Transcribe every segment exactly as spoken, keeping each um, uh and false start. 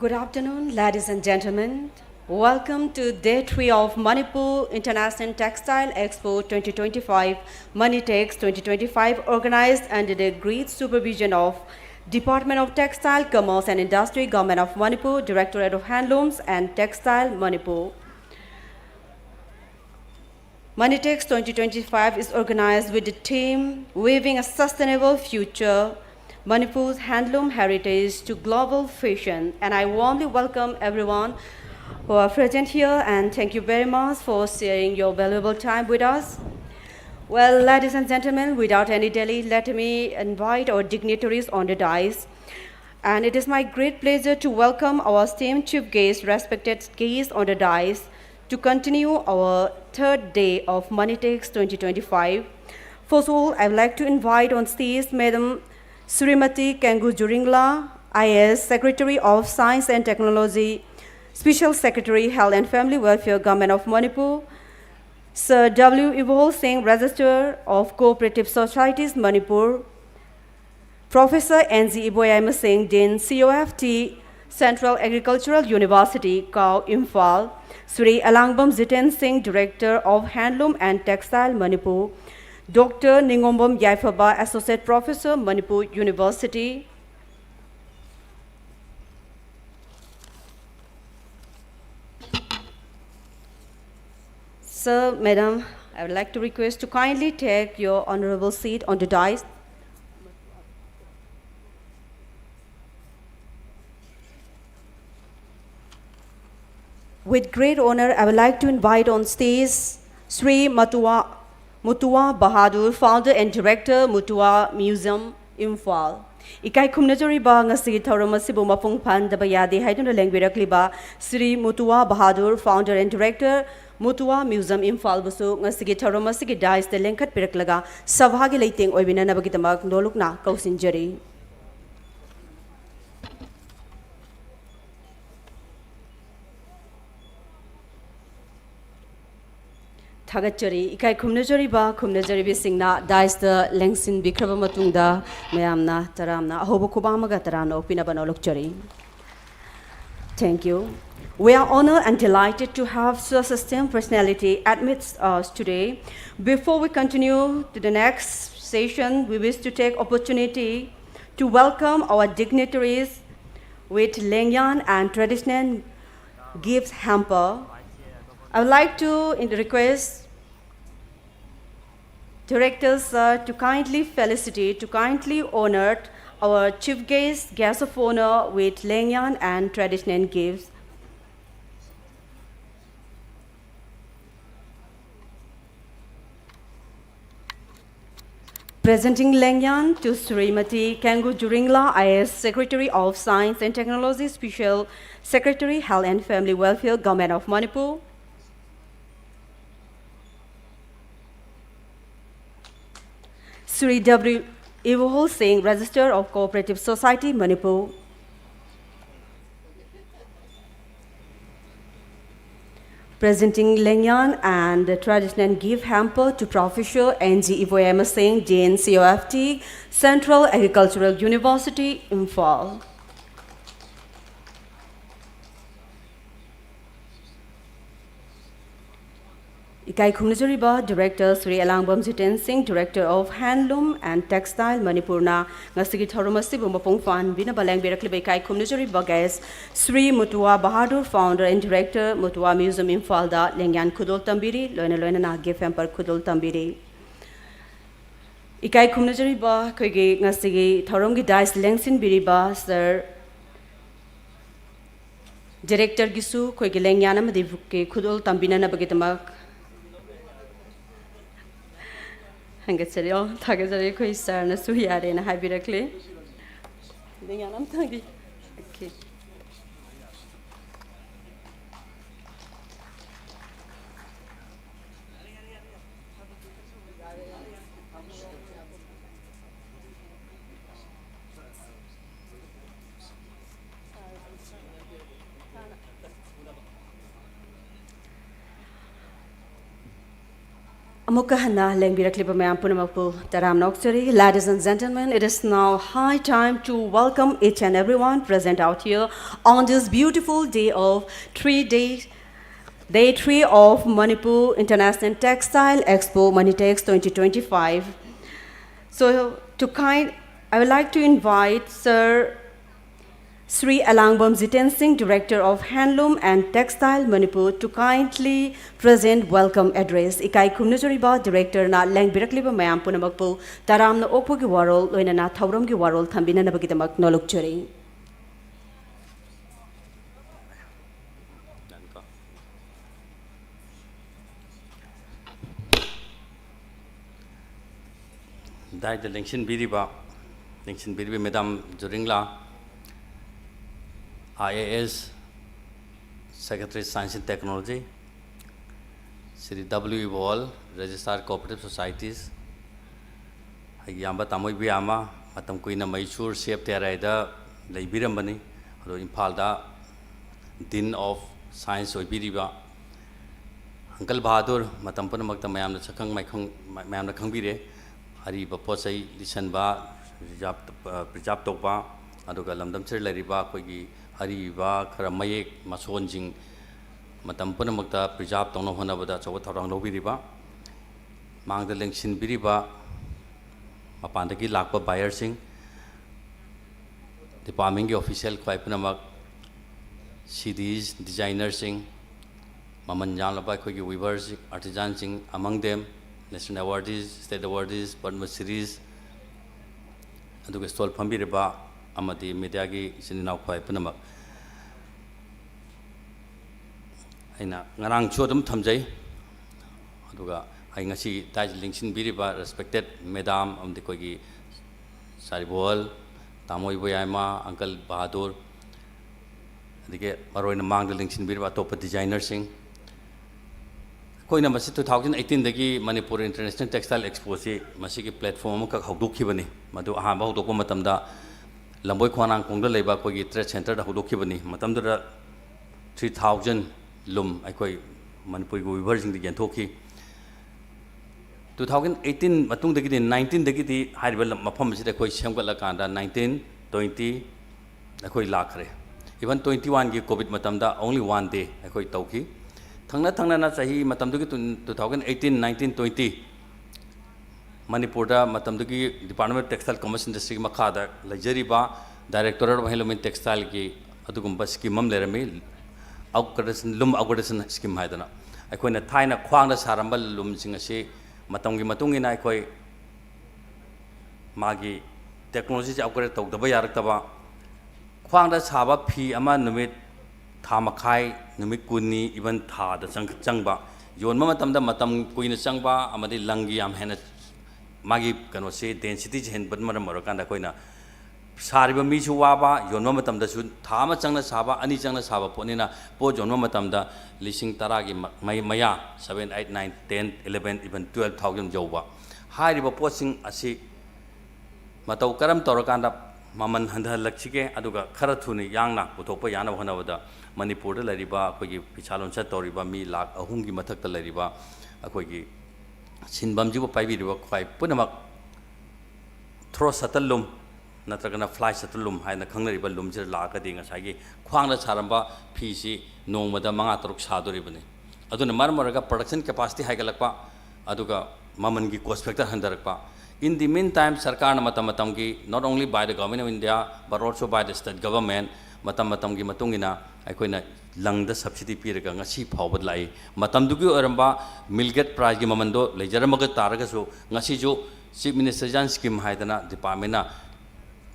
Good afternoon, ladies and gentlemen. Welcome to day three of Manipur International Textile Expo twenty twenty-five, Manitex twenty twenty-five, organized under the great supervision of Department of Textile, Commerce and Industry, Government of Manipur, Directorate of Handlooms and Textile, Manipur. Manitex twenty twenty-five is organized with the theme Weaving a Sustainable Future, Manipur's Handloom Heritage to Global Fashion. And I warmly welcome everyone who are present here, and thank you very much for sharing your valuable time with us. Well, ladies and gentlemen, without any delay, let me invite our dignitaries on the dais. And it is my great pleasure to welcome our esteemed chief guest, respected guests on the dais, to continue our third day of Manitex twenty twenty-five. First of all, I would like to invite on stage Madam Srimati Kengu Juringla, I A S, Secretary of Science and Technology, Special Secretary, Health and Family Welfare, Government of Manipur, Sir W Ibol Singh, Registrar of Cooperative Societies, Manipur, Professor N G Iboyaima Singh, Dean, C O F T, Central Agricultural University, Kau, Imphal, Sri Alangbam Jiten Singh, Director of Handloom and Textile, Manipur, Doctor Ningombam Yaifaba, Associate Professor, Manipur University. Sir, Madam, I would like to request to kindly take your honorable seat on the dais. With great honor, I would like to invite on stage Sri Matua, Mutua Bahadur, Founder and Director, Mutua Museum, Imphal. ꯏꯀꯥꯏ ꯈꯨꯝꯅꯖꯔꯤꯕ ꯉꯁꯤꯒꯤ ꯊꯧꯔꯝ ꯑꯁꯤꯕꯨ ꯃꯄꯨꯡ ꯐꯥꯍꯟꯗꯕ ꯌꯥꯗꯦ ꯍꯥꯏꯗꯨꯅ ꯂꯦꯡꯕꯤꯔꯛꯂꯤꯕ Shri Mutua Bahadur, Founder and Director, ꯃꯨꯇꯨꯋꯥ Museum, ꯏꯝꯐꯥꯜꯕꯨꯁꯨ ꯉꯁꯤꯒꯤ ꯊꯧꯔꯝ ꯑꯁꯤꯒꯤ dais ꯇ ꯂꯦꯡꯈꯠꯄꯤꯔꯛꯂꯒ ꯁꯚꯥꯒꯤ ꯂꯩꯇꯦꯡ ꯑꯣꯏꯕꯤꯅꯅꯕꯒꯤꯗꯃꯛ ꯅꯣꯂꯨꯛꯅ ꯀꯧꯁꯤꯟꯖꯔꯤ꯫ ꯊꯥꯒꯠꯆꯔꯤ꯫ ꯏꯀꯥꯏ ꯈꯨꯝꯅꯖꯔꯤꯕ ꯈꯨꯝꯅꯖꯔꯤꯕꯤꯁꯤꯡꯅ dais ꯇ ꯂꯦꯡꯁꯤꯟꯕꯤꯈ꯭ꯔꯕ ꯃꯇꯨꯡꯗ ꯃꯌꯥꯝꯅ ꯇꯔꯥꯝꯅ ꯑꯍꯧꯕ ꯈꯨꯕꯥꯛ ꯑꯃꯒ ꯇꯔꯥꯝꯅ ꯑꯣꯛꯄꯤꯅꯕ ꯅꯣꯂꯨꯛꯆꯔꯤ꯫ Thank you. We are honored and delighted to have such esteemed personality amidst us today. Before we continue to the next session, we wish to take opportunity to welcome our dignitaries with Lengyan and traditional gifts hamper. I would like to in- request Director Sir to kindly felicitate, to kindly honor our chief guest, guest of honor with Lengyan and traditional gifts. Presenting Lengyan to Srimati Kengu Juringla, I A S Secretary of Science and Technology, Special Secretary, Health and Family Welfare, Government of Manipur. Sri W. Ivohol Singh, Register of Cooperative Society, Manipur. Presenting Lengyan and the traditional gift hamper to Professor N G Ivoyama Singh, Dean C O F T, Central Agricultural University, Imphal. ꯏꯀꯥꯏ ꯈꯨꯝꯅꯖꯔꯤꯕ Director Shri ꯑꯦꯂꯥꯡꯕꯝ ꯖꯤꯇꯦꯟ ꯁꯤꯡ, Director of Handloom and Textile ꯃꯅꯤꯄꯨꯔꯅ ꯉꯁꯤꯒꯤ ꯊꯧꯔꯝ ꯑꯁꯤꯕꯨ ꯃꯄꯨꯡ ꯐꯥꯍꯟꯕꯤꯅꯕ ꯂꯦꯡꯕꯤꯔꯛꯂꯤꯕ ꯏꯀꯥꯏ ꯈꯨꯝꯅꯖꯔꯤꯕ guest Shri Mutua Bahadur, Founder and Director, ꯃꯨꯇꯨꯋꯥ Museum, ꯏꯝꯐꯥꯜꯗ ꯂꯦꯡꯌꯥꯟ ꯈꯨꯗꯣꯜ ꯇꯝꯕꯤꯔꯤ, ꯂꯣꯏꯅ ꯂꯣꯏꯅꯅ gift hamper ꯈꯨꯗꯣꯜ ꯇꯝꯕꯤꯔꯤ꯫ ꯏꯀꯥꯏ ꯈꯨꯝꯅꯖꯔꯤꯕ ꯑꯩꯈꯣꯏꯒꯤ ꯉꯁꯤꯒꯤ ꯊꯧꯔꯝꯒꯤ dais ꯂꯦꯡꯁꯤꯟꯕꯤꯔꯤꯕ Sir Directorꯒꯤꯁꯨ ꯑꯩꯈꯣꯏꯒꯤ ꯂꯦꯡꯌꯥꯟ ꯑꯃꯗꯤ ꯕꯨꯛꯀꯤ ꯈꯨꯗꯣꯜ ꯇꯝꯕꯤꯅꯅꯕꯒꯤꯗꯃꯛ ꯍꯪꯒꯠꯆꯔꯤ꯫ ꯑꯣ, ꯊꯥꯒꯠꯆꯔꯤ꯫ ꯑꯩꯈꯣꯏ Sirꯅꯁꯨ ꯌꯥꯔꯦꯅ ꯍꯥꯏꯕꯤꯔꯛꯂꯤ꯫ ꯂꯦꯡꯌꯥꯟ ꯑꯝꯇꯪꯗꯤ꯫ Okay꯫ ꯑꯃꯨꯛꯀ ꯍꯟꯅ ꯂꯦꯡꯕꯤꯔꯛꯂꯤꯕ ꯃꯌꯥꯝ ꯄꯨꯝꯅꯃꯛꯄꯨ ꯇꯔꯥꯝꯅ ꯑꯣꯛꯆꯔꯤ꯫ Ladies and gentlemen, it is now high time to welcome each and everyone present out here on this beautiful day of three day, day three of Manipur International Textile Expo, Manitex twenty twenty-five. So, to kind, I would like to invite Sir Shri Alangbam Jiten Singh, Director of Handloom and Textile Manipur, to kindly present welcome address. ꯏꯀꯥꯏ ꯈꯨꯝꯅꯖꯔꯤꯕ Directorꯅ ꯂꯦꯡꯕꯤꯔꯛꯂꯤꯕ ꯃꯌꯥꯝ ꯄꯨꯝꯅꯃꯛꯄꯨ ꯇꯔꯥꯝꯅ ꯑꯣꯛꯄꯒꯤ ꯋꯥꯔꯣꯜ, ꯂꯣꯏꯅꯅ ꯊꯧꯔꯝꯒꯤ ꯋꯥꯔꯣꯜ ꯊꯝꯕꯤꯅꯅꯕꯒꯤꯗꯃꯛ ꯅꯣꯂꯨꯛꯆꯔꯤ꯫ ꯗꯥꯏꯗ ꯂꯦꯡꯁꯤꯟꯕꯤꯔꯤꯕ, ꯂꯦꯡꯁꯤꯟꯕꯤꯔꯤꯕ Madam ꯖꯨꯔꯤꯡꯂꯥ, I A S, Secretary Science and Technology, Shri W ꯏꯕꯣꯜ, Registrar Cooperative Societies, ꯑꯩꯒꯤ ꯏꯌꯥꯝꯕ ꯇꯥꯃꯣ ꯏꯕꯨꯌꯥꯃ, ꯃꯇꯝ ꯀꯨꯏꯅ Mysore C F T R Iꯗ ꯂꯩꯕꯤꯔꯝꯕꯅꯤ, ꯑꯗꯣ ꯏꯝꯐꯥꯜꯗ Dean of Science ꯑꯣꯏꯕꯤꯔꯤꯕ Uncle Bahadur, ꯃꯇꯝ ꯄꯨꯝꯅꯃꯛꯇ ꯃꯌꯥꯝꯅ ꯁꯛꯈꯪ ꯃꯥꯏꯈꯪ, ꯃꯌꯥꯝꯅ ꯈꯪꯕꯤꯔꯦ꯫ ꯑꯔꯤꯕ ꯄꯣꯠ ꯆꯩ ꯂꯤꯠꯁꯟꯕ, preserve, preserve ꯇꯧꯕ, ꯑꯗꯨꯒ ꯂꯝꯗꯝꯁꯤꯗ ꯂꯩꯔꯤꯕ ꯑꯩꯈꯣꯏꯒꯤ ꯑꯔꯤꯕ ꯈꯔ ꯃꯌꯦꯛ ꯃꯁꯣꯟꯁꯤꯡ ꯃꯇꯝ ꯄꯨꯝꯅꯃꯛꯇ preserve ꯇꯧꯅꯕ ꯍꯣꯠꯅꯕꯗ ꯑꯆꯧꯕ ꯊꯧꯗꯥꯡ ꯂꯧꯕꯤꯔꯤꯕ, ꯃꯥꯡꯗ ꯂꯦꯡꯁꯤꯟꯕꯤꯔꯤꯕ ꯃꯄꯥꯟꯗꯒꯤ ꯂꯥꯛꯄ buyerꯁꯤꯡ, departmentꯀꯤ official ꯈ꯭ꯋꯥꯏ ꯄꯨꯝꯅꯃꯛ, C Ds, designerꯁꯤꯡ, ꯃꯃꯜ ꯌꯥꯝꯂꯕ ꯑꯩꯈꯣꯏꯒꯤ weavers, artisanꯁꯤꯡ, among them national awardees, state awardees, Padma Shris, ꯑꯗꯨꯒ stall ꯐꯝꯕꯤꯔꯤꯕ ꯑꯃꯗꯤ mediaꯒꯤ ꯏꯆꯤꯟ ꯏꯅꯥꯎ ꯈ꯭ꯋꯥꯏ ꯄꯨꯝꯅꯃꯛ꯫ ꯑꯩꯅ ꯉꯔꯥꯡꯁꯨ ꯑꯗꯨꯝ ꯊꯝꯖꯩ, ꯑꯗꯨꯒ ꯑꯩ ꯉꯁꯤ ꯗꯥꯏꯁ ꯂꯦꯡꯁꯤꯟꯕꯤꯔꯤꯕ respected Madam ꯑꯃꯗꯤ ꯑꯩꯈꯣꯏꯒꯤ ꯁꯥꯔ ꯏꯕꯣꯜ, ꯇꯥꯃꯣ ꯏꯕꯣꯌꯥꯏꯃ, Uncle ꯕꯍꯥꯗꯨꯔ, ꯑꯗꯒꯤ ꯃꯔꯨꯑꯣꯏꯅ ꯃꯥꯡꯗ ꯂꯦꯡꯁꯤꯟꯕꯤꯔꯤꯕ ꯑꯇꯣꯞꯄ designerꯁꯤꯡ, ꯑꯩꯈꯣꯏꯅ ꯃꯁꯤ two thousand eighteenꯗꯒꯤ Manipur International Textile Expoꯁꯤ ꯃꯁꯤꯒꯤ platform ꯑꯃꯈꯛ ꯍꯧꯗꯣꯛꯈꯤꯕꯅꯤ꯫ ꯃꯗꯨ ꯑꯍꯥꯟꯕ ꯍꯧꯗꯣꯛꯄ ꯃꯇꯝꯗ ꯂꯝꯕꯣꯏ ꯈꯣꯡꯅꯥꯡꯈꯣꯡꯗ ꯂꯩꯕ ꯑꯩꯈꯣꯏꯒꯤ trade centreꯗ ꯍꯧꯗꯣꯛꯈꯤꯕꯅꯤ꯫ ꯃꯇꯝꯗꯨꯗ three thousand ꯂꯨꯝ ꯑꯩꯈꯣꯏ ꯃꯅꯤꯄꯨꯔꯒꯤ weaverꯁꯤꯡꯗ ꯌꯦꯟꯊꯣꯛꯈꯤ꯫ ꯇꯨ ꯊꯥꯎꯖꯟ ꯑꯩꯠꯇꯤꯟ ꯃꯇꯨꯡꯗꯒꯤꯗꯤ, ꯅꯥꯏꯟꯇꯤꯟꯗꯒꯤꯗꯤ ꯍꯥꯏꯔꯤꯕ ꯂꯝ, ꯃꯐꯝ ꯑꯁꯤꯗ ꯑꯩꯈꯣꯏ ꯁꯦꯝꯒꯠꯂꯀꯥꯟꯗ ꯅꯥꯏꯟꯇꯤꯟ, ꯇ꯭ꯋꯦꯟꯇꯤ ꯑꯩꯈꯣꯏ ꯂꯥꯛꯈ꯭ꯔꯦ꯫ Even twenty oneꯒꯤ COVID ꯃꯇꯝꯗ only one day ꯑꯩꯈꯣꯏ ꯇꯧꯈꯤ꯫ ꯊꯪꯅ ꯊꯪꯅꯅ ꯆꯍꯤ ꯃꯇꯝꯗꯨꯒꯤ two, two thousand eighteen, nineteen, twenty ꯃꯅꯤꯄꯨꯔꯗ ꯃꯇꯝꯗꯨꯒꯤ Department of Textile Commerce Industryꯒꯤ ꯃꯈꯥꯗ ꯂꯩꯖꯔꯤꯕ Directorate of Handloom and Textileꯒꯤ ꯑꯗꯨꯒꯨꯝꯕ scheme ꯑꯃ ꯂꯩꯔꯝꯃꯤ, upgradation, loom upgradation scheme ꯍꯥꯏꯗꯅ꯫ ꯑꯩꯈꯣꯏꯅ ꯊꯥꯏꯅ ꯈ꯭ꯋꯥꯡꯗ ꯁꯥꯔꯝꯕ ꯂꯨꯝꯁꯤꯡ ꯑꯁꯤ ꯃꯇꯝꯒꯤ ꯃꯇꯨꯡ ꯏꯟꯅ ꯑꯩꯈꯣꯏ ꯃꯥꯒꯤ technologyꯁꯦ upgrade ꯇꯧꯗꯕ ꯌꯥꯔꯛꯇꯕ, ꯈ꯭ꯋꯥꯡꯗ ꯁꯥꯕ ꯐꯤ ꯑꯃ ꯅꯨꯃꯤꯠ ꯊꯥ ꯃꯈꯥꯏ, ꯅꯨꯃꯤꯠ ꯀꯨꯟꯅꯤ, even ꯊꯥꯗ ꯆꯪ-, ꯆꯪꯕ, ꯌꯣꯟꯕ ꯃꯇꯝꯗ ꯃꯇꯝ ꯀꯨꯏꯅ ꯆꯪꯕ ꯑꯃꯗꯤ ꯂꯪꯒꯤ ꯌꯥꯝ ꯍꯦꯟꯅ ꯃꯥꯒꯤ ꯀꯩꯅꯣꯁꯤ, densityꯁꯤ ꯍꯦꯟꯕꯅ ꯃꯔꯝ ꯑꯣꯏꯔꯀꯥꯟꯗ ꯑꯩꯈꯣꯏꯅ ꯁꯥꯔꯤꯕ ꯃꯤꯁꯨ ꯋꯥꯕ, ꯌꯣꯟꯕ ꯃꯇꯝꯗꯁꯨ ꯊꯥ ꯑꯃ ꯆꯪꯅ ꯁꯥꯕ, ꯑꯅꯤ ꯆꯪꯅ ꯁꯥꯕ ꯄꯣꯠꯅꯤꯅ, ꯄꯣꯠ ꯌꯣꯟꯕ ꯃꯇꯝꯗ ꯂꯤꯁꯤꯡ ꯇꯔꯥꯒꯤ ꯃ-, ꯃꯌꯥ, seven, eight, nine, ten, eleven, even twelve thousand ꯌꯧꯕ꯫ ꯍꯥꯏꯔꯤꯕ ꯄꯣꯠꯁꯤꯡ ꯑꯁꯤ ꯃꯇꯧ ꯀꯔꯝ ꯇꯧꯔꯀꯥꯟꯗ ꯃꯃꯜ ꯍꯟꯊꯍꯜꯂꯛꯁꯤꯒꯦ, ꯑꯗꯨꯒ ꯈꯔ ꯊꯨꯅ ꯌꯥꯡꯅ ꯄꯨꯊꯣꯛꯄ ꯌꯥꯅꯕ ꯍꯣꯠꯅꯕꯗ ꯃꯅꯤꯄꯨꯔꯗ ꯂꯩꯔꯤꯕ ꯑꯩꯈꯣꯏꯒꯤ ꯐꯤꯁꯥ ꯂꯣꯟꯁꯥ ꯇꯧꯔꯤꯕ ꯃꯤ ꯂꯥꯈ ꯑꯍꯨꯝꯒꯤ ꯃꯊꯛꯇ ꯂꯩꯔꯤꯕ ꯑꯩꯈꯣꯏꯒꯤ ꯁꯤꯟꯐꯝꯁꯤꯕꯨ ꯄꯥꯏꯕꯤꯔꯤꯕ ꯈ꯭ꯋꯥꯏ ꯄꯨꯝꯅꯃꯛ throw shuttle loom ꯅꯠꯇ꯭ꯔꯒꯅ fly shuttle loom ꯍꯥꯏꯅ ꯈꯪꯅꯔꯤꯕ ꯂꯨꯝꯁꯤꯗ ꯂꯥꯛꯑꯒꯗꯤ ꯉꯁꯥꯏꯒꯤ ꯈ꯭ꯋꯥꯡꯗ ꯁꯥꯔꯝꯕ ꯐꯤꯁꯤ ꯅꯣꯡꯃꯗ ꯃꯉꯥ ꯇꯔꯨꯛ ꯁꯥꯗꯣꯔꯤꯕꯅꯤ꯫ ꯑꯗꯨꯅ ꯃꯔꯝ ꯑꯣꯏꯔꯒ production capacity ꯍꯥꯏꯒꯠꯂꯛꯄ, ꯑꯗꯨꯒ ꯃꯃꯜꯒꯤ cost factor ꯍꯟꯊꯔꯛꯄ꯫ In the meantime, ꯁꯔꯀꯥꯔꯅ ꯃꯇꯝ ꯃꯇꯝꯒꯤ, not only by the Government of India, but also by the state government, ꯃꯇꯝ ꯃꯇꯝꯒꯤ ꯃꯇꯨꯡ ꯏꯟꯅ ꯑꯩꯈꯣꯏꯅ ꯂꯪꯗ subsidy ꯄꯤꯔꯒ ꯉꯁꯤ ꯐꯥꯎꯕ ꯂꯥꯛꯏ꯫ ꯃꯇꯝꯗꯨꯒꯤ ꯑꯣꯏꯔꯝꯕ mill gate priceꯀꯤ ꯃꯃꯜꯗꯣ ꯂꯩꯖꯔꯝꯃꯒ ꯇꯥꯔꯒꯁꯨ, ꯉꯁꯤꯁꯨ Chief Minister Jan Scheme ꯍꯥꯏꯗꯅ departmentꯅ,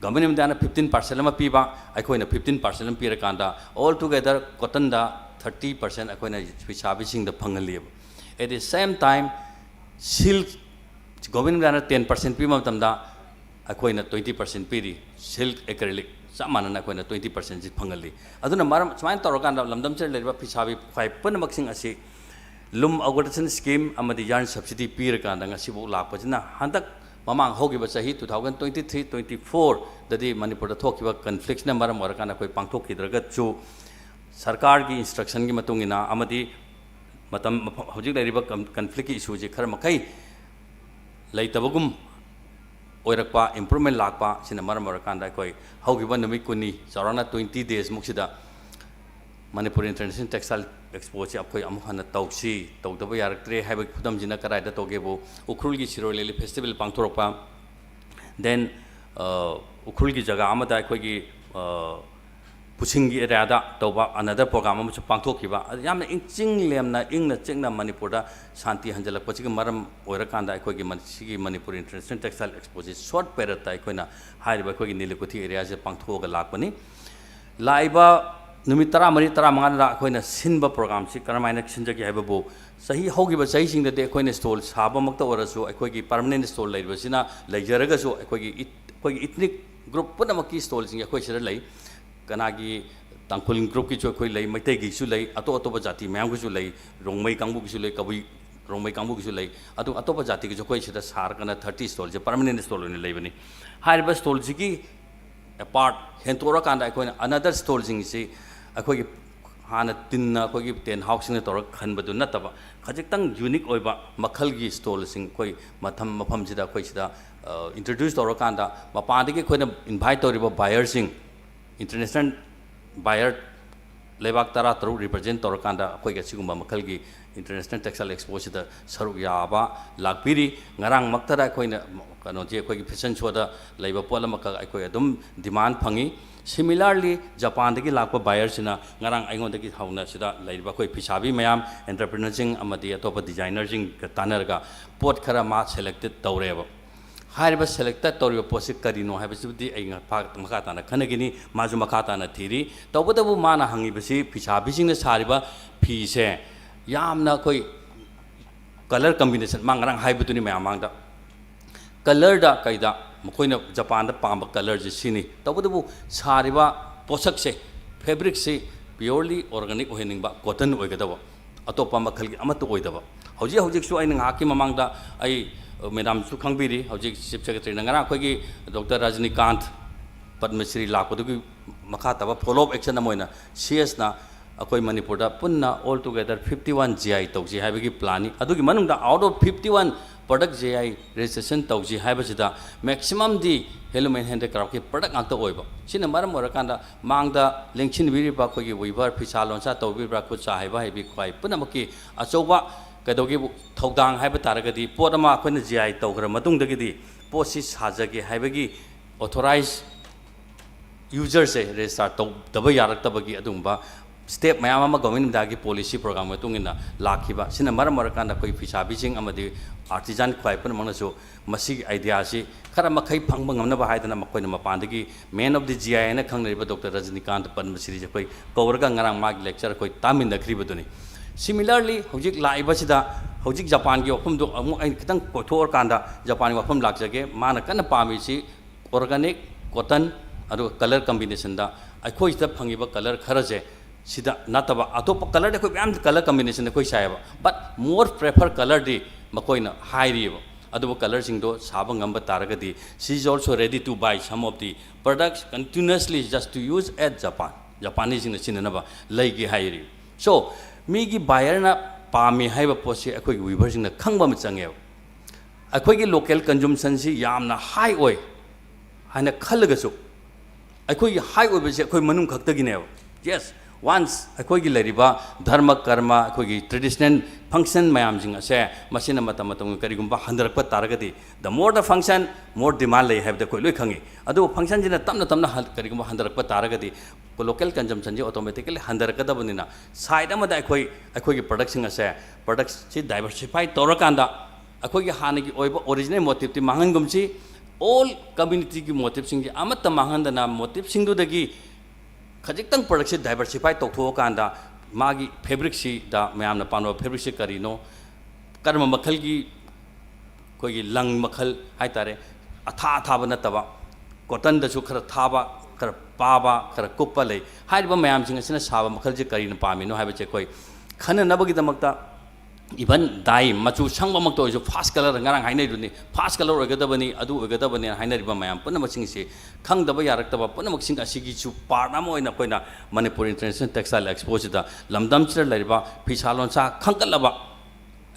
Government of Indiaꯅ fifteen percent ꯑꯃ ꯄꯤꯕ, ꯑꯩꯈꯣꯏꯅ fifteen percent ꯑꯃ ꯄꯤꯔꯀꯥꯟꯗ, all together cottonꯗ thirty percent ꯑꯩꯈꯣꯏꯅ ꯐꯤꯁꯥꯕꯤꯁꯤꯡꯗ ꯐꯪꯍꯜꯂꯤꯕ꯫ At the same time, silk, Government of Indiaꯅ ten percent ꯄꯤꯕ ꯃꯇꯝꯗ ꯑꯩꯈꯣꯏꯅ twenty percent ꯄꯤꯔꯤ꯫ Silk, acrylic ꯆꯞ ꯃꯥꯟꯅꯅ ꯑꯩꯈꯣꯏꯅ twenty percentꯁꯤ ꯐꯪꯍꯜꯂꯤ꯫ ꯑꯗꯨꯅ ꯃꯔꯝ, ꯁꯨꯃꯥꯏꯅ ꯇꯧꯔꯀꯥꯟꯗ ꯂꯝꯗꯝꯁꯤꯗ ꯂꯩꯔꯤꯕ ꯐꯤꯁꯥꯕꯤ ꯈ꯭ꯋꯥꯏ ꯄꯨꯝꯅꯃꯛꯁꯤꯡ ꯑꯁꯤ loom upgradation scheme ꯑꯃꯗꯤ yarn subsidy ꯄꯤꯔꯀꯥꯟꯗ ꯉꯁꯤꯐꯥꯎ ꯂꯥꯛꯄꯁꯤꯅ, ꯍꯟꯗꯛ ꯃꯃꯥꯡ ꯍꯧꯈꯤꯕ ꯆꯍꯤ two thousand twenty three twenty fourꯗꯗꯤ ꯃꯅꯤꯄꯨꯔꯗ ꯊꯣꯛꯈꯤꯕ conflictꯅ ꯃꯔꯝ ꯑꯣꯏꯔꯀꯥꯟꯗ ꯑꯩꯈꯣꯏ ꯄꯥꯡꯊꯣꯛꯈꯤꯗ꯭ꯔꯒꯁꯨ, ꯁꯔꯀꯥꯔꯒꯤ instructionꯒꯤ ꯃꯇꯨꯡ ꯏꯟꯅ ꯑꯃꯗꯤ ꯃꯇꯝ, ꯃꯐꯝ, ꯍꯧꯖꯤꯛ ꯂꯩꯔꯤꯕ con-, conflictꯀꯤ issueꯁꯤ ꯈꯔ ꯃꯈꯩ ꯂꯩꯇꯕꯒꯨꯝ ꯑꯣꯏꯔꯛꯄ, improvement ꯂꯥꯛꯄ, ꯁꯤꯅ ꯃꯔꯝ ꯑꯣꯏꯔꯀꯥꯟꯗ ꯑꯩꯈꯣꯏ ꯍꯧꯈꯤꯕ ꯅꯨꯃꯤꯠ ꯀꯨꯟꯅꯤ, ꯆꯥꯎꯔꯥꯛꯅ twenty days ꯃꯨꯛꯁꯤꯗ Manipur International Textile Expo ꯁꯤ ꯑꯩꯈꯣꯏ ꯑꯃꯨꯛ ꯍꯟꯅ ꯇꯧꯁꯤ, ꯇꯧꯗꯕ ꯌꯥꯔꯛꯇ꯭ꯔꯦ ꯍꯥꯏꯕꯒꯤ ꯈꯨꯗꯝꯁꯤꯅ ꯀꯗꯥꯏꯗ ꯇꯧꯒꯦꯕꯨ, ꯎꯈ꯭ꯔꯨꯜꯒꯤ ꯁꯤꯔꯣꯏ ꯂꯤꯂꯤ festival ꯄꯥꯡꯊꯣꯔꯛꯄ, then, ꯑ, ꯎꯈ꯭ꯔꯨꯜꯒꯤ ꯖꯒꯥ ꯑꯃꯗ ꯑꯩꯈꯣꯏꯒꯤ, ꯑ, ꯄꯨꯁꯤꯡꯒꯤ area ꯗ ꯇꯧꯕ another program ꯑꯃꯁꯨ ꯄꯥꯡꯊꯣꯛꯈꯤꯕ꯫ ꯑꯗꯨ ꯌꯥꯝꯅ ꯏꯪꯆꯤꯡ ꯂꯦꯝꯅ, ꯏꯪꯅ ꯆꯤꯛꯅ ꯃꯅꯤꯄꯨꯔꯗ ꯁꯥꯟꯇꯤ ꯍꯟꯖꯤꯜꯂꯛꯄꯁꯤꯒꯤ ꯃꯔꯝ ꯑꯣꯏꯔꯀꯥꯟꯗ ꯑꯩꯈꯣꯏꯒꯤ ꯃꯅꯤ-, ꯁꯤꯒꯤ ꯃꯅꯤꯄꯨꯔ International Textile Expo ꯁꯤ short period ꯇ ꯑꯩꯈꯣꯏꯅ ꯍꯥꯏꯔꯤꯕ ꯑꯩꯈꯣꯏꯒꯤ ꯅꯤꯂꯨꯀꯨꯊꯤ area ꯁꯤꯗ ꯄꯥꯡꯊꯣꯛꯑꯒ ꯂꯥꯛꯄꯅꯤ꯫ ꯂꯥꯛꯏꯕ ꯅꯨꯃꯤꯠ ꯇꯔꯥꯃꯔꯤ, ꯇꯔꯥꯃꯉꯥꯗ ꯑꯩꯈꯣꯏꯅ ꯁꯤꯟꯕ program ꯁꯤ ꯀꯔꯝꯍꯥꯏꯅ ꯁꯤꯟꯖꯒꯦ ꯍꯥꯏꯕꯕꯨ, ꯆꯍꯤ, ꯍꯧꯈꯤꯕ ꯆꯍꯤꯁꯤꯡꯗꯗꯤ ꯑꯩꯈꯣꯏꯅ stall ꯁꯥꯕꯃꯛꯇ ꯑꯣꯏꯔꯁꯨ, ꯑꯩꯈꯣꯏꯒꯤ permanent stall ꯂꯩꯔꯤꯕꯁꯤꯅ, ꯂꯩꯖꯔꯒꯁꯨ, ꯑꯩꯈꯣꯏꯒꯤ ꯏꯠ-, ꯑꯩꯈꯣꯏꯒꯤ ethnic group ꯄꯨꯝꯅꯃꯛꯀꯤ stall ꯁꯤꯡ ꯑꯩꯈꯣꯏ ꯁꯤꯗ ꯂꯩ꯫ ꯀꯅꯥꯒꯤ, ꯇꯥꯡꯈꯨꯜ group ꯀꯤꯁꯨ ꯑꯩꯈꯣꯏ ꯂꯩ, ꯃꯩꯇꯩꯒꯤꯁꯨ ꯂꯩ, ꯑꯇꯣꯞ ꯑꯇꯣꯞꯄ ꯖꯥꯇꯤ ꯃꯌꯥꯝꯒꯤꯁꯨ ꯂꯩ, ꯔꯣꯡꯃꯩ ꯀꯥꯡꯕꯨꯒꯤꯁꯨ ꯂꯩ, ꯀꯕꯨꯏ ꯔꯣꯡꯃꯩ ꯀꯥꯡꯕꯨꯒꯤꯁꯨ ꯂꯩ, ꯑꯗꯨ ꯑꯇꯣꯞꯄ ꯖꯥꯇꯤꯒꯤꯁꯨ ꯑꯩꯈꯣꯏ ꯁꯤꯗ ꯁꯥꯔꯒꯅ thirty stall ꯁꯦ permanent stall ꯑꯣꯏꯅ ꯂꯩꯕꯅꯤ꯫ ꯍꯥꯏꯔꯤꯕ stall ꯁꯤꯒꯤ apart ꯍꯦꯟꯇꯣꯛꯑꯀꯥꯟꯗ ꯑꯩꯈꯣꯏꯅ another stall ꯁꯤꯡꯁꯤ ꯑꯩꯈꯣꯏꯒꯤ ꯍꯥꯟꯅ ꯇꯤꯟꯅ ꯑꯩꯈꯣꯏꯒꯤ tent house ꯁꯤꯡꯅ ꯇꯧꯔꯒ ꯈꯟꯕꯗꯨ ꯅꯠꯇꯕ, ꯈꯖꯤꯛꯇꯪ unique ꯑꯣꯏꯕ ꯃꯈꯜꯒꯤ stall ꯁꯤꯡ ꯑꯩꯈꯣꯏ ꯃꯊꯝ-, ꯃꯐꯝꯁꯤꯗ ꯑꯩꯈꯣꯏ ꯁꯤꯗ, ꯑ, introduce ꯇꯧꯔꯀꯥꯟꯗ, ꯃꯄꯥꯟꯗꯒꯤ ꯑꯩꯈꯣꯏꯅ invite ꯇꯧꯔꯤꯕ buyer ꯁꯤꯡ, international buyer ꯂꯩꯕꯥꯛ ꯇꯔꯥꯇꯔꯨꯛ represent ꯇꯧꯔꯀꯥꯟꯗ ꯑꯩꯈꯣꯏꯒꯤ ꯑꯁꯤꯒꯨꯝꯕ ꯃꯈꯜꯒꯤ International Textile Expo ꯁꯤꯗ ꯁꯔꯨꯛ ꯌꯥꯕ ꯂꯥꯛꯄꯤꯔꯤ꯫ ꯉꯔꯥꯡꯃꯛꯇꯗ ꯑꯩꯈꯣꯏꯅ ꯀꯩꯅꯣꯁꯤ, ꯑꯩꯈꯣꯏꯒꯤ fashion show ꯗ ꯂꯩꯕ ꯄꯣꯠ ꯑꯃꯈꯛ ꯑꯩꯈꯣꯏ ꯑꯗꯨꯝ demand ꯐꯪꯉꯤ꯫ Similarly, ꯖꯄꯥꯟꯗꯒꯤ ꯂꯥꯛꯄ buyer ꯁꯤꯅ ꯉꯔꯥꯡ ꯑꯩꯉꯣꯟꯗꯒꯤ ꯍꯧꯅ ꯁꯤꯗ ꯂꯩꯔꯤꯕ ꯑꯩꯈꯣꯏ ꯐꯤꯁꯥꯕꯤ ꯃꯌꯥꯝ, entrepreneur ꯁꯤꯡ ꯑꯃꯗꯤ ꯑꯇꯣꯞꯄ designer ꯁꯤꯡꯒ ꯇꯥꯟꯅꯔꯒ ꯄꯣꯠ ꯈꯔ ꯃꯥ selected ꯇꯧꯔꯦꯕ꯫ ꯍꯥꯏꯔꯤꯕ selected ꯇꯧꯔꯤꯕ ꯄꯣꯠꯁꯤ ꯀꯔꯤꯅꯣ ꯍꯥꯏꯕꯁꯤꯕꯨꯗꯤ ꯑꯩ ꯃꯈꯥ, ꯃꯈꯥ ꯇꯥꯅ ꯈꯟꯅꯒꯅꯤ, ꯃꯥꯁꯨ ꯃꯈꯥ ꯇꯥꯅ ꯊꯤꯔꯤ꯫ ꯇꯧꯕꯇꯕꯨ ꯃꯥꯅ ꯍꯪꯉꯤꯕꯁꯤ ꯐꯤꯁꯥꯕꯤꯁꯤꯡꯅ ꯁꯥꯔꯤꯕ ꯐꯤꯁꯦ ꯌꯥꯝꯅ ꯑꯩꯈꯣꯏ colour combination, ꯃꯥ ꯉꯔꯥꯡ ꯍꯥꯏꯕꯗꯨꯅꯤ ꯃꯌꯥꯝ ꯃꯥꯡꯗ, colour ꯗ ꯀꯩꯗ ꯃꯈꯣꯏꯅ ꯖꯄꯥꯟꯗ ꯄꯥꯝꯕ colour ꯁꯦ ꯁꯤꯅꯤ꯫ ꯇꯧꯕꯇꯕꯨ ꯁꯥꯔꯤꯕ ꯄꯣꯠꯁꯛꯁꯦ, fabric ꯁꯤ purely organic ꯑꯣꯏꯍꯟꯅꯤꯡꯕ, cotton ꯑꯣꯏꯒꯗꯕ, ꯑꯇꯣꯞꯄ ꯃꯈꯜꯒꯤ ꯑꯃꯠꯇ ꯑꯣꯏꯗꯕ꯫ ꯍꯧꯖꯤꯛ ꯍꯧꯖꯤꯛꯁꯨ ꯑꯩꯅ ꯉꯥꯏꯍꯥꯛꯀꯤ ꯃꯃꯥꯡꯗ, ꯑꯩ, ꯃꯦꯗꯥꯝꯁꯨ ꯈꯪꯕꯤꯔꯤ, ꯍꯧꯖꯤꯛ Chief Secretary ꯅ ꯉꯔꯥꯡ ꯑꯩꯈꯣꯏꯒꯤ Doctor ꯔꯖꯅꯤꯀꯥꯟꯊ ꯄꯗꯃꯁ꯭ꯔꯤ ꯂꯥꯛꯄꯗꯨꯒꯤ ꯃꯈꯥ ꯇꯥꯕ follow up action ꯑꯃ ꯑꯣꯏꯅ C S ꯅ ꯑꯩꯈꯣꯏ ꯃꯅꯤꯄꯨꯔꯗ ꯄꯨꯟꯅ all together fifty one G I ꯇꯧꯁꯤ ꯍꯥꯏꯕꯒꯤ plan ꯅꯤ꯫ ꯑꯗꯨꯒꯤ ꯃꯅꯨꯡꯗ out of fifty one product G I registration ꯇꯧꯁꯤ ꯍꯥꯏꯕꯁꯤꯗ maximum D handloom and handicraft ꯀꯤ product ꯉꯥꯛꯇ ꯑꯣꯏꯕ꯫ ꯁꯤꯅ ꯃꯔꯝ ꯑꯣꯏꯔꯀꯥꯟꯗ ꯃꯥꯡꯗ ꯂꯦꯡꯁꯤꯟꯕꯤꯔꯤꯕ ꯑꯩꯈꯣꯏꯒꯤ weaver, ꯐꯤꯁꯥ ꯂꯣꯟꯁꯥ ꯇꯧꯕꯤꯕ꯭ꯔꯥ, ꯈꯨꯠ ꯁꯥ ꯍꯩꯕ ꯍꯩꯕꯤ ꯈ꯭ꯋꯥꯏ ꯄꯨꯝꯅꯃꯛꯀꯤ ꯑꯆꯧꯕ ꯀꯩꯗꯧꯒꯦꯕꯨ ꯊꯧꯗꯥꯡ ꯍꯥꯏꯕ ꯇꯥꯔꯒꯗꯤ, ꯄꯣꯠ ꯑꯃ ꯑꯩꯈꯣꯏꯅ G I ꯇꯧꯈ꯭ꯔ ꯃꯇꯨꯡꯗꯒꯤꯗꯤ ꯄꯣꯠꯁꯤ ꯁꯥꯖꯒꯦ ꯍꯥꯏꯕꯒꯤ authorized user ꯁꯦ register ꯇꯧꯗꯕ ꯌꯥꯔꯛꯇꯕꯒꯤ ꯑꯗꯨꯒꯨꯝꯕ step ꯃꯌꯥꯝ ꯑꯃ Government of India ꯒꯤ policy program ꯃꯇꯨꯡ ꯏꯟꯅ ꯂꯥꯛꯈꯤꯕ꯫ ꯁꯤꯅ ꯃꯔꯝ ꯑꯣꯏꯔꯀꯥꯟꯗ ꯑꯩꯈꯣꯏ ꯐꯤꯁꯥꯕꯤꯁꯤꯡ ꯑꯃꯗꯤ artisan ꯈ꯭ꯋꯥꯏ ꯄꯨꯝꯅꯃꯛꯅꯁꯨ ꯃꯁꯤꯒꯤ idea ꯁꯤ ꯈꯔ ꯃꯈꯩ ꯐꯪꯕ ꯉꯝꯅꯕ ꯍꯥꯏꯗꯅ ꯃꯈꯣꯏꯅ ꯃꯄꯥꯟꯗꯒꯤ man of the G I ꯍꯥꯏꯅ ꯈꯪꯅꯔꯤꯕ Doctor ꯔꯖꯅꯤꯀꯥꯟꯇ ꯄꯗꯃꯁ꯭ꯔꯤꯁꯦ ꯑꯩꯈꯣꯏ ꯀꯧꯔꯒ ꯉꯔꯥꯡ ꯃꯥꯒꯤ lecture ꯑꯩꯈꯣꯏ ꯇꯥꯃꯤꯟꯅꯈ꯭ꯔꯤꯕꯗꯨꯅꯤ꯫ Similarly, ꯍꯧꯖꯤꯛ ꯂꯥꯛꯏꯕꯁꯤꯗ ꯍꯧꯖꯤꯛ ꯖꯄꯥꯟꯒꯤ ꯋꯥꯐꯝꯗꯣ ꯑꯃꯨꯛ ꯑꯩꯅ ꯈꯤꯇꯪ ꯀꯣꯏꯊꯣꯛꯑꯀꯥꯟꯗ ꯖꯄꯥꯟꯒꯤ ꯋꯥꯐꯝ ꯂꯥꯛꯆꯒꯦ꯫ ꯃꯥꯅ ꯀꯟꯅ ꯄꯥꯝꯃꯤꯁꯤ organic cotton ꯑꯗꯨꯒ colour combination ꯗ ꯑꯩꯈꯣꯏꯁꯤꯗ ꯐꯪꯉꯤꯕ colour ꯈꯔꯁꯦ ꯁꯤꯗ ꯅꯠꯇꯕ ꯑꯇꯣꯞꯄ colour ꯗꯤ ꯑꯩꯈꯣꯏ ꯃꯌꯥꯝ colour combination ꯑꯩꯈꯣꯏ ꯁꯥꯏꯌꯦꯕ, but more prefer colour ꯗꯤ ꯃꯈꯣꯏꯅ ꯍꯥꯏꯔꯤꯑꯕ꯫ ꯑꯗꯨꯕꯨ colour ꯁꯤꯡꯗꯣ ꯁꯥꯕ ꯉꯝꯕ ꯇꯥꯔꯒꯗꯤ, she is also ready to buy some of the products continuously just to use at Japan, ꯖꯄꯥꯅꯤꯁꯤꯡꯅ ꯁꯤꯖꯤꯟꯅꯅꯕ ꯂꯩꯒꯦ ꯍꯥꯏꯔꯤ꯫ So, ꯃꯤꯒꯤ buyer ꯅ ꯄꯥꯝꯃꯤ ꯍꯥꯏꯕ ꯄꯣꯠꯁꯤ ꯑꯩꯈꯣꯏꯒꯤ weaver ꯁꯤꯡꯅ ꯈꯪꯕ ꯑꯃ ꯆꯪꯉꯦꯕ꯫ ꯑꯩꯈꯣꯏꯒꯤ local consumption ꯁꯤ ꯌꯥꯝꯅ high ꯑꯣꯏ ꯍꯥꯏꯅ ꯈꯜꯂꯒꯁꯨ, ꯑꯩꯈꯣꯏꯒꯤ high ꯑꯣꯏꯕꯁꯦ ꯑꯩꯈꯣꯏ ꯃꯅꯨꯡ ꯈꯛꯇꯒꯤꯅꯦꯕ꯫ Yes, once ꯑꯩꯈꯣꯏꯒꯤ ꯂꯩꯔꯤꯕ ꯙꯔꯃ ꯀꯔꯃ, ꯑꯩꯈꯣꯏꯒꯤ traditional function ꯃꯌꯥꯝꯁꯤꯡ ꯑꯁꯦ ꯃꯁꯤꯅ ꯃꯇꯝ ꯃꯇꯝꯒꯤ ꯀꯔꯤꯒꯨꯝꯕ ꯍꯟꯊꯔꯛꯄ ꯇꯥꯔꯒꯗꯤ, the more the function, more demand ꯂꯩ ꯍꯥꯏꯕꯗꯤ ꯑꯩꯈꯣꯏ ꯂꯣꯏ ꯈꯪꯉꯤ꯫ ꯑꯗꯨꯕꯨ function ꯁꯤꯅ ꯇꯞꯅ ꯇꯞꯅ ꯍꯟ-, ꯀꯔꯤꯒꯨꯝꯕ ꯍꯟꯊꯔꯛꯄ ꯇꯥꯔꯒꯗꯤ, local consumption ꯁꯤ automatically ꯍꯟꯊꯔꯛꯀꯗꯕꯅꯤꯅ, side ꯑꯃꯗ ꯑꯩꯈꯣꯏ, ꯑꯩꯈꯣꯏꯒꯤ product ꯁꯤꯡ ꯑꯁꯦ, product ꯁꯤ diversify ꯇꯧꯔꯀꯥꯟꯗ, ꯑꯩꯈꯣꯏꯒꯤ ꯍꯥꯟꯅꯒꯤ ꯑꯣꯏꯕ original motive ꯇꯤ ꯃꯥꯡꯍꯟꯒꯨꯝꯁꯤ, all community ꯒꯤ motive ꯁꯤꯡꯁꯦ ꯑꯃꯠꯇ ꯃꯥꯡꯍꯟꯗꯅ motive ꯁꯤꯡꯗꯨꯗꯒꯤ ꯈꯖꯤꯛꯇꯪ product ꯁꯦ diversify ꯇꯧꯊꯣꯛꯑꯀꯥꯟꯗ ꯃꯥꯒꯤ fabric ꯁꯤꯗ ꯃꯌꯥꯝꯅ ꯄꯥꯝꯅꯕ fabric ꯁꯦ ꯀꯔꯤꯅꯣ, ꯀꯔꯝꯕ ꯃꯈꯜꯒꯤ ꯑꯩꯈꯣꯏꯒꯤ ꯂꯪ ꯃꯈꯜ ꯍꯥꯏꯇꯥꯔꯦ, ꯑꯊꯥ ꯑꯊꯥꯕ ꯅꯠꯇꯕ, cotton ꯗꯁꯨ ꯈꯔ ꯊꯥꯕ, ꯈꯔ ꯄꯥꯕ, ꯈꯔ ꯀꯨꯞꯄ ꯂꯩ꯫ ꯍꯥꯏꯔꯤꯕ ꯃꯌꯥꯝꯁꯤꯡ ꯑꯁꯤꯅ ꯁꯥꯕ ꯃꯈꯜꯁꯦ ꯀꯔꯤꯅ ꯄꯥꯝꯃꯤꯅꯣ ꯍꯥꯏꯕꯁꯦ ꯑꯩꯈꯣꯏ ꯈꯟꯅꯅꯕꯒꯤꯗꯃꯛꯇ, even dye, ꯃꯆꯨ ꯁꯪꯕꯃꯛꯇ ꯑꯣꯏꯔꯁꯨ, fast colour, ꯉꯔꯥꯡ ꯍꯥꯏꯅꯔꯤꯗꯨꯅꯤ, fast colour ꯑꯣꯏꯒꯗꯕꯅꯤ, ꯑꯗꯨ ꯑꯣꯏꯒꯗꯕꯅꯤ ꯍꯥꯏꯅꯔꯤꯕ ꯃꯌꯥꯝ ꯄꯨꯝꯅꯃꯛꯁꯤꯡꯁꯤ ꯈꯪꯗꯕ ꯌꯥꯔꯛꯇꯕ ꯄꯨꯝꯅꯃꯛꯁꯤꯡ ꯑꯁꯤꯒꯤꯁꯨ part ꯑꯃ ꯑꯣꯏꯅ ꯑꯩꯈꯣꯏꯅ Manipur International Textile Expo ꯁꯤꯗ ꯂꯝꯗꯝꯁꯤꯗ ꯂꯩꯔꯤꯕ ꯐꯤꯁꯥ ꯂꯣꯟꯁꯥ ꯈꯟꯒꯠꯂꯕ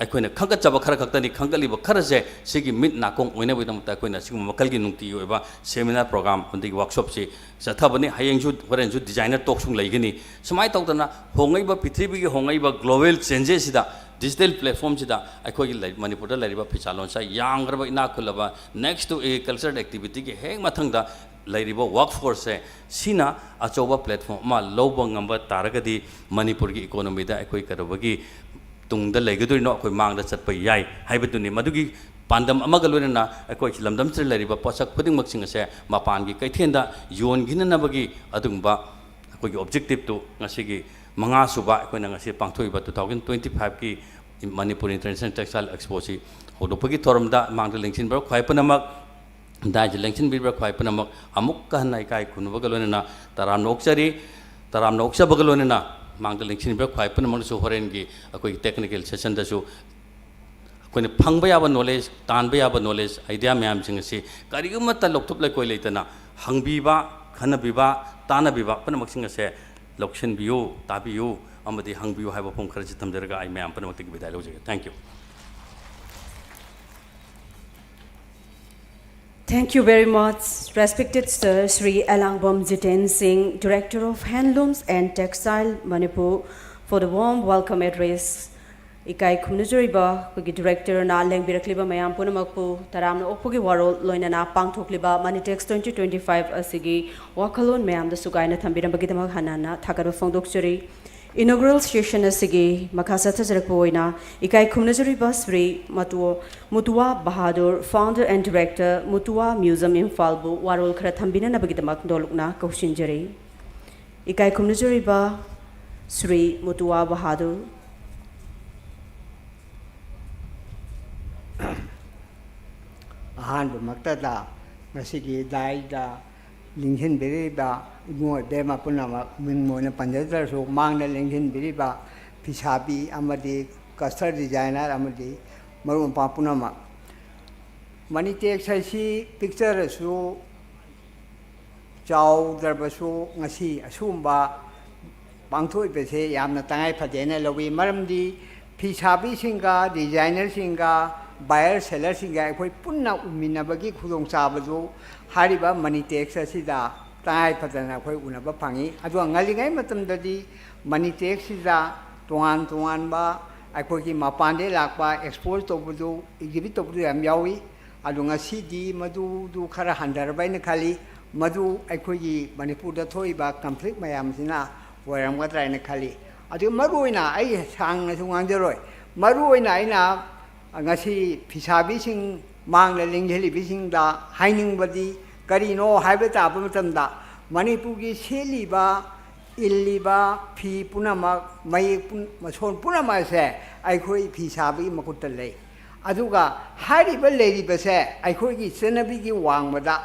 ꯑꯩꯈꯣꯏꯅ ꯈꯟꯒꯠꯆꯕ ꯈꯔ ꯈꯛꯇꯅꯤ꯫ ꯈꯟꯒꯠꯂꯤꯕ ꯈꯔꯁꯦ ꯁꯤꯒꯤ ꯃꯤꯠ ꯅꯥꯀꯣꯡ ꯑꯣꯏꯅꯕꯒꯤꯗꯃꯛꯇ ꯑꯩꯈꯣꯏꯅ ꯁꯤꯒꯨꯝꯕ ꯃꯈꯜꯒꯤ ꯅꯨꯡꯇꯤꯒꯤ ꯑꯣꯏꯕ seminar program ꯑꯃꯗꯤ workshopꯁꯤ ꯆꯠꯊꯕꯅꯤ꯫ ꯍꯌꯦꯡꯁꯨ, ꯍꯣꯔꯦꯟꯁꯨ designer talkꯁꯨ ꯂꯩꯒꯅꯤ꯫ ꯁꯨꯃꯥꯏꯅ ꯇꯧꯗꯅ ꯍꯣꯡꯉꯛꯏꯕ ꯄ꯭ꯔꯤꯊꯤꯕꯤꯒꯤ ꯍꯣꯡꯉꯛꯏꯕ global changesꯁꯤꯗ, digital platformꯁꯤꯗ ꯑꯩꯈꯣꯏꯒꯤ ꯂꯩ-, ꯃꯅꯤꯄꯨꯔꯗ ꯂꯩꯔꯤꯕ ꯐꯤꯁꯥ ꯂꯣꯟꯁꯥ ꯌꯥꯝꯈ꯭ꯔꯕ, ꯏꯅꯥꯛ ꯈꯨꯜꯂꯕ, next to agricultural activityꯒꯤ ꯍꯦꯛ ꯃꯊꯪꯗ ꯂꯩꯔꯤꯕ workforceꯁꯦ, ꯁꯤꯅ ꯑꯆꯧꯕ platform ꯑꯃ ꯂꯧꯕ ꯉꯝꯕ ꯇꯥꯔꯒꯗꯤ ꯃꯅꯤꯄꯨꯔꯒꯤ economyꯗ ꯑꯩꯈꯣꯏ ꯀꯩꯗꯧꯕꯒꯤ ꯇꯨꯡꯗ ꯂꯩꯒꯗꯣꯏꯅꯣ? ꯑꯩꯈꯣꯏ ꯃꯥꯡꯗ ꯆꯠꯄ ꯌꯥꯏ ꯍꯥꯏꯕꯗꯨꯅꯤ꯫ ꯃꯗꯨꯒꯤ ꯄꯥꯟꯗꯝ ꯑꯃꯒ ꯂꯣꯏꯅꯅ ꯑꯩꯈꯣꯏ ꯂꯝꯗꯝꯁꯤꯗ ꯂꯩꯔꯤꯕ ꯄꯣꯠꯁꯛ ꯈꯨꯗꯤꯡꯃꯛꯁꯤꯡ ꯑꯁꯦ ꯃꯄꯥꯟꯒꯤ ꯀꯩꯊꯦꯜꯗ ꯌꯣꯟꯈꯤꯅꯅꯕꯒꯤ ꯑꯗꯨꯒꯨꯝꯕ ꯑꯩꯈꯣꯏꯒꯤ objectiveꯇꯨ ꯉꯁꯤꯒꯤ ꯃꯉꯥ ꯁꯨꯕ ꯑꯩꯈꯣꯏꯅ ꯉꯁꯤ ꯄꯥꯡꯊꯣꯛꯏꯕ two thousand twenty fiveꯀꯤ Manipur International Textile Expoꯁꯤ ꯍꯧꯗꯣꯛꯄꯒꯤ ꯊꯧꯔꯝꯗ ꯃꯥꯡꯗ ꯂꯦꯡꯁꯤꯟꯕ ꯈ꯭ꯋꯥꯏ ꯄꯨꯝꯅꯃꯛ, ꯗꯥꯏꯁꯤꯗ ꯂꯦꯡꯁꯤꯟꯕꯤꯔꯤꯕ ꯈ꯭ꯋꯥꯏ ꯄꯨꯝꯅꯃꯛ ꯑꯃꯨꯛꯀ ꯍꯟꯅ ꯏꯀꯥꯏ ꯈꯨꯝꯅꯕꯒ ꯂꯣꯏꯅꯅ ꯇꯔꯥꯝꯅ ꯑꯣꯛꯆꯔꯤ꯫ ꯇꯔꯥꯝꯅ ꯑꯣꯛꯆꯕꯒ ꯂꯣꯏꯅꯅ ꯃꯥꯡꯗ ꯂꯦꯡꯁꯤꯟꯕꯤꯔꯤꯕ ꯈ꯭ꯋꯥꯏ ꯄꯨꯝꯅꯃꯛꯅꯁꯨ ꯍꯣꯔꯦꯟꯒꯤ ꯑꯩꯈꯣꯏꯒꯤ technical sessionꯗꯁꯨ ꯑꯩꯈꯣꯏꯅ ꯐꯪꯕ ꯌꯥꯕ knowledge, ꯇꯥꯟꯕ ꯌꯥꯕ knowledge, idea ꯃꯌꯥꯝꯁꯤꯡ ꯑꯁꯤ ꯀꯔꯤꯒꯨꯝꯕꯇ ꯂꯧꯊꯣꯛ ꯂꯩꯀꯣꯏ ꯂꯩꯇꯅ ꯍꯪꯕꯤꯕ, ꯈꯟꯅꯕꯤꯕ, ꯇꯥꯟꯅꯕꯤꯕ ꯄꯨꯝꯅꯃꯛꯁꯤꯡ ꯑꯁꯦ ꯂꯧꯁꯤꯟꯕꯤꯌꯨ, ꯇꯥꯕꯤꯌꯨ ꯑꯃꯗꯤ ꯍꯪꯕꯤꯌꯨ ꯍꯥꯏꯕ ꯋꯥꯐꯝ ꯈꯔꯁꯤ ꯊꯝꯖꯔꯒ ꯑꯩ ꯃꯌꯥꯝ ꯄꯨꯝꯅꯃꯛꯇꯒꯤ ꯕꯤꯗꯥꯏ ꯂꯧꯖꯒꯦ꯫ Thank you. Thank you very much, respected Sir Shri Elangbam Jiten Singh, Director of Handlooms and Textile Manipur, for the warm welcome address. ꯏꯀꯥꯏ ꯈꯨꯝꯅꯖꯔꯤꯕ ꯑꯩꯈꯣꯏꯒꯤ directorꯅ ꯂꯦꯡꯕꯤꯔꯛꯂꯤꯕ ꯃꯌꯥꯝ ꯄꯨꯝꯅꯃꯛꯄꯨ ꯇꯔꯥꯝꯅ ꯑꯣꯛꯄꯒꯤ ꯋꯥꯔꯣꯜ ꯂꯣꯏꯅꯅ ꯄꯥꯡꯊꯣꯛꯂꯤꯕ Manitex twenty twenty five ꯑꯁꯤꯒꯤ ꯋꯥꯈꯜꯂꯣꯟ ꯃꯌꯥꯝꯗ ꯁꯨꯒꯥꯏꯅ ꯊꯝꯕꯤꯔꯝꯕꯒꯤꯗꯃꯛ ꯍꯟꯅ ꯍꯟꯅ ꯊꯥꯒꯠꯄ ꯐꯣꯡꯗꯣꯛꯆꯔꯤ꯫ Inaugural session ꯑꯁꯤꯒꯤ ꯃꯈꯥ ꯆꯠꯊꯖꯔꯛꯄ ꯑꯣꯏꯅ ꯏꯀꯥꯏ ꯈꯨꯝꯅꯖꯔꯤꯕ ꯁ꯭ꯔꯤ ꯃꯇꯨ-, ꯃꯨꯇꯨꯋꯥ Bahadur, founder and director, ꯃꯨꯇꯨꯋꯥ Museum ꯏꯝꯐꯥꯜꯕꯨ ꯋꯥꯔꯣꯜ ꯈꯔ ꯊꯝꯕꯤꯅꯅꯕꯒꯤꯗꯃꯛ ꯅꯣꯜꯂꯨꯛꯅ ꯀꯧꯁꯤꯟꯖꯔꯤ꯫ ꯏꯀꯥꯏ ꯈꯨꯝꯅꯖꯔꯤꯕ ꯁ꯭ꯔꯤ ꯃꯨꯇꯨꯋꯥ ꯕꯍꯥꯗꯨꯔ꯫ ꯑꯍꯥꯟꯕꯃꯛꯇꯗ ꯉꯁꯤꯒꯤ ꯗꯥꯏꯗ ꯂꯤꯡꯁꯤꯟꯕꯤꯔꯤꯕ ꯏꯕꯨꯡ ꯏꯕꯦꯝꯃ ꯄꯨꯝꯅꯃꯛ, ꯃꯤꯡ ꯑꯣꯏꯅ ꯄꯟꯖꯗ꯭ꯔꯁꯨ, ꯃꯥꯡꯗ ꯂꯦꯡꯁꯤꯟꯕꯤꯔꯤꯕ ꯐꯤꯁꯥꯕꯤ ꯑꯃꯗꯤ costume designer ꯑꯃꯗꯤ ꯃꯔꯨꯞ ꯃꯄꯥꯡ ꯄꯨꯝꯅꯃꯛ, Manitex ꯍꯥꯏꯁꯤ ꯄꯤꯛꯆꯔꯁꯨ ꯆꯥꯎꯗ꯭ꯔꯕꯁꯨ ꯉꯁꯤ ꯑꯁꯤꯒꯨꯝꯕ ꯄꯥꯡꯊꯣꯛꯏꯕꯁꯦ ꯌꯥꯝꯅ ꯇꯉꯥꯏ ꯐꯗꯦꯅ ꯂꯧꯏ꯫ ꯃꯔꯝꯗꯤ ꯐꯤ ꯁꯥꯕꯤꯁꯤꯡꯒ, ꯗꯤꯖꯥꯏꯅꯔꯁꯤꯡꯒ, ꯕꯥꯌꯔ ꯁꯦꯂꯔꯁꯤꯡꯒ ꯑꯩꯈꯣꯏ ꯄꯨꯟꯅ ꯎꯃꯤꯟꯅꯕꯒꯤ ꯈꯨꯗꯣꯡꯆꯥꯕꯗꯨ ꯍꯥꯏꯔꯤꯕ ꯃꯅꯤ ꯇꯦꯛꯁ ꯑꯁꯤꯗ ꯇꯉꯥꯏ ꯐꯗꯅ ꯑꯩꯈꯣꯏ ꯎꯅꯕ ꯐꯪꯉꯤ꯫ ꯑꯗꯨꯒ ꯉꯜꯂꯤꯉꯩ ꯃꯇꯝꯗꯗꯤ ꯃꯅꯤ ꯇꯦꯛꯁꯁꯤꯗ ꯇꯣꯉꯥꯟ ꯇꯣꯉꯥꯟꯕ ꯑꯩꯈꯣꯏꯒꯤ ꯃꯄꯥꯟꯗꯒꯤ ꯂꯥꯛꯄ ꯑꯦꯛꯁꯄꯣꯖ ꯇꯧꯕꯗꯨ, ꯑꯦꯛꯖꯤꯕꯤꯠ ꯇꯧꯕꯗꯨ ꯌꯥꯝ ꯌꯥꯎꯏ꯫ ꯑꯗꯣ ꯉꯁꯤꯗꯤ ꯃꯗꯨꯗꯨ ꯈꯔ ꯍꯟꯊꯔꯕ ꯍꯥꯏꯅ ꯈꯜꯂꯤ꯫ ꯃꯗꯨ ꯑꯩꯈꯣꯏꯒꯤ ꯃꯅꯤꯄꯨꯔꯗ ꯊꯣꯛꯏꯕ ꯀꯟꯐ꯭ꯂꯤꯛ ꯃꯌꯥꯝꯁꯤꯅ ꯑꯣꯏꯔꯝꯒꯗ꯭ꯔꯥ ꯍꯥꯏꯅ ꯈꯜꯂꯤ꯫ ꯑꯗꯨꯒ ꯃꯔꯨꯑꯣꯏꯅ ꯑꯩ ꯁꯥꯡꯅꯁꯨ ꯉꯥꯡꯖꯔꯣꯏ꯫ ꯃꯔꯨꯑꯣꯏꯅ ꯑꯩꯅ ꯉꯁꯤ ꯐꯤꯁꯥꯕꯤꯁꯤꯡ ꯃꯥꯡꯗ ꯂꯦꯡꯁꯤꯜꯂꯤꯕꯁꯤꯡꯗ ꯍꯥꯏꯅꯤꯡꯕꯗꯤ ꯀꯔꯤꯅꯣ ꯍꯥꯏꯕ ꯇꯥꯕ ꯃꯇꯝꯗ, ꯃꯅꯤꯄꯨꯔꯒꯤ ꯁꯦꯠꯂꯤꯕ, ꯏꯜꯂꯤꯕ ꯐꯤ ꯄꯨꯝꯅꯃꯛ, ꯃꯌꯦꯛ ꯄꯨꯝ-, ꯃꯁꯣꯟ ꯄꯨꯝꯅꯃꯛ ꯑꯁꯦ ꯑꯩꯈꯣꯏ ꯐꯤ ꯁꯥꯕꯒꯤ ꯃꯈꯨꯠꯇ ꯂꯩ꯫ ꯑꯗꯨꯒ ꯍꯥꯏꯔꯤꯕ ꯂꯩꯔꯤꯕꯁꯦ ꯑꯩꯈꯣꯏꯒꯤ ꯆꯠꯅꯕꯤꯒꯤ ꯋꯥꯡꯃꯗ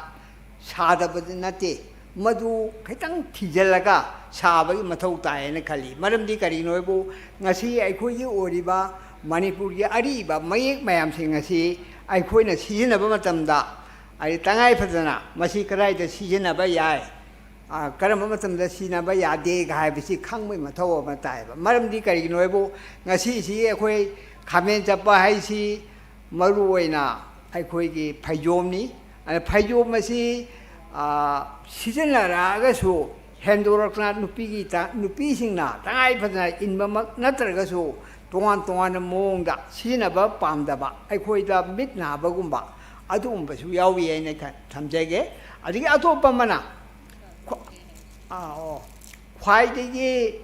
ꯁꯥꯗꯕꯗꯤ ꯅꯠꯇꯦ, ꯃꯗꯨ ꯈꯤꯇꯪ ꯊꯤꯖꯤꯜꯂꯒ ꯁꯥꯕꯒꯤ ꯃꯊꯧ ꯇꯥꯏ ꯍꯥꯏꯅ ꯈꯜꯂꯤ꯫ ꯃꯔꯝꯗꯤ ꯀꯔꯤꯒꯤꯅꯣ ꯍꯥꯏꯕꯨ, ꯉꯁꯤ ꯑꯩꯈꯣꯏꯒꯤ ꯑꯣꯏꯔꯤꯕ ꯃꯅꯤꯄꯨꯔꯒꯤ ꯑꯔꯤꯕ ꯃꯌꯦꯛ ꯃꯌꯥꯝꯁꯤꯡ ꯑꯁꯤ ꯑꯩꯈꯣꯏꯅ ꯁꯤꯖꯤꯟꯅꯕ ꯃꯇꯝꯗ, ꯑꯩ ꯇꯉꯥꯏ ꯐꯗꯅ ꯃꯁꯤ ꯀꯗꯥꯏꯗ ꯁꯤꯖꯤꯟꯅꯕ ꯌꯥꯏ, ꯑ, ꯀꯔꯝꯕ ꯃꯇꯝꯗ ꯁꯤꯖꯤꯟꯅꯕ ꯌꯥꯗꯦꯒ ꯍꯥꯏꯕꯁꯤ ꯈꯪꯕꯒꯤ ꯃꯊꯧ ꯑꯃ ꯇꯥꯏꯕ꯫ ꯃꯔꯝꯗꯤ ꯀꯔꯤꯒꯤꯅꯣ ꯍꯥꯏꯕꯨ, ꯉꯁꯤꯁꯤ ꯑꯩꯈꯣꯏ ꯈꯥꯃꯦꯟ ꯆꯠꯄ ꯍꯥꯏꯁꯤ ꯃꯔꯨꯑꯣꯏꯅ ꯑꯩꯈꯣꯏꯒꯤ ꯐꯩꯖꯣꯝꯅꯤ꯫ ꯑꯗ ꯐꯩꯖꯣꯝ ꯑꯁꯤ, ꯑ, ꯁꯤꯖꯤꯟꯅꯔꯛꯑꯒꯁꯨ ꯍꯦꯟꯗꯣꯔꯛꯇꯅ ꯅꯨꯄꯤꯒꯤ ꯇ-, ꯅꯨꯄꯤꯁꯤꯡꯅ ꯇꯉꯥꯏ ꯐꯗꯅ ꯏꯟꯕꯃꯛ ꯅꯠꯇ꯭ꯔꯒꯁꯨ ꯇꯣꯉꯥꯟ ꯇꯣꯉꯥꯟꯕ ꯃꯑꯣꯡꯗ ꯁꯤꯖꯤꯟꯅꯕ ꯄꯥꯝꯗꯕ, ꯑꯩꯈꯣꯏꯗ ꯃꯤꯠ ꯅꯥꯕꯒꯨꯝꯕ ꯑꯗꯨꯒꯨꯝꯕꯁꯨ ꯌꯥꯎꯏ ꯍꯥꯏꯅ ꯈ-, ꯊꯝꯖꯒꯦ꯫ ꯑꯗꯒꯤ ꯑꯇꯣꯞꯄ ꯑꯃꯅ ꯈ꯭ꯋꯥ-, ꯑꯥ, ꯑꯣ, ꯈ꯭ꯋꯥꯏꯗꯒꯤ,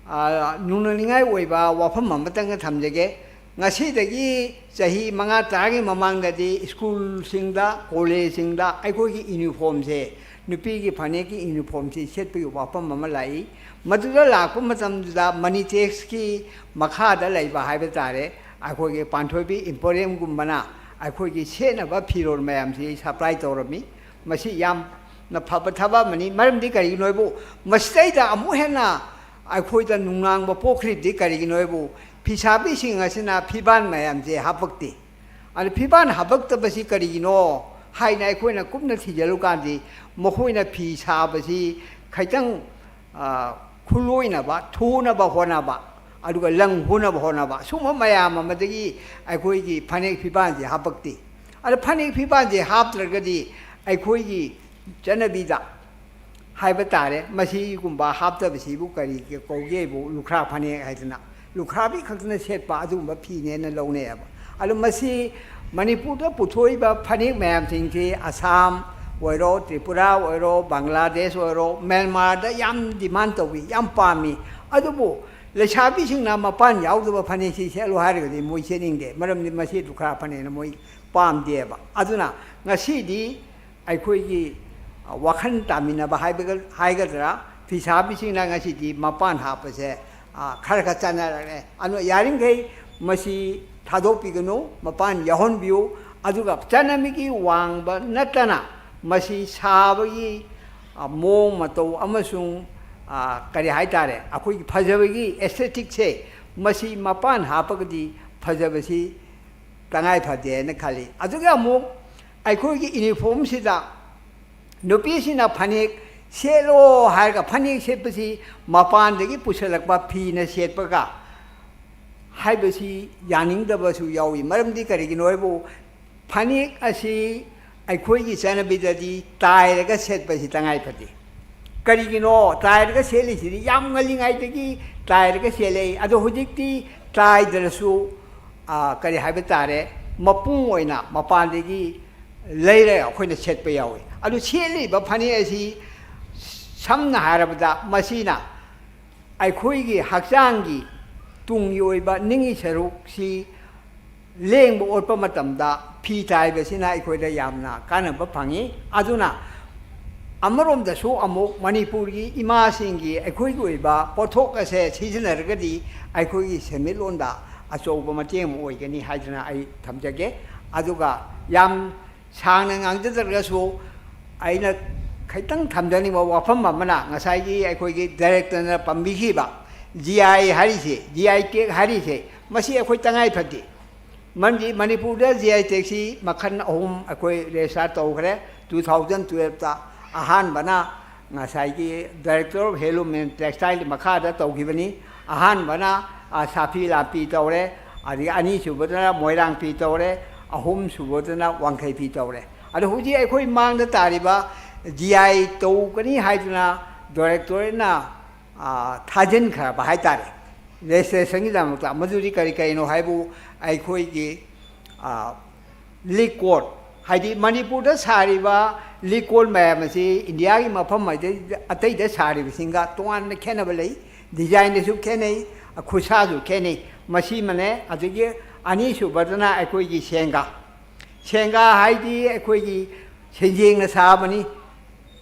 ꯑꯥ, ꯅꯨꯡꯅꯅꯤꯡꯉꯥꯏ ꯑꯣꯏꯕ ꯋꯥꯐꯝ ꯑꯃꯇꯪꯒ ꯊꯝꯖꯒꯦ꯫ ꯉꯁꯤꯗꯒꯤ ꯆꯍꯤ ꯃꯉꯥ ꯇꯔꯥꯒꯤ ꯃꯃꯥꯡꯗꯗꯤ ꯁ꯭ꯀꯨꯜꯁꯤꯡꯗ, ꯀꯣꯂꯦꯖꯁꯤꯡꯗ ꯑꯩꯈꯣꯏꯒꯤ ꯌꯨꯅꯤꯐꯣꯔꯝꯁꯦ, ꯅꯨꯄꯤꯒꯤ ꯐꯅꯦꯛꯀꯤ ꯌꯨꯅꯤꯐꯣꯔꯝꯁꯤ ꯁꯦꯠꯄꯒꯤ ꯋꯥꯐꯝ ꯑꯃ ꯂꯥꯛꯏ꯫ ꯃꯗꯨꯗ ꯂꯥꯛꯄ ꯃꯇꯝꯗꯨꯗ ꯃꯅꯤꯇꯦꯛꯁꯀꯤ ꯃꯈꯥꯗ ꯂꯩꯕ ꯍꯥꯏꯕ ꯇꯥꯔꯦ, ꯑꯩꯈꯣꯏꯒꯤ ꯄꯥꯟꯊꯣꯏꯕꯤ ꯏꯝꯄꯣꯔꯤꯌꯝꯒꯨꯝꯕꯅ ꯑꯩꯈꯣꯏꯒꯤ ꯁꯦꯠꯅꯕ ꯐꯤꯔꯣꯜ ꯃꯌꯥꯝꯁꯤ ꯁꯄ꯭ꯂꯥꯏ ꯇꯧꯔꯝꯃꯤ꯫ ꯃꯁꯤ ꯌꯥꯝꯅ ꯐꯕ ꯊꯕꯛ ꯑꯃꯅꯤ꯫ ꯃꯔꯝꯗꯤ ꯀꯔꯤꯒꯤꯅꯣ ꯍꯥꯏꯕꯨ, ꯃꯁꯤꯗꯩꯗ ꯑꯃꯨꯛ ꯍꯦꯟꯅ ꯑꯩꯈꯣꯏꯗ ꯅꯨꯡꯅꯥꯡꯕ ꯄꯣꯛꯈ꯭ꯔꯤꯕꯗꯤ ꯀꯔꯤꯒꯤꯅꯣ ꯍꯥꯏꯕꯨ, ꯐꯤꯁꯥꯕꯤꯁꯤꯡ ꯑꯁꯤꯅ ꯐꯤꯕꯥꯟ ꯃꯌꯥꯝꯁꯦ ꯍꯥꯄꯛꯇꯦ꯫ ꯑꯗ ꯐꯤꯕꯥꯟ ꯍꯥꯄꯛꯇꯕꯁꯤ ꯀꯔꯤꯒꯤꯅꯣ ꯍꯥꯏꯅ ꯑꯩꯈꯣꯏꯅ ꯀꯨꯞꯅ ꯊꯤꯖꯤꯜꯂꯨꯀꯥꯟꯗꯤ, ꯃꯈꯣꯏꯅ ꯐꯤ ꯁꯥꯕꯁꯤ ꯈꯤꯇꯪ, ꯑ, ꯈꯨꯂꯣꯏꯅꯕ, ꯊꯨꯅꯕ ꯍꯣꯠꯅꯕ, ꯑꯗꯨꯒ ꯂꯪ ꯍꯨꯅꯕ ꯍꯣꯠꯅꯕ, ꯁꯨꯝꯕ ꯃꯌꯥꯝ ꯑꯃꯗꯒꯤ ꯑꯩꯈꯣꯏꯒꯤ ꯐꯅꯦꯛ ꯐꯤꯕꯥꯟꯁꯦ ꯍꯥꯞꯄꯛꯇꯦ꯫ ꯑꯗ ꯐꯅꯦꯛ ꯐꯤꯕꯥꯟꯁꯦ ꯍꯥꯞꯇ꯭ꯔꯒꯗꯤ ꯑꯩꯈꯣꯏꯒꯤ ꯆꯠꯅꯕꯤꯗ ꯍꯥꯏꯕ ꯇꯥꯔꯦ, ꯃꯁꯤꯒꯨꯝꯕ ꯍꯥꯞꯇꯕꯁꯤꯕꯨ ꯀꯔꯤ ꯀꯧꯒꯦꯕꯨ, ꯂꯨꯈ꯭ꯔꯥ ꯐꯅꯦꯛ ꯍꯥꯏꯗꯅ ꯂꯨꯈ꯭ꯔꯥꯕꯤ ꯈꯛꯇꯅ ꯁꯦꯠꯄ ꯑꯗꯨꯒꯨꯝꯕ ꯐꯤꯅꯦꯅ ꯂꯧꯅꯩꯌꯦꯕ꯫ ꯑꯗꯣ ꯃꯁꯤ ꯃꯅꯤꯄꯨꯔꯗ ꯄꯨꯊꯣꯛꯏꯕ ꯐꯅꯦꯛ ꯃꯌꯥꯝꯁꯤꯡꯁꯤ ꯑꯁꯥꯝ ꯑꯣꯏꯔꯣ, ꯇ꯭ꯔꯤꯄꯨꯔꯥ ꯑꯣꯏꯔꯣ, ꯕꯪꯒ꯭ꯂꯥꯗꯦꯁ ꯑꯣꯏꯔꯣ, ꯃ꯭ꯌꯥꯟꯃꯥꯔꯗ ꯌꯥꯝ demand ꯇꯧꯏ, ꯌꯥꯝ ꯄꯥꯝꯃꯤ꯫ ꯑꯗꯨꯕꯨ ꯂꯩꯁꯥꯕꯤꯁꯤꯡꯅ ꯃꯄꯥꯟ ꯌꯥꯎꯗꯕ ꯐꯅꯦꯛꯁꯤ ꯁꯦꯠꯂꯨ ꯍꯥꯏꯔꯒꯗꯤ ꯃꯣꯏ ꯁꯦꯠꯅꯤꯡꯗꯦ, ꯃꯔꯝꯗꯤ ꯃꯁꯤ ꯂꯨꯈ꯭ꯔꯥ ꯐꯅꯦꯛꯅ ꯃꯣꯏ ꯄꯥꯝꯗꯦꯕ꯫ ꯑꯗꯨꯅ ꯉꯁꯤꯗꯤ ꯑꯩꯈꯣꯏꯒꯤ, ꯑ, ꯋꯥꯈꯜ ꯇꯥꯃꯤꯟꯅꯕ ꯍꯥꯏꯕꯒ-, ꯍꯥꯏꯒꯗ꯭ꯔꯥ, ꯐꯤꯁꯥꯕꯤꯁꯤꯡꯅ ꯉꯁꯤꯗꯤ ꯃꯄꯥꯟ ꯍꯥꯞꯄꯁꯦ, ꯑ, ꯈꯔ ꯈꯔ ꯆꯠꯅꯔꯛꯂꯦ꯫ ꯑꯗꯨꯅ ꯌꯥꯔꯤꯈꯩ ꯃꯁꯤ ꯊꯥꯗꯣꯛꯄꯤꯒꯅꯨ, ꯃꯄꯥꯟ ꯌꯥꯎꯍꯟꯕꯤꯌꯨ꯫ ꯑꯗꯨꯒ ꯆꯠꯅꯕꯤꯒꯤ ꯋꯥꯡꯕ ꯅꯠꯇꯅ ꯃꯁꯤ ꯁꯥꯕꯒꯤ, ꯑ, ꯃꯑꯣꯡ ꯃꯇꯧ ꯑꯃꯁꯨꯡ, ꯑ, ꯀꯔꯤ ꯍꯥꯏꯇꯥꯔꯦ, ꯑꯩꯈꯣꯏꯒꯤ ꯐꯖꯕꯒꯤ aestheticꯁꯦ ꯃꯁꯤ ꯃꯄꯥꯟ ꯍꯥꯞꯄꯒꯗꯤ ꯐꯖꯕꯁꯤ ꯇꯉꯥꯏ ꯐꯗꯦ ꯍꯥꯏꯅ ꯈꯜꯂꯤ꯫ ꯑꯗꯨꯒ ꯑꯃꯨꯛ ꯑꯩꯈꯣꯏꯒꯤ uniformꯁꯤꯗ ꯅꯨꯄꯤꯁꯤꯡꯅ ꯐꯅꯦꯛ ꯁꯦꯠꯂꯣ ꯍꯥꯏꯔꯒ ꯐꯅꯦꯛ ꯁꯦꯠꯄꯁꯤ ꯃꯄꯥꯟꯗꯒꯤ ꯄꯨꯁꯤꯜꯂꯛꯄ ꯐꯤꯅ ꯁꯦꯠꯄꯒ ꯍꯥꯏꯕꯁꯤ ꯌꯥꯅꯤꯡꯗꯕꯁꯨ ꯌꯥꯎꯏ꯫ ꯃꯔꯝꯗꯤ ꯀꯔꯤꯒꯤꯅꯣ ꯍꯥꯏꯕꯨ ꯐꯅꯦꯛ ꯑꯁꯤ ꯑꯩꯈꯣꯏꯒꯤ ꯆꯠꯅꯕꯤꯗꯗꯤ ꯇꯥꯏꯔꯒ ꯁꯦꯠꯄꯁꯤ ꯇꯉꯥꯏ ꯐꯗꯦ꯫ ꯀꯔꯤꯒꯤꯅꯣ ꯇꯥꯏꯔꯒ ꯁꯦꯠꯂꯤꯁꯤꯗꯤ? ꯌꯥꯝ ꯉꯜꯂꯤꯉꯩꯗꯒꯤ ꯇꯥꯏꯔꯒ ꯁꯦꯠꯂꯛꯏ꯫ ꯑꯗꯣ ꯍꯧꯖꯤꯛꯇꯤ ꯇꯥꯏꯗ꯭ꯔꯁꯨ, ꯑ, ꯀꯔꯤ ꯍꯥꯏꯕ ꯇꯥꯔꯦ, ꯃꯄꯨꯡ ꯑꯣꯏꯅ ꯃꯄꯥꯟꯗꯒꯤ ꯂꯩꯔꯒ ꯑꯩꯈꯣꯏꯅ ꯁꯦꯠꯄ ꯌꯥꯎꯏ꯫ ꯑꯗꯨ ꯁꯦꯠꯂꯤꯕ ꯐꯅꯦꯛ ꯑꯁꯤ ꯁꯝꯅ ꯍꯥꯏꯔꯕꯗ ꯃꯁꯤꯅ ꯑꯩꯈꯣꯏꯒꯤ ꯍꯛꯆꯥꯡꯒꯤ ꯇꯨꯡꯒꯤ ꯑꯣꯏꯕ ꯅꯤꯡꯒꯤ ꯁꯔꯨꯛꯁꯤ ꯂꯦꯡꯕ ꯑꯣꯠꯄ ꯃꯇꯝꯗ ꯐꯤ ꯇꯥꯏꯕꯁꯤꯅ ꯑꯩꯈꯣꯏꯗ ꯌꯥꯝꯅ ꯀꯥꯟꯅꯕ ꯐꯪꯉꯤ꯫ ꯑꯗꯨꯅ ꯑꯃꯔꯣꯝꯗꯁꯨ ꯑꯃꯨꯛ ꯃꯅꯤꯄꯨꯔꯒꯤ ꯏꯃꯥꯁꯤꯡꯒꯤ ꯑꯩꯈꯣꯏꯒꯤ ꯑꯣꯏꯕ ꯄꯣꯠꯊꯣꯛ ꯑꯁꯦ ꯁꯤꯖꯤꯟꯅꯔꯒꯗꯤ ꯑꯩꯈꯣꯏꯒꯤ ꯁꯦꯟꯃꯤꯠꯂꯣꯟꯗ ꯑꯆꯧꯕ ꯃꯇꯦꯡ ꯑꯃ ꯑꯣꯏꯒꯅꯤ ꯍꯥꯏꯗꯅ ꯑꯩ ꯊꯝꯖꯒꯦ꯫ ꯑꯗꯨꯒ ꯌꯥꯝ ꯁꯥꯡꯅ ꯉꯥꯡꯖꯗ꯭ꯔꯒꯁꯨ ꯑꯩꯅ ꯈꯤꯇꯪ ꯊꯝꯖꯅꯤꯡꯕ ꯋꯥꯐꯝ ꯑꯃꯅ, ꯉꯁꯥꯏꯒꯤ ꯑꯩꯈꯣꯏꯒꯤ directorꯅ ꯄꯟꯕꯤꯈꯤꯕ G I ꯍꯥꯏꯔꯤꯁꯦ, G I tag ꯍꯥꯏꯔꯤꯁꯦ, ꯃꯁꯤ ꯑꯩꯈꯣꯏ ꯇꯉꯥꯏ ꯐꯗꯦ꯫ ꯃꯔꯝꯗꯤ ꯃꯅꯤꯄꯨꯔꯗ G I tagꯁꯤ ꯃꯈꯜ ꯑꯍꯨꯝ ꯑꯩꯈꯣꯏ register ꯇꯧꯈ꯭ꯔꯦ꯫ Two thousand twelveꯇ ꯑꯍꯥꯟꯕꯅ ꯉꯁꯥꯏꯒꯤ Director of Handloom and Textile ꯃꯈꯥꯗ ꯇꯧꯈꯤꯕꯅꯤ꯫ ꯑꯍꯥꯟꯕꯅ, ꯑ, ꯁꯥꯐꯤ ꯂꯥꯟꯐꯤ ꯇꯧꯔꯦ, ꯑꯗꯒꯤ ꯑꯅꯤꯁꯨꯕꯗꯅ ꯃꯣꯏꯔꯥꯡ ꯐꯤ ꯇꯧꯔꯦ, ꯑꯍꯨꯝꯁꯨꯕꯗꯅ ꯋꯥꯡꯈꯩ ꯐꯤ ꯇꯧꯔꯦ꯫ ꯑꯗꯣ ꯍꯧꯖꯤꯛ ꯑꯩꯈꯣꯏ ꯃꯥꯡꯗ ꯇꯥꯔꯤꯕ ꯖꯤ ꯑꯥꯏ ꯇꯧꯒꯅꯤ ꯍꯥꯏꯗꯨꯅ ꯗꯥꯏꯔꯦꯛꯇꯣꯔꯦꯠꯅ, ꯑ, ꯊꯥꯖꯤꯟꯈ꯭ꯔꯕ ꯍꯥꯏ ꯇꯥꯔꯦ, ꯔꯦꯖꯤꯁꯇ꯭ꯔꯦꯁꯟꯒꯤꯗꯃꯛꯇ꯫ ꯃꯗꯨꯗꯤ ꯀꯔꯤ ꯀꯔꯤꯅꯣ ꯍꯥꯏꯕꯨ ꯑꯩꯈꯣꯏꯒꯤ, ꯑ, ꯂꯤꯛꯀꯣꯟ, ꯍꯥꯏꯗꯤ ꯃꯅꯤꯄꯨꯔꯗ ꯁꯥꯔꯤꯕ ꯂꯤꯛꯀꯣꯟ ꯃꯌꯥꯝ ꯑꯁꯤ ꯏꯟꯗꯤꯌꯥꯒꯤ ꯃꯐꯝ ꯑꯇꯩ-, ꯑꯇꯩꯗ ꯁꯥꯔꯤꯕꯁꯤꯡꯒ ꯇꯣꯉꯥꯟꯅ ꯈꯦꯠꯅꯕ ꯂꯩ꯫ ꯗꯤꯖꯥꯏꯟꯗꯁꯨ ꯈꯦꯠꯅꯩ, ꯈꯨꯠꯁꯥꯁꯨ ꯈꯦꯠꯅꯩ꯫ ꯃꯁꯤꯃꯅꯦ꯫ ꯑꯗꯒꯤ ꯑꯅꯤꯁꯨꯕꯗꯅ ꯑꯩꯈꯣꯏꯒꯤ ꯁꯦꯡꯒꯥ꯫ ꯁꯦꯡꯒꯥ ꯍꯥꯏꯗꯤ ꯑꯩꯈꯣꯏꯒꯤ ꯁꯦꯟꯖꯦꯡꯅ ꯁꯥꯕꯅꯤ꯫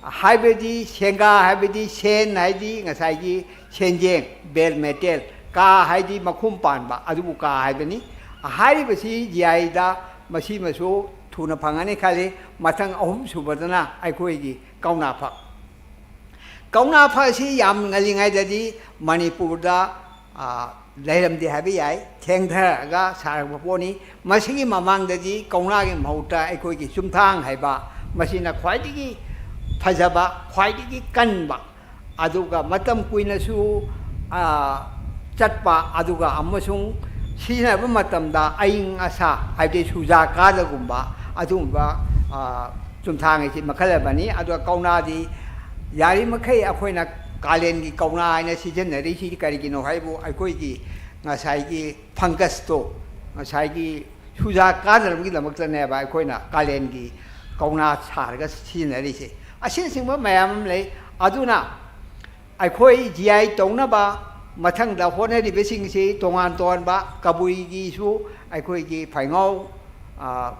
ꯍꯥꯏꯕꯗꯤ ꯁꯦꯡꯒꯥ ꯍꯥꯏꯕꯗꯤ ꯁꯦꯟ ꯍꯥꯏꯗꯤ ꯉꯁꯥꯏꯒꯤ ꯁꯦꯟꯖꯦꯡ, ꯕꯦꯜ ꯃꯦꯇꯦꯜ, ꯀꯥ ꯍꯥꯏꯗꯤ ꯃꯈꯨꯝ ꯄꯥꯟꯕ, ꯑꯗꯨꯕꯨ ꯀꯥ ꯍꯥꯏꯕꯅꯤ꯫ ꯍꯥꯏꯔꯤꯕꯁꯤ ꯖꯤ ꯑꯥꯏꯗ ꯃꯁꯤꯃꯁꯨ ꯊꯨꯅ ꯐꯪꯒꯅꯤ ꯈꯜꯂꯤ꯫ ꯃꯊꯪ ꯑꯍꯨꯝꯁꯨꯕꯗꯅ ꯑꯩꯈꯣꯏꯒꯤ ꯀꯧꯅꯥ ꯐꯛ꯫ ꯀꯧꯅꯥ ꯐꯛ ꯑꯁꯤ ꯌꯥꯝ ꯉꯜꯂꯤꯉꯩꯗꯗꯤ ꯃꯅꯤꯄꯨꯔꯗ, ꯑ, ꯂꯩꯔꯝꯗꯦ ꯍꯥꯏꯕ ꯌꯥꯏ, ꯊꯦꯡꯊꯔꯛꯑꯒ ꯁꯥꯔꯛꯄ ꯄꯣꯠꯅꯤ꯫ ꯃꯁꯤꯒꯤ ꯃꯃꯥꯡꯗꯗꯤ ꯀꯧꯅꯥꯒꯤ ꯃꯍꯨꯠꯇ ꯑꯩꯈꯣꯏꯒꯤ ꯆꯨꯝꯊꯥꯡ ꯍꯥꯏꯕ, ꯃꯁꯤꯅ ꯈ꯭ꯋꯥꯏꯗꯒꯤ ꯐꯖꯕ, ꯈ꯭ꯋꯥꯏꯗꯒꯤ ꯀꯟꯕ, ꯑꯗꯨꯒ ꯃꯇꯝ ꯀꯨꯏꯅꯁꯨ, ꯑ, ꯆꯠꯄ, ꯑꯗꯨꯒ ꯑꯃꯁꯨꯡ ꯁꯤꯖꯤꯟꯅꯕ ꯃꯇꯝꯗ ꯑꯏꯪ ꯑꯁꯥ, ꯍꯥꯏꯕꯗꯤ ꯁꯨꯖꯥ ꯀꯥꯗꯒꯨꯝꯕ ꯑꯗꯨꯒꯨꯝꯕ, ꯑ, ꯆꯨꯝꯊꯥꯡ ꯑꯁꯤ ꯃꯈꯜ ꯑꯃꯅꯤ꯫ ꯑꯗꯨꯒ ꯀꯧꯅꯥꯗꯤ ꯌꯥꯔꯤꯃꯈꯩ ꯑꯩꯈꯣꯏꯅ ꯀꯥꯂꯦꯟꯒꯤ ꯀꯧꯅꯥ ꯍꯥꯏꯅ ꯁꯤꯖꯤꯟꯅꯔꯤꯁꯤ ꯀꯔꯤꯒꯤꯅꯣ ꯍꯥꯏꯕꯨ ꯑꯩꯈꯣꯏꯒꯤ ꯉꯁꯥꯏꯒꯤ ꯐꯪꯒꯁꯇꯣ, ꯉꯁꯥꯏꯒꯤ ꯁꯨꯖꯥ ꯀꯥꯗꯅꯕꯒꯤꯗꯃꯛꯇꯅꯦꯕ ꯑꯩꯈꯣꯏꯅ ꯀꯥꯂꯦꯟꯒꯤ ꯀꯧꯅꯥ ꯁꯥꯔꯒ ꯁꯤꯖꯤꯟꯅꯔꯤꯁꯦ꯫ ꯑꯁꯤꯅꯆꯤꯡꯕ ꯃꯌꯥꯝ ꯑꯃ ꯂꯩ꯫ ꯑꯗꯨꯅ ꯑꯩꯈꯣꯏ ꯖꯤ ꯑꯥꯏ ꯇꯧꯅꯕ ꯃꯊꯪꯗ ꯍꯣꯠꯅꯔꯤꯕꯁꯤꯡꯁꯤ ꯇꯣꯉꯥꯟ ꯇꯣꯉꯥꯟꯕ ꯀꯕꯨꯏꯒꯤꯁꯨ ꯑꯩꯈꯣꯏꯒꯤ ꯐꯩꯉꯥꯎ, ꯑ,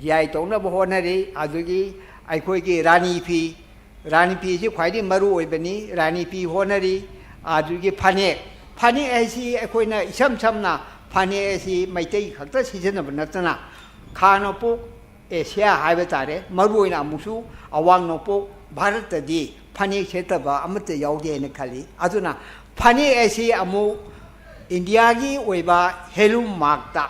ꯖꯤ ꯑꯥꯏ ꯇꯧꯅꯕ ꯍꯣꯠꯅꯔꯤ꯫ ꯑꯗꯨꯗꯒꯤ ꯑꯩꯈꯣꯏꯒꯤ ꯔꯥꯅꯤ ꯐꯤ, ꯔꯥꯅꯤ ꯐꯤꯁꯤ ꯈ꯭ꯋꯥꯏꯗꯒꯤ ꯃꯔꯨ ꯑꯣꯏꯕꯅꯤ꯫ ꯔꯥꯅꯤ ꯐꯤ ꯍꯣꯠꯅꯔꯤ꯫ ꯑꯗꯨꯗꯒꯤ ꯐꯅꯦꯛ, ꯐꯅꯦꯛ ꯍꯥꯏꯁꯤ ꯑꯩꯈꯣꯏꯅ ꯏꯁꯝ ꯁꯝꯅ ꯐꯅꯦꯛ ꯑꯁꯤ ꯃꯩꯇꯩ ꯈꯛꯇ ꯁꯤꯖꯤꯟꯅꯕ ꯅꯠꯇꯅ ꯈꯥ ꯅꯣꯡꯄꯣꯛ ꯑꯦꯁꯤꯌꯥ ꯍꯥꯏꯕ ꯇꯥꯔꯦ, ꯃꯔꯨ ꯑꯣꯏꯅ ꯑꯃꯨꯛꯁꯨ ꯑꯋꯥꯡ ꯅꯣꯡꯄꯣꯛ ꯚꯥꯔꯠꯇꯗꯤ ꯐꯅꯦꯛ ꯁꯦꯠꯇꯕ ꯑꯃꯠꯇ ꯌꯥꯎꯗꯦ ꯍꯥꯏꯅ ꯈꯜꯂꯤ꯫ ꯑꯗꯨꯅ ꯐꯅꯦꯛ ꯑꯁꯤ ꯑꯃꯨꯛ ꯏꯟꯗꯤꯌꯥꯒꯤ ꯑꯣꯏꯕ ꯍꯦꯟꯂꯨꯝ ꯃꯥꯔꯛꯇ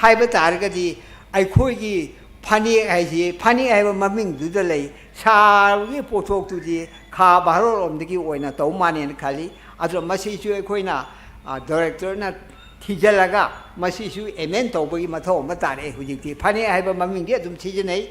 ꯍꯥꯏꯕ ꯇꯥꯔꯒꯗꯤ ꯑꯩꯈꯣꯏꯒꯤ ꯐꯅꯦꯛ ꯍꯥꯏꯁꯤ, ꯐꯅꯦꯛ ꯍꯥꯏꯕ ꯃꯃꯤꯡꯗꯨꯗ ꯂꯩ, ꯁꯥꯕꯒꯤ ꯄꯣꯠꯊꯣꯛꯇꯨꯗꯤ ꯈꯥ ꯚꯥꯔꯠꯂꯣꯝꯗꯒꯤ ꯑꯣꯏꯅ ꯇꯧ ꯃꯥꯜꯂꯦꯅ ꯈꯜꯂꯤ꯫ ꯑꯗꯨꯅ ꯃꯁꯤꯁꯨ ꯑꯩꯈꯣꯏꯅ, ꯑ, ꯗꯥꯏꯔꯦꯛꯇꯔꯅ ꯊꯤꯖꯤꯜꯂꯒ ꯃꯁꯤꯁꯨ ꯑꯦꯃꯦꯟ ꯇꯧꯕꯒꯤ ꯃꯊꯧ ꯑꯃ ꯇꯥꯔꯛꯑꯦ꯫ ꯍꯧꯖꯤꯛꯇꯤ ꯐꯅꯦꯛ ꯍꯥꯏꯕ ꯃꯃꯤꯡꯗꯤ ꯑꯗꯨꯝ ꯁꯤꯖꯤꯟꯅꯩ,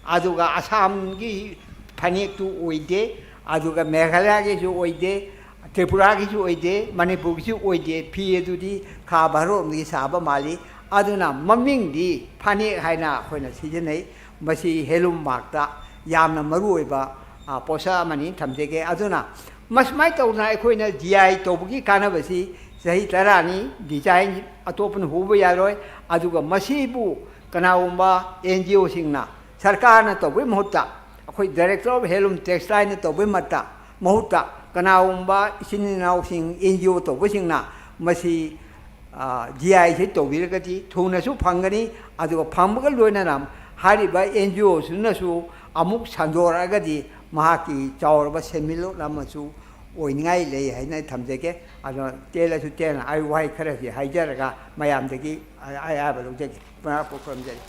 ꯑꯗꯨꯒ ꯑꯁꯥꯝꯒꯤ ꯐꯅꯦꯛꯇꯨ ꯑꯣꯏꯗꯦ, ꯑꯗꯨꯒ ꯃꯦꯘꯥꯂꯌꯥꯒꯤꯁꯨ ꯑꯣꯏꯗꯦ, ꯇ꯭ꯔꯤꯄꯨꯔꯥꯒꯤꯁꯨ ꯑꯣꯏꯗꯦ, ꯃꯅꯤꯄꯨꯔꯒꯤꯁꯨ ꯑꯣꯏꯗꯦ꯫ ꯐꯤ ꯑꯗꯨꯗꯤ ꯈꯥ ꯚꯥꯔꯠꯂꯣꯝꯗꯒꯤ ꯁꯥꯕ ꯃꯥꯜꯂꯤ꯫ ꯑꯗꯨꯅ ꯃꯃꯤꯡꯗꯤ ꯐꯅꯦꯛ ꯍꯥꯏꯅ ꯑꯩꯈꯣꯏꯅ ꯁꯤꯖꯤꯟꯅꯩ꯫ ꯃꯁꯤ ꯍꯦꯟꯂꯨꯝ ꯃꯥꯔꯛꯇ ꯌꯥꯝꯅ ꯃꯔꯨꯑꯣꯏꯕ, ꯑ, ꯄꯣꯠꯁꯛ ꯑꯃꯅꯤ ꯊꯝꯖꯒꯦ꯫ ꯑꯗꯨꯅ ꯃꯁꯨꯃꯥꯏꯅ ꯇꯧꯗꯅ ꯑꯩꯈꯣꯏꯅ ꯖꯤ ꯑꯥꯏ ꯇꯧꯕꯒꯤ ꯀꯥꯟꯅꯕꯁꯤ ꯆꯍꯤ ꯇꯔꯥꯅꯤ, ꯗꯤꯖꯥꯏꯟ ꯑꯇꯣꯞꯄꯅ ꯍꯨꯕ ꯌꯥꯔꯣꯏ꯫ ꯑꯗꯨꯒ ꯃꯁꯤꯕꯨ ꯀꯅꯥꯒꯨꯝꯕ ꯑꯦꯟ ꯖꯤ ꯑꯣꯁꯤꯡꯅ, ꯁꯔꯀꯥꯔꯅ ꯇꯧꯕꯒꯤ ꯃꯍꯨꯠꯇ, ꯑꯩꯈꯣꯏ ꯗꯥꯏꯔꯦꯛꯇꯔ ꯑꯣꯐ ꯍꯦꯟꯂꯨꯝ ꯇꯦꯛꯁꯇꯥꯏꯜꯅ ꯇꯧꯕꯒꯤ ꯃꯠꯇ-, ꯃꯍꯨꯠꯇ ꯀꯅꯥꯒꯨꯝꯕ ꯏꯆꯤꯟ ꯏꯅꯥꯎꯁꯤꯡ, ꯑꯦꯟ ꯖꯤ ꯑꯣ ꯇꯧꯕꯁꯤꯡꯅ ꯃꯁꯤ, ꯑ, ꯖꯤ ꯑꯥꯏꯁꯤ ꯇꯧꯕꯤꯔꯒꯗꯤ ꯊꯨꯅꯁꯨ ꯐꯪꯒꯅꯤ, ꯑꯗꯨꯒ ꯐꯪꯕꯒ ꯂꯣꯏꯅꯅ ꯍꯥꯏꯔꯤꯕ ꯑꯦꯟ ꯖꯤ ꯑꯣꯁꯤꯡꯅꯁꯨ ꯑꯃꯨꯛ ꯁꯟꯗꯣꯔꯛꯑꯒꯗꯤ ꯃꯍꯥꯛꯀꯤ ꯆꯥꯎꯔꯕ ꯁꯦꯟꯃꯤꯠꯂꯣꯟ ꯑꯃꯁꯨ ꯑꯣꯏꯅꯤꯡꯉꯥꯏ ꯂꯩ ꯍꯥꯏꯅ ꯊꯝꯖꯒꯦ꯫ ꯑꯗꯣ ꯇꯦꯜꯂꯁꯨ ꯇꯦꯟꯅ ꯑꯩ ꯋꯥꯍꯩ ꯈꯔꯁꯤ ꯍꯥꯏꯖꯔꯒ ꯃꯌꯥꯝꯗꯒꯤ ꯑꯌꯥꯕ ꯂꯧꯖꯒꯦ꯫ ꯃꯔꯥꯛꯄꯨ ꯈꯨꯔꯨꯝꯖꯔꯤ꯫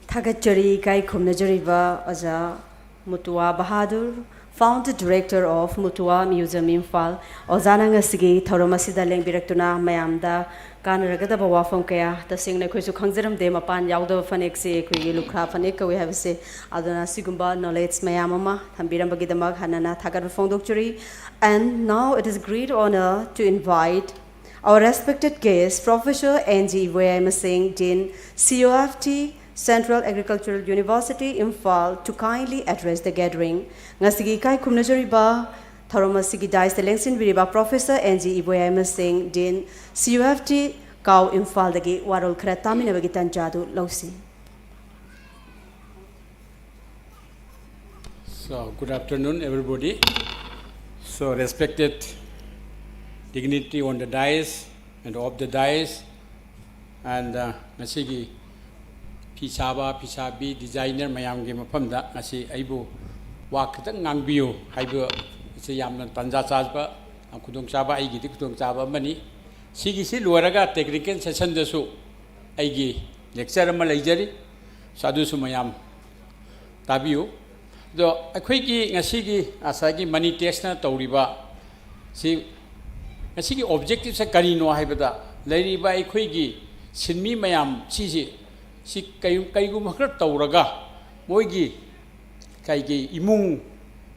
ꯊꯥꯒꯠꯆꯔꯤ ꯏꯀꯥꯏ ꯈꯨꯝꯅꯖꯔꯤꯕ ꯑꯣꯖꯥ ꯃꯨꯇꯨꯋꯥ Bahadur, Founder Director of ꯃꯨꯇꯨꯋꯥ Museum Imphal. ꯑꯣꯖꯥꯅ ꯉꯁꯤꯒꯤ ꯊꯧꯔꯝ ꯑꯁꯤꯗ ꯂꯦꯡꯕꯤꯔꯛꯇꯨꯅ ꯃꯌꯥꯝꯗ ꯀꯥꯟꯅꯔꯒꯗꯕ ꯋꯥꯐꯝ ꯀꯌꯥ, ꯇꯁꯦꯡꯅ ꯑꯩꯈꯣꯏꯁꯨ ꯈꯪꯖꯔꯝꯗꯦ, ꯃꯄꯥꯟ ꯌꯥꯎꯗꯕ ꯐꯅꯦꯛꯁꯦ ꯑꯩꯈꯣꯏꯒꯤ ꯂꯨꯈ꯭ꯔꯥ ꯐꯅꯦꯛ ꯀꯧꯏ ꯍꯥꯏꯕꯁꯦ꯫ ꯑꯗꯨꯅ ꯁꯤꯒꯨꯝꯕ knowledge ꯃꯌꯥꯝ ꯑꯃ ꯊꯝꯕꯤꯔꯝꯕꯒꯤꯗꯃꯛ ꯍꯟꯅꯅ ꯊꯥꯒꯠꯄ ꯐꯣꯡꯗꯣꯛꯆꯔꯤ꯫ And now it is great honor to invite our respected guest, Professor N G Ivoyai Masing, Dean, C O F T, Central Agricultural University, Imphal, to kindly address the gathering. ꯉꯁꯤꯒꯤ ꯏꯀꯥꯏ ꯈꯨꯝꯅꯖꯔꯤꯕ ꯊꯧꯔꯝ ꯑꯁꯤꯒꯤ dais ꯇ ꯂꯦꯡꯁꯤꯟꯕꯤꯔꯤꯕ Professor N G Ivoyai Masing, Dean, C O F T, ꯀꯥꯎ ꯏꯝꯐꯥꯜꯗꯒꯤ ꯋꯥꯔꯣꯜ ꯈꯔ ꯇꯥꯃꯤꯟꯅꯕꯒꯤ ꯇꯥꯟꯖꯥꯗꯨ ꯂꯧꯁꯤ꯫ So, good afternoon, everybody. So, respected dignity on the dais and off the dais, and uh, ꯉꯁꯤꯒꯤ ꯐꯤ ꯁꯥꯕ, ꯐꯤ ꯁꯥꯕꯤ, designer ꯃꯌꯥꯝꯒꯤ ꯃꯐꯝꯗ ꯉꯁꯤ ꯑꯩꯕꯨ ꯋꯥ ꯈꯤꯇꯪ ꯉꯥꯡꯕꯤꯌꯨ ꯍꯥꯏꯕ ꯁꯤ ꯌꯥꯝꯅ ꯇꯥꯟꯖꯥ ꯆꯥꯕ, ꯈꯨꯗꯣꯡꯆꯥꯕ, ꯑꯩꯒꯤꯗꯤ ꯈꯨꯗꯣꯡꯆꯥꯕ ꯑꯃꯅꯤ꯫ ꯁꯤꯒꯤꯁꯤ ꯂꯣꯏꯔꯒ technical sessionꯗꯁꯨ ꯑꯩꯒꯤ lecture ꯑꯃ ꯂꯩꯖꯔꯤ꯫ ꯑꯗꯨꯁꯨ ꯃꯌꯥꯝ ꯇꯥꯕꯤꯌꯨ꯫ ꯑꯗꯣ ꯑꯩꯈꯣꯏꯒꯤ ꯉꯁꯤꯒꯤ ꯉꯁꯥꯏꯒꯤ Money Taxꯅ ꯇꯧꯔꯤꯕ ꯁꯤ, ꯉꯁꯤꯒꯤ objectiveꯁꯦ ꯀꯔꯤꯅꯣ ꯍꯥꯏꯕꯗ, ꯂꯩꯔꯤꯕ ꯑꯩꯈꯣꯏꯒꯤ ꯁꯤꯟꯃꯤ ꯃꯌꯥꯝ ꯁꯤꯁꯤ, ꯁꯤ ꯀꯩ-, ꯀꯩꯒꯨꯝꯕ ꯈꯔ ꯇꯧꯔꯒ ꯃꯣꯏꯒꯤ ꯀꯩꯒꯤ ꯏꯃꯨꯡ,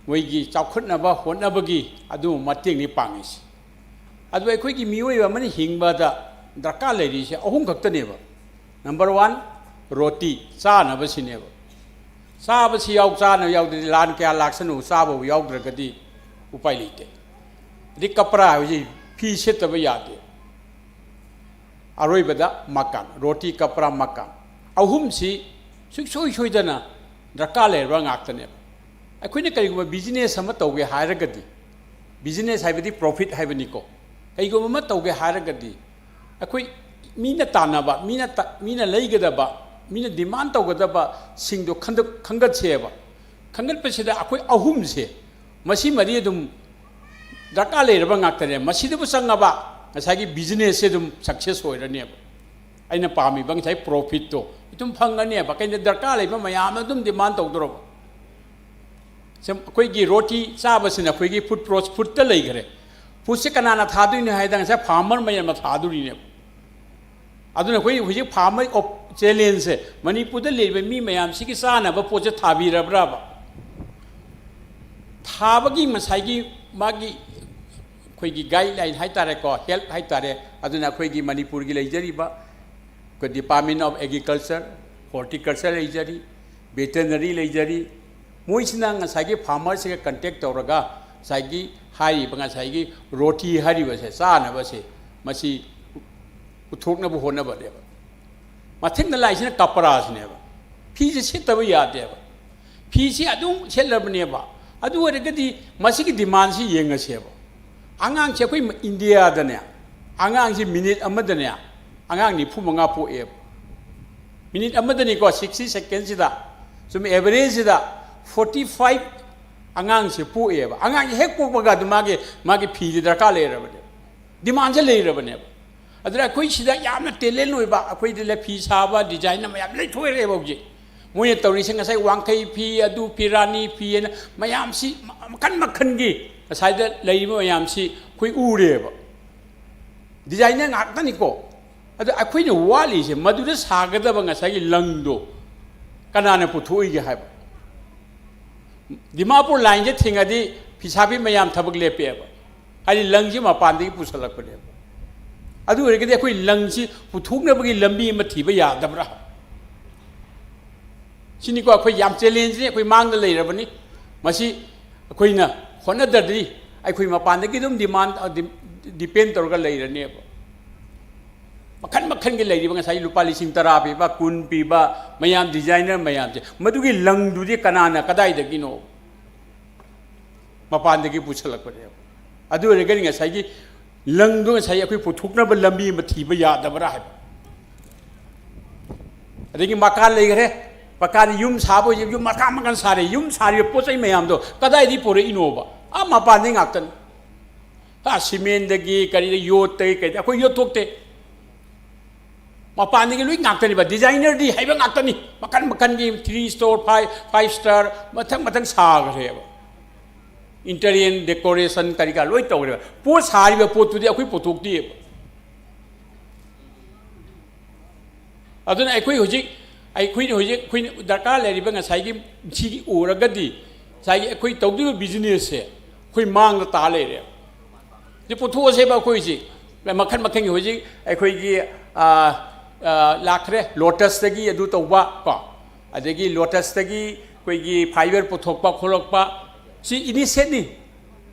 ꯃꯣꯏꯒꯤ ꯆꯥꯎꯈꯠꯅꯕ ꯍꯣꯠꯅꯕꯒꯤ ꯑꯗꯨ ꯃꯇꯦꯡꯅꯤ ꯄꯥꯡꯉꯤꯁꯤ꯫ ꯑꯗꯨ ꯑꯩꯈꯣꯏꯒꯤ ꯃꯤꯑꯣꯏꯕ ꯑꯃꯅ ꯍꯤꯡꯕꯗ ꯗꯔꯀꯥꯔ ꯂꯩꯔꯤꯁꯦ ꯑꯍꯨꯝ ꯈꯛꯇꯅꯦꯕ꯫ Number one, roti, ꯆꯥꯅꯕꯁꯤꯅꯦꯕ꯫ ꯆꯥꯕꯁꯤ ꯌꯥꯎ-, ꯆꯥꯅꯕ ꯌꯥꯎꯗ꯭ꯔꯗꯤ ꯂꯥꯟ ꯀꯌꯥ ꯂꯥꯛꯁꯅꯨ, ꯆꯥꯕꯕꯨ ꯌꯥꯎꯗ꯭ꯔꯒꯗꯤ ꯎꯄꯥꯏ ꯂꯩꯇꯦ꯫ ꯑꯗꯩ ꯀꯄꯔꯥ ꯍꯥꯏꯕꯁꯤ ꯐꯤ ꯁꯦꯠꯇꯕ ꯌꯥꯗꯦ꯫ ꯑꯔꯣꯏꯕꯗ ꯃꯀꯥꯟ, ꯔꯣꯇꯤ, ꯀꯄꯔꯥ, ꯃꯀꯥꯟ꯫ ꯑꯍꯨꯝꯁꯤ ꯁꯨꯡꯁꯣꯏ ꯁꯣꯏꯗꯅ ꯗꯔꯀꯥꯔ ꯂꯩꯔꯕ ꯉꯥꯛꯇꯅꯦꯕ꯫ ꯑꯩꯈꯣꯏꯅ ꯀꯔꯤꯒꯨꯝꯕ business ꯑꯃ ꯇꯧꯒꯦ ꯍꯥꯏꯔꯒꯗꯤ, business ꯍꯥꯏꯕꯗꯤ profit ꯍꯥꯏꯕꯅꯤꯀꯣ꯫ ꯀꯩꯒꯨꯝꯕ ꯑꯃ ꯇꯧꯒꯦ ꯍꯥꯏꯔꯒꯗꯤ, ꯑꯩꯈꯣꯏ ꯃꯤꯅ ꯇꯥꯟꯅꯕ, ꯃꯤꯅ ꯇ-, ꯃꯤꯅ ꯂꯩꯒꯗꯕ, ꯃꯤꯅ demand ꯇꯧꯒꯗꯕꯁꯤꯡꯗꯣ ꯈꯟꯗ-, ꯈꯟꯒꯠꯁꯦꯕ꯫ ꯈꯟꯒꯠꯄꯁꯤꯗ ꯑꯩꯈꯣꯏ ꯑꯍꯨꯝꯁꯦ, ꯃꯁꯤꯃꯗꯤ ꯑꯗꯨꯝ ꯗꯔꯀꯥꯔ ꯂꯩꯔꯕ ꯉꯥꯛꯇꯅꯦ꯫ ꯃꯁꯤꯗꯕꯨ ꯆꯪꯉꯕ ꯉꯁꯥꯏꯒꯤ businessꯁꯦ ꯑꯗꯨꯝ success ꯑꯣꯏꯔꯅꯦꯕ꯫ ꯑꯩꯅ ꯄꯥꯝꯃꯤꯕ ꯉꯁꯥꯏ profitꯇꯣ ꯑꯗꯨꯝ ꯐꯪꯒꯅꯦꯕ꯫ ꯀꯩꯅꯣ, ꯗꯔꯀꯥꯔ ꯂꯩꯕ ꯃꯌꯥꯝ ꯑꯗꯨꯝ demand ꯇꯧꯗꯧꯔꯕ꯫ ꯁꯦ, ꯑꯩꯈꯣꯏꯒꯤ ꯔꯣꯇꯤ ꯆꯥꯕꯁꯤꯅ ꯑꯩꯈꯣꯏꯒꯤ food pro-, foodꯇ ꯂꯩꯈ꯭ꯔꯦ꯫ Foodꯁꯦ ꯀꯅꯥꯅ ꯊꯥꯗꯣꯏꯅꯣ ꯍꯥꯏꯗ ꯉꯁꯥꯏ farmer ꯃꯌꯥꯝꯅ ꯊꯥꯗꯣꯔꯤꯅꯦꯕ꯫ ꯑꯗꯨꯅ ꯑꯩꯈꯣꯏ ꯍꯧꯖꯤꯛ farmer of challengeꯁꯦ, ꯃꯅꯤꯄꯨꯔꯗ ꯂꯩꯔꯤꯕ ꯃꯤ ꯃꯌꯥꯝꯁꯤꯒꯤ ꯆꯥꯅꯕ ꯄꯣꯠꯁꯦ ꯊꯥꯕꯤꯔꯕ꯭ꯔꯕ? ꯊꯥꯕꯒꯤ ꯉꯁꯥꯏꯒꯤ ꯃꯥꯒꯤ ꯑꯩꯈꯣꯏꯒꯤ guideline ꯍꯥꯏꯇꯥꯔꯦꯀꯣ, health ꯍꯥꯏꯇꯥꯔꯦ, ꯑꯗꯨꯅ ꯑꯩꯈꯣꯏꯒꯤ ꯃꯅꯤꯄꯨꯔꯒꯤ ꯂꯩꯖꯔꯤꯕ ꯑꯩꯈꯣꯏ Department of Agriculture, Horticulture ꯂꯩꯖꯔꯤ, Veterinary ꯂꯩꯖꯔꯤ, ꯃꯣꯏꯁꯤꯅ ꯉꯁꯥꯏꯒꯤ farmerꯁꯤꯒ contact ꯇꯧꯔꯒ ꯉꯁꯥꯏꯒꯤ ꯍꯥꯏꯔꯤꯕ, ꯉꯁꯥꯏꯒꯤ ꯔꯣꯇꯤ ꯍꯥꯏꯔꯤꯕꯁꯦ, ꯆꯥꯅꯕꯁꯦ, ꯃꯁꯤ ꯄꯨꯊꯣꯛꯅꯕ ꯍꯣꯠꯅꯕꯅꯦꯕ꯫ ꯃꯊꯪꯗ ꯂꯥꯛꯏꯁꯤꯅ ꯀꯄꯔꯥꯁꯤꯅꯦꯕ꯫ ꯐꯤꯁꯦ ꯁꯦꯠꯇꯕ ꯌꯥꯗꯦꯕ꯫ ꯐꯤꯁꯤ ꯑꯗꯨꯝ ꯁꯦꯠꯂꯕꯅꯦꯕ꯫ ꯑꯗꯨ ꯑꯣꯏꯔꯒꯗꯤ ꯃꯁꯤꯒꯤ demandꯁꯤ ꯌꯦꯡꯉꯁꯦꯕ꯫ ꯑꯉꯥꯡꯁꯦ ꯑꯩꯈꯣꯏ ꯏꯟꯗꯤꯌꯥꯗꯅꯦ, ꯑꯉꯥꯡꯁꯤ minute ꯑꯃꯗꯅꯦ ꯑꯉꯥꯡ ꯅꯤꯐꯨ ꯃꯉꯥ ꯄꯣꯛꯑꯦꯕ꯫ Minute ꯑꯃꯗꯅꯤꯀꯣ, sixty secondꯁꯤꯗ, ꯁꯨꯝ averageꯁꯤꯗ forty five ꯑꯉꯥꯡꯁꯦ ꯄꯣꯛꯑꯦꯕ꯫ ꯑꯉꯥꯡꯁꯦ ꯍꯦꯛ ꯄꯣꯛꯄꯒ ꯑꯗꯨꯝ ꯃꯥꯒꯤ, ꯃꯥꯒꯤ ꯐꯤꯁꯦ ꯗꯔꯀꯥꯔ ꯂꯩꯔꯕꯅꯦꯕ, ꯗꯤꯃꯥꯟꯁꯦ ꯂꯩꯔꯕꯅꯦꯕ꯫ ꯑꯗꯨꯅ ꯑꯩꯈꯣꯏ ꯁꯤꯗ ꯌꯥꯝꯅ ꯇꯦꯂꯦꯟ ꯑꯣꯏꯕ, ꯑꯩꯈꯣꯏꯗ ꯂꯦꯐꯤ ꯁꯥꯕ, ꯗꯤꯖꯥꯏꯟꯅꯔ ꯃꯌꯥꯝ ꯂꯩꯊꯣꯛꯑꯦꯕ ꯍꯧꯖꯤꯛ꯫ ꯃꯣꯏꯅ ꯇꯧꯔꯤꯁꯦ ꯉꯁꯥꯏ ꯋꯥꯡꯈꯩ ꯐꯤ, ꯑꯗꯨ ꯐꯤ, ꯔꯥꯅꯤ ꯐꯤ ꯍꯥꯏꯅ ꯃꯌꯥꯝꯁꯤ ꯃꯈꯟ ꯃꯈꯟꯒꯤ ꯉꯁꯥꯏꯗ ꯂꯩꯔꯤꯕ ꯃꯌꯥꯝꯁꯤ ꯑꯩꯈꯣꯏ ꯎꯔꯦꯕ꯫ ꯗꯤꯖꯥꯏꯟꯅꯔ ꯉꯥꯛꯇꯅꯤꯀꯣ꯫ ꯑꯗꯣ ꯑꯩꯈꯣꯏꯅ ꯋꯥꯠꯂꯤꯁꯦ ꯃꯗꯨꯗ ꯁꯥꯒꯗꯕ ꯉꯁꯥꯏꯒꯤ ꯂꯪꯗꯣ ꯀꯅꯥꯅ ꯄꯨꯊꯣꯛꯏꯒꯦ ꯍꯥꯏꯕ꯫ ꯗꯤꯃꯥꯄꯨꯔ ꯂꯥꯏꯟꯁꯦ ꯊꯤꯡꯉꯗꯤ ꯐꯤꯁꯥꯕꯤ ꯃꯌꯥꯝ ꯊꯕꯛ ꯂꯦꯞꯄꯦꯕ꯫ ꯍꯥꯏꯗꯤ ꯂꯪꯁꯤ ꯃꯄꯥꯟꯗꯒꯤ ꯄꯨꯁꯜꯂꯛꯄꯅꯦꯕ꯫ ꯑꯗꯨ ꯑꯣꯏꯔꯒꯗꯤ ꯑꯩꯈꯣꯏ ꯂꯪꯁꯤ ꯄꯨꯊꯣꯛꯅꯕꯒꯤ ꯂꯝꯕꯤ ꯑꯃ ꯊꯤꯕ ꯌꯥꯗꯕ꯭ꯔꯥ? ꯁꯤꯅꯤꯀꯣ ꯑꯩꯈꯣꯏ ꯌꯥꯝ ꯆꯦꯂꯦꯟꯖꯅꯤ, ꯑꯩꯈꯣꯏ ꯃꯥꯡꯗ ꯂꯩꯔꯕꯅꯤ꯫ ꯃꯁꯤ ꯑꯩꯈꯣꯏꯅ ꯍꯣꯠꯅꯗ꯭ꯔꯗꯤ ꯑꯩꯈꯣꯏ ꯃꯄꯥꯟꯗꯒꯤ ꯑꯗꯨꯝ ꯗꯤꯃꯥꯟ, ꯗꯤꯄꯦꯟ ꯇꯧꯔꯒ ꯂꯩꯔꯅꯦꯕ꯫ ꯃꯈꯟ ꯃꯈꯟꯒꯤ ꯂꯩꯔꯤꯕ ꯉꯁꯥꯏ ꯂꯨꯄꯥ ꯂꯤꯁꯤꯡ ꯇꯔꯥ ꯄꯤꯕ, ꯀꯨꯟ ꯄꯤꯕ ꯃꯌꯥꯝ, ꯗꯤꯖꯥꯏꯟꯅꯔ ꯃꯌꯥꯝꯁꯦ, ꯃꯗꯨꯒꯤ ꯂꯪꯗꯨꯗꯤ ꯀꯅꯥꯅ ꯀꯗꯥꯏꯗꯒꯤꯅꯣ ꯃꯄꯥꯟꯗꯒꯤ ꯄꯨꯁꯜꯂꯛꯄꯅꯦꯕ꯫ ꯑꯗꯨ ꯑꯣꯏꯔꯒꯗꯤ ꯉꯁꯥꯏꯒꯤ ꯂꯪꯗꯣ ꯉꯁꯥꯏ ꯑꯩꯈꯣꯏ ꯄꯨꯊꯣꯛꯅꯕ ꯂꯝꯕꯤ ꯑꯃ ꯊꯤꯕ ꯌꯥꯗꯕ꯭ꯔꯥ ꯍꯥꯏꯕ꯫ ꯑꯗꯒꯤ ꯃꯀꯥꯟ ꯂꯩꯈ꯭ꯔꯦ, ꯃꯀꯥꯟ ꯌꯨꯝ ꯁꯥꯕ ꯑꯣꯏꯁꯦ, ꯌꯨꯝ ꯃꯀꯥꯟ ꯃꯀꯥꯟ ꯁꯥꯔꯦ, ꯌꯨꯝ ꯁꯥꯔꯤꯕ ꯄꯣꯠ ꯆꯩ ꯃꯌꯥꯝꯗꯣ ꯀꯗꯥꯏꯗꯒꯤ ꯄꯨꯔꯛꯏꯅꯣꯕ? ꯑꯥ ꯃꯄꯥꯟꯗꯒꯤ ꯉꯥꯛꯇꯅꯤ꯫ ꯑꯥ ꯁꯤꯃꯦꯟꯗꯒꯤ, ꯀꯔꯤꯗ, ꯌꯣꯠꯇꯒꯤ, ꯀꯩꯗ ꯑꯩꯈꯣꯏ ꯌꯣꯠꯊꯣꯛꯇꯦ꯫ ꯃꯄꯥꯟꯗꯒꯤ ꯂꯣꯏ ꯉꯥꯛꯇꯅꯦꯕ꯫ ꯗꯤꯖꯥꯏꯅꯔꯗꯤ ꯍꯩꯕ ꯉꯥꯛꯇꯅꯤ꯫ ꯃꯈꯟ ꯃꯈꯟꯒꯤ three star, five, five star ꯃꯊꯪ ꯃꯊꯪ ꯁꯥꯈ꯭ꯔꯦꯕ꯫ Interior decoration ꯀꯔꯤ ꯀꯔꯥ ꯂꯣꯏ ꯇꯧꯈ꯭ꯔꯦꯕ꯫ ꯄꯣꯠ ꯁꯥꯔꯤꯕ ꯄꯣꯠꯇꯨꯗꯤ ꯑꯩꯈꯣꯏ ꯄꯨꯊꯣꯛꯇꯦꯕ꯫ ꯑꯗꯨꯅ ꯑꯩꯈꯣꯏ ꯍꯧꯖꯤꯛ, ꯑꯩꯈꯣꯏꯅ ꯍꯧꯖꯤꯛ ꯑꯩꯈꯣꯏꯅ ꯗꯔꯀꯥꯔ ꯂꯩꯔꯤꯕ ꯉꯁꯥꯏꯒꯤ ꯁꯤꯒꯤ ꯎꯔꯒꯗꯤ ꯉꯁꯥꯏꯒꯤ ꯑꯩꯈꯣꯏ ꯇꯧꯗꯣꯔꯤꯕ business ꯁꯦ ꯑꯩꯈꯣꯏ ꯃꯥꯡꯗ ꯇꯥ ꯂꯩꯔꯦꯕ꯫ ꯁꯤ ꯄꯨꯊꯣꯛꯑꯁꯦꯕ ꯑꯩꯈꯣꯏꯁꯤ꯫ ꯃꯈꯟ ꯃꯈꯟꯒꯤ ꯍꯧꯖꯤꯛ ꯑꯩꯈꯣꯏꯒꯤ, ꯑꯥ, ꯑꯥ, ꯂꯥꯛꯈ꯭ꯔꯦ, ꯂꯣꯇꯁꯇꯒꯤ ꯑꯗꯨ ꯇꯧꯕ ꯀꯣ, ꯑꯗꯒꯤ ꯂꯣꯇꯁꯇꯒꯤ ꯑꯩꯈꯣꯏꯒꯤ fibre ꯄꯨꯊꯣꯛꯄ ꯈꯣꯠꯂꯛꯄ, ꯁꯤ ꯏꯅꯤꯁꯦꯠꯅꯤ꯫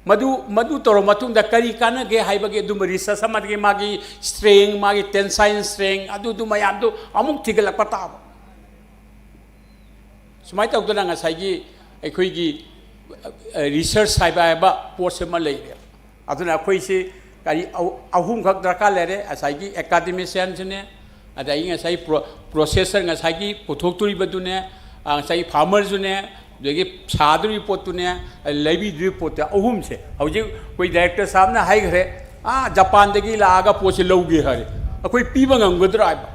ꯃꯗꯨ, ꯃꯗꯨ ꯇꯧꯔꯕ ꯃꯇꯨꯡꯗ ꯀꯔꯤ ꯀꯥꯟꯅꯒꯦ ꯍꯥꯏꯕꯒꯤ ꯑꯗꯨꯝꯕ research ꯑꯃꯗꯒꯤ ꯃꯥꯒꯤ strength, ꯃꯥꯒꯤ tensile strength, ꯑꯗꯨꯗꯨ ꯃꯌꯥꯝꯗꯨ ꯑꯃꯨꯛ ꯊꯤꯒꯠꯂꯛꯄ ꯇꯥꯕ꯫ ꯁꯨꯃꯥꯏꯅ ꯇꯧꯗꯅ ꯉꯁꯥꯏꯒꯤ ꯑꯩꯈꯣꯏꯒꯤ, ꯑ, research ꯍꯥꯏꯕ, ꯍꯥꯏꯕ ꯄꯣꯠꯁꯤꯃ ꯂꯩꯔꯦ꯫ ꯑꯗꯨꯅ ꯑꯩꯈꯣꯏꯁꯤ ꯀꯔꯤ ꯑꯍꯨ-, ꯑꯍꯨꯝꯈꯛ ꯗꯔꯀꯥꯔ ꯂꯩꯔꯦ꯫ ꯉꯁꯥꯏꯒꯤ academician ꯁꯨꯅꯦ, ꯑꯗꯒꯤ ꯉꯁꯥꯏ pro-, processor, ꯉꯁꯥꯏꯒꯤ ꯄꯨꯊꯣꯛꯇꯣꯔꯤꯕꯗꯨꯅꯦ, ꯑ, ꯉꯁꯥꯏꯒꯤ farmer ꯁꯨꯅꯦ, ꯑꯗꯒꯤ ꯁꯥꯗꯣꯔꯤꯕ ꯄꯣꯠꯇꯨꯅꯦ, ꯂꯩꯕꯤꯗꯣꯔꯤꯕ ꯄꯣꯠꯇꯨ, ꯑꯍꯨꯝꯁꯦ꯫ ꯍꯧꯖꯤꯛ ꯑꯩꯈꯣꯏ ꯗꯥꯏꯔꯦꯛꯇꯔ ꯁꯥꯍꯕꯅ ꯍꯥꯏꯈ꯭ꯔꯦ, "ꯑꯥ, ꯖꯄꯥꯟꯗꯒꯤ ꯂꯥꯛꯑꯒ ꯄꯣꯠꯁꯦ ꯂꯧꯒꯦ" ꯍꯥꯏꯔꯦ꯫ ꯑꯩꯈꯣꯏ ꯄꯤꯕ ꯉꯝꯒꯗ꯭ꯔꯥ ꯍꯥꯏꯕ꯫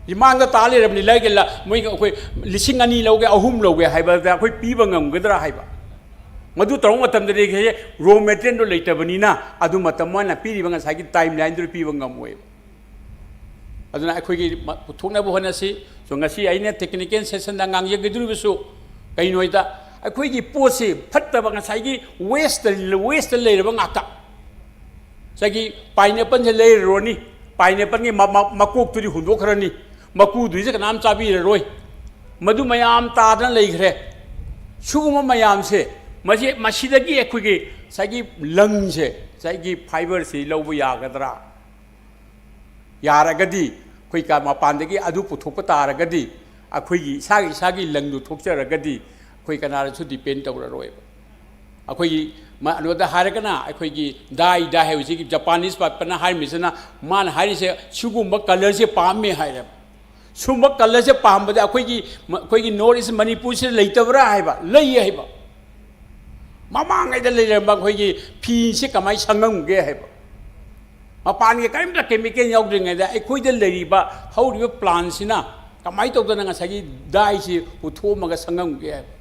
ꯏꯃꯥꯡꯗ ꯇꯥ ꯂꯩꯔꯕꯅꯤ, ꯂꯩꯒꯦ ꯂꯥ-, ꯃꯣꯏꯒ ꯑꯩꯈꯣꯏ ꯂꯤꯁꯤꯡ ꯑꯅꯤ ꯂꯧꯒꯦ, ꯑꯍꯨꯝ ꯂꯧꯒꯦ ꯍꯥꯏꯕꯗ ꯑꯩꯈꯣꯏ ꯄꯤꯕ ꯉꯝꯒꯗ꯭ꯔꯥ ꯍꯥꯏꯕ꯫ ꯃꯗꯨ ꯇꯧꯔꯛꯄ ꯃꯇꯝꯗꯗꯤ raw materialꯗꯣ ꯂꯩꯇꯕꯅꯤꯅ, ꯑꯗꯨ ꯃꯇꯝ ꯃꯣꯏꯅ ꯄꯤꯔꯤꯕ ꯉꯁꯥꯏꯒꯤ time lineꯗꯨ ꯄꯤꯕ ꯉꯝꯃꯣꯏꯕ꯫ ꯑꯗꯨꯅ ꯑꯩꯈꯣꯏꯒꯤ ꯃ-, ꯄꯨꯊꯣꯛꯅꯕ ꯍꯣꯠꯅꯁꯤ꯫ So, ꯉꯁꯤ ꯑꯩꯅ technical sessionꯗ ꯉꯥꯡꯖꯒꯗꯧꯔꯤꯕꯁꯨ ꯀꯩꯅꯣ ꯍꯥꯏꯗ, ꯑꯩꯈꯣꯏꯒꯤ ꯄꯣꯠꯁꯤ ꯐꯠꯇꯕ, ꯉꯁꯥꯏꯒꯤ waste, wasteꯇ ꯂꯩꯔꯕ ꯉꯥꯛꯇ꯫ ꯉꯁꯥꯏꯒꯤ pineappleꯁꯦ ꯂꯩꯔꯨꯔꯅꯤ, pineappleꯒꯤ ꯃ-, ꯃ-, ꯃꯀꯣꯛꯇꯨꯗꯤ ꯍꯨꯟꯗꯣꯛꯈ꯭ꯔꯅꯤ, ꯃꯀꯨꯗꯨꯗꯤ ꯀꯅꯥꯝ ꯆꯥꯕꯤꯔꯔꯣꯏ꯫ ꯃꯗꯨ ꯃꯌꯥꯝ ꯇꯥꯗꯅ ꯂꯩꯈ꯭ꯔꯦ꯫ ꯁꯤꯒꯨꯝꯕ ꯃꯌꯥꯝꯁꯦ, ꯃꯁꯤ, ꯃꯁꯤꯗꯒꯤ ꯑꯩꯈꯣꯏꯒꯤ ꯉꯁꯥꯏꯒꯤ ꯂꯪꯁꯦ, ꯉꯁꯥꯏꯒꯤ fiberꯁꯤ ꯂꯧꯕ ꯌꯥꯒꯗ꯭ꯔꯥ? ꯌꯥꯔꯒꯗꯤ, ꯑꯩꯈꯣꯏ ꯀ-, ꯃꯄꯥꯟꯗꯒꯤ ꯑꯗꯨ ꯄꯨꯊꯣꯛꯄ ꯇꯥꯔꯒꯗꯤ, ꯑꯩꯈꯣꯏꯒꯤ ꯏꯁꯥꯒꯤ, ꯏꯁꯥꯒꯤ ꯂꯪꯗꯨ ꯊꯣꯛꯆꯔꯒꯗꯤ, ꯑꯩꯈꯣꯏ ꯀꯅꯥꯗꯁꯨ depend ꯇꯧꯔꯔꯣꯏꯕ꯫ ꯑꯩꯈꯣꯏꯒꯤ ꯃ-, ꯀꯩꯅꯣꯗ ꯍꯥꯏꯔꯒꯅ, ꯑꯩꯈꯣꯏꯒꯤ dye, dye ꯍꯥꯏꯕꯁꯤꯒꯤ Japanese ꯄꯥꯠꯄꯅ ꯍꯥꯏꯔꯤꯕꯁꯤꯅ, ꯃꯥꯅ ꯍꯥꯏꯔꯤꯁꯦ, "ꯁꯤꯒꯨꯝꯕ colourꯁꯦ ꯄꯥꯝꯃꯦ" ꯍꯥꯏꯔꯦꯕ꯫ ꯁꯨꯝꯕ colourꯁꯦ ꯄꯥꯝꯕꯗ ꯑꯩꯈꯣꯏꯒꯤ, ꯃ-, ꯑꯩꯈꯣꯏꯒꯤ North East ꯃꯅꯤꯄꯨꯔꯁꯤꯗ ꯂꯩꯇꯕ꯭ꯔꯥ ꯍꯥꯏꯕ? ꯂꯩ ꯍꯥꯏꯕ꯫ ꯃꯃꯥꯡꯉꯩꯗ ꯂꯩꯔꯝꯕ ꯑꯩꯈꯣꯏꯒꯤ ꯐꯤꯁꯦ ꯀꯃꯥꯏꯅ ꯁꯪꯉꯝꯒꯦ ꯍꯥꯏꯕ꯫ ꯃꯄꯥꯟꯒꯤ ꯀꯔꯤꯝꯇ chemical ꯌꯥꯎꯗ꯭ꯔꯤꯉꯩꯗ ꯑꯩꯈꯣꯏꯗ ꯂꯩꯔꯤꯕ, ꯍꯧꯔꯤꯕ plantꯁꯤꯅ ꯀꯃꯥꯏꯅ ꯇꯧꯗꯅ ꯉꯁꯥꯏꯒꯤ dyeꯁꯤ ꯄꯨꯊꯣꯛꯑꯝꯃꯒ ꯁꯪꯉꯝꯒꯦ ꯍꯥꯏꯕ꯫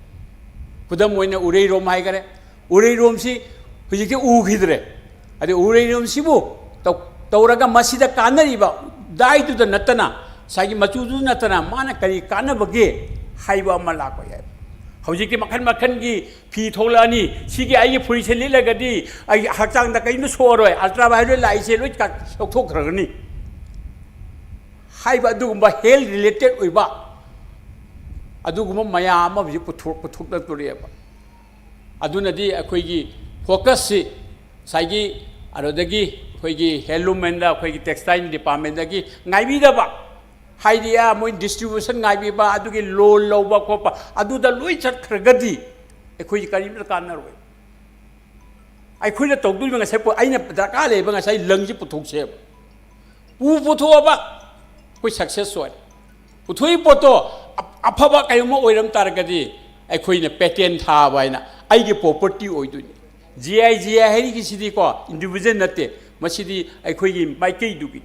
ꯈꯨꯗꯝ ꯑꯣꯏꯅ ꯎꯔꯩꯔꯣꯝ ꯍꯥꯏꯈꯔꯦ꯫ ꯎꯔꯩꯔꯣꯝꯁꯤ ꯍꯧꯖꯤꯛꯇꯤ ꯎꯈꯤꯗ꯭ꯔꯦ꯫ ꯑꯗꯩ ꯎꯔꯩꯔꯣꯝꯁꯤꯕꯨ ꯇꯧ-, ꯇꯧꯔꯒ ꯃꯁꯤꯗ ꯀꯥꯟꯅꯔꯤꯕ dyeꯗꯨꯗ ꯅꯠꯇꯅ, ꯉꯁꯥꯏꯒꯤ ꯃꯆꯨꯗꯨ ꯅꯠꯇꯅ ꯃꯥꯅ ꯀꯔꯤ ꯀꯥꯟꯅꯕꯒꯦ ꯍꯥꯏꯕ ꯑꯃ ꯂꯥꯛꯄ ꯌꯥꯏ꯫ ꯍꯧꯖꯤꯛꯇꯤ ꯃꯈꯜ ꯃꯈꯜꯒꯤ ꯐꯤ ꯊꯣꯛꯂꯛꯑꯅꯤ꯫ ꯁꯤꯒꯤ ꯑꯩꯒꯤ ꯐꯨꯔꯤꯠꯁꯦ ꯂꯤꯠꯂꯒꯗꯤ ꯑꯩꯒꯤ ꯍꯛꯆꯥꯡꯗ ꯀꯔꯤꯝꯇ ꯁꯣꯛꯑꯔꯣꯏ, ultraviolet ꯂꯥꯛꯏꯁꯦ ꯂꯣꯏ ꯀ-, ꯂꯧꯊꯣꯛꯈ꯭ꯔꯒꯅꯤ ꯍꯥꯏꯕ ꯑꯗꯨꯒꯨꯝꯕ health related ꯑꯣꯏꯕ ꯑꯗꯨꯒꯨꯝꯕ ꯃꯌꯥꯝ ꯑꯃ ꯍꯧꯖꯤꯛ ꯄꯨꯊꯣꯛ-, ꯄꯨꯊꯣꯛꯂꯛꯇꯣꯔꯤꯑꯕ꯫ ꯑꯗꯨꯅꯗꯤ ꯑꯩꯈꯣꯏꯒꯤ focusꯁꯤ ꯉꯁꯥꯏꯒꯤ ꯑꯗꯨꯗꯒꯤ ꯑꯩꯈꯣꯏꯒꯤ handloomꯗ, ꯑꯩꯈꯣꯏꯒꯤ textile departmentꯗꯒꯤ ꯉꯥꯏꯕꯤꯗꯕ, ꯍꯥꯏꯗꯤ, ꯑꯥ, ꯃꯣꯏ distribution ꯉꯥꯏꯕꯤꯕ, ꯑꯗꯨꯒꯤ loan ꯂꯧꯕ ꯈꯣꯠꯄ, ꯑꯗꯨꯗ ꯂꯣꯏ ꯆꯠꯈ꯭ꯔꯒꯗꯤ ꯑꯩꯈꯣꯏꯒꯤ ꯀꯔꯤꯝꯇ ꯀꯥꯟꯅꯔꯣꯏ꯫ ꯑꯩꯈꯣꯏꯅ ꯇꯧꯗꯣꯔꯤꯕ ꯉꯁꯥꯏ ꯄꯣ-, ꯑꯩꯅ ꯗꯔꯀꯥꯔ ꯂꯩꯕ ꯉꯁꯥꯏ ꯂꯪꯁꯤ ꯄꯨꯊꯣꯛꯁꯦꯕ꯫ ꯄꯨ ꯄꯨꯊꯣꯛꯑꯕ ꯑꯩꯈꯣꯏ success ꯑꯣꯏ꯫ ꯄꯨꯊꯣꯛꯏ ꯄꯣꯠꯇꯣ ꯑꯞ-, ꯑꯐꯕ ꯀꯩꯒꯨꯝꯕ ꯑꯣꯏꯔꯝ ꯇꯥꯔꯒꯗꯤ ꯑꯩꯈꯣꯏꯅ patent ꯊꯥꯕ ꯍꯥꯏꯅ ꯑꯩꯒꯤ property ꯑꯣꯏꯗꯣꯏꯅꯤ꯫ ꯖꯤ ꯑꯥꯏ, ꯖꯤ ꯑꯥꯏ ꯍꯥꯏꯔꯤꯁꯤꯗꯤꯀꯣ individual ꯅꯠꯇꯦ, ꯃꯁꯤꯗꯤ ꯑꯩꯈꯣꯏꯒꯤ ꯃꯥꯏꯀꯩꯗꯨꯒꯤ꯫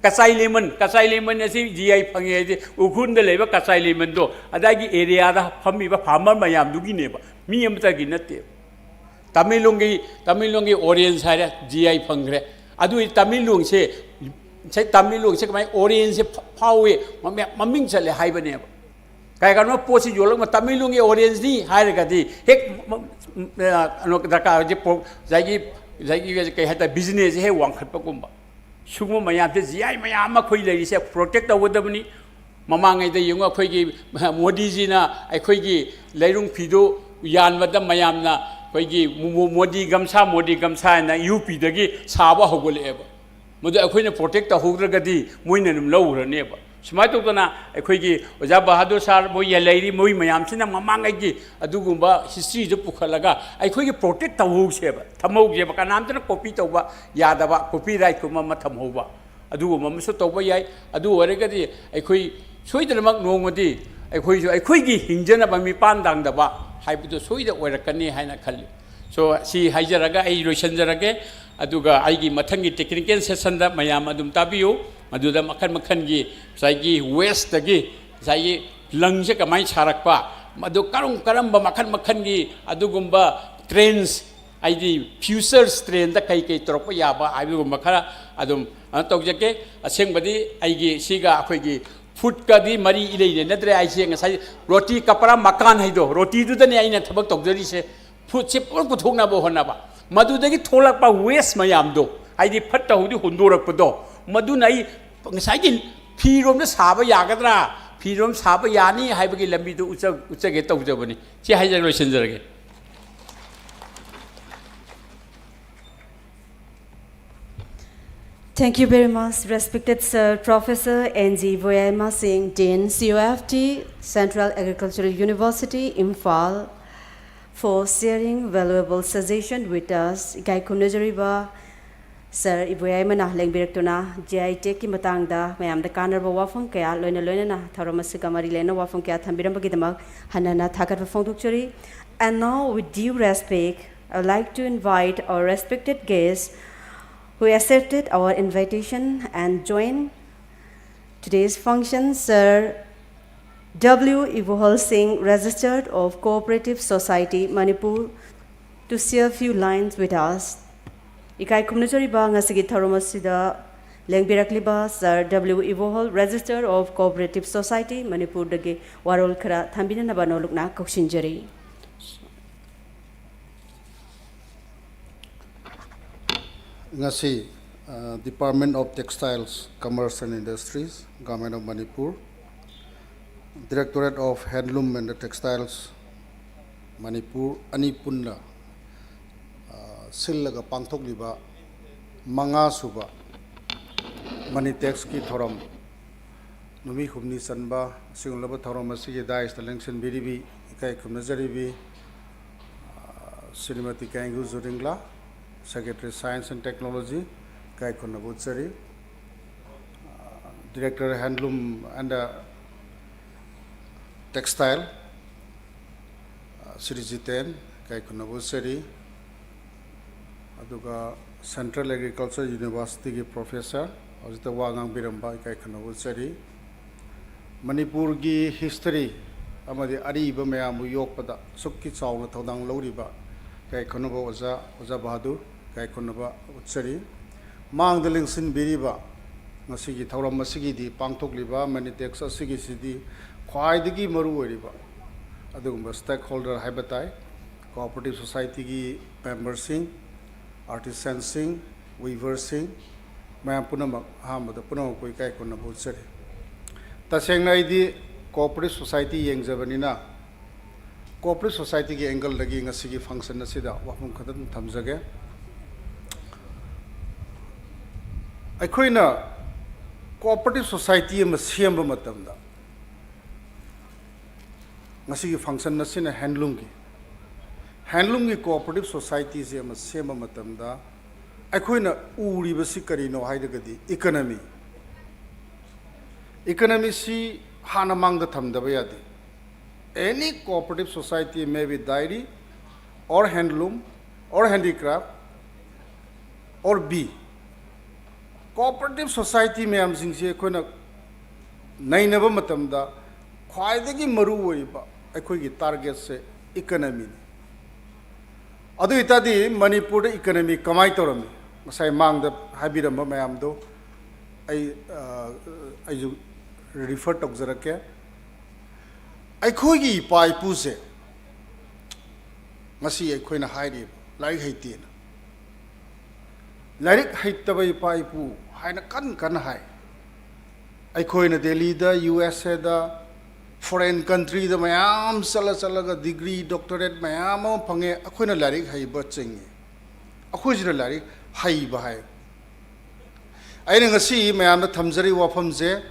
ꯀꯆꯥꯏ ꯂꯦꯃꯟ, ꯀꯆꯥꯏ ꯂꯦꯃꯟ ꯑꯁꯤ ꯖꯤ ꯑꯥꯏ ꯐꯪꯉꯦ ꯍꯥꯏꯗꯤ ꯎꯈ꯭ꯔꯨꯜꯗ ꯂꯩꯕ ꯀꯆꯥꯏ ꯂꯦꯃꯟꯗꯣ ꯑꯗꯥꯏꯒꯤ areaꯗ ꯐꯝꯃꯤꯕ farmer ꯃꯌꯥꯝꯗꯨꯒꯤꯅꯦꯕ, ꯃꯤ ꯑꯃꯇꯒꯤ ꯅꯠꯇꯦꯕ꯫ ꯇꯃꯦꯡꯂꯣꯡꯒꯤ, ꯇꯃꯦꯡꯂꯣꯡꯒꯤ orange ꯍꯥꯏꯔꯦ, ꯖꯤ ꯑꯥꯏ ꯐꯪꯈ꯭ꯔꯦ꯫ ꯑꯗꯨꯒꯤ ꯇꯃꯦꯡꯂꯣꯡꯁꯦ, ꯉꯁꯥꯏ ꯇꯃꯦꯡꯂꯣꯡꯁꯦ ꯀꯃꯥꯏꯅ orangeꯁꯦ ꯐ-, ꯐꯥꯎꯋꯦ, ꯃꯃꯤꯡ, ꯃꯃꯤꯡ ꯆꯠꯂꯦ ꯍꯥꯏꯕꯅꯦꯕ꯫ ꯀꯩꯒꯤꯅꯣ ꯄꯣꯠꯁꯤ ꯌꯣꯜꯂꯛꯄ ꯇꯃꯦꯡꯂꯣꯡꯒꯤ orangeꯅꯤ ꯍꯥꯏꯔꯒꯗꯤ ꯍꯦꯛ ꯃ-, ꯃ-, ꯑ, ꯀꯩꯅꯣ ꯗꯔꯀꯥꯔ ꯑꯣꯏꯁꯦ ꯄꯣ-, ꯉꯁꯥꯏꯒꯤ, ꯉꯁꯥꯏꯒꯤ ꯀꯩ ꯍꯥꯏꯇꯥꯔꯦ, businessꯁꯦ ꯍꯦꯛ ꯋꯥꯡꯈꯠꯄꯒꯨꯝꯕ꯫ ꯁꯤꯒꯨꯝꯕ ꯃꯌꯥꯝꯁꯦ ꯖꯤ ꯑꯥꯏ ꯃꯌꯥꯝ ꯑꯃ ꯑꯩꯈꯣꯏ ꯂꯩꯔꯤꯁꯦ protect ꯇꯧꯒꯗꯕꯅꯤ꯫ ꯃꯃꯥꯡꯉꯩꯗ ꯌꯦꯡꯉꯨ, ꯑꯩꯈꯣꯏꯒꯤ ꯃꯣꯗꯤꯖꯤꯅ ꯑꯩꯈꯣꯏꯒꯤ ꯂꯩꯔꯨꯡ ꯐꯤꯗꯨ ꯌꯥꯟꯕꯗ ꯃꯌꯥꯝꯅ ꯑꯩꯈꯣꯏꯒꯤ ꯃꯣ-, ꯃꯣꯗꯤ ꯒꯝꯁꯥ, ꯃꯣꯗꯤ ꯒꯝꯁꯥ ꯍꯥꯏꯅ ꯌꯨ ꯄꯤꯗꯒꯤ ꯁꯥꯕ ꯍꯧꯒꯠꯂꯛꯑꯦꯕ꯫ ꯃꯗꯨ ꯑꯩꯈꯣꯏꯅ protect ꯇꯧꯍꯧꯗ꯭ꯔꯒꯗꯤ ꯃꯣꯏꯅ ꯑꯗꯨꯝ ꯂꯧꯈ꯭ꯔꯅꯦꯕ꯫ ꯁꯨꯃꯥꯏꯅ ꯇꯧꯗꯅ ꯑꯩꯈꯣꯏꯒꯤ ꯑꯣꯖꯥ ꯕꯍꯥꯗꯨꯔ ꯁꯥꯔ ꯃꯣꯏ ꯂꯩꯔꯤ, ꯃꯣꯏ ꯃꯌꯥꯝꯁꯤꯅ ꯃꯃꯥꯡꯉꯩꯒꯤ ꯑꯗꯨꯒꯨꯝꯕ historyꯗꯨ ꯄꯨꯈꯠꯂꯒ ꯑꯩꯈꯣꯏꯒꯤ protect ꯇꯧꯍꯧꯁꯦꯕ, ꯊꯝꯍꯧꯁꯦꯕ꯫ ꯀꯅꯥꯝꯇꯅ copy ꯇꯧꯕ ꯌꯥꯗꯕ, copyrightꯀꯨꯝꯕ ꯑꯃ ꯊꯝꯍꯧꯕ꯫ ꯑꯗꯨꯒꯨꯝꯕ ꯑꯃꯁꯨ ꯇꯧꯕ ꯌꯥꯏ꯫ ꯑꯗꯨ ꯑꯣꯏꯔꯒꯗꯤ ꯑꯩꯈꯣꯏ ꯁꯣꯏꯗꯅꯃꯛ ꯅꯣꯡꯃꯗꯤ ꯑꯩꯈꯣꯏꯁꯨ ꯑꯩꯈꯣꯏꯒꯤ ꯍꯤꯡꯖꯅꯕ ꯃꯤꯄꯥꯟ ꯇꯥꯡꯗꯕ ꯍꯥꯏꯕꯗꯨ ꯁꯣꯏꯗ ꯑꯣꯏꯔꯛꯀꯅꯤ ꯍꯥꯏꯅ ꯈꯜꯂꯤ꯫ So, ꯁꯤ ꯍꯥꯏꯖꯔꯒ ꯑꯩ ꯂꯣꯏꯁꯤꯟꯖꯔꯒꯦ꯫ ꯑꯗꯨꯒ ꯑꯩꯒꯤ ꯃꯊꯪꯒꯤ technical sessionꯗ ꯃꯌꯥꯝ ꯑꯗꯨꯝ ꯇꯥꯕꯤꯌꯨ꯫ ꯃꯗꯨꯗ ꯃꯈꯜ ꯃꯈꯜꯒꯤ ꯉꯁꯥꯏꯒꯤ wasteꯇꯒꯤ ꯉꯁꯥꯏꯒꯤ ꯂꯪꯁꯦ ꯀꯃꯥꯏꯅ ꯁꯥꯔꯛꯄ, ꯃꯗꯨ ꯀꯔꯝ ꯀꯔꯝꯕ ꯃꯈꯜ ꯃꯈꯜꯒꯤ ꯑꯗꯨꯒꯨꯝꯕ trends, ꯍꯥꯏꯗꯤ future trendꯗ ꯀꯩ ꯀꯩ ꯇꯧꯔꯛꯄ ꯌꯥꯕ ꯍꯥꯏꯕꯒꯨꯝꯕ ꯈꯔ ꯑꯗꯨꯝ, ꯑ, ꯇꯧꯖꯒꯦ꯫ ꯑꯁꯦꯡꯕꯗꯤ ꯑꯩꯒꯤ ꯁꯤꯒ ꯑꯩꯈꯣꯏꯒꯤ foodꯀꯗꯤ ꯃꯔꯤ ꯏꯂꯩ ꯂꯩꯅꯗ꯭ꯔꯦ꯫ ꯑꯩꯁꯦ ꯉꯁꯥꯏ ꯔꯣꯇꯤ ꯀꯄꯔꯥ ꯃꯀꯥꯟ ꯍꯥꯏꯗꯣ, ꯔꯣꯇꯤꯗꯨꯗꯅꯦ ꯑꯩꯅ ꯊꯕꯛ ꯇꯧꯖꯔꯤꯁꯦ꯫ Foodꯁꯦ ꯄꯨꯂꯞ ꯄꯨꯊꯣꯛꯅꯕ ꯍꯣꯠꯅꯕ꯫ ꯃꯗꯨꯗꯒꯤ ꯊꯣꯛꯂꯛꯄ waste ꯃꯌꯥꯝꯗꯣ, ꯍꯥꯏꯗꯤ ꯐꯠꯇ ꯍꯥꯎꯗꯤ ꯍꯨꯟꯗꯣꯔꯛꯄꯗꯣ, ꯃꯗꯨꯅ ꯑꯩ ꯉꯁꯥꯏꯒꯤ ꯐꯤꯔꯣꯝꯗ ꯁꯥꯕ ꯌꯥꯒꯗ꯭ꯔꯥ, ꯐꯤꯔꯣꯝ ꯁꯥꯕ ꯌꯥꯅꯤ ꯍꯥꯏꯕꯒꯤ ꯂꯝꯕꯤꯗꯨ ꯎꯠꯆ-, ꯎꯠꯆꯒꯦ ꯇꯧꯖꯕꯅꯤ꯫ ꯁꯤ ꯍꯥꯏꯖꯔ ꯂꯣꯏꯁꯤꯟꯖꯔꯒꯦ꯫ Thank you very much, respected Sir Professor N G Voyaima Singh, Dean, C O F T, Central Agricultural University, Imphal, for sharing valuable suggestion with us. ꯏꯀꯥꯏ ꯈꯨꯝꯅꯖꯔꯤꯕ ꯁꯥꯔ ꯏꯕꯣꯌꯥꯏꯃꯅ ꯂꯦꯡꯕꯤꯔꯛꯇꯨꯅ ꯖꯤ ꯑꯥꯏ ꯇꯦꯒꯀꯤ ꯃꯇꯥꯡꯗ ꯃꯌꯥꯝꯗ ꯀꯥꯟꯅꯔꯕ ꯋꯥꯐꯝ ꯀꯌꯥ, ꯂꯣꯏꯅ ꯂꯣꯏꯅꯅ ꯊꯧꯔꯝ ꯑꯁꯤꯒ ꯃꯔꯤ ꯂꯩꯅꯕ ꯋꯥꯐꯝ ꯀꯌꯥ ꯊꯝꯕꯤꯔꯝꯕꯒꯤꯗꯃꯛ ꯍꯟꯅ ꯍꯟꯅ ꯊꯥꯒꯠꯄ ꯐꯣꯡꯗꯣꯛꯆꯔꯤ꯫ And now, with due respect, I would like to invite our respected guest who accepted our invitation and join today's function, Sir W Ibohol Singh, Registered of Cooperative Society, Manipur, to share few lines with us. ꯏꯀꯥꯏ ꯈꯨꯝꯅꯖꯔꯤꯕ ꯉꯁꯤꯒꯤ ꯊꯧꯔꯝ ꯑꯁꯤꯗ ꯂꯦꯡꯕꯤꯔꯛꯂꯤꯕ Sir W Ibohol, Registered of Cooperative Society, ꯃꯅꯤꯄꯨꯔꯗꯒꯤ ꯋꯥꯔꯣꯜ ꯈꯔ ꯊꯝꯕꯤꯅꯅꯕ ꯅꯣꯂꯨꯛꯅ ꯀꯧꯁꯤꯟꯖꯔꯤ꯫ ꯉꯁꯤ, ꯑ, Department of Textiles, Commerce and Industries, Government of Manipur, Directorate of Handloom and Textiles, Manipur ꯑꯅꯤ ꯄꯨꯟꯅ, ꯑ, ꯁꯤꯜꯂꯒ ꯄꯥꯡꯊꯣꯛꯂꯤꯕ ꯃꯉꯥ ꯁꯨꯕ ꯃꯅꯤꯇꯦꯛꯁꯀꯤ ꯊꯧꯔꯝ ꯅꯨꯃꯤꯠ ꯍꯨꯝꯅꯤ ꯆꯟꯕ ꯑꯁꯤꯒꯨꯝꯂꯕ ꯊꯧꯔꯝ ꯑꯁꯤꯒꯤ ꯗꯥꯏꯁꯇ ꯂꯦꯡꯁꯤꯟꯕꯤꯔꯤꯕꯤ, ꯏꯀꯥꯏ ꯈꯨꯝꯅꯖꯔꯤꯕꯤ, ꯑ, Shrimati ꯀꯦꯡꯒꯨ ꯖꯨꯔꯤꯡꯂꯥ, Secretary Science and Technology, ꯏꯀꯥꯏ ꯈꯨꯝꯅꯕ ꯎꯠꯆꯔꯤ꯫ ꯑ, Director Handloom and, ꯑ, Textile, ꯑ, ꯁ꯭ꯔꯤ ꯖꯤꯇꯦꯟ, ꯏꯀꯥꯏ ꯈꯨꯝꯅꯕ ꯎꯠꯆꯔꯤ꯫ ꯑꯗꯨꯒ Central Agriculture Universityꯒꯤ professor, ꯍꯧꯖꯤꯛꯇ ꯋꯥ ꯉꯥꯡꯕꯤꯔꯝꯕ, ꯏꯀꯥꯏ ꯈꯨꯝꯅꯕ ꯎꯠꯆꯔꯤ꯫ ꯃꯅꯤꯄꯨꯔꯒꯤ history ꯑꯃꯗꯤ ꯑꯔꯤꯕ ꯃꯌꯥꯝꯕꯨ ꯌꯣꯛꯄꯗ ꯑꯁꯨꯛꯀꯤ ꯆꯥꯎꯅ ꯊꯧꯗꯥꯡ ꯂꯧꯔꯤꯕ ꯏꯀꯥꯏ ꯈꯨꯝꯅꯕ ꯑꯣꯖꯥ, ꯑꯣꯖꯥ ꯕꯍꯥꯗꯨꯔ, ꯏꯀꯥꯏ ꯈꯨꯝꯅꯕ ꯎꯠꯆꯔꯤ꯫ ꯃꯥꯡꯗ ꯂꯦꯡꯁꯤꯟꯕꯤꯔꯤꯕ ꯉꯁꯤꯒꯤ ꯊꯧꯔꯝ ꯑꯁꯤꯒꯤꯗꯤ ꯄꯥꯡꯊꯣꯛꯂꯤꯕ ꯃꯅꯤꯇꯦꯛꯁ ꯑꯁꯤꯒꯤꯁꯤꯗꯤ ꯈ꯭ꯋꯥꯏꯗꯒꯤ ꯃꯔꯨ ꯑꯣꯏꯔꯤꯕ ꯑꯗꯨꯒꯨꯝꯕ stakeholder ꯍꯥꯏꯕ ꯇꯥꯏ꯫ Cooperative Societyꯒꯤ memberꯁꯤꯡ, artisanꯁꯤꯡ, weaverꯁꯤꯡ, ꯃꯌꯥꯝ ꯄꯨꯝꯅꯃꯛ ꯑꯍꯥꯟꯕꯗ ꯄꯨꯝꯅꯃꯛꯄꯨ ꯏꯀꯥꯏ ꯈꯨꯝꯅꯕ ꯎꯠꯆꯔꯤ꯫ ꯇꯁꯦꯡꯅ ꯑꯩꯗꯤ Cooperative Society ꯌꯦꯡꯖꯕꯅꯤꯅ, Cooperative Societyꯒꯤ angleꯗꯒꯤ ꯉꯁꯤꯒꯤ function ꯑꯁꯤꯗ ꯋꯥꯐꯝ ꯈꯛꯇꯪ ꯊꯝꯖꯒꯦ꯫ ꯑꯩꯈꯣꯏꯅ Cooperative Society ꯑꯃ ꯁꯦꯝꯕ ꯃꯇꯝꯗ, ꯉꯁꯤꯒꯤ function ꯑꯁꯤꯅ handloomꯒꯤ, handloomꯒꯤ Cooperative Societyꯁꯦ ꯑꯃ ꯁꯦꯝꯕ ꯃꯇꯝꯗ, ꯑꯩꯈꯣꯏꯅ ꯎꯔꯤꯕꯁꯤ ꯀꯔꯤꯅꯣ ꯍꯥꯏꯔꯒꯗꯤ, ꯏꯀꯅꯃꯤ, ꯏꯀꯅꯃꯤꯁꯤ ꯍꯥꯟꯅ ꯃꯥꯡꯗ ꯊꯝꯗꯕ ꯌꯥꯗꯦ꯫ Any cooperative society, may be dairy or handloom or handicraft or bee, cooperative society ꯃꯌꯥꯝꯁꯤꯡꯁꯤ ꯑꯩꯈꯣꯏꯅ ꯅꯩꯅꯕ ꯃꯇꯝꯗ ꯈ꯭ꯋꯥꯏꯗꯒꯤ ꯃꯔꯨ ꯑꯣꯏꯕ ꯑꯩꯈꯣꯏꯒꯤ ꯇꯥꯔꯒꯦꯠꯁꯦ ꯏꯀꯅꯃꯤꯅꯤ꯫ ꯑꯗꯨ ꯑꯣꯏꯇꯥꯔꯗꯤ ꯃꯅꯤꯄꯨꯔꯗ ꯏꯀꯅꯃꯤ ꯀꯃꯥꯏꯅ ꯇꯧꯔꯝꯃꯤ? ꯉꯁꯥꯏ ꯃꯥꯡꯗ ꯍꯥꯏꯕꯤꯔꯝꯕ ꯃꯌꯥꯝꯗꯣ ꯑꯩ, ꯑ, ꯑꯩꯁꯨ ꯔꯤꯐꯔ ꯇꯧꯖꯔꯛꯀꯦ꯫ ꯑꯩꯈꯣꯏꯒꯤ ꯏꯄꯥ ꯏꯄꯨꯁꯦ ꯉꯁꯤ ꯑꯩꯈꯣꯏꯅ ꯍꯥꯏꯔꯤꯕ ꯂꯥꯏꯔꯤꯛ ꯍꯩꯇꯦꯅ, ꯂꯥꯏꯔꯤꯛ ꯍꯩꯇꯕ ꯏꯄꯥ ꯏꯄꯨ ꯍꯥꯏꯅ ꯀꯟ ꯀꯟꯅ ꯍꯥꯏ꯫ ꯑꯩꯈꯣꯏꯅ ꯗꯦꯜꯂꯤꯗ, ꯌꯨ ꯑꯦꯁ ꯑꯦꯗ, ꯐꯣꯔꯦꯟ ꯀꯟꯇ꯭ꯔꯤꯗ ꯃꯌꯥꯝ ꯆꯠꯂ ꯆꯠꯂꯒ ꯗꯤꯒ꯭ꯔꯤ, ꯗꯣꯛꯇꯔꯦꯠ ꯃꯌꯥꯝ ꯑꯃ ꯐꯪꯉꯦ꯫ ꯑꯩꯈꯣꯏꯅ ꯂꯥꯏꯔꯤꯛ ꯍꯩꯕ ꯆꯤꯡꯉꯤ, ꯑꯩꯈꯣꯏꯁꯤꯅ ꯂꯥꯏꯔꯤꯛ ꯍꯩꯕ ꯍꯥꯏ꯫ ꯑꯩꯅ ꯉꯁꯤ ꯃꯌꯥꯝꯗ ꯊꯝꯖꯔꯤꯕ ꯋꯥꯐꯝꯁꯦ,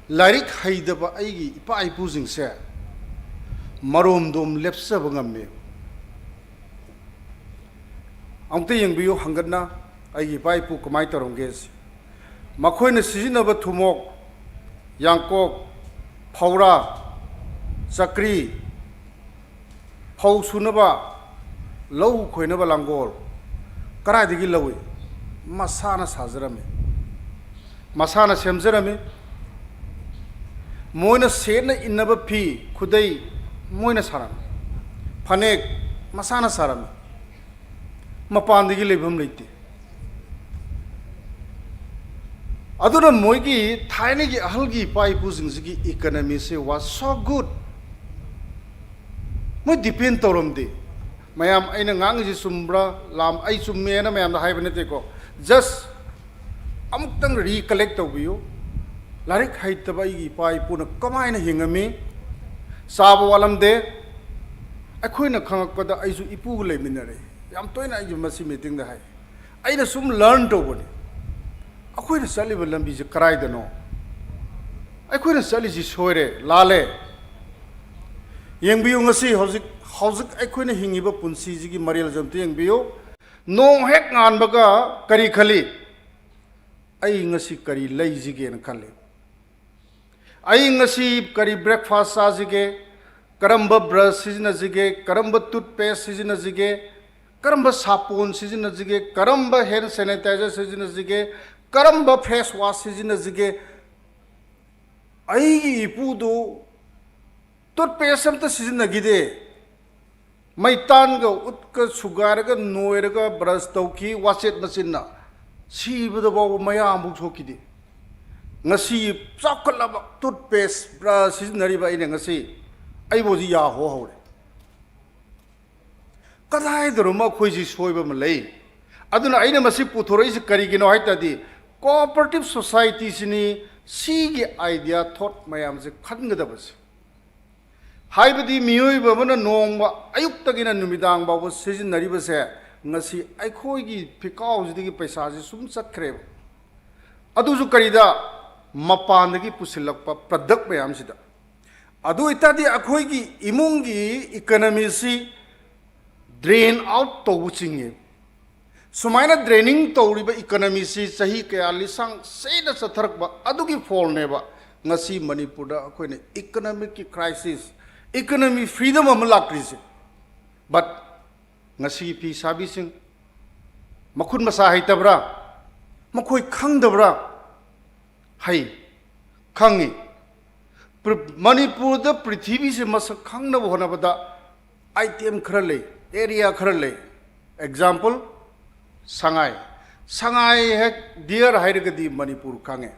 ꯂꯥꯏꯔꯤꯛ ꯍꯩꯇꯕ ꯑꯩꯒꯤ ꯏꯄꯥ ꯏꯄꯨꯁꯤꯡꯁꯦ ꯃꯔꯣꯝꯗꯣꯝ ꯂꯦꯞꯆꯕ ꯉꯝꯃꯦ꯫ ꯑꯃꯨꯛꯇ ꯌꯦꯡꯕꯤꯌꯨ ꯍꯪꯒꯠꯅ, ꯑꯩꯒꯤ ꯏꯄꯥ ꯏꯄꯨ ꯀꯃꯥꯏꯅ ꯇꯧꯔꯝꯒꯦ ꯁꯤ꯫ ꯃꯈꯣꯏꯅ ꯁꯤꯖꯤꯟꯅꯕ ꯊꯨꯝꯃꯣꯛ, ꯌꯥꯡꯀꯣꯛ, ꯐꯧꯔꯥ, ꯆꯀ꯭ꯔꯤ, ꯐꯧ ꯁꯨꯅꯕ, ꯂꯧ ꯈꯣꯏꯅꯕ ꯂꯥꯡꯒꯣꯜ ꯀꯗꯥꯏꯗꯒꯤ ꯂꯧꯏ? ꯃꯁꯥꯅ ꯁꯥꯖꯔꯝꯃꯤ, ꯃꯁꯥꯅ ꯁꯦꯝꯖꯔꯝꯃꯤ꯫ ꯃꯣꯏꯅ ꯁꯦꯠꯅ ꯏꯟꯅꯕ ꯐꯤ, ꯈꯨꯗꯩ ꯃꯣꯏꯅ ꯁꯥꯔꯝꯃꯤ, ꯐꯅꯦꯛ ꯃꯁꯥꯅ ꯁꯥꯔꯝꯃꯤ, ꯃꯄꯥꯟꯗꯒꯤ ꯂꯩꯐꯝ ꯂꯩꯇꯦ꯫ ꯑꯗꯨꯅ ꯃꯣꯏꯒꯤ ꯊꯥꯏꯅꯒꯤ ꯑꯍꯜꯒꯤ ꯏꯄꯥ ꯏꯄꯨꯁꯤꯡꯁꯤꯒꯤ ꯏꯀꯅꯃꯤꯁꯦ was so good꯫ ꯃꯣꯏ ꯗꯤꯄꯦꯟ ꯇꯧꯔꯝꯗꯦ꯫ ꯃꯌꯥꯝ ꯑꯩꯅ ꯉꯥꯡꯉꯤꯁꯤ ꯆꯨꯝꯕ꯭ꯔꯥ? ꯂꯥꯝ-, ꯑꯩ ꯆꯨꯝꯃꯦꯅ ꯃꯌꯥꯝꯗ ꯍꯥꯏꯕ ꯅꯠꯇꯦꯀꯣ, ꯖꯁ ꯑꯃꯨꯛꯇꯪ ꯔꯤꯀꯂꯦꯛ ꯇꯧꯕꯤꯌꯨ꯫ ꯂꯥꯏꯔꯤꯛ ꯍꯩꯇꯕ ꯑꯩꯒꯤ ꯏꯄꯥ ꯏꯄꯨꯅ ꯀꯃꯥꯏꯅ ꯍꯤꯡꯉꯝꯃꯤ? ꯆꯥꯕ ꯋꯥꯠꯂꯝꯗꯦ꯫ ꯑꯩꯈꯣꯏꯅ ꯈꯪꯉꯛꯄꯗ, ꯑꯩꯁꯨ ꯏꯄꯨꯒ ꯂꯩꯃꯤꯟꯅꯔꯦ, ꯌꯥꯝ ꯇꯣꯏꯅ ꯑꯩꯁꯨ ꯃꯁꯤ ꯃꯤꯇꯤꯡꯗ ꯍꯥꯏ꯫ ꯑꯩꯅ ꯁꯨꯝ ꯂꯔꯟ ꯇꯧꯕꯅꯤ, ꯑꯩꯈꯣꯏꯅ ꯆꯠꯂꯤꯕ ꯂꯝꯕꯤꯁꯦ ꯀꯗꯥꯏꯗꯅꯣ? ꯑꯩꯈꯣꯏꯅ ꯆꯠꯂꯤꯁꯤ ꯁꯣꯏꯔꯦ, ꯂꯥꯜꯂꯦ꯫ ꯌꯦꯡꯕꯤꯌꯨ, ꯉꯁꯤ ꯍꯧꯖꯤꯛ, ꯍꯧꯖꯤꯛ ꯑꯩꯈꯣꯏꯅ ꯍꯤꯡꯉꯤꯕ ꯄꯨꯟꯁꯤꯁꯤꯒꯤ ꯃꯔꯦꯜꯁꯦ ꯑꯝꯇ ꯌꯦꯡꯕꯤꯌꯨ꯫ ꯅꯣꯡ ꯍꯦꯛ ꯉꯥꯟꯕꯒ ꯀꯔꯤ ꯈꯜꯂꯤ? "ꯑꯩ ꯉꯁꯤ ꯀꯔꯤ ꯂꯩꯁꯤꯒꯦꯅ" ꯈꯜꯂꯤ꯫ "ꯑꯩ ꯉꯁꯤ ꯀꯔꯤ breakfast ꯆꯥꯁꯤꯒꯦ? ꯀꯔꯝꯕ brush ꯁꯤꯖꯤꯟꯅꯁꯤꯒꯦ? ꯀꯔꯝꯕ toothpaste ꯁꯤꯖꯤꯟꯅꯁꯤꯒꯦ? ꯀꯔꯝꯕ ꯁꯥꯄꯣꯟ ꯁꯤꯖꯤꯟꯅꯁꯤꯒꯦ? ꯀꯔꯝꯕ hand sanitizer ꯁꯤꯖꯤꯟꯅꯁꯤꯒꯦ? ꯀꯔꯝꯕ face wash ꯁꯤꯖꯤꯟꯅꯁꯤꯒꯦ?" ꯑꯩꯒꯤ ꯏꯄꯨꯗꯨ toothpaste ꯑꯝꯇ ꯁꯤꯖꯤꯟꯅꯈꯤꯗꯦ꯫ ꯃꯩꯇꯥꯟꯒ ꯎꯠꯀ ꯁꯨꯒꯥꯏꯔꯒ ꯅꯣꯏꯔꯒ brush ꯇꯧꯈꯤ, ꯋꯥꯆꯦꯠ ꯃꯆꯤꯟꯅ꯫ ꯁꯤꯕꯗ ꯐꯥꯎꯕ ꯃꯌꯥ ꯑꯃꯐꯥꯎ ꯁꯣꯛꯈꯤꯗꯦ꯫ ꯉꯁꯤ ꯆꯥꯎꯈꯠꯂꯕ toothpaste brush ꯁꯤꯖꯤꯟꯅꯔꯤꯕ ꯑꯩꯅ ꯉꯁꯤ ꯑꯩꯕꯨ ꯍꯧꯖꯤꯛ ꯌꯥ ꯍꯣ ꯍꯧꯔꯦ꯫ ꯀꯗꯥꯏꯗꯅꯣꯃ ꯑꯩꯈꯣꯏꯁꯤ ꯁꯣꯏꯕ ꯑꯃ ꯂꯩ꯫ ꯑꯗꯨꯅ ꯑꯩꯅ ꯃꯁꯤ ꯄꯨꯊꯣꯔꯛꯏꯁꯤ ꯀꯔꯤꯒꯤꯅꯣ ꯍꯥꯏ ꯇꯥꯔꯗꯤ, cooperative society ꯁꯤꯅꯤ ꯁꯤꯒꯤ idea thought ꯃꯌꯥꯝꯁꯦ ꯈꯟꯒꯗꯕꯁꯦ꯫ ꯍꯥꯏꯕꯗꯤ ꯃꯤꯑꯣꯏꯕ ꯑꯃꯅ ꯅꯣꯡꯃ ꯑꯌꯨꯛꯇꯒꯤꯅ ꯅꯨꯃꯤꯗꯥꯡ ꯐꯥꯎꯕ ꯁꯤꯖꯤꯟꯅꯔꯤꯕꯁꯦ ꯉꯁꯤ ꯑꯩꯈꯣꯏꯒꯤ ꯐꯤꯀꯥꯎꯁꯤꯗꯒꯤ ꯄꯩꯁꯥꯁꯤ ꯁꯨꯝ ꯆꯠꯈ꯭ꯔꯦꯕ꯫ ꯑꯗꯨꯁꯨ ꯀꯔꯤꯗ? ꯃꯄꯥꯟꯗꯒꯤ ꯄꯨꯁꯤꯜꯂꯛꯄ product ꯃꯌꯥꯝꯁꯤꯗ꯫ ꯑꯗꯨ ꯑꯣꯏꯇꯥꯔꯗꯤ ꯑꯩꯈꯣꯏꯒꯤ ꯏꯃꯨꯡꯒꯤ economy ꯁꯤ drain out ꯇꯧꯕ ꯆꯤꯡꯉꯦ꯫ ꯁꯨꯃꯥꯏꯅ draining ꯇꯧꯔꯤꯕ economy ꯁꯤ ꯆꯍꯤ ꯀꯌꯥ ꯂꯤꯁꯥꯡ ꯁꯦꯅ ꯆꯠꯊꯔꯛꯄ ꯑꯗꯨꯒꯤ ꯐꯣꯜꯅꯦꯕ ꯉꯁꯤ ꯃꯅꯤꯄꯨꯔꯗ ꯑꯩꯈꯣꯏꯅ economic ꯀꯤ crisis, economy freedom ꯑꯃ ꯂꯥꯛꯇ꯭ꯔꯤꯁꯦ꯫ But ꯉꯁꯤꯒꯤ ꯐꯤ ꯁꯥꯕꯤꯁꯤꯡ, ꯃꯈꯨꯠ ꯃꯁꯥ ꯍꯩꯇꯕ꯭ꯔꯥ? ꯃꯈꯣꯏ ꯈꯪꯗꯕ꯭ꯔꯥ? ꯍꯩ, ꯈꯪꯉꯤ꯫ ꯄ꯭ꯔ-, ꯃꯅꯤꯄꯨꯔꯗ ꯄ꯭ꯔꯤꯊꯤꯕꯤꯁꯦ ꯃꯁꯛ ꯈꯪꯅꯕ ꯍꯣꯠꯅꯕꯗ item ꯈꯔ ꯂꯩ, area ꯈꯔ ꯂꯩ꯫ Example, ꯁꯉꯥꯏ꯫ ꯁꯉꯥꯏ ꯍꯦꯛ deer ꯍꯥꯏꯔꯒꯗꯤ ꯃꯅꯤꯄꯨꯔ ꯈꯪꯉꯦ꯫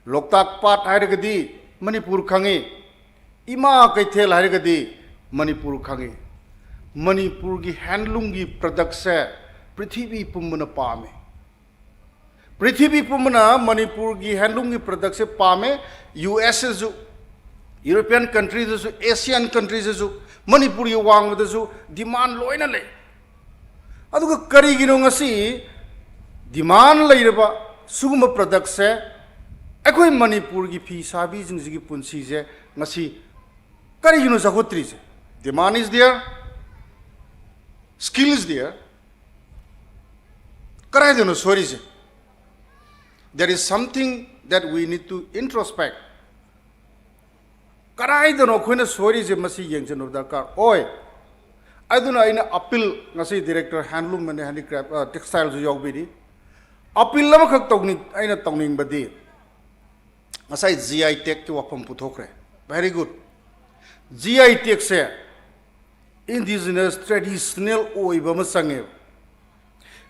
ꯂꯣꯛꯇꯥꯛ ꯄꯥꯠ ꯍꯥꯏꯔꯒꯗꯤ ꯃꯅꯤꯄꯨꯔ ꯈꯪꯉꯤ꯫ ꯏꯃꯥ ꯀꯩꯊꯦꯜ ꯍꯥꯏꯔꯒꯗꯤ ꯃꯅꯤꯄꯨꯔ ꯈꯪꯉꯤ꯫ ꯃꯅꯤꯄꯨꯔꯒꯤ handloom ꯒꯤ product ꯁꯦ ꯄ꯭ꯔꯤꯊꯤꯕꯤ ꯄꯨꯝꯕꯅ ꯄꯥꯝꯃꯤ꯫ ꯄ꯭ꯔꯤꯊꯤꯕꯤ ꯄꯨꯝꯕꯅ ꯃꯅꯤꯄꯨꯔꯒꯤ handloom ꯒꯤ product ꯁꯦ ꯄꯥꯝꯃꯦ꯫ ꯌꯨ ꯑꯦꯁ ꯇꯁꯨ, European country ꯗꯁꯨ, Asian countries ꯇꯁꯨ, ꯃꯅꯤꯄꯨꯔꯒꯤ ꯋꯥꯡꯃꯗꯁꯨ demand ꯂꯣꯏꯅ ꯂꯩ꯫ ꯑꯗꯨꯒ ꯀꯔꯤꯒꯤꯅꯣ ꯉꯁꯤ demand ꯂꯩꯔꯕ ꯁꯤꯒꯨꯝꯕ product ꯁꯦ ꯑꯩꯈꯣꯏ ꯃꯅꯤꯄꯨꯔꯒꯤ ꯐꯤ ꯁꯥꯕꯤꯁꯤꯡꯁꯤꯒꯤ ꯄꯨꯟꯁꯤꯁꯦ ꯉꯁꯤ ꯀꯔꯤꯒꯤꯅꯣ ꯆꯥꯎꯈꯠꯇ꯭ꯔꯤꯁꯦ? Demand is there, skill is there, ꯀꯗꯥꯏꯗꯅꯣ ꯁꯣꯏꯔꯤꯁꯦ? There is something that we need to introspect. ꯀꯗꯥꯏꯗꯅꯣ ꯑꯩꯈꯣꯏꯅ ꯁꯣꯏꯔꯤꯁꯦ, ꯃꯁꯤ ꯌꯦꯡꯁꯤꯟꯕ ꯗꯔꯀꯥꯔ ꯑꯣꯏ꯫ ꯑꯗꯨꯅ ꯑꯩꯅ ꯑꯄꯤꯜ, ꯉꯁꯤ ꯗꯤꯔꯦꯛꯇꯔ ꯍꯦꯟꯂꯨꯝ ꯑꯦꯟ ꯍꯦꯟꯗꯤꯀ꯭ꯔꯥꯐ, ꯇꯦꯛꯁꯇꯥꯏꯜꯁꯨ ꯌꯥꯎꯕꯤꯔꯤ, ꯑꯄꯤꯜ ꯑꯃꯈꯛ ꯇꯧꯅꯤꯡ ꯑꯩꯅ ꯇꯧꯅꯤꯡꯕꯗꯤ, ꯉꯁꯥꯏ ꯖꯤ ꯑꯥꯏ ꯇꯦꯛꯀꯤ ꯋꯥꯐꯝ ꯄꯨꯊꯣꯛꯈ꯭ꯔꯦ꯫ Very good. ꯖꯤ ꯑꯥꯏ ꯇꯦꯛꯁꯦ ꯏꯟꯗꯤꯖꯤꯅꯁ, ꯇ꯭ꯔꯦꯗꯤꯁꯅꯦꯜ ꯑꯣꯏꯕ ꯑꯃ ꯆꯪꯉꯦꯕ꯫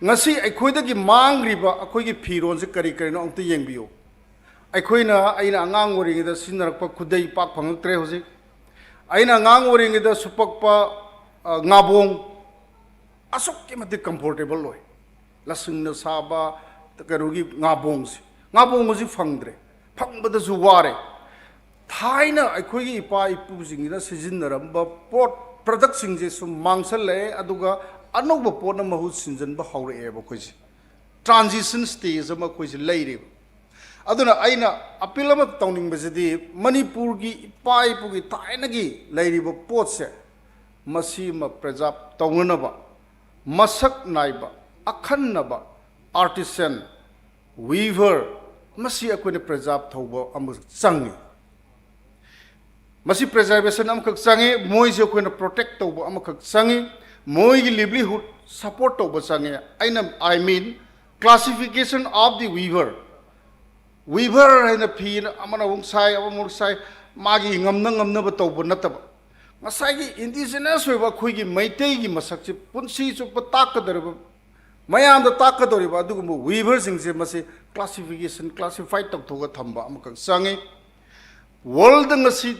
ꯉꯁꯤ ꯑꯩꯈꯣꯏꯗꯒꯤ ꯃꯥꯡꯈ꯭ꯔꯤꯕ ꯑꯩꯈꯣꯏꯒꯤ ꯐꯤꯔꯣꯜꯁꯦ ꯀꯔꯤ ꯀꯔꯤꯅꯣ ꯑꯝꯇ ꯌꯦꯡꯕꯤꯌꯨ꯫ ꯑꯩꯈꯣꯏꯅ, ꯑꯩꯅ ꯑꯉꯥꯡ ꯑꯣꯏꯔꯤꯉꯩꯗ ꯁꯤꯖꯤꯟꯅꯔꯛꯄ ꯈꯨꯗꯩ ꯄꯥꯛ ꯐꯪꯉꯛꯇ꯭ꯔꯦ ꯍꯧꯖꯤꯛ꯫ ꯑꯩꯅ ꯑꯉꯥꯡ ꯑꯣꯏꯔꯤꯉꯩꯗ ꯁꯨꯞꯄꯛꯄ, ꯑ, ꯉꯥꯕꯣꯡ ꯑꯁꯨꯛꯀꯤ ꯃꯇꯤꯛ ꯀꯝꯐꯣꯔꯇꯦꯕꯜ ꯑꯣꯏ꯫ ꯂꯁꯤꯡꯅ ꯁꯥꯕ ꯀꯩꯅꯣꯒꯤ ꯉꯥꯕꯣꯡꯁꯦ, ꯉꯥꯕꯣꯡ ꯍꯧꯖꯤꯛ ꯐꯪꯗ꯭ꯔꯦ, ꯐꯪꯕꯗꯁꯨ ꯋꯥꯔꯦ꯫ ꯊꯥꯏꯅ ꯑꯩꯈꯣꯏꯒꯤ ꯏꯄꯥ ꯏꯄꯨꯁꯤꯡꯁꯤꯅ ꯁꯤꯖꯤꯟꯅꯔꯝꯕ ꯄꯣꯠ, ꯄ꯭ꯔꯗꯛꯁꯤꯡꯁꯦ ꯁꯨꯝ ꯃꯥꯡꯁꯜꯂꯛꯑꯦ, ꯑꯗꯨꯒ ꯑꯅꯧꯕ ꯄꯣꯠꯅ ꯃꯍꯨꯠ ꯁꯤꯟꯖꯟꯕ ꯍꯧꯔꯛꯑꯦꯕ ꯑꯩꯈꯣꯏꯁꯦ꯫ ꯇ꯭ꯔꯥꯟꯖꯤꯁꯟ ꯁ꯭ꯇꯦꯖ ꯑꯃ ꯑꯩꯈꯣꯏꯁꯦ ꯂꯩꯔꯦꯕ꯫ ꯑꯗꯨꯅ ꯑꯩꯅ ꯑꯄꯤꯜ ꯑꯃ ꯇꯧꯅꯤꯡꯕꯁꯤꯗꯤ, ꯃꯅꯤꯄꯨꯔꯒꯤ ꯏꯄꯥ ꯏꯄꯨꯒꯤ ꯊꯥꯏꯅꯒꯤ ꯂꯩꯔꯤꯕ ꯄꯣꯠꯁꯦ ꯃꯁꯤ ꯑꯃ ꯄ꯭ꯔꯤꯖꯥꯔꯕ ꯇꯧꯅꯅꯕ ꯃꯁꯛ ꯅꯥꯏꯕ, ꯑꯈꯟꯅꯕ ꯑꯥꯔꯇꯤꯁꯟ, ꯋꯤꯚꯔ, ꯃꯁꯤ ꯑꯩꯈꯣꯏꯅ ꯄ꯭ꯔꯤꯖꯥꯔꯕ ꯇꯧꯕ ꯑꯃ ꯆꯪꯉꯤ꯫ ꯃꯁꯤ ꯄ꯭ꯔꯤꯖꯥꯔꯕꯦꯁꯟ ꯑꯃꯈꯛ ꯆꯪꯉꯤ, ꯃꯣꯏꯁꯦ ꯑꯩꯈꯣꯏꯅ ꯄ꯭ꯔꯣꯇꯦꯛ ꯇꯧꯕ ꯑꯃꯈꯛ ꯆꯪꯉꯤ, ꯃꯣꯏꯒꯤ ꯂꯤꯚꯂꯤꯍꯨꯗ ꯁꯄꯣꯔꯠ ꯇꯧꯕ ꯆꯪꯉꯤ꯫ ꯑꯩꯅ, I mean, classification of the weaver. ꯋꯤꯚꯔ ꯍꯥꯏꯅ ꯐꯤ ꯑꯃꯅ ꯑꯃꯨꯛ ꯁꯥꯏ, ꯑꯃꯃꯨꯛ ꯁꯥꯏ, ꯃꯥꯒꯤ ꯉꯝꯅ ꯉꯝꯅꯕ ꯇꯧꯕ ꯅꯠꯇꯕ, ꯉꯁꯥꯏꯒꯤ ꯏꯟꯗꯤꯖꯤꯅꯁ ꯑꯣꯏꯕ ꯑꯩꯈꯣꯏꯒꯤ ꯃꯩꯇꯩꯒꯤ ꯃꯁꯛꯁꯦ ꯄꯨꯟꯁꯤ ꯆꯨꯞꯄ ꯇꯥꯛꯀꯗꯧꯔꯤꯕ, ꯃꯌꯥꯝꯗ ꯇꯥꯛꯀꯗꯧꯔꯤꯕ ꯑꯗꯨꯒꯨꯝꯕ ꯋꯤꯚꯔꯁꯤꯡꯁꯦ ꯃꯁꯤ ꯀ꯭ꯂꯥꯁꯤꯐꯤꯀꯦꯁꯟ, ꯀ꯭ꯂꯥꯁꯤꯐꯥꯏ ꯇꯧꯊꯣꯛꯑꯒ ꯊꯝꯕ ꯑꯃꯈꯛ ꯆꯪꯉꯤ꯫ ꯋꯥꯔꯜꯗ ꯉꯁꯤ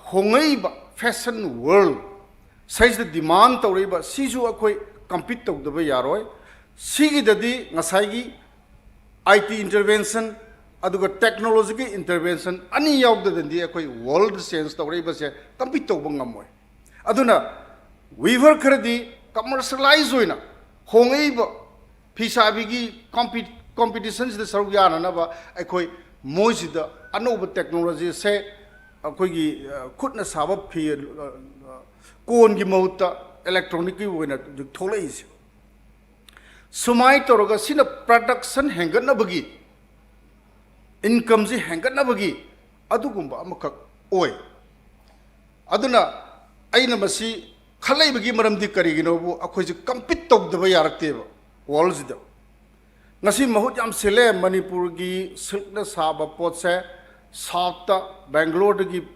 ꯍꯣꯡꯉꯛꯏꯕ ꯐꯦꯁꯟ ꯋꯥꯔꯜ ꯁꯤꯗꯩꯁꯤꯗ ꯗꯤꯃꯥꯟ ꯇꯧꯔꯛꯏꯕ ꯁꯤꯁꯨ ꯑꯩꯈꯣꯏ ꯀꯝꯄꯤꯠ ꯇꯧꯗꯕ ꯌꯥꯔꯣꯏ꯫ ꯁꯤꯒꯤꯗꯗꯤ ꯉꯁꯥꯏꯒꯤ ꯑꯥꯏ ꯇꯤ ꯏꯟꯇꯔꯚꯦꯟꯁꯟ ꯑꯗꯨꯒ ꯇꯦꯛꯅꯣꯂꯣꯖꯤꯒꯤ ꯏꯟꯇꯔꯚꯦꯟꯁꯟ ꯑꯅꯤ ꯌꯥꯎꯗꯅꯗꯤ ꯑꯩꯈꯣꯏ ꯋꯥꯔꯜꯗ ꯆꯦꯟꯖ ꯇꯧꯔꯛꯏꯕꯁꯦ ꯀꯝꯄꯤꯠ ꯇꯧꯕ ꯉꯝꯃꯣꯏ꯫ ꯑꯗꯨꯅ ꯋꯤꯚꯔ ꯈꯔꯗꯤ ꯀꯃꯔꯁꯤꯌꯦꯂꯥꯏꯖ ꯑꯣꯏꯅ ꯍꯣꯡꯉꯛꯏꯕ ꯐꯤꯁꯥꯕꯤꯒꯤ ꯀꯝꯄꯤ-, ꯀꯝꯄꯤꯇꯤꯁꯟꯁꯤꯗ ꯁꯔꯨꯛ ꯌꯥꯅꯅꯕ ꯑꯩꯈꯣꯏ ꯃꯣꯏꯁꯤꯗ ꯑꯅꯧꯕ ꯇꯦꯛꯅꯣꯂꯣꯖꯤꯁꯦ, ꯑꯩꯈꯣꯏꯒꯤ, ꯑ, ꯈꯨꯠꯅ ꯁꯥꯕ ꯐꯤ, ꯑ, ꯑ, ꯀꯣꯟꯒꯤ ꯃꯍꯨꯠꯇ ꯏꯂꯦꯛꯇ꯭ꯔꯣꯅꯤꯛꯀꯤ ꯑꯣꯏꯅ ꯍꯧꯖꯤꯛ ꯊꯣꯛꯂꯛꯏꯁꯦ꯫ ꯁꯨꯃꯥꯏꯅ ꯇꯧꯔꯒ ꯁꯤꯅ production ꯍꯦꯟꯒꯠꯅꯕꯒꯤ, incomeꯁꯤ ꯍꯦꯟꯒꯠꯅꯕꯒꯤ ꯑꯗꯨꯒꯨꯝꯕ ꯑꯃꯈꯛ ꯑꯣꯏ꯫ ꯑꯗꯨꯅ ꯑꯩꯅ ꯃꯁꯤ ꯈꯜꯂꯛꯏꯕꯒꯤ ꯃꯔꯝꯗꯤ ꯀꯔꯤꯒꯤꯅꯣꯕꯨ, ꯑꯩꯈꯣꯏꯁꯦ compete ꯇꯧꯗꯕ ꯌꯥꯔꯛꯇꯦꯕ worldꯁꯤꯗ꯫ ꯉꯁꯤ ꯃꯍꯨꯠ ꯌꯥꯝ ꯁꯤꯜꯂꯦ ꯃꯅꯤꯄꯨꯔꯒꯤ silkꯅ ꯁꯥꯕ ꯄꯣꯠꯁꯦ southꯇ, Bangaloreꯗꯒꯤ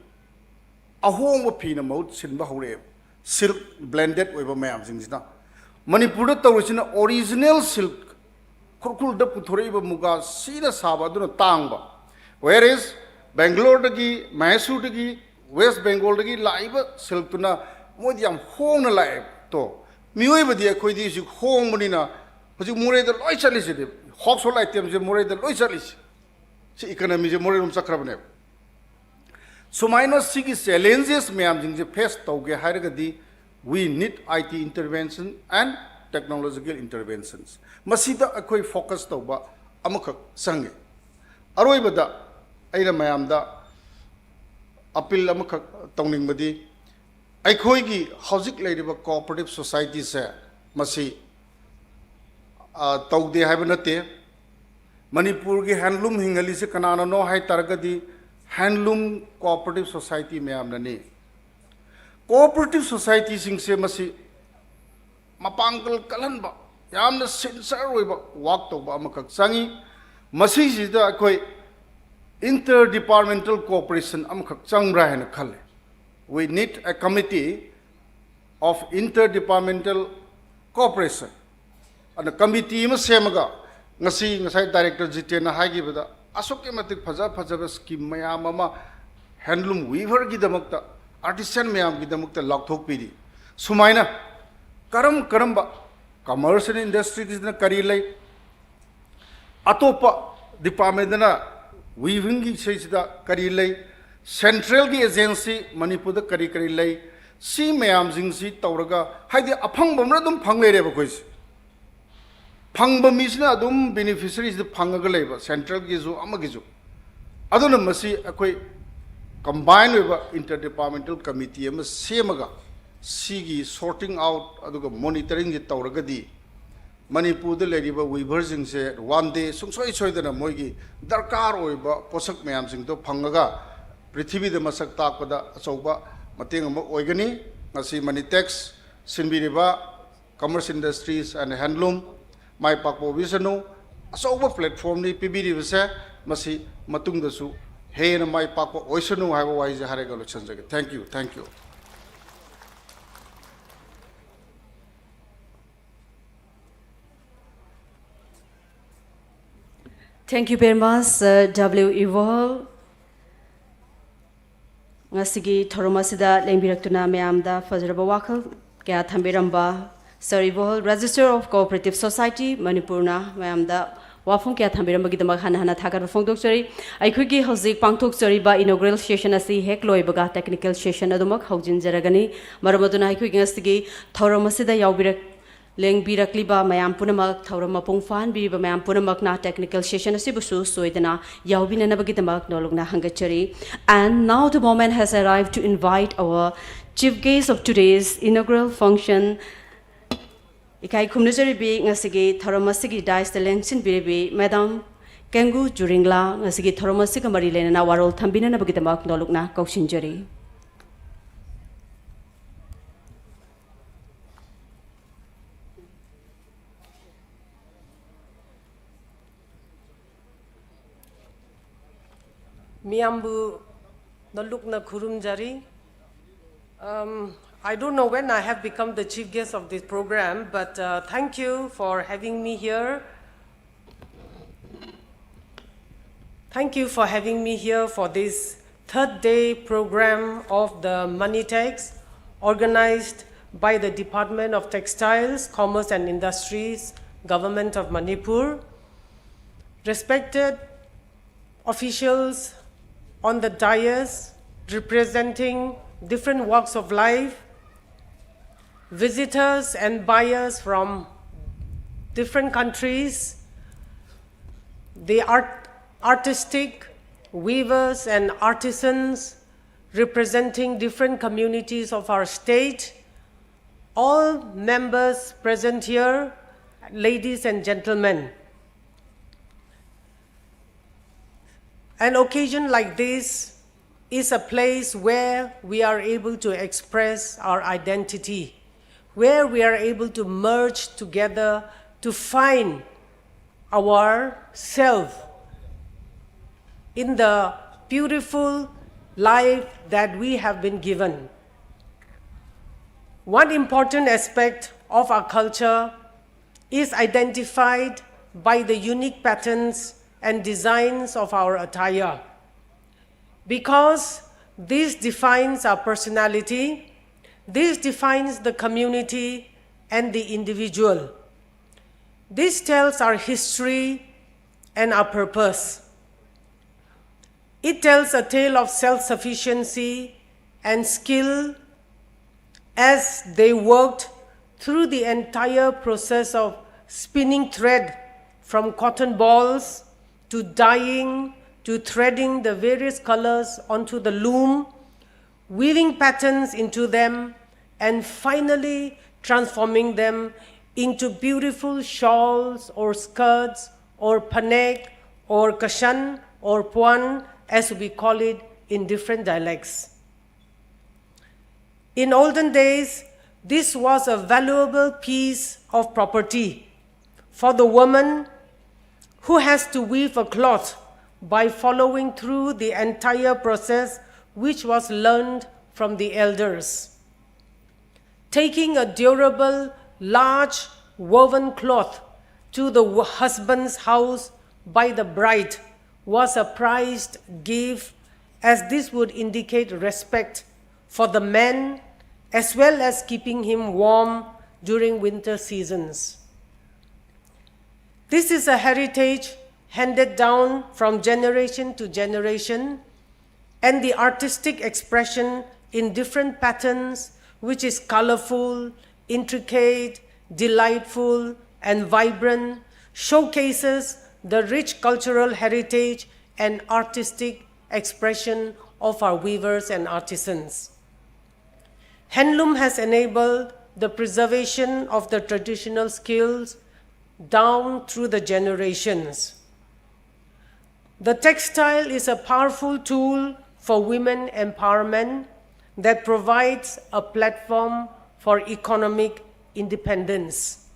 ꯑꯍꯣꯡꯕ ꯐꯤꯅ ꯃꯍꯨꯠ ꯁꯤꯟꯕ ꯍꯧꯔꯛꯑꯦꯕ꯫ Silk blended ꯑꯣꯏꯕ ꯃꯌꯥꯝꯁꯤꯡꯁꯤꯅ꯫ ꯃꯅꯤꯄꯨꯔꯗ ꯇꯧꯔꯤꯁꯤꯅ original silk, ꯈꯨꯔꯈꯨꯜꯗ ꯄꯨꯊꯣꯔꯛꯏꯕ ꯃꯨꯒꯥ ꯁꯤꯅ ꯁꯥꯕ ꯑꯗꯨꯅ ꯇꯥꯡꯕ꯫ Whereas Bangaloreꯗꯒꯤ, Mysoreꯗꯒꯤ, West Bengalꯗꯒꯤ ꯂꯥꯛꯏꯕ silkꯇꯨꯅ ꯃꯣꯏꯗꯤ ꯌꯥꯝ ꯍꯣꯡꯅ ꯂꯥꯛꯑꯦ꯫ ꯇꯣ, ꯃꯤꯑꯣꯏꯕꯗꯤ ꯑꯩꯈꯣꯏꯗꯤ ꯍꯧꯖꯤꯛ ꯍꯣꯡꯕꯅꯤꯅ ꯍꯧꯖꯤꯛ ꯃꯣꯔꯦꯗ ꯂꯣꯏ ꯆꯠꯂꯤꯁꯤꯗꯤ, household itemꯁꯦ ꯃꯣꯔꯦꯗ ꯂꯣꯏ ꯆꯠꯂꯤꯁꯤ꯫ ꯁꯤ economyꯁꯦ ꯃꯣꯔꯦꯔꯣꯝ ꯆꯠꯈ꯭ꯔꯕꯅꯦꯕ꯫ ꯁꯨꯃꯥꯏꯅ ꯁꯤꯒꯤ challenges ꯃꯌꯥꯝꯁꯤꯡꯁꯦ face ꯇꯧꯒꯦ ꯍꯥꯏꯔꯒꯗꯤ, we need I T intervention and technological interventions꯫ ꯃꯁꯤꯗ ꯑꯩꯈꯣꯏ focus ꯇꯧꯕ ꯑꯃꯈꯛ ꯆꯪꯉꯤ꯫ ꯑꯔꯣꯏꯕꯗ ꯑꯩꯅ ꯃꯌꯥꯝꯗ appeal ꯑꯃꯈꯛ ꯇꯧꯅꯤꯡꯕꯗꯤ, ꯑꯩꯈꯣꯏꯒꯤ ꯍꯧꯖꯤꯛ ꯂꯩꯔꯤꯕ cooperative societyꯁꯦ ꯃꯁꯤ, ꯑ, ꯇꯧꯗꯦ ꯍꯥꯏꯕ ꯅꯠꯇꯦ꯫ ꯃꯅꯤꯄꯨꯔꯒꯤ handloom ꯍꯤꯡꯍꯜꯂꯤꯁꯦ ꯀꯅꯥꯅꯅꯣ ꯍꯥꯏ ꯇꯥꯔꯒꯗꯤ, handloom cooperative society ꯃꯌꯥꯝꯅꯅꯤ꯫ Cooperative societyꯁꯤꯡꯁꯦ ꯃꯁꯤ ꯃꯄꯥꯡꯒꯜ ꯀꯜꯍꯟꯕ, ꯌꯥꯝꯅ sincere ꯑꯣꯏꯕ work ꯇꯧꯕ ꯑꯃꯈꯛ ꯆꯪꯉꯤ꯫ ꯃꯁꯤꯁꯤꯗ ꯑꯩꯈꯣꯏ interdepartmental cooperation ꯑꯃꯈꯛ ꯆꯪꯕ꯭ꯔꯥ ꯍꯥꯏꯅ ꯈꯜꯂꯤ꯫ We need a committee of interdepartmental cooperation꯫ ꯑꯗꯨꯅ committee ꯑꯃ ꯁꯦꯝꯃꯒ, ꯉꯁꯤ ꯉꯁꯥꯏ Director ꯖꯤꯇꯦꯟꯅ ꯍꯥꯏꯈꯤꯕꯗ, ꯑꯁꯨꯛꯀꯤ ꯃꯇꯤꯛ ꯐꯖ ꯐꯖꯕ scheme ꯃꯌꯥꯝ ꯑꯃ handloom weaverꯒꯤꯗꯃꯛꯇ, artisan ꯃꯌꯥꯝꯒꯤꯗꯃꯛꯇ ꯂꯥꯎꯊꯣꯛꯄꯤꯔꯤ꯫ ꯁꯨꯃꯥꯏꯅ ꯀꯔꯝ ꯀꯔꯝꯕ, commerce and industryꯒꯤꯁꯤꯅ ꯀꯔꯤ ꯂꯩ, ꯑꯇꯣꯞꯄ departmentꯅ weavingꯒꯤ ꯁꯤꯁꯤꯗ ꯀꯔꯤ ꯂꯩ, centralꯒꯤ agency ꯃꯅꯤꯄꯨꯔꯗ ꯀꯔꯤ ꯀꯔꯤ ꯂꯩ, ꯁꯤ ꯃꯌꯥꯝꯁꯤꯡꯁꯤ ꯇꯧꯔꯒ, ꯍꯥꯏꯗꯤ ꯑꯐꯪꯕ ꯑꯃꯅ ꯑꯗꯨꯝ ꯐꯪ ꯂꯩꯔꯦꯕ ꯑꯩꯈꯣꯏꯁꯦ꯫ ꯐꯪꯕ ꯃꯤꯁꯤꯅ ꯑꯗꯨꯝ beneficiaryꯁꯤꯗ ꯐꯪꯉꯒ ꯂꯩꯕ, centralꯒꯤꯁꯨ ꯑꯃꯒꯤꯁꯨ꯫ ꯑꯗꯨꯅ ꯃꯁꯤ ꯑꯩꯈꯣꯏ combine ꯑꯣꯏꯕ interdepartmental committee ꯑꯃ ꯁꯦꯝꯃꯒ, ꯁꯤꯒꯤ sorting out ꯑꯗꯨꯒ monitoringꯁꯤ ꯇꯧꯔꯒꯗꯤ, ꯃꯅꯤꯄꯨꯔꯗ ꯂꯩꯔꯤꯕ ꯋꯤꯚꯔꯁꯤꯡꯁꯦ ꯋꯥꯟ ꯗꯦ ꯁꯨꯡꯁꯣꯏ ꯁꯣꯏꯗꯅ ꯃꯣꯏꯒꯤ ꯗꯔꯀꯥꯔ ꯑꯣꯏꯕ ꯄꯣꯠꯁꯛ ꯃꯌꯥꯝꯁꯤꯡꯗꯣ ꯐꯪꯉꯒ ꯄ꯭ꯔꯤꯊꯤꯕꯤꯗ ꯃꯁꯛ ꯇꯥꯛꯄꯗ ꯑꯆꯧꯕ ꯃꯇꯦꯡ ꯑꯃ ꯑꯣꯏꯒꯅꯤ꯫ ꯉꯁꯤ ꯃꯅꯤꯇꯦꯛꯁ ꯁꯤꯟꯕꯤꯔꯤꯕ Commerce Industries and Handloom ꯃꯥꯏ ꯄꯥꯛꯄ ꯑꯣꯏꯕꯤꯁꯅꯨ꯫ ꯑꯆꯧꯕ ꯄ꯭ꯂꯦꯠꯐꯣꯝꯅꯤ ꯄꯤꯕꯤꯔꯤꯕꯁꯦ, ꯃꯁꯤ ꯃꯇꯨꯡꯗꯁꯨ ꯍꯦꯟꯅ ꯃꯥꯏ ꯄꯥꯛꯄ ꯑꯣꯏꯁꯅꯨ ꯍꯥꯏꯕ ꯋꯥꯍꯩꯁꯦ ꯍꯥꯏꯔꯒ ꯂꯣꯏꯁꯤꯟꯖꯒꯦ꯫ Thank you, thank you. Thank you very much, Sir W. Ivohol. ꯉꯁꯤꯒꯤ ꯊꯧꯔꯝ ꯑꯁꯤꯗ ꯂꯦꯡꯕꯤꯔꯛꯇꯨꯅ ꯃꯌꯥꯝꯗ ꯐꯖꯔꯕ ꯋꯥꯈꯜ ꯀꯌꯥ ꯊꯝꯕꯤꯔꯝꯕ Sir Ivohol, Registrar of Cooperative Society, ꯃꯅꯤꯄꯨꯔꯅ ꯃꯌꯥꯝꯗ ꯋꯥꯐꯝ ꯀꯌꯥ ꯊꯝꯕꯤꯔꯝꯕꯒꯤꯗꯃꯛ ꯍꯟꯅ ꯍꯟꯅ ꯊꯥꯒꯠꯄ ꯐꯣꯡꯗꯣꯛꯆꯔꯤ꯫ ꯑꯩꯈꯣꯏꯒꯤ ꯍꯧꯖꯤꯛ ꯄꯥꯡꯊꯣꯛꯆꯔꯤꯕ inaugural session ꯑꯁꯤ ꯍꯦꯛ ꯂꯣꯏꯕꯒ technical session ꯑꯗꯨꯃꯛ ꯍꯧꯖꯤꯟꯖꯔꯒꯅꯤ꯫ ꯃꯔꯝ ꯑꯗꯨꯅ ꯑꯩꯈꯣꯏꯒꯤ ꯉꯁꯤꯒꯤ ꯊꯧꯔꯝ ꯑꯁꯤꯗ ꯌꯥꯎꯕꯤꯔꯛ-, ꯂꯦꯡꯕꯤꯔꯛꯂꯤꯕ ꯃꯌꯥꯝ ꯄꯨꯝꯅꯃꯛ, ꯊꯧꯔꯝ ꯃꯄꯨꯡ ꯐꯥꯍꯟꯕꯤꯔꯤꯕ ꯃꯌꯥꯝ ꯄꯨꯝꯅꯃꯛꯅ technical session ꯑꯁꯤꯕꯨꯁꯨ ꯁꯣꯏꯗꯅ ꯌꯥꯎꯕꯤꯅꯅꯕꯒꯤꯗꯃꯛ ꯅꯣꯂꯨꯛꯅ ꯍꯪꯒꯠꯆꯔꯤ꯫ And now the moment has arrived to invite our chief guest of today's inaugural function, ꯏꯀꯥꯏ ꯈꯨꯝꯅꯖꯔꯤꯕꯤ ꯉꯁꯤꯒꯤ ꯊꯧꯔꯝ ꯑꯁꯤꯒꯤ daisꯇ ꯂꯦꯡꯁꯤꯟꯕꯤꯔꯤꯕꯤ Madam ꯀꯦꯡꯒꯨ ꯖꯨꯔꯤꯡꯂꯥ, ꯉꯁꯤꯒꯤ ꯊꯧꯔꯝ ꯑꯁꯤꯒ ꯃꯔꯤ ꯂꯩꯅꯅ ꯋꯥꯔꯣꯜ ꯊꯝꯕꯤꯅꯅꯕꯒꯤꯗꯃꯛ ꯅꯣꯂꯨꯛꯅ ꯀꯧꯁꯤꯟꯖꯔꯤ꯫ ꯃꯤꯌꯥꯝꯕꯨ ꯅꯣꯂꯨꯛꯅ ꯈꯨꯔꯨꯝꯖꯔꯤ꯫ Um, I don't know when I have become the chief guest of this program, but uh, thank you for having me here. Thank you for having me here for this third day program of the Money Tax, organized by the Department of Textiles, Commerce and Industries, Government of Manipur. Respected officials on the dais representing different walks of life, visitors and buyers from different countries, the art, artistic weavers and artisans representing different communities of our state, all members present here, Ladies and gentlemen, an occasion like this is a place where we are able to express our identity, where we are able to merge together to find our self in the beautiful life that we have been given. One important aspect of our culture is identified by the unique patterns and designs of our attire. Because this defines our personality, this defines the community and the individual. This tells our history and our purpose. It tells a tale of self-sufficiency and skill as they worked through the entire process of spinning thread, from cotton balls to dyeing to threading the various colors onto the loom, weaving patterns into them, and finally transforming them into beautiful shawls or skirts or panek or kashan or puan, as we call it in different dialects. In olden days, this was a valuable piece of property for the woman who has to weave a cloth by following through the entire process which was learned from the elders. Taking a durable, large woven cloth to the wo- husband's house by the bride was a prized gift, as this would indicate respect for the man as well as keeping him warm during winter seasons. This is a heritage handed down from generation to generation, and the artistic expression in different patterns, which is colorful, intricate, delightful, and vibrant, showcases the rich cultural heritage and artistic expression of our weavers and artisans. Handloom has enabled the preservation of the traditional skills down through the generations. The textile is a powerful tool for women empowerment that provides a platform for economic independence.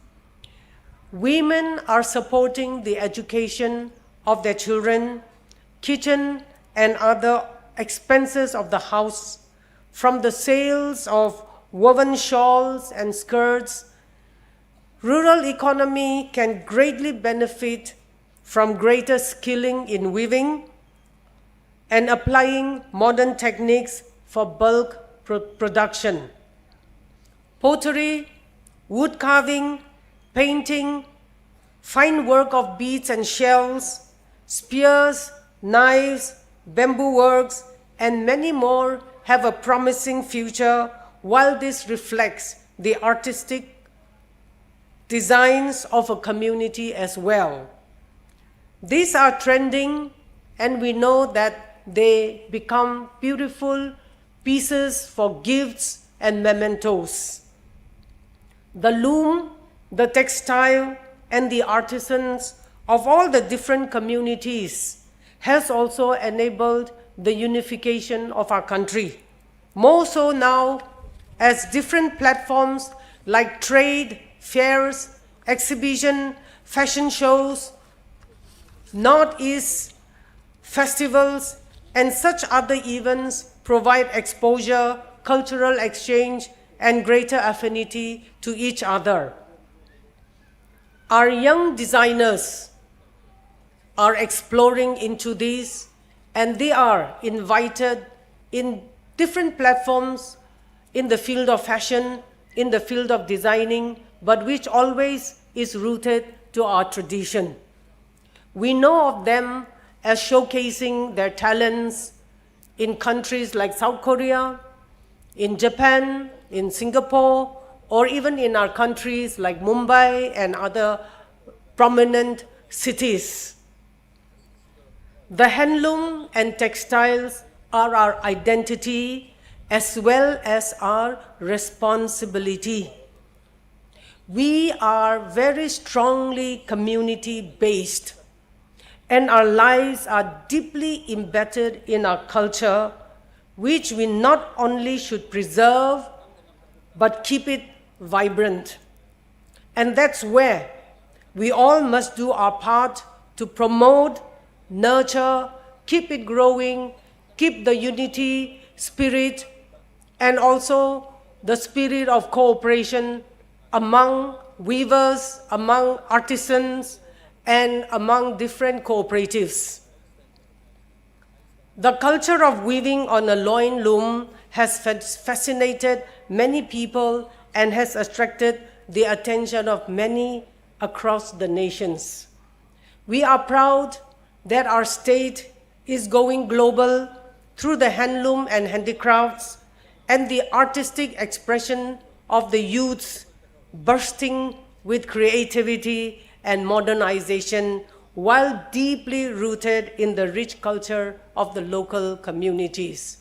Women are supporting the education of their children, kitchen, and other expenses of the house from the sales of woven shawls and skirts. Rural economy can greatly benefit from greater skilling in weaving and applying modern techniques for bulk pro- production. Pottery, wood carving, painting, fine work of beads and shells, spears, knives, bamboo works, and many more have a promising future, while this reflects the artistic designs of a community as well. These are trending, and we know that they become beautiful pieces for gifts and mementos. The loom, the textile, and the artisans of all the different communities has also enabled the unification of our country. More so now, as different platforms like trade, fairs, exhibition, fashion shows, Northeast festivals, and such other events provide exposure, cultural exchange, and greater affinity to each other. Our young designers are exploring into this, and they are invited in different platforms in the field of fashion, in the field of designing, but which always is rooted to our tradition. We know of them as showcasing their talents in countries like South Korea, in Japan, in Singapore, or even in our countries like Mumbai and other prominent cities. The handloom and textiles are our identity as well as our responsibility. We are very strongly community based, and our lives are deeply embedded in our culture, which we not only should preserve but keep it vibrant. And that's where we all must do our part to promote, nurture, keep it growing, keep the unity spirit, and also the spirit of cooperation among weavers, among artisans, and among different cooperatives. The culture of weaving on a loin loom has fa- fascinated many people and has attracted the attention of many across the nations. We are proud that our state is going global through the handloom and handicrafts and the artistic expression of the youths bursting with creativity and modernization while deeply rooted in the rich culture of the local communities.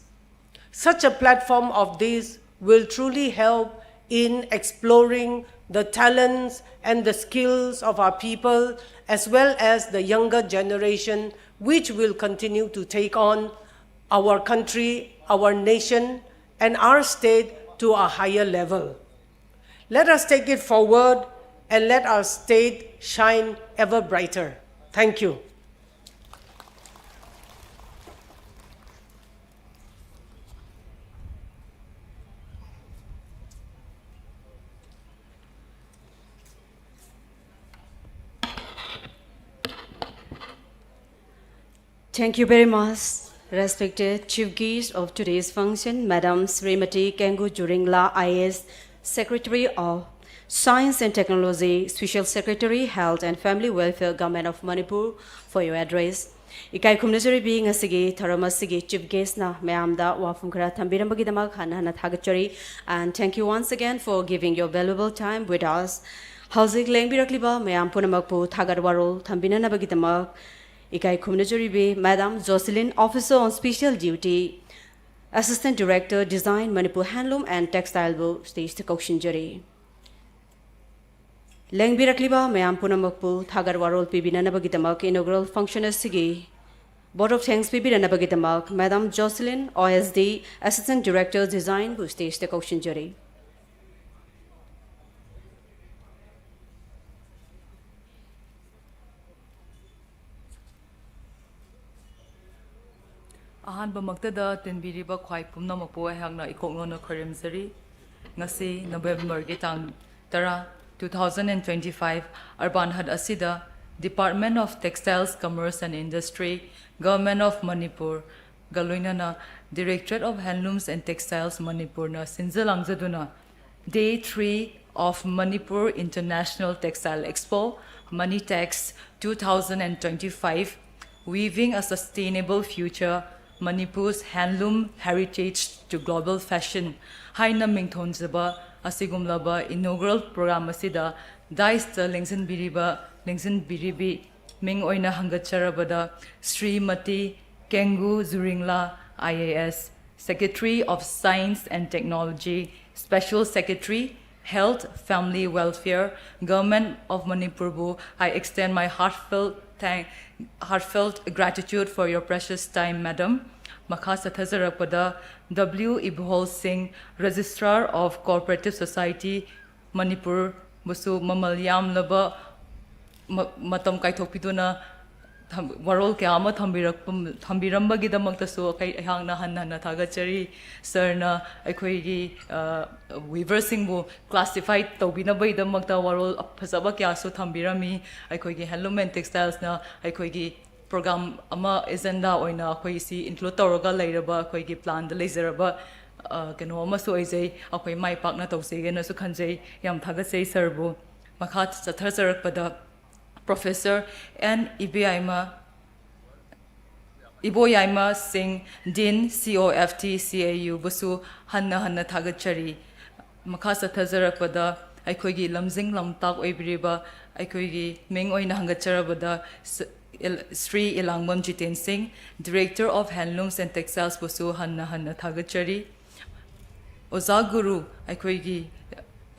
Such a platform of this will truly help in exploring the talents and the skills of our people, as well as the younger generation, which will continue to take on our country, our nation, and our state to a higher level. Let us take it forward and let our state shine ever brighter. Thank you. Thank you very much, respected chief guest of today's function, Madam Srimati Kengu Juringla, I A S, Secretary of Science and Technology, Special Secretary, Health and Family Welfare, Government of Manipur, for your address. ꯏꯀꯥꯏ ꯈꯨꯝꯅꯖꯔꯤꯕꯤ, ꯉꯁꯤꯒꯤ ꯊꯧꯔꯝ ꯑꯁꯤꯒꯤ chief guest ꯅ ꯃꯌꯥꯝꯗ ꯋꯥꯐꯝ ꯈꯔ ꯊꯝꯕꯤꯔꯝꯕꯒꯤꯗꯃꯛ ꯍꯟꯅ ꯍꯟꯅ ꯊꯥꯒꯠꯆꯔꯤ, and thank you once again for giving your valuable time with us. ꯍꯧꯖꯤꯛ ꯂꯦꯡꯕꯤꯔꯛꯂꯤꯕ ꯃꯌꯥꯝ ꯄꯨꯝꯅꯃꯛꯄꯨ ꯊꯥꯒꯠ ꯋꯥꯔꯣꯜ ꯊꯝꯕꯤꯅꯅꯕꯒꯤꯗꯃꯛ ꯏꯀꯥꯏ ꯈꯨꯝꯅꯖꯔꯤꯕꯤ Madam Jocelyn, Officer on Special Duty, Assistant Director, Design, Manipur Handloom and Textile ꯕꯨ stage ꯇ ꯀꯧꯁꯤꯟꯖꯔꯤ꯫ ꯂꯦꯡꯕꯤꯔꯛꯂꯤꯕ ꯃꯌꯥꯝ ꯄꯨꯝꯅꯃꯛꯄꯨ ꯊꯥꯒꯠ ꯋꯥꯔꯣꯜ ꯄꯤꯕꯤꯅꯅꯕꯒꯤꯗꯃꯛ inaugural function ꯑꯁꯤꯒꯤ vote of thanks ꯄꯤꯕꯤꯅꯅꯕꯒꯤꯗꯃꯛ Madam Jocelyn, O S D, Assistant Director, Design ꯕꯨ stageꯇ ꯀꯧꯁꯤꯟꯖꯔꯤ꯫ ꯑꯍꯥꯟꯕꯃꯛꯇꯗ ꯇꯤꯟꯕꯤꯔꯤꯕ ꯈ꯭ꯋꯥꯏ ꯄꯨꯝꯅꯃꯛꯄꯨ ꯑꯩꯍꯥꯛꯅ ꯏꯀꯣꯛꯅꯣꯅ ꯈꯣꯏꯔꯝꯖꯔꯤ꯫ ꯉꯁꯤ ꯅꯕꯦꯝꯕꯔꯒꯤ ꯇꯥꯡ ꯇꯔꯥ, two thousand and twenty-five, urban hut ꯑꯁꯤꯗ Department of Textiles, Commerce and Industry, Government of ꯃꯅꯤꯄꯨꯔꯒ ꯂꯣꯏꯅꯅ Directorate of Handlooms and Textiles ꯃꯅꯤꯄꯨꯔꯅ ꯁꯤꯟꯖ ꯂꯥꯡꯖꯗꯨꯅ Day three of Manipur International Textile Expo, MANITEX two thousand and twenty-five, Weaving a Sustainable Future, Manipur's Handloom Heritage to Global Fashion ꯍꯥꯏꯅ ꯃꯤꯡꯊꯣꯟꯖꯕ ꯑꯁꯤꯒꯨꯝꯂꯕ inaugural program ꯑꯁꯤꯗ daisꯇ ꯂꯦꯡꯁꯤꯟꯕꯤꯔꯤꯕ, ꯂꯦꯡꯁꯤꯟꯕꯤꯔꯤꯕꯤ ꯃꯤꯡ ꯑꯣꯏꯅ ꯍꯪꯒꯠꯆꯔꯕꯗ Shrimati ꯀꯦꯡꯒꯨ ꯖꯨꯔꯤꯡꯂꯥ, I A S, Secretary of Science and Technology, Special Secretary, Health, Family Welfare, Government of Manipurꯕꯨ I extend my heartfelt thank, heartfelt gratitude for your precious time, Madam. ꯃꯈꯥ ꯆꯠꯊꯖꯔꯛꯄꯗ W ꯏꯕꯣꯍꯜ ꯁꯤꯡ, Registrar of Cooperative Society, ꯃꯅꯤꯄꯨꯔꯕꯨꯁꯨ ꯃꯃꯜ ꯌꯥꯝꯂꯕ ꯃ-, ꯃꯇꯝ ꯀꯥꯏꯊꯣꯛꯄꯤꯗꯨꯅ ꯊꯝ-, ꯋꯥꯔꯣꯜ ꯀꯌꯥ ꯑꯃ ꯊꯝꯕꯤꯔꯛꯄ, ꯊꯝꯕꯤꯔꯝꯕꯒꯤꯗꯃꯛꯇꯁꯨ ꯑꯩꯈꯣꯏ, ꯑꯩꯍꯥꯛꯅ ꯍꯟꯅ ꯍꯟꯅ ꯊꯥꯒꯠꯆꯔꯤ꯫ ꯁꯥꯔꯅ ꯑꯩꯈꯣꯏꯒꯤ, ꯑ, weaverꯁꯤꯡꯕꯨ classify ꯇꯧꯕꯤꯅꯕꯒꯤꯗꯃꯛꯇ ꯋꯥꯔꯣꯜ ꯐꯖꯕ ꯀꯌꯥꯁꯨ ꯊꯝꯕꯤꯔꯝꯃꯤ꯫ ꯑꯩꯈꯣꯏꯒꯤ Handloom and Textilesꯅ ꯑꯩꯈꯣꯏꯒꯤ program ꯑꯃ agenda ꯑꯣꯏꯅ ꯑꯩꯈꯣꯏ ꯁꯤ include ꯇꯧꯔꯒ ꯂꯩꯔꯕ ꯑꯩꯈꯣꯏꯒꯤ planꯗ ꯂꯩꯖꯔꯕ, ꯑ, ꯀꯩꯅꯣ ꯑꯃꯁꯨ ꯑꯣꯏꯖꯩ꯫ ꯑꯩꯈꯣꯏ ꯃꯥꯏ ꯄꯥꯛꯅ ꯇꯧꯖꯩꯒꯦꯅꯁꯨ ꯈꯟꯖꯩ꯫ ꯌꯥꯝ ꯊꯥꯒꯠꯆꯩ ꯁꯥꯔꯕꯨ꯫ ꯃꯈꯥ ꯆꯠꯊꯖꯔꯛꯄꯗ Professor N ꯏꯕꯦꯌꯥꯏꯃ, ꯏꯕꯣꯌꯥꯏꯃ ꯁꯤꯡ, Dean, C O F T, C A Uꯕꯨꯁꯨ ꯍꯟꯅ ꯍꯟꯅ ꯊꯥꯒꯠꯆꯔꯤ꯫ ꯃꯈꯥ ꯆꯠꯊꯖꯔꯛꯄꯗ ꯑꯩꯈꯣꯏꯒꯤ ꯂꯝꯖꯤꯡ ꯂꯝꯇꯥꯛ ꯑꯣꯏꯕꯤꯔꯤꯕ ꯑꯩꯈꯣꯏꯒꯤ ꯃꯤꯡ ꯑꯣꯏꯅ ꯍꯪꯒꯠꯆꯔꯕꯗ ꯁ-, ꯏꯜ-, ꯁ꯭ꯔꯤ ꯏꯂꯥꯡꯕꯝ ꯖꯤꯇꯦꯟ ꯁꯤꯡ, Director of Handlooms and Textilesꯕꯨꯁꯨ ꯍꯟꯅ ꯍꯟꯅ ꯊꯥꯒꯠꯆꯔꯤ꯫ ꯑꯣꯖꯥ ꯒꯨꯔꯨ ꯑꯩꯈꯣꯏꯒꯤ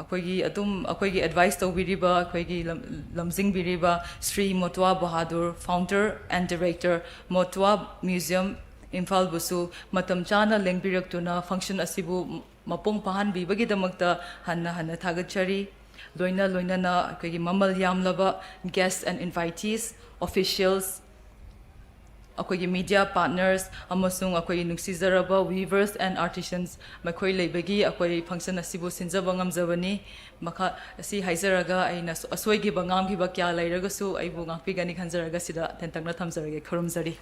ꯑꯩꯈꯣꯏꯒꯤ ꯑꯗꯨꯝ ꯑꯩꯈꯣꯏꯒꯤ ꯑꯦꯗꯚꯥꯏꯁ ꯇꯧꯕꯤꯔꯤꯕ, ꯑꯩꯈꯣꯏꯒꯤ ꯂꯝ-, ꯂꯝꯖꯤꯡꯕꯤꯔꯤꯕ Shri Mutua Bahadur, founder and director, Mutua museum ꯏꯝꯐꯥꯜꯕꯨꯁꯨ ꯃꯇꯝ ꯆꯥꯅ ꯂꯦꯡꯕꯤꯔꯛꯇꯨꯅ ꯐꯪꯁꯟ ꯑꯁꯤꯕꯨ ꯃꯄꯨꯡ ꯐꯥꯍꯟꯕꯤꯕꯒꯤꯗꯃꯛꯇ ꯍꯟꯅ ꯍꯟꯅ ꯊꯥꯒꯠꯆꯔꯤ꯫ ꯂꯣꯏꯅ ꯂꯣꯏꯅꯅ ꯑꯩꯈꯣꯏꯒꯤ ꯃꯃꯜ ꯌꯥꯝꯂꯕ guest and invitees, officials, ꯑꯩꯈꯣꯏꯒꯤ media partners ꯑꯃꯁꯨꯡ ꯑꯩꯈꯣꯏꯒꯤ ꯅꯨꯡꯁꯤꯖꯔꯕ weavers and artisans ꯃꯈꯣꯏ ꯂꯩꯕꯒꯤ ꯑꯩꯈꯣꯏ ꯐꯪꯁꯟ ꯑꯁꯤꯕꯨ ꯁꯤꯟꯖꯕ ꯉꯝꯖꯕꯅꯤ꯫ ꯃꯈꯥ ꯑꯁꯤ ꯍꯥꯏꯖꯔꯒ ꯑꯩꯅ ꯑꯁꯣꯏꯈꯤꯕ ꯉꯥꯝꯈꯤꯕ ꯀꯌꯥ ꯂꯩꯔꯒꯁꯨ ꯑꯩꯕꯨ ꯉꯥꯛꯄꯤꯒꯅꯤ ꯈꯟꯖꯔꯒ ꯁꯤꯗ ꯇꯦꯟꯇꯛꯅ ꯊꯝꯖꯔꯒꯦ꯫ ꯈꯨꯔꯨꯝꯖꯔꯤ꯫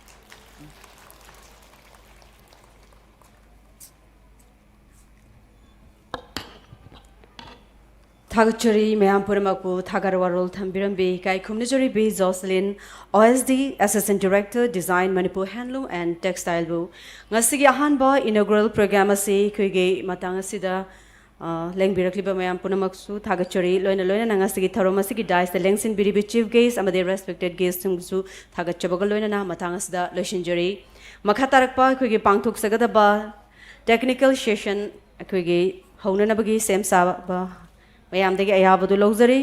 ꯊꯥꯒꯠꯆꯔꯤ ꯃꯌꯥꯝ ꯄꯨꯝꯅꯃꯛꯄꯨ ꯊꯥꯒꯠ ꯋꯥꯔꯣꯜ ꯊꯝꯕꯤꯔꯝꯕꯤ ꯏꯀꯥꯏ ꯈꯨꯝꯅꯖꯔꯤꯕꯤ ꯖꯣꯁꯂꯤꯟ, ꯑꯣ S D, Assistant Director, Design, Manipur Handloom and Textile ꯕꯨ꯫ ꯉꯁꯤꯒꯤ ꯑꯍꯥꯟꯕ inaugural program ꯑꯁꯤ ꯑꯩꯈꯣꯏꯒꯤ ꯃꯇꯥꯡ ꯑꯁꯤꯗ, ꯑ, ꯂꯦꯡꯕꯤꯔꯛꯂꯤꯕ ꯃꯌꯥꯝ ꯄꯨꯝꯅꯃꯛꯁꯨ ꯊꯥꯒꯠꯆꯔꯤ꯫ ꯂꯣꯏꯅ ꯂꯣꯏꯅꯅ ꯉꯁꯤꯒꯤ ꯊꯧꯔꯝ ꯑꯁꯤꯒꯤ dais ꯇ ꯂꯦꯡꯁꯤꯟꯕꯤꯔꯤꯕ chief guest ꯑꯃꯗꯤ respected guest ꯁꯤꯡꯕꯨꯁꯨ ꯊꯥꯒꯠꯆꯕꯒ ꯂꯣꯏꯅꯅ ꯃꯇꯥꯡ ꯑꯁꯤꯗ ꯂꯣꯏꯁꯤꯟꯖꯔꯤ꯫ ꯃꯈꯥ ꯇꯥꯔꯛꯄ ꯑꯩꯈꯣꯏꯒꯤ ꯄꯥꯡꯊꯣꯛꯆꯒꯗꯕ technical session ꯑꯩꯈꯣꯏꯒꯤ ꯍꯧꯅꯅꯕꯒꯤ ꯁꯦꯝ ꯁꯥꯕ ꯃꯌꯥꯝꯗꯒꯤ ꯑꯌꯥꯕꯗꯨ ꯂꯧꯖꯔꯤ꯫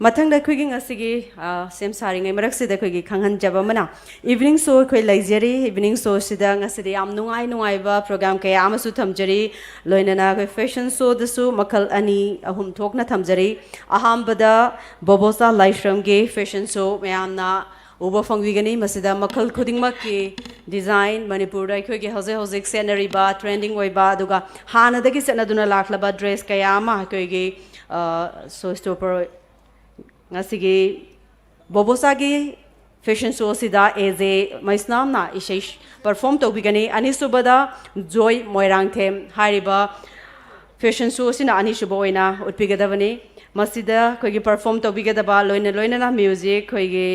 ꯃꯊꯪꯗ ꯑꯩꯈꯣꯏꯒꯤ ꯉꯁꯤꯒꯤ, ꯑ, ꯁꯦꯝ ꯁꯥꯔꯤꯉꯩ ꯃꯔꯛꯁꯤꯗ ꯑꯩꯈꯣꯏꯒꯤ ꯈꯪꯍꯟꯖꯕ ꯑꯃꯅ, evening show ꯑꯩꯈꯣꯏ ꯂꯩꯖꯔꯤ꯫ Evening show ꯁꯤꯗ ꯉꯁꯤꯗꯤ ꯌꯥꯝ ꯅꯨꯡꯉꯥꯏ ꯅꯨꯡꯉꯥꯏꯕ program ꯀꯌꯥ ꯑꯃꯁꯨ ꯊꯝꯖꯔꯤ꯫ ꯂꯣꯏꯅꯅ ꯑꯩꯈꯣꯏ fashion show ꯗꯁꯨ ꯃꯈꯜ ꯑꯅꯤ ꯑꯍꯨꯝ ꯊꯣꯛꯅ ꯊꯝꯖꯔꯤ꯫ ꯑꯍꯥꯟꯕꯗ ꯕꯣꯕꯣꯆꯥ ꯂꯥꯏꯁ꯭ꯔꯝꯒꯤ fashion show ꯃꯌꯥꯝꯅ ꯎꯕ ꯐꯪꯕꯤꯒꯅꯤ꯫ ꯃꯁꯤꯗ ꯃꯈꯜ ꯈꯨꯗꯤꯡꯃꯛꯀꯤ design, ꯃꯅꯤꯄꯨꯔꯗ ꯑꯩꯈꯣꯏꯒꯤ ꯍꯧꯖꯤꯛ ꯍꯧꯖꯤꯛ ꯁꯦꯠꯅꯔꯤꯕ trending ꯑꯣꯏꯕ, ꯑꯗꯨꯒ ꯍꯥꯟꯅꯗꯒꯤ ꯆꯠꯅꯗꯨꯅ ꯂꯥꯛꯂꯕ dress ꯀꯌꯥ ꯑꯃ ꯑꯩꯈꯣꯏꯒꯤ, ꯑ, show stopper ꯉꯁꯤꯒꯤ ꯕꯣꯕꯣꯆꯥꯒꯤ fashion show ꯑꯁꯤꯗ ꯑꯦ ꯖꯦ ꯃꯩꯁꯅꯥꯝꯅ ꯏꯁꯩ perform ꯇꯧꯕꯤꯒꯅꯤ꯫ ꯑꯅꯤꯁꯨꯕꯗ ꯖꯣꯏ ꯃꯣꯏꯔꯥꯡꯊꯦꯝ꯫ ꯍꯥꯏꯔꯤꯕ fashion show ꯑꯁꯤꯅ ꯑꯅꯤꯁꯨꯕ ꯑꯣꯏꯅ ꯎꯠꯄꯤꯒꯗꯕꯅꯤ꯫ ꯃꯁꯤꯗ ꯑꯩꯈꯣꯏꯒꯤ perform ꯇꯧꯕꯤꯒꯗꯕ ꯂꯣꯏꯅ ꯂꯣꯏꯅꯅ music ꯑꯩꯈꯣꯏꯒꯤ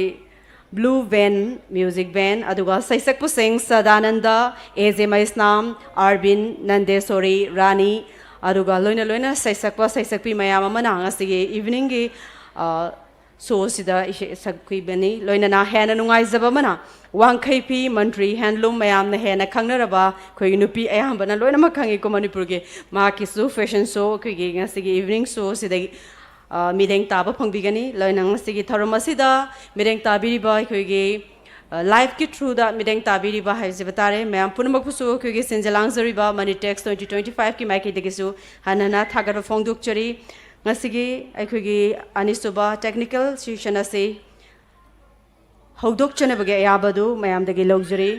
Blue Band, music band, ꯑꯗꯨꯒ ꯁꯩꯁꯛꯄꯁꯤꯡ ꯁꯗꯥꯅꯟꯗ, ꯑꯦ ꯖꯦ ꯃꯩꯁꯅꯥꯝ, ꯑꯥꯔꯕꯤꯟ, ꯅꯟꯗꯦꯁꯣꯔꯤ, ꯔꯥꯅꯤ, ꯑꯗꯨꯒ ꯂꯣꯏꯅ ꯂꯣꯏꯅ ꯁꯩꯁꯛꯄ ꯁꯩꯁꯛꯄꯤ ꯃꯌꯥꯝ ꯑꯃꯅ ꯉꯁꯤꯒꯤ evening ꯒꯤ, ꯑ, ꯁꯣꯁꯤꯗ ꯏꯁꯩ ꯁꯛꯈꯤꯕꯅꯤ꯫ ꯂꯣꯏꯅꯅ ꯍꯦꯟꯅ ꯅꯨꯡꯉꯥꯏꯖꯕ ꯑꯃꯅ, ꯋꯥꯡꯈꯩ ꯐꯤ ꯃꯟꯇ꯭ꯔꯤ ꯍꯦꯟꯂꯨꯝ, ꯃꯌꯥꯝꯅ ꯍꯦꯟꯅ ꯈꯪꯅꯔꯕ, ꯑꯩꯈꯣꯏꯒꯤ ꯅꯨꯄꯤ ꯑꯌꯥꯝꯕꯅ ꯂꯣꯏꯅꯃꯛ ꯈꯪꯉꯤꯀꯣ ꯃꯅꯤꯄꯨꯔꯒꯤ, ꯃꯍꯥꯛꯀꯤꯁꯨ ꯐꯦꯁꯟ ꯁꯣ ꯑꯩꯈꯣꯏꯒꯤ ꯉꯁꯤꯒꯤ ꯏꯚꯤꯅꯤꯡ ꯁꯣꯁꯤꯗꯒꯤ, ꯑ, ꯃꯤꯠꯌꯦꯡ ꯇꯥꯕ ꯐꯪꯕꯤꯒꯅꯤ꯫ ꯂꯣꯏꯅ ꯉꯁꯤꯒꯤ ꯊꯧꯔꯝ ꯑꯁꯤꯗ ꯃꯤꯠꯌꯦꯡ ꯇꯥꯕꯤꯔꯤꯕ ꯑꯩꯈꯣꯏꯒꯤ, ꯑ, ꯂꯥꯏꯚꯀꯤ ꯊ꯭ꯔꯨꯗ ꯃꯤꯠꯌꯦꯡ ꯇꯥꯕꯤꯔꯤꯕ ꯍꯥꯏꯖꯕ ꯇꯥꯔꯦ꯫ ꯃꯌꯥꯝ ꯄꯨꯝꯅꯃꯛꯄꯨꯁꯨ ꯑꯩꯈꯣꯏꯒꯤ ꯁꯤꯟꯖ ꯂꯥꯡꯖꯔꯤꯕ ꯃꯅꯤꯇꯦꯛꯁ ꯇ꯭ꯋꯦꯟꯇꯤ ꯇ꯭ꯋꯦꯟꯇꯤ ꯐꯥꯏꯚꯀꯤ ꯃꯥꯏꯀꯩꯗꯒꯤꯁꯨ ꯍꯟꯅ ꯍꯟꯅ ꯊꯥꯒꯠꯄ ꯐꯣꯡꯗꯣꯛꯆꯔꯤ꯫ ꯉꯁꯤꯒꯤ ꯑꯩꯈꯣꯏꯒꯤ ꯑꯅꯤꯁꯨꯕ ꯇꯦꯛꯅꯤꯀꯦꯜ ꯁꯦꯁꯟ ꯑꯁꯤ ꯍꯧꯗꯣꯛꯆꯅꯕꯒꯤ ꯑꯌꯥꯕꯗꯨ ꯃꯌꯥꯝꯗꯒꯤ ꯂꯧꯖꯔꯤ꯫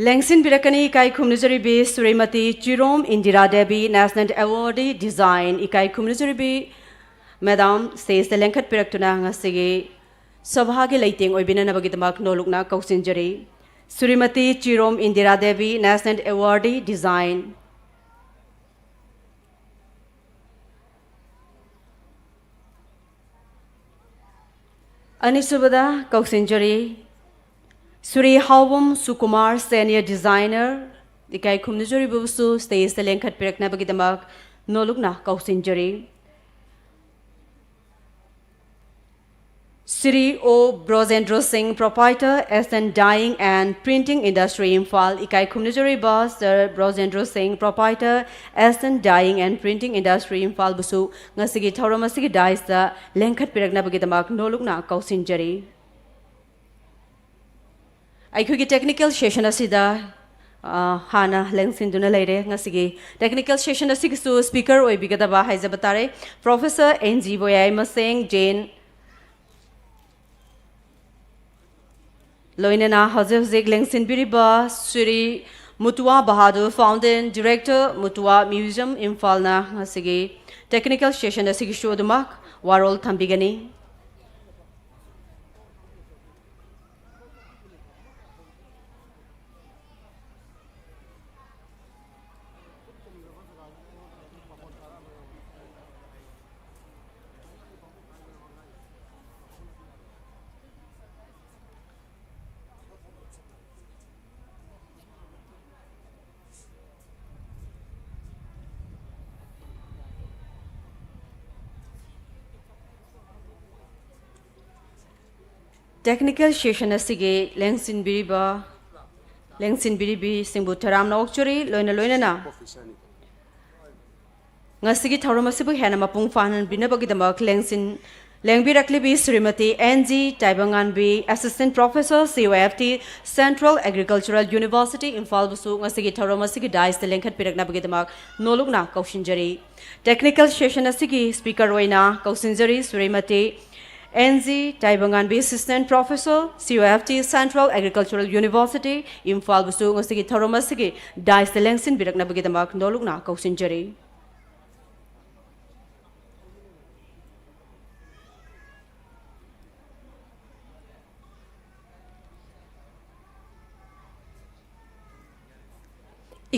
ꯂꯦꯡꯁꯤꯟꯕꯤꯔꯛꯀꯅꯤ ꯏꯀꯥꯏ ꯈꯨꯝꯅꯖꯔꯤꯕꯤ ꯁ꯭ꯔꯤꯃꯇꯤ ꯆꯤꯔꯣꯝ ꯏꯟꯗꯤꯔꯥ ꯗꯦꯕꯤ, ꯅꯦꯁꯅꯦꯜ ꯑꯦꯋꯥꯔꯗꯤ ꯗꯤꯖꯥꯏꯟ, ꯏꯀꯥꯏ ꯈꯨꯝꯅꯖꯔꯤꯕꯤ ꯃꯦꯗꯥꯝ ꯁ꯭ꯇꯦꯖꯇ ꯂꯦꯡꯈꯠꯄꯤꯔꯛꯇꯨꯅ ꯉꯁꯤꯒꯤ ꯁꯚꯥꯒꯤ ꯂꯩꯇꯦꯡ ꯑꯣꯏꯕꯤꯅꯅꯕꯒꯤꯗꯃꯛ ꯅꯣꯂꯨꯛꯅ ꯀꯧꯁꯤꯟꯖꯔꯤ꯫ Shrimati ꯆꯤꯔꯣꯝ Indira Devi, national ꯑꯦꯋꯥꯔꯗꯤ design. ꯑꯅꯤꯁꯨꯕꯗ ꯀꯧꯁꯤꯟꯖꯔꯤ ꯁ꯭ꯔꯤ ꯍꯥꯎꯕꯝ ꯁꯨꯀꯨꯃꯥꯔ, ꯁꯦꯅꯤꯌꯔ ꯗꯤꯖꯥꯏꯅꯔ, ꯏꯀꯥꯏ ꯈꯨꯝꯅꯖꯔꯤꯕꯕꯨꯁꯨ ꯁ꯭ꯇꯦꯖꯇ ꯂꯦꯡꯈꯠꯄꯤꯔꯛꯅꯕꯒꯤꯗꯃꯛ ꯅꯣꯂꯨꯛꯅ ꯀꯧꯁꯤꯟꯖꯔꯤ꯫ ꯁ꯭ꯔꯤ ꯑꯣ ꯕ꯭ꯔꯣꯖꯦꯟꯗ꯭ꯔꯣ ꯁꯤꯡ, proprietor, S N Dyeing and Printing Industry, Imphal, ꯏꯀꯥꯏ ꯈꯨꯝꯅꯖꯔꯤꯕ ꯁꯔ ꯕ꯭ꯔꯣꯖꯦꯟꯗ꯭ꯔꯣ ꯁꯤꯡ, proprietor, S N Dyeing and Printing Industry, ꯏꯝꯐꯥꯜꯕꯨꯁꯨ ꯉꯁꯤꯒꯤ ꯊꯧꯔꯝ ꯑꯁꯤꯒꯤ ꯗꯥꯏꯁꯇ ꯂꯦꯡꯈꯠꯄꯤꯔꯛꯅꯕꯒꯤꯗꯃꯛ ꯅꯣꯂꯨꯛꯅ ꯀꯧꯁꯤꯟꯖꯔꯤ꯫ ꯑꯩꯈꯣꯏꯒꯤ ꯇꯦꯛꯅꯤꯀꯦꯜ ꯁꯦꯁꯟ ꯑꯁꯤꯗ, ꯑ, ꯍꯥꯟꯅ ꯂꯦꯡꯁꯤꯟꯗꯨꯅ ꯂꯩꯔꯦ꯫ ꯉꯁꯤꯒꯤ ꯇꯦꯛꯅꯤꯀꯦꯜ ꯁꯦꯁꯟ ꯑꯁꯤꯒꯤꯁꯨ ꯁ꯭ꯄꯤꯀꯔ ꯑꯣꯏꯕꯤꯒꯗꯕ ꯍꯥꯏꯖꯕ ꯇꯥꯔꯦ, ꯄ꯭ꯔꯣꯐꯦꯁꯔ ꯑꯦꯟ ꯖꯤ ꯕꯣꯌꯥꯏꯃꯁꯦꯡ, ꯖꯦꯟ, ꯂꯣꯏꯅꯅ ꯍꯧꯖꯤꯛ ꯍꯧꯖꯤꯛ ꯂꯦꯡꯁꯤꯟꯕꯤꯔꯤꯕ Shri Mutua Bahadur, founder and director, Mutua museum, ꯏꯝꯐꯥꯜꯅ ꯉꯁꯤꯒꯤ ꯇꯦꯛꯅꯤꯀꯦꯜ ꯁꯦꯁꯟ ꯑꯁꯤꯒꯤꯁꯨ ꯑꯗꯨꯃꯛ ꯋꯥꯔꯣꯜ ꯊꯝꯕꯤꯒꯅꯤ꯫ Technical session ꯑꯁꯤꯒꯤ ꯂꯦꯡꯁꯤꯟꯕꯤꯔꯤꯕ, ꯂꯦꯡꯁꯤꯟꯕꯤꯔꯤꯕꯤꯁꯤꯡꯕꯨ ꯇꯔꯥꯝꯅ ꯑꯣꯛꯆꯔꯤ꯫ ꯂꯣꯏꯅ ꯂꯣꯏꯅꯅ ꯉꯁꯤꯒꯤ ꯊꯧꯔꯝ ꯑꯁꯤꯕꯨ ꯍꯦꯟꯅ ꯃꯄꯨꯡ ꯐꯥꯍꯟꯕꯤꯅꯕꯒꯤꯗꯃꯛ ꯂꯦꯡꯁꯤꯟ, ꯂꯦꯡꯕꯤꯔꯛꯂꯤꯕꯤ Shrimati N G Taibangnganbi, Assistant Professor, C O F T, Central Agricultural University, ꯏꯝꯐꯥꯜꯕꯨꯁꯨ ꯉꯁꯤꯒꯤ ꯊꯧꯔꯝ ꯑꯁꯤꯒꯤ dais ꯇ ꯂꯦꯡꯈꯠꯄꯤꯔꯛꯅꯕꯒꯤꯗꯃꯛ ꯅꯣꯂꯨꯛꯅ ꯀꯧꯁꯤꯟꯖꯔꯤ꯫ Technical session ꯑꯁꯤꯒꯤ speaker ꯑꯣꯏꯅ ꯀꯧꯁꯤꯟꯖꯔꯤ Shrimati N G Taibangnganbi, Assistant Professor, C O F T, Central Agricultural University, ꯏꯝꯐꯥꯜꯕꯨꯁꯨ ꯉꯁꯤꯒꯤ ꯊꯧꯔꯝ ꯑꯁꯤꯒꯤ dais ꯇ ꯂꯦꯡꯁꯤꯟꯕꯤꯔꯛꯅꯕꯒꯤꯗꯃꯛ ꯅꯣꯂꯨꯛꯅ ꯀꯧꯁꯤꯟꯖꯔꯤ꯫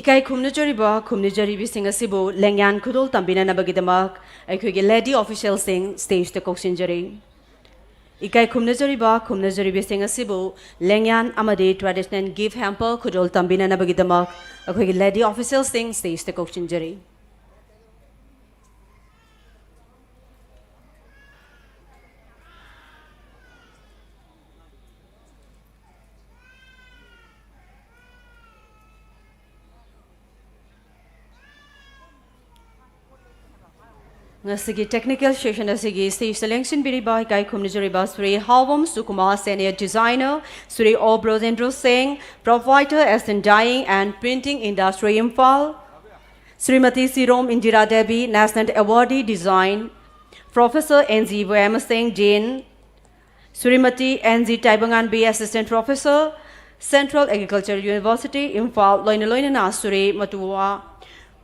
ꯏꯀꯥꯏ ꯈꯨꯝꯅꯖꯔꯤꯕ ꯈꯨꯝꯅꯖꯔꯤꯕꯤꯁꯤꯡ ꯑꯁꯤꯕꯨ ꯂꯦꯡꯌꯥꯟ ꯈꯨꯗꯣꯜ ꯇꯝꯕꯤꯅꯅꯕꯒꯤꯗꯃꯛ ꯑꯩꯈꯣꯏꯒꯤ lady official ꯁꯤꯡ stage ꯇ ꯀꯧꯁꯤꯟꯖꯔꯤ꯫ ꯏꯀꯥꯏ ꯈꯨꯝꯅꯖꯔꯤꯕ ꯈꯨꯝꯅꯖꯔꯤꯕꯤꯁꯤꯡ ꯑꯁꯤꯕꯨ ꯂꯦꯡꯌꯥꯟ ꯑꯃꯗꯤ traditional gift hamper ꯈꯨꯗꯣꯜ ꯇꯝꯕꯤꯅꯅꯕꯒꯤꯗꯃꯛ ꯑꯩꯈꯣꯏꯒꯤ lady official ꯁꯤꯡ stage ꯇ ꯀꯧꯁꯤꯟꯖꯔꯤ꯫ ꯉꯁꯤꯒꯤ technical session ꯑꯁꯤꯒꯤ stage ꯇ ꯂꯦꯡꯁꯤꯟꯕꯤꯔꯤꯕ ꯏꯀꯥꯏ ꯈꯨꯝꯅꯖꯔꯤꯕ ꯁ꯭ꯔꯤ ꯍꯥꯎꯕꯝ ꯁꯨꯀꯨꯃꯥꯔ, Senior Designer, ꯁ꯭ꯔꯤ ꯑꯣ ꯕ꯭ꯔꯣꯖꯦꯟꯗ꯭ꯔꯣ ꯁꯤꯡ, Proprietor, S N Dyeing and Printing Industry, Imphal, Shrimati Sirom Indira Devi, National Awardee, Design, Professor N G ꯕꯣꯌꯥꯃꯁꯤꯡ, Dean, Shrimati N G Taibangnganbi, Assistant Professor, Central Agriculture University, Imphal, ꯂꯣꯏꯅ ꯂꯣꯏꯅꯅ Shri ꯃꯇꯨꯋꯥ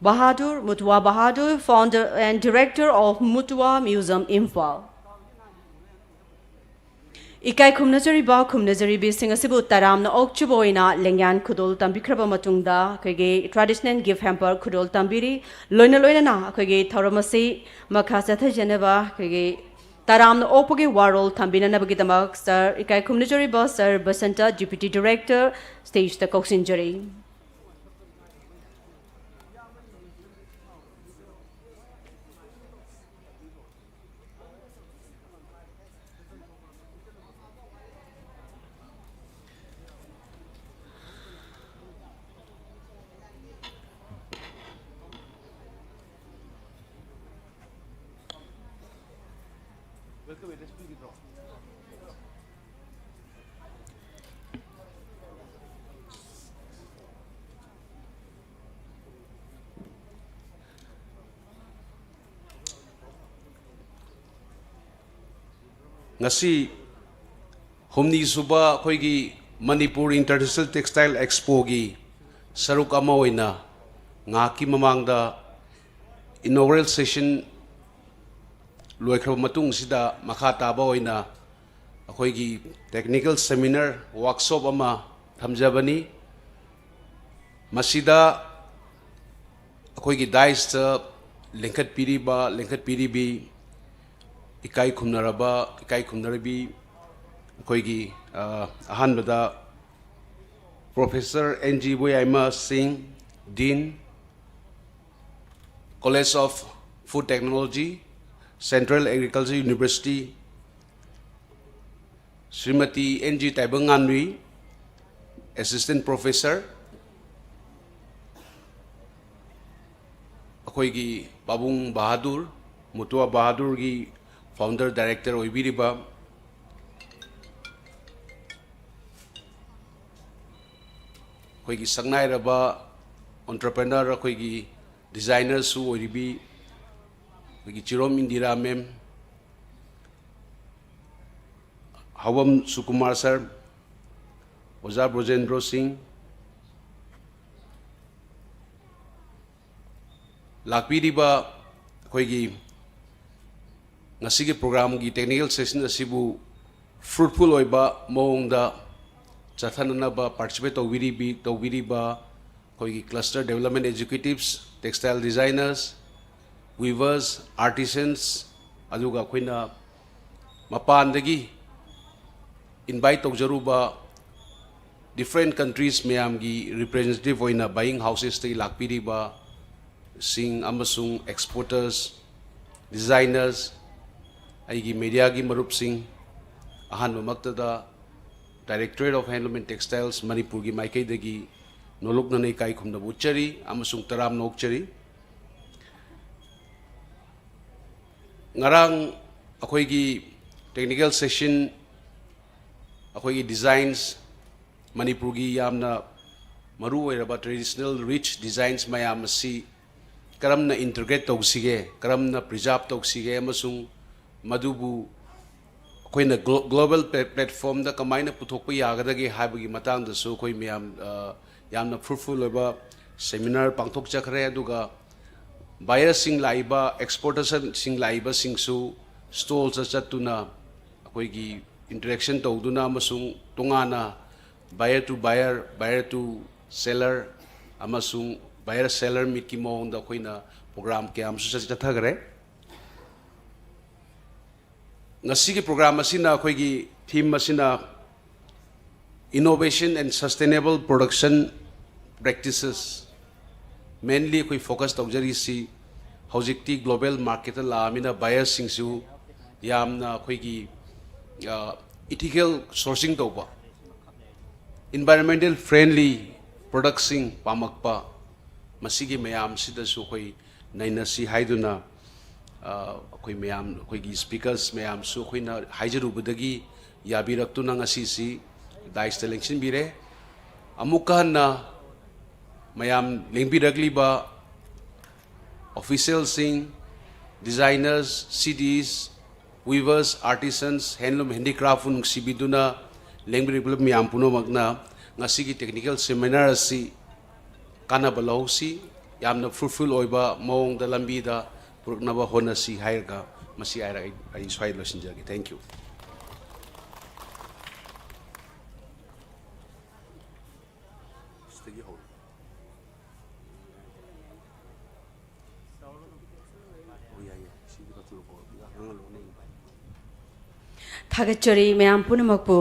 Bahadur, ꯃꯨꯇꯨꯋꯥ Bahadur, Founder and Director of ꯃꯨꯇꯨꯋꯥ Museum, Imphal. ꯏꯀꯥꯏ ꯈꯨꯝꯅꯖꯔꯤꯕ ꯈꯨꯝꯅꯖꯔꯤꯕꯤꯁꯤꯡ ꯑꯁꯤꯕꯨ ꯇꯔꯥꯝꯅ ꯑꯣꯛꯆꯕ ꯑꯣꯏꯅ ꯂꯦꯡꯌꯥꯟ ꯈꯨꯗꯣꯜ ꯇꯝꯕꯤꯈ꯭ꯔꯕ ꯃꯇꯨꯡꯗ ꯑꯩꯈꯣꯏꯒꯤ traditional gift hamper ꯈꯨꯗꯣꯜ ꯇꯝꯕꯤꯔꯤ꯫ ꯂꯣꯏꯅ ꯂꯣꯏꯅꯅ ꯑꯩꯈꯣꯏꯒꯤ ꯊꯧꯔꯝ ꯑꯁꯤ ꯃꯈꯥ ꯆꯠꯊꯖꯅꯕ ꯑꯩꯈꯣꯏꯒꯤ ꯇꯔꯥꯝꯅ ꯑꯣꯛꯄꯒꯤ ꯋꯥꯔꯣꯜ ꯊꯝꯕꯤꯅꯅꯕꯒꯤꯗꯃꯛ ꯁꯥꯔ, ꯏꯀꯥꯏ ꯈꯨꯝꯅꯖꯔꯤꯕ ꯁꯥꯔ ꯕꯁꯟꯇ, Deputy Director, stage ꯇ ꯀꯧꯁꯤꯟꯖꯔꯤ꯫ ꯉꯁꯤ ꯍꯨꯝꯅꯤ ꯁꯨꯕ ꯑꯩꯈꯣꯏꯒꯤ ꯃꯅꯤꯄꯨꯔ ꯏꯟꯇꯔꯅꯦꯁꯅꯦꯜ ꯇꯦꯛꯁꯇꯥꯏꯜ ꯑꯦꯛꯁꯄꯣꯒꯤ ꯁꯔꯨꯛ ꯑꯃ ꯑꯣꯏꯅ ꯉꯥꯏꯍꯥꯛꯀꯤ ꯃꯃꯥꯡꯗ inaugural session ꯂꯣꯏꯈ꯭ꯔꯕ ꯃꯇꯨꯡꯁꯤꯗ ꯃꯈꯥ ꯇꯥꯕ ꯑꯣꯏꯅ ꯑꯩꯈꯣꯏꯒꯤ technical seminar workshop ꯑꯃ ꯊꯝꯖꯕꯅꯤ꯫ ꯃꯁꯤꯗ ꯑꯩꯈꯣꯏꯒꯤ dais ꯇ ꯂꯤꯡꯈꯠꯄꯤꯔꯤꯕ, ꯂꯤꯡꯈꯠꯄꯤꯔꯤꯕꯤ ꯏꯀꯥꯏ ꯈꯨꯝꯅꯔꯕ, ꯏꯀꯥꯏ ꯈꯨꯝꯅꯔꯕꯤ ꯑꯩꯈꯣꯏꯒꯤ, ꯑ, ꯑꯍꯥꯟꯕꯗ Professor N G ꯕꯣꯌꯥꯏꯃ ꯁꯤꯡ, Dean, College of Food Technology, Central Agriculture University, Shrimati N G Taibangnganbi, Assistant Professor, ꯑꯩꯈꯣꯏꯒꯤ ꯄꯥꯕꯨꯡ ꯕꯍꯥꯗꯨꯔ, ꯃꯨꯇꯨꯋꯥ ꯕꯍꯥꯗꯨꯔꯒꯤ founder director ꯑꯣꯏꯕꯤꯔꯤꯕ, ꯑꯩꯈꯣꯏꯒꯤ ꯁꯛꯅꯥꯏꯔꯕ entrepreneur, ꯑꯩꯈꯣꯏꯒꯤ designer ꯁꯨ ꯑꯣꯏꯔꯤꯕꯤ ꯑꯩꯈꯣꯏꯒꯤ ꯆꯤꯔꯣꯝ ꯏꯟꯗꯤꯔꯥ ma'am, ꯍꯥꯎꯕꯝ ꯁꯨꯀꯨꯃꯥꯔ sir, ꯑꯣꯖꯥ ꯕ꯭ꯔꯣꯖꯦꯟꯗ꯭ꯔꯣ ꯁꯤꯡ, ꯂꯥꯛꯄꯤꯔꯤꯕ ꯑꯩꯈꯣꯏꯒꯤ ꯉꯁꯤꯒꯤ program ꯒꯤ technical session ꯑꯁꯤꯕꯨ fruitful ꯑꯣꯏꯕ ꯃꯑꯣꯡꯗ ꯆꯠꯊꯅꯅꯕ participate ꯇꯧꯕꯤꯔꯤꯕꯤ-, ꯇꯧꯕꯤꯔꯤꯕ ꯑꯩꯈꯣꯏꯒꯤ cluster development executives, textile designers, weavers, artisans, ꯑꯗꯨꯒ ꯑꯩꯈꯣꯏꯅ ꯃꯄꯥꯟꯗꯒꯤ invite ꯇꯧꯖꯔꯨꯕ different countries ꯃꯌꯥꯝꯒꯤ representative ꯑꯣꯏꯅ buying houses ꯇꯒꯤ ꯂꯥꯛꯄꯤꯔꯤꯕ ꯁꯤꯡ ꯑꯃꯁꯨꯡ exporters, designers, ꯑꯩꯒꯤ media ꯒꯤ ꯃꯔꯨꯞꯁꯤꯡ, ꯑꯍꯥꯟꯕꯃꯛꯇꯗ Directorate of Handloom and Textiles ꯃꯅꯤꯄꯨꯔꯒꯤ ꯃꯥꯏꯀꯩꯗꯒꯤ ꯅꯣꯂꯨꯛꯅꯅ ꯏꯀꯥꯏ ꯈꯨꯝꯅꯕ ꯎꯠꯆꯔꯤ ꯑꯃꯁꯨꯡ ꯇꯔꯥꯝꯅ ꯑꯣꯛꯆꯔꯤ꯫ ꯉꯔꯥꯡ ꯑꯩꯈꯣꯏꯒꯤ technical session, ꯑꯩꯈꯣꯏꯒꯤ designs, ꯃꯅꯤꯄꯨꯔꯒꯤ ꯌꯥꯝꯅ ꯃꯔꯨ ꯑꯣꯏꯔꯕ traditional rich designs ꯃꯌꯥꯝ ꯑꯁꯤ ꯀꯔꯝꯅ integrate ꯇꯧꯁꯤꯒꯦ, ꯀꯔꯝꯅ preserve ꯇꯧꯁꯤꯒꯦ, ꯑꯃꯁꯨꯡ ꯃꯗꯨꯕꯨ ꯑꯩꯈꯣꯏꯅ glo-, global pla-, platformꯗ ꯀꯃꯥꯏꯅ ꯄꯨꯊꯣꯛꯄ ꯌꯥꯒꯗꯒꯦ ꯍꯥꯏꯕꯒꯤ ꯃꯇꯥꯡꯗꯁꯨ ꯑꯩꯈꯣꯏ ꯃꯌꯥꯝ, ꯑ, ꯌꯥꯝꯅ fruitful ꯑꯣꯏꯕ seminar ꯄꯥꯡꯊꯣꯛꯆꯈ꯭ꯔꯦ꯫ ꯑꯗꯨꯒ buyerꯁꯤꯡ ꯂꯥꯛꯏꯕ, exporterꯁꯤꯡ ꯂꯥꯛꯏꯕꯁꯤꯡꯁꯨ stallꯁꯇ ꯆꯠꯇꯨꯅ ꯑꯩꯈꯣꯏꯒꯤ interaction ꯇꯧꯗꯨꯅ ꯑꯃꯁꯨꯡ ꯇꯣꯉꯥꯟꯅ buyer to buyer, buyer to seller ꯑꯃꯁꯨꯡ buyer seller meetꯀꯤ ꯃꯑꯣꯡꯗ ꯑꯩꯈꯣꯏꯅ program ꯀꯌꯥ ꯑꯃꯁꯨ ꯆꯠ-, ꯆꯠꯊꯈ꯭ꯔꯦ꯫ ꯉꯁꯤꯒꯤ program ꯑꯁꯤꯅ, ꯑꯩꯈꯣꯏꯒꯤ theme ꯑꯁꯤꯅ Innovation and Sustainable Production Practices, mainly ꯑꯩꯈꯣꯏ focus ꯇꯧꯖꯔꯤꯁꯤ ꯍꯧꯖꯤꯛꯇꯤ global marketꯇ ꯂꯥꯛꯑꯃꯤꯅ buyerꯁꯤꯡꯁꯨ ꯌꯥꯝꯅ ꯑꯩꯈꯣꯏꯒꯤ, ꯑ, ethical sourcing ꯇꯧꯕ, environmental friendly productꯁꯤꯡ ꯄꯥꯝꯃꯛꯄ, ꯃꯁꯤꯒꯤ ꯃꯌꯥꯝꯁꯤꯗꯁꯨ ꯑꯩꯈꯣꯏ ꯅꯩꯅꯁꯤ ꯍꯥꯏꯗꯨꯅ, ꯑ, ꯑꯩꯈꯣꯏ ꯃꯌꯥꯝ, ꯑꯩꯈꯣꯏꯒꯤ speakers ꯃꯌꯥꯝꯁꯨ ꯑꯩꯈꯣꯏꯅ ꯍꯥꯏꯖꯔꯨꯕꯗꯒꯤ ꯌꯥꯕꯤꯔꯛꯇꯨꯅ ꯉꯁꯤꯁꯤ dais ꯂꯦꯡꯁꯤꯟꯕꯤꯔꯦ꯫ ꯑꯃꯨꯛꯀ ꯍꯟꯅ ꯃꯌꯥꯝ ꯂꯦꯡꯕꯤꯔꯛꯂꯤꯕ officialꯁꯤꯡ, designers, C Ds, weavers, artisans, handloom handicraftꯄꯨ ꯅꯨꯡꯁꯤꯕꯤꯗꯨꯅ ꯂꯦꯡꯕꯤꯔꯛꯂꯤꯕ ꯃꯌꯥꯝ ꯄꯨꯝꯅꯃꯛꯅ ꯉꯁꯤꯒꯤ technical seminar ꯑꯁꯤ ꯀꯥꯟꯅꯕ ꯂꯧꯍꯧꯁꯤ, ꯌꯥꯝꯅ fruitful ꯑꯣꯏꯕ ꯃꯑꯣꯡꯗ ꯂꯝꯕꯤꯗ ꯄꯨꯔꯛꯅꯕ ꯍꯣꯠꯅꯁꯤ ꯍꯥꯏꯔꯒ ꯃꯁꯤ ꯍꯥꯏꯔꯒ ꯑꯩ, ꯑꯩ ꯁ꯭ꯋꯥꯏꯗ ꯂꯣꯏꯁꯤꯟꯖꯔꯒꯦ꯫ Thank you꯫ ꯁꯤꯗꯒꯤ ꯍꯧꯔꯣ꯫ ꯑꯣ, ꯌꯥꯏ, ꯌꯥꯏ꯫ ꯁꯤꯒꯤ ꯃꯆꯨ ꯀꯣ, ꯉꯥꯡꯍꯜꯂꯣꯅꯦ꯫ ꯊꯥꯒꯠꯆꯔꯤ ꯃꯌꯥꯝ ꯄꯨꯝꯅꯃꯛꯄꯨ꯫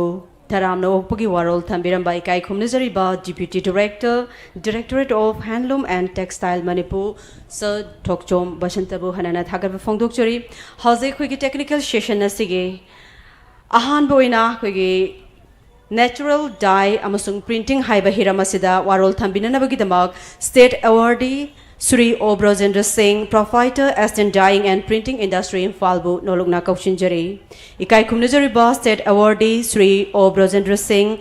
ꯇꯔꯥꯝꯅ ꯑꯣꯛꯄꯒꯤ ꯋꯥꯔꯣꯜ ꯊꯝꯕꯤꯔꯝꯕ ꯏꯀꯥꯏ ꯈꯨꯝꯅꯖꯔꯤꯕ Deputy Director, Directorate of Handloom and Textile Manipur, Sir ꯊꯣꯛꯆꯣꯝ ꯕꯁꯟꯇꯕꯨ ꯍꯟꯅꯅ ꯊꯥꯒꯠꯄ ꯐꯣꯡꯗꯣꯛꯆꯔꯤ꯫ ꯍꯧꯖꯤꯛ ꯑꯩꯈꯣꯏꯒꯤ technical session ꯑꯁꯤꯒꯤ ꯑꯍꯥꯟꯕ ꯑꯣꯏꯅ ꯑꯩꯈꯣꯏꯒꯤ natural dye ꯑꯃꯁꯨꯡ printing ꯍꯥꯏꯕ ꯍꯤꯔꯝ ꯑꯁꯤꯗ ꯋꯥꯔꯣꯜ ꯊꯝꯕꯤꯅꯅꯕꯒꯤꯗꯃꯛ state awardee ꯁ꯭ꯔꯤ ꯑꯣ ꯕ꯭ꯔꯣꯖꯦꯟꯗ꯭ꯔ ꯁꯤꯡ, Proprietor, Assistant Dyeing and Printing Industry, ꯏꯝꯐꯥꯜꯕꯨ ꯅꯣꯂꯨꯛꯅ ꯀꯧꯁꯤꯟꯖꯔꯤ꯫ ꯏꯀꯥꯏ ꯈꯨꯝꯅꯖꯔꯤꯕ State Awardee ꯁ꯭ꯔꯤ ꯑꯣ ꯕ꯭ꯔꯣꯖꯦꯟꯗ꯭ꯔ ꯁꯤꯡ,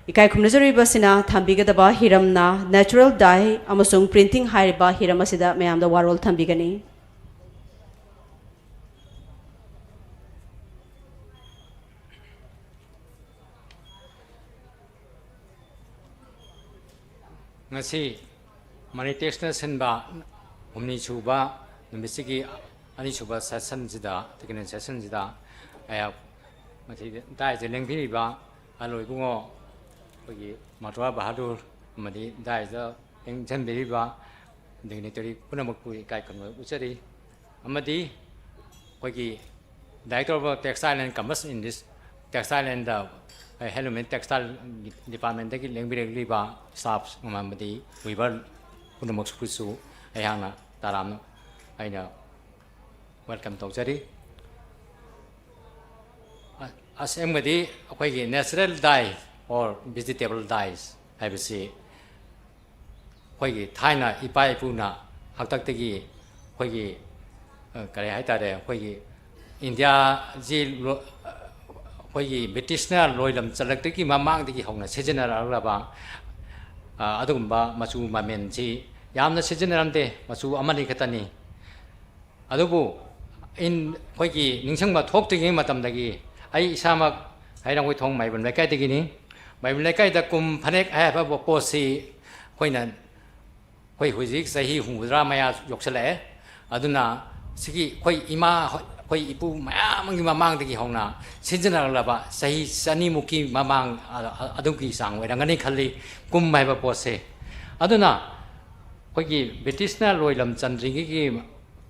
ꯏꯀꯥꯏ ꯈꯨꯝꯅꯖꯔꯤꯕꯁꯤꯅ ꯊꯝꯕꯤꯒꯗꯕ ꯍꯤꯔꯝꯅ Natural Dye ꯑꯃꯁꯨꯡ Printing ꯍꯥꯏꯔꯤꯕ ꯍꯤꯔꯝ ꯑꯁꯤꯗ ꯃꯌꯥꯝꯗ ꯋꯥꯔꯣꯜ ꯊꯝꯕꯤꯒꯅꯤ꯫ ꯉꯁꯤ ꯃꯅꯤꯇꯦꯛꯁꯅ ꯁꯤꯟꯕ ꯍꯨꯝꯅꯤ ꯁꯨꯕ ꯅꯨꯃꯤꯠꯁꯤꯒꯤ ꯑꯅꯤꯁꯨꯕ ꯁꯦꯁꯟꯁꯤꯗ, ꯇꯦꯛꯅꯤꯀꯦꯜ ꯁꯦꯁꯟꯁꯤꯗ ꯑꯩꯍꯥꯛ ꯃꯁꯤꯗ ꯗꯥꯏꯁꯇ ꯂꯦꯡꯕꯤꯔꯤꯕ ꯑꯂꯣꯏ ꯏꯕꯨꯡꯉꯣ, ꯑꯩꯈꯣꯏꯒꯤ ꯃꯇ꯭ꯋꯥ ꯕꯍꯥꯗꯨꯔ ꯑꯃꯗꯤ ꯗꯥꯏꯁꯇ ꯂꯦꯡꯁꯤꯟꯕꯤꯔꯤꯕ ꯗꯤꯒꯅꯤꯇꯔꯤ ꯄꯨꯝꯅꯃꯛꯄꯨ ꯏꯀꯥꯏ ꯈꯨꯝꯅꯕ ꯎꯠꯆꯔꯤ꯫ ꯑꯃꯗꯤ ꯑꯩꯈꯣꯏꯒꯤ Director of Textile and Commerce in this Textile and Handloom and Textile Departmentꯇꯒꯤ ꯂꯦꯡꯕꯤꯔꯛꯂꯤꯕ staff ꯑꯃꯗꯤ weaver ꯄꯨꯝꯅꯃꯛꯄꯨꯁꯨ ꯑꯩꯍꯥꯛꯅ ꯇꯔꯥꯝꯅ ꯑꯩꯅ welcome ꯇꯧꯖꯔꯤ꯫ ꯑ-, ꯑꯁꯦꯡꯕꯗꯤ ꯑꯩꯈꯣꯏꯒꯤ natural dye or vegetable dyes ꯍꯥꯏꯕꯁꯤ ꯑꯩꯈꯣꯏꯒꯤ ꯊꯥꯏꯅ ꯏꯄꯥ ꯏꯄꯨꯅ ꯍꯥꯛꯇꯛꯇꯒꯤ ꯑꯩꯈꯣꯏꯒꯤ, ꯑ, ꯀꯔꯤ ꯍꯥꯏꯇꯥꯔꯦ, ꯑꯩꯈꯣꯏꯒꯤ ꯏꯟꯗꯤꯌꯥꯁꯤ ꯂꯣ-, ꯑꯩꯈꯣꯏꯒꯤ ꯕ꯭ꯔꯤꯇꯤꯁꯅ ꯂꯣꯏꯂꯝ ꯆꯜꯂꯛꯇ꯭ꯔꯤꯉꯩ ꯃꯃꯥꯡꯗꯒꯤ ꯍꯧꯅ ꯁꯤꯖꯤꯟꯅꯔꯛꯂꯕ, ꯑ, ꯑꯗꯨꯒꯨꯝꯕ ꯃꯆꯨ ꯃꯃꯦꯟꯁꯤ ꯌꯥꯝꯅ ꯁꯤꯖꯤꯟꯅꯔꯝꯗꯦ, ꯃꯆꯨ ꯑꯃꯅꯤ ꯈꯛꯇꯅꯤ꯫ ꯑꯗꯨꯕꯨ in-, ꯑꯩꯈꯣꯏꯒꯤ ꯅꯤꯡꯁꯤꯡꯕ ꯊꯣꯛꯇ꯭ꯔꯤꯉꯩ ꯃꯇꯝꯗꯒꯤ ꯑꯩ ꯏꯁꯥꯃꯛ ꯍꯩꯔꯥꯡꯒꯣꯏꯊꯣꯡ ꯃꯥꯏꯕꯝ ꯂꯩꯀꯥꯏꯗꯒꯤꯅꯤ꯫ ꯃꯥꯏꯕꯝ ꯂꯩꯀꯥꯏꯗ ꯀꯨꯝ ꯐꯅꯦꯛ ꯍꯥꯏꯕ ꯄꯣꯠꯁꯤ ꯑꯩꯈꯣꯏꯅ, ꯑꯩꯈꯣꯏ ꯍꯧꯖꯤꯛ ꯆꯍꯤ ꯍꯨꯝꯐꯨꯇꯔꯥ ꯃꯌꯥ ꯌꯧꯁꯤꯜꯂꯛꯑꯦ꯫ ꯑꯗꯨꯅ ꯁꯤꯒꯤ ꯑꯩꯈꯣꯏ ꯏꯃꯥ, ꯑꯩꯈꯣꯏ ꯏꯄꯨ ꯃꯌꯥꯝ ꯑꯃꯒꯤ ꯃꯃꯥꯡꯗꯒꯤ ꯍꯧꯅ ꯁꯤꯖꯤꯟꯅꯔꯛꯂꯕ ꯆꯍꯤ ꯆꯅꯤꯃꯨꯛꯀꯤ ꯃꯃꯥꯡ, ꯑ-, ꯑ-, ꯑꯗꯨꯒꯤ ꯆꯥꯡ ꯑꯣꯏꯔꯝꯒꯅꯤ ꯈꯜꯂꯤ, ꯀꯨꯝ ꯍꯥꯏꯕ ꯄꯣꯠꯁꯦ꯫ ꯑꯗꯨꯅ ꯑꯩꯈꯣꯏꯒꯤ ꯕ꯭ꯔꯤꯇꯤꯁꯅ ꯂꯣꯏꯂꯝ ꯆꯟꯗ꯭ꯔꯤꯉꯩꯒꯤ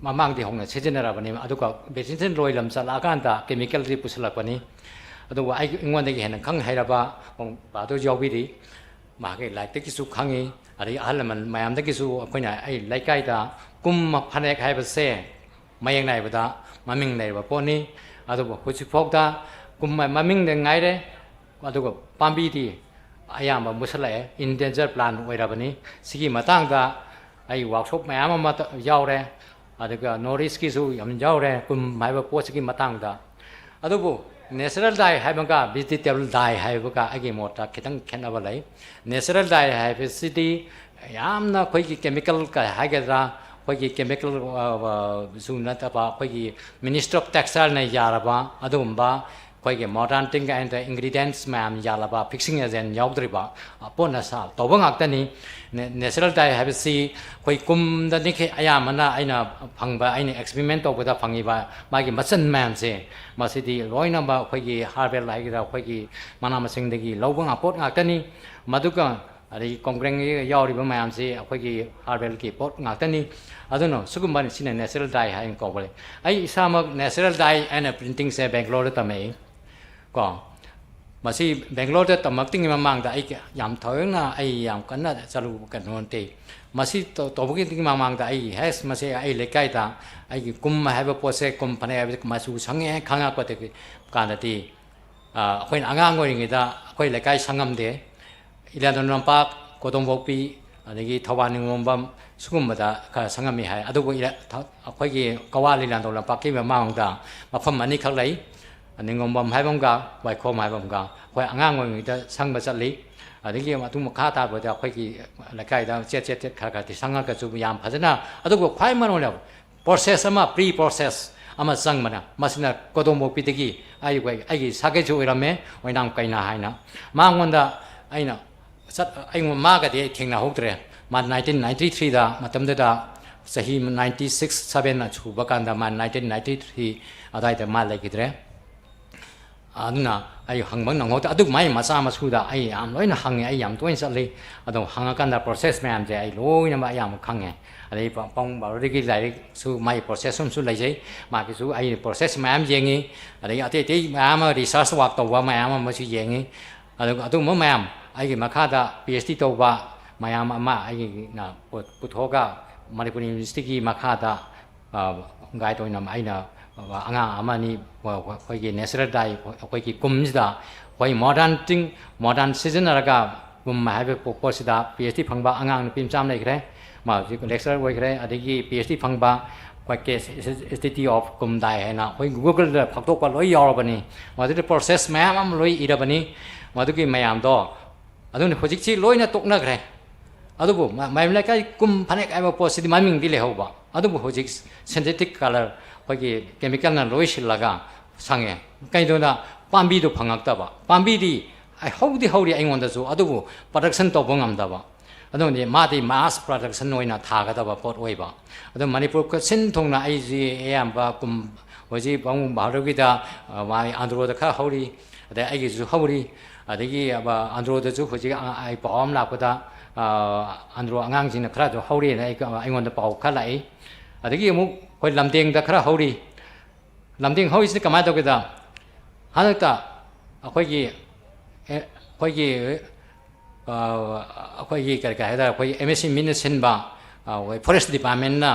ꯃꯃꯥꯡꯗꯤ ꯍꯧꯅ ꯁꯤꯖꯤꯟꯅꯔꯕꯅꯤ꯫ ꯑꯗꯨꯒ ꯕ꯭ꯔꯤꯇꯤꯁꯅ ꯂꯣꯏꯂꯝ ꯆꯜꯂꯛꯑꯀꯥꯟꯗ chemicalꯁꯤ ꯄꯨꯁꯤꯜꯂꯛꯄꯅꯤ꯫ ꯑꯗꯨꯕꯨ ꯑꯩꯒꯤ, ꯑꯩꯉꯣꯟꯗꯒꯤ ꯍꯦꯟꯅ ꯈꯪ ꯍꯩꯔꯕ ꯕꯍꯥꯗꯨꯔ ꯌꯥꯎꯕꯤꯔꯤ꯫ ꯃꯍꯥꯛꯀꯤ ꯂꯥꯏꯔꯤꯛꯇꯒꯤꯁꯨ ꯈꯪꯉꯤ, ꯑꯗꯒꯤ ꯑꯍꯜ ꯂꯃꯟ ꯃꯌꯥꯝꯗꯒꯤꯁꯨ ꯑꯩꯈꯣꯏꯅ, ꯑꯩ ꯂꯩꯀꯥꯏꯗ ꯀꯨꯝ ꯐꯅꯦꯛ ꯍꯥꯏꯕꯁꯦ ꯃꯌꯦꯛ ꯅꯥꯏꯕꯗ ꯃꯃꯤꯡ ꯂꯩꯔꯕ ꯄꯣꯠꯅꯤ꯫ ꯑꯗꯨꯕꯨ ꯍꯧꯖꯤꯛꯐꯥꯎꯗ ꯀꯨꯝ ꯃꯃꯤꯡꯗ ꯉꯥꯏꯔꯦ, ꯑꯗꯨꯒ ꯄꯥꯝꯕꯤꯗꯤ ꯑꯌꯥꯝꯕ ꯃꯨꯠꯁꯤꯜꯂꯛꯑꯦ, endanger plant ꯑꯣꯏꯔꯕꯅꯤ꯫ ꯁꯤꯒꯤ ꯃꯇꯥꯡꯗ ꯑꯩ ꯋꯥꯔꯛꯁꯣꯞ ꯃꯌꯥꯝ ꯑꯃ ꯇ- ꯌꯥꯎꯔꯦ, ꯑꯗꯨꯒ ꯅꯣꯔꯠ ꯏꯁꯀꯤꯁꯨ ꯌꯥꯝ ꯌꯥꯎꯔꯦ ꯀꯨꯝ ꯍꯥꯏꯕ ꯄꯣꯠꯁꯤꯒꯤ ꯃꯇꯥꯡꯗ꯫ ꯑꯗꯨꯕꯨ natural dye ꯍꯥꯏꯕꯒ vegetable dye ꯍꯥꯏꯕꯒ ꯑꯩꯒꯤ ꯃꯣꯠꯇ ꯈꯤꯇꯪ ꯈꯦꯠꯅꯕ ꯂꯩ꯫ Natural dye ꯍꯥꯏꯕꯁꯤꯗꯤ ꯌꯥꯝꯅ ꯑꯩꯈꯣꯏꯒꯤ chemical ꯀ ꯍꯥꯏꯒꯗ꯭ꯔꯥ, ꯑꯩꯈꯣꯏꯒꯤ chemical ꯁꯨ ꯅꯠꯇꯕ, ꯑꯩꯈꯣꯏꯒꯤ Ministry of Textileꯅ ꯌꯥꯔꯕ ꯑꯗꯨꯒꯨꯝꯕ ꯑꯩꯈꯣꯏꯒꯤ modern thing and ingredients ꯃꯌꯥꯝ ꯌꯥꯜꯂꯕ, fixing agent ꯌꯥꯎꯗ꯭ꯔꯤꯕ ꯄꯣꯠꯅ ꯁꯥ ꯇꯧꯕ ꯉꯥꯛꯇꯅꯤ꯫ Natural dye ꯍꯥꯏꯕꯁꯤ ꯑꯩꯈꯣꯏ ꯀꯨꯝꯗꯅꯤ ꯑꯌꯥꯝꯕꯅ ꯑꯩꯅ ꯐꯪꯕ, ꯑꯩꯅ experiment ꯇꯧꯕꯗ ꯐꯪꯉꯤꯕ ꯃꯥꯒꯤ ꯃꯆꯜ ꯃꯌꯥꯝꯁꯦ, ꯃꯁꯤꯗꯤ ꯂꯣꯏꯅꯃꯛ ꯑꯩꯈꯣꯏꯒꯤ herbal ꯍꯥꯏꯒꯗ꯭ꯔꯥ, ꯑꯩꯈꯣꯏꯒꯤ ꯃꯅꯥ ꯃꯁꯤꯡꯗꯒꯤ ꯂꯧꯕ ꯉꯥꯛ- ꯄꯣꯠ ꯉꯥꯛꯇꯅꯤ꯫ ꯃꯗꯨꯒ ꯑꯗꯒꯤ ꯀꯣꯡꯒ꯭ꯔꯦꯡꯒꯤ ꯌꯥꯎꯔꯤꯕ ꯃꯌꯥꯝꯁꯤ ꯑꯩꯈꯣꯏꯒꯤ herbal ꯀꯤ ꯄꯣꯠ ꯉꯥꯛꯇꯅꯤ꯫ ꯑꯗꯨꯅ ꯁꯤꯒꯨꯝꯕ ꯁꯤꯅ natural dye ꯍꯥꯏꯅ ꯀꯧꯕ ꯂꯩ꯫ ꯑꯩ ꯏꯁꯥꯃꯛ natural dye and printing ꯁꯦ ꯕꯦꯡꯒ꯭ꯂꯣꯔꯗ ꯇꯝꯃꯛꯏ꯫ ꯀꯣ, ꯃꯁꯤ ꯕꯦꯡꯒ꯭ꯂꯣꯔꯗ ꯇꯝꯃꯛꯇ꯭ꯔꯤꯉꯩ ꯃꯃꯥꯡꯗ ꯑꯩ ꯀꯌꯥ-, ꯌꯥꯝ ꯊꯣꯏꯅ ꯑꯩ ꯌꯥꯝ ꯀꯟꯅ ꯆꯠꯂꯨꯕ ꯀꯩꯅꯣ ꯅꯠꯇꯦ꯫ ꯃꯁꯤ ꯇꯧ-, ꯇꯧꯕꯒꯤ ꯃꯃꯥꯡꯗ ꯑꯩ ꯍꯦꯁ ꯃꯁꯤ ꯑꯩ ꯂꯩꯀꯥꯏꯗ ꯑꯩꯒꯤ ꯀꯨꯝ ꯍꯥꯏꯕ ꯄꯣꯠꯁꯦ, ꯀꯨꯝ ꯐꯅꯦꯛ ꯍꯥꯏꯕꯁꯦ ꯃꯆꯨ ꯁꯪꯉꯦ ꯈꯪꯉꯛꯄꯗꯒꯤ ꯀꯥꯟꯗꯗꯤ, ꯑ, ꯑꯩꯈꯣꯏꯅ ꯑꯉꯥꯡ ꯑꯣꯏꯔꯤꯉꯩꯗ ꯑꯩꯈꯣꯏ ꯂꯩꯀꯥꯏ ꯁꯪꯉꯝꯗꯦ꯫ ꯏꯂꯥꯟꯗꯣ ꯂꯝꯄꯥꯛ, ꯀꯣꯗꯣꯝꯕꯣꯛꯄꯤ, ꯑꯗꯒꯤ ꯊꯧꯕꯥꯜ ꯅꯤꯉꯣꯝꯕꯝ, ꯁꯤꯒꯨꯝꯕꯗ ꯈꯔ ꯁꯪꯉꯝꯃꯤ ꯍꯥꯏ꯫ ꯑꯗꯨꯕꯨ ꯏꯂꯥ-, ꯊ-, ꯑꯩꯈꯣꯏꯒꯤ ꯀꯋꯥ ꯂꯤꯂꯥꯟꯗꯣ ꯂꯝꯄꯥꯛꯀꯤ ꯃꯃꯥꯡꯗ ꯃꯐꯝ ꯑꯅꯤꯈꯛ ꯂꯩ, ꯅꯤꯉꯣꯝꯕꯝ ꯍꯥꯏꯕ ꯑꯃꯒ ꯋꯥꯏꯈꯣꯝ ꯍꯥꯏꯕ ꯑꯃꯒ꯫ ꯑꯩꯈꯣꯏ ꯑꯉꯥꯡ ꯑꯣꯏꯔꯤꯉꯩꯗ ꯁꯪꯕ ꯆꯠꯂꯤ꯫ ꯑꯗꯒꯤ ꯃꯇꯨꯡ ꯃꯈꯥ ꯇꯥꯕꯗ ꯑꯩꯈꯣꯏꯒꯤ ꯂꯩꯀꯥꯏꯗ ꯆꯦꯠ ꯆꯦꯠ ꯆꯦꯠ ꯈꯔ ꯈꯔꯗꯤ ꯁꯪꯉꯒꯁꯨ ꯌꯥꯝ ꯐꯖꯅ, ꯑꯗꯨꯕꯨ ꯈ꯭ꯋꯥꯏ ꯃꯔꯨ ꯑꯣꯏꯅ process ꯑꯃ, pre process ꯑꯃ ꯆꯪꯕꯅ, ꯃꯁꯤꯅ ꯀꯣꯗꯣꯝꯕꯣꯛꯄꯤꯗꯒꯤ ꯑꯩ, ꯑꯩꯒꯤ ꯁꯥꯒꯩꯁꯨ ꯑꯣꯏꯔꯝꯃꯦ, ꯑꯣꯏꯅꯥꯝ ꯀꯩꯅꯥ ꯍꯥꯏꯅ꯫ ꯃꯉꯣꯟꯗ ꯑꯩꯅ ꯆꯠ-, ꯑꯩꯉꯣꯟ-, ꯃꯥꯒꯗꯤ ꯑꯩ ꯊꯦꯡꯅꯍꯧꯗ꯭ꯔꯦ꯫ ꯃꯥ nineteen ninety three ꯗ, ꯃꯇꯝꯗꯨꯗ ꯆꯍꯤ ninety six seven ꯁꯨꯕ ꯀꯥꯟꯗ, ꯃꯥ nineteen ninety three ꯑꯗꯨꯋꯥꯏꯗ ꯃꯥ ꯂꯩꯈꯤꯗ꯭ꯔꯦ꯫ ꯑꯗꯨꯅ ꯑꯩ ꯍꯪꯕ ꯅꯪꯍꯧꯗꯦ꯫ ꯑꯗꯨꯕꯨ ꯃꯥꯏ ꯃꯆꯥ ꯃꯁꯨꯗ ꯑꯩ ꯌꯥꯝ ꯂꯣꯏꯅ ꯍꯪꯉꯦ, ꯑꯩ ꯌꯥꯝ ꯇꯣꯏꯅ ꯆꯠꯂꯤ꯫ ꯑꯗꯣ ꯍꯪꯉꯀꯥꯟꯗ process ꯃꯌꯥꯝꯁꯦ ꯑꯩ ꯂꯣꯏꯅꯃꯛ ꯑꯌꯥꯝꯕ ꯈꯪꯉꯦ꯫ ꯑꯗꯩ ꯄ-, ꯄꯥꯕꯨꯡ ꯕꯥꯔꯣꯗꯒꯤ ꯂꯥꯏꯔꯤꯛꯁꯨ, ꯃꯥꯒꯤ process ꯑꯃꯁꯨ ꯂꯩꯖꯩ꯫ ꯃꯥꯒꯤꯁꯨ ꯑꯩ process ꯃꯌꯥꯝ ꯌꯦꯡꯉꯤ꯫ ꯑꯗꯒꯤ ꯑꯇꯩ ꯑꯇꯩ ꯃꯌꯥꯝ ꯑꯃ research work ꯇꯧꯕ ꯃꯌꯥꯝ ꯑꯃꯁꯨ ꯌꯦꯡꯉꯤ꯫ ꯑꯗꯨꯒ ꯑꯗꯨꯒꯨꯝꯕ ꯃꯌꯥꯝ ꯑꯩꯒꯤ ꯃꯈꯥꯗ PhD ꯇꯧꯕ ꯃꯌꯥꯝ ꯑꯃ ꯑꯩꯒꯤꯅ ꯄꯨ-, ꯄꯨꯊꯣꯛꯑꯒ ꯃꯅꯤꯄꯨꯔ Universityꯒꯤ ꯃꯈꯥꯗ, ꯑ, guide ꯑꯣꯏꯅ ꯑꯩꯅ, ꯑ, ꯑꯉꯥꯡ ꯑꯃ ꯑꯅꯤ, ꯑ, ꯑꯩꯈꯣꯏꯒꯤ natural dye, ꯑꯩꯈꯣꯏꯒꯤ ꯀꯨꯝꯁꯤꯗ ꯑꯩꯈꯣꯏ modern thing, modern ꯁꯤꯖꯤꯟꯅꯔꯒ ꯀꯨꯝ ꯍꯥꯏꯕ ꯄꯣ-, ꯄꯣꯠꯁꯤꯗ PhD ꯐꯪꯕ ꯑꯉꯥꯡ ꯅꯨꯄꯤ ꯃꯆꯥ ꯑꯃ ꯂꯩꯈ꯭ꯔꯦ꯫ ꯃꯥ ꯍꯧꯖꯤꯛ lecturer ꯑꯣꯏꯈ꯭ꯔꯦ, ꯑꯗꯒꯤ PhD ꯐꯪꯕ ꯑꯩꯈꯣꯏ ꯀꯦ ꯑꯦꯁ ꯇꯤ ꯇꯤ ꯑꯣꯐ ꯀꯨꯝꯗꯥꯏ ꯍꯥꯏꯅ ꯑꯩꯈꯣꯏ Google-ꯗ ꯐꯥꯛꯇꯣꯛꯄ ꯂꯣꯏ ꯌꯥꯎꯔꯕꯅꯤ꯫ ꯃꯗꯨꯗ process ꯃꯌꯥꯝ ꯑꯃ ꯂꯣꯏ ꯏꯔꯕꯅꯤ꯫ ꯃꯗꯨꯒꯤ ꯃꯌꯥꯝꯗꯣ ꯑꯗꯨꯅ ꯍꯧꯖꯤꯛꯁꯤ ꯂꯣꯏꯅ ꯇꯣꯛꯅꯈ꯭ꯔꯦ꯫ ꯑꯗꯨꯕꯨ ꯃ-, ꯃꯌꯨꯝ ꯂꯩꯀꯥꯏ ꯀꯨꯝ ꯐꯅꯦꯛ ꯍꯥꯏꯕ ꯄꯣꯠꯁꯤꯗꯤ ꯃꯃꯤꯡꯗꯤ ꯂꯩꯍꯧꯕ, ꯑꯗꯨꯕꯨ ꯍꯧꯖꯤꯛ synthetic colour, ꯑꯩꯈꯣꯏꯒꯤ chemical-ꯅ ꯂꯣꯏ ꯁꯤꯜꯂꯒ ꯁꯪꯉꯦ꯫ ꯀꯩꯗꯧꯅ? ꯄꯥꯝꯕꯤꯗꯨ ꯐꯪꯉꯛꯇꯕ꯫ ꯄꯥꯝꯕꯤꯗꯤ ꯑꯩ ꯍꯧꯗꯤ ꯍꯧꯔꯤ ꯑꯩꯉꯣꯟꯗꯁꯨ, ꯑꯗꯨꯕꯨ production ꯇꯧꯕ ꯉꯝꯗꯕ꯫ ꯑꯗꯨꯅꯗꯤ ꯃꯥꯗꯤ mass production ꯑꯣꯏꯅ ꯊꯥꯒꯗꯕ ꯄꯣꯠ ꯑꯣꯏꯕ꯫ ꯑꯗꯨ ꯃꯅꯤꯄꯨꯔ ꯁꯤꯟ ꯊꯨꯡꯅ ꯑꯩꯁꯤ ꯑꯌꯥꯝꯕ ꯀꯨꯝ-, ꯍꯧꯖꯤꯛ ꯕꯥꯃꯣꯟ ꯕꯍꯥꯗꯨꯔꯒꯤꯗ, ꯑ, ꯃꯥꯒꯤ ꯑꯟꯗ꯭ꯔꯣꯗ ꯈꯔ ꯍꯧꯔꯤ, ꯑꯗꯩ ꯑꯩꯒꯤꯁꯨ ꯍꯧꯔꯤ, ꯑꯗꯒꯤ, ꯑ, ꯑꯟꯗ꯭ꯔꯣꯗꯁꯨ ꯍꯧꯖꯤꯛ, ꯑ, ꯑꯩ ꯄꯥꯎ ꯑꯃ ꯂꯥꯛꯄꯗ, ꯑ, ꯑꯟꯗ꯭ꯔꯣ ꯑꯉꯥꯡꯁꯤꯡꯅ ꯈꯔꯁꯨ ꯍꯧꯔꯤꯅ ꯑꯩ, ꯑꯩꯉꯣꯟꯗ ꯄꯥꯎ ꯈꯔ ꯂꯥꯛꯏ꯫ ꯑꯗꯒꯤ ꯑꯃꯨꯛ ꯑꯩꯈꯣꯏ ꯂꯝꯗꯦꯡꯗ ꯈꯔ ꯍꯧꯔꯤ꯫ ꯂꯝꯗꯦꯡ ꯍꯧꯔꯤꯁꯤꯅ ꯀꯃꯥꯏꯅ ꯇꯧꯒꯦꯗ? ꯍꯟꯗꯛꯇ ꯑꯩꯈꯣꯏꯒꯤ, ꯑꯦ, ꯑꯩꯈꯣꯏꯒꯤ, ꯑ, ꯑꯩꯈꯣꯏꯒꯤ ꯀꯔꯤ, ꯀꯔꯤ ꯍꯥꯏꯇꯥꯔꯦ, ꯑꯩꯈꯣꯏꯒꯤ MSME-ꯅ ꯁꯤꯟꯕ, ꯑ, ꯑꯩꯈꯣꯏ forest department-ꯅ,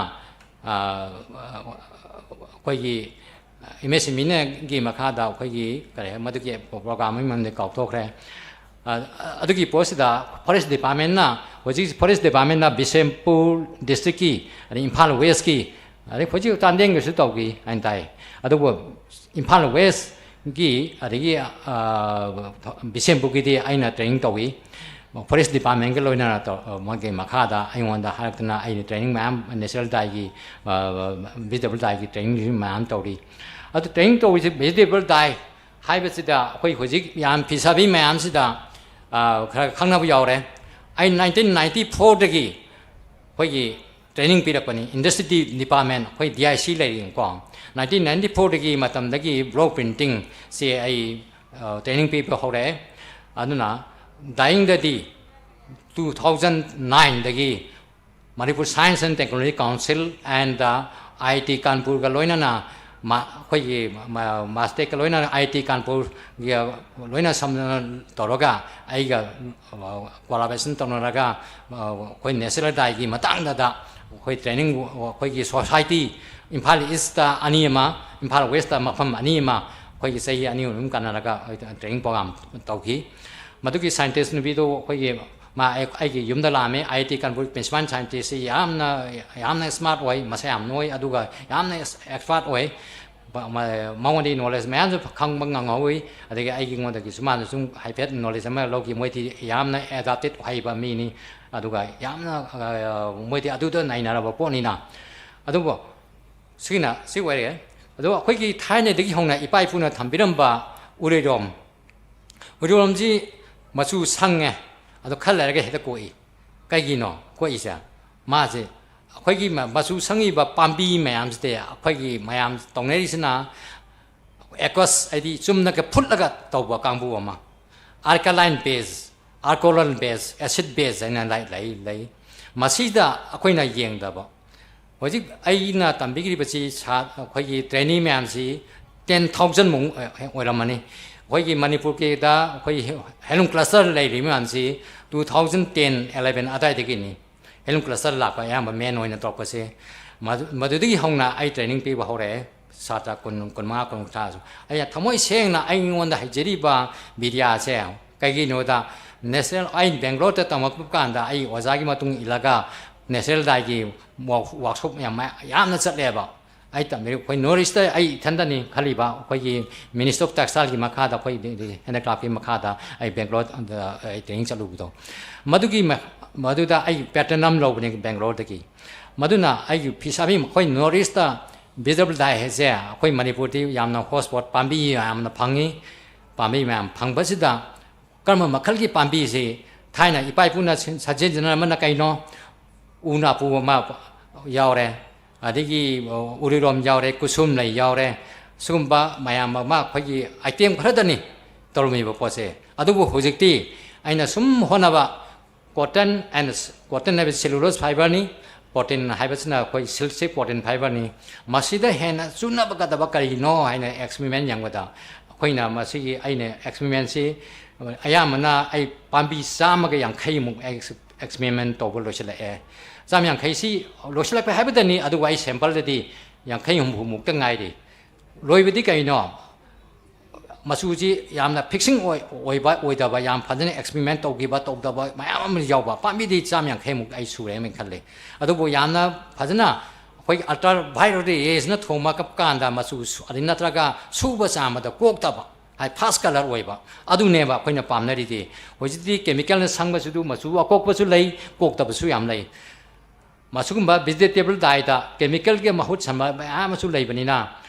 ꯑ, ꯑꯩꯈꯣꯏꯒꯤ MSME-ꯅꯒꯤ ꯃꯈꯥꯗ ꯑꯩꯈꯣꯏꯒꯤ ꯀꯔꯤ ꯍꯥꯏ, ꯃꯗꯨꯒꯤ program ꯑꯃꯒꯤ ꯃꯃꯤꯡꯗꯤ ꯀꯥꯎꯊꯣꯛꯈ꯭ꯔꯦ꯫ ꯑ, ꯑꯗꯨꯒꯤ ꯄꯣꯠꯁꯤꯗ forest department-ꯅ, ꯍꯧꯖꯤꯛ forest department-ꯅ ꯕꯤꯁꯦꯝꯄꯨꯔ district-ꯀꯤ, ꯑꯗꯩ ꯏꯝꯐꯥꯜ West-ꯀꯤ, ꯑꯗꯩ ꯍꯧꯖꯤꯛ ꯆꯥꯟꯗꯦꯜꯒꯤꯁꯨ ꯇꯧꯈꯤ ꯍꯥꯏꯅ ꯇꯥꯏ꯫ ꯑꯗꯨꯕꯨ ꯏꯝꯐꯥꯜ West-ꯀꯤ ꯑꯗꯒꯤ, ꯑ, ꯕꯤꯁꯦꯝꯄꯨꯔꯒꯤꯗꯤ ꯑꯩꯅ training ꯇꯧꯏ꯫ Forest department-ꯒ ꯂꯣꯏꯅꯅ ꯇꯧ-, ꯃꯣꯏꯒꯤ ꯃꯈꯥꯗ ꯑꯩꯉꯣꯟꯗ ꯍꯥꯏꯔꯛꯇꯅ ꯑꯩꯅ training ꯃꯌꯥꯝ natural dye-ꯒꯤ, ꯑ, vegetable dye-ꯒꯤ training-ꯁꯨ ꯃꯌꯥꯝ ꯇꯧꯔꯤ꯫ ꯑꯗꯨ training ꯇꯧꯔꯤꯁꯦ vegetable dye ꯍꯥꯏꯕꯁꯤꯗ ꯑꯩꯈꯣꯏ ꯍꯧꯖꯤꯛ ꯌꯥꯝ ꯐꯤ ꯁꯥꯕꯤ ꯃꯌꯥꯝꯁꯤꯗ, ꯑ, ꯈꯔ ꯈꯪꯅꯕ ꯌꯥꯎꯔꯦ꯫ ꯑꯩ nineteen ninety-four-ꯗꯒꯤ ꯑꯩꯈꯣꯏꯒꯤ training ꯄꯤꯔꯛꯄꯅꯤ, industry department, ꯑꯩꯈꯣꯏ DIC ꯂꯩꯔꯤꯀꯣ꯫ Nineteen ninety-four-ꯗꯒꯤ ꯃꯇꯝꯗꯒꯤ block printing-ꯁꯦ ꯑꯩ, ꯑ, training ꯄꯤꯕ ꯍꯧꯔꯛꯑꯦ꯫ ꯑꯗꯨꯅ dyeing-ꯗꯗꯤ two thousand nine-ꯗꯒꯤ Manipur Science and Technology Council and, uh, IIT Kanpur-ꯒ ꯂꯣꯏꯅꯅ ꯃꯥ-, ꯑꯩꯈꯣꯏꯒꯤ ꯃꯥ-, MASTEC-ꯀ ꯂꯣꯏꯅꯅ IIT Kanpur-ꯒ ꯂꯣꯏꯅ ꯁꯝꯅꯅ ꯇꯧꯔꯒ ꯑꯩꯒ, ꯑ, collaboration ꯇꯧꯅꯔꯒ, ꯑ, ꯑꯩꯈꯣꯏ natural dye-ꯒꯤ ꯃꯇꯥꯡꯗꯗ ꯑꯩꯈꯣꯏ training, ꯑꯩꯈꯣꯏꯒꯤ society, ꯏꯝꯐꯥꯜ East-ꯇ ꯑꯅꯤ ꯑꯃ, ꯏꯝꯐꯥꯜ West-ꯇ ꯃꯐꯝ ꯑꯅꯤ ꯑꯃ, ꯑꯩꯈꯣꯏꯒꯤ ꯆꯍꯤ ꯑꯅꯤ ꯑꯍꯨꯝ ꯀꯥꯟꯅꯔꯒ training program ꯇꯧꯈꯤ꯫ ꯃꯗꯨꯒꯤ scientist ꯅꯨꯄꯤꯗꯨ ꯑꯩꯈꯣꯏꯒꯤ ꯃꯥ ꯑꯩ- ꯑꯩꯒꯤ ꯌꯨꯝꯗ ꯂꯥꯛꯑꯝꯃꯤ꯫ ꯑꯥꯏ ꯑꯥꯏ ꯇꯤ ꯀꯥꯟꯄꯨꯔ ꯄ꯭ꯔꯤꯟꯁꯤꯄꯥꯜ ꯁꯥꯏꯟꯇꯤꯁꯁꯤ ꯌꯥꯝꯅ ꯌꯥꯝꯅ ꯁ꯭ꯃꯥꯔꯠ ꯑꯣꯏ, ꯃꯁꯥ ꯌꯥꯝ ꯅꯣꯏ, ꯑꯗꯨꯒ ꯌꯥꯝꯅ ꯑꯦꯛꯁꯄꯥꯔꯠ ꯑꯣꯏ꯫ ꯃ- ꯃ- ꯃꯉꯣꯟꯗꯒꯤ ꯅꯣꯂꯦꯖ ꯃꯌꯥꯝꯁꯨ ꯈꯪꯕ ꯉꯝꯍꯧꯏ꯫ ꯑꯗꯒꯤ ꯑꯩꯉꯣꯟꯗꯒꯤꯁꯨ ꯃꯥꯅ ꯁꯨꯝ ꯍꯥꯏꯐꯦꯠ ꯅꯣꯂꯦꯖ ꯑꯃ ꯂꯧꯈꯤ꯫ ꯃꯣꯏꯗꯤ ꯌꯥꯝꯅ ꯑꯦꯗꯥꯞꯇꯦꯠ ꯑꯣꯏꯕ ꯃꯤꯅꯤ, ꯑꯗꯨꯒ ꯌꯥꯝꯅ ꯑ, ꯃꯣꯏꯗꯤ ꯑꯗꯨꯗ ꯅꯩꯅꯔꯕ ꯄꯣꯠꯅꯤꯅ꯫ ꯑꯗꯨꯕꯨ ꯁꯤꯒꯤꯅ ꯁꯤ ꯑꯣꯏꯔꯦ꯫ ꯑꯗꯣ ꯑꯩꯈꯣꯏꯒꯤ ꯊꯥꯏꯅꯗꯒꯤ ꯍꯧꯅ ꯏꯄꯥ ꯏꯄꯨꯅ ꯊꯝꯕꯤꯔꯝꯕ ꯎꯔꯤꯔꯣꯝ, ꯎꯔꯤꯔꯣꯝꯁꯤ ꯃꯆꯨ ꯁꯪꯉꯦ, ꯑꯗꯣ ꯈꯔ ꯂꯩꯔꯒ ꯍꯦꯛꯇ ꯀꯣꯛꯏ꯫ ꯀꯩꯒꯤꯅꯣ ꯀꯣꯛꯏꯁꯦ? ꯃꯥꯁꯦ ꯑꯩꯈꯣꯏꯒꯤ ꯃ- ꯃꯆꯨ ꯁꯪꯉꯤꯕ ꯄꯥꯝꯕꯤ ꯃꯌꯥꯝꯁꯤꯗꯤ, ꯑꯩꯈꯣꯏꯒꯤ ꯃꯌꯥꯝ ꯇꯧꯅꯔꯤꯁꯤꯅ ꯑꯦꯀ꯭ꯋꯁ, ꯍꯥꯏꯗꯤ ꯆꯨꯝꯅꯒ ꯐꯨꯠꯂꯒ ꯇꯧꯕ ꯀꯥꯡꯕꯨ ꯑꯃ, ꯑꯜꯀꯂꯥꯏꯟ ꯕꯦꯖ, ꯑꯜꯀꯣꯍꯣꯜ ꯕꯦꯖ, ꯑꯦꯁꯤꯠ ꯕꯦꯖ ꯍꯥꯏꯅ ꯂꯩ ꯂꯩ ꯂꯩ꯫ ꯃꯁꯤꯗ ꯑꯩꯈꯣꯏꯅ ꯌꯦꯡꯗꯕ, ꯍꯧꯖꯤꯛ ꯑꯩꯅ ꯇꯝꯕꯤꯔꯤꯕꯁꯤ ꯁꯥ- ꯑꯩꯈꯣꯏꯒꯤ ꯇ꯭ꯔꯦꯅꯤ ꯃꯌꯥꯝꯁꯤ ꯇꯦꯟ ꯊꯥꯎꯖꯟꯃꯨꯛ ꯑꯣꯏꯔꯝꯃꯅꯤ꯫ ꯑꯩꯈꯣꯏꯒꯤ ꯃꯅꯤꯄꯨꯔꯒꯤꯗ ꯑꯩꯈꯣꯏꯒꯤ ꯍꯦꯟꯂꯨꯝ ꯀ꯭ꯂꯁꯇꯔ ꯂꯩꯔꯤꯕ ꯃꯌꯥꯝꯁꯤ ꯇꯨ ꯊꯥꯎꯖꯟ ꯇꯦꯟ ꯑꯦꯂꯦꯚꯦꯟ ꯑꯗꯨꯋꯥꯏꯗꯒꯤꯅꯤ꯫ ꯍꯦꯟꯂꯨꯝ ꯀ꯭ꯂꯁꯇꯔ ꯂꯥꯛꯄ ꯑꯌꯥꯝꯕ ꯃꯦꯟ ꯑꯣꯏꯅ ꯇꯧꯔꯛꯄꯁꯦ꯫ ꯃꯗꯨ- ꯃꯗꯨꯗꯒꯤ ꯍꯧꯅ ꯑꯩ ꯇ꯭ꯔꯦꯅꯤꯡ ꯄꯤꯕ ꯍꯧꯔꯛꯑꯦ, ꯁꯥꯇ꯭ꯔ ꯀꯨꯟ, ꯀꯨꯟꯃꯉꯥ, ꯀꯨꯟꯊ꯭ꯔꯥꯁꯨ꯫ ꯑꯩꯅ ꯊꯃꯣꯏ ꯁꯦꯡꯅ ꯑꯩꯉꯣꯟꯗ ꯍꯩꯖꯔꯤꯕ ꯕꯤꯗ꯭ꯌꯥꯁꯦ ꯀꯩꯒꯤꯅꯣꯗ, ꯅꯦꯁꯅꯦꯜ, ꯑꯩ ꯕꯦꯡꯒ꯭ꯂꯣꯔꯗ ꯇꯝꯃꯛꯄ ꯀꯥꯟꯗ ꯑꯩ ꯑꯣꯖꯥꯒꯤ ꯃꯇꯨꯡ ꯏꯜꯂꯒ ꯅꯦꯁꯅꯦꯜ ꯗꯥꯏꯒꯤ ꯋꯥꯛ- ꯋꯥꯛꯁꯣꯞ ꯌꯥꯝ ꯃꯌꯥꯝ- ꯌꯥꯝꯅ ꯆꯠꯂꯦꯕ꯫ ꯑꯩ ꯇꯝꯃꯤꯔꯤꯕ ꯑꯩꯈꯣꯏ ꯅꯣꯔꯠ ꯏꯁꯇ ꯑꯩ ꯏꯊꯟꯗꯅꯤ ꯈꯜꯂꯤꯕ, ꯑꯩꯈꯣꯏꯒꯤ ꯃꯤꯅꯤꯁꯇ꯭ꯔꯤ ꯑꯣꯐ ꯇꯦꯛꯁꯇꯥꯏꯜꯒꯤ ꯃꯈꯥꯗ, ꯑꯩꯈꯣꯏ ꯍꯦꯟꯗꯤꯀ꯭ꯔꯥꯐꯀꯤ ꯃꯈꯥꯗ ꯑꯩ ꯕꯦꯡꯒ꯭ꯂꯣꯔꯗ ꯑꯩ ꯇ꯭ꯔꯦꯅꯤꯡ ꯆꯠꯂꯨꯕꯗꯣ꯫ ꯃꯗꯨꯒꯤ ꯃ- ꯃꯗꯨꯗ ꯑꯩ ꯄꯦꯇꯔꯟ ꯑꯃ ꯂꯧꯕꯅꯤ ꯕꯦꯡꯒ꯭ꯂꯣꯔꯗꯒꯤ꯫ ꯃꯗꯨꯅ ꯑꯩꯒꯤ ꯐꯤꯁꯥꯕꯤ, ꯑꯩꯈꯣꯏ ꯅꯣꯔꯠ ꯏꯁꯇ ꯚꯤꯖꯤꯇꯦꯕꯜ ꯗꯥꯏ ꯍꯥꯏꯁꯦ ꯑꯩꯈꯣꯏ ꯃꯅꯤꯄꯨꯔꯗꯤ ꯌꯥꯝꯅ ꯍꯣꯠ ꯁ꯭ꯄꯣꯠ ꯄꯥꯝꯕꯤ ꯌꯥꯝꯅ ꯐꯪꯉꯤ꯫ ꯄꯥꯝꯕꯤ ꯃꯌꯥꯝ ꯐꯪꯕꯁꯤꯗ ꯀꯔꯝꯕ ꯃꯈꯜꯒꯤ ꯄꯥꯝꯕꯤꯁꯤ, ꯊꯥꯏꯅ ꯏꯄꯥ ꯏꯄꯨꯅ ꯁꯤ- ꯁꯖꯤꯟꯖꯅꯔꯝꯕꯅ ꯀꯩꯅꯣ? ꯎ ꯅꯥꯄꯨ ꯑꯃ ꯌꯥꯎꯔꯦ, ꯑꯗꯒꯤ ꯎꯔꯤꯔꯣꯝ ꯌꯥꯎꯔꯦ, ꯀꯨꯁꯨꯝ ꯂꯩ ꯌꯥꯎꯔꯦ꯫ ꯁꯤꯒꯨꯝꯕ ꯃꯌꯥꯝ ꯑꯃ ꯑꯩꯈꯣꯏꯒꯤ ꯑꯥꯏꯇꯦꯝ ꯈꯔꯗꯅꯤ ꯇꯧꯔꯝꯃꯤꯕ ꯄꯣꯠꯁꯦ꯫ ꯑꯗꯨꯕꯨ ꯍꯧꯖꯤꯛꯇꯤ ꯑꯩꯅ ꯁꯨꯝ ꯍꯣꯠꯅꯕ, cotton and cotton ꯍꯥꯏꯕꯁꯤ cellulose fiberꯅꯤ, cotton ꯍꯥꯏꯕꯁꯤꯅ ꯑꯩꯈꯣꯏ ꯁꯤꯜꯛꯁꯤ cotton fiberꯅꯤ꯫ ꯃꯁꯤꯗ ꯍꯦꯟꯅ ꯆꯨꯅꯕꯒꯗꯕ ꯀꯔꯤꯅꯣ ꯍꯥꯏꯅ ꯑꯦꯛꯁꯄꯤꯔꯤꯃꯦꯟ ꯌꯦꯡꯕꯗ, ꯑꯩꯈꯣꯏꯅ ꯃꯁꯤꯒꯤ ꯑꯩꯅ ꯑꯦꯛꯁꯄꯤꯔꯤꯃꯦꯟꯁꯤ ꯑꯌꯥꯝꯕꯅ ꯑꯩ ꯄꯥꯝꯕꯤ ꯆꯥꯝꯃꯒ ꯌꯥꯡꯈꯩꯃꯨꯛ ꯑꯦꯛꯁ- ꯑꯦꯛꯁꯄꯤꯔꯤꯃꯦꯟ ꯇꯧꯕ ꯂꯣꯏꯁꯤꯜꯂꯛꯑꯦ꯫ ꯆꯥꯝꯃ ꯌꯥꯡꯈꯩꯁꯤ ꯂꯣꯏꯁꯤꯜꯂꯛꯄ ꯍꯥꯏꯕꯗꯅꯤ, ꯑꯗꯨꯕꯨ ꯑꯩ ꯁꯦꯝꯄꯜꯗꯗꯤ ꯌꯥꯡꯈꯩ ꯍꯨꯝꯐꯨꯃꯨꯛꯇ ꯉꯥꯏꯔꯤ꯫ ꯂꯣꯏꯕꯗꯤ ꯀꯩꯅꯣ? ꯃꯆꯨꯁꯤ ꯌꯥꯝꯅ ꯐꯤꯛꯁꯤꯡ ꯑꯣꯏ, ꯑꯣꯏꯕ ꯑꯣꯏꯗꯕ, ꯌꯥꯝ ꯐꯖꯅ ꯑꯦꯛꯁꯄꯤꯔꯤꯃꯦꯟ ꯇꯧꯈꯤꯕ ꯇꯧꯗꯕ ꯃꯌꯥꯝ ꯑꯃ ꯌꯥꯎꯕ꯫ ꯄꯥꯝꯕꯤꯗꯤ ꯆꯥꯝꯃ ꯌꯥꯡꯈꯩꯃꯨꯛ ꯑꯩ ꯁꯨꯔꯦꯅ ꯈꯜꯂꯤ꯫ ꯑꯗꯨꯕꯨ ꯌꯥꯝꯅ ꯐꯖꯅ ꯑꯩꯈꯣꯏꯒꯤ ꯑꯜꯇ꯭ꯔꯥ ꯚꯥꯏꯑꯣꯂꯦꯠ ꯔꯦꯁꯅ ꯊꯣꯡꯕ ꯀꯞ ꯀꯥꯟꯗ ꯃꯆꯨ ꯁꯨ-, ꯑꯗꯩ ꯅꯠꯇ꯭ꯔꯒ ꯁꯨꯕ ꯆꯥꯝꯕꯗ ꯀꯣꯛꯇꯕ, ꯍꯥꯏ, ꯐꯥꯁ ꯀꯂꯔ ꯑꯣꯏꯕ, ꯑꯗꯨꯅꯦꯕ ꯑꯩꯈꯣꯏꯅ ꯄꯥꯝꯅꯔꯤꯗꯤ꯫ ꯍꯧꯖꯤꯛꯇꯤ ꯀꯦꯃꯤꯀꯦꯜꯅ ꯁꯪꯕꯁꯨ ꯃꯆꯨ ꯑꯀꯣꯛꯄꯁꯨ ꯂꯩ, ꯀꯣꯛꯇꯕꯁꯨ ꯌꯥꯝ ꯂꯩ꯫ ꯃꯁꯤꯒꯨꯝꯕ ꯚꯤꯖꯤꯇꯦꯕꯜ ꯗꯥꯏꯗ ꯀꯦꯃꯤꯀꯦꯜꯒꯤ ꯃꯍꯨꯠ ꯁꯝꯕ ꯃꯌꯥꯝ ꯑꯃꯁꯨ ꯂꯩꯕꯅꯤꯅ,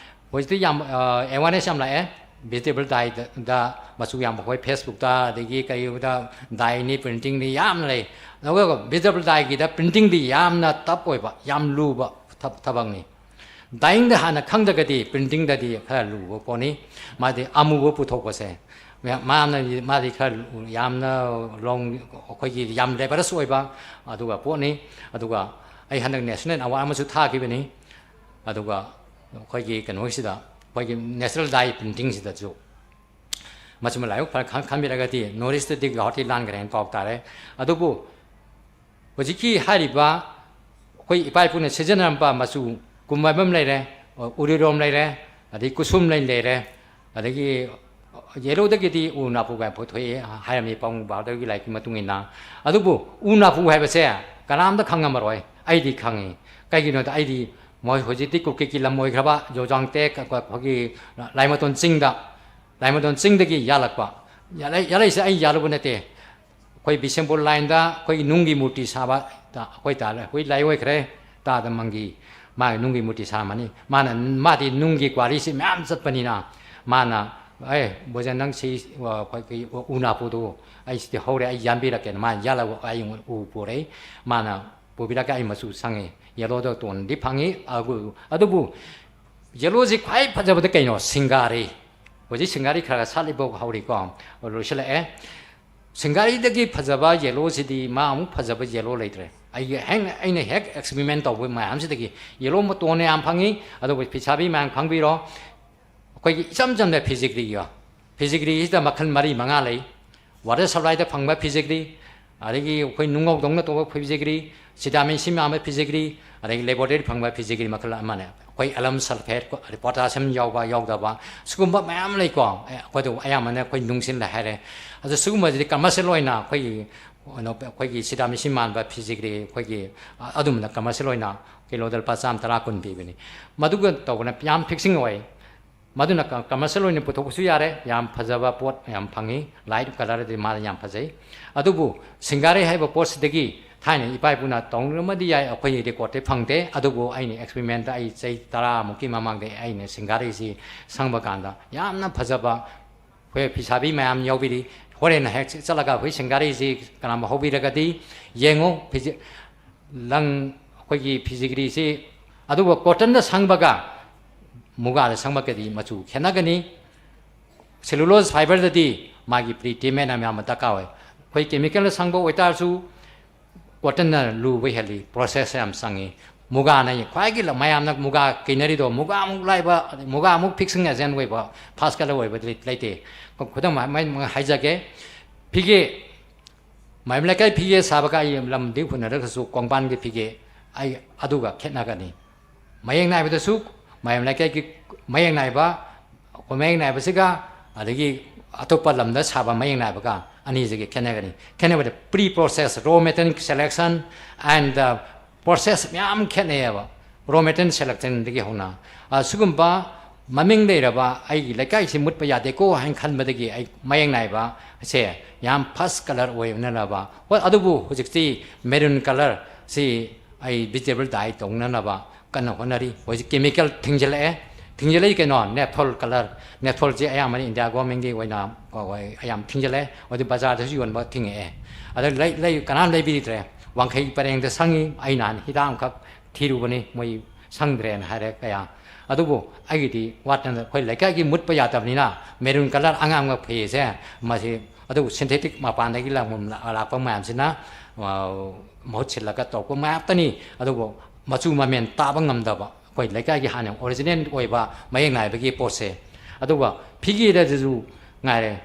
ꯍꯧꯖꯤꯛꯇꯤ ꯌꯥꯝ ꯑꯦꯋꯥꯔꯅꯦꯁ ꯌꯥꯝ ꯂꯥꯛꯑꯦ꯫ ꯚꯤꯖꯤꯇꯦꯕꯜ ꯗꯥꯏꯗ ꯃꯆꯨ ꯌꯥꯝꯕ, ꯑꯩꯈꯣꯏ ꯐꯦꯁꯕꯨꯛꯇ ꯑꯗꯒꯤ ꯀꯩꯗ ꯗꯥꯏꯅꯤ, ꯄ꯭ꯔꯤꯟꯇꯤꯡꯅꯤ ꯌꯥꯝꯅ ꯂꯩ꯫ ꯑꯗꯨꯒ ꯚꯤꯖꯤꯇꯦꯕꯜ ꯗꯥꯏꯒꯤꯗ ꯄ꯭ꯔꯤꯟꯇꯤꯡꯗꯤ ꯌꯥꯝꯅ ꯇꯞ ꯑꯣꯏꯕ, ꯌꯥꯝ ꯂꯨꯕ ꯊꯕꯛꯅꯤ꯫ ꯗꯥꯏꯌꯤꯡꯗ ꯍꯥꯟꯅ ꯈꯪꯗ꯭ꯔꯒꯗꯤ ꯄ꯭ꯔꯤꯟꯇꯤꯡꯗꯗꯤ ꯈꯔ ꯂꯨꯕ ꯄꯣꯠꯅꯤ꯫ ꯃꯥꯗꯤ ꯑꯃꯨꯕ ꯄꯨꯊꯣꯛꯄꯁꯦ, ꯃꯥꯅ, ꯃꯥꯗꯤ ꯈꯔ ꯌꯥꯝꯅ ꯂꯣꯡ, ꯑꯩꯈꯣꯏꯒꯤ ꯌꯥꯝ ꯂꯦꯕꯔꯁ ꯑꯣꯏꯕ ꯑꯗꯨꯒ ꯄꯣꯠꯅꯤ꯫ ꯑꯗꯨꯒ ꯑꯩ ꯍꯟꯗꯛ ꯅꯦꯁꯅꯦꯜ ꯑꯦꯋꯥꯔꯗ ꯑꯃꯁꯨ ꯊꯥꯈꯤꯕꯅꯤ꯫ ꯑꯗꯨꯒ ꯑꯩꯈꯣꯏꯒꯤ ꯀꯩꯅꯣꯁꯤꯗ, ꯑꯩꯈꯣꯏꯒꯤ ꯅꯦꯆꯔꯦꯜ ꯗꯥꯏ ꯄ꯭ꯔꯤꯟꯇꯤꯡꯁꯤꯗꯁꯨ ꯃꯁꯤꯃ ꯂꯥꯏꯕꯛ ꯐꯅ ꯈꯟ-, ꯈꯟꯕꯤꯔꯒꯗꯤ ꯅꯣꯔꯠ ꯏꯁꯇꯗꯤ ꯒꯧꯍꯥꯇꯤ ꯂꯥꯟꯈ꯭ꯔꯦꯅ ꯄꯥꯎ ꯇꯥꯔꯦ꯫ ꯑꯗꯨꯕꯨ ꯍꯧꯖꯤꯛꯀꯤ ꯍꯥꯏꯔꯤꯕ ꯑꯩꯈꯣꯏ ꯏꯄꯥ ꯏꯄꯨꯅ ꯁꯤꯖꯤꯟꯅꯔꯝꯕ ꯃꯆꯨ, ꯀꯨꯝꯕꯥꯏꯕꯝ ꯂꯩꯔꯦ, ꯎꯔꯤꯔꯣꯝ ꯂꯩꯔꯦ, ꯑꯗꯩ ꯀꯨꯁꯨꯝ ꯂꯩ ꯂꯩꯔꯦ, ꯑꯗꯒꯤ ꯌꯦꯜꯂꯣꯗꯒꯤꯗꯤ ꯎ ꯅꯥꯄꯨ ꯀꯥꯏꯅ ꯄꯨꯊꯣꯛꯑꯦ ꯍꯥꯏꯔꯝꯃꯤ ꯄꯥꯕꯨꯡ ꯕꯥꯗꯔꯒꯤ ꯂꯥꯏꯔꯤꯛꯀꯤ ꯃꯇꯨꯡ ꯏꯟꯅ꯫ ꯑꯗꯨꯕꯨ ꯎ ꯅꯥꯄꯨ ꯍꯥꯏꯕꯁꯦ ꯀꯅꯥꯝꯇ ꯈꯪꯉꯝꯃꯔꯣꯏ, ꯑꯩꯗꯤ ꯈꯪꯉꯤ꯫ ꯀꯩꯒꯤꯅꯣꯗ ꯑꯩꯗꯤ ꯃꯣꯏ ꯍꯧꯖꯤꯛꯇꯤ ꯀꯨꯀꯤꯒꯤ ꯂꯝ ꯑꯣꯏꯈ꯭ꯔꯕ ꯖꯣꯖꯥꯡ ꯇꯦꯛ, ꯑꯩꯈꯣꯏꯒꯤ ꯂꯥꯏꯃꯇꯣꯟ ꯆꯤꯡꯗ, ꯂꯥꯏꯃꯇꯣꯟ ꯆꯤꯡꯗꯒꯤ ꯌꯥꯜꯂꯛꯄ꯫ ꯌꯥꯜꯂꯛ-, ꯌꯥꯜꯂꯛꯏꯁꯦ ꯑꯩ ꯌꯥꯜꯂꯨꯕ ꯅꯠꯇꯦ꯫ ꯑꯩꯈꯣꯏ ꯕꯤꯁꯦꯝꯄꯨꯔ ꯂꯥꯏꯟꯗ ꯑꯩꯈꯣꯏꯒꯤ ꯅꯨꯡꯒꯤ ꯃꯨꯔꯇꯤ ꯁꯥꯕ ꯇ-, ꯑꯩꯈꯣꯏ ꯇꯥ-, ꯑꯩꯈꯣꯏ ꯂꯥꯏ ꯑꯣꯏꯈ꯭ꯔꯦ, ꯇꯥꯗ ꯃꯪꯒꯤ, ꯃꯥꯒꯤ ꯅꯨꯡꯒꯤ ꯃꯨꯔꯇꯤ ꯁꯥꯔꯝꯃꯅꯤ꯫ ꯃꯥꯅ, ꯃꯥꯗꯤ ꯅꯨꯡꯒꯤ ꯀ꯭ꯋꯥꯔꯤꯁꯤ ꯃꯌꯥꯝ ꯆꯠꯄꯅꯤꯅ, ꯃꯥꯅ, "ꯑꯦ, ꯕꯣꯖꯦꯟ, ꯅꯪ ꯁꯤ, ꯑ, ꯑꯩꯈꯣꯏꯒꯤ ꯎ ꯅꯥꯄꯨꯗꯨ ꯑꯩ ꯁꯤꯗꯤ ꯍꯧꯔꯦ, ꯑꯩ ꯌꯥꯟꯕꯤꯔꯛꯀꯦꯅ" ꯃꯥꯅ ꯌꯥꯜꯂꯒ ꯑꯩꯉꯣꯟꯗ ꯎ ꯄꯨꯔꯛꯏ꯫ ꯃꯥꯅ ꯄꯨꯕꯤꯔꯛꯀꯦ, ꯑꯩ ꯃꯆꯨ ꯁꯪꯉꯤ, ꯌꯦꯜꯂꯣꯗ ꯇꯣꯟꯗꯤ ꯐꯪꯉꯤ꯫ ꯑꯗꯨ-, ꯑꯗꯨꯕꯨ ꯌꯦꯜꯂꯣꯁꯤ ꯈ꯭ꯋꯥꯏ ꯐꯖꯕꯗ ꯀꯩꯅꯣ? ꯁꯤꯡꯒꯥꯔꯩ꯫ ꯍꯧꯖꯤꯛ ꯁꯤꯡꯒꯥꯔꯩ ꯈꯔ ꯈꯔ ꯁꯥꯠꯂꯤꯕ ꯍꯧꯔꯤꯀꯣ, ꯂꯣꯏꯁꯤꯜꯂꯛꯑꯦ꯫ ꯁꯤꯡꯒꯥꯔꯩꯗꯒꯤ ꯐꯖꯕ ꯌꯦꯜꯂꯣꯁꯤꯗꯤ ꯃꯥ ꯑꯃꯨꯛ ꯐꯖꯕ ꯌꯦꯜꯂꯣ ꯂꯩꯇ꯭ꯔꯦ꯫ ꯑꯩꯒꯤ ꯍꯦꯛ, ꯑꯩꯅ ꯍꯦꯛ ꯑꯦꯛꯁꯄꯤꯔꯤꯃꯦꯟ ꯇꯧꯕ ꯃꯌꯥꯝꯁꯤꯗꯒꯤ ꯌꯦꯜꯂꯣ ꯃꯇꯣꯟꯅ ꯌꯥꯝ ꯐꯪꯉꯤ꯫ ꯑꯗꯨꯕꯨ ꯐꯤꯁꯥꯕꯤ ꯃꯌꯥꯝ ꯈꯪꯕꯤꯔꯣ, ꯑꯩꯈꯣꯏꯒꯤ ꯏꯆꯝ ꯆꯝꯕ ꯐꯤꯖꯤꯒ꯭ꯔꯤꯒ, ꯐꯤꯖꯤꯒ꯭ꯔꯤꯁꯤꯗ ꯃꯈꯜ ꯃꯔꯤ ꯃꯉꯥ ꯂꯩ꯫ ꯋꯥꯇꯔ ꯁꯄ꯭ꯂꯥꯏꯗ ꯐꯪꯕ ꯐꯤꯖꯤꯒ꯭ꯔꯤ, ꯑꯗꯒꯤ ꯑꯩꯈꯣꯏ ꯅꯨꯡꯉꯧꯗꯧꯅ ꯇꯧꯕ ꯐꯤꯖꯤꯒ꯭ꯔꯤ, ꯁꯤꯗꯥꯃꯤꯟ ꯁꯤ ꯃꯥꯟꯕ ꯐꯤꯖꯤꯒ꯭ꯔꯤ, ꯑꯗꯒꯤ ꯂꯦꯕꯣꯔꯦꯇꯔꯤ ꯐꯪꯕ ꯐꯤꯖꯤꯒ꯭ꯔꯤ ꯃꯈꯜ ꯑꯃꯅꯦ꯫ ꯑꯩꯈꯣꯏ ꯑꯦꯂꯝ ꯁꯜꯐꯦꯠ, ꯄꯣꯇꯥꯁꯤꯌꯝ ꯌꯥꯎꯕ ꯌꯥꯎꯗꯕ, ꯁꯤꯒꯨꯝꯕ ꯃꯌꯥꯝ ꯂꯩꯀꯣ꯫ ꯑꯦ, ꯑꯩꯈꯣꯏꯗꯣ ꯑꯌꯥꯝꯕꯅ ꯑꯩꯈꯣꯏ ꯅꯨꯡꯁꯤꯜꯂꯦ ꯍꯥꯏꯔꯦ꯫ ꯑꯗꯣ ꯁꯤꯒꯨꯝꯕꯁꯤꯗꯤ ꯀꯃꯔꯁꯤꯌꯦꯜ ꯑꯣꯏꯅ ꯑꯩꯈꯣꯏꯒꯤ, ꯀꯩꯅꯣ, ꯑꯩꯈꯣꯏꯒꯤ ꯁꯤꯗꯥꯃꯤꯁꯤꯟ ꯃꯥꯟꯕ ꯐꯤꯖꯤꯒ꯭ꯔꯤ, ꯑꯩꯈꯣꯏꯒꯤ, ꯑ, ꯑꯗꯨꯝꯕꯅ ꯀꯃꯔꯁꯤꯌꯦꯜ ꯑꯣꯏꯅ ꯀꯤꯂꯣꯗ ꯂꯨꯄꯥ ꯆꯥꯝꯃ, ꯇꯔꯥ, ꯀꯨꯟ ꯄꯤꯕꯅꯤ꯫ ꯃꯗꯨꯒ ꯇꯧꯕꯅ ꯌꯥꯝ ꯐꯤꯛꯁꯤꯡ ꯑꯣꯏ꯫ ꯃꯗꯨꯅ ꯀ-, ꯀꯃꯔꯁꯤꯌꯦꯜ ꯑꯣꯏꯅ ꯄꯨꯊꯣꯛꯄꯁꯨ ꯌꯥꯔꯦ, ꯌꯥꯝ ꯐꯖꯕ ꯄꯣꯠ ꯌꯥꯝ ꯐꯪꯉꯤ, ꯂꯥꯏꯠ ꯀꯂꯔꯗꯤ ꯃꯥꯅ ꯌꯥꯝ ꯐꯖꯩ꯫ ꯑꯗꯨꯕꯨ ꯁꯤꯡꯒꯥꯔꯩ ꯍꯥꯏꯕ ꯄꯣꯠꯁꯤꯗꯒꯤ ꯊꯥꯏꯅ ꯏꯄꯥ ꯏꯄꯨꯅ ꯇꯧꯅꯔꯝꯕꯗꯤ ꯌꯥꯏ, ꯑꯩꯈꯣꯏ ꯔꯦꯀꯣꯔꯠꯇꯤ ꯐꯪꯗꯦ꯫ ꯑꯗꯨꯕꯨ ꯑꯩꯅ ꯑꯦꯛꯁꯄꯦꯔꯤꯃꯦꯟꯗ ꯑꯩ ꯆꯍꯤ ꯇꯔꯥꯃꯨꯛꯀꯤ ꯃꯃꯥꯡꯗ ꯑꯩꯅ ꯁꯤꯡꯒꯥꯔꯩꯁꯤ ꯁꯪꯕ ꯀꯥꯟꯗ ꯌꯥꯝꯅ ꯐꯖꯕ, ꯑꯩꯈꯣꯏ ꯐꯤꯁꯥꯕꯤ ꯃꯌꯥꯝ ꯌꯥꯎꯕꯤꯔꯤ꯫ ꯍꯣꯔꯦꯟ ꯍꯦꯛ ꯆꯠꯂꯒ ꯑꯩꯈꯣꯏ ꯁꯤꯡꯒꯥꯔꯩꯁꯤ ꯀꯅꯥꯒꯨꯝꯕ ꯍꯧꯕꯤꯔꯒꯗꯤ ꯌꯦꯡꯉꯨ꯫ ꯐꯤꯖꯤ-, ꯂꯪ, ꯑꯩꯈꯣꯏꯒꯤ ꯐꯤꯖꯤꯒ꯭ꯔꯤꯁꯤ, ꯑꯗꯨꯒ ꯀꯣꯇꯟꯗ ꯁꯪꯕꯒ ꯃꯨꯒꯥꯗ ꯁꯪꯕꯒꯗꯤ ꯃꯆꯨ ꯈꯦꯠꯅꯒꯅꯤ꯫ ꯁꯦꯂꯨꯂꯣꯖ ꯐꯥꯏꯕꯔꯗꯗꯤ ꯃꯥꯒꯤ ꯄ꯭ꯔꯤ ꯇ꯭ꯔꯤꯠꯃꯦꯟ ꯃꯌꯥꯝ ꯑꯃ ꯗꯔꯀꯥꯔ ꯑꯣꯏ꯫ ꯑꯩꯈꯣꯏ ꯀꯦꯃꯤꯀꯦꯜꯅ ꯁꯪꯕ ꯑꯣꯏꯇꯥꯔꯁꯨ ꯀꯣꯇꯟꯅ ꯂꯨꯕ ꯍꯦꯜꯂꯤ, ꯄ꯭ꯔꯣꯁꯦꯁ ꯌꯥꯝ ꯆꯪꯉꯤ꯫ ꯃꯨꯒꯥꯅ ꯈ꯭ꯋꯥꯏꯒꯤ ꯂ-, ꯃꯌꯥꯝꯅ ꯃꯨꯒꯥ ꯀꯤꯅꯔꯤꯗꯣ, ꯃꯨꯒꯥꯃꯨꯛ ꯂꯥꯏꯕ, ꯃꯨꯒꯥꯃꯨꯛ ꯐꯤꯛꯁꯤꯡ ꯑꯦꯖꯦꯟ ꯑꯣꯏꯕ, ꯐꯥꯁ ꯀꯂꯔ ꯑꯣꯏꯕ ꯂꯩ-, ꯂꯩꯇꯦ꯫ ꯈꯨꯗꯝ ꯃ-, ꯃ-, ꯍꯥꯏꯖꯒꯦ, ꯐꯤꯒꯦ, ꯃꯌꯨꯝ ꯂꯩꯀꯥꯏ ꯐꯤꯒꯦ ꯁꯥꯕꯒ ꯑꯩ ꯂꯝꯗꯤ ꯍꯨꯟꯅꯔꯒꯁꯨ ꯀꯣꯡꯄꯥꯟꯒꯤ ꯐꯤꯒꯦ ꯑꯩ ꯑꯗꯨꯒ ꯈꯦꯠꯅꯒꯅꯤ꯫ ꯃꯌꯦꯛ ꯅꯥꯏꯕꯗꯁꯨ ꯃꯌꯥꯝ ꯂꯩꯀꯥꯏꯒꯤ ꯃꯌꯦꯛ ꯅꯥꯏꯕ, ꯑꯩꯈꯣꯏ ꯃꯌꯦꯛ ꯅꯥꯏꯕꯁꯤꯒ ꯑꯗꯒꯤ ꯑꯇꯣꯞꯄ ꯂꯝꯗ ꯁꯥꯕ ꯃꯌꯦꯛ ꯅꯥꯏꯕꯒ ꯑꯅꯤꯁꯤꯒꯤ ꯈꯦꯠꯅꯒꯅꯤ꯫ ꯈꯦꯠꯅꯕꯗ pre process, raw material selection and the process ꯃꯌꯥꯝ ꯈꯦꯠꯅꯩꯌꯦꯕ, raw material selectionꯗꯒꯤ ꯍꯧꯅ꯫ ꯑ, ꯁꯤꯒꯨꯝꯕ ꯃꯃꯤꯡ ꯂꯩꯔꯕ ꯑꯩꯒꯤ ꯂꯩꯀꯥꯏꯁꯤ ꯃꯨꯠꯄ ꯌꯥꯗꯦꯀꯣ ꯍꯥꯏꯅ ꯈꯟꯕꯗꯒꯤ ꯑꯩ ꯃꯌꯦꯛ ꯅꯥꯏꯕ ꯑꯁꯦ ꯌꯥꯝ ꯐꯥꯁ ꯀꯂꯔ ꯑꯣꯏꯅꯅꯕ, ꯍꯣꯏ, ꯑꯗꯨꯕꯨ ꯍꯧꯖꯤꯛꯇꯤ ꯃꯦꯔꯨꯟ ꯀꯂꯔꯁꯤ ꯑꯩ ꯚꯤꯖꯤꯇꯦꯕꯜ ꯗꯥꯏ ꯇꯧꯅꯅꯕ ꯀꯟꯅ ꯍꯣꯠꯅꯔꯤ꯫ ꯍꯧꯖꯤꯛ ꯀꯦꯃꯤꯀꯦꯜ ꯊꯤꯡꯖꯤꯜꯂꯛꯑꯦ꯫ ꯊꯤꯡꯖꯤꯜꯂꯛꯏ ꯀꯩꯅꯣ? ꯅꯦꯞꯊꯣꯜ ꯀꯂꯔ꯫ ꯅꯦꯞꯊꯣꯜꯁꯦ ꯑꯌꯥꯝꯕꯅ ꯏꯟꯗꯤꯌꯥ ꯒꯣꯔꯃꯦꯟꯒꯤ ꯑꯣꯏꯅ ꯌꯥꯝ ꯊꯤꯡꯖꯤꯜꯂꯛꯑꯦ꯫ ꯍꯧꯖꯤꯛ ꯕꯖꯥꯔꯗꯁꯨ ꯌꯣꯟꯕ ꯊꯤꯡꯉꯛꯑꯦ꯫ ꯑꯗ ꯂꯩ, ꯂꯩ, ꯀꯅꯥꯝ ꯂꯩꯕꯤꯗ꯭ꯔꯦ꯫ ꯋꯥꯡꯈꯩ ꯄꯔꯦꯡꯗ ꯁꯪꯉꯤ꯫ ꯑꯩ ꯅꯍꯥꯟ ꯍꯤꯗꯥꯛ ꯑꯃꯈꯛ ꯊꯤꯔꯨꯕꯅꯤ, ꯃꯣꯏ ꯁꯪꯗ꯭ꯔꯦꯅ ꯍꯥꯏꯔꯦ ꯀꯌꯥ꯫ ꯑꯗꯨꯕꯨ ꯑꯩꯒꯤꯗꯤ ꯋꯥꯠꯇꯅ ꯑꯩꯈꯣꯏ ꯂꯩꯀꯥꯏꯒꯤ ꯃꯨꯠꯄ ꯌꯥꯗꯕꯅꯤꯅ ꯃꯦꯔꯨꯟ ꯀꯂꯔ ꯑꯉꯥꯡꯕ ꯐꯤꯁꯦ ꯃꯁꯤ, ꯑꯗꯨꯕꯨ ꯁꯤꯟꯊꯦꯇꯤꯛ ꯃꯄꯥꯟꯗꯒꯤ ꯂꯥꯛꯄ, ꯂꯥꯛꯄ ꯃꯌꯥꯝꯁꯤꯅ, ꯑ, ꯃꯍꯨꯠ ꯁꯤꯜꯂꯒ ꯇꯧꯔꯛꯄ ꯉꯥꯛꯇꯅꯤ꯫ ꯑꯗꯨꯕꯨ ꯃꯆꯨ ꯃꯃꯦꯟ ꯇꯥꯕ ꯉꯝꯗꯕ ꯑꯩꯈꯣꯏ ꯂꯩꯀꯥꯏꯒꯤ ꯍꯥꯟꯅ ꯑꯣꯔꯤꯖꯤꯅꯦꯜ ꯑꯣꯏꯕ ꯃꯌꯦꯛ ꯅꯥꯏꯕꯒꯤ ꯄꯣꯠꯁꯦ꯫ ꯑꯗꯨꯒ ꯐꯤꯒꯦꯗꯁꯨ ꯉꯥꯏꯔꯦ,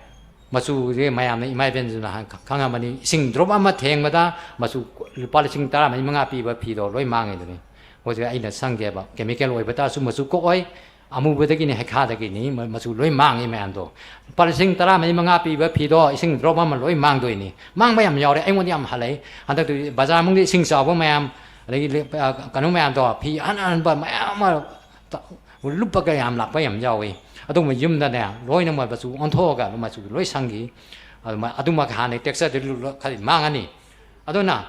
ꯃꯆꯨꯁꯦ ꯃꯌꯥꯝꯅ, ꯏꯃꯥ ꯏꯕꯦꯟꯁꯤꯡꯅ ꯈꯪꯉꯝꯃꯅꯤ, ꯏꯁꯤꯡ drop ꯑꯃ ꯊꯦꯡꯕꯗ ꯃꯆꯨ ꯂꯨꯄꯥ ꯂꯤꯁꯤꯡ ꯇꯔꯥ ꯃꯔꯤ ꯃꯉꯥ ꯄꯤꯕ ꯐꯤꯗꯣ ꯂꯣꯏ ꯃꯥꯡꯉꯦ ꯑꯗꯨꯅꯤ꯫ ꯍꯧꯖꯤꯛ ꯑꯩꯅ ꯁꯪꯒꯦꯕ, chemical ꯑꯣꯏꯕ ꯇꯥꯔꯁꯨ ꯃꯆꯨ ꯀꯣꯛꯑꯣꯏ, ꯑꯃꯨꯕꯗꯒꯤꯅꯤ, ꯍꯩꯈꯥꯗꯒꯤꯅꯤ, ꯃ-, ꯃꯆꯨ ꯂꯣꯏ ꯃꯥꯡꯉꯤ ꯃꯌꯥꯝꯗꯣ꯫ ꯂꯨꯄꯥ ꯂꯤꯁꯤꯡ ꯇꯔꯥ ꯃꯔꯤ ꯃꯉꯥ ꯄꯤꯕ ꯐꯤꯗꯣ ꯏꯁꯤꯡ drop ꯑꯃ ꯂꯣꯏ ꯃꯥꯡꯗꯣꯏꯅꯤ꯫ ꯃꯥꯡꯕ ꯌꯥꯝ ꯌꯥꯎꯔꯦ, ꯑꯩꯉꯣꯟꯗ ꯌꯥꯝ ꯍꯜꯂꯛꯏ꯫ ꯍꯟꯗꯛꯇꯤ ꯕꯖꯥꯔ ꯃꯅꯨꯡꯗ ꯏꯁꯤꯡ ꯆꯥꯎꯕ ꯃꯌꯥꯝ, ꯑꯗꯒꯤ ꯂꯤ-, ꯑ, ꯀꯩꯅꯣ ꯃꯌꯥꯝꯗꯣ, ꯐꯤ ꯑꯍꯟ ꯑꯍꯟꯕ ꯃꯌꯥꯝ ꯑꯃ ꯇ-, ꯂꯨꯞꯄꯒ ꯌꯥꯝ ꯂꯥꯛꯄ ꯌꯥꯝ ꯌꯥꯎꯏ꯫ ꯑꯗꯨꯒꯨꯝꯕ ꯌꯨꯝꯗꯅꯦ, ꯂꯣꯏꯅꯃꯛ ꯃꯆꯨ ꯑꯣꯟꯊꯣꯛꯑꯒ ꯃꯆꯨ ꯂꯣꯏ ꯁꯪꯈꯤ꯫ ꯑꯗꯨꯃ-, ꯑꯗꯨꯃꯛ ꯍꯥꯟꯅ texture ꯗꯨ ꯂꯨ-, ꯂꯨ-, ꯈꯔ ꯃꯥꯡꯉꯅꯤ꯫ ꯑꯗꯨꯅ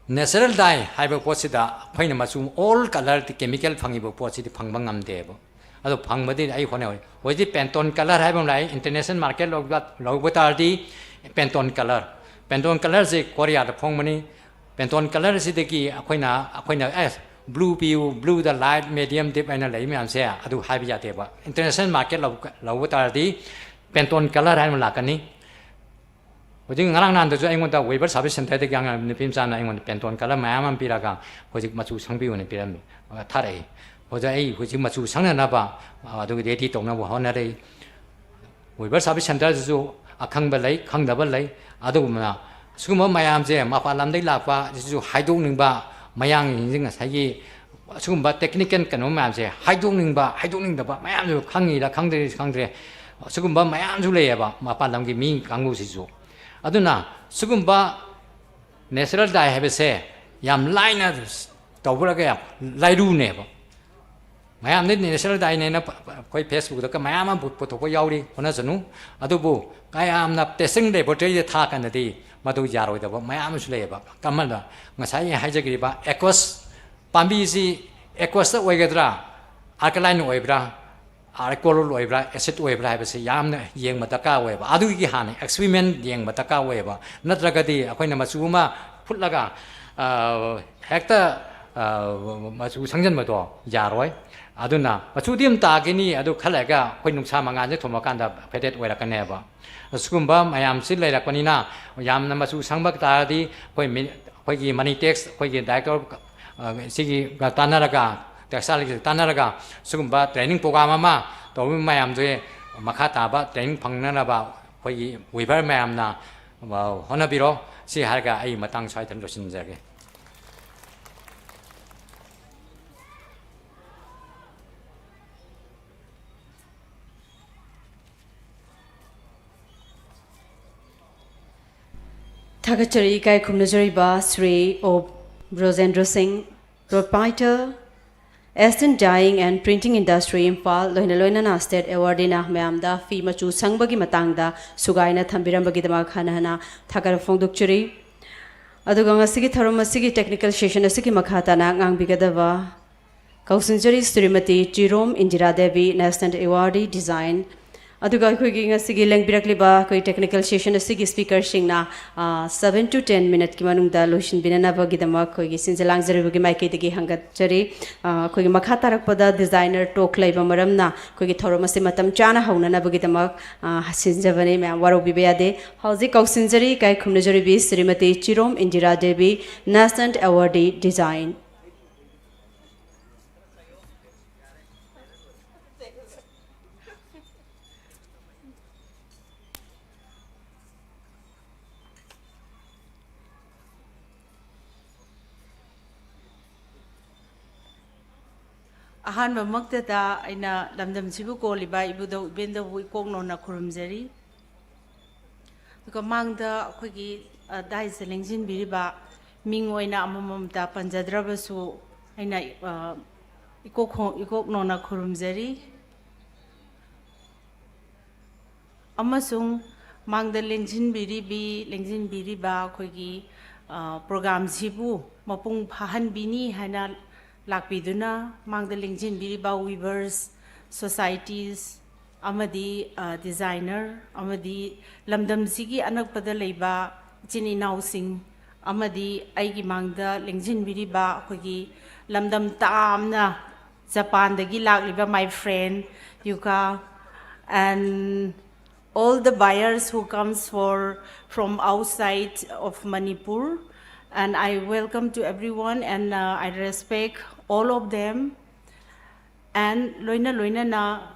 natural dye ꯍꯥꯏꯕ ꯄꯣꯠꯁꯤꯗ ꯑꯩꯈꯣꯏꯅ ꯃꯆꯨ all colour ꯗꯤ chemical ꯐꯪꯉꯤꯕ ꯄꯣꯠꯁꯤꯗꯤ ꯐꯪꯕ ꯉꯝꯗꯦꯕ꯫ ꯑꯗꯣ ꯐꯪꯕꯗꯤ ꯑꯩ ꯍꯣꯠꯅꯩ꯫ ꯍꯧꯖꯤꯛ Pantone colour ꯍꯥꯏꯕ ꯑꯃ ꯂꯥꯛꯑꯦ, international market ꯂꯧꯕ, ꯂꯧꯕ ꯇꯥꯔꯗꯤ Pantone colour, Pantone colour ꯁꯦ ꯀꯣꯔꯤꯌꯥꯗ ꯐꯣꯡꯕꯅꯤ꯫ Pantone colour ꯁꯤꯗꯒꯤ ꯑꯩꯈꯣꯏꯅ, ꯑꯩꯈꯣꯏꯅ, ꯑꯦ, blue ꯄꯤꯌꯨ, blue ꯗ light, medium, deep ꯍꯥꯏꯅ ꯂꯩ ꯃꯌꯥꯝꯁꯦ, ꯑꯗꯨ ꯍꯥꯏꯕ ꯌꯥꯗꯦꯕ꯫ International market ꯂꯧ-, ꯂꯧꯕ ꯇꯥꯔꯗꯤ Pantone colour ꯍꯥꯏꯅ ꯂꯥꯛꯀꯅꯤ꯫ ꯍꯧꯖꯤꯛ ꯉꯔꯥꯡ ꯅꯍꯥꯟꯗꯁꯨ ꯑꯩꯉꯣꯟꯗ Weavers Service Centre ꯗꯒꯤ ꯑꯉꯥꯡ ꯅꯨꯄꯤ ꯃꯆꯥꯅ ꯑꯩꯉꯣꯟꯗ Pantone colour ꯃꯌꯥꯝ ꯑꯃ ꯄꯤꯔꯒ ꯍꯧꯖꯤꯛ ꯃꯆꯨ ꯁꯪꯕꯤꯌꯨꯅ ꯄꯤꯔꯝꯃꯤ, ꯑ, ꯊꯥꯔꯛꯏ꯫ ꯍꯧꯖꯤꯛ ꯑꯩ ꯍꯧꯖꯤꯛ ꯃꯆꯨ ꯁꯪꯅꯅꯕ, ꯑ, ꯑꯗꯨꯒꯤ ready ꯇꯧꯅꯕ ꯍꯣꯠꯅꯔꯤ꯫ Weavers Service Centre ꯗꯁꯨ ꯑꯈꯪꯕ ꯂꯩ, ꯈꯪꯗꯕ ꯂꯩ꯫ ꯑꯗꯨꯒꯨꯝꯕ ꯁꯤꯒꯨꯝꯕ ꯃꯌꯥꯝꯁꯦ, ꯃꯄꯥꯟ ꯂꯝꯗꯒꯤ ꯂꯥꯛꯄ ꯁꯤꯁꯨ ꯍꯥꯏꯗꯣꯛꯅꯤꯡꯕ, ꯃꯌꯥꯡꯁꯤꯡꯁꯤ ꯉꯁꯥꯏꯒꯤ ꯑꯁꯤꯒꯨꯝꯕ technical ꯀꯩꯅꯣ ꯃꯌꯥꯝꯁꯦ ꯍꯥꯏꯗꯣꯛꯅꯤꯡꯕ, ꯍꯥꯏꯗꯣꯛꯅꯤꯡꯗꯕ ꯃꯌꯥꯝꯁꯨ, ꯈꯪꯉꯤꯔ ꯈꯪꯗ꯭ꯔꯤꯔ ꯈꯪꯗ꯭ꯔꯦ, ꯑꯁꯤꯒꯨꯝꯕ ꯃꯌꯥꯝꯁꯨ ꯂꯩꯌꯦꯕ ꯃꯄꯥꯟ ꯂꯝꯒꯤ ꯃꯤ ꯀꯥꯡꯕꯨꯁꯤꯁꯨ꯫ ꯑꯗꯨꯅ ꯁꯤꯒꯨꯝꯕ natural dye ꯍꯥꯏꯕꯁꯦ ꯌꯥꯝ ꯂꯥꯏꯅ ꯇꯧꯕ꯭ꯔꯒ ꯌꯥꯝ ꯂꯥꯏꯔꯨꯅꯦꯕ꯫ ꯃꯌꯥꯝꯗꯤ natural dye ꯅꯦꯅ ꯄ-, ꯄ-, ꯑꯩꯈꯣꯏ Facebook ꯇꯒ ꯃꯌꯥꯝ ꯑꯃ ꯄꯨ-, ꯄꯨꯊꯣꯛꯄ ꯌꯥꯎꯔꯤ, ꯍꯣꯠꯅꯁꯅꯨ꯫ ꯑꯗꯨꯕꯨ ꯀꯌꯥꯝꯅ testing laboratory ꯗ ꯊꯥꯀꯥꯟꯗꯗꯤ ꯃꯗꯨ ꯌꯥꯔꯣꯏꯗꯕ ꯃꯌꯥꯝ ꯑꯃꯁꯨ ꯂꯩꯌꯦꯕ꯫ ꯑꯃꯅ ꯉꯁꯥꯏ ꯑꯩ ꯍꯥꯏꯖꯈ꯭ꯔꯤꯕ aqueous ꯄꯥꯝꯕꯤꯁꯤ aqueous ꯇ ꯑꯣꯏꯒꯗ꯭ꯔꯥ, alkaline ꯑꯣꯏꯕ꯭ꯔꯥ, alcohol ꯑꯣꯏꯕ꯭ꯔꯥ, acid ꯑꯣꯏꯕ꯭ꯔꯥ ꯍꯥꯏꯕꯁꯤ ꯌꯥꯝꯅ ꯌꯦꯡꯕ ꯗꯔꯀꯥꯔ ꯑꯣꯏꯌꯦꯕ꯫ ꯑꯗꯨꯒꯤ ꯍꯥꯟꯅ experiment ꯌꯦꯡꯕ ꯗꯔꯀꯥꯔ ꯑꯣꯏꯌꯦꯕ꯫ ꯅꯠꯇ꯭ꯔꯒꯗꯤ ꯑꯩꯈꯣꯏꯅ ꯃꯆꯨ ꯑꯃ ꯐꯨꯠꯂꯒ, ꯑ, ꯍꯦꯛꯇ, ꯑ, ꯃꯆꯨ ꯁꯪꯖꯟꯕꯗꯣ ꯌꯥꯔꯣꯏ꯫ ꯑꯗꯨꯅ ꯃꯆꯨꯗꯤ ꯑꯗꯨꯝ ꯇꯥꯈꯤꯅꯤ, ꯑꯗꯨ ꯈꯔ ꯂꯩꯔꯒ ꯑꯩꯈꯣꯏ ꯅꯨꯡꯁꯥ ꯃꯉꯥꯜꯁꯦ ꯊꯣꯝꯃꯀꯥꯟꯗ faded ꯑꯣꯏꯔꯛꯀꯅꯦꯕ꯫ ꯑꯁꯤꯒꯨꯝꯕ ꯃꯌꯥꯝꯁꯤ ꯂꯩꯔꯛꯄꯅꯤꯅ ꯌꯥꯝꯅ ꯃꯆꯨ ꯁꯪꯕ ꯇꯥꯔꯗꯤ ꯑꯩꯈꯣꯏ ꯃꯤ-, ꯑꯩꯈꯣꯏꯒꯤ Manitex, ꯑꯩꯈꯣꯏꯒꯤ director, ꯑ, ꯁꯤꯒꯤꯒ ꯇꯥꯟꯅꯔꯒ, textile ꯒꯤꯒ ꯇꯥꯟꯅꯔꯒ ꯁꯤꯒꯨꯝꯕ training program ꯑꯃ ꯇꯧꯔꯤꯕ ꯃꯌꯥꯝꯁꯦ ꯃꯈꯥ ꯇꯥꯕ training ꯐꯪꯅꯅꯕ ꯑꯩꯈꯣꯏꯒꯤ weaver ꯃꯌꯥꯝꯅ, ꯑ, ꯍꯣꯠꯅꯕꯤꯔꯣ꯫ ꯁꯤ ꯍꯥꯏꯔꯒ ꯑꯩ ꯃꯇꯥꯡ ꯁ꯭ꯋꯥꯏꯗ ꯂꯣꯏꯁꯤꯟꯖꯔꯒꯦ꯫ ꯊꯥꯒꯠꯆꯔꯤ ꯏꯀꯥꯏ ꯈꯨꯝꯅꯖꯔꯤꯕ ꯁ꯭ꯔꯤ ꯑꯣ ꯕ꯭ꯔꯣꯖꯦꯟꯗ꯭ꯔ ꯁꯤꯡ, proprietor, Eastern Dyeing and Printing Industry, Imphal, ꯂꯣꯏꯅ ꯂꯣꯏꯅꯅ state awardee ꯅ ꯃꯌꯥꯝꯗ ꯐꯤ ꯃꯆꯨ ꯁꯪꯕꯒꯤ ꯃꯇꯥꯡꯗ ꯁꯨꯒꯥꯏꯅ ꯊꯝꯕꯤꯔꯝꯕꯒꯤꯗꯃꯛ ꯍꯟꯅ ꯍꯟꯅ ꯊꯥꯒꯠꯄ ꯐꯣꯡꯗꯣꯛꯆꯔꯤ꯫ ꯑꯗꯨꯒ ꯉꯁꯤꯒꯤ ꯊꯧꯔꯝ ꯑꯁꯤꯒꯤ technical session ꯑꯁꯤꯒꯤ ꯃꯈꯥ ꯇꯥꯅ ꯉꯥꯡꯕꯤꯒꯗꯕ ꯀꯧꯁꯤꯟꯖꯔꯤ Shrimati ꯆꯤꯔꯣꯝ Indira Devi, National Awardee Design꯫ ꯑꯗꯨꯒ ꯑꯩꯈꯣꯏꯒꯤ ꯉꯁꯤꯒꯤ ꯂꯦꯡꯕꯤꯔꯛꯂꯤꯕ ꯑꯩꯈꯣꯏ technical session ꯑꯁꯤꯒꯤ speaker ꯁꯤꯡꯅ, ꯑ, seven to ten minute ꯀꯤ ꯃꯅꯨꯡꯗ ꯂꯣꯏꯁꯤꯟꯕꯤꯅꯅꯕꯒꯤꯗꯃꯛ ꯑꯩꯈꯣꯏꯒꯤ ꯁꯤꯟꯖ ꯂꯥꯡꯖꯔꯤꯕꯒꯤ ꯃꯥꯏꯀꯩꯗꯒꯤ ꯍꯪꯒꯠꯆꯔꯤ꯫ ꯑ, ꯑꯩꯈꯣꯏꯒꯤ ꯃꯈꯥ ꯇꯥꯔꯛꯄꯗ designer talk ꯂꯩꯕ ꯃꯔꯝꯅ ꯑꯩꯈꯣꯏꯒꯤ ꯊꯧꯔꯝ ꯑꯁꯤ ꯃꯇꯝ ꯆꯥꯅ ꯍꯧꯅꯅꯕꯒꯤꯗꯃꯛ, ꯑ, ꯁꯤꯟꯖꯕꯅꯤ꯫ ꯃꯌꯥꯝ ꯋꯥꯔꯧꯕꯤꯕ ꯌꯥꯗꯦ꯫ ꯍꯧꯖꯤꯛ ꯀꯧꯁꯤꯟꯖꯔꯤ ꯏꯀꯥꯏ ꯈꯨꯝꯅꯖꯔꯤꯕꯤ Shrimati ꯆꯤꯔꯣꯝ Indira Devi, National Awardee Design꯫ ꯑꯍꯥꯟꯕꯃꯛꯇꯗ ꯑꯩꯅ ꯂꯝꯗꯝꯁꯤꯕꯨ ꯀꯣꯜꯂꯤꯕ ꯏꯕꯨꯙꯧ ꯏꯕꯦꯟꯗꯧꯕꯨ ꯏꯀꯣꯛ ꯅꯧꯅ ꯈꯨꯔꯨꯝꯖꯔꯤ꯫ ꯑꯗꯨꯒ ꯃꯥꯡꯗ ꯑꯩꯈꯣꯏꯒꯤ, ꯑ, dais ꯇ ꯂꯦꯡꯁꯤꯟꯕꯤꯔꯤꯕ ꯃꯤꯡ ꯑꯣꯏꯅ ꯑꯃꯃꯝꯇ ꯄꯟꯖꯗ꯭ꯔꯕꯁꯨ ꯑꯩꯅ, ꯑ, ꯏꯀꯣꯛ ꯈꯣ-, ꯏꯀꯣꯛ ꯅꯧꯅ ꯈꯨꯔꯨꯝꯖꯔꯤ꯫ ꯑꯃꯁꯨꯡ ꯃꯥꯡꯗ ꯂꯦꯡꯁꯤꯟꯕꯤꯔꯤꯕꯤ-, ꯂꯦꯡꯁꯤꯟꯕꯤꯔꯤꯕ ꯑꯩꯈꯣꯏꯒꯤ, ꯑ, program ꯁꯤꯕꯨ ꯃꯄꯨꯡ ꯐꯥꯍꯟꯕꯤꯅꯤ ꯍꯥꯏꯅ ꯂꯥꯛꯄꯤꯗꯨꯅ ꯃꯥꯡꯗ ꯂꯦꯡꯁꯤꯟꯕꯤꯔꯤꯕ weavers, societies ꯑꯃꯗꯤ, ꯑ, designer ꯑꯃꯗꯤ ꯂꯝꯗꯝꯁꯤꯒꯤ ꯑꯅꯛꯄꯗ ꯂꯩꯕ ꯏꯆꯤꯟ ꯏꯅꯥꯎꯁꯤꯡ ꯑꯃꯗꯤ ꯑꯩꯒꯤ ꯃꯥꯡꯗ ꯂꯦꯡꯁꯤꯟꯕꯤꯔꯤꯕ ꯑꯩꯈꯣꯏꯒꯤ ꯂꯝꯗꯝ ꯇꯥꯝꯅ ꯖꯄꯥꯟꯗꯒꯤ ꯂꯥꯛꯂꯤꯕ my friend Yuka and all the buyers who comes for, from outside of Manipur, and I welcome to everyone and, uh, I respect all of them, and ꯂꯣꯏꯅ ꯂꯣꯏꯅꯅ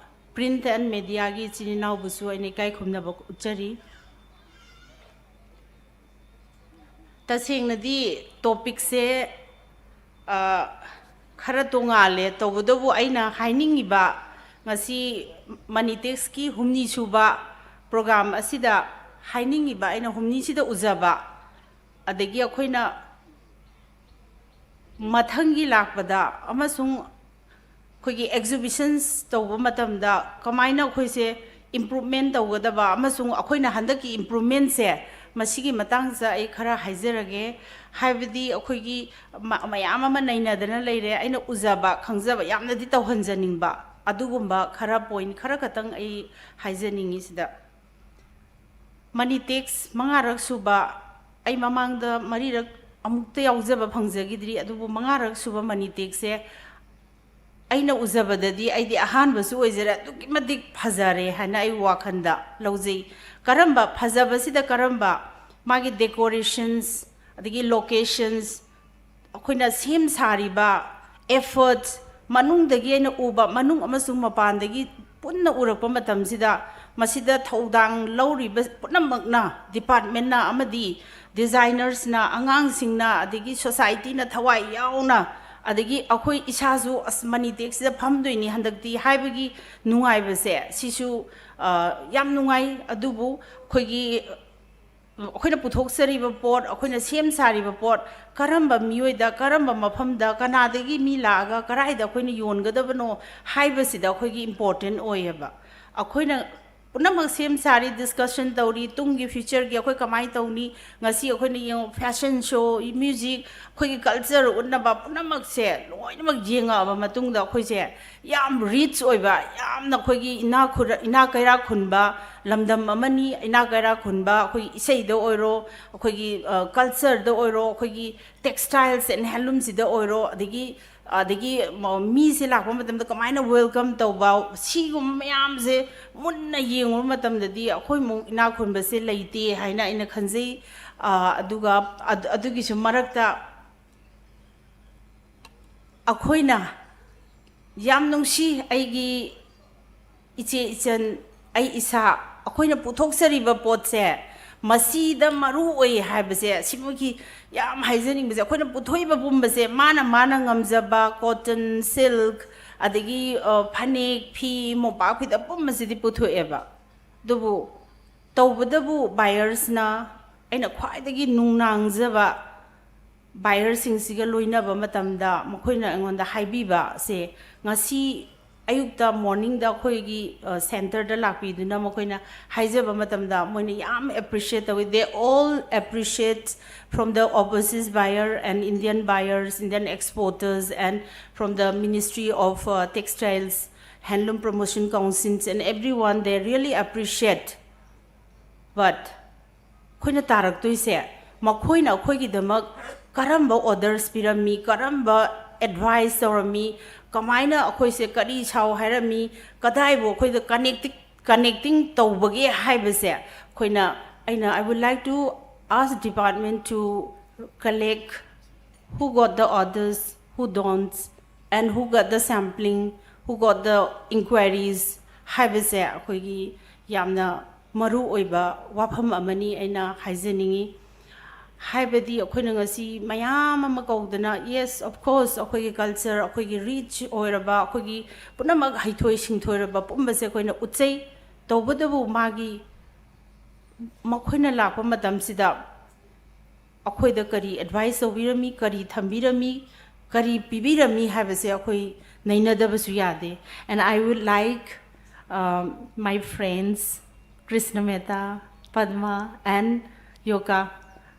Print and mediaꯒꯤ ꯏꯆꯤꯟ ꯏꯅꯥꯎꯕꯨꯁꯨ ꯑꯩꯅ ꯏꯀꯥꯏ ꯈꯨꯝꯅꯕ ꯎꯠꯆꯔꯤ꯫ ꯇꯁꯦꯡꯅꯗꯤ topicꯁꯦ, ꯑ, ꯈꯔ ꯇꯣꯉꯥꯜꯂꯦ꯫ ꯇꯧꯕꯇꯕꯨ ꯑꯩꯅ ꯍꯥꯏꯅꯤꯡꯉꯤꯕ, ꯉꯁꯤ Manitexꯀꯤ ꯍꯨꯝꯅꯤ ꯁꯨꯕ program ꯑꯁꯤꯗ ꯍꯥꯏꯅꯤꯡꯉꯤꯕ, ꯑꯩꯅ ꯍꯨꯝꯅꯤꯁꯤꯗ ꯎꯖꯕ, ꯑꯗꯒꯤ ꯑꯩꯈꯣꯏꯅ ꯃꯊꯪꯒꯤ ꯂꯥꯛꯄꯗ ꯑꯃꯁꯨꯡ ꯑꯩꯈꯣꯏꯒꯤ exhibitions ꯇꯧꯕ ꯃꯇꯝꯗ ꯀꯃꯥꯏꯅ ꯑꯩꯈꯣꯏꯁꯦ improvement ꯇꯧꯒꯗꯕ, ꯑꯃꯁꯨꯡ ꯑꯩꯈꯣꯏꯅ ꯍꯟꯗꯛꯀꯤ improvementꯁꯦ, ꯃꯁꯤꯒꯤ ꯃꯇꯥꯡꯁꯤꯗ ꯑꯩ ꯈꯔ ꯍꯥꯏꯖꯔꯒꯦ꯫ ꯍꯥꯏꯕꯗꯤ ꯑꯩꯈꯣꯏꯒꯤ ꯃ-, ꯃꯌꯥꯝ ꯑꯃ ꯅꯩꯅꯗꯅ ꯂꯩꯔꯦ꯫ ꯑꯩꯅ ꯎꯖꯕ, ꯈꯪꯖꯕ ꯌꯥꯝꯅꯗꯤ ꯇꯧꯍꯟꯖꯅꯤꯡꯕ, ꯑꯗꯨꯒꯨꯝꯕ ꯈꯔ point ꯈꯔ ꯈꯛꯇꯪ ꯑꯩ ꯍꯥꯏꯖꯅꯤꯡꯉꯤ ꯁꯤꯗ꯫ Manitex ꯃꯉꯥꯔꯛ ꯁꯨꯕ, ꯑꯩ ꯃꯃꯥꯡꯗ ꯃꯔꯤꯔꯛ ꯑꯃꯨꯛꯇ ꯌꯥꯎꯖꯕ ꯐꯪꯖꯈꯤꯗ꯭ꯔꯤ, ꯑꯗꯨꯕꯨ ꯃꯉꯥꯔꯛ ꯁꯨꯕ Manitexꯁꯦ ꯑꯩꯅ ꯎꯖꯕꯗꯗꯤ ꯑꯩꯗꯤ ꯑꯍꯥꯟꯕꯁꯨ ꯑꯣꯏꯖꯔꯦ, ꯑꯗꯨꯛꯀꯤ ꯃꯇꯤꯛ ꯐꯖꯔꯦ ꯍꯥꯏꯅ ꯑꯩ ꯋꯥꯈꯜꯗ ꯂꯧꯖꯩ꯫ ꯀꯔꯝꯕ, ꯐꯖꯕꯁꯤꯗ ꯀꯔꯝꯕ, ꯃꯥꯒꯤ decorations, ꯑꯗꯒꯤ locations, ꯑꯩꯈꯣꯏꯅ ꯁꯦꯝ ꯁꯥꯔꯤꯕ effort, ꯃꯅꯨꯡꯗꯒꯤ ꯑꯩꯅ ꯎꯕ, ꯃꯅꯨꯡ ꯑꯃꯁꯨꯡ ꯃꯄꯥꯟꯗꯒꯤ ꯄꯨꯟꯅ ꯎꯔꯛꯄ ꯃꯇꯝꯁꯤꯗ, ꯃꯁꯤꯗ ꯊꯧꯗꯥꯡ ꯂꯧꯔꯤꯕ ꯄꯨꯝꯅꯃꯛꯅ, departmentꯅ ꯑꯃꯗꯤ designersꯅ, ꯑꯉꯥꯡꯁꯤꯡꯅ, ꯑꯗꯒꯤ societyꯅ ꯊꯋꯥꯏ ꯌꯥꯎꯅ, ꯑꯗꯒꯤ ꯑꯩꯈꯣꯏ ꯏꯁꯥꯁꯨ, "ꯑꯁ, Manitexꯁꯤꯗ ꯐꯝꯗꯣꯏꯅꯤ ꯍꯟꯗꯛꯇꯤ" ꯍꯥꯏꯕꯒꯤ ꯅꯨꯡꯉꯥꯏꯕꯁꯦ, ꯁꯤꯁꯨ, ꯑ, ꯌꯥꯝ ꯅꯨꯡꯉꯥꯏ꯫ ꯑꯗꯨꯕꯨ ꯑꯩꯈꯣꯏꯒꯤ ꯑꯩꯈꯣꯏꯅ ꯄꯨꯊꯣꯛꯆꯔꯤꯕ ꯄꯣꯠ, ꯑꯩꯈꯣꯏꯅ ꯁꯦꯝ ꯁꯥꯔꯤꯕ ꯄꯣꯠ, ꯀꯔꯝꯕ ꯃꯤꯑꯣꯏꯗ, ꯀꯔꯝꯕ ꯃꯐꯝꯗ, ꯀꯅꯥꯗꯒꯤ ꯃꯤ ꯂꯥꯛꯑꯒ ꯀꯗꯥꯏꯗ ꯑꯩꯈꯣꯏꯅ ꯌꯣꯟꯒꯗꯕꯅꯣ ꯍꯥꯏꯕꯁꯤꯗ ꯑꯩꯈꯣꯏꯒꯤ important ꯑꯣꯏꯌꯦꯕ꯫ ꯑꯩꯈꯣꯏꯅ ꯄꯨꯝꯅꯃꯛ ꯁꯦꯝ ꯁꯥꯔꯤ, discussion ꯇꯧꯔꯤ, ꯇꯨꯡꯒꯤ futureꯒꯤ ꯑꯩꯈꯣꯏ ꯀꯃꯥꯏꯅ ꯇꯧꯅꯤ, ꯉꯁꯤ ꯑꯩꯈꯣꯏꯅ ꯌꯦꯡꯉꯣ, fashion show, music, ꯑꯩꯈꯣꯏꯒꯤ culture ꯎꯠꯅꯕ ꯄꯨꯝꯅꯃꯛꯁꯦ ꯂꯣꯏꯅꯃꯛ ꯌꯦꯡꯉꯛꯑꯕ ꯃꯇꯨꯡꯗ, ꯑꯩꯈꯣꯏꯁꯦ ꯌꯥꯝ rich ꯑꯣꯏꯕ, ꯌꯥꯝꯅ ꯑꯩꯈꯣꯏꯒꯤ ꯏꯅꯥꯛ ꯈꯨꯔ-, ꯏꯅꯥꯛ ꯀꯩꯔꯥꯛ ꯈꯨꯟꯕ ꯂꯝꯗꯝ ꯑꯃꯅꯤ꯫ ꯏꯅꯥꯛ ꯀꯩꯔꯥꯛ ꯈꯨꯟꯕ ꯑꯩꯈꯣꯏꯒꯤ ꯏꯁꯩꯗ ꯑꯣꯏꯔꯣ, ꯑꯩꯈꯣꯏꯒꯤ, ꯑ, cultureꯗ ꯑꯣꯏꯔꯣ, ꯑꯩꯈꯣꯏꯒꯤ textiles and handloomꯁꯤꯗ ꯑꯣꯏꯔꯣ, ꯑꯗꯒꯤ, ꯑꯗꯒꯤ ꯃ-, ꯃꯤꯁꯦ ꯂꯥꯛꯄ ꯃꯇꯝꯗ ꯀꯃꯥꯏꯅ welcome ꯇꯧꯕ, ꯁꯤꯒꯨꯝꯕ ꯃꯌꯥꯝꯁꯦ ꯃꯨꯟꯅ ꯌꯦꯡꯉꯨꯕ ꯃꯇꯝꯗꯗꯤ ꯑꯩꯈꯣꯏꯃꯨꯛ ꯏꯅꯥꯛ ꯈꯨꯟꯕꯁꯦ ꯂꯩꯇꯦ ꯍꯥꯏꯅ ꯑꯩꯅ ꯈꯟꯖꯩ꯫ ꯑ, ꯑꯗꯨꯒ ꯑꯗ-, ꯑꯗꯨꯒꯤꯁꯨ ꯃꯔꯛꯇ ꯑꯩꯈꯣꯏꯅ ꯌꯥꯝ ꯅꯨꯡꯁꯤ, ꯑꯩꯒꯤ ꯏꯆꯦ ꯏꯆꯟ, ꯑꯩ ꯏꯁꯥ, ꯑꯩꯈꯣꯏꯅ ꯄꯨꯊꯣꯛꯆꯔꯤꯕ ꯄꯣꯠꯁꯦ ꯃꯁꯤꯗ ꯃꯔꯨ ꯑꯣꯏ ꯍꯥꯏꯕꯁꯦ, ꯁꯤꯃꯒꯤ ꯌꯥꯝ ꯍꯥꯏꯖꯅꯤꯡꯕꯁꯦ, ꯑꯩꯈꯣꯏꯅ ꯄꯨꯊꯣꯛꯏꯕ ꯄꯨꯝꯕꯁꯦ ꯃꯥꯅ ꯃꯥꯅ ꯉꯝꯖꯕ cotton, silk, ꯑꯗꯒꯤ ꯐꯅꯦꯛ, ꯐꯤ, ꯃꯣꯝꯄꯥꯛ ꯐꯤꯗꯛ ꯄꯨꯝꯕꯁꯤꯗꯤ ꯄꯨꯊꯣꯛꯑꯦꯕ꯫ ꯑꯗꯨꯕꯨ ꯇꯧꯕꯇꯕꯨ buyersꯅ, ꯑꯩꯅ ꯈ꯭ꯋꯥꯏꯗꯒꯤ ꯅꯨꯡꯅꯥꯡꯖꯕ buyerꯁꯤꯡꯁꯤꯒ ꯂꯣꯏꯅꯕ ꯃꯇꯝꯗ ꯃꯈꯣꯏꯅ ꯑꯩꯉꯣꯟꯗ ꯍꯥꯏꯕꯤꯕꯁꯦ, ꯉꯁꯤ ꯑꯌꯨꯛꯇ morningꯗ ꯑꯩꯈꯣꯏꯒꯤ centreꯗ ꯂꯥꯛꯄꯤꯗꯨꯅ ꯃꯈꯣꯏꯅ ꯍꯥꯏꯖꯕ ꯃꯇꯝꯗ ꯃꯣꯏꯅ ꯌꯥꯝ appreciate ꯇꯧꯏ꯫ They all appreciate from the overseas buyer and Indian buyers, Indian exporters, and from the Ministry of Textiles, Handloom Promotion Councils, and everyone, they really appreciate. But ꯑꯩꯈꯣꯏꯅ ꯇꯥꯔꯛꯇꯣꯏꯁꯦ, ꯃꯈꯣꯏꯅ ꯑꯩꯈꯣꯏꯒꯤꯗꯃꯛ ꯀꯔꯝꯕ orders ꯄꯤꯔꯝꯃꯤ, ꯀꯔꯝꯕ advice ꯇꯧꯔꯝꯃꯤ, ꯀꯃꯥꯏꯅ ꯑꯩꯈꯣꯏꯁꯦ ꯀꯔꯤ ꯁꯥꯎ ꯍꯥꯏꯔꯝꯃꯤ, ꯀꯗꯥꯏꯕꯨ ꯑꯩꯈꯣꯏꯗ connecting connecting ꯇꯧꯕꯒꯦ ꯍꯥꯏꯕꯁꯦ ꯑꯩꯈꯣꯏꯅ, ꯑꯩꯅ, I would like to ask department to collect who got the orders, who don't, and who got the sampling, who got the inquiries ꯍꯥꯏꯕꯁꯦ ꯑꯩꯈꯣꯏꯒꯤ ꯌꯥꯝꯅ ꯃꯔꯨ ꯑꯣꯏꯕ ꯋꯥꯐꯝ ꯑꯃꯅꯤ ꯑꯩꯅ ꯍꯥꯏꯖꯅꯤꯡꯉꯤ꯫ ꯍꯥꯏꯕꯗꯤ ꯑꯩꯈꯣꯏꯅ ꯉꯁꯤ ꯃꯌꯥꯝ ꯑꯃ ꯀꯧꯗꯅ, yes, of course, ꯑꯩꯈꯣꯏꯒꯤ culture, ꯑꯩꯈꯣꯏꯒꯤ rich ꯑꯣꯏꯔꯕ, ꯑꯩꯈꯣꯏꯒꯤ ꯄꯨꯝꯅꯃꯛ ꯍꯩꯊꯣꯏ ꯁꯤꯡꯊꯣꯏꯔꯕ ꯄꯨꯝꯕꯁꯦ ꯑꯩꯈꯣꯏꯅ ꯎꯠꯆꯩ꯫ ꯇꯧꯕꯇꯕꯨ ꯃꯥꯒꯤ, ꯃꯈꯣꯏꯅ ꯂꯥꯛꯄ ꯃꯇꯝꯁꯤꯗ ꯑꯩꯈꯣꯏꯗ ꯀꯔꯤ advice ꯇꯧꯕꯤꯔꯝꯃꯤ, ꯀꯔꯤ ꯊꯝꯕꯤꯔꯝꯃꯤ, ꯀꯔꯤ ꯄꯤꯕꯤꯔꯝꯃꯤ ꯍꯥꯏꯕꯁꯦ ꯑꯩꯈꯣꯏ ꯅꯩꯅꯗꯕꯁꯨ ꯌꯥꯗꯦ꯫ And I would like, um, my friends Krishna Mehta, Padma, and Yoka,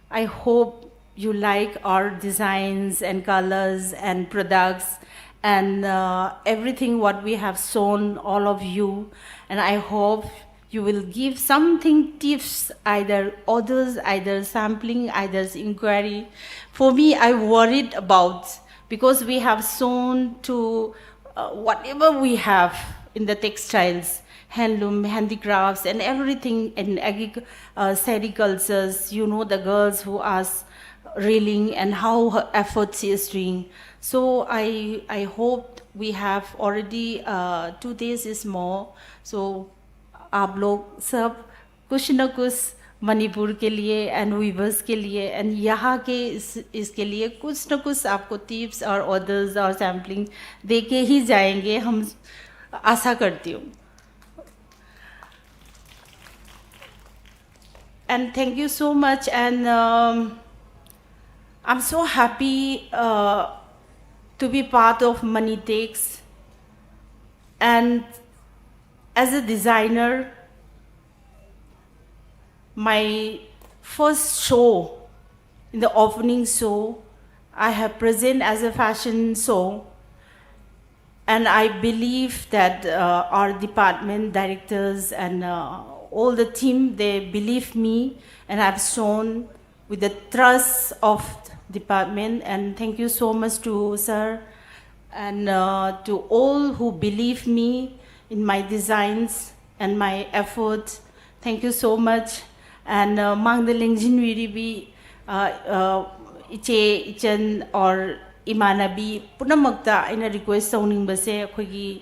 I hope you like our designs and colors and products and uh, everything what we have shown all of you. And I hope you will give something tips, either orders, either sampling, either inquiry. For me, I worried about, because we have shown to uh, whatever we have in the textiles, handloom, handicrafts, and everything in agric- uh, sericultures. You know, the girls who are reeling and how her efforts she is doing. So I, I hope We have already uh, two days is more, so आप लोग सब कुछ ना कुछ मणिपुर के लिए and viewers के लिए एंड यहाँ के इस इसके लिए कुछ ना कुछ आपको टिप्स और ऑर्डर्स और सैम्पलिंग दे के ही जाएंगे, हम आशा करती हूँ। And thank you so much. And um, I'm so happy uh, to be part of Money Takes. And as a designer, my first show, in the opening show, I have present as a fashion show. And I believe that uh, our department directors and uh, all the team, they believe me, and I've shown with the trust of department. And thank you so much to sir and uh, to all who believe me in my designs and my effort. Thank you so much. And uh, ꯃꯥꯡꯗ ꯂꯦꯡꯁꯤꯟꯕꯤꯔꯤꯕꯤ uh, uh, ꯏꯆꯦ, ꯏꯆꯟ, or ꯏꯃꯥꯟꯅꯕꯤ ꯄꯨꯝꯅꯃꯛꯇ ꯑꯩꯅ request ꯇꯧꯅꯤꯡꯕꯁꯦ, ꯑꯩꯈꯣꯏꯒꯤ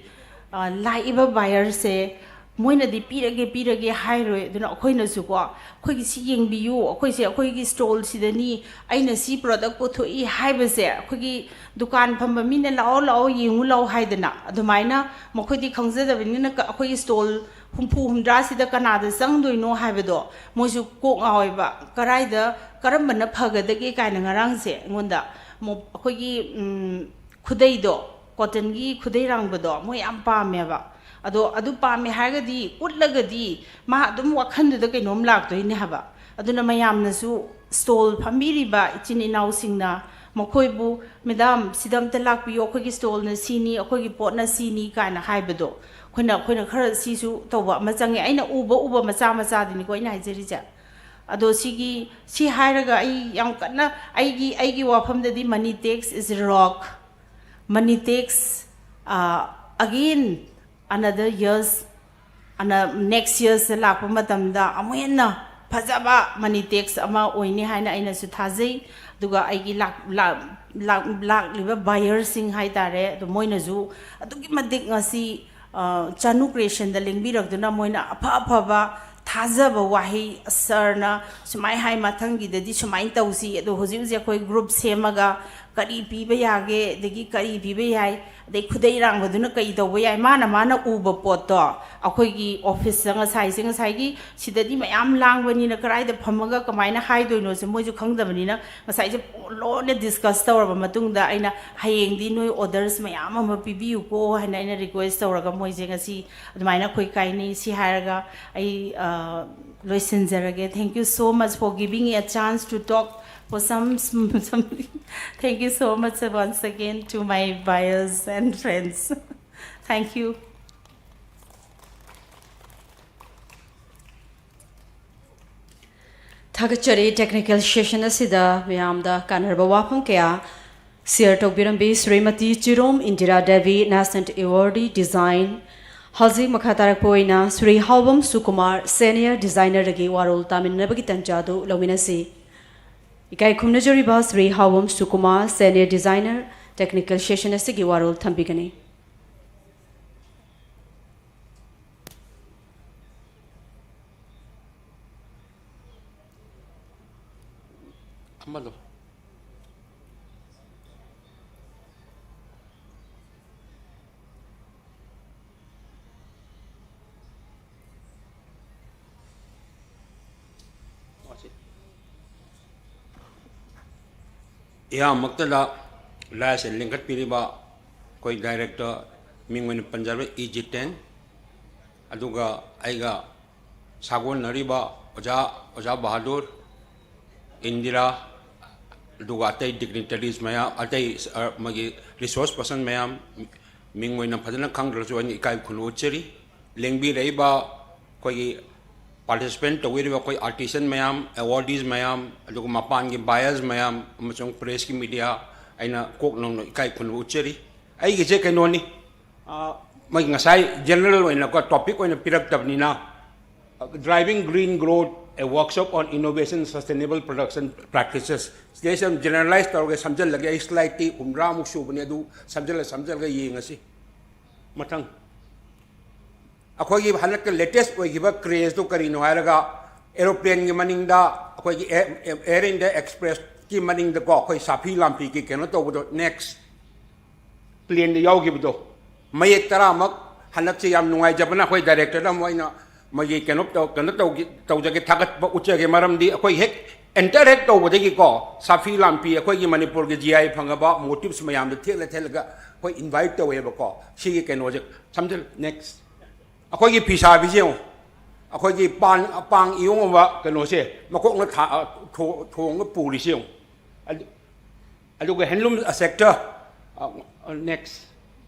uh, ꯂꯥꯛꯏꯕ ꯕꯥꯌꯔꯁꯦ ꯃꯣꯏꯅꯗꯤ ꯄꯤꯔꯒꯦ ꯄꯤꯔꯒꯦ ꯍꯥꯏꯔꯣꯏ꯫ ꯑꯗꯨꯅ ꯑꯩꯈꯣꯏꯅꯁꯨꯀꯣ, ꯑꯩꯈꯣꯏꯒꯤ ꯁꯤ ꯌꯦꯡꯕꯤꯌꯨ, ꯑꯩꯈꯣꯏꯁꯦ ꯑꯩꯈꯣꯏꯒꯤ ꯁ꯭ꯇꯣꯜꯁꯤꯗꯅꯤ, ꯑꯩꯅ ꯁꯤ ꯄ꯭ꯔꯗꯛ ꯄꯨꯊꯣꯛꯏ ꯍꯥꯏꯕꯁꯦ ꯑꯩꯈꯣꯏꯒꯤ ꯗꯨꯀꯥꯟ ꯐꯝꯕ ꯃꯤꯅ ꯂꯥꯛꯑꯣ ꯂꯥꯛꯑꯣ ꯌꯦꯡꯉꯨ ꯂꯥꯛꯑꯣ ꯍꯥꯏꯗꯅ, ꯑꯗꯨꯃꯥꯏꯅ ꯃꯈꯣꯏꯗꯤ ꯈꯪꯖꯗꯕꯅꯤꯅ ꯀ- ꯑꯩꯈꯣꯏꯒꯤ ꯁ꯭ꯇꯣꯜ ꯍꯨꯝꯐꯨ ꯍꯨꯝꯗ꯭ꯔꯥꯁꯤꯗ ꯀꯅꯥꯗ ꯆꯪꯗꯣꯏꯅꯣ ꯍꯥꯏꯕꯗꯣ ꯃꯣꯏꯁꯨ ꯀꯣꯛ ꯉꯥꯎꯋꯦꯕ꯫ ꯀꯔꯥꯏꯗ ꯀꯔꯝꯕꯅ ꯐꯒꯗꯒꯦ ꯀꯥꯏꯅ ꯉꯔꯥꯡꯁꯦ ꯑꯩꯉꯣꯟꯗ ꯃꯣ- ꯑꯩꯈꯣꯏꯒꯤ ꯎꯝ, ꯈꯨꯗꯩꯗꯣ, ꯀꯣꯇꯟꯒꯤ ꯈꯨꯗꯩ ꯔꯥꯡꯕꯗꯣ ꯃꯣꯏ ꯌꯥꯝ ꯄꯥꯝꯃꯦꯕ꯫ ꯑꯗꯣ ꯑꯗꯨ ꯄꯥꯝꯃꯦ ꯍꯥꯏꯔꯒꯗꯤ ꯎꯠꯂꯒꯗꯤ ꯃꯥ ꯑꯗꯨꯝ ꯋꯥꯈꯜꯗꯨꯗ ꯀꯩꯅꯣꯝ ꯂꯥꯛꯇꯣꯏꯅꯦ ꯍꯥꯏꯕ꯫ ꯑꯗꯨꯅ ꯃꯌꯥꯝꯅꯁꯨ ꯁ꯭ꯇꯣꯜ ꯐꯝꯕꯤꯔꯤꯕ ꯏꯆꯤꯟ ꯏꯅꯥꯎꯁꯤꯡꯅ ꯃꯈꯣꯏꯕꯨ, "ꯃꯦꯗꯥꯝ, ꯁꯤꯗ ꯑꯝꯇ ꯂꯥꯛꯄꯤꯌꯣ, ꯑꯩꯈꯣꯏꯒꯤ ꯁ꯭ꯇꯣꯜꯅ ꯁꯤꯅꯤ, ꯑꯩꯈꯣꯏꯒꯤ ꯄꯣꯠꯅ ꯁꯤꯅꯤ" ꯀꯥꯏꯅ ꯍꯥꯏꯕꯗꯣ ꯑꯩꯈꯣꯏꯅ ꯑꯩꯈꯣꯏꯅ ꯈꯔ ꯁꯤꯁꯨ ꯇꯧꯕ ꯑꯃ ꯆꯪꯉꯦ꯫ ꯑꯩꯅ ꯎꯕ ꯎꯕ ꯃꯆꯥ ꯃꯆꯥꯗꯨꯅꯤꯀꯣ ꯑꯩꯅ ꯍꯥꯏꯖꯔꯤꯁꯦ꯫ ꯑꯗꯣ ꯁꯤꯒꯤ ꯁꯤ ꯍꯥꯏꯔꯒ ꯑꯩ ꯌꯥꯝ ꯀꯟꯅ ꯑꯩꯒꯤ ꯑꯩꯒꯤ ꯋꯥꯐꯝꯗꯗꯤ Money Takes is rock, Money Takes again another years ꯑꯅ next yearsꯇ ꯂꯥꯛꯄ ꯃꯇꯝꯗ ꯑꯃꯨꯛ ꯍꯦꯟꯅ ꯐꯖꯕ Money Takes ꯑꯃ ꯑꯣꯏꯅꯤ ꯍꯥꯏꯅ ꯑꯩꯅꯁꯨ ꯊꯥꯖꯩ꯫ ꯑꯗꯨꯒ ꯑꯩꯒꯤ ꯂꯥꯛ- ꯂꯥꯛ- ꯂꯥꯛ- ꯂꯥꯛꯂꯤꯕ ꯕꯥꯌꯔꯁꯤꯡ ꯍꯥꯏ ꯇꯥꯔꯦ, ꯑꯗꯣ ꯃꯣꯏꯅꯁꯨ ꯑꯗꯨꯛꯀꯤ ꯃꯇꯤꯛ ꯉꯁꯤ, ꯑ, ꯆꯥꯅꯨ ꯀ꯭ꯔꯤꯌꯦꯁꯟꯗ ꯂꯦꯡꯕꯤꯔꯛꯇꯨꯅ ꯃꯣꯏꯅ ꯑꯐ ꯑꯐꯕ ꯊꯥꯖꯕ ꯋꯥꯍꯩ, "ꯁꯥꯔꯅ ꯁꯨꯃꯥꯏꯅ ꯍꯥꯏ, ꯃꯊꯪꯒꯤꯗꯗꯤ ꯁꯨꯃꯥꯏꯅ ꯇꯧꯁꯤ", ꯑꯗꯣ ꯍꯧꯖꯤꯛ ꯍꯧꯖꯤꯛ ꯑꯩꯈꯣꯏ ꯒ꯭ꯔꯨꯞ ꯁꯦꯝꯃꯒ ꯀꯔꯤ ꯄꯤꯕ ꯌꯥꯒꯦ, ꯑꯗꯒꯤ ꯀꯔꯤ ꯄꯤꯕ ꯌꯥꯏ, ꯑꯗꯩ ꯈꯨꯗꯩ ꯑꯔꯥꯡꯕꯗꯨꯅ ꯀꯔꯤ ꯇꯧꯕ ꯌꯥꯏ, ꯃꯥꯅ ꯃꯥꯅ ꯎꯕ ꯄꯣꯠꯇꯣ ꯑꯩꯈꯣꯏꯒꯤ ꯑꯣꯐꯤꯁꯇ ꯉꯁꯥꯏꯁꯦ, ꯉꯁꯥꯏꯒꯤ ꯁꯤꯗꯗꯤ ꯃꯌꯥꯝ ꯂꯥꯡꯕꯅꯤꯅ ꯀꯗꯥꯏꯗ ꯐꯝꯃꯒ ꯀꯃꯥꯏꯅ ꯍꯥꯏꯗꯣꯏꯅꯣꯁꯦ ꯃꯣꯏꯁꯨ ꯈꯪꯗꯕꯅꯤꯅ, ꯉꯁꯥꯏꯁꯦ ꯂꯣꯏꯅ ꯗꯤꯁꯀꯁ ꯇꯧꯔꯕ ꯃꯇꯨꯡꯗ ꯑꯩꯅ, "ꯍꯌꯦꯡꯗꯤ ꯅꯣꯏ ꯑꯣꯔꯗꯔꯁ ꯃꯌꯥꯝ ꯑꯃ ꯄꯤꯕꯤꯌꯨꯀꯣ" ꯍꯥꯏꯅ ꯑꯩꯅ ꯔꯤꯀ꯭ꯋꯦꯁ ꯇꯧꯔꯒ ꯃꯣꯏꯁꯦ ꯉꯁꯤ ꯑꯗꯨꯃꯥꯏꯅ ꯑꯩꯈꯣꯏ ꯀꯥꯏꯅꯩ꯫ ꯁꯤ ꯍꯥꯏꯔꯒ ꯑꯩ, ꯑ, ꯂꯣꯏꯁꯤꯟꯖꯔꯒꯦ꯫ Thank you so much for giving me a chance to talk for some, some. Thank you so much once again to my buyers and friends. Thank you. ꯊꯥꯒꯠꯆꯔꯤ꯫ ꯇꯦꯛꯅꯤꯀꯦꯜ ꯁꯦꯁꯟ ꯑꯁꯤꯗ ꯃꯌꯥꯝꯗ ꯀꯥꯟꯅꯔꯕ ꯋꯥꯐꯝ ꯀꯌꯥ ꯁꯤꯌꯔ ꯇꯧꯕꯤꯔꯝꯕꯤ ꯁ꯭ꯔꯤꯃꯇꯤ ꯆꯤꯔꯣꯝ ꯏꯟꯗꯤꯔꯥ ꯗꯦꯕꯤ, ꯅꯦꯁꯅꯦꯜ ꯑꯦꯋꯥꯔꯗꯤ ꯗꯤꯖꯥꯏꯟ꯫ ꯍꯧꯖꯤꯛ ꯃꯈꯥ ꯇꯥꯔꯛꯄ ꯑꯣꯏꯅ Shri Haobam Sukumar, senior ꯗꯤꯖꯥꯏꯅꯔꯗꯒꯤ ꯋꯥꯔꯣꯜ ꯇꯥꯃꯤꯟꯅꯕꯒꯤ ꯇꯟꯖꯥ ꯑꯗꯨ ꯂꯧꯃꯤꯟꯅꯁꯤ꯫ ꯏꯀꯥꯏ ꯈꯨꯝꯅꯖꯔꯤꯕ Shri Haobam Sukumar, senior designer, technical session ꯑꯁꯤꯒꯤ ꯋꯥꯔꯣꯜ ꯊꯝꯕꯤꯒꯅꯤ꯫ ꯑꯃꯗꯣ꯫ ꯑꯍꯥꯟꯕꯃꯛꯇꯗ ꯂꯥꯏꯁꯦ ꯂꯤꯡꯈꯠꯄꯤꯔꯤꯕ ꯑꯩꯈꯣꯏ ꯗꯥꯏꯔꯦꯛꯇꯔ, ꯃꯤꯡ ꯑꯣꯏꯅ ꯄꯟꯖꯔꯕ ꯏ ꯖꯤꯇꯦꯟ, ꯑꯗꯨꯒ ꯑꯩꯒ ꯁꯥꯒꯣꯟꯅꯔꯤꯕ ꯑꯣꯖꯥ, ꯑꯣꯖꯥ ꯕꯍꯥꯗꯨꯔ, ꯏꯟꯗꯤꯔꯥ, ꯑꯗꯨꯒ ꯑꯇꯩ ꯗꯤꯒꯅꯤꯇꯔꯤꯁ ꯃꯌꯥꯝ, ꯑꯇꯩ, ꯑ, ꯃꯥꯒꯤ ꯔꯤꯁꯣꯔꯁ ꯄꯔꯁꯟ ꯃꯌꯥꯝ, ꯃꯤꯡ ꯑꯣꯏꯅ ꯐꯖꯅ ꯈꯪꯗ꯭ꯔꯁꯨ ꯑꯩꯅ ꯏꯀꯥꯏ ꯈꯨꯝꯅꯕ ꯎꯠꯆꯔꯤ꯫ ꯂꯦꯡꯕꯤꯔꯛꯏꯕ ꯑꯩꯈꯣꯏꯒꯤ ꯄꯥꯔꯇꯤꯁꯤꯄꯦꯟ ꯇꯧꯕꯤꯔꯤꯕ ꯑꯩꯈꯣꯏ ꯑꯥꯔꯇꯤꯁꯟ ꯃꯌꯥꯝ, ꯑꯦꯋꯥꯔꯗꯤꯁ ꯃꯌꯥꯝ, ꯑꯗꯨꯒ ꯃꯄꯥꯟꯒꯤ ꯕꯥꯌꯔꯁ ꯃꯌꯥꯝ ꯑꯃꯁꯨꯡ ꯄ꯭ꯔꯦꯁꯀꯤ ꯃꯤꯗꯤꯌꯥ, ꯑꯩꯅ ꯀꯣꯛ ꯅꯧꯅ ꯏꯀꯥꯏ ꯈꯨꯝꯅꯕ ꯎꯠꯆꯔꯤ꯫ ꯑꯩꯒꯤꯁꯦ ꯀꯩꯅꯣꯅꯤ, ꯑ, ꯃꯣꯏ ꯉꯁꯥꯏ ꯖꯦꯅꯔꯦꯜ ꯑꯣꯏꯅꯀꯣ, ꯇꯣꯄꯤꯛ ꯑꯣꯏꯅ ꯄꯤꯔꯛꯇꯕꯅꯤꯅ, driving green growth A workshop on innovation sustainable production practices. ꯁꯤꯗꯩꯁꯤꯗ ꯌꯥꯝ generalize ꯇꯧꯔꯒ ꯁꯝꯖꯜꯂꯒꯦ꯫ ꯑꯩ slide ꯇꯤ ꯍꯨꯝꯗ꯭ꯔꯥꯃꯨꯛ ꯁꯨꯕꯅꯦ, ꯑꯗꯨ ꯁꯝꯖꯜꯂ ꯁꯝꯖꯜꯂꯒ ꯌꯦꯡꯉꯁꯤ꯫ ꯃꯊꯪ, ꯑꯩꯈꯣꯏꯒꯤ ꯍꯟꯗꯛꯇ latest ꯑꯣꯏꯈꯤꯕ craze ꯇꯨ ꯀꯔꯤꯅꯣ ꯍꯥꯏꯔꯒ, aeroplane ꯒꯤ ꯃꯅꯤꯡꯗ ꯑꯩꯈꯣꯏꯒꯤ Air, Air India Express ꯀꯤ ꯃꯅꯤꯡꯗꯀꯣ, ꯑꯩꯈꯣꯏ ꯁꯥꯐꯤ ꯂꯥꯝꯐꯤꯒꯤ ꯀꯩꯅꯣ ꯇꯧꯕꯗꯣ, next, plane ꯗ ꯌꯥꯎꯈꯤꯕꯗꯣ, ꯃꯌꯦꯛ ꯇꯔꯥꯃꯛ꯫ ꯍꯟꯗꯛꯁꯦ ꯌꯥꯝ ꯅꯨꯡꯉꯥꯏꯖꯕꯅ, ꯑꯩꯈꯣꯏ director ꯗ ꯑꯃꯨꯛ ꯑꯩꯅ ꯃꯣꯏꯒꯤ ꯀꯩꯅꯣ ꯇꯧ-, ꯀꯩꯅꯣ ꯇꯧꯒꯦ, ꯇꯧꯖꯒꯦ, ꯊꯥꯒꯠꯄ ꯎꯠꯆꯒꯦ꯫ ꯃꯔꯝꯗꯤ ꯑꯩꯈꯣꯏ ꯍꯦꯛ enter ꯍꯦꯛ ꯇꯧꯕꯗꯒꯤꯀꯣ, ꯁꯥꯐꯤ ꯂꯥꯝꯐꯤ ꯑꯩꯈꯣꯏꯒꯤ ꯃꯅꯤꯄꯨꯔꯒꯤ G I ꯐꯪꯉꯕ motifs ꯃꯌꯥꯝꯗꯣ ꯊꯦꯠꯂ ꯊꯦꯠꯂꯒ ꯑꯩꯈꯣꯏ invite ꯇꯧꯋꯦꯕꯀꯣ꯫ ꯁꯤꯒꯤ ꯀꯩꯅꯣꯁꯦ ꯁꯝꯖꯜ-, next꯫ ꯑꯩꯈꯣꯏꯒꯤ ꯐꯤꯁꯥꯕꯤꯁꯦ ꯌꯦꯡꯉꯨ, ꯑꯩꯈꯣꯏꯒꯤ ꯄꯥꯟ, ꯄꯥꯡ ꯏꯌꯣꯡ ꯑꯃ ꯀꯩꯅꯣꯁꯦ ꯃꯀꯣꯛꯅ ꯊꯥ-, ꯊꯣ-, ꯊꯣꯡꯉ ꯄꯨꯔꯤꯁꯦ ꯌꯦꯡꯉꯨ꯫ ꯑꯗꯨ-, ꯑꯗꯨꯒ handloom sector, ꯑ, next꯫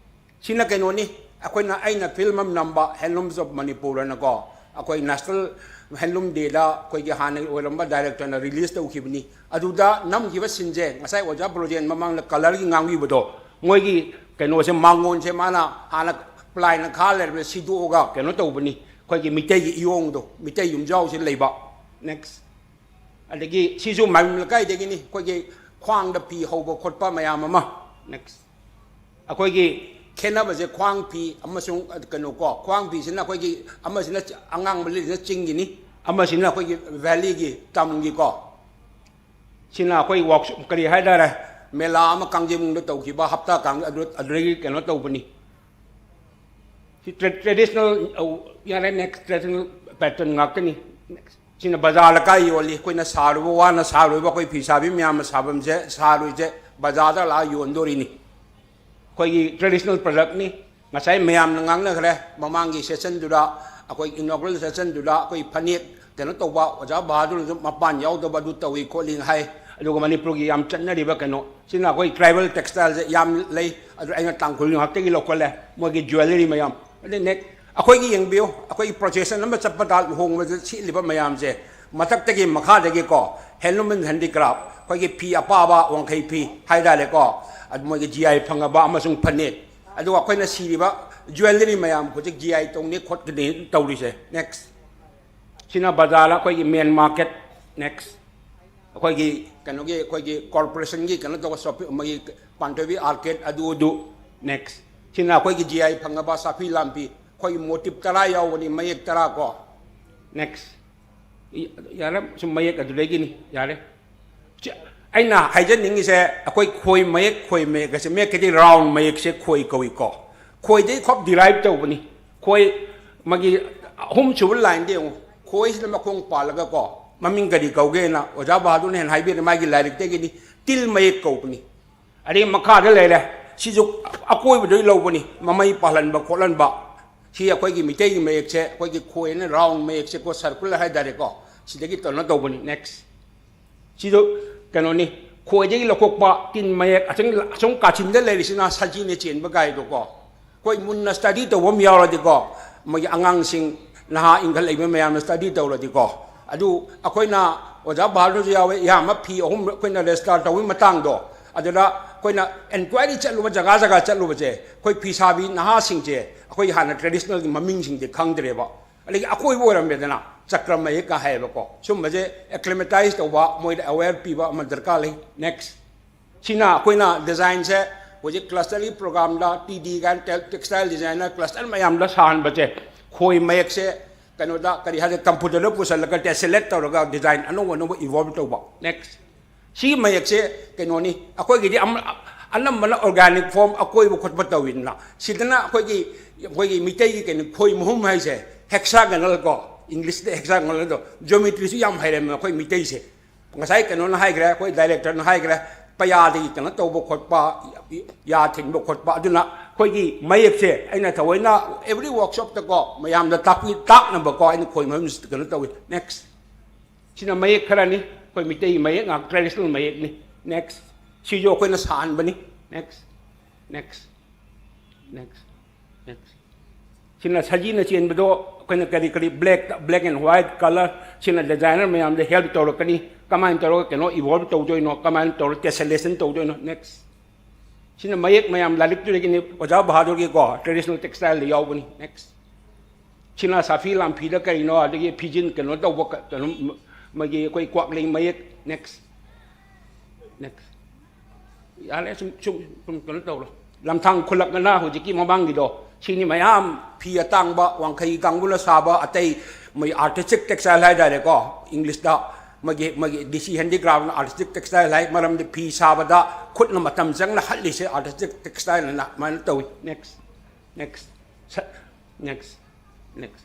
ꯁꯤꯅ ꯀꯩꯅꯣꯅꯤ, ꯑꯩꯈꯣꯏꯅ, ꯑꯩꯅ film ꯑꯃ ꯅꯝꯕ, Handlooms of Manipur ꯍꯥꯏꯅꯀꯣ, ꯑꯩꯈꯣꯏ National Handloom Day ꯗ ꯑꯩꯈꯣꯏꯒꯤ ꯍꯥꯟꯅ ꯑꯣꯏꯔꯝꯕ director ꯅ release ꯇꯧꯈꯤꯕꯅꯤ꯫ ꯑꯗꯨꯗ ꯅꯝꯈꯤꯕ scene ꯁꯦ, ꯉꯁꯥꯏ ꯑꯣꯖꯥ ꯕ꯭ꯔꯣꯖꯦꯟ ꯃꯃꯥꯡꯗ colour ꯒꯤ ꯉꯥꯡꯕꯤꯕꯗꯣ, ꯃꯣꯏꯒꯤ ꯀꯩꯅꯣꯁꯦ, ꯃꯥꯡꯒꯣꯟꯁꯦ ꯃꯥꯅ ꯍꯥꯟꯅ ply ꯅ ꯈꯥ ꯂꯩꯔꯝꯕꯗ ꯁꯤꯗꯣꯛꯑꯒ ꯀꯩꯅꯣ ꯇꯧꯕꯅꯤ, ꯑꯩꯈꯣꯏꯒꯤ ꯃꯤꯇꯩꯒꯤ ꯏꯌꯣꯡꯗꯣ, ꯃꯤꯇꯩ ꯌꯨꯝꯖꯥꯎꯁꯦ ꯂꯩꯕ꯫ Next꯫ ꯑꯗꯒꯤ ꯁꯤꯁꯨ ꯃꯌꯨꯝ ꯂꯩꯀꯥꯏꯗꯒꯤꯅꯤ, ꯑꯩꯈꯣꯏꯒꯤ ꯈ꯭ꯋꯥꯡꯗ ꯐꯤ ꯍꯧꯕ ꯈꯣꯠꯄ ꯃꯌꯥꯝ ꯑꯃ꯫ Next꯫ ꯑꯩꯈꯣꯏꯒꯤ ꯈꯦꯠꯅꯕꯁꯦ ꯈ꯭ꯋꯥꯡ ꯐꯤ ꯑꯃꯁꯨꯡ ꯀꯩꯅꯣ ꯀꯣ, ꯈ꯭ꯋꯥꯡ ꯐꯤꯁꯤꯅ ꯑꯩꯈꯣꯏꯒꯤ, ꯑꯃꯁꯤꯅ ꯑꯉꯥꯡꯕ ꯂꯤꯠꯂꯤꯁꯤꯅ ꯆꯤꯡꯒꯤꯅꯤ, ꯑꯃꯁꯤꯅ ꯑꯩꯈꯣꯏꯒꯤ valley ꯒꯤ, ꯇꯝꯒꯤꯀꯣ꯫ ꯁꯤꯅ ꯑꯩꯈꯣꯏ workshop, ꯀꯔꯤ ꯍꯥꯏꯇꯥꯔꯦ, ꯃꯦꯂꯥ ꯑꯃ ꯀꯥꯡꯖꯩꯕꯨꯡꯗ ꯇꯧꯈꯤꯕ ꯍꯞꯇꯥ ꯀꯥꯡ-, ꯑꯗꯨ-, ꯑꯗꯨꯗꯒꯤ ꯀꯩꯅꯣ ꯇꯧꯕꯅꯤ꯫ ꯁꯤ tra-, traditional, ꯑꯧ, ꯌꯥꯔꯦ, next, traditional pattern ꯉꯥꯛꯇꯅꯤ꯫ Next꯫ ꯁꯤꯅ ꯕꯖꯥꯔ ꯂꯩꯀꯥꯏ ꯌꯣꯜꯂꯤ꯫ ꯑꯩꯈꯣꯏꯅ ꯁꯥꯔꯨꯕ, ꯋꯥꯅ ꯁꯥꯔꯨꯕ, ꯑꯩꯈꯣꯏ ꯐꯤ ꯁꯥꯕꯤ ꯃꯌꯥꯝꯅ ꯁꯥꯐꯝꯁꯦ, ꯁꯥꯔꯨꯏꯁꯦ ꯕꯖꯥꯔꯗ ꯂꯥꯛꯑ ꯌꯣꯟꯗꯣꯔꯤꯅꯤ꯫ ꯑꯩꯈꯣꯏꯒꯤ traditional product ꯅꯤ꯫ ꯉꯁꯥꯏ ꯃꯌꯥꯝꯅ ꯉꯥꯡꯅꯈ꯭ꯔꯦ ꯃꯃꯥꯡꯒꯤ session ꯗꯨꯗ, ꯑꯩꯈꯣꯏ inaugural session ꯗꯨꯗ ꯑꯩꯈꯣꯏ ꯐꯅꯦꯛ ꯀꯩꯅꯣ ꯇꯧꯕ, ꯑꯣꯖꯥ ꯕꯍꯥꯗꯨꯔꯅꯁꯨ ꯃꯄꯥꯟ ꯌꯥꯎꯗꯕ ꯑꯗꯨ ꯇꯧꯏ ꯈꯣꯠꯂꯤ ꯍꯥꯏ꯫ ꯑꯗꯨꯒ ꯃꯅꯤꯄꯨꯔꯒꯤ ꯌꯥꯝ ꯆꯠꯅꯔꯤꯕ ꯀꯩꯅꯣ, ꯁꯤꯅ ꯑꯩꯈꯣꯏ tribal textile ꯁꯦ ꯌꯥꯝ ꯂꯩ, ꯑꯗꯨ ꯑꯩꯅ ꯇꯥꯡꯈꯨꯜ ꯉꯥꯛꯇꯒꯤ ꯂꯧꯈꯠꯂꯦ, ꯃꯣꯏꯒꯤ jewellery ꯃꯌꯥꯝ꯫ ꯑꯗꯩ next, ꯑꯩꯈꯣꯏꯒꯤ ꯌꯦꯡꯕꯤꯌꯨ, ꯑꯩꯈꯣꯏꯒꯤ procession ꯑꯃ ꯆꯠꯄꯗ ꯂꯨꯍꯣꯡꯕꯗ ꯁꯦꯠꯂꯤꯕ ꯃꯌꯥꯝꯁꯦ, ꯃꯊꯛꯇꯒꯤ ꯃꯈꯥꯗꯒꯤꯀꯣ, handloom and handicraft, ꯑꯩꯈꯣꯏꯒꯤ ꯐꯤ ꯑꯄꯥꯕ, ꯋꯥꯡꯈꯩ ꯐꯤ ꯍꯥꯏꯇꯥꯔꯦꯀꯣ, ꯑꯗꯨ ꯃꯣꯏꯒꯤ G I ꯐꯪꯉꯕ ꯑꯃꯁꯨꯡ ꯐꯅꯦꯛ, ꯑꯗꯨꯒ ꯑꯩꯈꯣꯏꯅ ꯁꯤꯔꯤꯕ jewellery ꯃꯌꯥꯝ ꯍꯧꯖꯤꯛ G I ꯇꯧꯅꯤ ꯈꯣꯠꯀꯅꯤ ꯇꯧꯔꯤꯁꯦ꯫ Next꯫ ꯁꯤꯅ ꯕꯖꯥꯔ, ꯑꯩꯈꯣꯏꯒꯤ main market꯫ Next꯫ ꯑꯩꯈꯣꯏꯒꯤ ꯀꯩꯅꯣꯒꯤ, ꯑꯩꯈꯣꯏꯒꯤ corporationꯒꯤ ꯀꯩꯅꯣ ꯇꯧꯕ shopping, ꯃꯣꯏꯒꯤ ꯄꯥꯟꯊꯣꯏꯕꯤ arcade, ꯑꯗꯨ ꯑꯗꯨ꯫ Next꯫ ꯁꯤꯅ ꯑꯩꯈꯣꯏꯒꯤ G I ꯐꯪꯉꯕ ꯁꯥꯐꯤ ꯂꯥꯝꯕꯤ, ꯑꯩꯈꯣꯏꯒꯤ motif ꯇꯔꯥ ꯌꯥꯎꯕꯅꯤ, ꯃꯌꯦꯛ ꯇꯔꯥ ꯀꯣ꯫ Next꯫ ꯌꯥꯔꯦ, ꯁꯨꯝ ꯃꯌꯦꯛ ꯑꯗꯨꯗꯒꯤꯅꯤ꯫ ꯌꯥꯔꯦ꯫ ꯁꯤ ꯑꯩꯅ ꯍꯥꯏꯖꯅꯤꯡꯉꯤꯁꯦ, ꯑꯩꯈꯣꯏ ꯈꯣꯏ ꯃꯌꯦꯛ, ꯈꯣꯏ ꯃꯌꯦꯛ ꯑꯁꯦ ꯃꯌꯦꯛꯀꯤꯗꯤ round ꯃꯌꯦꯛꯁꯦ ꯈꯣꯏ ꯀꯧꯏꯀꯣ꯫ ꯈꯣꯏꯗꯒꯤ ꯈ꯭ꯋꯥꯏ derive ꯇꯧꯕꯅꯤ꯫ ꯈꯣꯏ ꯃꯥꯒꯤ ꯑꯍꯨꯝꯁꯨꯕ lineꯗ ꯌꯦꯡꯉꯨ꯫ ꯈꯣꯏꯁꯤꯗ ꯃꯈꯣꯡ ꯄꯥꯜꯂꯒꯀꯣ, ꯃꯃꯤꯡ ꯀꯔꯤ ꯀꯧꯒꯦꯅ ꯑꯣꯖꯥ ꯕꯍꯥꯗꯨꯔꯅ ꯍꯦꯟꯅ ꯍꯥꯏꯕꯤꯔꯦ, ꯃꯥꯒꯤ ꯂꯥꯏꯔꯤꯛꯇꯒꯤꯅꯤ꯫ ꯇꯤꯜ ꯃꯌꯦꯛ ꯀꯧꯕꯅꯤ꯫ ꯑꯗꯩ ꯃꯈꯥꯗ ꯂꯩꯔꯦ, ꯁꯤꯁꯨ ꯑꯀꯣꯏꯕꯗꯒꯤ ꯂꯧꯕꯅꯤ, ꯃꯃꯩ ꯄꯥꯜꯍꯟꯕ ꯈꯣꯠꯍꯟꯕ꯫ ꯁꯤ ꯑꯩꯈꯣꯏꯒꯤ ꯃꯤꯇꯩꯒꯤ ꯃꯌꯦꯛꯁꯦ, ꯑꯩꯈꯣꯏꯒꯤ ꯈꯣꯏꯅ round ꯃꯌꯦꯛꯁꯦꯀꯣ, circular ꯍꯥꯏꯇꯥꯔꯦꯀꯣ, ꯁꯤꯗꯒꯤ ꯀꯩꯅꯣ ꯇꯧꯕꯅꯤ꯫ Next꯫ ꯁꯤꯁꯨ ꯀꯩꯅꯣꯅꯤ, ꯈꯣꯏꯗꯒꯤ ꯂꯧꯊꯣꯛꯄ ꯇꯤꯟ ꯃꯌꯦꯛ꯫ ꯑꯁꯨꯝ, ꯑꯁꯨꯝ ꯀꯥꯆꯤꯟꯗ ꯂꯩꯔꯤꯁꯤꯅ ꯁꯖꯤꯅ ꯆꯦꯟꯕ ꯀꯥꯏꯗꯣꯀꯣ꯫ ꯑꯩꯈꯣꯏ ꯃꯨꯟꯅ study ꯇꯧꯕ ꯑꯃ ꯌꯥꯎꯔꯗꯤꯀꯣ, ꯃꯣꯏꯒꯤ ꯑꯉꯥꯡꯁꯤꯡ, ꯅꯍꯥ ꯏꯟꯈꯠꯂꯛꯏꯕ ꯃꯌꯥꯝꯅ study ꯇꯧꯔꯗꯤꯀꯣ, ꯑꯗꯨ ꯑꯩꯈꯣꯏꯅ, ꯑꯣꯖꯥ ꯕꯍꯥꯗꯨꯔꯁꯨ ꯌꯥꯎꯋꯦ, ꯏꯌꯥꯝꯕ ꯐꯤ ꯑꯍꯨꯝ ꯑꯩꯈꯣꯏꯅ register ꯇꯧꯕꯒꯤ ꯃꯇꯥꯡꯗꯣ, ꯑꯗꯨꯗ ꯑꯩꯈꯣꯏꯅ enquiry ꯆꯠꯂꯨꯕ, ꯖꯒꯥ ꯖꯒꯥ ꯆꯠꯂꯨꯕꯁꯦ, ꯑꯩꯈꯣꯏ ꯐꯤ ꯁꯥꯕꯤ ꯅꯍꯥꯁꯤꯡꯁꯦ ꯑꯩꯈꯣꯏ ꯍꯥꯟꯅ traditionalꯒꯤ ꯃꯃꯤꯡꯁꯤꯡꯗꯤ ꯈꯪꯗ꯭ꯔꯦꯕ꯫ ꯑꯗꯒꯤ ꯑꯀꯣꯏꯕ ꯑꯣꯏꯔꯝꯃꯦꯗꯅ, ꯆꯀ꯭ꯔ ꯃꯌꯦꯛꯀ ꯍꯥꯏꯌꯦꯕꯀꯣ꯫ ꯁꯨꯝꯕꯁꯦ acclimatize ꯇꯧꯕ, ꯃꯣꯏꯗ aware ꯄꯤꯕ ꯑꯃ ꯗꯔꯀꯥꯔ ꯂꯩ꯫ Next꯫ ꯁꯤꯅ ꯑꯩꯈꯣꯏꯅ designꯁꯦ ꯍꯧꯖꯤꯛ clusterꯒꯤ programꯗ T D ꯀꯥꯏꯅ ꯇꯦ-, textile designer cluster ꯃꯌꯥꯝꯗ ꯁꯥꯍꯟꯕꯁꯦ, ꯈꯣꯏ ꯃꯌꯦꯛꯁꯦ ꯀꯩꯅꯣꯗ, ꯀꯔꯤ ꯍꯥꯏꯗꯤ, computerꯗ ꯄꯨꯁꯜꯂꯒ tessellate ꯇꯧꯔꯒ design ꯑꯅꯧ ꯑꯅꯧꯕ evolve ꯇꯧꯕ꯫ Next꯫ ꯁꯤꯒꯤ ꯃꯌꯦꯛꯁꯦ ꯀꯩꯅꯣꯅꯤ, ꯑꯩꯈꯣꯏꯒꯤꯗꯤ ꯑꯃ-, ꯑꯅꯝꯕꯅ organic form ꯑꯀꯣꯏꯕ ꯈꯣꯠꯄ ꯇꯧꯋꯤꯗꯅ, ꯁꯤꯗꯅ ꯑꯩꯈꯣꯏꯒꯤ, ꯑꯩꯈꯣꯏꯒꯤ ꯃꯤꯇꯩꯒꯤ ꯀꯩꯅꯣ, ꯈꯣꯏ ꯃꯍꯨꯝ ꯍꯥꯏꯁꯦ hexagonal ꯀꯣ, Englishꯇ hexagonal ꯑꯗꯣ, geometryꯁꯨ ꯌꯥꯝ ꯍꯩꯔꯝꯃꯦ ꯑꯩꯈꯣꯏ ꯃꯤꯇꯩꯁꯦ꯫ ꯉꯁꯥꯏ ꯀꯩꯅꯣꯅ ꯍꯥꯏꯈ꯭ꯔꯦ, ꯑꯩꯈꯣꯏ directorꯅ ꯍꯥꯏꯈ꯭ꯔꯦ, ꯄꯩꯌꯥꯗꯒꯤ ꯀꯩꯅꯣ ꯇꯧꯕ ꯈꯣꯠꯄ, ꯌꯥ ꯊꯤꯟꯕ ꯈꯣꯠꯄ꯫ ꯑꯗꯨꯅ ꯑꯩꯈꯣꯏꯒꯤ ꯃꯌꯦꯛꯁꯦ ꯑꯩꯅ ꯊꯑꯣꯏꯅ every workshopꯇꯀꯣ, ꯃꯌꯥꯝꯗ ꯇꯥꯛꯄꯤ, ꯇꯥꯛꯅꯕꯀꯣ, ꯑꯩꯅ ꯈꯣꯏ ꯃꯍꯨꯝ ꯀꯩꯅꯣ ꯇꯧꯋꯤ꯫ Next꯫ ꯁꯤꯅ ꯃꯌꯦꯛ ꯈꯔꯅꯤ, ꯑꯩꯈꯣꯏ ꯃꯤꯇꯩꯒꯤ ꯃꯌꯦꯛ ꯉꯥꯛ, traditional ꯃꯌꯦꯛꯅꯤ꯫ Next꯫ ꯁꯤꯁꯨ ꯑꯩꯈꯣꯏꯅ ꯁꯥꯍꯟꯕꯅꯤ꯫ Next꯫ Next꯫ Next꯫ Next꯫ ꯁꯤꯅ ꯁꯖꯤꯅ ꯆꯦꯟꯕꯗꯣ ꯑꯩꯈꯣꯏꯅ ꯀꯔꯤ ꯀꯔꯤ black, black and white colour, ꯁꯤꯅ designer ꯃꯌꯥꯝꯗ help ꯇꯧꯔꯛꯀꯅꯤ꯫ ꯀꯃꯥꯏꯅ ꯇꯧꯔꯒ ꯀꯩꯅꯣ evolve ꯇꯧꯗꯣꯏꯅꯣ, ꯀꯃꯥꯏꯅ ꯇꯧꯔꯒ tessellation ꯇꯧꯗꯣꯏꯅꯣ꯫ Next꯫ ꯁꯤꯅ ꯃꯌꯦꯛ ꯃꯌꯥꯝ ꯂꯥꯏꯔꯤꯛꯇꯨꯗꯒꯤꯅꯤ, ꯑꯣꯖꯥ ꯕꯍꯥꯗꯨꯔꯒꯤꯀꯣ, traditional textileꯗ ꯌꯥꯎꯕꯅꯤ꯫ Next꯫ ꯁꯤꯅ ꯁꯥꯐꯤ ꯂꯥꯝꯐꯤꯗ ꯀꯩꯅꯣ, ꯑꯗꯒꯤ ꯐꯤꯖꯤꯟ ꯀꯩꯅꯣ ꯇꯧꯕ ꯀ-, ꯀꯩꯅꯣ, ꯃ-, ꯃꯣꯏꯒꯤ ꯑꯩꯈꯣꯏ ꯀ꯭ꯋꯥꯛꯂꯦꯡ ꯃꯌꯦꯛ꯫ Next, next꯫ ꯌꯥꯔꯦ, ꯁꯨꯝ, ꯁꯨꯝ, ꯁꯨꯝ ꯀꯩꯅꯣ ꯇꯧꯔꯣ꯫ ꯂꯝꯊꯥꯡ ꯈꯨꯜꯂꯛꯅ ꯍꯧꯖꯤꯛꯀꯤ ꯃꯃꯥꯡꯒꯤꯗꯣ, ꯁꯤꯅꯤ ꯃꯌꯥꯝ ꯐꯤ ꯑꯇꯥꯡꯕ, ꯋꯥꯡꯈꯩ ꯀꯥꯡꯕꯨꯅ ꯁꯥꯕ, ꯑꯇꯩ ꯃꯣꯏ artistic textile ꯍꯥꯏꯇꯥꯔꯦꯀꯣ, English ꯇ, ꯃꯣꯏꯒꯤ, ꯃꯣꯏꯒꯤ D C handicraft ꯅ artistic textile ꯍꯥꯏ, ꯃꯔꯝꯗꯤ ꯐꯤ ꯁꯥꯕꯗ ꯈꯨꯠꯅ ꯃꯇꯝ ꯆꯪꯅ ꯍꯜꯂꯤꯁꯦ artistic textile ꯍꯥꯏꯅ ꯑꯗꯨꯃꯥꯏꯅ ꯇꯧꯏ꯫ Next, next, ꯁ-, next, next꯫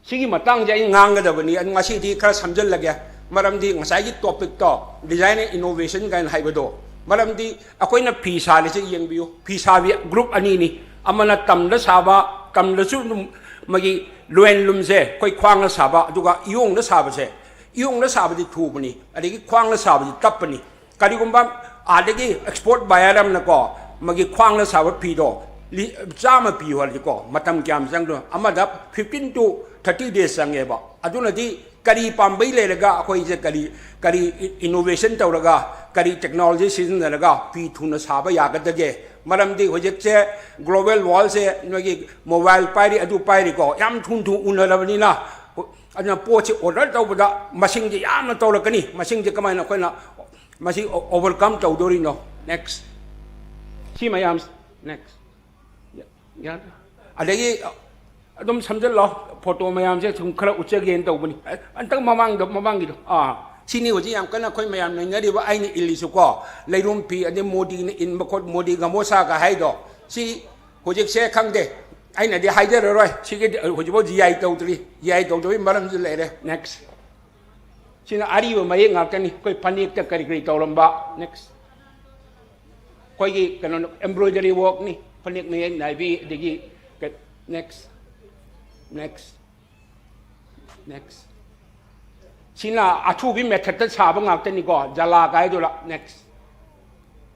ꯁꯤꯒꯤ ꯃꯇꯥꯡꯁꯦ ꯑꯩ ꯉꯥꯡꯒꯗꯕꯅꯤ꯫ ꯑꯗꯨ ꯉꯁꯤꯗꯤ ꯈꯔ ꯁꯝꯖꯜꯂꯒꯦ, ꯃꯔꯝꯗꯤ ꯉꯁꯥꯏꯒꯤ topic to, design and innovation ꯀꯥꯏꯅ ꯍꯥꯏꯕꯗꯣ, ꯃꯔꯝꯗꯤ ꯑꯩꯈꯣꯏꯅ ꯐꯤ ꯁꯥꯔꯤꯁꯦ ꯌꯦꯡꯕꯤꯌꯨ, ꯐꯤ ꯁꯥꯕꯤ group ꯑꯅꯤꯅꯤ, ꯑꯃꯅ ꯇꯝꯗ ꯁꯥꯕ, ꯇꯝꯗꯁꯨ ꯑꯗꯨꯝ ꯃꯥꯒꯤ ꯂꯣꯏꯟ ꯂꯨꯝꯁꯦ ꯑꯩꯈꯣꯏ ꯈ꯭ꯋꯥꯡꯅ ꯁꯥꯕ, ꯑꯗꯨꯒ ꯏꯌꯣꯡꯗ ꯁꯥꯕꯁꯦ, ꯏꯌꯣꯡꯗ ꯁꯥꯕꯗꯤ ꯊꯨꯕꯅꯤ, ꯑꯗꯒꯤ ꯈ꯭ꯋꯥꯡꯅ ꯁꯥꯕꯗꯤ ꯇꯞꯄꯅꯤ꯫ ꯀꯔꯤꯒꯨꯝꯕ ꯑꯥꯗꯒꯤ export buyer ꯑꯃꯅꯀꯣ, ꯃꯥꯒꯤ ꯈ꯭ꯋꯥꯡꯅ ꯁꯥꯕ ꯐꯤꯗꯣ ꯂꯤ-, ꯆꯥꯝꯃ ꯄꯤꯌꯨ ꯍꯥꯏꯔꯗꯤꯀꯣ, ꯃꯇꯝ ꯀꯌꯥꯝ ꯆꯪꯗꯣꯏꯅꯣ? ꯑꯃꯗ fifteen to thirty days ꯆꯪꯉꯦꯕ꯫ ꯑꯗꯨꯅꯗꯤ ꯀꯔꯤ ꯄꯥꯝꯕꯩ ꯂꯩꯔꯒ ꯑꯩꯈꯣꯏꯁꯦ ꯀꯔꯤ, ꯀꯔꯤ innovation ꯇꯧꯔꯒ, ꯀꯔꯤ technology ꯁꯤꯖꯤꯟꯅꯔꯒ ꯐꯤ ꯊꯨꯅ ꯁꯥꯕ ꯌꯥꯒꯗꯒꯦ? ꯃꯔꯝꯗꯤ ꯍꯧꯖꯤꯛꯁꯦ global world ꯁꯦ ꯅꯣꯏꯒꯤ mobile ꯄꯥꯏꯔꯤ, ꯑꯗꯨ ꯄꯥꯏꯔꯤꯀꯣ, ꯌꯥꯝ ꯊꯨ ꯊꯨ ꯎꯅꯔꯕꯅꯤꯅ, ꯑꯗꯨꯅ ꯄꯣꯠꯁꯤ order ꯇꯧꯕꯗ ꯃꯁꯤꯡꯁꯦ ꯌꯥꯝꯅ ꯇꯧꯔꯛꯀꯅꯤ꯫ ꯃꯁꯤꯡꯁꯦ ꯀꯃꯥꯏꯅ ꯑꯩꯈꯣꯏꯅ ꯃꯁꯤ overcome ꯇꯧꯗꯣꯔꯤꯅꯣ? Next꯫ ꯁꯤ ꯃꯌꯥꯝ, next꯫ ꯌꯥ-, ꯌꯥ-, ꯑꯗꯒꯤ ꯑꯗꯨꯝ ꯁꯝꯖꯜꯂꯣ, photo ꯃꯌꯥꯝꯁꯦ ꯁꯨꯝ ꯈꯔ ꯎꯠꯆꯒꯦꯅ ꯇꯧꯕꯅꯤ꯫ ꯑ-, ꯑꯝꯇꯪ ꯃꯃꯥꯡꯗ, ꯃꯃꯥꯡꯒꯤꯗꯣ꯫ ꯑꯥ, ꯁꯤꯅꯤ ꯍꯧꯖꯤꯛ ꯌꯥꯝ ꯀꯟꯅ ꯑꯩꯈꯣꯏ ꯃꯌꯥꯝ ꯅꯩꯅꯔꯤꯕ, ꯑꯩꯅ ꯏꯜꯂꯤꯁꯨꯀꯣ, ꯂꯩꯔꯨꯝ ꯐꯤ, ꯑꯗꯩ ꯃꯣꯗꯤꯅ ꯏꯟꯕ ꯈꯣꯠ-, ꯃꯣꯗꯤ ꯒꯃꯣꯁꯥꯒ ꯍꯥꯏꯗꯣ, ꯁꯤ ꯍꯧꯖꯤꯛꯁꯦ ꯈꯪꯗꯦ, ꯑꯩꯅꯗꯤ ꯍꯥꯏꯖꯔꯔꯣꯏ꯫ ꯁꯤꯒꯤꯗꯤ ꯍꯧꯖꯤꯛꯐꯥꯎ G I ꯇꯧꯗ꯭ꯔꯤ꯫ G I ꯇꯧꯗꯕꯒꯤ ꯃꯔꯝꯁꯨ ꯂꯩꯔꯦ꯫ Next꯫ ꯁꯤꯅ ꯑꯔꯤꯕ ꯃꯌꯦꯛ ꯉꯥꯛꯇꯅꯤ꯫ ꯑꯩꯈꯣꯏ ꯐꯅꯦꯛꯇ ꯀꯔꯤ ꯀꯔꯤ ꯇꯧꯔꯝꯕ꯫ Next꯫ ꯑꯩꯈꯣꯏꯒꯤ ꯀꯩꯅꯣ, embroidery work ꯅꯤ꯫ ꯐꯅꯦꯛ ꯃꯌꯦꯛ ꯅꯥꯏꯕꯤ, ꯑꯗꯒꯤ ꯀ-, next, next, next꯫ ꯁꯤꯅ ꯑꯊꯨꯕꯤ method ꯇ ꯁꯥꯕ ꯉꯥꯛꯇꯅꯤꯀꯣ, ꯖꯂꯥ ꯀꯥꯏꯗꯨꯔ꯫ Next꯫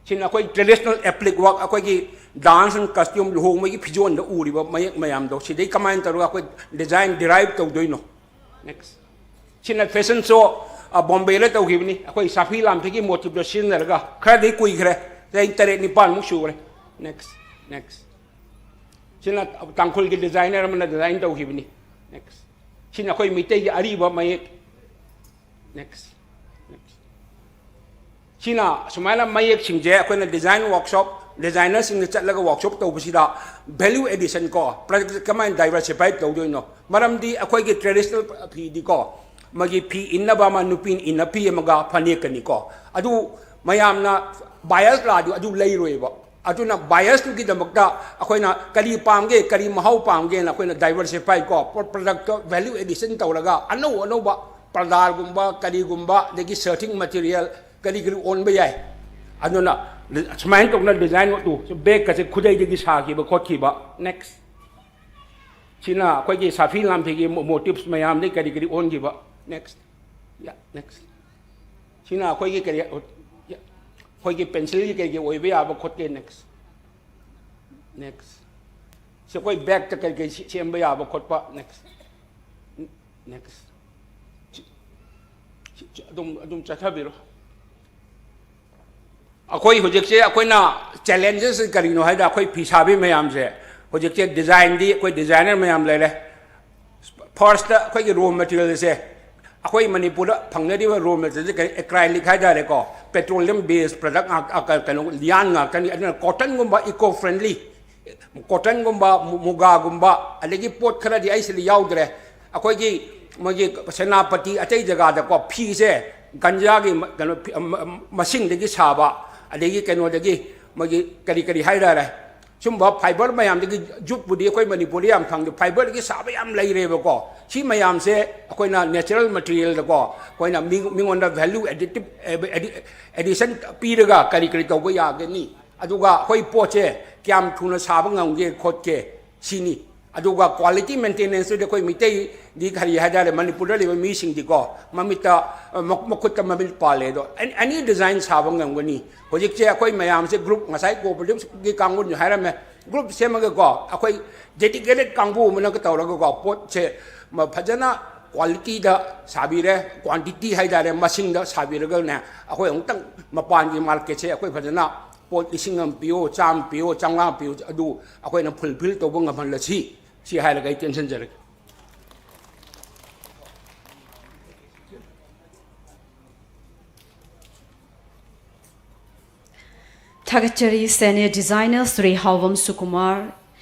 ꯁꯤꯅ ꯑꯩꯈꯣꯏ traditional applique work, ꯑꯩꯈꯣꯏꯒꯤ dance and costume, ꯂꯨꯍꯣꯡꯕꯒꯤ ꯐꯤꯖꯣꯜꯗ ꯎꯔꯤꯕ ꯃꯌꯦꯛ ꯃꯌꯥꯝꯗꯣ, ꯁꯤꯗꯩ ꯀꯃꯥꯏꯅ ꯇꯧꯔꯒ ꯑꯩꯈꯣꯏ design derive ꯇꯧꯗꯣꯏꯅꯣ? Next꯫ ꯁꯤꯅ fashion show, ꯑ, ꯕꯣꯝꯕꯦꯗ ꯇꯧꯈꯤꯕꯅꯤ꯫ ꯑꯩꯈꯣꯏ ꯁꯥꯐꯤ ꯂꯥꯝꯐꯤꯒꯤ motive ꯗꯣ ꯁꯤꯖꯤꯟꯅꯔꯒ, ꯈꯔꯗꯤ ꯀꯨꯏꯈ꯭ꯔꯦ, ꯆꯍꯤ ꯇꯔꯦꯠ ꯅꯤꯄꯥꯟꯃꯨꯛ ꯁꯨꯈ꯭ꯔꯦ꯫ Next, next꯫ ꯁꯤꯅ ꯇꯥꯡꯈꯨꯜꯒꯤ ꯗꯤꯖꯥꯏꯅꯔ ꯑꯃꯅ ꯗꯤꯖꯥꯏꯟ ꯇꯧꯈꯤꯕꯅꯤ꯫ Next. ꯁꯤꯅ ꯑꯩꯈꯣꯏ ꯃꯤꯇꯩꯒꯤ ꯑꯔꯤꯕ ꯃꯌꯦꯛ꯫ Next. Next. ꯁꯤꯅ ꯁꯨꯃꯥꯏꯅ ꯃꯌꯦꯛꯁꯤꯡꯁꯦ ꯑꯩꯈꯣꯏꯅ ꯗꯤꯖꯥꯏꯟ ꯋꯥꯔꯛꯁꯣꯞ, ꯗꯤꯖꯥꯏꯅꯔꯁꯤꯡꯗ ꯆꯠꯂꯒ ꯋꯥꯔꯛꯁꯣꯞ ꯇꯧꯕꯁꯤꯗ ꯚꯦꯂ꯭ꯌꯨ ꯑꯦꯗꯤꯁꯟ ꯀꯣ, ꯄ꯭ꯔꯗꯛꯁꯦ ꯀꯃꯥꯏꯅ ꯗꯥꯏꯕꯔꯁꯤꯐꯥꯏ ꯇꯧꯗꯣꯏꯅꯣ? ꯃꯔꯝꯗꯤ ꯑꯩꯈꯣꯏꯒꯤ ꯇ꯭ꯔꯦꯗꯤꯁꯅꯦꯜ ꯐꯤꯗꯤꯀꯣ, ꯃꯥꯒꯤ ꯐꯤ ꯏꯟꯅꯕ ꯑꯃ, ꯅꯨꯄꯤꯅ ꯏꯟꯅ ꯐꯤ ꯑꯃꯒ ꯐꯅꯦꯛꯀꯅꯤꯀꯣ, ꯑꯗꯨ ꯃꯌꯥꯝꯅ ꯕꯥꯏꯌꯁ ꯂꯥꯛꯑꯗꯤ ꯑꯗꯨ ꯂꯩꯔꯣꯏꯕ꯫ ꯑꯗꯨꯅ ꯕꯥꯏꯌꯁꯇꯨꯒꯤꯗꯃꯛꯇ ꯑꯩꯈꯣꯏꯅ ꯀꯔꯤ ꯄꯥꯝꯒꯦ, ꯀꯔꯤ ꯃꯍꯥꯎ ꯄꯥꯝꯒꯦꯅ ꯑꯩꯈꯣꯏꯅ ꯗꯥꯏꯕꯔꯁꯤꯐꯥꯏ ꯀꯣ, ꯄ꯭ꯔ-, ꯄ꯭ꯔꯗꯛꯇ ꯚꯦꯂ꯭ꯌꯨ ꯑꯦꯗꯤꯁꯟ ꯇꯧꯔꯒ ꯑꯅꯧ ꯑꯅꯧꯕ ꯄ꯭ꯔꯗꯥꯔꯒꯨꯝꯕ, ꯀꯔꯤꯒꯨꯝꯕ, ꯑꯗꯒꯤ ꯁꯔꯇꯤꯡ ꯃꯦꯇꯤꯔꯤꯌꯦꯜ ꯀꯔꯤ ꯀꯔꯤ ꯑꯣꯟꯕ ꯌꯥꯏ꯫ ꯑꯗꯨꯅ ꯁꯨꯃꯥꯏꯅ ꯇꯧꯅ ꯗꯤꯖꯥꯏꯟ ꯑꯗꯨ ꯕꯦꯒꯀꯁꯦ ꯈꯨꯗꯩꯗꯒꯤ ꯁꯥꯈꯤꯕ ꯈꯣꯠꯈꯤꯕ꯫ Next. ꯁꯤꯅ ꯑꯩꯈꯣꯏꯒꯤ ꯁꯥꯐꯤ ꯂꯥꯟꯐꯤꯒꯤ ꯃꯣ-, ꯃꯣꯇꯤꯞꯁ ꯃꯌꯥꯝꯗꯒꯤ ꯀꯔꯤ ꯀꯔꯤ ꯑꯣꯟꯈꯤꯕ꯫ Next. Yeah, next. ꯁꯤꯅ ꯑꯩꯈꯣꯏꯒꯤ ꯀꯔꯤ, ꯑꯩꯈꯣꯏꯒꯤ ꯄꯦꯟꯁꯤꯜꯒꯤ ꯀꯔꯤꯒꯤ ꯑꯣꯏꯕ ꯌꯥꯕ ꯈꯣꯠꯀꯦ꯫ Next. Next. ꯁꯤ ꯑꯩꯈꯣꯏ ꯕꯦꯒꯇ ꯀꯔꯤ ꯀꯔꯤ ꯁꯤ-, ꯁꯦꯝꯕ ꯌꯥꯕ ꯈꯣꯠꯄ꯫ Next. Next. ꯁꯤ-, ꯁꯤ-, ꯁꯤ-, ꯑꯗꯨꯝ, ꯑꯗꯨꯝ ꯆꯠꯊꯕꯤꯔꯣ꯫ ꯑꯩꯈꯣꯏ ꯍꯧꯖꯤꯛꯁꯦ ꯑꯩꯈꯣꯏꯅ ꯆꯦꯂꯦꯟꯖꯦꯁ ꯀꯔꯤꯅꯣ ꯍꯥꯏꯗ, ꯑꯩꯈꯣꯏ ꯐꯤ ꯁꯥꯕꯤ ꯃꯌꯥꯝꯁꯦ ꯍꯧꯖꯤꯛꯁꯦ ꯗꯤꯖꯥꯏꯟꯗꯤ ꯑꯩꯈꯣꯏ ꯗꯤꯖꯥꯏꯅꯔ ꯃꯌꯥꯝ ꯂꯩꯔꯦ꯫ ꯐꯥꯔꯁꯇ ꯑꯩꯈꯣꯏꯒꯤ ꯔꯣ ꯃꯦꯇꯤꯔꯤꯌꯦꯜꯁꯦ, ꯑꯩꯈꯣꯏ ꯃꯅꯤꯄꯨꯔꯗ ꯐꯪꯅꯔꯤꯕ ꯔꯣ ꯃꯦꯇꯤꯔꯤꯌꯦꯜꯁꯦ ꯀꯔꯤ, ꯑꯦꯀ꯭ꯔꯥꯏꯂꯤꯛ ꯍꯥꯏꯇꯥꯔꯦꯀꯣ, ꯄꯦꯇ꯭ꯔꯣꯂꯤꯌꯝ ꯕꯦꯁ ꯄ꯭ꯔꯗꯛ ꯉꯥꯛ-, ꯑ, ꯀ-, ꯀꯩꯅꯣ, ꯂꯤꯌꯥꯟ ꯉꯥꯛꯇꯅꯤ꯫ ꯑꯗꯨꯅ ꯀꯣꯇꯟꯒꯨꯝꯕ, ꯏꯀꯣ ꯐ꯭ꯔꯦꯟꯂꯤ ꯀꯣꯇꯟꯒꯨꯝꯕ, ꯃꯨ-, ꯃꯨꯒꯥꯒꯨꯝꯕ, ꯑꯗꯒꯤ ꯄꯣꯠ ꯈꯔꯗꯤ ꯑꯩ ꯁꯤꯗ ꯌꯥꯎꯗ꯭ꯔꯦ꯫ ꯑꯩꯈꯣꯏꯒꯤ ꯃꯣꯏꯒꯤ ꯁꯦꯅꯥꯄꯇꯤ, ꯑꯇꯩ ꯖꯒꯥꯗꯀꯣ ꯐꯤꯁꯦ ꯒꯟꯖꯥꯒꯤ ꯃ-, ꯀꯩꯅꯣ, ꯐꯤ-, ꯑ, ꯃ-, ꯃꯁꯤꯡꯗꯒꯤ ꯁꯥꯕ, ꯑꯗꯒꯤ ꯀꯩꯅꯣꯗꯒꯤ ꯃꯣꯏꯒꯤ ꯀꯔꯤ ꯀꯔꯤ ꯍꯥꯏꯇꯥꯔꯦ, ꯁꯨꯝꯕ ꯐꯥꯏꯕꯔ ꯃꯌꯥꯝꯗꯒꯤ, ꯖꯨꯠꯄꯨꯗꯤ ꯑꯩꯈꯣꯏ ꯃꯅꯤꯄꯨꯔꯗ ꯌꯥꯝ ꯐꯪꯗꯦ, ꯐꯥꯏꯕꯔꯗꯒꯤ ꯁꯥꯕ ꯌꯥꯝ ꯂꯩꯔꯦꯕꯀꯣ꯫ ꯁꯤ ꯃꯌꯥꯝꯁꯦ ꯑꯩꯈꯣꯏꯅ ꯅꯦꯆꯔꯦꯜ ꯃꯦꯇꯤꯔꯤꯌꯦꯜꯗꯀꯣ, ꯑꯩꯈꯣꯏꯅ ꯃꯤ-, ꯃꯤꯉꯣꯟꯗ ꯚꯦꯂ꯭ꯌꯨ ꯑꯦꯗꯤꯇꯤꯞ, ꯑꯦ-, ꯑꯦꯗꯤ-, ꯑꯦꯗꯤꯁꯟ ꯄꯤꯔꯒ ꯀꯔꯤ ꯀꯔꯤ ꯇꯧꯕ ꯌꯥꯒꯅꯤ? ꯑꯗꯨꯒ ꯑꯩꯈꯣꯏ ꯄꯣꯠꯁꯦ ꯀꯌꯥꯝ ꯊꯨꯅ ꯁꯥꯕ ꯉꯝꯒꯦ ꯈꯣꯠꯀꯦ, ꯁꯤꯅꯤ꯫ ꯑꯗꯨꯒ ꯀ꯭ꯋꯥꯂꯤꯇꯤ ꯃꯦꯟꯇꯦꯅꯦꯟꯁꯇꯨꯗꯤ ꯑꯩꯈꯣꯏ ꯃꯤꯇꯩꯗꯤ ꯀꯔꯤ ꯍꯥꯏꯇꯥꯔꯦ, ꯃꯅꯤꯄꯨꯔꯗ ꯂꯩꯕ ꯃꯤꯁꯤꯡꯗꯤꯀꯣ, ꯃꯃꯤꯠꯇ, ꯑ, ꯃ-, ꯃꯈꯨꯠꯇ ꯃꯃꯤꯠ ꯄꯥꯜꯂꯦ꯫ ꯑꯗꯣ ꯑꯦꯅꯤ, ꯑꯦꯅꯤ ꯗꯤꯖꯥꯏꯟ ꯁꯥꯕ ꯉꯝꯒꯅꯤ꯫ ꯍꯧꯖꯤꯛꯁꯦ ꯑꯩꯈꯣꯏ ꯃꯌꯥꯝꯁꯦ ꯒ꯭ꯔꯨꯞ, ꯉꯁꯥꯏ ꯀꯣꯑꯣꯄꯔꯦꯇꯤꯚꯀꯤ ꯀꯥꯡꯕꯨꯅꯁꯨ ꯍꯥꯏꯔꯝꯃꯦ, ꯒ꯭ꯔꯨꯞ ꯁꯦꯝꯃꯒꯀꯣ, ꯑꯩꯈꯣꯏ ꯗꯦꯗꯤꯀꯦꯇꯦꯠ ꯀꯥꯡꯕꯨ ꯑꯃꯅꯒ ꯇꯧꯔꯒꯀꯣ, ꯄꯣꯠꯁꯦ ꯃ-, ꯐꯖꯅ ꯀ꯭ꯋꯥꯂꯤꯇꯤꯗ ꯁꯥꯕꯤꯔꯦ, ꯀ꯭ꯋꯥꯟꯇꯤꯇꯤ ꯍꯥꯏꯇꯥꯔꯦ, ꯃꯁꯤꯡꯗ ꯁꯥꯕꯤꯔꯒꯅꯦ, ꯑꯩꯈꯣꯏ ꯑꯃꯨꯛꯇꯪ ꯃꯄꯥꯟꯒꯤ ꯃꯥꯔꯀꯦꯠꯁꯦ ꯑꯩꯈꯣꯏ ꯐꯖꯅ ꯄꯣꯠ ꯂꯤꯁꯤꯡ ꯑꯃ ꯄꯤꯌꯣ, ꯆꯥꯝꯃ ꯄꯤꯌꯣ, ꯆꯥꯝꯃꯉꯥ ꯄꯤꯌꯣ, ꯑꯗꯨ ꯑꯩꯈꯣꯏꯅ ꯐꯨꯜꯐꯤꯜ ꯇꯧꯕ ꯉꯝꯍꯜꯂꯁꯤ꯫ ꯁꯤ ꯍꯥꯏꯔꯒ ꯑꯩ ꯇꯦꯟꯁꯤꯟꯖꯔꯒꯦ꯫ ꯊꯥꯒꯠꯆꯔꯤ ꯁꯦꯅꯤꯌꯔ ꯗꯤꯖꯥꯏꯅꯔ ꯁ꯭ꯔꯤ ꯍꯥꯎꯕꯝ ꯁꯨꯀꯨꯃꯥꯔ꯫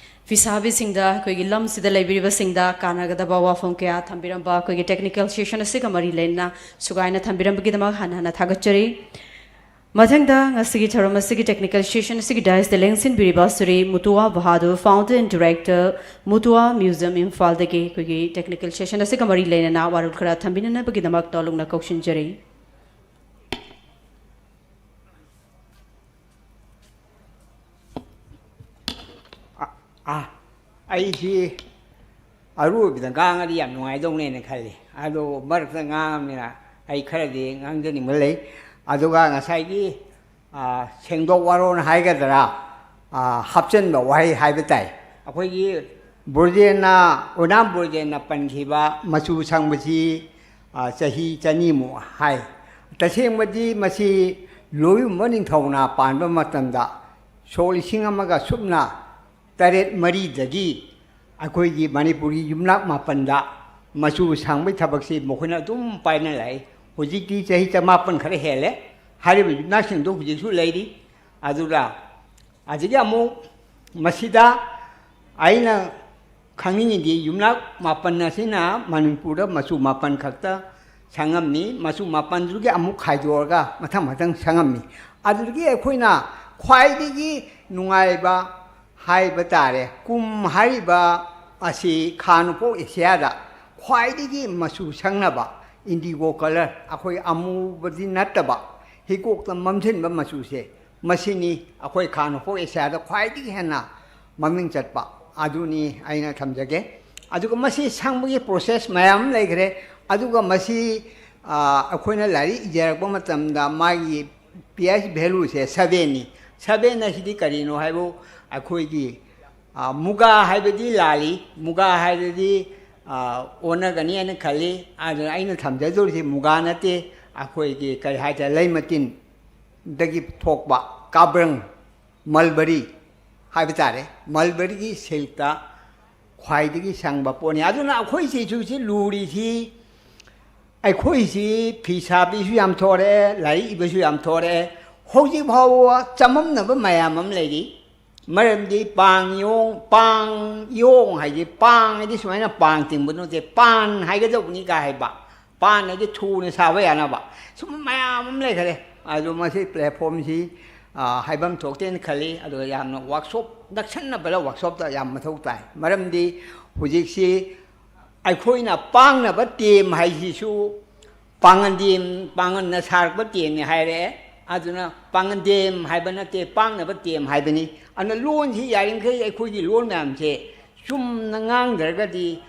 ꯐꯤꯁꯥꯕꯤꯁꯤꯡꯗ ꯑꯩꯈꯣꯏꯒꯤ ꯂꯝꯁꯤꯗ ꯂꯩꯕꯤꯔꯤꯕꯁꯤꯡꯗ ꯀꯥꯟꯅꯒꯗꯕ ꯋꯥꯐꯝ ꯀꯌꯥ ꯊꯝꯕꯤꯔꯝꯕ ꯑꯩꯈꯣꯏꯒꯤ ꯇꯦꯛꯅꯤꯀꯦꯜ ꯁꯦꯁꯟ ꯑꯁꯤꯒ ꯃꯔꯤ ꯂꯩꯅꯅ ꯁꯨꯒꯥꯏꯅ ꯊꯝꯕꯤꯔꯝꯕꯒꯤꯗꯃꯛ ꯍꯟꯅ ꯍꯟꯅ ꯊꯥꯒꯠꯆꯔꯤ꯫ ꯃꯊꯪꯗ ꯉꯁꯤꯒꯤ ꯊꯧꯔꯝ ꯑꯁꯤꯒꯤ ꯇꯦꯛꯅꯤꯀꯦꯜ ꯁꯦꯁꯟ ꯑꯁꯤꯒꯤ ꯗꯥꯏꯁꯇ ꯂꯦꯡꯁꯤꯟꯕꯤꯔꯤꯕ Shri Mutua Bahadur, founder and director, Mutua museum, ꯏꯝꯐꯥꯜꯗꯒꯤ ꯑꯩꯈꯣꯏꯒꯤ ꯇꯦꯛꯅꯤꯀꯦꯜ ꯁꯦꯁꯟ ꯑꯁꯤꯒ ꯃꯔꯤ ꯂꯩꯅꯅ ꯋꯥꯔꯣꯜ ꯈꯔ ꯊꯝꯕꯤꯅꯅꯕꯒꯤꯗꯃꯛ ꯇꯥꯎꯂꯨꯛꯅ ꯀꯧꯁꯤꯟꯖꯔꯤ꯫ ꯑꯥ, ꯑꯩꯁꯤ ꯑꯔꯣꯏꯕꯗ ꯉꯥꯡꯉꯗꯤ ꯌꯥꯝ ꯅꯨꯡꯉꯥꯏꯗꯧꯅꯦꯅ ꯈꯜꯂꯤ꯫ ꯑꯗꯣ ꯃꯔꯛꯇ ꯉꯥꯡꯉꯕꯅꯤꯅ ꯑꯩ ꯈꯔꯗꯤ ꯉꯥꯡꯖꯅꯤꯡꯕ ꯂꯩ꯫ ꯑꯗꯨꯒ ꯉꯁꯥꯏꯒꯤ, ꯑꯥ, ꯁꯦꯡꯗꯣꯛ ꯋꯥꯔꯣꯟ ꯍꯥꯏꯒꯗ꯭ꯔꯥ, ꯑꯥ, ꯍꯥꯞꯆꯤꯟꯕ ꯋꯥꯍꯩ ꯍꯥꯏꯕ ꯇꯥꯏ꯫ ꯑꯩꯈꯣꯏꯒꯤ ꯕ꯭ꯔꯣꯖꯦꯟꯅ, ꯑꯣꯏꯅꯥꯝ ꯕ꯭ꯔꯣꯖꯦꯟꯅ ꯄꯟꯈꯤꯕ ꯃꯆꯨ ꯁꯪꯕꯁꯤ, ꯑꯥ, ꯆꯍꯤ ꯆꯅꯤꯃꯨꯛ ꯍꯥꯏ꯫ ꯇꯁꯦꯡꯕꯗꯤ ꯃꯁꯤ ꯂꯣꯏꯕꯨꯝꯕ ꯅꯤꯡꯊꯧꯅ ꯄꯥꯟꯕ ꯃꯇꯝꯗ ꯁꯣꯛ ꯂꯤꯁꯤꯡ ꯑꯃꯒ ꯁꯨꯞꯅ ꯇꯔꯦꯠ ꯃꯔꯤꯗꯒꯤ ꯑꯩꯈꯣꯏꯒꯤ ꯃꯅꯤꯄꯨꯔꯒꯤ ꯌꯨꯝꯅꯥꯛ ꯃꯥꯄꯟꯗ ꯃꯆꯨ ꯁꯪꯕꯒꯤ ꯊꯕꯛꯁꯤ ꯃꯈꯣꯏꯅ ꯑꯗꯨꯝ ꯄꯥꯏꯅ ꯂꯥꯛꯏ꯫ ꯍꯧꯖꯤꯛꯇꯤ ꯆꯍꯤ ꯆꯃꯥꯄꯟ ꯈꯔ ꯍꯦꯜꯂꯦ꯫ ꯍꯥꯏꯔꯤꯕ ꯌꯨꯝꯅꯥꯛꯁꯤꯡꯗꯨ ꯍꯧꯖꯤꯛꯁꯨ ꯂꯩꯔꯤ꯫ ꯑꯗꯨꯒ ꯑꯗꯒꯤ ꯑꯃꯨꯛ ꯃꯁꯤꯗ ꯑꯩꯅ ꯈꯪꯅꯤꯡꯉꯤꯗꯤ, ꯌꯨꯝꯅꯥꯛ ꯃꯥꯄꯟ ꯑꯁꯤꯅ ꯃꯅꯤꯄꯨꯔꯗ ꯃꯆꯨ ꯃꯥꯄꯟ ꯈꯛꯇ ꯁꯪꯉꯝꯃꯤ꯫ ꯃꯆꯨ ꯃꯥꯄꯟꯗꯨꯒꯤ ꯑꯃꯨꯛ ꯈꯥꯏꯗꯣꯛꯑꯒ ꯃꯊꯪ ꯃꯊꯪ ꯁꯪꯉꯝꯃꯤ꯫ ꯑꯗꯨꯗꯒꯤ ꯑꯩꯈꯣꯏꯅ ꯈ꯭ꯋꯥꯏꯗꯒꯤ ꯅꯨꯡꯉꯥꯏꯕ ꯍꯥꯏꯕ ꯇꯥꯔꯦ, ꯀꯨꯝ ꯍꯥꯏꯔꯤꯕ ꯑꯁꯤ ꯈꯥ ꯅꯣꯡꯄꯣꯛ ꯑꯦꯁꯤꯌꯥꯗ ꯈ꯭ꯋꯥꯏꯗꯒꯤ ꯃꯆꯨ ꯁꯪꯅꯕ, ꯏꯟꯗꯤꯒꯣ ꯀꯂꯔ, ꯑꯩꯈꯣꯏ ꯑꯃꯨꯕꯗꯤ ꯅꯠꯇꯕ, ꯍꯤꯒꯣꯛꯇ ꯃꯝꯁꯤꯟꯕ ꯃꯆꯨꯁꯦ, ꯃꯁꯤꯅꯤ ꯑꯩꯈꯣꯏ ꯈꯥ ꯅꯣꯡꯄꯣꯛ ꯑꯦꯁꯤꯌꯥꯗ ꯈ꯭ꯋꯥꯏꯗꯒꯤ ꯍꯦꯟꯅ ꯃꯃꯤꯡ ꯆꯠꯄ꯫ ꯑꯗꯨꯅꯤ ꯑꯩꯅ ꯊꯝꯖꯒꯦ꯫ ꯑꯗꯨꯒ ꯃꯁꯤ ꯁꯪꯕꯒꯤ ꯄ꯭ꯔꯣꯁꯦꯁ ꯃꯌꯥꯝ ꯑꯃ ꯂꯩꯈ꯭ꯔꯦ꯫ ꯑꯗꯨꯒ ꯃꯁꯤ, ꯑ, ꯑꯩꯈꯣꯏꯅ ꯂꯥꯏꯔꯤꯛ ꯏꯖꯔꯛꯄ ꯃꯇꯝꯗ ꯃꯥꯒꯤ ꯄꯤ ꯑꯩꯆ ꯚꯦꯂꯨꯁꯦ ꯁꯕꯦꯟꯅꯤ꯫ ꯁꯕꯦꯟ ꯑꯁꯤꯗꯤ ꯀꯔꯤꯅꯣ ꯍꯥꯏꯕꯨ, ꯑꯩꯈꯣꯏꯒꯤ, ꯑ, ꯃꯨꯒꯥ ꯍꯥꯏꯕꯗꯤ ꯂꯥꯜꯂꯤ, ꯃꯨꯒꯥ ꯍꯥꯏꯕꯗꯤ, ꯑ, ꯑꯣꯟꯅꯒꯅꯤ ꯍꯥꯏꯅ ꯈꯜꯂꯤ꯫ ꯑꯗꯨꯅ ꯑꯩꯅ ꯊꯝꯖꯗꯧꯔꯤꯁꯤ ꯃꯨꯒꯥ ꯅꯠꯇꯦ, ꯑꯩꯈꯣꯏꯒꯤ ꯀꯔꯤ ꯍꯥꯏꯇꯥꯔꯦ, ꯂꯩ ꯃꯇꯤꯟꯗꯒꯤ ꯊꯣꯛꯄ ꯀꯥꯕ꯭ꯔꯪ, ꯃꯜꯕꯔꯤ ꯍꯥꯏꯕ ꯇꯥꯔꯦ, ꯃꯜꯕꯔꯤꯒꯤ ꯁꯤꯜꯛꯇ ꯈ꯭ꯋꯥꯏꯗꯒꯤ ꯁꯪꯕ ꯄꯣꯠꯅꯤ꯫ ꯑꯗꯨꯅ ꯑꯩꯈꯣꯏ ꯁꯤꯁꯨ ꯁꯤ ꯂꯨꯔꯤꯁꯤ, ꯑꯩꯈꯣꯏꯁꯤ ꯐꯤ ꯁꯥꯕꯤꯁꯨ ꯌꯥꯝ ꯊꯣꯔꯛꯑꯦ, ꯂꯥꯏꯔꯤꯛ ꯏꯕꯁꯨ ꯌꯥꯝ ꯊꯣꯔꯛꯑꯦ꯫ ꯍꯧꯖꯤꯛ ꯐꯥꯎꯕ ꯆꯃꯝꯅꯕ ꯃꯌꯥꯝ ꯑꯃ ꯂꯩꯔꯤ꯫ ꯃꯔꯝꯗꯤ ꯄꯥꯡ ꯌꯣꯡ, ꯄꯥꯡ ꯌꯣꯡ ꯍꯥꯏꯗꯤ, ꯄꯥꯡ ꯍꯥꯏꯗꯤ ꯁꯨꯃꯥꯏꯅ ꯄꯥꯡ ꯇꯤꯡꯕ ꯅꯠꯇꯦ, ꯄꯥꯟ ꯍꯥꯏꯒꯗꯧꯕꯅꯤ ꯀꯥ ꯍꯥꯏꯕ꯫ ꯄꯥꯟ ꯍꯥꯏꯗꯤ ꯊꯨꯅ ꯁꯥꯕ ꯌꯥꯅꯕ꯫ ꯁꯨꯝꯕ ꯃꯌꯥꯝ ꯑꯃ ꯂꯩꯈꯔꯦ꯫ ꯑꯗꯣ ꯃꯁꯤ platformꯁꯤ, ꯑ, ꯍꯥꯏꯐꯝ ꯊꯣꯛꯇꯦꯅ ꯈꯜꯂꯤ꯫ ꯑꯗꯨꯒ ꯌꯥꯝꯅ workshop ꯅꯛꯁꯟꯅꯕꯗ workshopꯇ ꯌꯥꯝ ꯃꯊꯧ ꯇꯥꯏ꯫ ꯃꯔꯝꯗꯤ ꯍꯧꯖꯤꯛꯁꯤ ꯑꯩꯈꯣꯏꯅ ꯄꯥꯡꯅꯕ term ꯍꯥꯏꯁꯤꯁꯨ ꯄꯥꯡꯒꯟꯗꯦꯝ, ꯄꯥꯡꯒꯟꯅ ꯁꯥꯔꯛꯄ termꯅꯤ ꯍꯥꯏꯔꯦ꯫ ꯑꯗꯨꯅ ꯄꯥꯡꯒꯟꯗꯦꯝ ꯍꯥꯏꯕ ꯅꯠꯇꯦ, ꯄꯥꯡꯅꯕ term ꯍꯥꯏꯕꯅꯤ꯫ ꯑꯗꯨꯅ ꯂꯣꯟꯁꯤ ꯌꯥꯔꯤꯃꯈꯩ ꯑꯩꯈꯣꯏꯒꯤ ꯂꯣꯟ ꯃꯌꯥꯝꯁꯦ ꯆꯨꯝꯅ ꯉꯥꯡꯗ꯭ꯔꯒꯗꯤ,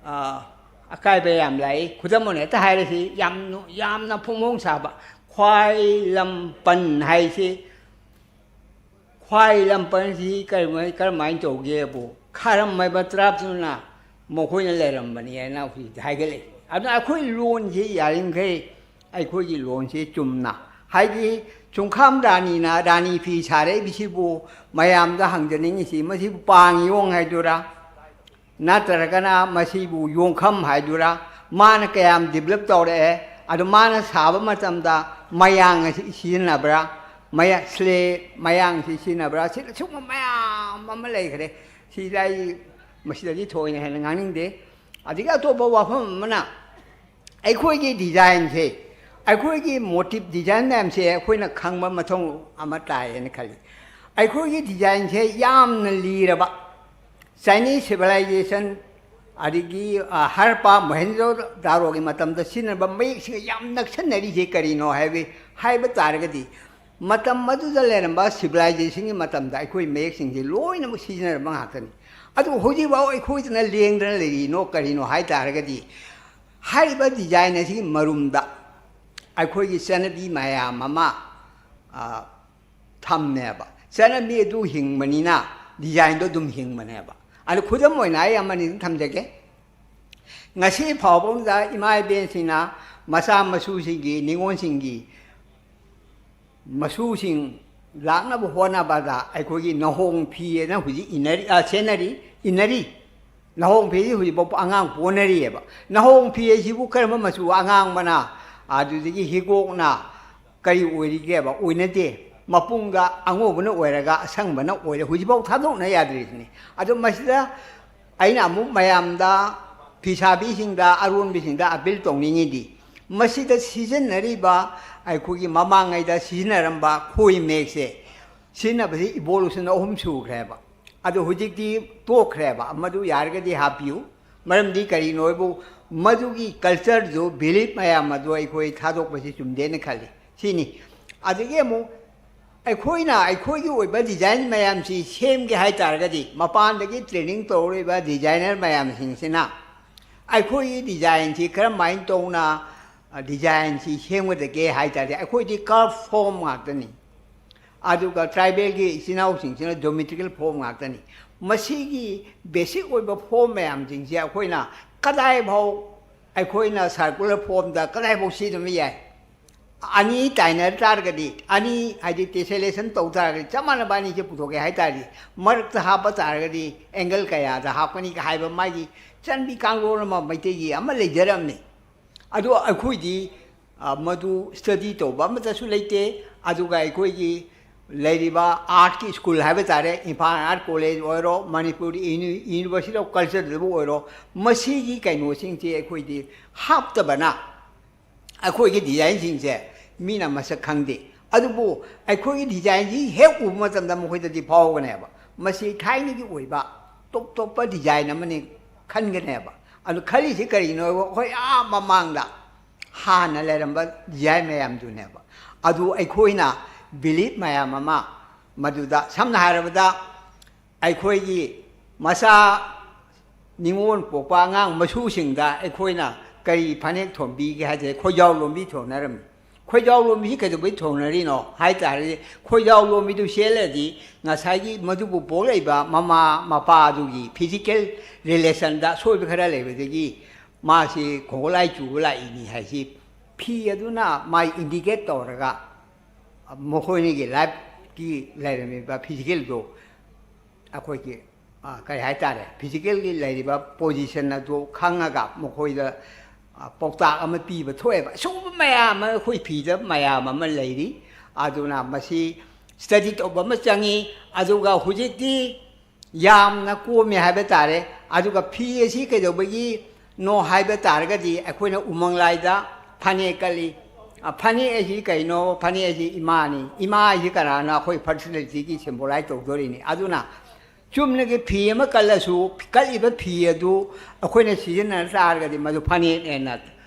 ꯑ, ꯑꯀꯥꯏꯕ ꯌꯥꯝ ꯂꯥꯛꯏ꯫ ꯈꯨꯗꯝ ꯑꯣꯏꯅ ꯍꯦꯛꯇ ꯍꯥꯏꯔꯁꯤ, ꯌꯥꯝ ꯅꯨ-, ꯌꯥꯝꯅ ꯐꯣꯡ ꯐꯣꯡ ꯁꯥꯕ ꯈ꯭ꯋꯥꯏ ꯂꯝꯄꯟ ꯍꯥꯏꯁꯤ, ꯈ꯭ꯋꯥꯏ ꯂꯝꯄꯟꯁꯤ ꯀꯔꯝꯍꯥꯏ-, ꯀꯔꯝꯍꯥꯏꯅ ꯇꯧꯒꯦꯕꯨ, ꯈꯥꯔꯝ ꯍꯥꯏꯕ tribeꯇꯨꯅ ꯃꯈꯣꯏꯅ ꯂꯩꯔꯝꯕꯅꯤ ꯍꯥꯏꯅ ꯍꯧꯖꯤꯛꯇꯤ ꯍꯥꯏꯒꯠꯂꯛꯏ꯫ ꯑꯗꯨꯅ ꯑꯩꯈꯣꯏ ꯂꯣꯟꯁꯤ ꯌꯥꯔꯤꯃꯈꯩ ꯑꯩꯈꯣꯏꯒꯤ ꯂꯣꯟꯁꯤ ꯆꯨꯝꯅ, ꯍꯥꯏꯗꯤ ꯆꯨꯡꯈꯥꯝ ꯔꯥꯅꯤꯅ ꯔꯥꯅꯤ ꯐꯤ ꯁꯥꯔꯛꯏꯕꯁꯤꯕꯨ ꯃꯌꯥꯝꯗ ꯍꯪꯖꯅꯤꯡꯉꯤꯁꯤ, ꯃꯁꯤꯕꯨ ꯄꯥꯡ ꯌꯣꯡ ꯍꯥꯏꯗꯨꯔꯥ, ꯅꯠꯇ꯭ꯔꯒꯅ ꯃꯁꯤꯕꯨ ꯌꯣꯡꯈꯝ ꯍꯥꯏꯗꯨꯔꯥ, ꯃꯥꯅ ꯀꯌꯥꯝ develop ꯇꯧꯔꯛꯑꯦ, ꯑꯗꯨ ꯃꯥꯅ ꯁꯥꯕ ꯃꯇꯝꯗ ꯃꯌꯥꯡ ꯑꯁꯤ ꯁꯤꯖꯤꯟꯅꯕ꯭ꯔꯥ, ꯃꯌꯥ-, slave ꯃꯌꯥꯡꯁꯤ ꯁꯤꯖꯤꯟꯅꯕ꯭ꯔꯥ, ꯁꯤꯅꯆꯤꯡꯕ ꯃꯌꯥꯝ ꯑꯃ ꯂꯩꯈ꯭ꯔꯦ꯫ ꯁꯤꯗ ꯑꯩ ꯃꯁꯤꯗꯗꯤ ꯊꯣꯏꯅ ꯍꯦꯟꯅ ꯉꯥꯡꯅꯤꯡꯗꯦ꯫ ꯑꯗꯒꯤ ꯑꯇꯣꯞꯄ ꯋꯥꯐꯝ ꯑꯃꯅ, ꯑꯩꯈꯣꯏꯒꯤ designꯁꯦ, ꯑꯩꯈꯣꯏꯒꯤ motif design ꯃꯌꯥꯝꯁꯦ ꯑꯩꯈꯣꯏꯅ ꯈꯪꯕ ꯃꯊꯧ ꯑꯃ ꯇꯥꯏꯌꯦꯅ ꯈꯜꯂꯤ꯫ ꯑꯩꯈꯣꯏꯒꯤ designꯁꯦ ꯌꯥꯝꯅ ꯂꯤꯔꯕ, Chinese civilization, ꯑꯗꯒꯤ, ꯑ, ꯍꯔꯄꯥ, ꯃꯣꯍꯦꯟꯖꯣ ꯗꯥꯔꯣꯒꯤ ꯃꯇꯝꯗ ꯁꯤꯖꯤꯟꯅꯕ ꯃꯌꯦꯛꯁꯤꯒ ꯌꯥꯝ ꯅꯛꯁꯟꯅꯔꯤꯁꯦ ꯀꯔꯤꯅꯣ ꯍꯥꯏꯕ, ꯍꯥꯏꯕ ꯇꯥꯔꯒꯗꯤ, ꯃꯇꯝ ꯑꯗꯨꯗ ꯂꯩꯔꯝꯕ civilizationꯒꯤ ꯃꯇꯝꯗ ꯑꯩꯈꯣꯏ ꯃꯌꯦꯛꯁꯤꯡꯁꯦ ꯂꯣꯏꯅꯃꯛ ꯁꯤꯖꯤꯟꯅꯔꯝꯕ ꯉꯥꯛꯇꯅꯤ꯫ ꯑꯗꯨꯕꯨ ꯍꯧꯖꯤꯛꯐꯥꯎ ꯑꯩꯈꯣꯏꯗꯅ ꯂꯦꯡꯗꯅ ꯂꯩꯔꯤꯅꯣ ꯀꯔꯤꯅꯣ ꯍꯥꯏ ꯇꯥꯔꯒꯗꯤ, ꯍꯥꯏꯔꯤꯕ design ꯑꯁꯤꯒꯤ ꯃꯔꯨꯝꯗ ꯑꯩꯈꯣꯏꯒꯤ ꯆꯠꯅꯕꯤ ꯃꯌꯥꯝ ꯑꯃ, ꯑ, ꯊꯝꯃꯦꯕ꯫ ꯆꯠꯅꯕꯤ ꯑꯗꯨ ꯍꯤꯡꯕꯅꯤꯅ designꯗꯣ ꯑꯗꯨꯝ ꯍꯤꯡꯕꯅꯦꯕ꯫ ꯑꯗꯣ ꯈꯨꯗꯝ ꯑꯣꯏꯅ ꯑꯩ ꯑꯃꯅꯤ ꯑꯗꯨꯝ ꯊꯝꯖꯒꯦ꯫ ꯉꯁꯤ ꯐꯥꯎꯕꯗ ꯏꯃꯥ ꯏꯕꯦꯟꯁꯤꯡꯅ ꯃꯆꯥ ꯃꯁꯨꯁꯤꯡꯒꯤ, ꯅꯤꯉꯣꯜꯁꯤꯡꯒꯤ ꯃꯆꯨꯁꯤꯡ ꯂꯥꯛꯅꯕ ꯍꯣꯠꯅꯕꯗ ꯑꯩꯈꯣꯏꯒꯤ ꯅꯍꯣꯡ ꯐꯤ ꯍꯥꯏꯅ ꯍꯧꯖꯤꯛ ꯏꯟꯅꯔꯤ, ꯑ, ꯁꯦꯠꯅꯔꯤ, ꯏꯟꯅꯔꯤ꯫ ꯅꯍꯣꯡ ꯐꯤꯁꯤ ꯍꯧꯖꯤꯛꯐꯥꯎ ꯑꯉꯥꯡ ꯄꯣꯟꯅꯔꯤꯑꯕ꯫ ꯅꯍꯣꯡ ꯐꯤ ꯑꯁꯤꯕꯨ ꯀꯔꯝꯕ ꯃꯆꯨ? ꯑꯉꯥꯡꯕꯅ, ꯑꯗꯨꯗꯒꯤ ꯍꯤꯒꯣꯛꯅ, ꯀꯔꯤ ꯑꯣꯏꯔꯤꯒꯦꯕ? ꯑꯣꯏꯅꯗꯦ꯫ ꯃꯄꯨꯡꯗ ꯑꯉꯧꯕꯅ ꯑꯣꯏꯔꯒ ꯑꯁꯪꯕꯅ ꯑꯣꯏꯔꯦ꯫ ꯍꯧꯖꯤꯛꯐꯥꯎ ꯊꯥꯗꯣꯛꯅ ꯌꯥꯗ꯭ꯔꯤꯁꯤꯅꯤ꯫ ꯑꯗꯣ ꯃꯁꯤꯗ ꯑꯩꯅ ꯑꯃꯨꯛ ꯃꯌꯥꯝꯗ, ꯐꯤꯁꯥꯕꯤꯁꯤꯡꯗ, ꯑꯔꯣꯟꯕꯤꯁꯤꯡꯗ ꯑꯄꯤꯜ ꯇꯧꯅꯤꯡꯉꯤꯗꯤ, ꯃꯁꯤꯗ ꯁꯤꯖꯤꯟꯅꯔꯤꯕ, ꯑꯩꯈꯣꯏꯒꯤ ꯃꯃꯥꯡꯉꯩꯗ ꯁꯤꯖꯤꯟꯅꯔꯝꯕ ꯈꯣꯏ ꯃꯦꯛꯁꯦ ꯁꯤꯖꯤꯟꯅꯕꯁꯤ evolution ꯑꯍꯨꯝ ꯁꯨꯈ꯭ꯔꯦꯕ꯫ ꯑꯗꯣ ꯍꯧꯖꯤꯛꯇꯤ ꯇꯣꯛꯈ꯭ꯔꯦꯕ꯫ ꯃꯗꯨ ꯌꯥꯔꯒꯗꯤ ꯍꯥꯞꯄꯤꯌꯨ꯫ ꯃꯔꯝꯗꯤ ꯀꯔꯤꯅꯣ ꯍꯥꯏꯕꯨ, ꯃꯗꯨꯒꯤ cultureꯗꯨ, belief ꯃꯌꯥꯝ ꯑꯗꯨ ꯑꯩꯈꯣꯏ ꯊꯥꯗꯣꯛꯄꯁꯤ ꯆꯨꯝꯗꯦꯅ ꯈꯜꯂꯤ꯫ ꯁꯤꯅꯤ꯫ ꯑꯗꯒꯤ ꯑꯃꯨꯛ ꯑꯩꯈꯣꯏꯅ ꯑꯩꯈꯣꯏꯒꯤ ꯑꯣꯏꯕ design ꯃꯌꯥꯝꯁꯤ ꯁꯦꯝꯒꯦ ꯍꯥꯏ ꯇꯥꯔꯒꯗꯤ, ꯃꯄꯥꯟꯗꯒꯤ training ꯇꯧꯔꯤꯕ designer ꯃꯌꯥꯝꯁꯤꯡꯁꯤꯅ ꯑꯩꯈꯣꯏꯒꯤ designꯁꯤ ꯀꯔꯝꯍꯥꯏꯅ ꯇꯧꯅ, ꯑ, designꯁꯤ ꯁꯦꯝꯒꯗꯒꯦ ꯍꯥꯏ ꯇꯥꯔꯗꯤ, ꯑꯩꯈꯣꯏꯗꯤ curve form ꯉꯥꯛꯇꯅꯤ꯫ ꯑꯗꯨꯒ tribalꯒꯤ ꯏꯆꯤꯟ ꯏꯅꯥꯎꯁꯤꯡꯁꯤꯅ geometrical form ꯉꯥꯛꯇꯅꯤ꯫ ꯃꯁꯤꯒꯤ basic ꯑꯣꯏꯕ form ꯃꯌꯥꯝꯁꯤꯡꯁꯦ ꯑꯩꯈꯣꯏꯅ ꯀꯗꯥꯏꯐꯥꯎ ꯑꯩꯈꯣꯏꯅ circular formꯗ ꯀꯗꯥꯏꯐꯥꯎ ꯁꯤꯖꯤꯟꯅꯕ ꯌꯥꯏ? ꯑꯅꯤ ꯇꯥꯏꯅ ꯇꯥꯔꯒꯗꯤ, ꯑꯅꯤ ꯍꯥꯏꯗꯤ tessellation ꯇꯧ ꯇꯥꯔꯒꯗꯤ, ꯆꯞ ꯃꯥꯟꯅꯕ ꯑꯅꯤꯁꯦ ꯄꯨꯊꯣꯛꯀꯦ ꯍꯥꯏ ꯇꯥꯔꯗꯤ, ꯃꯔꯛꯇ ꯍꯥꯞꯄ ꯇꯥꯔꯒꯗꯤ angle ꯀꯌꯥꯗ ꯍꯥꯞꯀꯅꯤ ꯍꯥꯏꯕ ꯃꯥꯒꯤ ꯆꯟꯕꯤ ꯀꯥꯡꯂꯣꯟ ꯑꯃ ꯃꯩꯇꯩꯒꯤ ꯑꯃ ꯂꯩꯖꯔꯝꯃꯤ꯫ ꯑꯗꯣ ꯑꯩꯈꯣꯏꯗꯤ, ꯑ, ꯃꯗꯨ study ꯇꯧꯕ ꯑꯃꯠꯇꯁꯨ ꯂꯩꯇꯦ꯫ ꯑꯗꯨꯒ ꯑꯩꯈꯣꯏꯒꯤ ꯂꯩꯔꯤꯕ artꯀꯤ school ꯍꯥꯏꯕ ꯇꯥꯔꯦ, ꯏꯝꯐꯥꯜ Art College ꯑꯣꯏꯔꯣ, ꯃꯅꯤꯄꯨꯔ Uni-, University of Cultureꯗꯕꯨ ꯑꯣꯏꯔꯣ, ꯃꯁꯤꯒꯤ ꯀꯩꯅꯣꯁꯤꯡꯁꯤ ꯑꯩꯈꯣꯏꯗꯤ ꯍꯥꯞꯇꯕꯅ ꯑꯩꯈꯣꯏꯒꯤ designꯁꯤꯡꯁꯦ ꯃꯤꯅ ꯃꯁꯛ ꯈꯪꯗꯦ꯫ ꯑꯗꯨꯕꯨ ꯑꯩꯈꯣꯏꯒꯤ designꯁꯤ ꯍꯦꯛ ꯎꯕ ꯃꯇꯝꯗ ꯃꯈꯣꯏꯗꯗꯤ ꯐꯥꯎꯒꯅꯦꯕ꯫ ꯃꯁꯤ ꯊꯥꯏꯅꯒꯤ ꯑꯣꯏꯕ top ꯇꯣꯞꯄ design ꯑꯃꯅꯤ ꯈꯟꯒꯅꯦꯕ꯫ ꯑꯗꯨ ꯈꯜꯂꯤꯁꯤ ꯀꯔꯤꯒꯤꯅꯣ ꯍꯥꯏꯕ, ꯑꯩꯈꯣꯏ ꯑꯥ ꯃꯃꯥꯡꯗ ꯍꯥꯟꯅ ꯂꯩꯔꯝꯕ design ꯃꯌꯥꯝꯗꯨꯅꯦꯕ꯫ ꯑꯗꯨ ꯑꯩꯈꯣꯏꯅ belief ꯃꯌꯥꯝ ꯑꯃ ꯃꯗꯨꯗ, ꯁꯝꯅ ꯍꯥꯏꯔꯕꯗ, ꯑꯩꯈꯣꯏꯒꯤ ꯃꯆꯥ ꯅꯤꯉꯣꯜ ꯄꯣꯛꯄ ꯑꯉꯥꯡ ꯃꯁꯨꯁꯤꯡꯗ ꯑꯩꯈꯣꯏꯅ ꯀꯔꯤ ꯐꯅꯦꯛ ꯊꯣꯟꯕꯤꯒꯦ ꯍꯥꯏꯗꯤ, ꯈꯣꯏꯖꯥꯎ ꯂꯣꯝꯕꯤ ꯊꯣꯟꯅꯔꯝꯃꯤ꯫ ꯈꯣꯏꯖꯥꯎ ꯂꯣꯝꯕꯤꯁꯤ ꯀꯩꯗꯧꯕꯩ ꯊꯣꯟꯅꯔꯤꯅꯣ ꯍꯥꯏ ꯇꯥꯔꯗꯤ, ꯈꯣꯏꯖꯥꯎ ꯂꯣꯝꯕꯤꯗꯨ ꯁꯦꯠꯂꯗꯤ ꯉꯁꯥꯏꯒꯤ ꯃꯗꯨꯕꯨ ꯄꯣꯛꯂꯛꯏꯕ ꯃꯃꯥ ꯃꯄꯥꯗꯨꯒꯤ physical relationꯗ ꯑꯁꯣꯏꯕ ꯈꯔ ꯂꯩꯕꯗꯒꯤ ꯃꯥꯁꯤ ꯈꯣꯡꯒꯣꯜ ꯂꯥꯏ ꯆꯨꯕ ꯂꯥꯛꯏꯅꯤ ꯍꯥꯏꯁꯤ ꯐꯤ ꯑꯗꯨꯅ ꯃꯥꯏ indicate ꯇꯧꯔꯒ, ꯑ, ꯃꯈꯣꯏꯅꯤꯒꯤ ꯂꯥꯏꯐꯀꯤ ꯂꯩꯔꯝꯃꯤꯕ ꯐꯤꯖꯤꯀꯦꯜꯗꯣ ꯑꯩꯈꯣꯏꯒꯤ, ꯑ, ꯀꯔꯤ ꯍꯥꯏꯇꯥꯔꯦ, ꯐꯤꯖꯤꯀꯦꯜꯒꯤ ꯂꯩꯔꯤꯕ ꯄꯣꯖꯤꯁꯟ ꯑꯗꯨ ꯈꯪꯉꯒ ꯃꯈꯣꯏꯗ, ꯑ, ꯄꯥꯎꯇꯥꯛ ꯑꯃ ꯄꯤꯕ ꯊꯣꯛꯑꯦꯕ꯫ ꯑꯁꯤꯒꯨꯝꯕ ꯃꯌꯥꯝ ꯑꯃ ꯑꯩꯈꯣꯏ ꯐꯤꯗ ꯃꯌꯥꯝ ꯑꯃ ꯂꯩꯔꯤ꯫ ꯑꯗꯨꯅ ꯃꯁꯤ ꯁ꯭ꯇꯗꯤ ꯇꯧꯕ ꯑꯃ ꯆꯪꯉꯤ꯫ ꯑꯗꯨꯒ ꯍꯧꯖꯤꯛꯇꯤ ꯌꯥꯝꯅ ꯀꯣꯝꯃꯦ ꯍꯥꯏꯕ ꯇꯥꯔꯦ꯫ ꯑꯗꯨꯒ ꯐꯤ ꯑꯁꯤ ꯀꯩꯗꯧꯕꯒꯤꯅꯣ ꯍꯥꯏꯕ ꯇꯥꯔꯒꯗꯤ ꯑꯩꯈꯣꯏꯅ ꯎꯃꯪ ꯂꯥꯏꯗ ꯐꯅꯦꯛ ꯀꯠꯂꯤ꯫ ꯑ, ꯐꯅꯦꯛ ꯑꯁꯤ ꯀꯩꯅꯣ? ꯐꯅꯦꯛ ꯑꯁꯤ ꯏꯃꯥꯅꯤ꯫ ꯏꯃꯥ ꯑꯁꯤ ꯀꯅꯥꯅꯣ? ꯑꯩꯈꯣꯏ ꯐꯔꯇꯤꯂꯤꯇꯤꯒꯤ ꯁꯤꯝꯕꯣꯂꯥꯏꯖ ꯇꯧꯗꯣꯔꯤꯅꯤ꯫ ꯑꯗꯨꯅ ꯆꯨꯝꯅꯒꯤ ꯐꯤ ꯑꯃ ꯀꯠꯂꯁꯨ, ꯀꯠꯂꯤꯕ ꯐꯤ ꯑꯗꯨ ꯑꯩꯈꯣꯏꯅ ꯁꯤꯖꯤꯟꯅ ꯇꯥꯔꯒꯗꯤ ꯃꯗꯨ ꯐꯅꯦꯛꯅꯦꯅ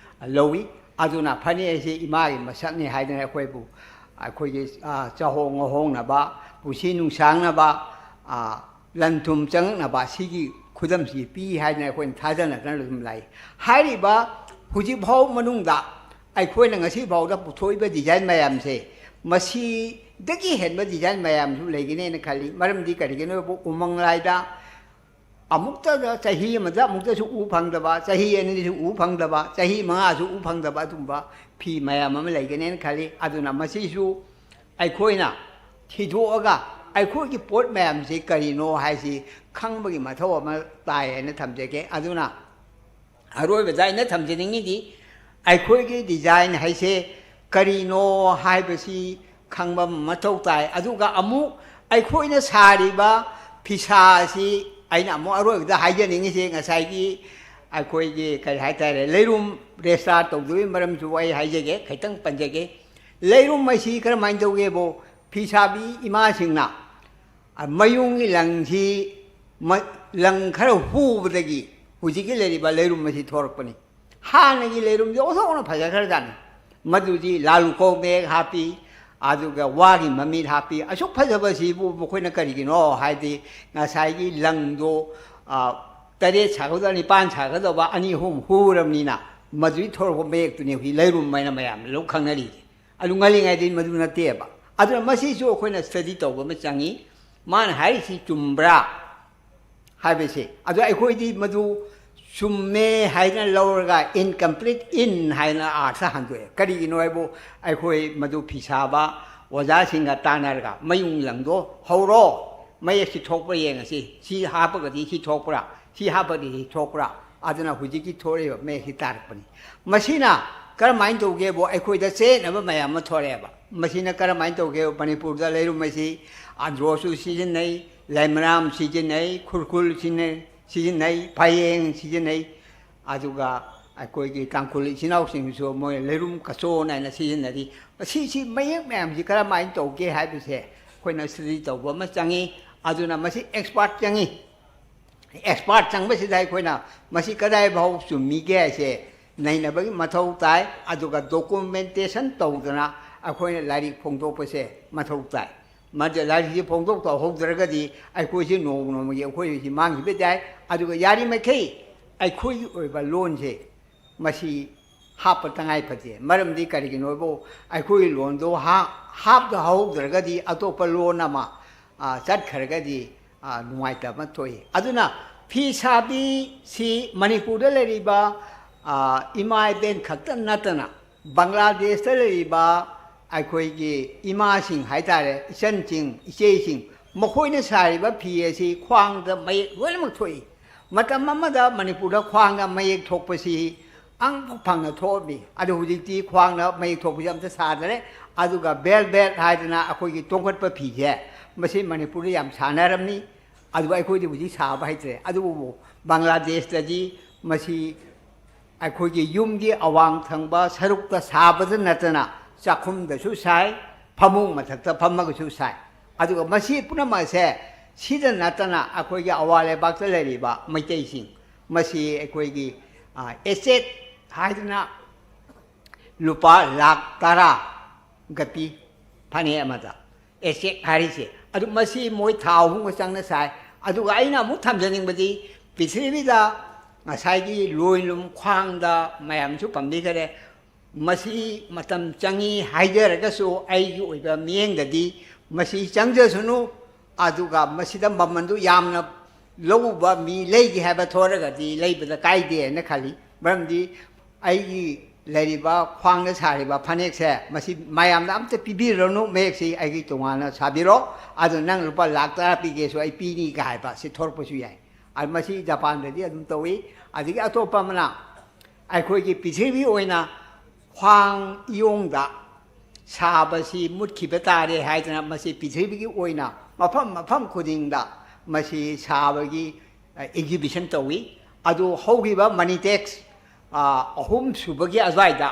ꯂꯧꯏ꯫ ꯑꯗꯨꯅ ꯐꯅꯦꯛ ꯑꯁꯤ ꯏꯃꯥꯒꯤ ꯃꯁꯛꯅꯤ ꯍꯥꯏꯗꯅ ꯑꯩꯈꯣꯏꯕꯨ, ꯑꯩꯈꯣꯏꯒꯤ, ꯑ, ꯆꯥꯍꯣꯡ ꯉꯥꯍꯣꯡꯅꯕ, ꯄꯨꯟꯁꯤ ꯅꯨꯡꯁꯥꯡꯅꯕ, ꯑ, ꯂꯟ ꯊꯨꯝ ꯆꯪꯉꯛꯅꯕ ꯁꯤꯒꯤ ꯈꯨꯗꯝꯁꯤ ꯄꯤ ꯍꯥꯏꯗꯅ ꯑꯩꯈꯣꯏꯅ ꯊꯥꯖꯅꯗꯅ ꯑꯗꯨꯝ ꯂꯥꯛꯏ꯫ ꯍꯥꯏꯔꯤꯕ ꯍꯧꯖꯤꯛ ꯐꯥꯎ ꯃꯅꯨꯡꯗ ꯑꯩꯈꯣꯏꯅ ꯉꯁꯤ ꯐꯥꯎꯗ ꯄꯨꯊꯣꯛꯏꯕ ꯗꯤꯖꯥꯏꯟ ꯃꯌꯥꯝꯁꯦ, ꯃꯁꯤꯗꯒꯤ ꯍꯦꯟꯕ ꯗꯤꯖꯥꯏꯟ ꯃꯌꯥꯝꯁꯨ ꯂꯩꯒꯅꯦꯅ ꯈꯜꯂꯤ꯫ ꯃꯔꯝꯗꯤ ꯀꯔꯤꯒꯤꯅꯣ ꯍꯥꯏꯕ, ꯎꯃꯪ ꯂꯥꯏꯗ ꯑꯃꯨꯛꯇꯗ, ꯆꯍꯤ ꯑꯃꯗ ꯑꯃꯨꯛꯇꯁꯨ ꯎ ꯐꯪꯗꯕ, ꯆꯍꯤ ꯑꯅꯤꯗꯁꯨ ꯎ ꯐꯪꯗꯕ, ꯆꯍꯤ ꯃꯉꯥꯁꯨ ꯎ ꯐꯪꯗꯕ, ꯑꯗꯨꯒꯨꯝꯕ ꯐꯤ ꯃꯌꯥꯝ ꯑꯃ ꯂꯩꯒꯅꯦꯅ ꯈꯜꯂꯤ꯫ ꯑꯗꯨꯅ ꯃꯁꯤꯁꯨ ꯑꯩꯈꯣꯏꯅ ꯊꯤꯗꯣꯛꯑꯒ ꯑꯩꯈꯣꯏꯒꯤ ꯄꯣꯠ ꯃꯌꯥꯝꯁꯤ ꯀꯔꯤꯅꯣ ꯍꯥꯏꯁꯤ ꯈꯪꯕꯒꯤ ꯃꯊꯧ ꯑꯃ ꯇꯥꯏ ꯍꯥꯏꯅ ꯊꯝꯖꯒꯦ꯫ ꯑꯗꯨꯅ ꯑꯔꯣꯏꯕꯗ ꯑꯩꯅ ꯊꯝꯖꯅꯤꯡꯉꯤꯗꯤ, ꯑꯩꯈꯣꯏꯒꯤ ꯗꯤꯖꯥꯏꯟ ꯍꯥꯏꯁꯦ ꯀꯔꯤꯅꯣ ꯍꯥꯏꯕꯁꯤ ꯈꯪꯕ ꯃꯊꯧ ꯇꯥꯏ꯫ ꯑꯗꯨꯒ ꯑꯃꯨꯛ ꯑꯩꯈꯣꯏꯅ ꯁꯥꯔꯤꯕ ꯐꯤꯁꯥ ꯑꯁꯤ, ꯑꯩꯅ ꯑꯃꯨꯛ ꯑꯔꯣꯏꯕꯗ ꯍꯥꯏꯖꯅꯤꯡꯉꯤꯁꯦ, ꯉꯁꯥꯏꯒꯤ ꯑꯩꯈꯣꯏꯒꯤ ꯀꯔꯤ ꯍꯥꯏꯇꯥꯔꯦ, ꯂꯩꯔꯨꯝ ꯔꯦꯁꯇꯥꯔ ꯇꯧꯗꯕꯒꯤ ꯃꯔꯝꯁꯨ ꯑꯩ ꯍꯥꯏꯖꯒꯦ, ꯈꯤꯇꯪ ꯄꯟꯖꯒꯦ꯫ ꯂꯩꯔꯨꯝ ꯑꯁꯤ ꯀꯔꯝꯍꯥꯏꯅ ꯇꯧꯒꯦꯕꯨ, ꯐꯤꯁꯥꯕꯤ ꯏꯃꯥꯁꯤꯡꯅ, ꯑ, ꯃꯌꯨꯡꯒꯤ ꯂꯪꯁꯤ ꯃ-, ꯂꯪ ꯈꯔ ꯍꯨꯕꯗꯒꯤ ꯍꯧꯖꯤꯛꯀꯤ ꯂꯩꯔꯤꯕ ꯂꯩꯔꯨꯝ ꯑꯁꯤ ꯊꯣꯔꯛꯄꯅꯤ꯫ ꯍꯥꯟꯅꯒꯤ ꯂꯩꯔꯨꯝꯗꯤ ꯑꯣꯟꯊꯣꯛꯅ ꯐꯖꯈ꯭ꯔꯖꯥꯠꯅꯤ꯫ ꯃꯗꯨꯗꯤ ꯂꯥꯂꯨꯀꯧ ꯃꯌꯦꯛ ꯍꯥꯞꯄꯤ, ꯑꯗꯨꯒ ꯋꯥꯒꯤ ꯃꯃꯤꯠ ꯍꯥꯞꯄꯤ꯫ ꯑꯁꯨꯛ ꯐꯖꯕꯁꯤꯕꯨ ꯃꯈꯣꯏꯅ ꯀꯔꯤꯒꯤꯅꯣ ꯍꯥꯏꯗꯤ, ꯉꯁꯥꯏꯒꯤ ꯂꯪꯗꯣ, ꯑ, ꯇꯔꯦꯠ ꯁꯥꯒꯗꯕ, ꯅꯤꯄꯥꯟ ꯁꯥꯒꯗꯕ ꯑꯅꯤ ꯑꯍꯨꯝ ꯍꯨꯔꯕꯅꯤꯅ, ꯃꯗꯨꯒꯤ ꯊꯣꯔꯛꯄ ꯃꯌꯦꯛꯇꯨꯅꯤ ꯍꯧꯖꯤꯛ ꯂꯩꯔꯨꯝ ꯍꯥꯏꯅ ꯃꯌꯥꯝꯅ ꯂꯣꯏ ꯈꯪꯅꯔꯤꯁꯦ꯫ ꯑꯗꯨ ꯉꯜꯂꯤꯉꯩꯗꯗꯤ ꯃꯗꯨ ꯅꯠꯇꯦꯕ꯫ ꯑꯗꯨꯅ ꯃꯁꯤꯁꯨ ꯑꯩꯈꯣꯏꯅ ꯁ꯭ꯇꯗꯤ ꯇꯧꯕ ꯑꯃ ꯆꯪꯉꯤ꯫ ꯃꯥꯅ ꯍꯥꯏꯔꯤꯁꯤ ꯆꯨꯝꯕ꯭ꯔꯥ ꯍꯥꯏꯕꯁꯦ꯫ ꯑꯗꯣ ꯑꯩꯈꯣꯏꯗꯤ ꯃꯗꯨ ꯆꯨꯝꯃꯦ ꯍꯥꯏꯅ ꯂꯧꯔꯒ ꯏꯟꯀꯝꯄ꯭ꯂꯤꯠ ꯏꯟ ꯍꯥꯏꯅ ꯑꯥꯔꯊ ꯍꯟꯗꯣꯛꯑꯦ꯫ ꯀꯔꯤꯒꯤꯅꯣ ꯍꯥꯏꯕꯨ, ꯑꯩꯈꯣꯏ ꯃꯗꯨ ꯐꯤ ꯁꯥꯕ ꯑꯣꯖꯥꯁꯤꯡꯒ ꯇꯥꯟꯅꯔꯒ ꯃꯌꯨꯡ ꯂꯪꯗꯣ ꯍꯧꯔꯣ, ꯃꯌꯦꯛꯁꯤ ꯊꯣꯛꯄ꯭ꯔꯥ ꯌꯦꯡꯉꯁꯤ, ꯁꯤ ꯍꯥꯞꯄꯒꯗꯤ ꯁꯤ ꯊꯣꯛꯄ꯭ꯔꯥ, ꯁꯤ ꯍꯥꯞꯄꯒꯗꯤ ꯁꯤ ꯊꯣꯛꯄ꯭ꯔꯥ꯫ ꯑꯗꯨꯅ ꯍꯧꯖꯤꯛꯀꯤ ꯊꯣꯛꯂꯛꯏꯕ ꯃꯌꯦꯛꯁꯤ ꯇꯥꯔꯛꯄꯅꯤ꯫ ꯃꯁꯤꯅ ꯀꯔꯝꯍꯥꯏꯅ ꯇꯧꯒꯦꯕꯨ, ꯑꯩꯈꯣꯏꯗ ꯆꯌꯦꯠꯅꯕ ꯃꯌꯥꯝ ꯑꯃ ꯊꯣꯛꯂꯛꯑꯦꯕ꯫ ꯃꯁꯤꯅ ꯀꯔꯝꯍꯥꯏꯅ ꯇꯧꯒꯦꯕꯨ, ꯃꯅꯤꯄꯨꯔꯗ ꯂꯩꯔꯨꯝ ꯑꯁꯤ ꯑꯟꯗ꯭ꯔꯣꯁꯨ ꯁꯤꯖꯤꯟꯅꯩ, ꯂꯩꯃꯔꯥꯝ ꯁꯤꯖꯤꯟꯅꯩ, ꯈꯨꯔꯈꯨꯜ ꯁꯤꯖꯤꯟꯅꯩ, ꯁꯤꯖꯤꯟꯅꯩ, ꯐꯌꯦꯡ ꯁꯤꯖꯤꯟꯅꯩ, ꯑꯗꯨꯒ ꯑꯩꯈꯣꯏꯒꯤ ꯇꯥꯡꯈꯨꯜ ꯏꯆꯤꯟ ꯏꯅꯥꯎꯁꯤꯡꯁꯨ ꯃꯣꯏ ꯂꯩꯔꯨꯝ ꯀꯆꯣꯟ ꯍꯥꯏꯅ ꯁꯤꯖꯤꯟꯅꯔꯤ꯫ ꯃꯁꯤꯁꯤ ꯃꯌꯦꯛ ꯃꯌꯥꯝꯁꯤ ꯀꯔꯝꯍꯥꯏꯅ ꯇꯧꯒꯦ ꯍꯥꯏꯕꯁꯦ ꯑꯩꯈꯣꯏꯅ ꯁ꯭ꯇꯗꯤ ꯇꯧꯕ ꯑꯃ ꯆꯪꯉꯤ꯫ ꯑꯗꯨꯅ ꯃꯁꯤ ꯑꯦꯛꯁꯄꯥꯔꯠ ꯆꯪꯉꯤ꯫ ꯑꯦꯛꯁꯄꯥꯔꯠ ꯆꯪꯕꯁꯤꯗ ꯑꯩꯈꯣꯏꯅ ꯃꯁꯤ ꯀꯗꯥꯏ ꯐꯥꯎ ꯆꯨꯝꯃꯤꯒꯦ ꯍꯥꯏꯁꯦ ꯅꯩꯅꯕꯒꯤ ꯃꯊꯧ ꯇꯥꯏ꯫ ꯑꯗꯨꯒ ꯗꯣꯀꯨꯃꯦꯟꯇꯦꯁꯟ ꯇꯧꯗꯅ ꯑꯩꯈꯣꯏꯅ ꯂꯥꯏꯔꯤꯛ ꯐꯣꯡꯗꯣꯛꯄꯁꯦ ꯃꯊꯧ ꯇꯥꯏ꯫ ꯃꯗꯨ ꯂꯥꯏꯔꯤꯛꯁꯤ ꯐꯣꯡꯗꯣꯛ ꯇꯧꯍꯧꯗ꯭ꯔꯒꯗꯤ ꯑꯩꯈꯣꯏꯁꯤ ꯅꯣꯡꯃ ꯅꯣꯡꯃꯒꯤ ꯑꯩꯈꯣꯏꯁꯤ ꯃꯥꯡꯈꯤꯕ ꯌꯥꯏ꯫ ꯑꯗꯨꯒ ꯌꯥꯔꯤꯃꯈꯩ ꯑꯩꯈꯣꯏꯒꯤ ꯑꯣꯏꯕ ꯂꯣꯟꯁꯦ ꯃꯁꯤ ꯍꯥꯞꯄ ꯇꯉꯥꯏ ꯐꯗꯦ꯫ ꯃꯔꯝꯗꯤ ꯀꯔꯤꯒꯤꯅꯣꯕꯨ, ꯑꯩꯈꯣꯏꯒꯤ ꯂꯣꯟꯗꯣ ꯍꯥ-, ꯍꯥꯞꯇ ꯍꯧꯗ꯭ꯔꯒꯗꯤ ꯑꯇꯣꯞꯄ ꯂꯣꯟ ꯑꯃ, ꯑ, ꯆꯠꯈ꯭ꯔꯒꯗꯤ, ꯑ, ꯅꯨꯡꯉꯥꯏꯇꯕ ꯑꯃ ꯊꯣꯛꯏ꯫ ꯑꯗꯨꯅ ꯐꯤ ꯁꯥꯕꯤꯁꯤ ꯃꯅꯤꯄꯨꯔꯗ ꯂꯩꯔꯤꯕ, ꯑ, ꯏꯃꯥ ꯏꯕꯦꯟ ꯈꯛꯇ ꯅꯠꯇꯅ ꯕꯪꯒ꯭ꯂꯥꯗꯦꯁꯇ ꯂꯩꯔꯤꯕ ꯑꯩꯈꯣꯏꯒꯤ ꯏꯃꯥꯁꯤꯡ ꯍꯥꯏꯇꯥꯔꯦ, ꯏꯆꯟꯁꯤꯡ, ꯏꯆꯦꯁꯤꯡ, ꯃꯈꯣꯏꯅ ꯁꯥꯔꯤꯕ ꯐꯤ ꯑꯁꯤ ꯈ꯭ꯋꯥꯡꯗ ꯃꯌꯦꯛ ꯂꯣꯏꯅꯃꯛ ꯊꯣꯛꯏ꯫ ꯃꯇꯝ ꯑꯃꯗ ꯃꯅꯤꯄꯨꯔꯗ ꯈ꯭ꯋꯥꯡꯗ ꯃꯌꯦꯛ ꯊꯣꯛꯄꯁꯤ ꯑꯃꯐꯥꯎ ꯐꯪꯅ ꯊꯣꯛꯑꯝꯃꯤ꯫ ꯑꯗꯨ ꯍꯧꯖꯤꯛꯇꯤ ꯈ꯭ꯋꯥꯡꯗ ꯃꯌꯦꯛ ꯊꯣꯛꯄꯁꯤ ꯑꯝꯇ ꯁꯥꯗꯔꯦ꯫ ꯑꯗꯨꯒ ꯕꯦꯜꯕꯦꯠ ꯍꯥꯏꯗꯅ ꯑꯩꯈꯣꯏꯒꯤ ꯇꯣꯡꯈꯠꯄ ꯐꯤꯁꯦ, ꯃꯁꯤ ꯃꯅꯤꯄꯨꯔꯗ ꯌꯥꯝ ꯁꯥꯟꯅꯔꯝꯃꯤ꯫ ꯑꯗꯨꯒ ꯑꯩꯈꯣꯏꯗꯤ ꯍꯧꯖꯤꯛ ꯁꯥꯕ ꯍꯩꯇ꯭ꯔꯦ꯫ ꯑꯗꯨꯕꯨ ꯕꯪꯒ꯭ꯂꯥꯗꯦꯁꯇꯗꯤ ꯃꯁꯤ ꯑꯩꯈꯣꯏꯒꯤ ꯌꯨꯝꯒꯤ ꯑꯋꯥꯡ ꯊꯪꯕ ꯁꯔꯨꯛꯇ ꯁꯥꯕꯗ ꯅꯠꯇꯅ ꯆꯥꯛꯈꯨꯝꯗꯁꯨ ꯁꯥꯏ, ꯐꯃꯨꯡ ꯃꯊꯛꯇ ꯐꯝꯃꯒꯁꯨ ꯁꯥꯏ꯫ ꯑꯗꯨꯒ ꯃꯁꯤ ꯄꯨꯝꯅꯃꯛ ꯑꯁꯦ ꯁꯤꯗ ꯅꯠꯇꯅ ꯑꯩꯈꯣꯏꯒꯤ ꯑꯋꯥ ꯂꯩꯕꯥꯛꯇ ꯂꯩꯔꯤꯕ ꯃꯩꯇꯩꯁꯤꯡ, ꯃꯁꯤ ꯑꯩꯈꯣꯏꯒꯤ, ꯑ, ꯑꯦꯁꯦꯠ ꯍꯥꯏꯗꯅ ꯂꯨꯄꯥ ꯂꯥꯈ ꯇꯔꯥ ꯒ ꯄꯤ ꯐꯅꯦꯛ ꯑꯃꯗ꯫ ꯑꯦꯁꯦꯠ ꯍꯥꯏꯔꯤꯁꯦ꯫ ꯑꯗꯨ ꯃꯁꯤ ꯃꯣꯏ ꯊꯥ ꯑꯍꯨꯝꯒ ꯆꯪꯅ ꯁꯥꯏ꯫ ꯑꯗꯨꯒ ꯑꯩꯅ ꯑꯃꯨꯛ ꯊꯝꯖꯅꯤꯡꯕꯗꯤ, ꯄ꯭ꯔꯤꯊꯤꯕꯤꯗ ꯉꯁꯥꯏꯒꯤ ꯂꯣꯏꯂꯨꯝ ꯈ꯭ꯋꯥꯡꯗ ꯃꯌꯥꯝꯁꯨ ꯄꯟꯕꯤꯈꯔꯦ, ꯃꯁꯤ ꯃꯇꯝ ꯆꯪꯉꯤ ꯍꯥꯏꯖꯔꯒꯁꯨ, ꯑꯩꯒꯤ ꯑꯣꯏꯕ ꯃꯤꯠꯌꯦꯡꯗꯗꯤ ꯃꯁꯤ ꯆꯪꯖꯁꯅꯨ꯫ ꯑꯗꯨꯒ ꯃꯁꯤꯗ ꯃꯃꯟꯗꯨ ꯌꯥꯝꯅ ꯂꯧꯕ ꯃꯤ ꯂꯩꯒꯦ ꯍꯥꯏꯕ ꯊꯣꯛꯂꯒꯗꯤ ꯂꯩꯕꯗ ꯀꯥꯏꯗꯦ ꯍꯥꯏꯅ ꯈꯜꯂꯤ꯫ ꯃꯔꯝꯗꯤ ꯑꯩꯒꯤ ꯂꯩꯔꯤꯕ ꯈ꯭ꯋꯥꯡꯗ ꯁꯥꯔꯤꯕ ꯐꯅꯦꯛꯁꯦ, ꯃꯁꯤ ꯃꯌꯥꯝꯗ ꯑꯝꯇ ꯄꯤꯕꯤꯔꯨꯔꯅꯨ, ꯃꯌꯦꯛꯁꯤ ꯑꯩꯒꯤ ꯇꯣꯉꯥꯟꯅ ꯁꯥꯕꯤꯔꯣ, ꯑꯗꯨ ꯅꯪ ꯂꯨꯄꯥ ꯂꯥꯛ ꯇꯔꯥ ꯄꯤꯒꯦꯁꯨ ꯑꯩ ꯄꯤꯅꯤꯒ ꯍꯥꯏꯕ ꯁꯤ ꯊꯣꯔꯛꯄꯁꯨ ꯌꯥꯏ꯫ ꯑꯗꯨ ꯃꯁꯤ ꯖꯄꯥꯟꯗꯗꯤ ꯑꯗꯨꯝ ꯇꯧꯏ꯫ ꯑꯗꯒꯤ ꯑꯇꯣꯞꯄ ꯑꯃꯅ, ꯑꯩꯈꯣꯏꯒꯤ ꯄ꯭ꯔꯤꯊꯤꯕꯤ ꯑꯣꯏꯅ ꯈ꯭ꯋꯥꯡ ꯏꯌꯣꯡꯗ ꯁꯥꯕꯁꯤ ꯃꯨꯠꯈꯤꯕ ꯇꯥꯔꯦ ꯍꯥꯏꯗꯅ ꯃꯁꯤ ꯄ꯭ꯔꯤꯊꯤꯕꯤꯒꯤ ꯑꯣꯏꯅ ꯃꯐꯝ ꯃꯐꯝ ꯈꯨꯗꯤꯡꯗ ꯃꯁꯤ ꯁꯥꯕꯒꯤ, ꯑ, exhibition ꯇꯧꯏ꯫ ꯑꯗꯨ ꯍꯧꯈꯤꯕ ꯃꯅꯤꯇꯦꯛꯁ, ꯑ, ꯑꯍꯨꯝ ꯁꯨꯕꯒꯤ ꯑꯗꯨꯋꯥꯏꯗ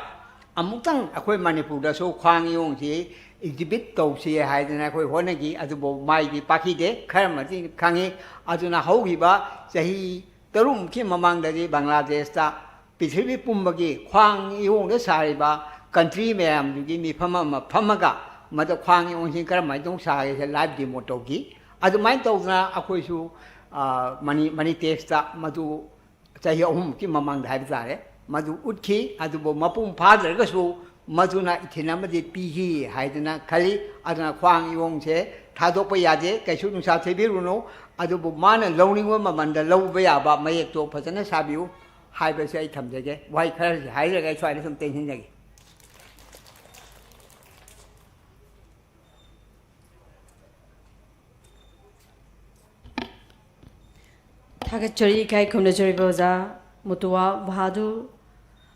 ꯑꯃꯨꯛꯇꯪ ꯑꯩꯈꯣꯏ ꯃꯅꯤꯄꯨꯔꯗꯁꯨ ꯈ꯭ꯋꯥꯡ ꯏꯌꯣꯡꯁꯤ exhibit ꯇꯧꯁꯤ ꯍꯥꯏꯗꯅ ꯑꯩꯈꯣꯏ ꯍꯣꯠꯅꯈꯤ, ꯑꯗꯨꯕꯨ ꯃꯥꯏꯗꯤ ꯄꯥꯛꯈꯤꯗꯦ, ꯈꯔ ꯃꯇꯦꯡ ꯈꯪꯉꯤ꯫ ꯑꯗꯨꯅ ꯍꯧꯈꯤꯕ ꯆꯍꯤ ꯇꯔꯨꯛꯃꯨꯛꯀꯤ ꯃꯃꯥꯡꯗꯗꯤ ꯕꯪꯒ꯭ꯂꯥꯗꯦꯁꯇ ꯄ꯭ꯔꯤꯊꯤꯕꯤ ꯄꯨꯝꯕꯒꯤ ꯈ꯭ꯋꯥꯡ ꯏꯌꯣꯡꯗ ꯁꯥꯔꯤꯕ country ꯃꯌꯥꯝꯗꯨꯒꯤ ꯃꯤꯐꯝ ꯑꯃ ꯐꯝꯃꯒ ꯃꯗ ꯈ꯭ꯋꯥꯡ ꯏꯌꯣꯡꯁꯤ ꯀꯔꯝꯍꯥꯏꯅ ꯇꯧꯅ ꯁꯥꯒꯦꯁꯦ live demo ꯇꯧꯈꯤ꯫ ꯑꯗꯨꯃꯥꯏꯅ ꯇꯧꯗꯅ ꯑꯩꯈꯣꯏꯁꯨ, ꯑ, ꯃꯅꯤ-, ꯃꯅꯤꯇꯦꯛꯁꯇ ꯃꯗꯨ ꯆꯍꯤ ꯑꯍꯨꯝꯃꯨꯛꯀꯤ ꯃꯃꯥꯡꯗ ꯍꯥꯏꯕ ꯇꯥꯔꯦ, ꯃꯗꯨ ꯎꯠꯈꯤ꯫ ꯑꯗꯨꯕꯨ ꯃꯄꯨꯡ ꯐꯥꯗ꯭ꯔꯒꯁꯨ ꯃꯗꯨꯅ ꯏꯊꯤꯜ ꯑꯃꯗꯤ ꯄꯤꯈꯤ ꯍꯥꯏꯗꯅ ꯈꯜꯂꯤ꯫ ꯑꯗꯨꯅ ꯈ꯭ꯋꯥꯡ ꯏꯌꯣꯡꯁꯦ ꯊꯥꯗꯣꯛꯄ ꯌꯥꯗꯦ, ꯀꯩꯁꯨ ꯅꯨꯡꯁꯥ ꯊꯤꯕꯤꯔꯨꯅꯨ꯫ ꯑꯗꯨꯕꯨ ꯃꯥꯅ ꯂꯧꯅꯤꯡꯕ ꯃꯃꯜꯗ ꯂꯧꯕ ꯌꯥꯕ ꯃꯌꯦꯛꯇꯣ ꯐꯖꯅ ꯁꯥꯕꯤꯌꯨ ꯍꯥꯏꯕꯁꯦ ꯑꯩ ꯊꯝꯖꯒꯦ꯫ ꯋꯥꯍꯩ ꯈꯔꯁꯤ ꯍꯥꯏꯔꯒ ꯑꯩ ꯁ꯭ꯋꯥꯏꯗ ꯁꯨꯝ ꯇꯦꯟꯁꯤꯟꯖꯒꯦ꯫ ꯊꯥꯒꯠꯆꯔꯤ ꯏꯀꯥꯏ ꯈꯨꯝꯅꯖꯔꯤꯕ ꯑꯣꯖꯥ ꯃꯨꯇꯨꯋꯥ Bahadur,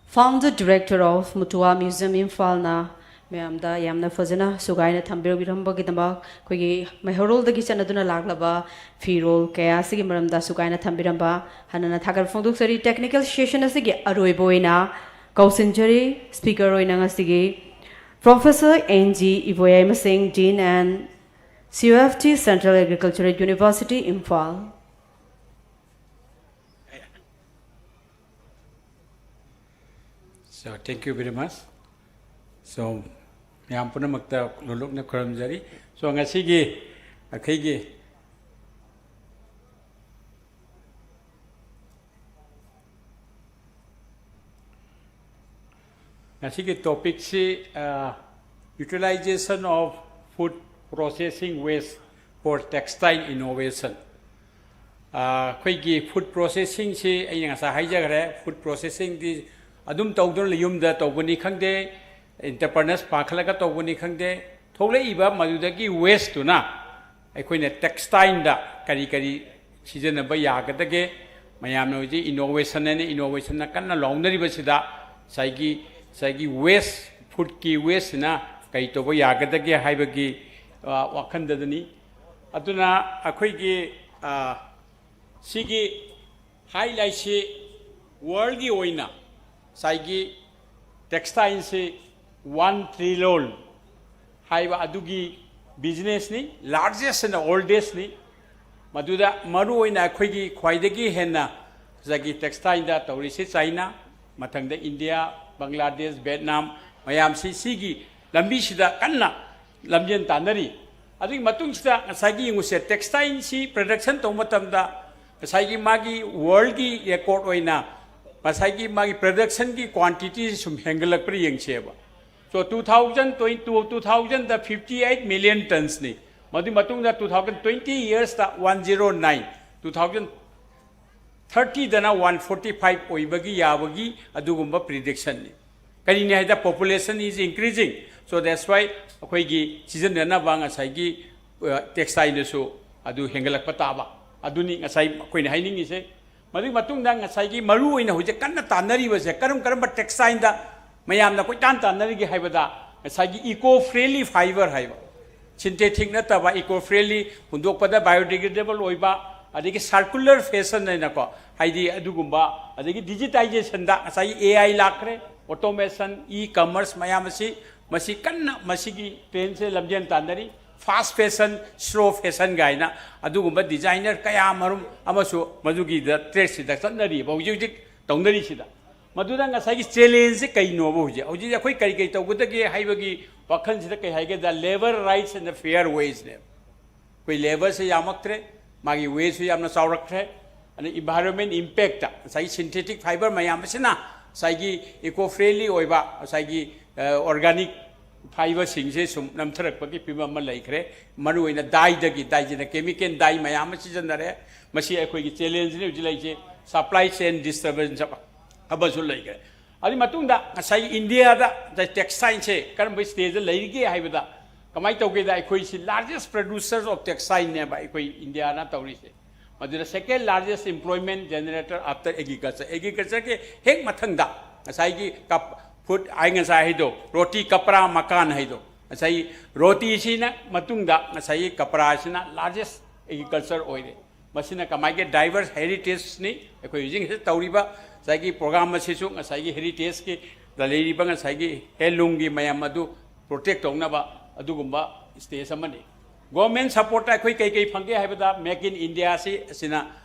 founder director of ꯃꯨꯇꯨꯋꯥ Museum ꯏꯝꯐꯥꯜꯅ ꯃꯌꯥꯝꯗ ꯌꯥꯝꯅ ꯐꯖꯅ ꯁꯨꯒꯥꯏꯅ ꯊꯝꯕꯤꯔꯝꯕꯒꯤꯗꯃꯛ, ꯑꯩꯈꯣꯏꯒꯤ ꯃꯩꯍꯧꯔꯣꯜꯗꯒꯤ ꯆꯠꯅꯗꯨꯅ ꯂꯥꯛꯂꯕ ꯐꯤꯔꯣꯜ ꯀꯌꯥ ꯑꯁꯤꯒꯤ ꯃꯔꯝꯗ ꯁꯨꯒꯥꯏꯅ ꯊꯝꯕꯤꯔꯝꯕ ꯍꯟꯅꯅ ꯊꯥꯒꯠꯄ ꯐꯣꯡꯗꯣꯛꯆꯔꯤ꯫ Technical session ꯑꯁꯤꯒꯤ ꯑꯔꯣꯏꯕ ꯑꯣꯏꯅ ꯀꯧꯁꯤꯟꯖꯔꯤ speaker ꯑꯣꯏꯅ ꯉꯁꯤꯒꯤ Professor N G ꯏꯕꯣꯌꯥꯏꯃꯁꯤꯡ, Dean and C U F T, Central Agricultural University, Imphal. So, thank you very much. So, ꯃꯌꯥꯝ ꯄꯨꯝꯅꯃꯛꯇ ꯂꯣꯂꯨꯛꯅ ꯈꯨꯔꯨꯝꯖꯔꯤ꯫ So, ꯉꯁꯤꯒꯤ ꯑꯩꯈꯣꯏꯒꯤ ꯉꯁꯤꯒꯤ topicꯁꯤ, ꯑ, utilization of food processing waste for textile innovation꯫ ꯑ, ꯑꯩꯈꯣꯏꯒꯤ food processingꯁꯤ ꯑꯩꯅ ꯉꯁꯥꯏ ꯍꯥꯏꯖꯈ꯭ꯔꯦ, food processingꯗꯤ ꯑꯗꯨꯝ ꯇꯧꯗꯨꯅ ꯌꯨꯝꯗ ꯇꯧꯕꯅꯤ ꯈꯪꯗꯦ, entrepreneurs ꯄꯥꯈꯠꯂꯒ ꯇꯧꯕꯅꯤ ꯈꯪꯗꯦ, ꯊꯣꯛꯂꯛꯏꯕ ꯃꯗꯨꯗꯒꯤ wasteꯇꯨꯅ ꯑꯩꯈꯣꯏꯅ textileꯗ ꯀꯔꯤ ꯀꯔꯤ ꯁꯤꯖꯤꯟꯅꯕ ꯌꯥꯒꯗꯒꯦ? ꯃꯌꯥꯝꯅ ꯍꯧꯖꯤꯛ innovation ꯍꯥꯏꯅ innovationꯅ ꯀꯟꯅ ꯂꯥꯎꯅꯔꯤꯕꯁꯤꯗ ꯉꯁꯥꯏꯒꯤ, ꯉꯁꯥꯏꯒꯤ waste, foodꯀꯤ wasteꯁꯤꯅ ꯀꯔꯤ ꯇꯧꯕ ꯌꯥꯒꯗꯒꯦ ꯍꯥꯏꯕꯒꯤ, ꯑ, ꯋꯥꯈꯜꯗꯗꯅꯤ꯫ ꯑꯗꯨꯅ ꯑꯩꯈꯣꯏꯒꯤ, ꯑ, ꯁꯤꯒꯤ highlightꯁꯤ worldꯒꯤ ꯑꯣꯏꯅ ꯉꯁꯥꯏꯒꯤ textileꯁꯤ one trillion ꯍꯥꯏꯕ ꯑꯗꯨꯒꯤ businessꯅꯤ, largest and oldestꯅꯤ꯫ ꯃꯗꯨꯗ ꯃꯔꯨꯑꯣꯏꯅ ꯑꯩꯈꯣꯏꯒꯤ ꯈ꯭ꯋꯥꯏꯗꯒꯤ ꯍꯦꯟꯅ ꯉꯁꯥꯏꯒꯤ textileꯗ ꯇꯧꯔꯤꯁꯤ China, ꯃꯊꯪꯗ India, Bangladesh, Vietnam ꯃꯌꯥꯝꯁꯤ ꯁꯤꯒꯤ ꯂꯝꯕꯤꯁꯤꯗ ꯀꯟꯅ ꯂꯝꯖꯦꯟ ꯇꯥꯟꯅꯔꯤ꯫ ꯑꯗꯨꯒꯤ ꯃꯇꯨꯡꯁꯤꯗ ꯉꯁꯥꯏꯒꯤ ꯌꯦꯡꯉꯨꯁꯦ, textileꯁꯤ production ꯇꯧꯕ ꯃꯇꯝꯗ ꯉꯁꯥꯏꯒꯤ ꯃꯥꯒꯤ worldꯒꯤ record ꯑꯣꯏꯅ ꯉꯁꯥꯏꯒꯤ ꯃꯥꯒꯤ productionꯒꯤ quantityꯁꯤ ꯁꯨꯝ ꯍꯦꯟꯒꯠꯂꯛꯄ꯭ꯔꯥ ꯌꯦꯡꯁꯦꯕ꯫ So two thousand twenty, two thousandꯗ fifty eight million tonsꯅꯤ, ꯃꯗꯨꯒꯤ ꯃꯇꯨꯡꯗ two thousand twenty yearsꯇ one zero nine, two thousand thirtyꯗꯅ one forty five ꯑꯣꯏꯕꯒꯤ ꯌꯥꯕꯒꯤ ꯑꯗꯨꯒꯨꯝꯕ predictionꯅꯤ꯫ ꯀꯔꯤꯅꯤ ꯍꯥꯏꯗ population is increasing, so that's why ꯑꯩꯈꯣꯏꯒꯤ ꯁꯤꯖꯤꯟꯅꯅꯕ ꯉꯁꯥꯏꯒꯤ, ꯑ, textileꯗꯁꯨ ꯑꯗꯨ ꯍꯦꯟꯒꯠꯂꯛꯄ ꯇꯥꯕ, ꯑꯗꯨꯅꯤ ꯉꯁꯥꯏ ꯑꯩꯈꯣꯏꯅ ꯍꯥꯏꯅꯤꯡꯉꯤꯁꯦ꯫ ꯃꯗꯨꯒꯤ ꯃꯇꯨꯡꯗ ꯉꯁꯥꯏꯒꯤ ꯃꯔꯨ ꯑꯣꯏꯅ ꯍꯧꯖꯤꯛ ꯀꯟꯅ ꯇꯥꯟꯅꯔꯤꯕꯁꯦ ꯀꯔꯝ ꯀꯔꯝꯕ textileꯗ ꯃꯌꯥꯝꯅ ꯀꯣꯏꯇꯥꯟ ꯇꯥꯟꯅꯔꯤꯒꯦ ꯍꯥꯏꯕꯗ, ꯉꯁꯥꯏꯒꯤ eco friendly fiber ꯍꯥꯏꯕ, synthetic ꯅꯠꯇꯕ eco friendly, ꯍꯨꯟꯗꯣꯛꯄꯗ biodegradable ꯑꯣꯏꯕ, ꯑꯗꯒꯤ circular fashion ꯍꯥꯏꯅꯀꯣ, ꯍꯥꯏꯗꯤ ꯑꯗꯨꯒꯨꯝꯕ, ꯑꯗꯒꯤ digitizationꯗ ꯉꯁꯥꯏꯒꯤ A I ꯂꯥꯛꯈ꯭ꯔꯦ, automation, e-commerce ꯃꯌꯥꯝ ꯑꯁꯤ, ꯃꯁꯤ ꯀꯟꯅ ꯃꯁꯤꯒꯤ trendꯁꯦ ꯂꯝꯖꯦꯟ ꯇꯥꯟꯅꯔꯤ꯫ Fast fashion, slow fashion ꯀꯥꯏꯅ ꯑꯗꯨꯒꯨꯝꯕ designer ꯀꯌꯥ ꯃꯔꯨꯝ ꯑꯃꯁꯨ ꯃꯗꯨꯒꯤꯗ tradeꯁꯤꯗ ꯆꯠꯅꯔꯤꯕ ꯍꯧꯖꯤꯛ ꯍꯧꯖꯤꯛ ꯇꯧꯅꯔꯤꯁꯤꯗ꯫ ꯃꯗꯨꯗ ꯉꯁꯥꯏꯒꯤ challengeꯁꯦ ꯀꯩꯅꯣꯕ? ꯍꯧꯖꯤꯛ ꯍꯧꯖꯤꯛ ꯑꯩꯈꯣꯏ ꯀꯔꯤ ꯀꯔꯤ ꯇꯧꯒꯗꯒꯦ ꯍꯥꯏꯕꯒꯤ ꯋꯥꯈꯜꯁꯤꯗ ꯀꯩ ꯍꯥꯏꯒꯦꯗ, labour rights and fair wageꯅꯦꯕ꯫ ꯑꯩꯈꯣꯏ labourꯁꯦ ꯌꯥꯝꯃꯛꯇ꯭ꯔꯦ, ꯃꯥꯒꯤ wageꯁꯨ ꯌꯥꯝꯅ ꯆꯥꯎꯔꯛꯈ꯭ꯔꯦ꯫ ꯑꯗꯩ environment impactꯇ ꯉꯁꯥꯏꯒꯤ synthetic fiber ꯃꯌꯥꯝ ꯑꯁꯤꯅ ꯉꯁꯥꯏꯒꯤ eco friendly ꯑꯣꯏꯕ ꯉꯁꯥꯏꯒꯤ, ꯑ, organic fiberꯁꯤꯡꯁꯦ ꯁꯨꯝ ꯅꯝꯊꯔꯛꯄꯒꯤ ꯐꯤꯕꯝ ꯑꯃ ꯂꯩꯈ꯭ꯔꯦ꯫ ꯃꯔꯨꯑꯣꯏꯅ dyeꯗꯒꯤ, dyeꯁꯤꯅ chemical dye ꯃꯌꯥꯝ ꯑꯃ ꯁꯤꯖꯤꯟꯅꯔꯦ꯫ ꯃꯁꯤ ꯑꯩꯈꯣꯏꯒꯤ challengeꯅꯤ ꯍꯧꯖꯤꯛ ꯂꯩꯔꯤꯁꯦ꯫ Supply chain disturbance ꯑꯃꯁꯨ ꯂꯩꯈ꯭ꯔꯦ꯫ ꯑꯗꯨꯒꯤ ꯃꯇꯨꯡꯗ ꯉꯁꯥꯏꯒꯤ ꯏꯟꯗꯤꯌꯥꯗ ꯇꯦꯛꯁꯇꯥꯏꯜꯁꯦ ꯀꯔꯝꯕ ꯁ꯭ꯇꯦꯖꯇ ꯂꯩꯔꯤꯒꯦ ꯍꯥꯏꯕꯗ, ꯀꯃꯥꯏꯅ ꯇꯧꯒꯦꯗ, ꯑꯩꯈꯣꯏꯁꯤ largest producer of textileꯅꯦꯕ ꯑꯩꯈꯣꯏ ꯏꯟꯗꯤꯌꯥꯅ ꯇꯧꯔꯤꯁꯦ꯫ ꯃꯗꯨꯗ second largest employment generator after agriculture, agricultureꯒꯤ ꯍꯦꯛ ꯃꯊꯪꯗ ꯉꯁꯥꯏꯒꯤ ꯀꯞ ꯐꯨꯗ ꯑꯩ ꯉꯁꯥꯏ ꯍꯥꯏꯗꯣ, ꯔꯣꯇꯤ ꯀꯄ꯭ꯔꯥ ꯃꯀꯥꯟ ꯍꯥꯏꯗꯣ, ꯉꯁꯥꯏ ꯔꯣꯇꯤꯁꯤꯅ ꯃꯇꯨꯡꯗ ꯉꯁꯥꯏꯒꯤ ꯀꯄ꯭ꯔꯥꯁꯤꯅ largest agriculture ꯑꯣꯏꯔꯦ꯫ ꯃꯁꯤꯅ ꯀꯃꯥꯏꯒꯤ diverse heritageꯅꯤ꯫ ꯑꯩꯈꯣꯏ ꯍꯧꯖꯤꯛ ꯍꯧꯖꯤꯛ ꯇꯧꯔꯤꯕ ꯉꯁꯥꯏꯒꯤ program ꯑꯁꯤꯁꯨ ꯉꯁꯥꯏꯒꯤ heritageꯀꯤ ꯂꯩꯔꯤꯕ ꯉꯁꯥꯏꯒꯤ handloomꯒꯤ ꯃꯌꯥꯝ ꯑꯗꯨ protect ꯇꯧꯅꯕ ꯑꯗꯨꯒꯨꯝꯕ stage ꯑꯃꯅꯤ꯫ Government supportꯇ ꯑꯩꯈꯣꯏ ꯀꯩ ꯀꯩ ꯐꯪꯒꯦ ꯍꯥꯏꯕꯗ, Make in Indiaꯁꯤ ꯑꯁꯤꯅ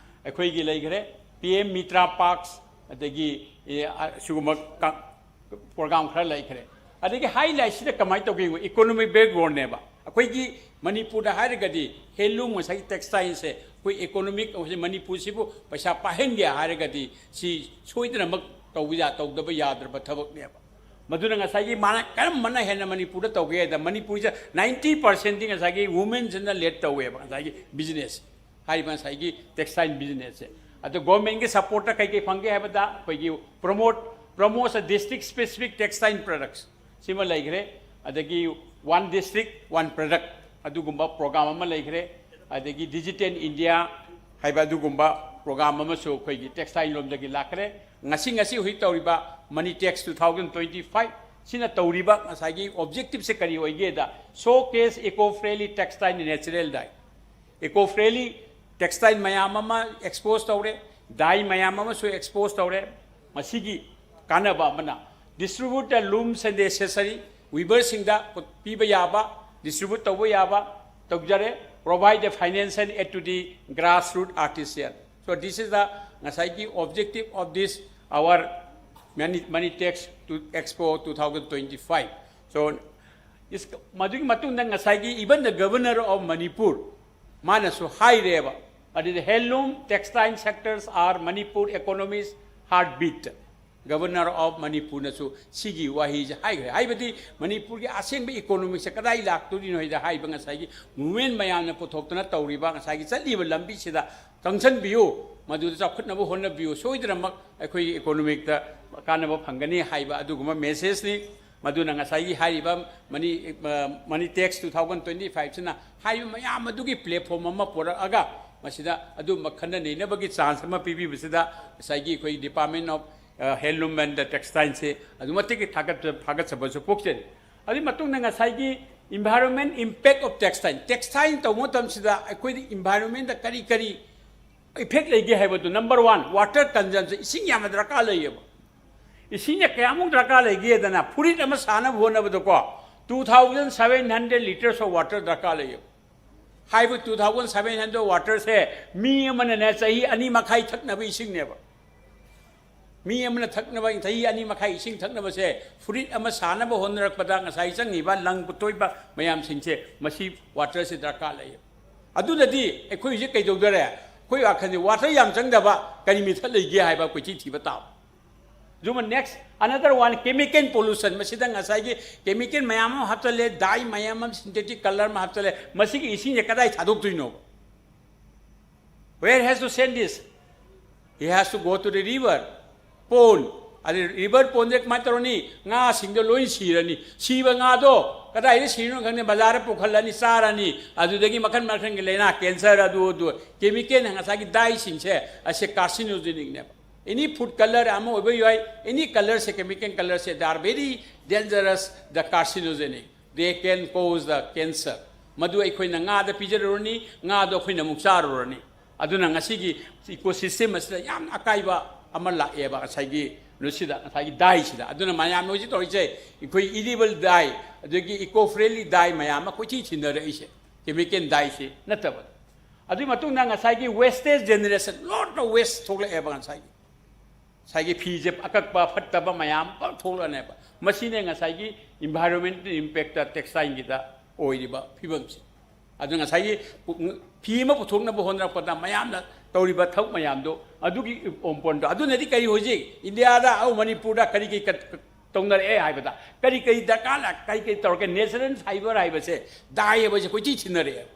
ꯑꯩꯈꯣꯏꯒꯤ ꯂꯩꯈ꯭ꯔꯦ, P M Mitra Parks, ꯑꯗꯒꯤ, ꯑꯦ, ꯑ, ꯁꯤꯒꯨꯝꯕ ꯀ-, program ꯈꯔ ꯂꯩꯈ꯭ꯔꯦ꯫ ꯑꯗꯒꯤ highlightꯁꯤꯗ ꯀꯃꯥꯏꯅ ꯇꯧꯒꯦ ꯌꯦꯡꯉꯨ, economic backgroundꯅꯦꯕ꯫ ꯑꯩꯈꯣꯏꯒꯤ ꯃꯅꯤꯄꯨꯔꯗ ꯍꯥꯏꯔꯒꯗꯤ handloom, ꯉꯁꯥꯏꯒꯤ textileꯁꯦ ꯑꯩꯈꯣꯏ economic, ꯍꯧꯖꯤꯛ ꯃꯅꯤꯄꯨꯔꯁꯤꯕꯨ ꯄꯩꯁꯥ ꯄꯥꯏꯍꯟꯒꯦ ꯍꯥꯏꯔꯒꯗꯤ ꯁꯤ ꯁꯣꯏꯗꯅꯃꯛ ꯇꯧꯕ ꯌꯥ-, ꯇꯧꯗꯕ ꯌꯥꯗ꯭ꯔꯕ ꯊꯕꯛꯅꯦꯕ꯫ ꯃꯗꯨꯅ ꯉꯁꯥꯏꯒꯤ ꯃꯥꯅ ꯀꯔꯝꯕꯅ ꯍꯦꯟꯅ ꯃꯅꯤꯄꯨꯔꯗ ꯇꯧꯒꯦ ꯍꯥꯏꯗ, ꯃꯅꯤꯄꯨꯔꯁꯤꯗ ninety percentꯗꯤ ꯉꯁꯥꯏꯒꯤ womenꯁꯤꯅ lead ꯇꯧꯋꯦꯕ ꯉꯁꯥꯏꯒꯤ business, ꯍꯥꯏꯔꯤꯕ ꯉꯁꯥꯏꯒꯤ textile businessꯁꯦ꯫ ꯑꯗꯣ governmentꯀꯤ supportꯇ ꯀꯩ ꯀꯩ ꯐꯪꯒꯦ ꯍꯥꯏꯕꯗ, ꯑꯩꯈꯣꯏꯒꯤ promote, promotes a district specific textile products ꯁꯤꯃ ꯂꯩꯈ꯭ꯔꯦ, ꯑꯗꯒꯤ One District One Product ꯑꯗꯨꯒꯨꯝꯕ program ꯑꯃ ꯂꯩꯈ꯭ꯔꯦ, ꯑꯗꯒꯤ Digital India ꯍꯥꯏꯕ ꯑꯗꯨꯒꯨꯝꯕ program ꯑꯃꯁꯨ ꯑꯩꯈꯣꯏꯒꯤ textile ꯂꯣꯝꯗꯒꯤ ꯂꯥꯛꯈ꯭ꯔꯦ꯫ ꯉꯁꯤ, ꯉꯁꯤ ꯍꯧꯖꯤꯛ ꯇꯧꯔꯤꯕ Money Tax two thousand twenty-five ꯁꯤꯅ ꯇꯧꯔꯤꯕ ꯉꯁꯥꯏꯒꯤ objectiveꯁꯦ ꯀꯔꯤ ꯑꯣꯏꯒꯦꯗ, showcase eco-friendly textile natural dye, eco-friendly textile ꯃꯌꯥꯝ ꯑꯃ expose ꯇꯧꯔꯦ, dye ꯃꯌꯥꯝ ꯑꯃꯁꯨ expose ꯇꯧꯔꯦ꯫ ꯃꯁꯤꯒꯤ ꯀꯥꯟꯅꯕ ꯑꯃꯅ, distribute the looms and accessory, weaverꯁꯤꯡꯗ ꯄꯤꯕ ꯌꯥꯕ, distribute ꯇꯧꯕ ꯌꯥꯕ ꯇꯧꯖꯔꯦ, provide the financial aid to the grassroot artisan. So this is the ꯉꯁꯥꯏꯒꯤ objective of this our Money, Money Tax to Expo two thousand twenty-five. So is-, ꯃꯗꯨꯒꯤ ꯃꯇꯨꯡꯗ ꯉꯁꯥꯏꯒꯤ even the Governor of Manipur ꯃꯥꯅꯁꯨ ꯍꯥꯏꯔꯦꯕ, ꯑꯗꯨꯗꯤ handloom textile sectors are Manipur economy's heartbeat. Governor of Manipurꯅꯁꯨ ꯁꯤꯒꯤ ꯋꯥꯍꯩꯁꯦ ꯍꯥꯏꯈ꯭ꯔꯦ꯫ ꯍꯥꯏꯕꯗꯤ ꯃꯅꯤꯄꯨꯔꯒꯤ ꯑꯁꯦꯡꯕ economyꯁꯦ ꯀꯗꯥꯏ ꯂꯥꯛꯇꯣꯔꯤꯅꯣ ꯍꯥꯏꯗ, ꯍꯥꯏꯔꯤꯕ ꯉꯁꯥꯏꯒꯤ movement ꯃꯌꯥꯝꯅ ꯄꯨꯊꯣꯛꯇꯨꯅ ꯇꯧꯔꯤꯕ ꯉꯁꯥꯏꯒꯤ ꯆꯠꯂꯤꯕ ꯂꯝꯕꯤꯁꯤꯗ ꯆꯪꯁꯤꯟꯕꯤꯌꯨ꯫ ꯃꯗꯨꯗ ꯆꯥꯎꯈꯠꯅꯕ ꯍꯣꯠꯅꯕꯤꯌꯨ꯫ ꯁꯣꯏꯗꯅꯃꯛ ꯑꯩꯈꯣꯏꯒꯤ ꯏꯀꯣꯅꯣꯃꯤꯛꯇ ꯀꯥꯟꯅꯕ ꯐꯪꯒꯅꯤ ꯍꯥꯏꯕ ꯑꯗꯨꯒꯨꯝꯕ ꯃꯦꯁꯦꯖꯅꯤ꯫ ꯃꯗꯨꯅ ꯉꯁꯥꯏꯒꯤ ꯍꯥꯏꯔꯤꯕ ꯃꯅꯤ, ꯑ, ꯃꯅꯤ ꯇꯦꯛꯁ two thousand twenty five ꯁꯤꯅ ꯍꯥꯏꯔꯤꯕ ꯃꯌꯥꯝ ꯑꯗꯨꯒꯤ ꯄ꯭ꯂꯦꯠꯐꯣꯝ ꯑꯃ ꯄꯨꯔꯛꯑꯒ ꯃꯁꯤꯗ ꯑꯗꯨꯝꯕ ꯈꯟꯅ ꯅꯩꯅꯕꯒꯤ ꯆꯥꯟꯁ ꯑꯃ ꯄꯤꯕꯤꯕꯁꯤꯗ ꯉꯁꯥꯏꯒꯤ ꯑꯩꯈꯣꯏ Department of, ꯑ, Handloom and the Textile ꯁꯦ ꯑꯗꯨꯛꯀꯤ ꯃꯇꯤꯛ ꯊꯥꯒꯠ-, ꯊꯥꯒꯠꯆꯕꯁꯨ ꯐꯣꯡꯗꯣꯛꯆꯔꯤ꯫ ꯑꯗꯨꯒꯤ ꯃꯇꯨꯡꯗ ꯉꯁꯥꯏꯒꯤ environment impact of textile, textile ꯇꯧꯕ ꯃꯇꯝꯁꯤꯗ ꯑꯩꯈꯣꯏꯗ environment ꯇ ꯀꯔꯤ ꯀꯔꯤ effect ꯂꯩꯒꯦ ꯍꯥꯏꯕꯗꯨ, number one, water consumption, ꯏꯁꯤꯡ ꯌꯥꯝꯅ ꯗꯔꯀꯥꯔ ꯂꯩꯌꯦꯕ꯫ ꯏꯁꯤꯡꯁꯦ ꯀꯌꯥꯃꯨꯛ ꯗꯔꯀꯥꯔ ꯂꯩꯒꯦꯗꯅ, ꯐꯨꯔꯤꯠ ꯑꯃ ꯁꯥꯅꯕ ꯍꯣꯠꯅꯕꯗꯀꯣ, two thousand seven hundred liters of water ꯗꯔꯀꯥꯔ ꯂꯩꯌꯦꯕ꯫ ꯍꯥꯏꯕ two thousand seven hundred water ꯁꯦ ꯃꯤ ꯑꯃꯅꯅꯦ ꯆꯍꯤ ꯑꯅꯤ ꯃꯈꯥꯏ ꯊꯛꯅꯕ ꯏꯁꯤꯡꯅꯦꯕ꯫ ꯃꯤ ꯑꯃꯅ ꯊꯛꯅꯕ, ꯆꯍꯤ ꯑꯅꯤ ꯃꯈꯥꯏ ꯏꯁꯤꯡ ꯊꯛꯅꯕꯁꯦ, ꯐꯨꯔꯤꯠ ꯑꯃ ꯁꯥꯅꯕ ꯍꯣꯠꯅꯔꯛꯄꯗ ꯉꯁꯥꯏ ꯆꯪꯉꯤꯕ ꯂꯪ ꯄꯨꯊꯣꯛꯏꯕ ꯃꯌꯥꯝꯁꯤꯡꯁꯦ, ꯃꯁꯤ water ꯁꯦ ꯗꯔꯀꯥꯔ ꯂꯩꯌꯦꯕ꯫ ꯑꯗꯨꯅꯗꯤ ꯑꯩꯈꯣꯏ ꯍꯧꯖꯤꯛ ꯀꯩꯗꯧꯗꯔꯦ? ꯑꯩꯈꯣꯏ ꯋꯥꯈꯜꯁꯦ water ꯌꯥꯝ ꯆꯪꯗꯕ ꯀꯔꯤ method ꯂꯩꯒꯦ ꯍꯥꯏꯕ ꯀꯣꯏꯊꯤ ꯊꯤꯕ ꯇꯥꯕ꯫ ꯑꯗꯨꯒ next, another one, chemical pollution꯫ ꯃꯁꯤꯗ ꯉꯁꯥꯏꯒꯤ chemical ꯃꯌꯥꯝ ꯑꯃ ꯍꯥꯞꯆꯜꯂꯦ, dye ꯃꯌꯥꯝ ꯑꯃ, synthetic colour ꯑꯃ ꯍꯥꯞꯆꯜꯂꯦ꯫ ꯃꯁꯤꯒꯤ ꯏꯁꯤꯡꯁꯦ ꯀꯗꯥꯏ ꯊꯥꯗꯣꯛꯇꯣꯏꯅꯣ? Where has to send this? He has to go to the river, pond꯫ ꯑꯗꯩ river pond ꯗ ꯀꯃꯥꯏꯅ ꯇꯧꯔꯅꯤ? ꯉꯥꯁꯤꯡꯗꯣ ꯂꯣꯏ ꯁꯤꯔꯅꯤ꯫ ꯁꯤꯕ ꯉꯥꯗꯣ ꯀꯗꯥꯏꯗ ꯁꯤꯔꯤꯅꯣ ꯈꯪꯗꯦ, ꯕꯖꯥꯔꯗ ꯄꯨꯈꯠꯂꯅꯤ, ꯆꯥꯔꯅꯤ꯫ ꯑꯗꯨꯗꯒꯤ ꯃꯈꯜ ꯃꯈꯜꯒꯤ ꯂꯥꯏꯅꯥ, cancer, ꯑꯗꯨ, ꯑꯗꯨ꯫ Chemical ꯉꯁꯥꯏꯒꯤ dye ꯁꯤꯡꯁꯦ ꯑꯁꯦ carcinogenic ꯅꯦꯕ꯫ Any food colour ꯑꯃ ꯑꯣꯏꯕ ꯌꯥꯏ, any colour say, chemical colour say, they are very dangerous, the carcinogenic, they can cause the cancer꯫ ꯃꯗꯨ ꯑꯩꯈꯣꯏꯅ ꯉꯥꯗ ꯄꯤꯖꯔꯨꯔꯅꯤ, ꯉꯥꯗꯣ ꯑꯩꯈꯣꯏꯅ ꯑꯃꯨꯛ ꯆꯥꯔꯨꯔꯅꯤ꯫ ꯑꯗꯨꯅ ꯉꯁꯤꯒꯤ ecosystem ꯑꯁꯤꯗ ꯌꯥꯝꯅ ꯑꯀꯥꯏꯕ ꯑꯃ ꯂꯥꯛꯑꯦꯕ ꯉꯁꯥꯏꯒꯤ ꯅꯨꯡꯁꯤꯗ, ꯉꯁꯥꯏꯒꯤ dye ꯁꯤꯗ꯫ ꯑꯗꯨꯅ ꯃꯌꯥꯝꯅ ꯍꯧꯖꯤꯛ ꯇꯧꯔꯤꯁꯦ, ꯑꯩꯈꯣꯏ edible dye, ꯑꯗꯒꯤ eco friendly dye ꯃꯌꯥꯝ ꯑꯃ ꯀꯣꯏꯊꯤ ꯊꯤꯅꯔꯛꯏꯁꯦ, chemical dye ꯁꯤ ꯅꯠꯇꯕ꯫ ꯑꯗꯨꯒꯤ ꯃꯇꯨꯡꯗ ꯉꯁꯥꯏꯒꯤ wastage generation, lot of waste ꯊꯣꯛꯂꯛꯑꯦꯕ ꯉꯁꯥꯏꯒꯤ꯫ ꯉꯁꯥꯏꯒꯤ ꯐꯤꯁꯦ ꯑꯀꯛꯄ ꯐꯠꯇꯕ ꯃꯌꯥꯝ ꯑꯃ ꯊꯣꯛꯂꯛꯑꯅꯦꯕ꯫ ꯃꯁꯤꯅꯦ ꯉꯁꯥꯏꯒꯤ environment impact ꯇ textile ꯒꯤꯗ ꯑꯣꯏꯔꯤꯕ ꯐꯤꯕꯝꯁꯦ꯫ ꯑꯗꯨ ꯉꯁꯥꯏꯒꯤ ꯄꯨ-, ꯐꯤ ꯑꯃ ꯄꯨꯊꯣꯛꯅꯕ ꯍꯣꯠꯅꯔꯛꯄꯗ ꯃꯌꯥꯝꯅ ꯇꯧꯔꯤꯕ ꯊꯕꯛ ꯃꯌꯥꯝꯗꯣ ꯑꯗꯨꯒꯤ ꯑꯣꯝꯄꯣꯟꯗꯣ꯫ ꯑꯗꯨꯅꯗꯤ ꯀꯔꯤ ꯍꯧꯖꯤꯛ ꯏꯟꯗꯤꯌꯥꯗ, ꯑꯧ, ꯃꯅꯤꯄꯨꯔꯗ ꯀꯔꯤ ꯀꯔꯤ ꯀ-, ꯇꯧꯅꯔꯛꯑꯦ ꯍꯥꯏꯕꯗ, ꯀꯔꯤ ꯀꯔꯤ ꯗꯔꯀꯥꯔ ꯂꯥꯛ-, ꯀꯔꯤ ꯀꯔꯤ ꯇꯧꯔꯛꯀꯦ? Natural fibre ꯍꯥꯏꯕꯁꯦ, dye ꯍꯥꯏꯕꯁꯦ ꯀꯣꯏꯊꯤ ꯊꯤꯅꯔꯛꯑꯦ꯫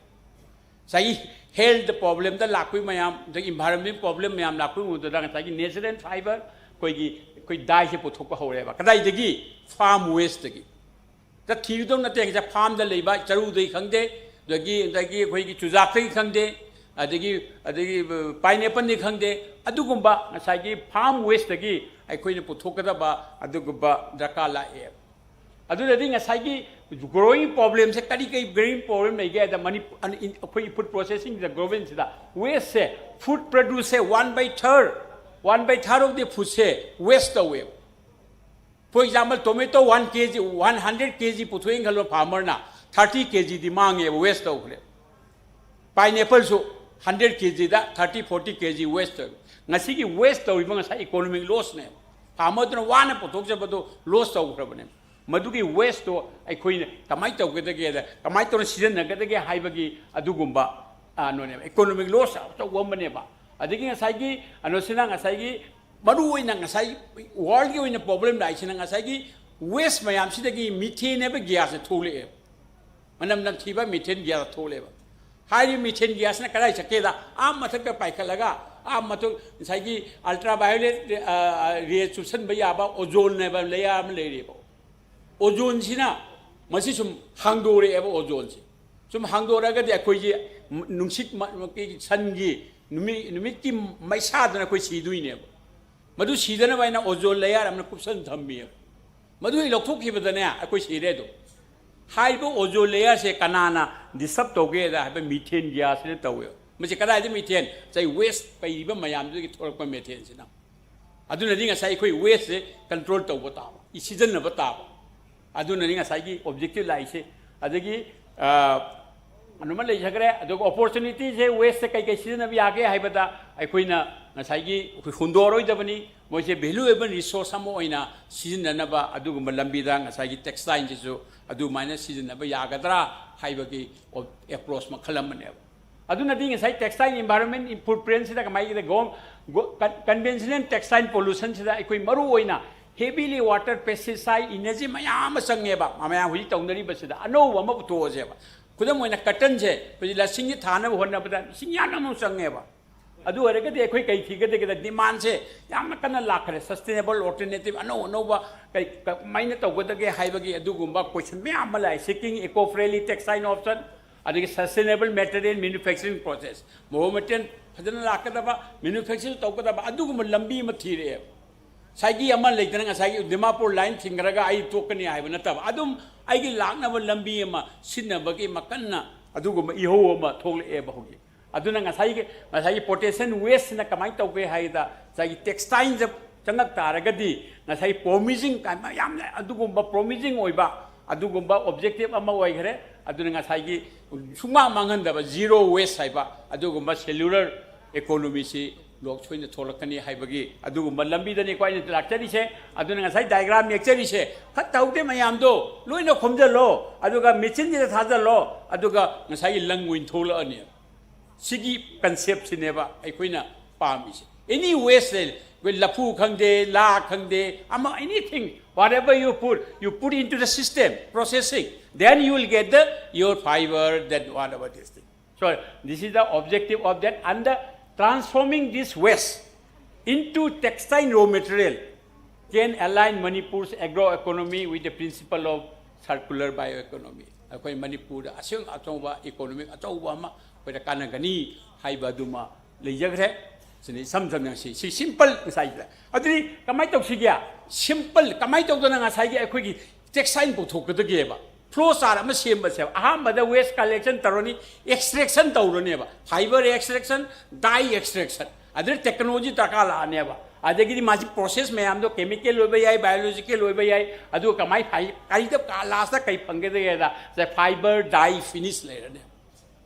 ꯉꯁꯥꯏꯒꯤ ꯍꯦꯜꯊ ꯄ꯭ꯔꯣꯕ꯭ꯂꯦꯝꯗ ꯂꯥꯛꯄꯒꯤ ꯃꯌꯥꯝ, ꯑꯗꯒꯤ ꯏꯟꯚꯥꯏꯔꯣꯟꯃꯦꯟ ꯄ꯭ꯔꯣꯕ꯭ꯂꯦꯝ ꯃꯌꯥꯝ ꯂꯥꯛꯄꯒꯤ ꯃꯉꯣꯟꯗ ꯉꯁꯥꯏꯒꯤ ꯅꯦꯆꯔꯦꯜ ꯐꯥꯏꯕꯔ, ꯑꯩꯈꯣꯏꯒꯤ, ꯑꯩꯈꯣꯏ ꯗꯥꯏꯁꯦ ꯄꯨꯊꯣꯛꯄ ꯍꯧꯔꯦꯕ꯫ ꯀꯗꯥꯏꯗꯒꯤ? ꯐꯥꯔꯝ ꯋꯦꯁꯇꯒꯤ꯫ ꯊꯤꯔꯨꯗꯧ ꯅꯠꯇꯦ, ꯉꯁꯥꯏ ꯐꯥꯔꯝꯗ ꯂꯩꯕ ꯆꯔꯨꯗꯒꯤ ꯈꯪꯗꯦ, ꯑꯗꯒꯤ, ꯑꯗꯒꯤ ꯑꯩꯈꯣꯏꯒꯤ ꯆꯨꯖꯥꯛꯇꯒꯤ ꯈꯪꯗꯦ, ꯑꯗꯒꯤ, ꯑꯗꯒꯤ ꯄꯥꯏꯅꯦꯄꯜꯅꯤ ꯈꯪꯗꯦ, ꯑꯗꯨꯒꯨꯝꯕ ꯉꯁꯥꯏꯒꯤ ꯐꯥꯔꯝ ꯋꯦꯁꯇꯒꯤ ꯑꯩꯈꯣꯏꯅ ꯄꯨꯊꯣꯛꯀꯗꯕ ꯑꯗꯨꯒꯨꯝꯕ ꯗꯔꯀꯥꯔ ꯂꯥꯛꯑꯦ꯫ ꯑꯗꯨꯗꯗꯤ ꯉꯁꯥꯏꯒꯤ ꯒ꯭ꯔꯣꯋꯤꯡ ꯄ꯭ꯔꯣꯕ꯭ꯂꯦꯝꯁꯦ ꯀꯔꯤ ꯀꯔꯤ ꯒ꯭ꯔꯣꯋꯤꯡ ꯄ꯭ꯔꯣꯕ꯭ꯂꯦꯝ ꯂꯩꯒꯦ ꯍꯥꯏꯗ, ꯃꯅꯤ-, ꯑꯩꯈꯣꯏꯒꯤ ꯐꯨꯗ ꯄ꯭ꯔꯣꯁꯦꯁꯤꯡꯁꯤꯗ, ꯒ꯭ꯔꯣꯋꯤꯡꯁꯤꯗ ꯋꯦꯁꯁꯦ, ꯐꯨꯗ ꯄ꯭ꯔꯗ꯭ꯌꯨꯁꯁꯦ one by third, one by third of the ꯐꯨꯗꯁꯦ ꯋꯦꯁ ꯇꯧꯋꯦꯕ꯫ For example, tomato one K G, one hundred K G ꯄꯨꯊꯣꯛꯑꯦꯅ ꯈꯜꯂꯣ, ꯐꯥꯔꯃꯔꯅ ꯊꯥꯔꯇꯤ ꯀꯦ ꯖꯤꯗꯤ ꯃꯥꯡꯉꯦꯕ, ꯋꯦꯁ ꯇꯧꯈ꯭ꯔꯦ꯫ ꯄꯥꯏꯅꯦꯄꯜꯁꯨ ꯍꯟꯗ꯭ꯔꯦꯠ ꯀꯦ ꯖꯤꯗ ꯊꯥꯔꯇꯤ, ꯐꯣꯔꯇꯤ ꯀꯦ ꯖꯤ ꯋꯦꯁ ꯇꯧꯋꯦ꯫ ꯉꯁꯤꯒꯤ ꯋꯦꯁ ꯇꯧꯔꯤꯕ ꯉꯁꯥꯏ ꯏꯀꯣꯅꯣꯃꯤꯛ ꯂꯣꯁꯅꯦꯕ꯫ ꯐꯥꯔꯃꯔꯗꯨꯅ ꯋꯥꯅ ꯄꯨꯊꯣꯛꯆꯕꯗꯣ ꯂꯣꯁ ꯇꯧꯈ꯭ꯔꯕꯅꯦꯕ꯫ ꯃꯗꯨꯒꯤ ꯋꯦꯁꯇꯣ ꯑꯩꯈꯣꯏꯅ ꯀꯃꯥꯏꯅ ꯇꯧꯒꯗꯒꯦꯗ, ꯀꯃꯥꯏꯅ ꯇꯧꯔ ꯁꯤꯖꯤꯟꯅꯒꯗꯒꯦ ꯍꯥꯏꯕꯒꯤ ꯑꯗꯨꯒꯨꯝꯕ, ꯑ, ꯀꯩꯅꯣꯅꯦꯕ, ꯏꯀꯣꯅꯣꯃꯤꯛ ꯂꯣꯁ ꯑꯆꯧꯕ ꯑꯃꯅꯦꯕ꯫ ꯑꯗꯒꯤ ꯉꯁꯥꯏꯒꯤ ꯀꯩꯅꯣꯁꯤꯅ, ꯉꯁꯥꯏꯒꯤ ꯃꯔꯨ ꯑꯣꯏꯅ ꯉꯁꯥꯏ ꯋꯥꯔꯜꯒꯤ ꯑꯣꯏꯅ ꯄ꯭ꯔꯣꯕ꯭ꯂꯦꯝ ꯂꯥꯛꯏꯁꯤꯅ ꯉꯁꯥꯏꯒꯤ ꯋꯦꯁ ꯃꯌꯥꯝꯁꯤꯗꯒꯤ ꯃꯤꯊꯦꯟ ꯍꯥꯏꯕ ꯒ꯭ꯌꯥꯁꯁꯦ ꯊꯣꯛꯂꯛꯑꯦꯕ꯫ ꯃꯅꯝ ꯅꯝꯊꯤꯕ ꯃꯤꯊꯦꯟ ꯒ꯭ꯌꯥꯁ ꯊꯣꯛꯂꯛꯑꯦꯕ꯫ ꯍꯥꯏꯔꯤꯕ ꯃꯤꯊꯦꯟ ꯒ꯭ꯌꯥꯁꯅ ꯀꯗꯥꯏ ꯆꯠꯀꯦꯗ, ꯑꯥ ꯃꯊꯛꯇ ꯄꯥꯏꯈꯠꯂꯒ, ꯑꯥ ꯃꯊꯛ ꯉꯁꯥꯏꯒꯤ ꯑꯜꯇ꯭ꯔꯥ ꯚꯥꯏꯑꯣꯂꯦꯠ, ꯑ, ꯑ, ꯔꯦ ꯆꯨꯞꯁꯟꯕ ꯌꯥꯕ ꯑꯣꯖꯣꯟ ꯍꯥꯏꯕ ꯂꯦꯌꯔ ꯑꯃ ꯂꯩꯔꯤꯕ꯫ ꯑꯣꯖꯣꯟꯁꯤꯅ ꯃꯁꯤ ꯁꯨꯝ ꯍꯥꯡꯗꯣꯔꯛꯑꯦꯕ, ꯑꯣꯖꯣꯟꯁꯦ꯫ ꯁꯨꯝ ꯍꯥꯡꯗꯣꯔꯛꯑꯒꯗꯤ ꯑꯩꯈꯣꯏꯁꯤ ꯅꯨꯡꯁꯤꯠ ꯃ-, ꯃ-, ꯁꯟꯒꯤ ꯅꯨꯃꯤꯠ, ꯅꯨꯃꯤꯠꯀꯤ ꯃꯩꯁꯥꯗꯨꯅ ꯑꯩꯈꯣꯏ ꯁꯤꯗꯣꯏꯅꯦꯕ꯫ ꯃꯗꯨ ꯁꯤꯗꯅꯕ ꯍꯥꯏꯅ ꯑꯣꯖꯣꯟ ꯂꯦꯌꯔ ꯑꯃꯅ ꯀꯨꯞꯁꯟ ꯊꯝꯃꯤꯕ꯫ ꯃꯗꯨ ꯍꯦꯛ ꯂꯧꯊꯣꯛꯈꯤꯕꯗꯅꯦ ꯑꯩꯈꯣꯏ ꯁꯤꯔꯦ ꯑꯗꯨꯝ꯫ ꯍꯥꯏꯔꯤꯕ ꯑꯣꯖꯣꯟ ꯂꯦꯌꯔꯁꯦ ꯀꯅꯥꯅ ꯗꯤꯁꯇꯔꯕ ꯇꯧꯒꯦꯗ ꯍꯥꯏꯕ ꯃꯤꯊꯦꯟ ꯒ꯭ꯌꯥꯁꯁꯤꯅ ꯇꯧꯋꯦꯕ꯫ ꯃꯁꯤ ꯀꯗꯥꯏꯗ ꯃꯤꯊꯦꯟ? ꯉꯁꯥꯏ ꯋꯦꯁ ꯄꯩꯔꯤꯕ ꯃꯌꯥꯝꯗꯨꯗꯒꯤ ꯊꯣꯛꯂꯛꯄ ꯃꯤꯊꯦꯟꯁꯤꯅ꯫ ꯑꯗꯨꯅꯗꯤ ꯉꯁꯥꯏ ꯑꯩꯈꯣꯏ ꯋꯦꯁꯁꯦ ꯀꯟꯇ꯭ꯔꯣꯜ ꯇꯧꯕ ꯇꯥꯕ, ꯁꯤꯖꯤꯟꯅꯕ ꯇꯥꯕ꯫ ꯑꯗꯨꯅꯅꯤ ꯉꯁꯥꯏꯒꯤ ꯑꯣꯕꯖꯦꯛꯇꯤꯚ ꯂꯥꯛꯏꯁꯦ꯫ ꯑꯗꯒꯤ, ꯑ, ꯑꯗꯨꯃ ꯂꯩꯖꯈ꯭ꯔꯦ꯫ ꯑꯗꯨꯒ ꯑꯣꯄꯣꯔꯆꯨꯅꯤꯇꯤꯁꯦ ꯋꯦꯁꯁꯦ ꯀꯩ ꯀꯩ ꯁꯤꯖꯤꯟꯅꯕ ꯌꯥꯒꯦ ꯍꯥꯏꯕꯗ, ꯑꯩꯈꯣꯏꯅ ꯉꯁꯥꯏꯒꯤ ꯑꯩꯈꯣꯏ ꯍꯨꯟꯗꯣꯛꯑꯔꯣꯏꯗꯕꯅꯤ, ꯃꯣꯏꯁꯦ ꯚꯦꯂꯨꯑꯦꯕꯜ ꯔꯤꯁꯣꯔꯁ ꯑꯃ ꯑꯣꯏꯅ ꯁꯤꯖꯤꯟꯅꯅꯕ ꯑꯗꯨꯒꯨꯝꯕ ꯂꯝꯕꯤꯗ ꯉꯁꯥꯏꯒꯤ ꯇꯦꯛꯁꯇꯥꯏꯜꯁꯤꯁꯨ ꯑꯗꯨꯃꯥꯏꯅ ꯁꯤꯖꯤꯟꯅꯕ ꯌꯥꯒꯗ꯭ꯔꯥ ꯍꯥꯏꯕꯒꯤ ꯑꯦꯄ꯭ꯔꯣꯆ ꯃꯈꯜ ꯑꯃꯅꯦꯕ꯫ ꯑꯗꯨꯅꯗꯤ ꯉꯁꯥꯏ ꯇꯦꯛꯁꯇꯥꯏꯜ ꯏꯟꯚꯥꯏꯔꯣꯟꯃꯦꯟ ꯐꯨꯠ ꯄ꯭ꯔꯤꯟꯁꯤꯗ ꯀꯃꯥꯏꯅ ꯇꯧꯒꯦ? ꯀꯟꯚꯦꯟꯁꯅꯦꯜ ꯇꯦꯛꯁꯇꯥꯏꯜ ꯄꯣꯂꯨꯁꯟꯁꯤꯗ ꯑꯩꯈꯣꯏ ꯃꯔꯨ ꯑꯣꯏꯅ ꯍꯦꯕꯤꯂꯤ ꯋꯥꯇꯔ, ꯄꯦꯁꯇꯤꯁꯥꯏꯠ, ꯏꯅꯔꯖꯤ ꯃꯌꯥꯝ ꯑꯃ ꯆꯪꯉꯦꯕ꯫ ꯃꯌꯥꯝ ꯍꯧꯖꯤꯛ ꯇꯧꯅꯔꯤꯕꯁꯤꯗ ꯑꯅꯧꯕ ꯑꯃ ꯄꯨꯊꯣꯛꯑꯁꯦꯕ꯫ ꯈꯨꯗꯝ ꯑꯣꯏꯅ ꯀꯇꯟꯁꯦ ꯍꯧꯖꯤꯛ ꯂꯁꯤꯡꯁꯤ ꯊꯥꯅꯕ ꯍꯣꯠꯅꯕꯗ ꯏꯁꯤꯡ ꯌꯥꯝꯅ ꯑꯃꯨꯛ ꯆꯪꯉꯦꯕ꯫ ꯑꯗꯨ ꯑꯣꯏꯔꯒꯗꯤ ꯑꯩꯈꯣꯏ ꯀꯩ ꯊꯤꯒꯗꯒꯦꯗ ꯗꯤꯃꯥꯟꯁꯦ ꯌꯥꯝꯅ ꯀꯟꯅ ꯂꯥꯛꯈ꯭ꯔꯦ, ꯁꯁꯇꯦꯅꯦꯕꯜ ꯑꯣꯜꯇꯔꯅꯦꯇꯤꯞ ꯑꯅꯧ ꯑꯅꯧꯕ ꯀꯩ ꯀꯃꯥꯏꯅ ꯇꯧꯒꯗꯒꯦ ꯍꯥꯏꯕꯒꯤ ꯑꯗꯨꯒꯨꯝꯕ ꯀꯣꯏꯁꯟ ꯃꯌꯥꯝ ꯑꯃ ꯂꯥꯛꯑꯦ꯫ Seeking eco friendly textile option, ꯑꯗꯒꯤ sustainable material manufacturing process, raw material ꯐꯖꯅ ꯂꯥꯛꯀꯗꯕ, ꯃꯦꯅꯨꯐꯦꯛꯆꯔ ꯇꯧꯒꯗꯕ ꯑꯗꯨꯒꯨꯝꯕ ꯂꯝꯕꯤ ꯑꯃ ꯊꯤꯔꯛꯑꯦꯕ꯫ ꯉꯁꯥꯏꯒꯤ ꯑꯃ ꯂꯩꯗꯅ, ꯉꯁꯥꯏꯒꯤ ꯗꯤꯃꯥꯄꯨꯔ ꯂꯥꯏꯟ ꯊꯤꯡꯈ꯭ꯔꯒ ꯑꯩ ꯇꯣꯛꯀꯅꯤ ꯍꯥꯏꯕ ꯅꯠꯇꯕ, ꯑꯗꯨꯝ ꯑꯩꯒꯤ ꯂꯥꯛꯅꯕ ꯂꯝꯕꯤ ꯑꯃ ꯁꯤꯟꯅꯕꯒꯤ ꯃꯈꯟꯅ ꯑꯗꯨꯒꯨꯝꯕ ꯏꯍꯧ ꯑꯃ ꯊꯣꯛꯂꯛꯑꯦꯕ ꯍꯧꯖꯤꯛ꯫ ꯑꯗꯨꯅ ꯉꯁꯥꯏꯒꯤ ꯉꯁꯥꯏꯒꯤ ꯄꯣꯇꯦꯟꯁꯤꯌꯦꯜ ꯋꯦꯁꯁꯤꯅ ꯀꯃꯥꯏꯅ ꯇꯧꯒꯦ ꯍꯥꯏꯗ, ꯉꯁꯥꯏꯒꯤ ꯇꯦꯛꯁꯇꯥꯏꯜꯁꯦ ꯆꯪꯉꯛ ꯇꯥꯔꯒꯗꯤ ꯉꯁꯥꯏ ꯄ꯭ꯔꯣꯃꯤꯁꯤꯡ ꯀꯥꯏꯅ ꯌꯥꯝꯅ ꯑꯗꯨꯒꯨꯝꯕ ꯄ꯭ꯔꯣꯃꯤꯁꯤꯡ ꯑꯣꯏꯕ ꯑꯗꯨꯒꯨꯝꯕ ꯑꯣꯕꯖꯦꯛꯇꯤꯞ ꯑꯃ ꯑꯣꯏꯈ꯭ꯔꯦ꯫ ꯑꯗꯨꯅ ꯉꯁꯥꯏꯒꯤ ꯁꯨꯡꯃꯥꯡ ꯃꯥꯡꯍꯟꯗꯕ ꯖꯤꯔꯣ ꯋꯦꯁ ꯍꯥꯏꯕ ꯑꯗꯨꯒꯨꯝꯕ ꯁꯦꯂꯨꯂꯔ ꯏꯀꯣꯅꯣꯃꯤꯁꯤ ꯂꯣꯛ ꯁꯣꯏꯅ ꯊꯣꯛꯂꯛꯀꯅꯤ ꯍꯥꯏꯕꯒꯤ ꯑꯗꯨꯒꯨꯝꯕ ꯂꯝꯕꯤꯗꯅꯤꯀꯣ ꯑꯩꯅ ꯂꯥꯛꯆꯔꯤꯁꯦ꯫ ꯑꯗꯨꯅ ꯉꯁꯥꯏ ꯗꯥꯏꯒ꯭ꯔꯥꯝ ꯌꯦꯛꯆꯔꯤꯁꯦ, ꯐꯠꯇ ꯍꯥꯎꯗꯦ ꯃꯌꯥꯝꯗꯣ ꯂꯣꯏꯅ ꯈꯣꯝꯖꯤꯜꯂꯣ, ꯑꯗꯨꯒ ꯃꯦꯆꯤꯟꯁꯤꯗ ꯊꯥꯖꯤꯜꯂꯣ, ꯑꯗꯨꯒ ꯉꯁꯥꯏꯒꯤ ꯂꯪ ꯑꯣꯏꯅ ꯊꯣꯛꯂꯛꯑꯅꯤ꯫ ꯁꯤꯒꯤ ꯀꯟꯁꯦꯞꯁꯤꯅꯦꯕ ꯑꯩꯈꯣꯏꯅ ꯄꯥꯝꯃꯤꯁꯦ꯫ ꯑꯦꯅꯤ ꯋꯦꯁ ꯂꯩ, ꯑꯩꯈꯣꯏ ꯂꯐꯨ ꯈꯪꯗꯦ, ꯂꯥ ꯈꯪꯗꯦ, ꯑꯃ, anything, whatever you put, you put into the system, processing, then you will get the, your fiber, then whatever this thing. So this is the objective of that, and the transforming this waste into textile raw material can align Manipur's agroeconomy with the principle of circular bioeconomy. ꯑꯩꯈꯣꯏ ꯃꯅꯤꯄꯨꯔꯗ ꯑꯁꯦꯡ ꯑꯆꯧꯕ economic ꯑꯆꯧꯕ ꯑꯃ ꯑꯩꯈꯣꯏꯗ ꯀꯥꯟꯅꯒꯅꯤ ꯍꯥꯏꯕ ꯑꯗꯨꯃ ꯂꯩꯖꯈ꯭ꯔꯦ꯫ ꯁꯤꯅꯤ ꯏꯁꯝ ꯁꯝꯅ ꯁꯤ, ꯁꯤ ꯁꯤꯝꯄꯜ ꯉꯁꯥꯏꯗ꯫ ꯑꯗꯨꯗꯤ ꯀꯃꯥꯏꯅ ꯇꯧꯁꯤꯒꯦ? ꯁꯤꯝꯄꯜ ꯀꯃꯥꯏꯅ ꯇꯧꯗꯅ ꯉꯁꯥꯏꯒꯤ ꯑꯩꯈꯣꯏꯒꯤ ꯇꯦꯛꯁꯇꯥꯏꯜ ꯄꯨꯊꯣꯛꯀꯗꯒꯦꯕ? ꯐ꯭ꯂꯣ ꯆꯥꯔꯠ ꯑꯃ ꯁꯦꯝꯕꯁꯦꯕ꯫ ꯑꯍꯥꯟꯕꯗ ꯋꯦꯁ ꯀꯂꯦꯛꯁꯟ ꯇꯧꯔꯅꯤ, ꯑꯦꯛꯁꯇ꯭ꯔꯦꯛꯁꯟ ꯇꯧꯔꯅꯦꯕ, ꯐꯥꯏꯕꯔ ꯑꯦꯛꯁꯇ꯭ꯔꯦꯛꯁꯟ, ꯗꯥꯏ ꯑꯦꯛꯁꯇ꯭ꯔꯦꯛꯁꯟ, ꯑꯗꯨꯗ ꯇꯦꯛꯅꯣꯂꯣꯖꯤ ꯗꯔꯀꯥꯔ ꯂꯥꯛꯑꯅꯦꯕ꯫ ꯑꯗꯒꯤꯗꯤ ꯃꯥꯁꯤ ꯄ꯭ꯔꯣꯁꯦꯁ ꯃꯌꯥꯝꯗꯣ ꯀꯦꯃꯤꯀꯦꯜ ꯑꯣꯏꯕ ꯌꯥꯏ, ꯕꯥꯏꯑꯣꯂꯣꯖꯤꯀꯦꯜ ꯑꯣꯏꯕ ꯌꯥꯏ, ꯑꯗꯨꯒ ꯀꯃꯥꯏ ꯐꯥꯏ-, ꯀꯔꯤꯗ ꯀ-, ꯂꯥꯁꯇ ꯀꯩ ꯐꯪꯒꯗꯒꯦꯗ, ꯉꯁꯥꯏ ꯐꯥꯏꯕꯔ ꯗꯥꯏ ꯐꯤꯅꯤꯁ ꯂꯩꯔꯅꯦꯕ꯫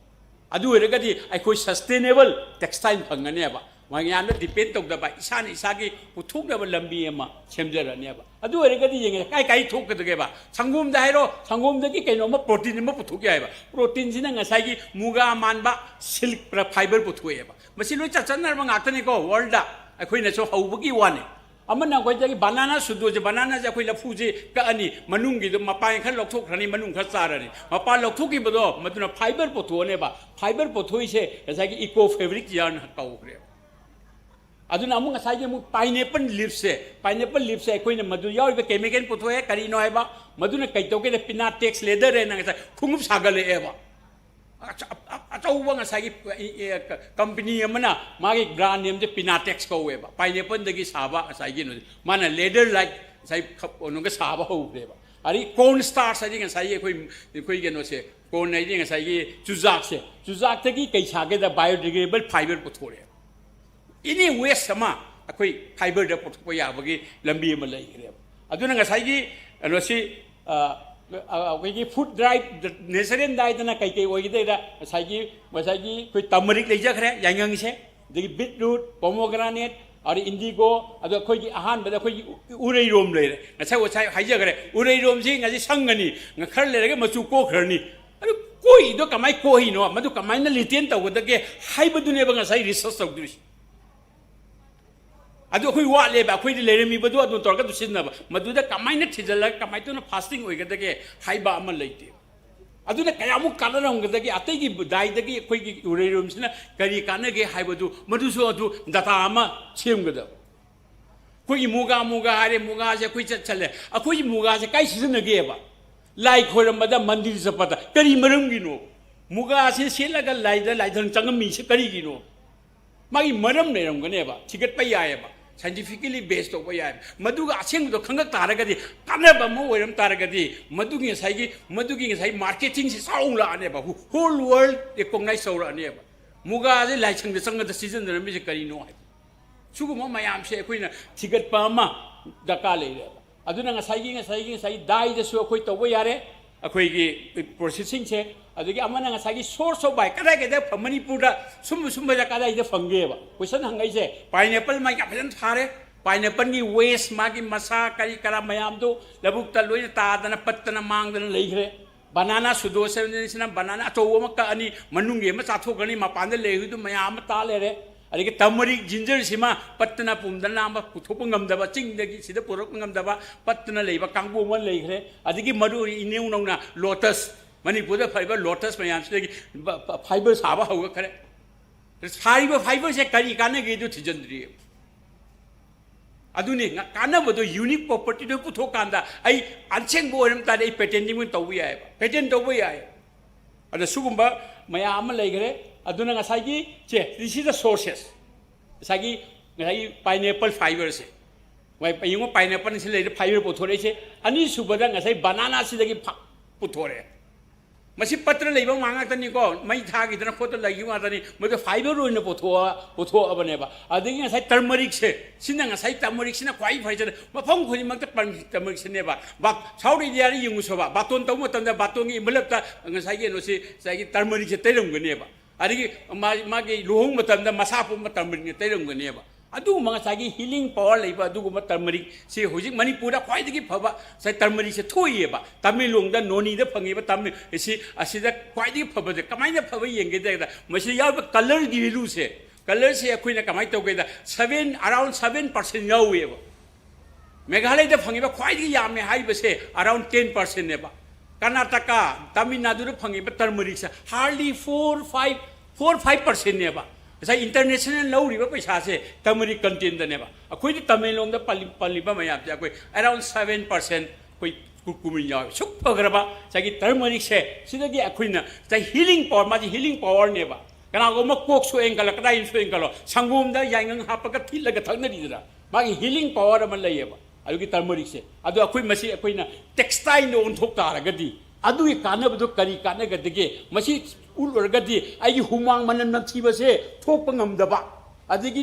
ꯑꯗꯨ ꯑꯣꯏꯔꯒꯗꯤ ꯑꯩꯈꯣꯏ ꯁꯁꯇꯦꯅꯦꯕꯜ ꯇꯦꯛꯁꯇꯥꯏꯜ ꯐꯪꯒꯅꯦꯕ꯫ ꯃꯌꯥꯝꯗ ꯗꯤꯄꯦꯟ ꯇꯧꯗꯕ, ꯏꯁꯥꯅ ꯏꯁꯥꯒꯤ ꯄꯨꯊꯣꯛꯅꯕ ꯂꯝꯕꯤ ꯑꯃ ꯁꯦꯝꯖꯔꯅꯦꯕ꯫ ꯑꯗꯨ ꯑꯣꯏꯔꯒꯗꯤ ꯌꯦꯡꯉꯦ, ꯀꯥꯏ ꯀꯥꯏ ꯊꯣꯛꯀꯗꯒꯦꯕ? ꯁꯪꯒꯣꯝꯗ ꯍꯥꯏꯔꯣ, ꯁꯪꯒꯣꯝꯗꯒꯤ ꯀꯩꯅꯣꯝꯃ ꯄ꯭ꯔꯣꯇꯤꯟ ꯑꯃ ꯄꯨꯊꯣꯛ ꯌꯥꯏꯕ꯫ ꯄ꯭ꯔꯣꯇꯤꯟꯁꯤꯅ ꯉꯁꯥꯏꯒꯤ ꯃꯨꯒꯥ ꯃꯥꯟꯕ ꯁꯤꯜꯛ ꯐꯥꯏꯕꯔ ꯄꯨꯊꯣꯛꯑꯦꯕ꯫ ꯃꯁꯤ ꯂꯣꯏ ꯆꯠꯆꯟꯅꯔꯕ ꯉꯥꯛꯇꯅꯤꯀꯣ ꯋꯥꯔꯜꯗ꯫ ꯑꯩꯈꯣꯏꯅꯁꯨ ꯍꯧꯕꯒꯤ ꯋꯥꯅꯤ꯫ ꯑꯃꯅ ꯑꯩꯈꯣꯏꯗꯒꯤ ꯕꯅꯥꯅꯥ ꯁꯨꯗꯣꯁꯦ, ꯕꯅꯥꯅꯥꯁꯦ ꯑꯩꯈꯣꯏ ꯂꯐꯨꯁꯦ ꯀꯛꯑꯅꯤ, ꯃꯅꯨꯡꯒꯤꯗꯣ ꯃꯄꯥꯟ ꯈꯔ ꯂꯧꯊꯣꯛꯈ꯭ꯔꯅꯤ, ꯃꯅꯨꯡ ꯈꯔ ꯆꯥꯔꯅꯤ꯫ ꯃꯄꯥꯟ ꯂꯧꯊꯣꯛꯈꯤꯕꯗꯣ ꯃꯗꯨꯅ ꯐꯥꯏꯕꯔ ꯄꯨꯊꯣꯛꯑꯅꯦꯕ꯫ ꯐꯥꯏꯕꯔ ꯄꯨꯊꯣꯛꯏꯁꯦ ꯉꯁꯥꯏꯒꯤ ꯏꯀꯣ ꯐꯦꯕ꯭ꯔꯤꯛ ꯌꯥꯔꯟ ꯀꯧꯈ꯭ꯔꯦꯕ꯫ ꯑꯗꯨꯅ ꯑꯃꯨꯛ ꯉꯁꯥꯏꯒꯤ ꯑꯃꯨꯛ ꯄꯥꯏꯅꯦꯄꯜ ꯂꯤꯞꯁꯦ, ꯄꯥꯏꯅꯦꯄꯜ ꯂꯤꯞꯁꯦ ꯑꯩꯈꯣꯏꯅ ꯃꯗꯨ ꯌꯥꯎꯔꯤꯕ ꯀꯦꯃꯤꯀꯦꯜ ꯄꯨꯊꯣꯛꯑꯦ꯫ ꯀꯔꯤꯅꯣ ꯍꯥꯏꯕ? ꯃꯗꯨꯅ ꯀꯩ ꯇꯧꯒꯦꯗ? ꯄꯤꯅꯥꯇꯦꯛꯁ ꯂꯦꯗꯔ ꯍꯥꯏꯅ ꯉꯁꯥꯏ ꯈꯣꯡꯎꯞ ꯁꯥꯒꯠꯂꯛꯑꯦꯕ꯫ ꯑꯆ-, ꯑ-, ꯑ-, ꯑꯆꯧꯕ ꯉꯁꯥꯏꯒꯤ, ꯑ, ꯏ-, ꯑ, ꯀ-, ꯀꯝꯄꯅꯤ ꯑꯃꯅ ꯃꯥꯒꯤ ꯕ꯭ꯔꯥꯟ ꯅꯦꯝꯁꯦ ꯄꯤꯅꯥꯇꯦꯛꯁ ꯀꯧꯋꯦꯕ, ꯄꯥꯏꯅꯦꯄꯜꯗꯒꯤ ꯁꯥꯕ ꯉꯁꯥꯏꯒꯤ ꯀꯩꯅꯣꯁꯦ꯫ ꯃꯥꯅ ꯂꯦꯗꯔ ꯂꯥꯏꯛ ꯉꯁꯥꯏ ꯈ-, ꯀꯩꯅꯣꯒ ꯁꯥꯕ ꯍꯧꯈ꯭ꯔꯦꯕ꯫ ꯑꯗꯒꯤ ꯀꯣꯔꯟ ꯁ꯭ꯇꯥꯔꯆ ꯍꯥꯏꯗꯤ ꯉꯁꯥꯏꯒꯤ ꯑꯩꯈꯣꯏ, ꯑꯩꯈꯣꯏ ꯀꯩꯅꯣꯁꯦ, ꯀꯣꯔꯟ ꯍꯥꯏꯗꯤ ꯉꯁꯥꯏꯒꯤ ꯆꯨꯖꯥꯛꯁꯦ, ꯆꯨꯖꯥꯛꯇꯒꯤ ꯀꯩ ꯁꯥꯒꯦꯗ? ꯕꯥꯏꯑꯣꯗꯤꯒ꯭ꯔꯦꯗꯦꯕꯜ ꯐꯥꯏꯕꯔ ꯄꯨꯊꯣꯔꯛꯑꯦ꯫ ꯑꯦꯅꯤ ꯋꯦꯁ ꯑꯃ ꯑꯩꯈꯣꯏ ꯐꯥꯏꯕꯔꯗ ꯄꯨꯊꯣꯛꯄ ꯌꯥꯕꯒꯤ ꯂꯝꯕꯤ ꯑꯃ ꯂꯩꯈ꯭ꯔꯦꯕ꯫ ꯑꯗꯨꯅ ꯉꯁꯥꯏꯒꯤ ꯀꯩꯅꯣꯁꯤ, ꯑ, ꯑ, ꯑꯩꯈꯣꯏꯒꯤ ꯐꯨꯗ ꯗ꯭ꯔꯥꯏ, ꯅꯦꯆꯔꯦꯜ ꯗ꯭ꯔꯥꯏꯗꯅ ꯀꯩꯀꯩ ꯑꯣꯏꯒꯗꯣꯏꯔ? ꯉꯁꯥꯏꯒꯤ, ꯉꯁꯥꯏꯒꯤ ꯑꯩꯈꯣꯏ ꯇꯃꯔꯤꯛ ꯂꯩꯖꯈ꯭ꯔꯦ, ꯌꯥꯏꯉꯪꯁꯦ, ꯑꯗꯒꯤ ꯕꯤꯠꯔꯨꯠ, ꯄꯣꯃꯣꯒ꯭ꯔꯥꯅꯦꯠ, ꯑꯗꯩ ꯏꯟꯗꯤꯒꯣ, ꯑꯗꯣ ꯑꯩꯈꯣꯏꯒꯤ ꯑꯍꯥꯟꯕꯗ ꯑꯩꯈꯣꯏꯒꯤ ꯎ-, ꯎꯔꯩꯔꯣꯝ ꯂꯩꯔꯦ꯫ ꯉꯁꯥꯏ, ꯉꯁꯥꯏ ꯍꯥꯏꯖꯈ꯭ꯔꯦ, ꯎꯔꯩꯔꯣꯝꯁꯤ ꯉꯁꯤ ꯁꯪꯒꯅꯤ, ꯉ-, ꯈꯔ ꯂꯩꯔꯒ ꯃꯆꯨ ꯀꯣꯛꯈ꯭ꯔꯅꯤ꯫ ꯑꯗꯨ ꯀꯣꯛꯏꯗꯣ ꯀꯃꯥꯏꯅ ꯀꯣꯛꯏꯅꯣ? ꯃꯗꯨ ꯀꯃꯥꯏꯅ ꯔꯤꯇꯦꯟ ꯇꯧꯒꯗꯒꯦ ꯍꯥꯏꯕꯗꯨꯅꯦꯕ ꯉꯁꯥꯏ ꯔꯤꯁꯔꯁ ꯇꯧꯗꯣꯏꯁꯦ꯫ ꯑꯗꯨ ꯑꯩꯈꯣꯏ ꯋꯥꯠꯂꯦꯕ, ꯑꯩꯈꯣꯏꯗꯤ ꯂꯩꯔꯝꯃꯤꯕꯗꯣ ꯑꯗꯨ ꯇꯧꯔꯒ ꯑꯗꯨ ꯁꯤꯖꯤꯟꯅꯕ꯫ ꯃꯗꯨꯗ ꯀꯃꯥꯏꯅ ꯊꯤꯖꯤꯜꯂꯒ ꯀꯃꯥꯏꯅ ꯇꯧꯅ ꯐꯥꯁꯇꯤꯡ ꯑꯣꯏꯒꯗꯒꯦ ꯍꯥꯏꯕ ꯑꯃ ꯂꯩꯇꯦ꯫ ꯑꯗꯨꯅ ꯀꯌꯥꯃꯨꯛ ꯀꯥꯟꯅꯔꯝꯒꯗꯒꯦ, ꯑꯇꯩꯒꯤ ꯗꯥꯏꯗꯒꯤ ꯑꯩꯈꯣꯏꯒꯤ ꯎꯔꯩꯔꯣꯝꯁꯤꯅ ꯀꯔꯤ ꯀꯥꯟꯅꯒꯦ ꯍꯥꯏꯕꯗꯨ, ꯃꯗꯨꯁꯨ ꯑꯗꯨ ꯗꯇꯥ ꯑꯃ ꯁꯦꯝꯒꯗꯕ꯫ ꯑꯩꯈꯣꯏꯒꯤ ꯃꯨꯒꯥ, ꯃꯨꯒꯥ ꯍꯥꯏꯔꯦ, ꯃꯨꯒꯥꯁꯦ ꯑꯩꯈꯣꯏ ꯆꯠ-, ꯆꯠꯂꯦ꯫ ꯑꯩꯈꯣꯏꯒꯤ ꯃꯨꯒꯥꯁꯦ ꯀꯥꯏ ꯁꯤꯖꯤꯟꯅꯒꯦꯕ? ꯂꯥꯏ ꯈꯣꯏꯔꯝꯕꯗ, ꯃꯟꯗꯤꯔ ꯆꯠꯄꯗ꯫ ꯀꯔꯤ ꯃꯔꯝꯒꯤꯅꯣ? ꯃꯨꯒꯥꯁꯦ ꯁꯦꯠꯂꯒ ꯂꯥꯏꯗ, ꯂꯥꯏꯙꯟ ꯆꯪꯉꯝꯃꯤꯁꯦ ꯀꯔꯤꯒꯤꯅꯣ? ꯃꯥꯒꯤ ꯃꯔꯝ ꯂꯩꯔꯝꯒꯅꯦꯕ, ꯊꯤꯒꯠꯄ ꯌꯥꯏꯑꯕ, ꯁꯥꯏꯟꯇꯤꯐꯤꯀꯦꯂꯤ ꯕꯦꯁ ꯇꯧꯕ ꯌꯥꯏꯑꯕ꯫ ꯃꯗꯨꯒ ꯑꯁꯦꯡꯕꯗꯣ ꯈꯪꯉꯛ ꯇꯥꯔꯒꯗꯤ, ꯀꯥꯟꯅꯕ ꯑꯃ ꯑꯣꯏꯔꯝ ꯇꯥꯔꯒꯗꯤ, ꯃꯗꯨꯒꯤ ꯉꯁꯥꯏꯒꯤ, ꯃꯗꯨꯒꯤ ꯉꯁꯥꯏ ꯃꯥꯔꯀꯦꯇꯤꯡꯁꯦ ꯆꯥꯎꯔꯛꯑꯅꯦꯕ, ꯍꯣꯜ ꯋꯥꯔꯜ ꯔꯤꯀꯣꯛꯅꯥꯏꯁ ꯇꯧꯔꯛꯑꯅꯦꯕ꯫ ꯃꯨꯒꯥꯁꯦ ꯂꯥꯏꯁꯪꯗ ꯆꯪꯉꯗ ꯁꯤꯖꯤꯟꯅꯔꯝꯃꯤꯁꯦ ꯀꯔꯤꯅꯣ ꯍꯥꯏꯕ꯫ ꯁꯤꯒꯨꯝꯕ ꯃꯌꯥꯝꯁꯦ ꯑꯩꯈꯣꯏꯅ ꯊꯤꯒꯠꯄ ꯑꯃ ꯗꯔꯀꯥꯔ ꯂꯩꯔꯦꯕ꯫ ꯑꯗꯨꯅ ꯉꯁꯥꯏꯒꯤ, ꯉꯁꯥꯏꯒꯤ, ꯉꯁꯥꯏꯒꯤ ꯗꯥꯏꯗꯁꯨ ꯑꯩꯈꯣꯏ ꯇꯧꯕ ꯌꯥꯔꯦ, ꯑꯩꯈꯣꯏꯒꯤ ꯄ꯭ꯔꯣꯁꯦꯁꯤꯡꯁꯦ꯫ ꯑꯗꯒꯤ ꯑꯃꯅ ꯉꯁꯥꯏꯒꯤ ꯁꯣꯔꯁ ꯑꯣꯐ ꯕꯥꯏ, ꯀꯗꯥꯏ ꯀꯗꯥꯏ ꯐ-, ꯃꯅꯤꯄꯨꯔꯗ ꯁꯨꯝꯕ ꯁꯨꯝꯕꯗ ꯀꯗꯥꯏꯗ ꯐꯪꯒꯦꯕ? ꯀꯣꯏꯁꯟ ꯍꯪꯉꯛꯏꯁꯦ꯫ ꯄꯥꯏꯅꯦꯄꯜ ꯃꯥꯒꯤ ꯌꯥꯝ ꯐꯖꯅ ꯊꯥꯔꯦ, ꯄꯥꯏꯅꯦꯄꯜꯒꯤ ꯋꯦꯁ, ꯃꯥꯒꯤ ꯃꯁꯥ ꯀꯔꯤ ꯀꯔꯥ ꯃꯌꯥꯝꯗꯣ ꯂꯧꯕꯨꯛꯇ ꯂꯣꯏꯅ ꯇꯥꯗꯅ ꯄꯠꯇꯅ ꯃꯥꯡꯗꯅ ꯂꯩꯈ꯭ꯔꯦ꯫ ꯕꯅꯥꯅꯥ ꯁꯨꯗꯣꯁꯤꯅ ꯕꯅꯥꯅꯥ ꯑꯆꯧꯕ ꯑꯃ ꯀꯛꯑꯅꯤ, ꯃꯅꯨꯡꯒꯤ ꯑꯃ ꯆꯥꯊꯣꯛꯈ꯭ꯔꯅꯤ, ꯃꯄꯥꯟꯗ ꯂꯩꯔꯤꯗꯨ ꯃꯌꯥꯝ ꯑꯃ ꯇꯥ ꯂꯩꯔꯦ꯫ ꯑꯗꯒꯤ turmeric, ginger ꯁꯤꯃ ꯄꯠꯇꯅ ꯄꯨꯝꯗꯅ ꯂꯥꯝꯕ ꯄꯨꯊꯣꯛꯄ ꯉꯝꯗꯕ, ꯆꯤꯡꯗꯒꯤ ꯁꯤꯗ ꯄꯨꯔꯛꯄ ꯉꯝꯗꯕ, ꯄꯠꯇꯅ ꯂꯩꯕ ꯀꯥꯡꯕꯨ ꯑꯃ ꯂꯩꯈ꯭ꯔꯦ꯫ ꯑꯗꯒꯤ ꯃꯔꯨ ꯏꯅꯧ ꯅꯧꯅ lotus, ꯃꯅꯤꯄꯨꯔꯗ ꯐꯔꯤꯕ lotus ꯃꯌꯥꯝꯁꯤꯗꯒꯤ ꯕ-, ꯕ-, fiber ꯁꯥꯕ ꯍꯧꯔꯛꯈ꯭ꯔꯦ꯫ ꯁꯥꯔꯤꯕ fiber ꯁꯦ ꯀꯔꯤ ꯀꯥꯟꯅꯒꯦꯗꯨ ꯊꯤꯖꯤꯟꯗ꯭ꯔꯤ꯫ ꯑꯗꯨꯅꯤ ꯉ-, ꯀꯥꯟꯅꯕꯗꯣ, unique property ꯗꯣ ꯄꯨꯊꯣꯛꯀꯥꯟꯗ ꯑꯩ ꯑꯁꯦꯡꯕ ꯑꯣꯏꯔꯝ ꯇꯥꯔꯗꯤ ꯑꯩ patenting ꯑꯣꯏꯅ ꯇꯧꯕ ꯌꯥꯏꯑꯕ, patent ꯇꯧꯕ ꯌꯥꯏ꯫ ꯑꯗ ꯁꯤꯒꯨꯝꯕ ꯃꯌꯥꯝ ꯑꯃ ꯂꯩꯈ꯭ꯔꯦ꯫ ꯑꯗꯨꯅ ꯉꯁꯥꯏꯒꯤ, ꯁꯦ, this is the sources꯫ ꯉꯁꯥꯏꯒꯤ, ꯉꯁꯥꯏꯒꯤ pineapple fiber ꯁꯦ꯫ ꯃꯣꯏ ꯌꯦꯡꯉꯣ, pineapple ꯁꯤ ꯂꯩꯔꯦ, fiber ꯄꯨꯊꯣꯔꯛꯏꯁꯦ꯫ ꯑꯅꯤꯁꯨꯕꯗ ꯉꯁꯥꯏ banana ꯁꯤꯗꯒꯤ ꯐ-, ꯄꯨꯊꯣꯔꯛꯑꯦ꯫ ꯃꯁꯤ ꯄꯠꯇ꯭ꯔ ꯂꯩꯕ ꯉꯥꯛ ꯉꯥꯛꯇꯅꯤꯀꯣ, ꯃꯩ ꯊꯥꯈꯤꯗꯅ ꯈꯣꯠꯇꯅ ꯂꯩꯈꯤꯕ ꯉꯥꯛꯇꯅꯤ꯫ ꯃꯗꯨ fiber ꯑꯣꯏꯅ ꯄꯨꯊꯣꯛꯑ-, ꯄꯨꯊꯣꯛꯑꯕꯅꯦꯕ꯫ ꯑꯗꯒꯤ ꯉꯁꯥꯏ turmeric ꯁꯦ, ꯁꯤꯅ ꯉꯁꯥꯏ turmeric ꯁꯤꯅ ꯈ꯭ꯋꯥꯏ ꯐꯩꯁꯦ꯫ ꯃꯐꯝ ꯈꯨꯗꯤꯡꯃꯛꯇ turmeric ꯁꯤꯅꯦꯕ꯫ ꯕꯥ-, South India ꯗ ꯌꯦꯡꯉꯨꯁꯣꯕ, ꯕꯥꯇꯣꯟ ꯇꯧꯕ ꯃꯇꯝꯗ ꯕꯥꯇꯣꯟꯒꯤ envelope ꯇ ꯉꯁꯥꯏꯒꯤ ꯀꯩꯅꯣꯁꯤ, ꯉꯁꯥꯏꯒꯤ turmeric ꯁꯦ ꯇꯩꯔꯝꯒꯅꯦꯕ꯫ ꯑꯗꯒꯤ ꯃꯥ-, ꯃꯥꯒꯤ ꯂꯨꯍꯣꯡꯕ ꯃꯇꯝꯗ ꯃꯁꯥ ꯄꯨꯝꯕ turmeric ꯅ ꯇꯩꯔꯝꯒꯅꯦꯕ꯫ ꯑꯗꯨꯒꯨꯝꯕ ꯉꯁꯥꯏꯒꯤ healing power ꯂꯩꯕ ꯑꯗꯨꯒꯨꯝꯕ turmeric ꯁꯤ ꯍꯧꯖꯤꯛ ꯃꯅꯤꯄꯨꯔꯗ ꯈ꯭ꯋꯥꯏꯗꯒꯤ ꯐꯕ ꯉꯁꯥꯏ turmeric ꯁꯦ ꯊꯣꯛꯏꯑꯕ꯫ ꯇꯃꯦꯡꯂꯣꯡꯗ, ꯅꯣꯅꯤꯗ ꯐꯪꯉꯤꯕ turmeric ꯁꯤ, ꯑꯁꯤꯗ ꯈ꯭ꯋꯥꯏꯗꯒꯤ ꯐꯕꯁꯦ ꯀꯃꯥꯏꯅ ꯐꯕ ꯌꯦꯡꯒꯦꯗ, ꯃꯁꯤꯗ ꯌꯥꯎꯔꯤꯕ colour ꯒꯤ value ꯁꯦ, colour ꯁꯦ ꯑꯩꯈꯣꯏꯅ ꯀꯃꯥꯏꯅ ꯇꯧꯒꯦꯗ, seven, around seven percent ꯌꯥꯎꯋꯦꯕ꯫ ꯃꯦꯘꯥꯂꯌꯗ ꯐꯪꯉꯤꯕ ꯈ꯭ꯋꯥꯏꯗꯒꯤ ꯌꯥꯝꯃꯦ ꯍꯥꯏꯔꯤꯕꯁꯦ around ten percent ꯅꯦꯕ꯫ ꯀꯔꯅꯥꯇꯀꯥ, ꯇꯥꯃꯤꯜ ꯅꯥꯗꯨꯗ ꯐꯪꯉꯤꯕ turmeric ꯁꯦ hardly four, five, four, five percent ꯅꯦꯕ꯫ ꯉꯁꯥꯏ international ꯂꯧꯔꯤꯕ ꯄꯩꯁꯥꯁꯦ turmeric content ꯗꯅꯦꯕ꯫ ꯑꯩꯈꯣꯏꯗꯤ ꯇꯃꯦꯡꯂꯣꯡꯗ ꯄꯜꯂꯤ-, ꯄꯜꯂꯤꯕ ꯃꯌꯥꯝꯁꯦ ꯑꯩꯈꯣꯏ around seven percent ꯑꯩꯈꯣꯏ ꯀꯨ-, ꯀꯨꯝꯍꯩ ꯌꯥꯎꯋꯦ꯫ ꯁꯨꯛ ꯐꯈ꯭ꯔꯕ ꯉꯁꯥꯏꯒꯤ turmeric ꯁꯦ, ꯁꯤꯗꯒꯤ ꯑꯩꯈꯣꯏꯅ ꯉꯁꯥꯏ healing power, ꯃꯥꯁꯤ healing power ꯅꯦꯕ꯫ ꯀꯅꯥꯒꯨꯝꯕ ꯀꯣꯛ ꯁꯣꯛꯑꯦꯅ ꯈꯜꯂꯣ, ꯀꯗꯥꯏꯗ ꯁꯣꯛꯑꯦꯅ ꯈꯜꯂꯣ, ꯁꯪꯒꯣꯝꯗ ꯌꯥꯏꯉꯪ ꯍꯥꯞꯄꯒ ꯊꯤꯠꯂꯒ ꯊꯛꯅꯔꯤꯗꯅ, ꯃꯥꯒꯤ healing power ꯑꯃ ꯂꯩꯌꯦꯕ꯫ ꯑꯗꯨꯒꯤ turmeric ꯁꯦ, ꯑꯗꯣ ꯑꯩꯈꯣꯏ ꯃꯁꯤ ꯑꯩꯈꯣꯏꯅ textile ꯗ ꯑꯣꯟꯊꯣꯛ ꯇꯥꯔꯒꯗꯤ, ꯑꯗꯨꯒꯤ ꯀꯥꯟꯅꯕꯗꯣ ꯀꯔꯤ ꯀꯥꯟꯅꯒꯗꯒꯦ? ꯃꯁꯤ ꯎꯠꯂꯨꯔꯒꯗꯤ ꯑꯩꯒꯤ ꯍꯨꯃꯥꯡ ꯃꯅꯝ ꯅꯝꯊꯤꯕꯁꯦ ꯊꯣꯛꯄ ꯉꯝꯗꯕ, ꯑꯗꯒꯤ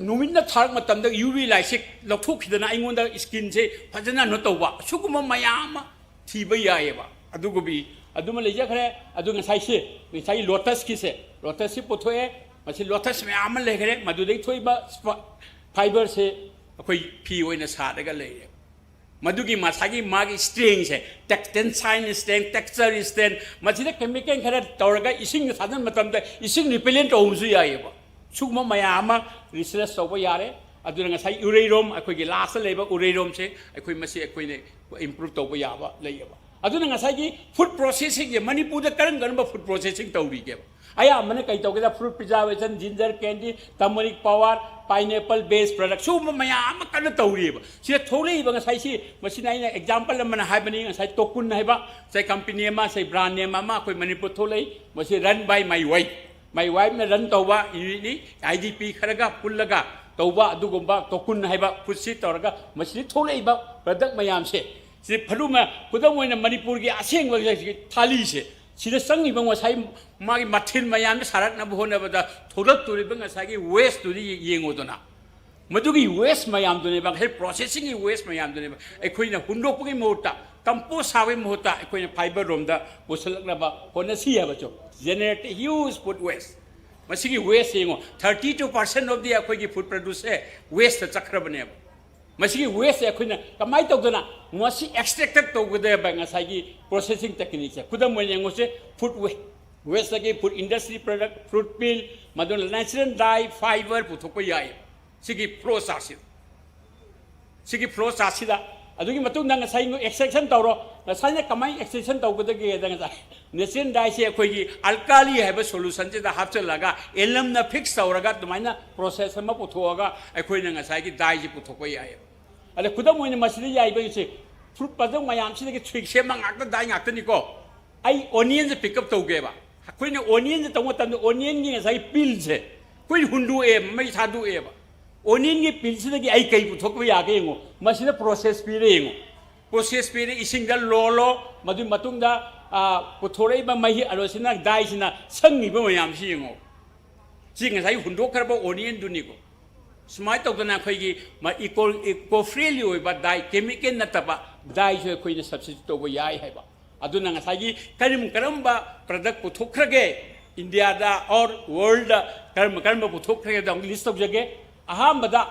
ꯅꯨꯃꯤꯠꯅ ꯊꯥꯔꯛ ꯃꯇꯝꯗ U V light ꯁꯦ ꯂꯧꯊꯣꯛꯈꯤꯗꯅ ꯑꯩꯉꯣꯟꯗ skin ꯁꯦ ꯐꯖꯅ ꯀꯩꯅꯣ ꯇꯧꯕ, ꯁꯤꯒꯨꯝꯕ ꯃꯌꯥꯝ ꯑꯃ ꯊꯤꯕ ꯌꯥꯏꯑꯕ꯫ ꯑꯗꯨꯒꯨꯝꯕꯤ ꯑꯗꯨꯃ ꯂꯩꯖꯈ꯭ꯔꯦ꯫ ꯑꯗꯨ ꯉꯁꯥꯏꯁꯦ, ꯉꯁꯥꯏꯒꯤ lotus ꯀꯤꯁꯦ, lotus ꯁꯤ ꯄꯨꯊꯣꯛꯑꯦ꯫ ꯃꯁꯤ lotus ꯃꯌꯥꯝ ꯑꯃ ꯂꯩꯈ꯭ꯔꯦ꯫ ꯃꯗꯨꯗꯒꯤ ꯊꯣꯛꯏꯕ ꯁ꯭ꯄ-, fiber ꯁꯦ ꯑꯩꯈꯣꯏ ꯐꯤ ꯑꯣꯏꯅ ꯁꯥꯔꯒ ꯂꯩꯔꯦ꯫ ꯃꯗꯨꯒꯤ ꯃꯁꯥꯒꯤ ꯃꯥꯒꯤ strength ꯁꯦ, tex-, tensile strength, texture strength, ꯃꯁꯤꯗ chemical ꯈꯔ ꯇꯧꯔꯒ ꯏꯁꯤꯡꯗ ꯊꯥꯖꯤꯟꯕ ꯃꯇꯝꯗ ꯏꯁꯤꯡ repellent ꯇꯧꯕꯁꯨ ꯌꯥꯏꯑꯕ꯫ ꯁꯤꯒꯨꯝꯕ ꯃꯌꯥꯝ ꯑꯃ ꯔꯤꯁꯔꯁ ꯇꯧꯕ ꯌꯥꯔꯦ꯫ ꯑꯗꯨꯅ ꯉꯁꯥꯏ ꯎꯔꯩꯔꯣꯝ, ꯑꯩꯈꯣꯏꯒꯤ ꯂꯥꯁꯇ ꯂꯩꯕ ꯎꯔꯩꯔꯣꯝꯁꯦ ꯑꯩꯈꯣꯏ, ꯃꯁꯤ ꯑꯩꯈꯣꯏꯅ ꯏꯝꯄ꯭ꯔꯨꯞ ꯇꯧꯕ ꯌꯥꯕ ꯂꯩꯌꯦꯕ꯫ ꯑꯗꯨꯅ ꯉꯁꯥꯏꯒꯤ ꯐꯨꯗ ꯄ꯭ꯔꯣꯁꯦꯁꯤꯡꯁꯦ ꯃꯅꯤꯄꯨꯔꯗ ꯀꯔꯝ ꯀꯔꯝꯕ ꯐꯨꯗ ꯄ꯭ꯔꯣꯁꯦꯁꯤꯡ ꯇꯧꯔꯤꯒꯦꯕ? ꯑꯌꯥꯝꯕꯅ ꯀꯩ ꯇꯧꯒꯦꯗ, fruit preservation, ginger candy, turmeric powder, pineapple based product, ꯁꯤꯒꯨꯝꯕ ꯃꯌꯥꯝ ꯑꯃ ꯀꯟꯅ ꯇꯧꯔꯤꯑꯕ꯫ ꯁꯤꯗ ꯊꯣꯛꯂꯛꯏꯕ ꯉꯁꯥꯏ ꯁꯤ, ꯃꯁꯤꯅ ꯑꯩꯅ ꯑꯦꯛꯖꯥꯝꯄꯜ ꯑꯃꯅ ꯍꯥꯏꯕꯅꯤ, ꯉꯁꯥꯏ ꯇꯣꯀꯨꯟ ꯍꯥꯏꯕ ꯉꯁꯥꯏ ꯀꯝꯄꯅꯤ ꯑꯃ, ꯉꯁꯥꯏ ꯕ꯭ꯔꯥꯟ ꯅꯦꯝ ꯑꯃ ꯑꯩꯈꯣꯏ ꯃꯅꯤꯄꯨꯔ ꯊꯣꯛꯂꯛꯏ꯫ ꯃꯁꯤ run by my wife, my wifeꯅ ꯔꯟ ꯇꯧꯕ ꯌꯨꯅꯤꯠꯅꯤ꯫ ꯑꯥꯏ ꯗꯤ ꯄꯤ ꯈꯔꯒ ꯄꯨꯜꯂꯒ ꯇꯧꯕ ꯑꯗꯨꯒꯨꯝꯕ ꯇꯣꯀꯨꯟ ꯍꯥꯏꯕ ꯐꯨꯗꯁꯤ ꯇꯧꯔꯒ ꯃꯁꯤꯗ ꯊꯣꯛꯂꯛꯏꯕ ꯄ꯭ꯔꯗꯛ ꯃꯌꯥꯝꯁꯦ, ꯁꯤ ꯐꯔꯨꯃ, ꯈꯨꯗꯝ ꯑꯣꯏꯅ ꯃꯅꯤꯄꯨꯔꯒꯤ ꯑꯁꯦꯡꯕ ꯊꯥꯂꯤꯁꯦ, ꯁꯤꯗ ꯆꯪꯉꯤꯕ ꯉꯁꯥꯏ ꯃꯥꯒꯤ ꯃꯊꯦꯜ ꯃꯌꯥꯝꯗ ꯁꯥꯔꯛꯅꯕ ꯍꯣꯠꯅꯕꯗ ꯊꯣꯛꯂꯛꯇꯣꯔꯤꯕ ꯉꯁꯥꯏꯒꯤ ꯋꯦꯁꯇꯨꯗꯤ ꯌꯦꯡꯉꯨꯗꯅ꯫ ꯃꯗꯨꯒꯤ ꯋꯦꯁ ꯃꯌꯥꯝꯗꯨꯅꯦꯕ, ꯉꯁꯥꯏ ꯄ꯭ꯔꯣꯁꯦꯁꯤꯡꯒꯤ ꯋꯦꯁ ꯃꯌꯥꯝꯗꯨꯅꯦꯕ ꯑꯩꯈꯣꯏꯅ ꯍꯨꯟꯗꯣꯛꯄꯒꯤ ꯃꯍꯨꯠꯇ, ꯀꯝꯄꯣꯁ ꯁꯥꯕꯒꯤ ꯃꯍꯨꯠꯇ ꯑꯩꯈꯣꯏꯅ ꯐꯥꯏꯕꯔ ꯔꯣꯝꯗ ꯄꯨꯁꯜꯂꯛꯅꯕ ꯍꯣꯠꯅꯁꯤ ꯍꯥꯏꯕꯁꯨ꯫ Generate huge food waste꯫ ꯃꯁꯤꯒꯤ ꯋꯦꯁꯁꯦ ꯌꯦꯡꯉꯣ, thirty two percent of the ꯑꯩꯈꯣꯏꯒꯤ ꯐꯨꯗ ꯄ꯭ꯔꯗ꯭ꯌꯨꯁꯁꯦ ꯋꯦꯁꯇ ꯆꯠꯈ꯭ꯔꯕꯅꯦꯕ꯫ ꯃꯁꯤꯒꯤ ꯋꯦꯁꯁꯦ ꯑꯩꯈꯣꯏꯅ ꯀꯃꯥꯏꯅ ꯇꯧꯗꯅ ꯃꯁꯤ ꯑꯦꯛꯁꯇ꯭ꯔꯦꯛꯇꯦꯠ ꯇꯧꯒꯗꯕ ꯉꯁꯥꯏꯒꯤ ꯄ꯭ꯔꯣꯁꯦꯁꯤꯡ ꯇꯦꯛꯅꯤꯛꯁꯦ꯫ ꯈꯨꯗꯝ ꯑꯣꯏꯅ ꯌꯦꯡꯉꯨꯁꯦ, ꯐꯨꯗ ꯋꯦ-, ꯋꯦꯁꯇꯒꯤ ꯐꯨꯗ ꯏꯟꯗꯁꯇ꯭ꯔꯤ ꯄ꯭ꯔꯗꯛ, ꯐ꯭ꯔꯨꯠ ꯄꯤꯜ, ꯃꯗꯨꯅ ꯅꯦꯆꯔꯦꯜ ꯗꯥꯏ, ꯐꯥꯏꯕꯔ ꯄꯨꯊꯣꯛꯄ ꯌꯥꯏ꯫ ꯁꯤꯒꯤ ꯐ꯭ꯂꯣ ꯆꯥꯔꯠꯁꯤꯗ, ꯁꯤꯒꯤ ꯐ꯭ꯂꯣ ꯆꯥꯔꯠꯁꯤꯗ꯫ ꯑꯗꯨꯒꯤ ꯃꯇꯨꯡꯗ ꯉꯁꯥꯏ ꯅꯣꯏ ꯑꯦꯛꯁꯇ꯭ꯔꯦꯛꯁꯟ ꯇꯧꯔꯣ꯫ ꯉꯁꯥꯏꯅ ꯀꯃꯥꯏꯅ ꯑꯦꯛꯁꯇ꯭ꯔꯦꯛꯁꯟ ꯇꯧꯒꯗꯒꯦꯗ, ꯉꯁꯥꯏ ꯅꯦꯆꯔꯦꯜ ꯗꯥꯏꯁꯦ ꯑꯩꯈꯣꯏꯒꯤ ꯑꯜꯀꯥꯂꯤ ꯍꯥꯏꯕ ꯁꯣꯂꯨꯁꯟꯁꯤꯗ ꯍꯥꯞꯆꯤꯜꯂꯒ ꯑꯦꯂꯝꯅ ꯐꯤꯛꯁ ꯇꯧꯔꯒ ꯑꯗꯨꯃꯥꯏꯅ ꯄ꯭ꯔꯣꯁꯦꯁ ꯑꯃ ꯄꯨꯊꯣꯛꯑꯒ ꯑꯩꯈꯣꯏꯅ ꯉꯁꯥꯏꯒꯤ ꯗꯥꯏꯁꯦ ꯄꯨꯊꯣꯛꯄ ꯌꯥꯏꯌꯦꯕ꯫ ꯑꯗ ꯈꯨꯗꯝ ꯑꯣꯏꯅ ꯃꯁꯤꯗ ꯌꯥꯏꯕꯁꯦ, ꯐ꯭ꯔꯨꯠ ꯄ꯭ꯔꯗꯛ ꯃꯌꯥꯝꯁꯤꯗꯒꯤ ꯁꯨꯏꯛ ꯁꯦꯝꯕ ꯉꯥꯛꯇ, ꯗꯥꯏ ꯉꯥꯛꯇꯅꯤꯀꯣ꯫ ꯑꯩ ꯑꯣꯅꯤꯌꯟꯁꯦ ꯄꯤꯛ ꯑꯞ ꯇꯧꯒꯦꯕ꯫ ꯑꯩꯈꯣꯏꯅ ꯑꯣꯅꯤꯌꯟꯁꯦ ꯇꯧꯕ ꯃꯇꯝꯗ ꯑꯣꯅꯤꯌꯟꯒꯤ ꯉꯁꯥꯏꯒꯤ ꯄꯤꯜꯁꯦ ꯑꯩꯈꯣꯏꯅ ꯍꯨꯟꯗꯣꯛꯑꯦꯕ, ꯃꯩ ꯊꯥꯗꯣꯛꯑꯦꯕ꯫ ꯑꯣꯅꯤꯌꯟꯒꯤ ꯄꯤꯜꯁꯤꯗꯒꯤ ꯑꯩ ꯀꯩ ꯄꯨꯊꯣꯛꯄ ꯌꯥꯒꯦ ꯌꯦꯡꯉꯣ꯫ ꯃꯁꯤꯗ ꯄ꯭ꯔꯣꯁꯦꯁ ꯄꯤꯔꯦ ꯌꯦꯡꯉꯣ꯫ ꯄ꯭ꯔꯣꯁꯦꯁ ꯄꯤꯔꯦ, ꯏꯁꯤꯡꯗ ꯂꯣꯜꯂꯣ, ꯃꯗꯨꯒꯤ ꯃꯇꯨꯡꯗ, ꯑ, ꯄꯨꯊꯣꯔꯛꯏꯕ ꯃꯍꯤ ꯑꯂꯣꯁꯤꯅ ꯗꯥꯏꯁꯤꯅ ꯁꯪꯉꯤꯕ ꯃꯌꯥꯝꯁꯤ ꯌꯦꯡꯉꯣ꯫ ꯁꯤ ꯉꯁꯥꯏ ꯍꯨꯟꯗꯣꯛꯈ꯭ꯔꯕ ꯑꯣꯅꯤꯌꯟꯗꯨꯅꯤꯀꯣ꯫ ꯁꯨꯃꯥꯏꯅ ꯇꯧꯗꯅ ꯑꯩꯈꯣꯏꯒꯤ ꯃ-, ꯏꯀꯣ-, ꯏꯀꯣ ꯐ꯭ꯔꯦꯟꯂꯤ ꯑꯣꯏꯕ ꯗꯥꯏ, ꯀꯦꯃꯤꯀꯦꯜ ꯅꯠꯇꯕ ꯗꯥꯏꯁꯨ ꯑꯩꯈꯣꯏꯅ ꯁꯕꯁꯇꯤꯇ꯭ꯌꯨꯠ ꯇꯧꯕ ꯌꯥꯏ ꯍꯥꯏꯕ꯫ ꯑꯗꯨꯅ ꯉꯁꯥꯏꯒꯤ ꯀꯔꯝ ꯀꯔꯝꯕ ꯄ꯭ꯔꯗꯛ ꯄꯨꯊꯣꯛꯈ꯭ꯔꯒꯦ, ꯏꯟꯗꯤꯌꯥꯗ ꯑꯣꯔ ꯋꯥꯔꯜꯗ ꯀꯔꯝ ꯀꯔꯝꯕ ꯄꯨꯊꯣꯛꯈ꯭ꯔꯒꯦꯗ ꯑꯃꯨꯛ ꯂꯤꯁ ꯇꯧꯖꯒꯦ꯫ ꯑꯍꯥꯟꯕꯗ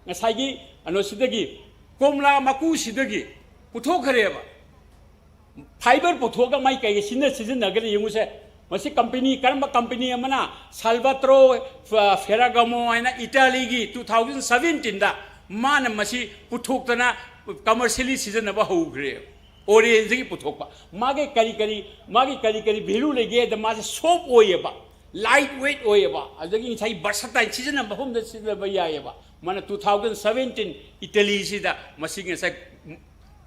ꯉꯁꯥꯏꯒꯤ ꯀꯩꯅꯣꯁꯤꯗꯒꯤ, ꯀꯣꯝꯂꯥ ꯃꯀꯨꯁꯤꯗꯒꯤ ꯄꯨꯊꯣꯛꯈ꯭ꯔꯦꯕ꯫ ꯐꯥꯏꯕꯔ ꯄꯨꯊꯣꯛꯑꯒ ꯃꯥꯏ ꯀꯩꯒꯤ ꯁꯤꯖꯤꯟꯅ-, ꯁꯤꯖꯤꯟꯅꯒꯅꯤ ꯌꯦꯡꯉꯨꯁꯦ꯫ ꯃꯁꯤ ꯀꯝꯄꯦꯅꯤ, ꯀꯔꯝꯕ ꯀꯝꯄꯦꯅꯤ ꯑꯃꯅ? ꯁꯥꯜꯕꯥꯇ꯭ꯔꯣ ꯐꯦꯔꯥꯒꯥꯃꯣ ꯍꯥꯏꯅ ꯏꯇꯥꯂꯤꯒꯤ, ꯇꯨ ꯊꯥꯎꯖꯟ ꯁꯕꯦꯟꯇꯤꯟꯗ ꯃꯥꯅ ꯃꯁꯤ ꯄꯨꯊꯣꯛꯇꯅ ꯀꯃꯔꯁꯤꯌꯦꯜꯂꯤ ꯁꯤꯖꯤꯟꯅꯕ ꯍꯧꯈ꯭ꯔꯦ꯫ ꯑꯣꯔꯦꯟꯖꯇꯒꯤ ꯄꯨꯊꯣꯛꯄ꯫ ꯃꯥꯒꯤ ꯀꯔꯤ ꯀꯔꯤ, ꯃꯥꯒꯤ ꯀꯔꯤ ꯀꯔꯤ ꯚꯦꯂꯨ ꯂꯩꯒꯦ ꯍꯥꯏꯗ, ꯃꯥꯁꯦ ꯁꯣꯐ ꯑꯣꯏꯌꯦꯕ, ꯂꯥꯏꯠ ꯋꯦꯠ ꯑꯣꯏꯌꯦꯕ, ꯑꯗꯒꯤ ꯉꯁꯥꯏ ꯚꯔꯁꯥꯇꯥꯏꯜ, ꯁꯤꯖꯤꯟꯅꯕ ꯃꯐꯝꯗ ꯁꯤꯖꯤꯟꯅꯕ ꯌꯥꯏꯌꯦꯕ꯫ ꯃꯥꯅ ꯇꯨ ꯊꯥꯎꯖꯟ ꯁꯕꯦꯟꯇꯤꯟ ꯏꯇꯂꯤꯁꯤꯗ ꯃꯁꯤ ꯉꯁꯥꯏ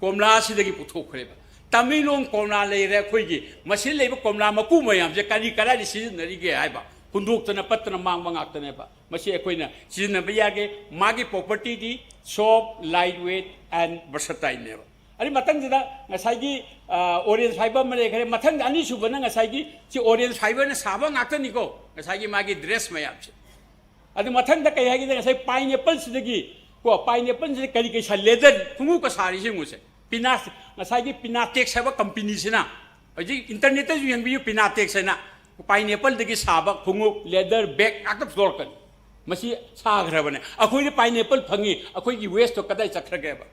ꯀꯣꯝꯂꯥꯁꯤꯗꯒꯤ ꯄꯨꯊꯣꯛꯈ꯭ꯔꯦꯕ꯫ ꯇꯃꯦꯡꯂꯣꯡ ꯀꯣꯝꯂꯥ ꯂꯩꯔꯦ ꯑꯩꯈꯣꯏꯒꯤ, ꯃꯁꯤꯗ ꯂꯩꯕ ꯀꯣꯝꯂꯥ ꯃꯀꯨ ꯃꯌꯥꯝꯁꯦ ꯀꯔꯤ ꯀꯗꯥꯏꯗ ꯁꯤꯖꯤꯟꯅꯔꯤꯒꯦ ꯍꯥꯏꯕ, ꯍꯨꯟꯗꯣꯛꯇꯅ ꯄꯠꯇꯅ ꯃꯥꯡꯕ ꯉꯥꯛꯇꯅꯦꯕ꯫ ꯃꯁꯤ ꯑꯩꯈꯣꯏꯅ ꯁꯤꯖꯤꯟꯅꯕ ꯌꯥꯒꯦ꯫ ꯃꯥꯒꯤ propertyꯗꯤ soft, light weight and versatileꯅꯦꯕ꯫ ꯑꯗꯩ ꯃꯊꯪꯁꯤꯗ ꯉꯁꯥꯏꯒꯤ, ꯑ, orange fiber ꯑꯃ ꯂꯩꯈ꯭ꯔꯦ꯫ ꯃꯊꯪꯗ ꯑꯅꯤꯁꯨꯕꯅ ꯉꯁꯥꯏꯒꯤ ꯁꯤ orange fiberꯅ ꯁꯥꯕ ꯉꯥꯛꯇꯅꯤꯀꯣ, ꯉꯁꯥꯏꯒꯤ ꯃꯥꯒꯤ dress ꯃꯌꯥꯝꯁꯦ꯫ ꯑꯗꯨ ꯃꯊꯪꯗ ꯀꯩ ꯍꯥꯏꯒꯦꯗ, ꯉꯁꯥꯏ pineappleꯁꯤꯗꯒꯤ ꯀꯣ, pineappleꯁꯤꯗ ꯀꯔꯤ ꯀꯔꯤ ꯁꯥ-, leather ꯈꯣꯡꯎꯞꯀ ꯁꯥꯔꯤꯁꯦ ꯌꯦꯡꯉꯨꯁꯦ꯫ Pina-, ꯉꯁꯥꯏꯒꯤ Pinatex ꯍꯥꯏꯕ ꯀꯝꯄꯦꯅꯤꯁꯤꯅ, ꯍꯧꯖꯤꯛ internetꯇꯁꯨ ꯌꯦꯡꯕꯤꯌꯨ, Pinatex ꯍꯥꯏꯅ, pineappleꯗꯒꯤ ꯁꯥꯕ ꯈꯣꯡꯎꯞ, leather bag ꯉꯥꯛꯇ ꯄꯨꯊꯣꯔꯛꯀꯅꯤ꯫ ꯃꯁꯤ ꯁꯥꯈ꯭ꯔꯕꯅꯦ꯫ ꯑꯩꯈꯣꯏꯗ pineapple ꯐꯪꯉꯤ, ꯑꯩꯈꯣꯏꯒꯤ wasteꯇꯣ ꯀꯗꯥꯏ ꯆꯠꯈ꯭ꯔꯒꯦꯕ?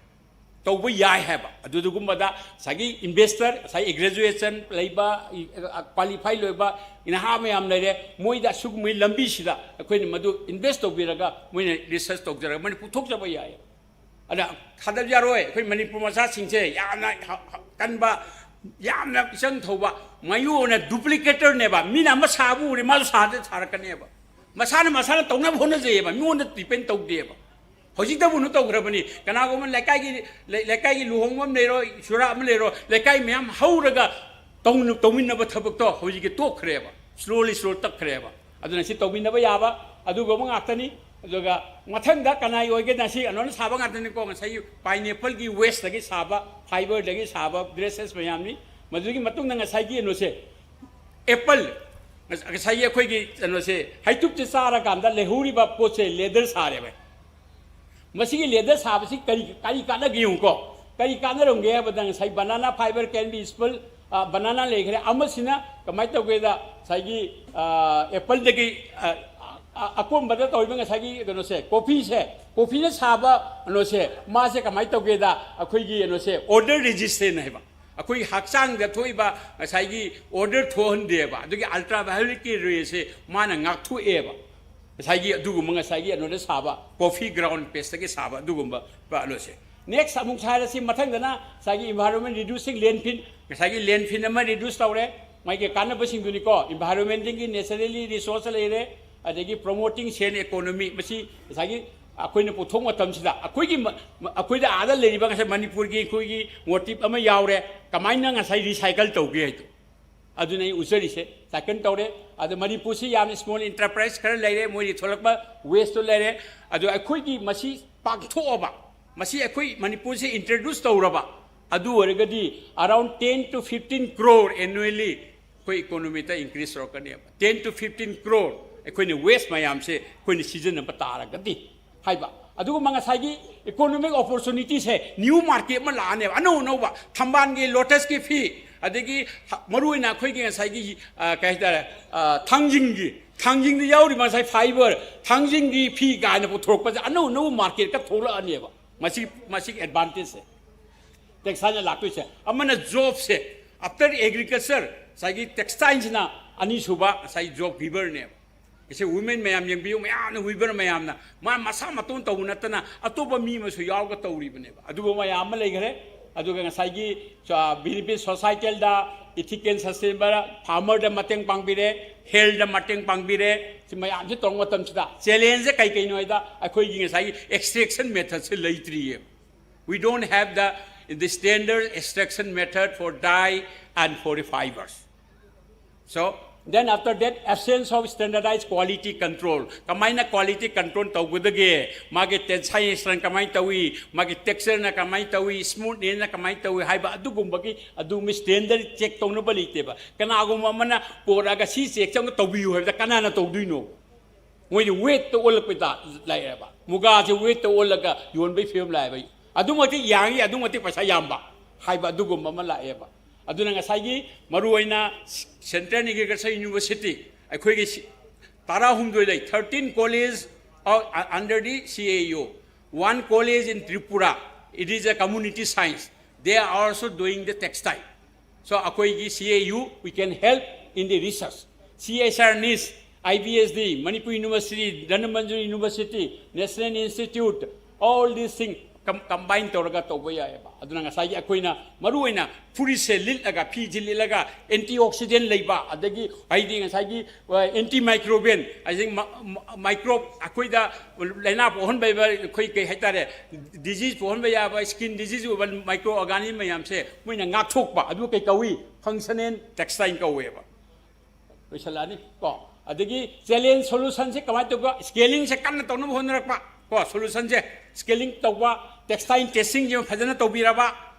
ꯇꯧꯕ ꯌꯥꯏ ꯍꯥꯏꯕ꯫ ꯑꯗꯨꯗꯨꯒꯨꯝꯕꯗ ꯉꯁꯥꯏꯒꯤ investor, ꯉꯁꯥꯏ graduation ꯂꯩꯕ, ꯏ-, ꯑ, qualify ꯂꯣꯏꯕ ꯅꯍꯥ ꯃꯌꯥꯝ ꯂꯩꯔꯦ, ꯃꯣꯏꯗ ꯑꯁꯤꯒꯨꯝꯕꯒꯤ ꯂꯝꯕꯤꯁꯤꯗ ꯑꯩꯈꯣꯏꯅ ꯃꯗꯨ invest ꯇꯧꯕꯤꯔꯒ, ꯃꯣꯏꯅ research ꯇꯧꯖꯔꯒ ꯃꯣꯏꯅ ꯄꯨꯊꯣꯛꯆꯕ ꯌꯥꯏ꯫ ꯑꯗ ꯊꯥꯗꯕ ꯌꯥꯔꯣꯏ꯫ ꯑꯩꯈꯣꯏ ꯃꯅꯤꯄꯨꯔ ꯃꯆꯥꯁꯤꯡꯁꯦ ꯌꯥꯝꯅ ꯍ-, ꯍ-, ꯀꯟꯕ, ꯌꯥꯝꯅ ꯏꯆꯪ ꯊꯧꯕ, ꯃꯌꯨ ꯑꯣꯏꯅ duplicatorꯅꯦꯕ꯫ ꯃꯤꯅ ꯑꯃ ꯁꯥꯕ ꯎꯔꯦ, ꯃꯥꯁꯨ ꯁꯥꯗ ꯁꯥꯔꯛꯀꯅꯦꯕ꯫ ꯃꯁꯥꯅ ꯃꯁꯥꯅ ꯇꯧꯅꯕ ꯍꯣꯠꯅꯖꯩꯑꯕ, ꯃꯤꯉꯣꯟꯗ depend ꯇꯧꯗꯦꯕ꯫ ꯍꯧꯖꯤꯛꯇꯕꯨ ꯀꯩꯅꯣ ꯇꯧꯈ꯭ꯔꯕꯅꯤ, ꯀꯅꯥꯒꯨꯝꯕ ꯂꯩꯀꯥꯏꯒꯤ, ꯂꯩ-, ꯂꯩꯀꯥꯏꯒꯤ ꯂꯨꯍꯣꯡꯕ ꯑꯃ ꯂꯩꯔꯣ, ꯁꯨꯔꯥ ꯑꯃ ꯂꯩꯔꯣ, ꯂꯩꯀꯥꯏ ꯃꯌꯥꯝ ꯍꯧꯔꯒ ꯇꯧꯅ-, ꯇꯧꯃꯤꯟꯅꯕ ꯊꯕꯛꯇꯣ ꯍꯧꯖꯤꯛꯀꯤ ꯇꯣꯛꯈ꯭ꯔꯦꯕ, slowly slow ꯇꯛꯈ꯭ꯔꯦꯕ꯫ ꯑꯗꯨꯅ ꯁꯤ ꯇꯧꯃꯤꯟꯅꯕ ꯌꯥꯕ ꯑꯗꯨꯒꯨꯝꯕ ꯉꯥꯛꯇꯅꯤ꯫ ꯑꯗꯨꯒ ꯃꯊꯪꯗ ꯀꯅꯥꯒꯤ ꯑꯣꯏꯒꯦꯅ, ꯁꯤ ꯑꯅꯣꯟꯅ ꯁꯥꯕ ꯉꯥꯛꯇꯅꯤꯀꯣ, ꯉꯁꯥꯏꯒꯤ pineappleꯒꯤ wasteꯇꯒꯤ ꯁꯥꯕ, fiberꯗꯒꯤ ꯁꯥꯕ dresses ꯃꯌꯥꯝꯅꯤ꯫ ꯃꯗꯨꯒꯤ ꯃꯇꯨꯡꯗ ꯉꯁꯥꯏꯒꯤ ꯀꯩꯅꯣꯁꯦ, apple, ꯉꯁꯥꯏꯒꯤ ꯑꯩꯈꯣꯏꯒꯤ ꯀꯩꯅꯣꯁꯦ, ꯍꯩꯇꯨꯞꯁꯦ ꯆꯥꯔꯀꯥꯟꯗ ꯂꯩꯍꯧꯔꯤꯕ ꯄꯣꯠꯁꯦ leather ꯁꯥꯔꯦꯕ꯫ ꯃꯁꯤꯒꯤ leather ꯁꯥꯕꯁꯤ ꯀꯔꯤ, ꯀꯔꯤ ꯀꯥꯟꯅꯒꯦ ꯌꯦꯡꯉꯨꯀꯣ꯫ ꯀꯔꯤ ꯀꯥꯟꯅꯔꯝꯒꯦ ꯍꯥꯏꯕꯗ, ꯉꯁꯥꯏ banana fiber can be spoiled, ꯑ, banana ꯂꯩꯈ꯭ꯔꯦ꯫ ꯑꯃꯁꯤꯅ ꯀꯃꯥꯏꯅ ꯇꯧꯒꯦꯗ, ꯉꯁꯥꯏꯒꯤ, ꯑ, appleꯗꯒꯤ, ꯑ, ꯑ, ꯑꯀꯣꯟꯕꯗ ꯇꯧꯔꯤꯕ ꯉꯁꯥꯏꯒꯤ ꯀꯩꯅꯣꯁꯦ, coffeeꯁꯦ, coffeeꯅ ꯁꯥꯕ ꯀꯩꯅꯣꯁꯦ, ꯃꯥꯁꯦ ꯀꯃꯥꯏꯅ ꯇꯧꯒꯦꯗ, ꯑꯩꯈꯣꯏꯒꯤ ꯀꯩꯅꯣꯁꯦ, odor resistant ꯍꯥꯏꯕ꯫ ꯑꯩꯈꯣꯏ ꯍꯛꯆꯥꯡꯗ ꯊꯣꯛꯏꯕ ꯉꯁꯥꯏꯒꯤ ꯑꯣꯗꯔ ꯊꯣꯛꯍꯟꯗꯦꯕ꯫ ꯑꯗꯨꯒꯤ ꯑꯜꯇ꯭ꯔꯥ ꯚꯥꯏꯑꯣꯂꯦꯠꯀꯤ ꯔꯦꯁꯦ ꯃꯥꯅ ꯉꯥꯛꯊꯣꯛꯑꯦꯕ꯫ ꯉꯁꯥꯏꯒꯤ ꯑꯗꯨꯒꯨꯝꯕ ꯉꯁꯥꯏꯒꯤ ꯑꯅꯣꯗ ꯁꯥꯕ ꯀꯣꯐꯤ ꯒ꯭ꯔꯥꯎꯟ ꯄꯦꯁꯇꯒꯤ ꯁꯥꯕ ꯑꯗꯨꯒꯨꯝꯕ ꯑꯅꯣꯁꯦ꯫ ꯅꯦꯛꯁ ꯑꯃꯨꯛ ꯍꯥꯏꯔꯁꯤ ꯃꯊꯪꯗꯅ ꯉꯁꯥꯏꯒꯤ environment reducing landfill, ꯉꯁꯥꯏꯒꯤ ꯂꯦꯟꯐꯤꯜ ꯑꯃ ꯔꯤꯗ꯭ꯌꯨꯁ ꯇꯧꯔꯦ꯫ ꯃꯥꯒꯤ ꯀꯥꯟꯅꯕꯁꯤꯡꯗꯨꯅꯤꯀꯣ, ꯏꯟꯚꯥꯏꯔꯣꯟꯃꯦꯟꯇꯤꯡꯒꯤ ꯅꯦꯆꯔꯦꯜꯂꯤ ꯔꯤꯁꯣꯔꯁ ꯂꯩꯔꯦ, ꯑꯗꯒꯤ ꯄ꯭ꯔꯣꯃꯣꯇꯤꯡ ꯁꯦꯟ ꯏꯀꯣꯅꯣꯃꯤ꯫ ꯃꯁꯤ ꯉꯁꯥꯏꯒꯤ ꯑꯩꯈꯣꯏꯅ ꯄꯨꯊꯣꯛ ꯃꯇꯝꯁꯤꯗ ꯑꯩꯈꯣꯏꯒꯤ ꯃ-, ꯃ-, ꯑꯩꯈꯣꯏꯗ ꯑꯥꯗ ꯂꯩꯔꯤꯕ ꯉꯁꯥꯏ ꯃꯅꯤꯄꯨꯔꯒꯤ ꯑꯩꯈꯣꯏꯒꯤ ꯃꯣꯇꯤꯞ ꯑꯃ ꯌꯥꯎꯔꯦ, ꯀꯃꯥꯏꯅ ꯉꯁꯥꯏ ꯔꯤꯁꯥꯏꯀꯜ ꯇꯧꯒꯦ ꯍꯥꯏꯗꯣ꯫ ꯑꯗꯨꯅ ꯑꯩ ꯎꯠꯆꯔꯤꯁꯦ, ꯁꯥꯏꯀꯜ ꯇꯧꯔꯦ꯫ ꯑꯗ ꯃꯅꯤꯄꯨꯔꯁꯤ ꯌꯥꯝꯅ ꯁ꯭ꯃꯣꯜ ꯏꯟꯇꯔꯄ꯭ꯔꯥꯏꯁ ꯈꯔ ꯂꯩꯔꯦ, ꯃꯣꯏꯗꯤ ꯊꯣꯛꯂꯛꯄ ꯋꯦꯁꯇꯣ ꯂꯩꯔꯦ꯫ ꯑꯗꯣ ꯑꯩꯈꯣꯏꯒꯤ ꯃꯁꯤ ꯄꯥꯡꯊꯣꯛꯑꯕ, ꯃꯁꯤ ꯑꯩꯈꯣꯏ ꯃꯅꯤꯄꯨꯔꯁꯤ ꯏꯟꯇ꯭ꯔꯣꯗ꯭ꯌꯨꯁ ꯇꯧꯔꯕ, ꯑꯗꯨ ꯑꯣꯏꯔꯒꯗꯤ around ten to fifteen crore annually ꯑꯩꯈꯣꯏ ꯏꯀꯣꯅꯣꯃꯤꯗ ꯏꯟꯀ꯭ꯔꯤꯁ ꯇꯧꯔꯛꯀꯅꯦꯕ꯫ Ten to fifteen crore ꯑꯩꯈꯣꯏꯅ ꯋꯦꯁ ꯃꯌꯥꯝꯁꯦ ꯑꯩꯈꯣꯏꯅ ꯁꯤꯖꯤꯟꯅꯕ ꯇꯥꯔꯒꯗꯤ ꯍꯥꯏꯕ꯫ ꯑꯗꯨꯒꯨꯝꯕ ꯉꯁꯥꯏꯒꯤ ꯏꯀꯣꯅꯣꯃꯤꯛ ꯑꯣꯄꯣꯔꯆꯨꯅꯤꯇꯤꯁꯦ, ꯅ꯭ꯌꯨ ꯃꯥꯔꯀꯦꯠ ꯑꯃ ꯂꯥꯛꯑꯅꯦꯕ, ꯑꯅꯧ ꯑꯅꯧꯕ꯫ ꯊꯝꯕꯥꯜꯒꯤ, ꯂꯣꯇꯁꯀꯤ ꯐꯤ, ꯑꯗꯒꯤ ꯍ-, ꯃꯔꯨꯑꯣꯏꯅ ꯑꯩꯈꯣꯏꯒꯤ ꯉꯁꯥꯏꯒꯤ, ꯑ, ꯀꯩ ꯍꯥꯏꯇꯥꯔꯦ, ꯑ, ꯊꯥꯡꯖꯤꯡꯒꯤ, ꯊꯥꯡꯖꯤꯡꯗ ꯌꯥꯎꯔꯤꯕ ꯉꯁꯥꯏ ꯐꯥꯏꯕꯔ, ꯊꯥꯡꯖꯤꯡꯒꯤ ꯐꯤ ꯀꯥꯏꯅ ꯄꯨꯊꯣꯔꯛꯄꯁꯦ ꯑꯅꯧ ꯑꯅꯧꯕ ꯃꯥꯔꯀꯦꯠꯀ ꯊꯣꯛꯂꯛꯑꯅꯦꯕ꯫ ꯃꯁꯤ, ꯃꯁꯤꯒꯤ ꯑꯦꯗꯚꯥꯟꯇꯦꯖꯁꯦ ꯇꯦꯛꯁꯇꯥꯏꯜꯅ ꯂꯥꯛꯇꯣꯏꯁꯦ꯫ ꯑꯃꯅ ꯖꯣꯕꯁꯦ, ꯑꯥꯐꯇꯔ ꯑꯦꯒ꯭ꯔꯤꯀꯜꯆꯔ ꯉꯁꯥꯏꯒꯤ ꯇꯦꯛꯁꯇꯥꯏꯜꯁꯤꯅ ꯑꯅꯤꯁꯨꯕ ꯉꯁꯥꯏ ꯖꯣꯕ ꯒꯤꯕꯔꯅꯦꯕ꯫ ꯏꯁꯦ ꯋꯨꯃꯦꯟ ꯃꯌꯥꯝ ꯌꯦꯡꯕꯤꯌꯨ, ꯃꯌꯥꯝꯅ ꯋꯤꯕꯔ ꯃꯌꯥꯝꯅ ꯃꯥ ꯃꯁꯥ ꯃꯇꯣꯟ ꯇꯧꯕ ꯅꯠꯇꯅ ꯑꯇꯣꯞꯄ ꯃꯤ ꯑꯃꯁꯨ ꯌꯥꯎꯔꯒ ꯇꯧꯔꯤꯕꯅꯦꯕ꯫ ꯑꯗꯨꯒꯨꯝꯕ ꯃꯌꯥꯝ ꯑꯃ ꯂꯩꯈ꯭ꯔꯦ꯫ ꯑꯗꯨꯒ ꯉꯁꯥꯏꯒꯤ ꯕꯤꯅꯤꯐꯤꯠ ꯁꯣꯁꯥꯏꯇꯦꯜꯗ, ꯏꯊꯤꯀꯦꯜ ꯁꯁꯇꯦꯅꯦꯕꯜ, ꯐꯥꯔꯃꯔꯗ ꯃꯇꯦꯡ ꯄꯥꯡꯕꯤꯔꯦ, ꯍꯦꯜꯊꯗ ꯃꯇꯦꯡ ꯄꯥꯡꯕꯤꯔꯦ꯫ ꯁꯤ ꯃꯌꯥꯝꯁꯦ ꯇꯧꯔꯛꯄ ꯃꯇꯝꯁꯤꯗ ꯆꯦꯂꯦꯟꯖꯁꯦ ꯀꯩ ꯀꯩꯅꯣ ꯍꯥꯏꯗ ꯑꯩꯈꯣꯏꯒꯤ ꯉꯁꯥꯏꯒꯤ extraction ꯃꯦꯊꯠꯁꯦ ꯂꯩꯇ꯭ꯔꯤꯌꯦ꯫ We don't have the, the standard extraction method for dye and for the fibers. So, then after that, absence of standardized quality control. ꯀꯃꯥꯏꯅ ꯀ꯭ꯋꯥꯂꯤꯇꯤ ꯀꯟꯇ꯭ꯔꯣꯜ ꯇꯧꯒꯗꯒꯦ, ꯃꯥꯒꯤ ꯇꯦꯟꯁꯥꯏꯜ ꯁ꯭ꯇꯔꯦꯡ ꯀꯃꯥꯏꯅ ꯇꯧꯏ, ꯃꯥꯒꯤ ꯇꯦꯛꯁꯆꯔꯅ ꯀꯃꯥꯏꯅ ꯇꯧꯏ, ꯁ꯭ꯃꯨꯠꯅꯦꯁꯅ ꯀꯃꯥꯏꯅ ꯇꯧꯏ ꯍꯥꯏꯕ ꯑꯗꯨꯒꯨꯝꯕꯒꯤ, ꯑꯗꯨꯒꯨꯝꯕ ꯁ꯭ꯇꯦꯟꯗꯔꯗ ꯆꯦꯛ ꯇꯧꯅꯕ ꯂꯩꯇꯦꯕ꯫ ꯀꯅꯥꯒꯨꯝꯕ ꯑꯃꯅ ꯄꯣꯔꯛꯑꯒ ꯁꯤ ꯆꯦꯛꯁꯦ ꯑꯝꯇ ꯇꯧꯕꯤꯌꯨ ꯍꯥꯏꯕꯗ ꯀꯅꯥꯅ ꯇꯧꯗꯣꯏꯅꯣ? ꯃꯣꯏꯗꯤ ꯋꯦꯠꯇ ꯑꯣꯜꯂꯛꯄꯗ ꯂꯩꯔꯦꯕ꯫ ꯃꯨꯒꯥꯁꯦ ꯋꯦꯠꯇ ꯑꯣꯜꯂꯒ ꯌꯣꯟꯕꯒꯤ ꯐꯤꯕꯝ ꯂꯥꯛꯑꯦꯕ꯫ ꯑꯗꯨꯃꯛꯇꯤ ꯌꯥꯡꯉꯤ, ꯑꯗꯨꯃꯛꯇꯤ ꯄꯩꯁꯥ ꯌꯥꯝꯕ ꯍꯥꯏꯕ ꯑꯗꯨꯒꯨꯝꯕ ꯑꯃ ꯂꯥꯛꯑꯦꯕ꯫ ꯑꯗꯨꯅ ꯉꯁꯥꯏꯒꯤ ꯃꯔꯨꯑꯣꯏꯅ Central Agriculture University, ꯑꯩꯈꯣꯏꯒꯤ ꯁꯤ-, ꯇꯔꯥꯍꯨꯝꯗꯣꯏ ꯂꯩ, thirteen college of, under the C A U, one college in Tripura, it is a community science, They are also doing the textile. So ꯑꯩꯈꯣꯏꯒꯤ C A U, we can help in the research. C S R NIST, I B S D, Manipur University, Dhanamanjuri University, National Institute, all these things combine ꯇꯧꯔꯒ ꯇꯧꯕ ꯌꯥꯏꯑꯕ꯫ ꯑꯗꯨꯅ ꯉꯁꯥꯏꯒꯤ ꯑꯩꯈꯣꯏꯅ ꯃꯔꯨ ꯑꯣꯏꯅ ꯐꯨꯔꯤꯠꯁꯦ ꯂꯤꯠꯂꯒ, ꯐꯤꯁꯦ ꯂꯤꯠꯂꯒ, antioxidant ꯂꯩꯕ, ꯑꯗꯒꯤ ꯍꯥꯏꯗꯤ ꯉꯁꯥꯏꯒꯤ antimicrobial, ꯑꯗꯒꯤ microbe, ꯑꯩꯈꯣꯏꯗ ꯂꯥꯏꯅꯥ ꯄꯣꯛꯍꯟꯕ ꯌꯥꯕ, ꯑꯩꯈꯣꯏ ꯀꯩ ꯍꯥꯏꯇꯥꯔꯦ, disease ꯄꯣꯛꯍꯟꯕ ꯌꯥꯕ, skin disease ꯑꯣꯏꯕ microorganism ꯃꯌꯥꯝꯁꯦ ꯃꯣꯏꯅ ꯉꯥꯛꯊꯣꯛꯄ, ꯑꯗꯨ ꯀꯩ ꯀꯧꯏ? Functional textile ꯀꯧꯋꯦꯕ꯫ ꯂꯣꯏꯁꯜꯂꯛꯑꯅꯤ ꯀꯣ꯫ ꯑꯗꯒꯤ challenge solution ꯁꯦ ꯀꯃꯥꯏꯅ ꯇꯧꯕ? Scaling ꯁꯦ ꯀꯟꯅ ꯇꯧꯅꯕ ꯍꯣꯠꯅꯔꯛꯄ ꯀꯣ꯫ Solution ꯁꯦ scaling ꯇꯧꯕ, textile testing ꯁꯤꯃ ꯐꯖꯅ ꯇꯧꯕꯤꯔꯕ,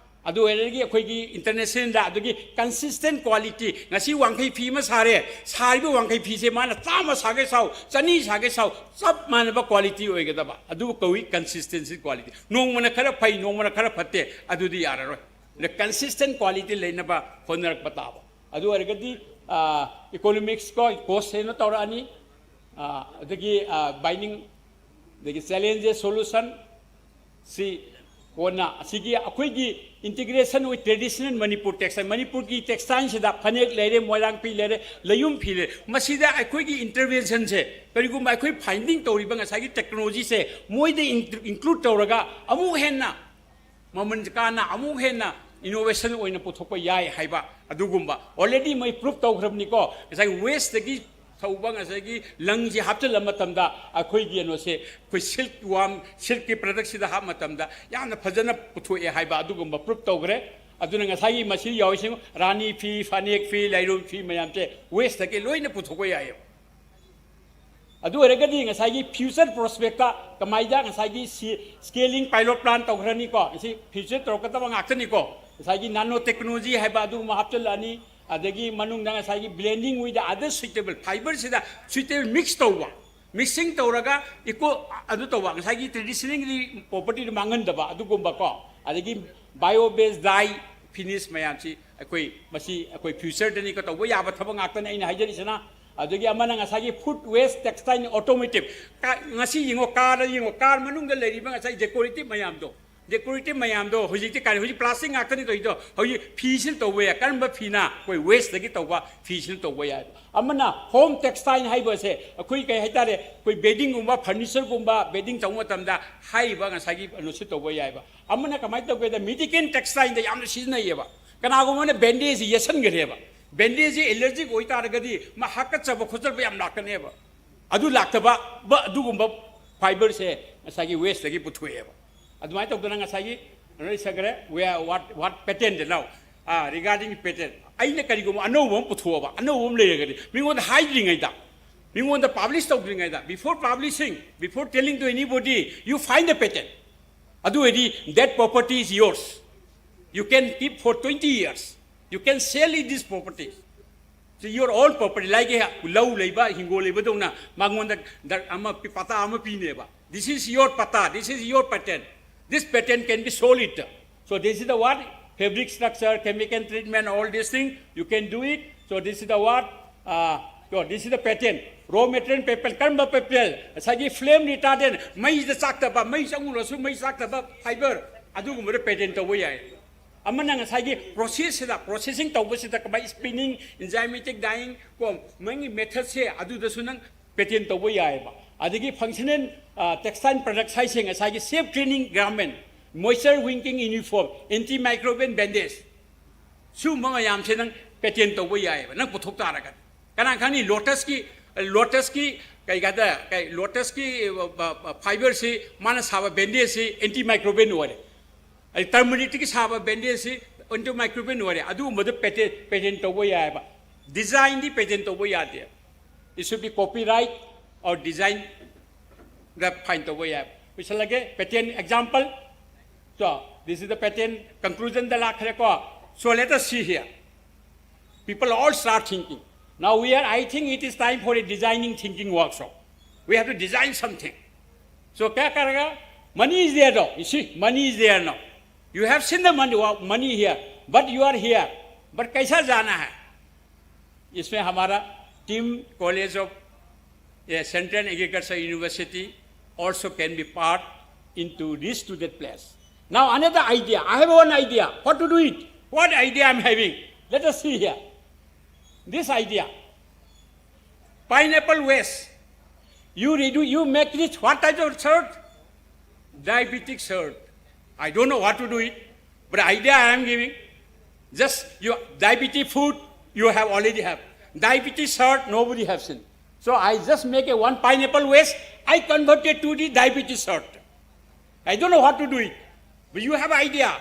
ꯑꯗꯨ ꯑꯣꯏꯔꯗꯤ ꯑꯩꯈꯣꯏꯒꯤ international ꯗ ꯑꯗꯨꯒꯤ consistent quality, ꯉꯁꯤ ꯋꯥꯡꯈꯩ ꯐꯤ ꯑꯃ ꯁꯥꯔꯦ, ꯁꯥꯔꯤꯕ ꯋꯥꯡꯈꯩ ꯐꯤꯁꯦ ꯃꯥꯅ ꯆꯥꯝꯃ ꯁꯥꯒꯦ ꯁꯥꯎ, ꯆꯅꯤ ꯁꯥꯒꯦ ꯁꯥꯎ, ꯆꯞ ꯃꯥꯟꯅꯕ quality ꯑꯣꯏꯒꯗꯕ꯫ ꯑꯗꯨ ꯀꯧꯏ consistency quality꯫ ꯅꯣꯡꯃꯅ ꯈꯔ ꯐꯩ, ꯅꯣꯡꯃꯅ ꯈꯔ ꯐꯠꯇꯦ, ꯑꯗꯨꯗꯤ ꯌꯥꯔꯔꯣꯏ꯫ ꯑꯗ consistent quality ꯂꯩꯅꯕ ꯍꯣꯠꯅꯔꯛꯄ ꯇꯥꯕ꯫ ꯑꯗꯨ ꯑꯣꯏꯔꯒꯗꯤ, ꯑ, economics ꯀꯣ, cost saving ꯇꯧꯔꯛꯑꯅꯤ, ꯑ, ꯑꯗꯒꯤ, ꯑ, binding, ꯑꯗꯒꯤ challenges solution, ꯁꯤ ꯀꯣꯟꯅ ꯑꯁꯤꯒꯤ ꯑꯩꯈꯣꯏꯒꯤ integration with traditional Manipur textile, ꯃꯅꯤꯄꯨꯔꯒꯤ textile ꯁꯤꯗ ꯐꯅꯦꯛ ꯂꯩꯔꯦ, ꯃꯣꯏꯔꯥꯡ ꯐꯤ ꯂꯩꯔꯦ, ꯂꯩꯌꯨꯝ ꯐꯤ ꯂꯩꯔꯦ, ꯃꯁꯤꯗ ꯑꯩꯈꯣꯏꯒꯤ intervention ꯁꯦ, ꯀꯔꯤꯒꯨꯝꯕ ꯑꯩꯈꯣꯏ finding ꯇꯧꯔꯤꯕ ꯉꯁꯥꯏꯒꯤ technology ꯁꯦ ꯃꯣꯏꯗ ꯏꯟ-, include ꯇꯧꯔꯒ ꯑꯃꯨꯛ ꯍꯦꯟꯅ ꯃꯃꯜ ꯀꯥꯅ ꯑꯃꯨꯛ ꯍꯦꯟꯅ innovation ꯑꯣꯏꯅ ꯄꯨꯊꯣꯛꯄ ꯌꯥꯏ ꯍꯥꯏꯕ ꯑꯗꯨꯒꯨꯝꯕ already ꯃꯣꯏ prove ꯇꯧꯈ꯭ꯔꯕꯅꯤꯀꯣ꯫ ꯉꯁꯥꯏ waste ꯇꯒꯤ ꯊꯧꯕ ꯉꯁꯥꯏꯒꯤ ꯂꯪꯁꯤ ꯍꯥꯞꯆꯤꯜꯂ ꯃꯇꯝꯗ ꯑꯩꯈꯣꯏꯒꯤ ꯀꯩꯅꯣꯁꯦ, ꯑꯩꯈꯣꯏ silk worm, silk ꯀꯤ product ꯁꯤꯗ ꯍꯥꯞꯄ ꯃꯇꯝꯗ ꯌꯥꯝꯅ ꯐꯖꯅ ꯄꯨꯊꯣꯛꯑꯦ ꯍꯥꯏꯕ ꯑꯗꯨꯒꯨꯝꯕ prove ꯇꯧꯈ꯭ꯔꯦ꯫ ꯑꯗꯨꯅ ꯉꯁꯥꯏꯒꯤ ꯃꯁꯤ ꯌꯥꯎꯔꯤꯁꯤꯡ ꯔꯥꯅꯤ ꯐꯤ, ꯐꯅꯦꯛ ꯐꯤ, ꯂꯩꯔꯨꯝ ꯐꯤ ꯃꯌꯥꯝꯁꯦ waste ꯇꯒꯤ ꯂꯣꯏꯅ ꯄꯨꯊꯣꯛꯄ ꯌꯥꯏꯑꯕ꯫ ꯑꯗꯨ ꯑꯣꯏꯔꯒꯗꯤ ꯉꯁꯥꯏꯒꯤ future prospect ꯀꯃꯥꯏꯗ ꯉꯁꯥꯏꯒꯤ ꯁꯤ scaling pilot plant ꯇꯧꯈ꯭ꯔꯅꯤꯀꯣ, ꯁꯤ future ꯇꯧꯔꯛꯀꯗꯕ ꯉꯥꯛꯇꯅꯤꯀꯣ꯫ ꯉꯁꯥꯏꯒꯤ nano technology ꯍꯥꯏꯕ ꯑꯗꯨꯒꯨꯝꯕ ꯍꯥꯞꯆꯤꯜꯂꯛꯑꯅꯤ, ꯑꯗꯒꯤ ꯃꯅꯨꯡꯗ ꯉꯁꯥꯏꯒꯤ blending with other suitable fiber ꯁꯤꯗ suitable mix ꯇꯧꯕ, mixing ꯇꯧꯔꯒ eco ꯑꯗꯨ ꯇꯧꯕ, ꯉꯁꯥꯏꯒꯤ traditional ꯒꯤ property ꯗꯨ ꯃꯥꯡꯍꯟꯗꯕ ꯑꯗꯨꯒꯨꯝꯕꯀꯣ, ꯑꯗꯒꯤ bio based dye finish ꯃꯌꯥꯝꯁꯤ ꯑꯩꯈꯣꯏ ꯃꯁꯤ ꯑꯩꯈꯣꯏ future ꯗꯅꯤ ꯀꯣ, ꯇꯧꯕ ꯌꯥꯕ ꯊꯕꯛ ꯉꯥꯛꯇꯅꯤ ꯑꯩꯅ ꯍꯥꯏꯖꯔꯤꯁꯤꯅ꯫ ꯑꯗꯒꯤ ꯑꯃꯅ ꯉꯁꯥꯏꯒꯤ food waste textile automotive꯫ ꯀꯥ-, ꯉꯁꯤ ꯌꯦꯡꯉꯣ, car ꯗ ꯌꯦꯡꯉꯣ, car ꯃꯅꯨꯡꯗ ꯂꯩꯔꯤꯕ ꯉꯁꯥꯏ decorative ꯃꯌꯥꯝꯗꯣ, ꯗꯦꯀꯣꯔꯦꯇꯤꯞ ꯃꯌꯥꯝꯗꯣ ꯍꯧꯖꯤꯛꯇꯤ ꯀꯔꯤ, ꯍꯧꯖꯤꯛ ꯄ꯭ꯂꯥꯁꯇꯤꯛ ꯉꯥꯛꯇꯅꯤ ꯇꯧꯔꯤꯗꯣ꯫ ꯍꯧꯖꯤꯛ ꯐꯤꯁꯤꯅ ꯇꯧꯕ ꯌꯥꯏ꯫ ꯀꯔꯝꯕ ꯐꯤꯅ? ꯑꯩꯈꯣꯏ ꯋꯦꯁꯇꯒꯤ ꯇꯧꯕ ꯐꯤꯁꯤꯅ ꯇꯧꯕ ꯌꯥꯏ꯫ ꯑꯃꯅ ꯍꯣꯝ ꯇꯦꯛꯁꯇꯥꯏꯜ ꯍꯥꯏꯕꯁꯦ ꯑꯩꯈꯣꯏ ꯀꯩ ꯍꯥꯏꯇꯥꯔꯦ, ꯑꯩꯈꯣꯏ ꯕꯦꯗꯤꯡꯒꯨꯝꯕ, ꯐꯔꯅꯤꯆꯔꯒꯨꯝꯕ, ꯕꯦꯗꯤꯡ ꯇꯧꯕ ꯃꯇꯝꯗ ꯍꯥꯏꯔꯤꯕ ꯉꯁꯥꯏꯒꯤ ꯀꯩꯅꯣꯁꯤ ꯇꯧꯕ ꯌꯥꯏꯕ꯫ ꯑꯃꯅ ꯀꯃꯥꯏꯅ ꯇꯧꯒꯦꯗ, ꯃꯦꯗꯤꯀꯦꯜ ꯇꯦꯛꯁꯇꯥꯏꯜꯗ ꯌꯥꯝꯅ ꯁꯤꯖꯤꯟꯅꯩꯌꯦꯕ꯫ ꯀꯅꯥꯒꯨꯝꯕꯅ ꯕꯦꯟꯗꯦꯖꯁꯤ ꯌꯦꯠꯁꯟꯈ꯭ꯔꯦꯕ꯫ ꯕꯦꯟꯗꯦꯖꯁꯤ ꯑꯦꯂꯔꯖꯤꯛ ꯑꯣꯏꯇꯥꯔꯒꯗꯤ ꯃꯥ ꯍꯥꯀꯠꯆꯕ ꯈꯣꯠꯆꯕ ꯌꯥꯝ ꯂꯥꯛꯀꯅꯦꯕ꯫ ꯑꯗꯨ ꯂꯥꯛꯇꯕ ꯕ-, ꯑꯗꯨꯒꯨꯝꯕ ꯐꯥꯏꯕꯔꯁꯦ ꯉꯁꯥꯏꯒꯤ ꯋꯦꯁꯇꯒꯤ ꯄꯨꯊꯣꯛꯑꯦꯕ꯫ ꯑꯗꯨꯃꯥꯏꯅ ꯇꯧꯗꯅ ꯉꯁꯥꯏꯒꯤ ꯀꯩꯅꯣ ꯂꯩꯁꯟꯈ꯭ꯔꯦ꯫ We are what, what patent now? Ah, regarding patent, ꯑꯩꯅ ꯀꯔꯤꯒꯨꯝꯕ ꯑꯅꯧꯕ ꯑꯃ ꯄꯨꯊꯣꯛꯑꯕ, ꯑꯅꯧꯕ ꯑꯃ ꯂꯩꯔꯒꯗꯤ ꯃꯤꯉꯣꯟꯗ ꯍꯥꯏꯗ꯭ꯔꯤꯉꯩꯗ, ꯃꯤꯉꯣꯟꯗ ꯄꯥꯕ꯭ꯂꯤꯁ ꯇꯧꯗ꯭ꯔꯤꯉꯩꯗ, before publishing, before telling to anybody, you find a patent. ꯑꯗꯨ ꯑꯣꯏꯔꯗꯤ that property is yours. You can keep for twenty years. You can sell it, this property. So your own property, like, ꯂꯧ ꯂꯩꯕ, ꯍꯤꯡꯒꯣꯜ ꯂꯩꯕꯗꯧꯅ ꯃꯉꯣꯟꯗ ꯗꯔ-, ꯑꯃ ꯄꯤ-, ꯄꯇꯥ ꯑꯃ ꯄꯤꯅꯦꯕ꯫ This is your patta, this is your patent. This patent can be sold it. So this is the what? Fabric structure, chemical treatment, all this thing, you can do it. So this is the what? Uh, so this is the patent. Raw material paper, ꯀꯔꯝꯕ paper? ꯉꯁꯥꯏꯒꯤ flame retardant, ꯃꯩꯗ ꯆꯥꯛꯇꯕ, ꯃꯩ ꯆꯪꯉꯨꯔꯁꯨ ꯃꯩ ꯆꯥꯛꯇꯕ fiber, ꯑꯗꯨꯒꯨꯝꯕꯗ patent ꯇꯧꯕ ꯌꯥꯏ꯫ ꯑꯃꯅ ꯉꯁꯥꯏꯒꯤ process ꯁꯤꯗ, processing ꯇꯧꯕꯁꯤꯗ ꯀꯃꯥꯏ spinning, enzymatic dyeing ꯀꯣ, ꯃꯥꯒꯤ method ꯁꯦ ꯑꯗꯨꯗꯁꯨ ꯅꯪ patent ꯇꯧꯕ ꯌꯥꯏꯑꯕ꯫ ꯑꯗꯒꯤ functional, ꯑ, textile products ꯍꯥꯏꯁꯦ ꯉꯁꯥꯏꯒꯤ self cleaning garment, moisture wicking uniform, antimicrobial bandage, ꯁꯤꯒꯨꯝꯕ ꯃꯌꯥꯝꯁꯦ ꯅꯪ patent ꯇꯧꯕ ꯌꯥꯏꯑꯕ, ꯅꯪ ꯄꯨꯊꯣꯛ ꯇꯥꯔꯒꯗꯤ꯫ ꯀꯅꯥ ꯈꯪꯅꯤ, lotus ꯀꯤ, lotus ꯀꯤ ꯀꯩ ꯀꯥꯗ, ꯀꯩ, lotus ꯀꯤ, ꯑ, ꯑ, fiber ꯁꯤ, ꯃꯥꯅ ꯁꯥꯕ bandage ꯁꯤ antimicrobial ꯑꯣꯏꯔꯦ꯫ ꯑꯩ turmeric ꯇꯒꯤ ꯁꯥꯕ bandage ꯁꯤ antimicrobial ꯑꯣꯏꯔꯦ, ꯑꯗꯨꯒꯨꯝꯕꯗ patent, patent ꯇꯧꯕ ꯌꯥꯏꯑꯕ꯫ Design ꯗꯤ patent ꯇꯧꯕ ꯌꯥꯗꯦ꯫ It should be copyright or design the fine ꯇꯧꯕ ꯌꯥꯏ꯫ ꯄꯨꯁꯜꯂꯒꯦ, patent example. So, this is the patent conclusion the ꯂꯥꯛꯈ꯭ꯔꯦꯀꯣ꯫ So, let us see here. People all start thinking. Now we are, I think it is time for a designing thinking workshop. We have to design something. So, क्या करेगा? Money is there though. You see, money is there now. You have seen the money, wow, money here. But you are here. But कैसा जाना है? इसमें हमारा team College of, yeah, Central Agriculture University also can be part into reach to that place. Now another idea. I have one idea. What to do it? What idea I'm having? Let us see here. This idea. Pineapple waste. You redo, you make this what type of shirt? Diabetic shirt. I don't know what to do it, but idea I am giving. Just you diabetic food you have already have. Diabetic shirt nobody have seen. So I just make a one pineapple waste. I convert it to the diabetic shirt. I don't know what to do it, but you have idea.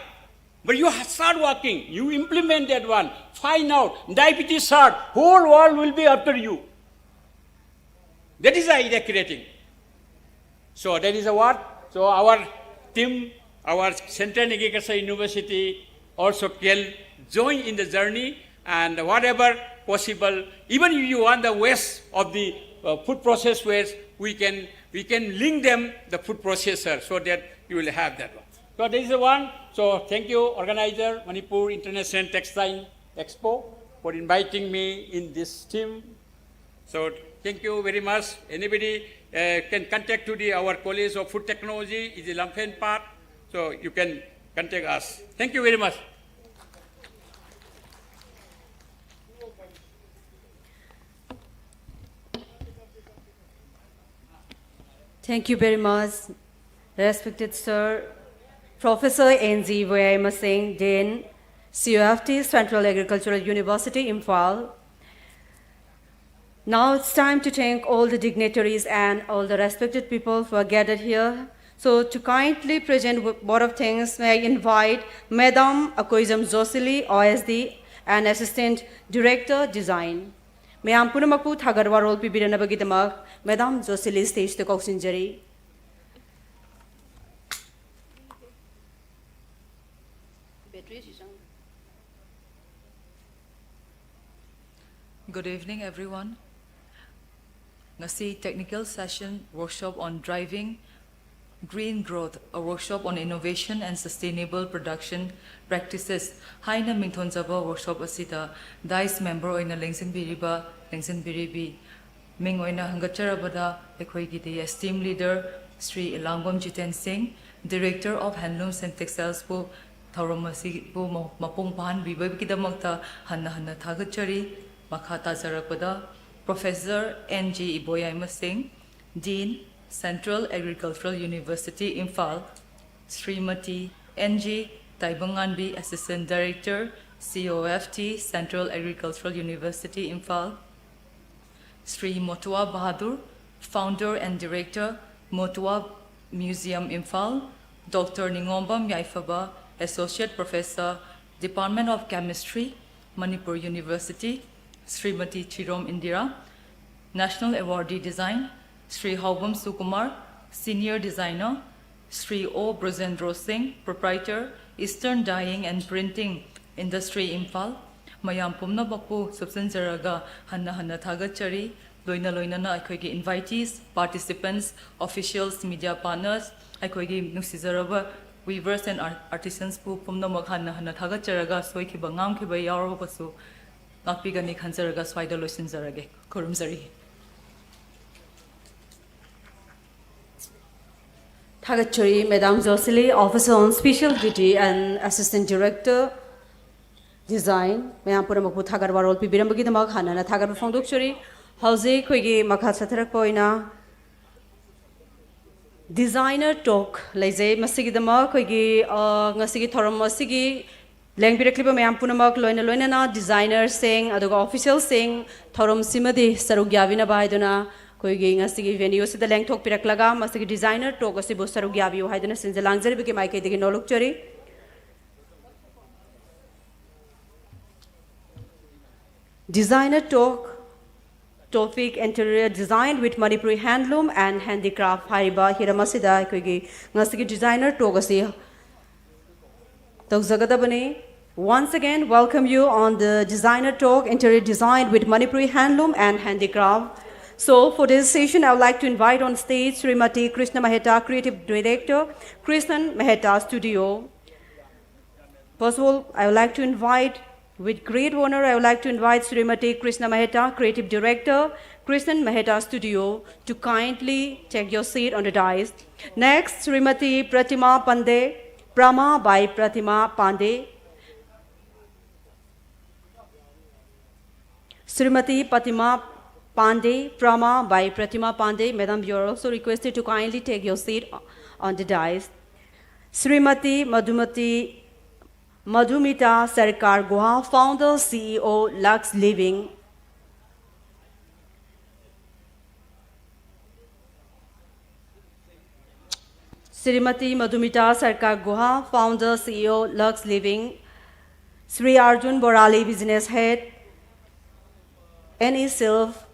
But you ha- start working. You implement that one. Find out diabetes shirt. Whole world will be after you. That is the idea creating. So that is a what? So our team, our Central Agriculture University also can join in the journey and whatever possible, even if you want the waste of the uh, food process waste, we can we can link them the food processor so that you will have that one. So this is the one. So thank you, organizer, Manipur International Textile Expo, for inviting me in this team. So thank you very much. Anybody uh, can contact to the our College of Food Technology is the Lamphen Park. So you can contact us. Thank you very much. Thank you very much, respected sir, Professor N G Voyai Masing, Dean, C U F T, Central Agricultural University, Imphal. Now it's time to thank all the dignitaries and all the respected people who are gathered here. So to kindly present w- vote of thanks, may I invite Madam Akoijam Josili, O S D, and Assistant Director, Design. ꯃꯌꯥꯝ ꯄꯨꯝꯅꯃꯛꯄꯨ ꯊꯥꯒꯠ ꯋꯥꯔꯣꯜ ꯄꯤꯕꯤꯔꯅꯕꯒꯤꯗꯃꯛ madam ꯖꯣꯁꯤꯂꯤ ꯁ꯭ꯇꯦꯖꯇ ꯀꯧꯁꯤꯟꯖꯔꯤ꯫ Good evening, everyone. Ngasi technical session workshop on driving green growth, a workshop on innovation and sustainable production practices ꯍꯥꯏꯅ ꯃꯤꯡꯊꯣꯟꯖꯕ workshop ꯑꯁꯤꯗ dais member ꯑꯣꯏꯅ ꯂꯦꯡꯁꯤꯟꯕꯤꯔꯤꯕ ꯂꯦꯡꯁꯤꯟꯕꯤꯔꯤꯕꯤ ꯃꯤꯡ ꯑꯣꯏꯅ ꯍꯪꯒꯠꯆꯔꯕꯗ ꯑꯩꯈꯣꯏꯒꯤꯗꯤ esteemed leader ꯁ꯭ꯔꯤ ꯏꯂꯥꯡꯕꯝ ꯖꯤꯇꯦꯟ ꯁꯤꯡ, Director of Handlooms and Textilesꯄꯨ ꯊꯧꯔꯝ ꯑꯁꯤꯕꯨ ꯃ- ꯃꯄꯨꯡ ꯐꯥꯍꯟꯕꯤꯕꯒꯤꯗꯃꯛꯇ ꯍꯟꯅ ꯍꯟꯅ ꯊꯥꯒꯠꯆꯔꯤ꯫ ꯃꯈꯥ ꯇꯥꯖꯔꯛꯄꯗ Professor N G ꯏꯕꯣꯌꯥꯏꯃ ꯁꯤꯡ, Dean, Central Agricultural University, Imphal, Shrimati N G ꯇꯥꯏꯕꯪꯉꯥꯟꯕꯤ, Assistant Director, C O F T, Central Agricultural University, Imphal, Shri ꯃꯣꯇꯨꯋꯥ Bahadur, Founder and Director, Motua Museum, Imphal, Doctor ꯅꯤꯉꯣꯝꯕꯝ ꯌꯥꯏꯐꯕ, Associate Professor, Department of Chemistry, Manipur University, Shrimati ꯆꯤꯔꯣꯝ Indira, National Awardee Design, Shri Haobam ꯁꯨꯀꯨꯃꯥꯔ, Senior Designer, Shri ꯑꯣ ꯕ꯭ꯔꯖꯦꯟꯗ꯭ꯔꯣ ꯁꯤꯡ, Proprietor, Eastern Dyeing and Printing Industry, Imphal, ꯃꯌꯥꯝ ꯄꯨꯝꯅꯃꯛꯄꯨ ꯁꯨꯞꯆꯟꯖꯔꯒ ꯍꯟꯅ ꯍꯟꯅ ꯊꯥꯒꯠꯆꯔꯤ꯫ ꯂꯣꯏꯅ ꯂꯣꯏꯅꯅ ꯑꯩꯈꯣꯏꯒꯤ invitees, participants, officials, media partners, ꯑꯩꯈꯣꯏꯒꯤ ꯅꯨꯡꯁꯤꯖꯔꯕ weavers and ar- artisans ꯄꯨꯝꯅꯃꯛ ꯍꯟꯅ ꯍꯟꯅ ꯊꯥꯒꯠꯆꯔꯒ, ꯁꯣꯏꯈꯤꯕ ꯉꯥꯝꯈꯤꯕ ꯌꯥꯎꯔꯕꯁꯨ ꯉꯥꯛꯄꯤꯒꯅꯤ ꯈꯟꯖꯔꯒ ꯁ꯭ꯋꯥꯏꯗ ꯂꯣꯏꯁꯤꯟꯖꯔꯒꯦ꯫ ꯈꯨꯔꯨꯝꯖꯔꯤ꯫ ꯊꯥꯒꯠꯆꯔꯤ Madam Jocelyn, Officer on Special Duty and Assistant Director, Design꯫ ꯃꯌꯥꯝ ꯄꯨꯝꯅꯃꯛꯄꯨ ꯊꯥꯒꯠ ꯋꯥꯔꯣꯜ ꯄꯤꯕꯤꯔꯝꯕꯒꯤꯗꯃꯛ ꯍꯥꯟꯅꯅ ꯊꯥꯒꯠꯄ ꯐꯣꯡꯗꯣꯛꯆꯔꯤ꯫ ꯍꯧꯖꯤꯛ ꯑꯩꯈꯣꯏꯒꯤ ꯃꯈꯥ ꯆꯠꯊꯔꯛꯄ ꯑꯣꯏꯅ Designer Talk ꯂꯩꯖꯩ꯫ ꯃꯁꯤꯒꯤꯗꯃꯛ ꯑꯩꯈꯣꯏꯒꯤ, ꯑ, ꯉꯁꯤꯒꯤ ꯊꯧꯔꯝ ꯑꯁꯤꯒꯤ ꯂꯦꯡꯕꯤꯔꯛꯂꯤꯕ ꯃꯌꯥꯝ ꯄꯨꯝꯅꯃꯛ, ꯂꯣꯏꯅ ꯂꯣꯏꯅꯅ designerꯁꯤꯡ ꯑꯗꯨꯒ officialꯁꯤꯡ ꯊꯧꯔꯝꯁꯤꯃꯗꯤ ꯁꯔꯨꯛ ꯌꯥꯕꯤꯅꯕ ꯍꯥꯏꯗꯨꯅ ꯑꯩꯈꯣꯏꯒꯤ ꯉꯁꯤꯒꯤ venue ꯑꯁꯤꯗ ꯂꯦꯡꯊꯣꯛꯄꯤꯔꯛꯂꯒ ꯃꯁꯤꯒꯤ Designer Talk ꯑꯁꯤꯕꯨ ꯁꯔꯨꯛ ꯌꯥꯕꯤꯌꯨ ꯍꯥꯏꯗꯨꯅ ꯁꯤꯟꯖ ꯂꯥꯡꯖꯔꯤꯕꯒꯤ ꯃꯥꯏꯀꯩꯗꯒꯤ ꯅꯣꯜꯂꯨꯛꯆꯔꯤ꯫ Designer Talk, Topic: Interior Design with Manipuri Handloom and Handicraft ꯍꯥꯏꯔꯤꯕ ꯍꯤꯔꯝ ꯑꯁꯤꯗ ꯑꯩꯈꯣꯏꯒꯤ ꯉꯁꯤꯒꯤ Designer Talk ꯑꯁꯤ ꯇꯧꯖꯒꯗꯕꯅꯤ꯫ Once again, welcome you on the Designer Talk, Interior Design with Manipuri Handloom and Handicraft. So, for this session, I would like to invite on stage Srimati Krishna Mehta, Creative Director, Krishnan Mehta Studio. First of all, I would like to invite With great honor, I would like to invite Srimati Krishna Mehta, Creative Director, Krishna Mehta Studio, to kindly take your seat on the dais. Next, Srimati Pratima Pandey, Prama by Pratima Pandey. Srimati Pratima Pandey, Prama by Pratima Pandey. Madam, you are also requested to kindly take your seat on the dais. Srimati Madhumati Madhumita Sarkar Guha, founder, C E O, Lux Living. Srimati Madhumita Sarkar Guha, founder, C E O, Lux Living. Sri Arjun Borali, business head, Any Silf.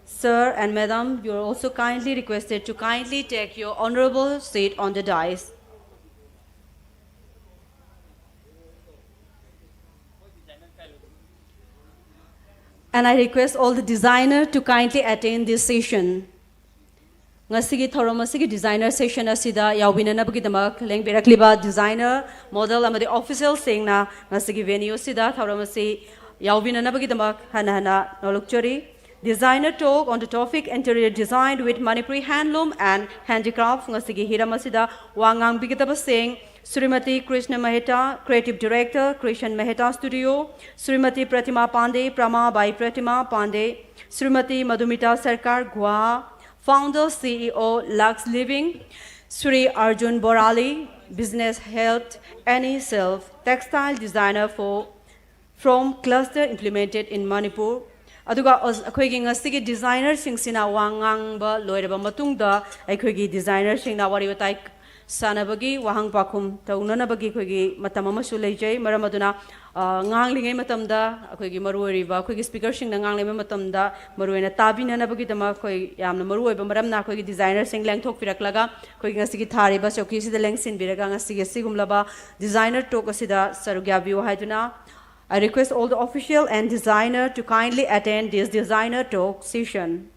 Sir and madam, you are also kindly requested to kindly take your honorable seat on the dais. And I request all the designer to kindly attend this session. ꯉꯁꯤꯒꯤ ꯊꯧꯔꯝ ꯑꯁꯤꯒꯤ designer session ꯑꯁꯤꯗ ꯌꯥꯎꯕꯤꯅꯅꯕꯒꯤꯗꯃꯛ ꯂꯦꯡꯕꯤꯔꯛꯂꯤꯕ designer, model ꯑꯃꯗꯤ officialꯁꯤꯡꯅ ꯉꯁꯤꯒꯤ venue ꯑꯁꯤꯗ ꯊꯧꯔꯝ ꯑꯁꯤ ꯌꯥꯎꯕꯤꯅꯅꯕꯒꯤꯗꯃꯛ ꯍꯟꯅ ꯍꯟꯅ ꯅꯣꯂꯨꯛꯆꯔꯤ꯫ Designer talk on the topic interior design with Manipuri handloom and handicraft. ꯉꯁꯤꯒꯤ ꯍꯤꯔꯝ ꯑꯁꯤꯗ ꯋꯥ ꯉꯥꯡꯕꯤꯒꯗꯕꯁꯤꯡ, Srimati Krishna Mehta, Creative Director, Krishna Mehta Studio, Srimati Pratima Pandey, Prama by Pratima Pandey, Srimati Madhumita Sarkar Guha, founder, C E O, Lux Living, Sri Arjun Borali, business head, Any Silf, textile designer for from cluster implemented in Manipur. ꯑꯗꯨꯒ ꯑꯩꯈꯣꯏꯒꯤ ꯉꯁꯤꯒꯤ designerꯁꯤꯡꯁꯤꯅ ꯋꯥ ꯉꯥꯡꯕ ꯂꯣꯏꯔꯕ ꯃꯇꯨꯡꯗ, ꯑꯩꯈꯣꯏꯒꯤ designerꯁꯤꯡꯅ ꯋꯥꯔꯤ ꯋꯥꯇꯥꯏ ꯁꯥꯟꯅꯕꯒꯤ, ꯋꯥꯍꯪ ꯄꯥꯎꯈꯨꯝ ꯇꯧꯅꯅꯕꯒꯤ ꯑꯩꯈꯣꯏꯒꯤ ꯃꯇꯝ ꯑꯃꯁꯨ ꯂꯩꯖꯩ꯫ ꯃꯔꯝ ꯑꯗꯨꯅ, ꯑ, ꯉꯥꯡꯂꯤꯉꯩ ꯃꯇꯝꯗ ꯑꯩꯈꯣꯏꯒꯤ ꯃꯔꯨꯑꯣꯏꯔꯤꯕ ꯑꯩꯈꯣꯏꯒꯤ speakerꯁꯤꯡꯅ ꯉꯥꯡꯂꯤꯕ ꯃꯇꯝꯗ ꯃꯔꯨꯑꯣꯏꯅ ꯇꯥꯕꯤꯅꯅꯕꯒꯤꯗꯃꯛ ꯑꯩꯈꯣꯏ ꯌꯥꯝꯅ ꯃꯔꯨꯑꯣꯏꯕ ꯃꯔꯝꯅ ꯑꯩꯈꯣꯏꯒꯤ designerꯁꯤꯡ ꯂꯦꯡꯊꯣꯛꯄꯤꯔꯛꯂꯒ ꯑꯩꯈꯣꯏꯒꯤ ꯉꯁꯤꯒꯤ ꯊꯥꯔꯤꯕ ꯆꯧꯀꯤ ꯑꯁꯤꯗ ꯂꯦꯡꯁꯤꯟꯕꯤꯔꯒ ꯉꯁꯤꯒꯤ ꯑꯁꯤꯒꯨꯝꯂꯕ designer talk ꯑꯁꯤꯗ ꯁꯔꯨꯛ ꯌꯥꯕꯤꯌꯨ ꯍꯥꯏꯗꯨꯅ I request all the official and designer to kindly attend this designer talk session.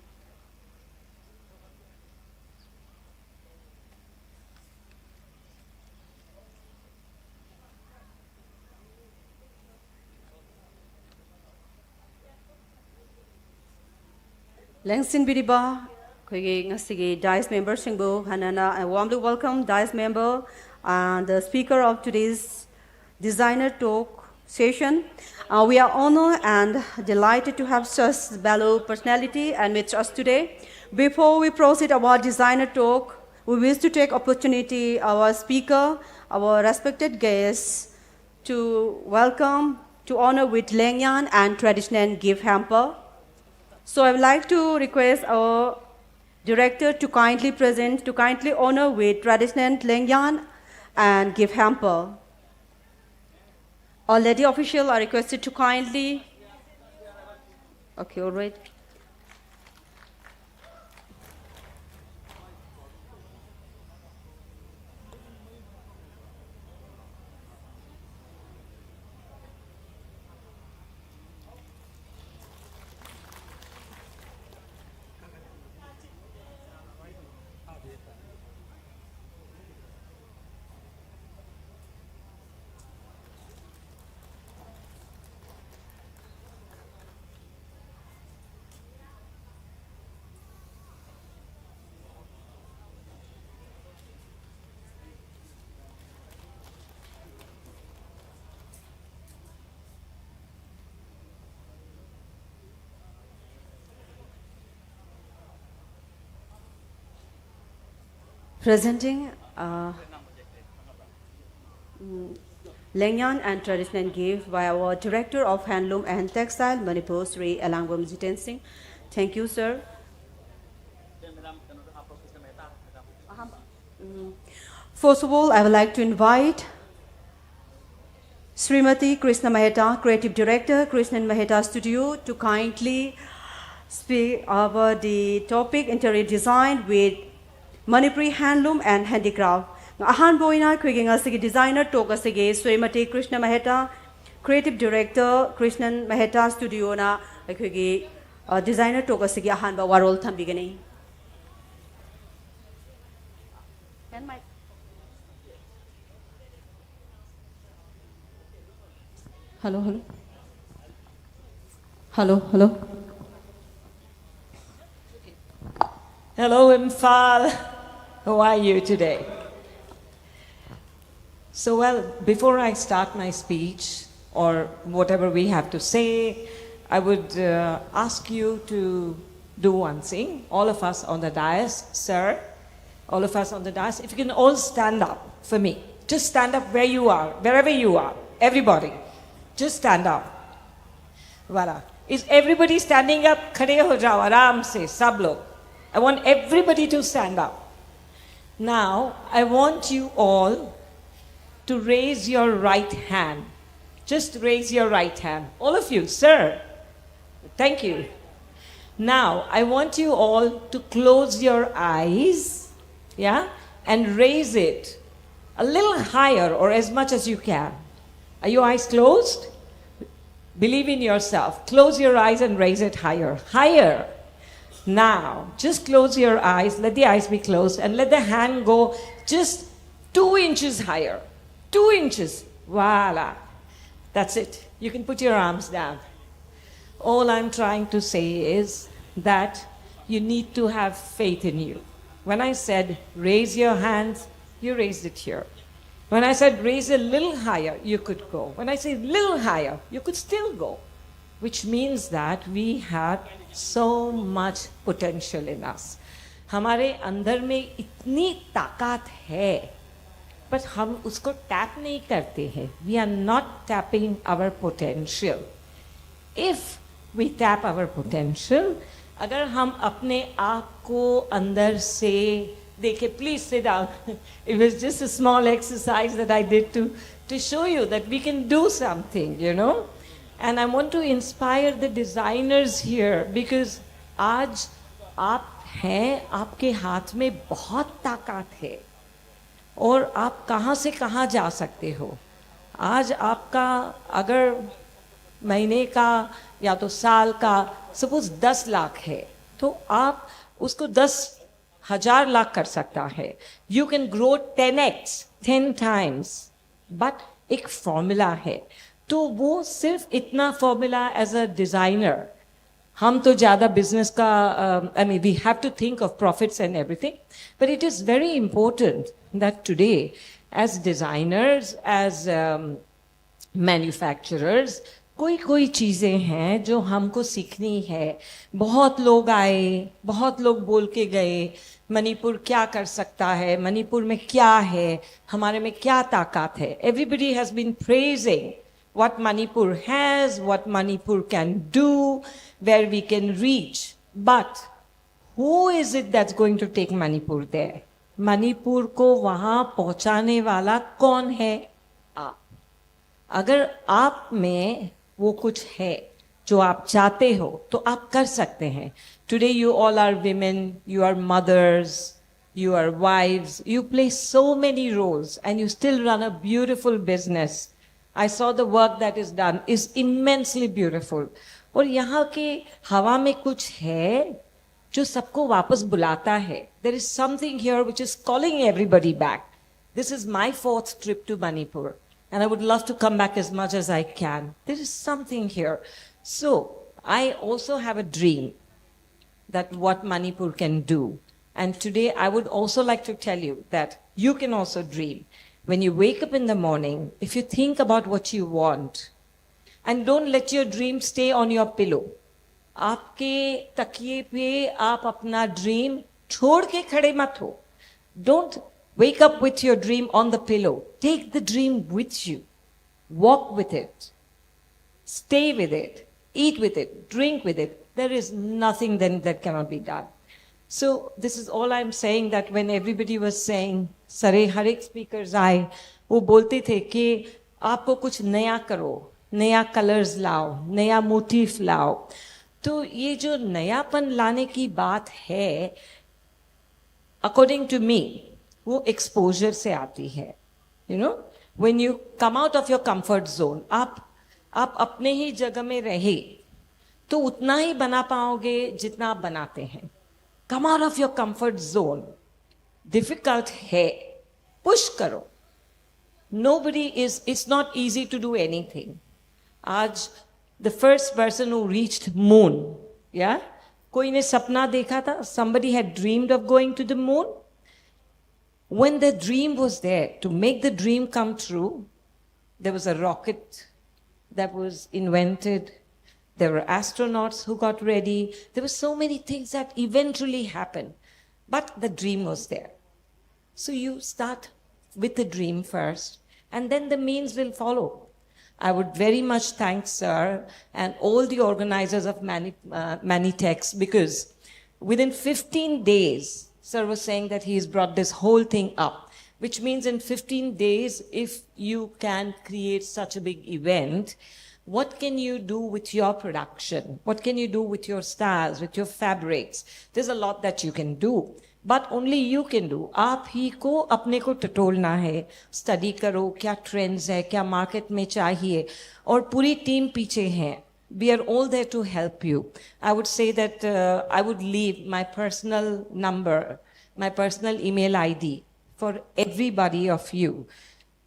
ꯂꯦꯡꯁꯤꯟꯕꯤꯔꯤꯕ ꯑꯩꯈꯣꯏꯒꯤ ꯉꯁꯤꯒꯤ dais memberꯁꯤꯡꯕꯨ ꯍꯟꯅ ꯍꯟꯅ I warmly welcome dais member and the speaker of today's designer talk session. Uh, we are honored and delighted to have such valued personality amidst us today. Before we proceed our designer talk, we wish to take opportunity our speaker, our respected guests, to welcome, to honor with Lengyan and traditional gift hamper. So I would like to request our director to kindly present, to kindly honor with traditional Lengyan and gift hamper. Our lady official are requested to kindly. Okay, all right. Presenting uh, mm, Lengyan and traditional gift by our Director of Handloom and Textile, Manipur, Sri Elanguam Jiten Singh. Thank you, sir. Mm. First of all, I would like to invite Srimati Krishna Mehta, Creative Director, Krishnan Mehta Studio, to kindly speak over the topic interior design with Manipuri handloom and handicraft. ꯑꯍꯥꯟꯕ ꯑꯣꯏꯅ ꯑꯩꯈꯣꯏꯒꯤ ꯉꯁꯤꯒꯤ designer talk ꯑꯁꯤꯒꯤ Srimati Krishna Mehta, Creative Director, Krishnan Mehta Studioꯅ ꯑꯩꯈꯣꯏꯒꯤ designer talk ꯑꯁꯤꯒꯤ ꯑꯍꯥꯟꯕ ꯋꯥꯔꯣꯜ ꯊꯝꯕꯤꯒꯅꯤ꯫ Hello, hello. Hello, hello. Hello, Imphal. How are you today? So, well, before I start my speech or whatever we have to say, I would uh, ask you to do one thing. All of us on the dais, sir, all of us on the dais, if you can all stand up for me. Just stand up where you are, wherever you are. Everybody, just stand up. Voilà. Is everybody standing up? खड़े हो जाओ आराम से सब लोग. I want everybody to stand up. Now, I want you all to raise your right hand. Just raise your right hand. All of you, sir. Thank you. Now, I want you all to close your eyes, yeah, and raise it a little higher or as much as you can. Are your eyes closed? Believe in yourself. Close your eyes and raise it higher. Higher. Now, just close your eyes. Let the eyes be closed and let the hand go just two inches higher. Two inches. Voila. That's it. You can put your arms down. All I'm trying to say is that you need to have faith in you. When I said raise your hands, you raised it here. When I said raise a little higher, you could go. When I say little higher, you could still go. Which means that we have so much potential in us. हमारे अंदर में इतनी ताकत है, but हम उसको tap नहीं करते हैं. We are not tapping our potential. If we tap our potential, अगर हम अपने आप को अंदर से देखें, please sit down. It was just a small exercise that I did to, to show you that we can do something, you know. And I want to inspire the designers here because आज आप हैं, आपके हाथ में बहुत ताकत है और आप कहाँ से कहाँ जा सकते हो. आज आपका अगर महीने का या तो साल का सपोज दस लाख है, तो आप उसको दस हजार लाख कर सकता है. You can grow ten x, ten times. But एक फॉर्मूला है, तो वो सिर्फ इतना फॉर्मूला एज अ डिजाइनर हम तो ज़्यादा बिजनेस का, I mean, we have to think of profits and everything, but it is very important that today, as designers, as manufacturers, कोई कोई चीज़ें हैं जो हमको सीखनी है। बहुत लोग आए, बहुत लोग बोल के गए, मणिपुर क्या कर सकता है, मणिपुर में क्या है, हमारे में क्या ताकत है। Everybody has been praising what Manipur has, what Manipur can do, where we can reach. But who is it that's going to take Manipur there? Manipur को वहाँ पहुँचाने वाला कौन है? आप। अगर आप में वो कुछ है जो आप चाहते हो, तो आप कर सकते हैं। Today you all are women, you are mothers, you are wives, you play so many roles and you still run a beautiful business. I saw the work that is done, is immensely beautiful. और यहाँ के हवा में कुछ है जो सबको वापस बुलाता है। There is something here which is calling everybody back. This is my fourth trip to Manipur, and I would love to come back as much as I can. There is something here. So I also have a dream that what Manipur can do. And today I would also like to tell you that you can also dream. When you wake up in the morning, if you think about what you want, and don't let your dream stay on your pillow. आपके तकिए पे आप अपना dream छोड़ के खड़े मत हो। Don't wake up with your dream on the pillow. Take the dream with you. Walk with it. Stay with it. Eat with it. Drink with it. There is nothing then that cannot be done. So this is all I'm saying, that when everybody was saying, सारे हर एक speakers आए, वो बोलते थे कि आपको कुछ नया करो, नया कलर्स लाओ, नया मोटिफ लाओ। तो ये जो नयापन लाने की बात है, अकॉर्डिंग टू मी, वो एक्सपोजर से आती है। You know, when you come out of your comfort zone, आप आप अपने ही जगह में रहे तो उतना ही बना पाओगे जितना आप बनाते हैं। Come out of your comfort zone. Difficult है, पुश करो। Nobody is, it's not easy to do anything. आज the first person who reached moon. Yeah? कोई ने सपना देखा था? Somebody had dreamed of going to the moon? When the dream was there, to make the dream come true, there was a rocket that was invented. There were astronauts who got ready. There were so many things that eventually happened. But the dream was there. So you start with the dream first, and then the means will follow. I would very much thank Sir and all the organizers of Mani, uh, Manitex, because within fifteen days, Sir was saying that he has brought this whole thing up, which means in fifteen days, if you can create such a big event, what can you do with your production? What can you do with your styles, with your fabrics? There's a lot that you can do. But only you can do. आप ही को अपने को टटोलना है, study करो क्या trends है, क्या market में चाहिए, और पूरी टीम पीछे हैं. We are all there to help you. I would say that uh, I would leave my personal number, my personal email I D for everybody of you.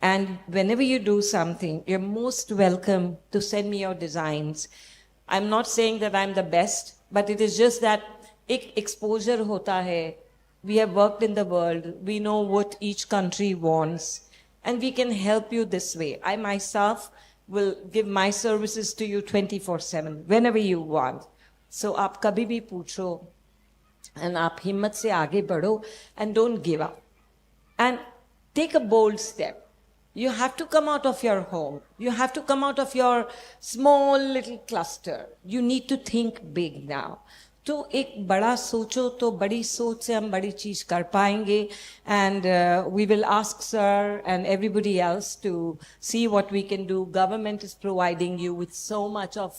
And whenever you do something, you're most welcome to send me your designs. I'm not saying that I'm the best, but it is just that एक exposure होता है. We have worked in the world. We know what each country wants. And we can help you this way. I myself will give my services to you twenty-four seven, whenever you want. So आप कभी भी पूछो, and आप हिम्मत से आगे बढ़ो, and don't give up. And take a bold step. You have to come out of your home. You have to come out of your small little cluster. You need to think big now. तो एक बड़ा सोचो, तो बड़ी सोच से हम बड़ी चीज कर पाएंगे. And uh, we will ask Sir and everybody else to see what we can do. Government is providing you with so much of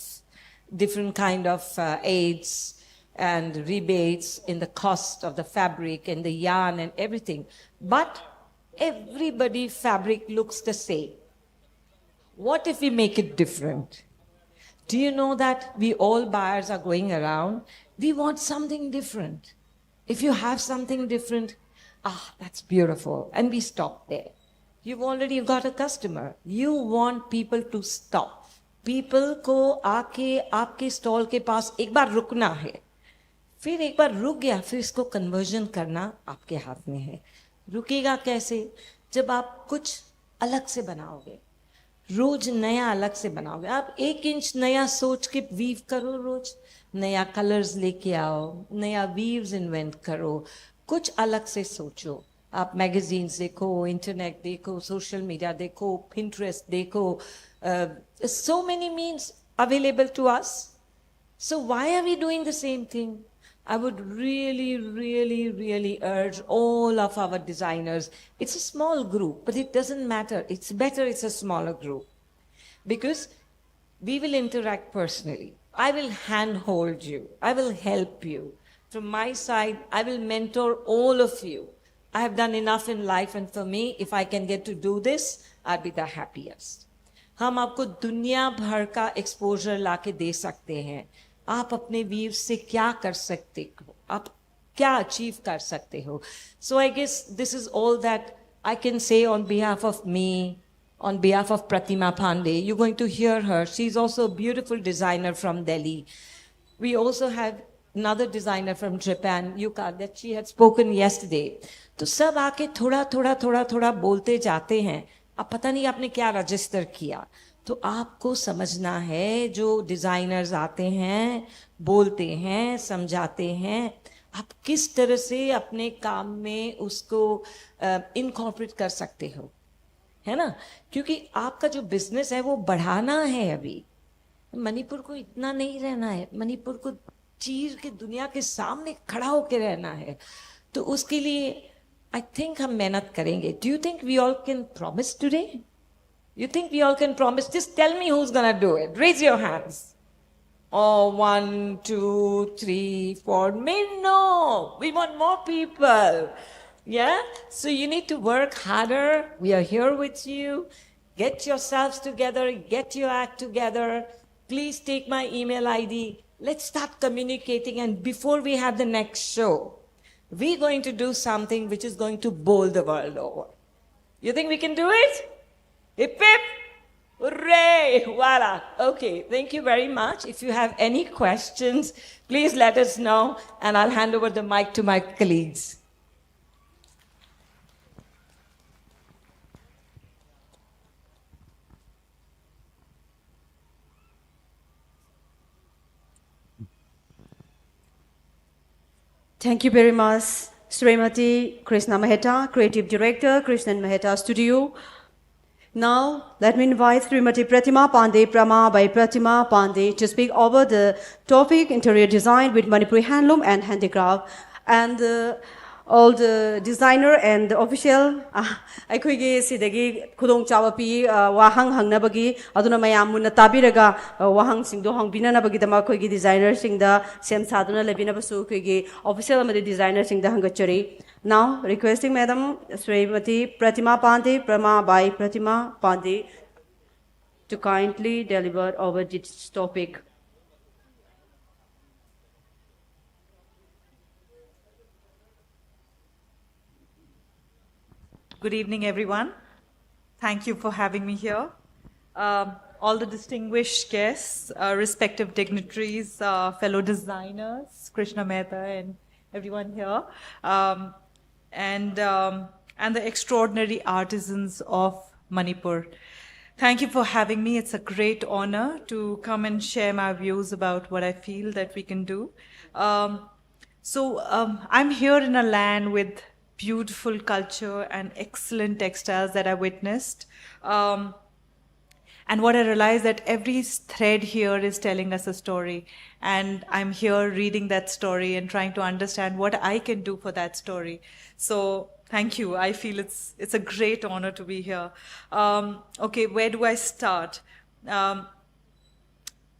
different kind of uh, aids and rebates in the cost of the fabric and the yarn and everything. But everybody fabric looks the same. What if we make it different? Do you know that we all buyers are going around? We want something different. If you have something different, ah, that's beautiful. And we stop there. You've already got a customer. You want people to stop. People को आके आपके stall के पास एक बार रुकना है, फिर एक बार रुक गया, फिर इसको कन्वर्जन करना आपके हाथ में है। रुकेगा कैसे? जब आप कुछ अलग से बनाओगे, रोज नया अलग से बनाओगे। आप एक इंच नया सोच के वीव करो, रोज नया कलर्स लेके आओ, नया वीव्स इन्वेंट करो, कुछ अलग से सोचो। आप मैगजीन्स देखो, इंटरनेट देखो, सोशल मीडिया देखो, पिंटरेस्ट देखो, so many means available to us. So why are we doing the same thing? I would really, really, really urge all of our designers. It's a small group, but it doesn't matter. It's better it's a smaller group because we will interact personally. I will handhold you. I will help you. From my side, I will mentor all of you. I have done enough in life, and for me, if I can get to do this, I'll be the happiest. हम आपको दुनिया भर का exposure ला के दे सकते हैं। आप अपने वीव से क्या कर सकते हो, आप क्या अचीव कर सकते हो। So I guess this is all that I can say on behalf of me, on behalf of Pratima Pandey. You're going to hear her. She's also a beautiful designer from Delhi. We also have another designer from Japan, Yuka, that she had spoken yesterday. तो सब आके थोड़ा थोड़ा थोड़ा थोड़ा बोलते जाते हैं। अब पता नहीं आपने क्या रजिस्टर किया। तो आपको समझना है, जो डिज़ाइनर्स आते हैं, बोलते हैं, समझाते हैं, आप किस तरह से अपने काम में उसको इनकॉर्पोरेट कर सकते हो, है ना? क्योंकि आपका जो बिजनेस है वो बढ़ाना है। अभी मणिपुर को इतना नहीं रहना है, मणिपुर को चीर के दुनिया के सामने खड़ा होके रहना है। तो उसके लिए आई थिंक हम मेहनत करेंगे। Do you think we all can promise today? You think we all can promise? Just tell me who's gonna do it. Raise your hands. Oh, one, two, three, four. Me, no. We want more people. Yeah? So you need to work harder. We are here with you. Get yourselves together, get your act together. Please take my email I D. Let's start communicating. And before we have the next show, we're going to do something which is going to bowl the world over. You think we can do it? Hip hip! Hooray! Voila! Okay, thank you very much. If you have any questions, please let us know, and I'll hand over the mic to my colleagues. Thank you very much, Srimati Krishna Mehta, Creative Director, Krishnan Mehta Studio. Now, let me invite Srimati Pratima Pandey, Prama by Pratima Pandey, to speak over the topic Interior Design with Manipuri Handloom and Handicraft. And uh, all the designer and the official ꯑꯩꯈꯣꯏꯒꯤ ꯁꯤꯗꯒꯤ ꯈꯨꯗꯣꯡꯆꯥꯕ ꯄꯤ꯫ ꯋꯥꯍꯪ ꯍꯪꯅꯕꯒꯤ, ꯑꯗꯨꯅ ꯃꯌꯥꯝ ꯃꯨꯟꯅ ꯇꯥꯕꯤꯔꯒ ꯋꯥꯍꯪꯁꯤꯡꯗꯣ ꯍꯪꯕꯤꯅꯅꯕꯒꯤꯗꯃꯛ ꯑꯩꯈꯣꯏꯒꯤ ꯗꯤꯖꯥꯏꯅꯔꯁꯤꯡꯗ ꯁꯦꯝ ꯁꯥꯗꯨꯅ ꯂꯩꯕꯤꯅꯕꯁꯨ ꯑꯩꯈꯣꯏꯒꯤ ꯑꯣꯐꯤꯁꯤꯌꯦꯜ ꯑꯃꯗꯤ ꯗꯤꯖꯥꯏꯅꯔꯁꯤꯡꯗ ꯍꯪꯒꯠꯆꯔꯤ. Now, requesting Madam Srimati Pratima Pandey, Prama by Pratima Pandey, to kindly deliver over this topic. Good evening, everyone. Thank you for having me here. Um, all the distinguished guests, uh, respective dignitaries, uh, fellow designers, Krishna Mehta and everyone here, um, and, um, and the extraordinary artisans of Manipur. Thank you for having me. It's a great honor to come and share my views about what I feel that we can do. Um, so um, I'm here in a land with beautiful culture and excellent textiles that I witnessed. Um, and what I realized that every thread here is telling us a story. And I'm here reading that story and trying to understand what I can do for that story. So thank you. I feel it's it's a great honor to be here. Um, okay, where do I start? Um,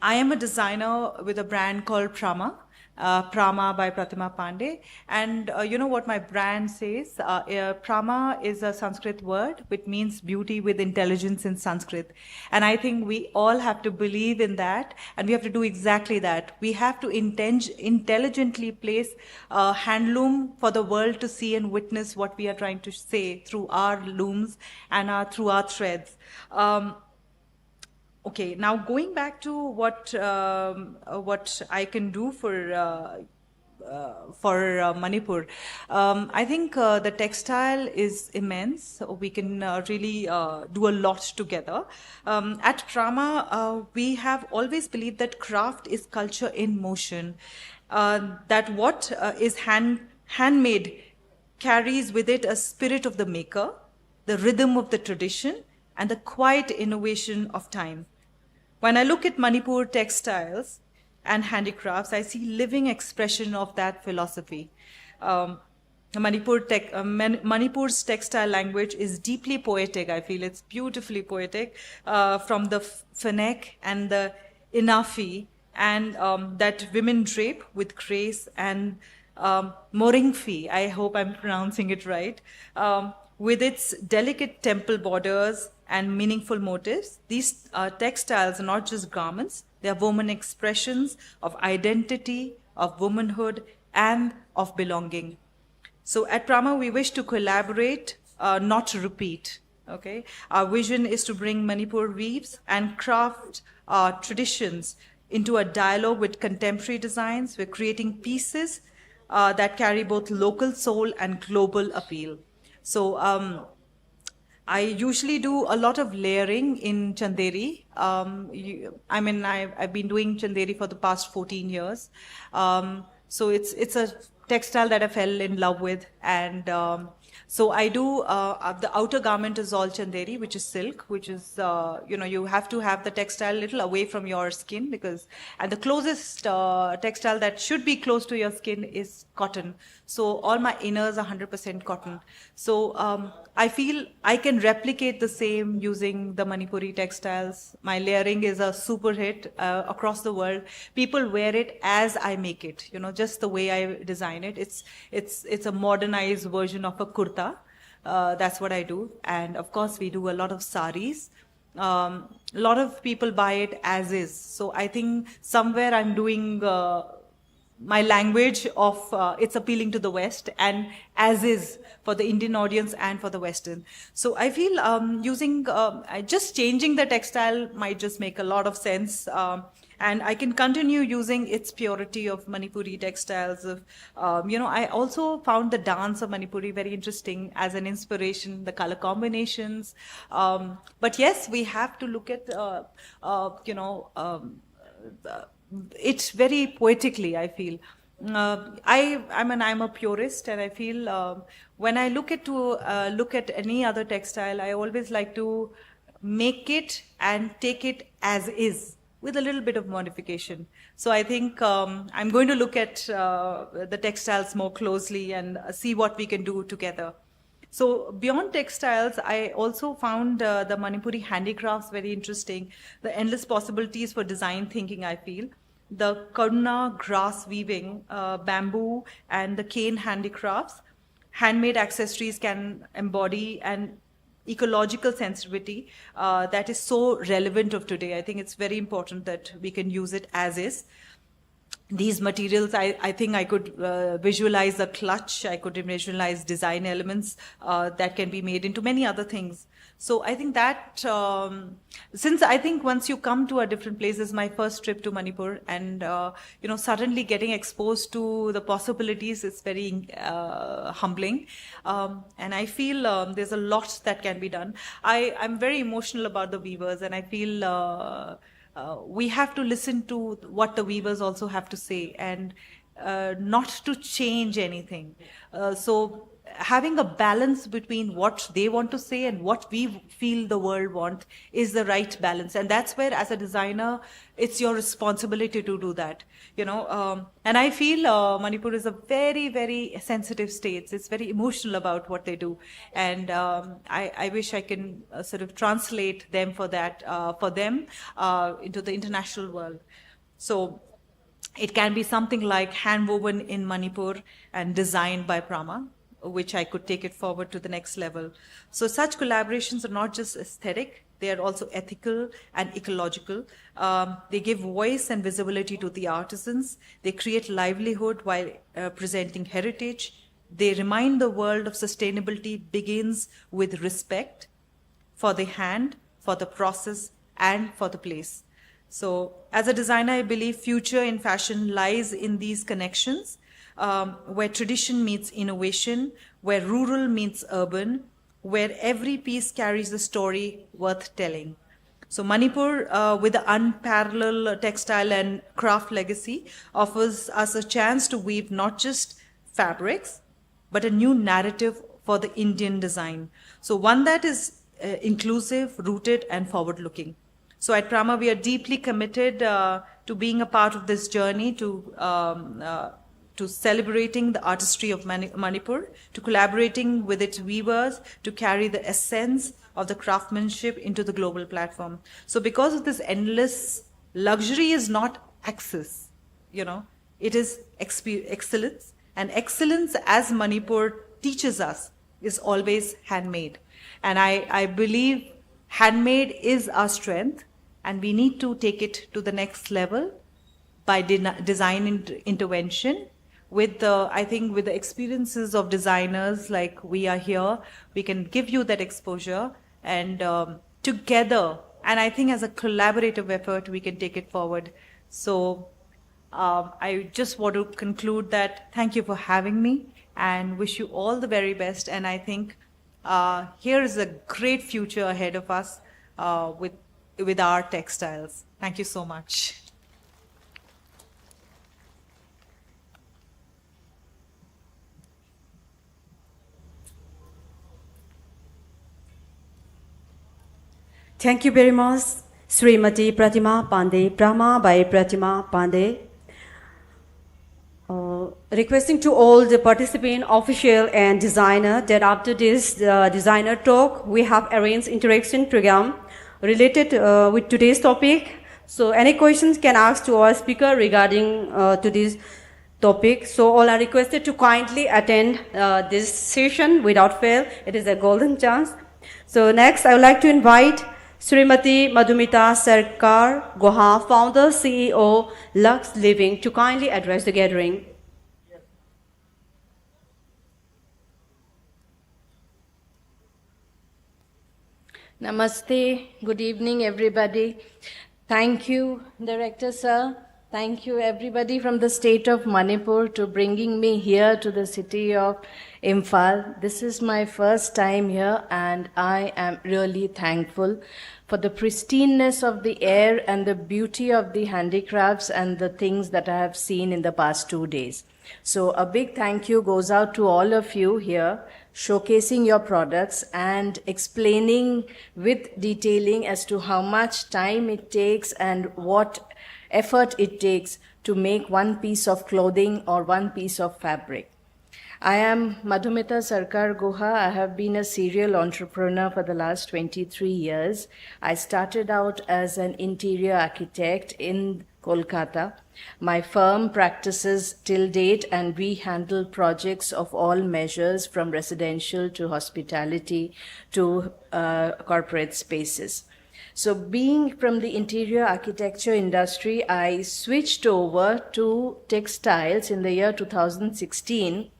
I am a designer with a brand called Prama, uh, Prama by Pratima Pandey. And uh, you know what my brand says? Uh, uh, Prama is a Sanskrit word which means beauty with intelligence in Sanskrit. And I think we all have to believe in that, and we have to do exactly that. We have to inten- intelligently place a handloom for the world to see and witness what we are trying to say through our looms and our, through our threads. Um, Okay, now going back to what um, uh, what I can do for uh, uh, for uh, Manipur, um, I think uh, the textile is immense. We can uh, really uh, do a lot together. Um, at Prama, uh, we have always believed that craft is culture in motion. Uh, that what uh, is hand handmade carries with it a spirit of the maker, the rhythm of the tradition, and the quiet innovation of time. When I look at Manipur textiles and handicrafts, I see living expression of that philosophy. Um, Manipur tech, uh, Man- Manipur's textile language is deeply poetic, I feel. It's beautifully poetic, uh, from the f- phenek and the inafi, and um, that women drape with grace and um, moringfi, I hope I'm pronouncing it right, um, with its delicate temple borders and meaningful motifs. These uh, textiles are not just garments, they are women expressions of identity, of womanhood, and of belonging. So at Prama, we wish to collaborate, uh, not to repeat. Okay, our vision is to bring Manipur weaves and craft uh, traditions into a dialogue with contemporary designs. We're creating pieces uh, that carry both local soul and global appeal. So um, I usually do a lot of layering in Chanderi. Um, you, I mean, I, I've been doing Chanderi for the past fourteen years. Um, so it's it's a textile that I fell in love with, and um, so I do. Uh, uh, the outer garment is all Chanderi, which is silk, which is uh, you know, you have to have the textile a little away from your skin, because, and the closest uh, textile that should be close to your skin is cotton. So all my inners are hundred percent cotton. So um, I feel I can replicate the same using the Manipuri textiles. My layering is a super hit uh, across the world. People wear it as I make it, you know, just the way I design it. It's it's it's a modernized version of a kurta. Uh, that's what I do. And of course, we do a lot of saris. Um, a lot of people buy it as is. So I think somewhere I'm doing uh, my language of uh, it's appealing to the West and as is for the Indian audience and for the Western. So I feel um, using um, I- just changing the textile might just make a lot of sense. Um, and I can continue using its purity of Manipuri textiles. Of um, you know, I also found the dance of Manipuri very interesting as an inspiration. The color combinations, um, but yes, we have to look at uh, uh, you know um, the, it very poetically, I feel. Uh, I, I mean, I'm a purist, and I feel um when I look at to uh, look at any other textile, I always like to make it and take it as is with a little bit of modification. So I think um, I'm going to look at uh, the textiles more closely and uh, see what we can do together. So beyond textiles, I also found uh, the Manipuri handicrafts very interesting. The endless possibilities for design thinking, I feel. The Karuna grass weaving, uh, bamboo, and the cane handicrafts, handmade accessories can embody an ecological sensitivity uh, that is so relevant of today. I think it's very important that we can use it as is. These materials, I, I think I could uh, visualize a clutch, I could visualize design elements uh, that can be made into many other things. So I think that um, since I think once you come to a different place, is my first trip to Manipur, and uh, you know, suddenly getting exposed to the possibilities is very uh, humbling, um, and I feel um, there's a lot that can be done. I I'm very emotional about the weavers, and I feel uh, uh, we have to listen to what the weavers also have to say, and uh, not to change anything. Uh, so having a balance between what they want to say and what we feel the world want is the right balance, and that's where, as a designer, it's your responsibility to do that, you know. Um, and I feel uh, Manipur is a very, very sensitive state. It's very emotional about what they do, and um, I, I wish I can uh, sort of translate them for that uh, for them uh, into the international world. So it can be something like handwoven in Manipur and designed by Prama, which I could take it forward to the next level. So such collaborations are not just aesthetic, They are also ethical and ecological. Um, they give voice and visibility to the artisans. They create livelihood while uh, presenting heritage. They remind the world of sustainability begins with respect for the hand, for the process, and for the place. So, as a designer, I believe future in fashion lies in these connections, um, where tradition meets innovation, where rural meets urban, where every piece carries a story worth telling. So, Manipur, uh, with the unparalleled textile and craft legacy, offers us a chance to weave not just fabrics, but a new narrative for the Indian design. So, one that is uh, inclusive, rooted, and forward looking. So, at Prama, we are deeply committed uh, to being a part of this journey to um, uh, to celebrating the artistry of Mani- Manipur, to collaborating with its weavers to carry the essence of the craftsmanship into the global platform. So, because of this endless luxury is not access, you know, it is expe- excellence, and excellence, as Manipur teaches us, is always handmade. And I, I believe handmade is our strength, and we need to take it to the next level by de- design in- intervention. With the, I think, with the experiences of designers like we are here, we can give you that exposure, and um, together, and I think as a collaborative effort, we can take it forward. So um, I just want to conclude that thank you for having me and wish you all the very best. And I think uh, here is a great future ahead of us uh, with, with our textiles. Thank you so much. Thank you very much, Srimati Pratima Pandey, Prama by Pratima Pandey. Uh, requesting to all the participant, official and designer that after this uh, designer talk, we have arranged interaction program related uh, with today's topic. So any questions can ask to our speaker regarding uh, to this topic. So all are requested to kindly attend uh, this session without fail. It is a golden chance. So next, I would like to invite Srimati Madhumita Sarkar Guha, founder C E O Lux Living, to kindly address the gathering. Namaste. Good evening, everybody. Thank you, Director Sir. Thank you, everybody from the state of Manipur, to bringing me here to the city of Imphal. This is my first time here, and I am really thankful for the pristineness of the air and the beauty of the handicrafts and the things that I have seen in the past two days. So, a big thank you goes out to all of you here, showcasing your products and explaining with detailing as to how much time it takes and what effort it takes to make one piece of clothing or one piece of fabric. I am Madhumita Sarkar Guha. I have been a serial entrepreneur for the last twenty-three years. I started out as an interior architect in Kolkata. My firm practices till date, and we handle projects of all measures, from residential to hospitality to uh, corporate spaces. So, being from the interior architecture industry, I switched over to textiles in the year two thousand sixteen,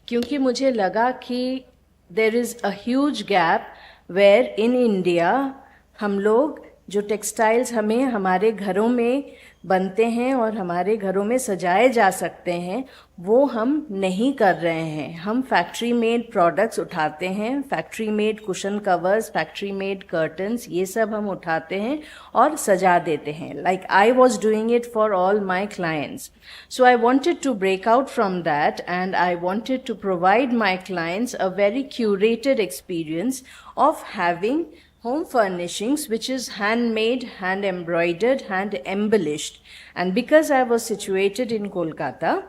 क्योंकि मुझे लगा कि there is a huge gap where in India हम लोग जो textiles हमें हमारे घरों में बनते हैं और हमारे घरों में सजाए जा सकते हैं, वो हम नहीं कर रहे हैं। हम फैक्ट्री मेड प्रोडक्ट्स उठाते हैं, factory made cushion covers, factory made curtains, ये सब हम उठाते हैं और सजा देते हैं. Like, I was doing it for all my clients. So I wanted to break out from that, and I wanted to provide my clients a very curated experience of having home furnishings which is handmade, hand embroidered, hand embellished. And because I was situated in Kolkata,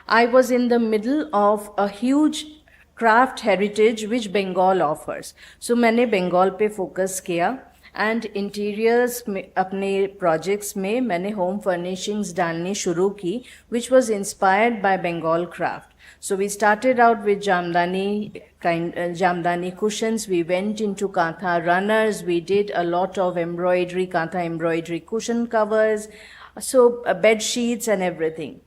I was in the middle of a huge craft heritage which Bengal offers. So मैंने बंगाल पे focus किया, and interiors में अपने projects में मैंने home furnishings डालनी शुरू की, which was inspired by Bengal craft. So we started out with Jamdani kind uh, Jamdani cushions. We went into Kantha runners. We did a lot of embroidery, Kantha embroidery cushion covers, so uh, bed sheets and everything.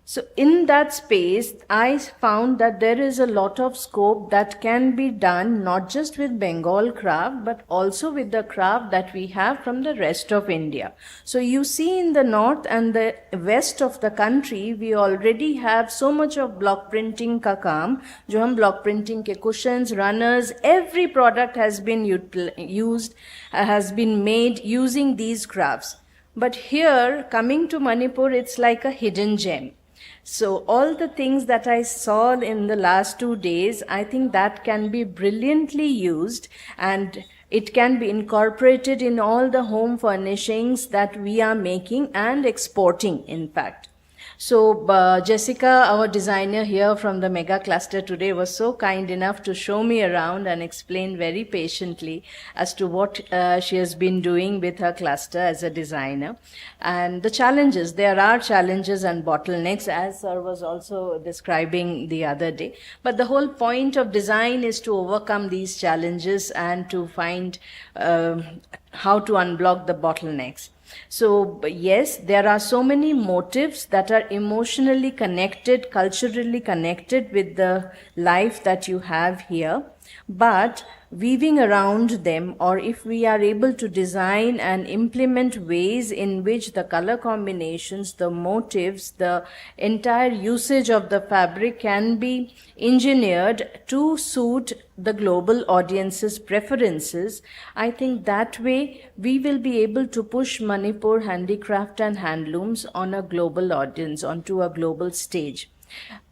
So in that space, I found that there is a lot of scope that can be done not just with Bengal craft but also with the craft that we have from the rest of India. So you see, in the north and the west of the country, we already have so much of block printing का काम, जो हम block printing के cushions, runners, every product has been util- used, uh, has been made using these crafts. But here, coming to Manipur, it's like a hidden gem. So all the things that I saw in the last two days, I think that can be brilliantly used, and it can be incorporated in all the home furnishings that we are making and exporting, in fact. So uh, Jessica, our designer here from the mega cluster today, was so kind enough to show me around and explain very patiently as to what uh, she has been doing with her cluster as a designer. And the challenges, there are challenges and bottlenecks, as sir was also describing the other day. But the whole point of design is to overcome these challenges and to find um how to unblock the bottlenecks. So, yes, there are so many motifs that are emotionally connected, culturally connected with the life that you have here. But weaving around them, or if we are able to design and implement ways in which the color combinations, the motifs, the entire usage of the fabric can be engineered to suit the global audience's preferences, I think that way we will be able to push Manipur handicraft and handlooms on a global audience, onto a global stage.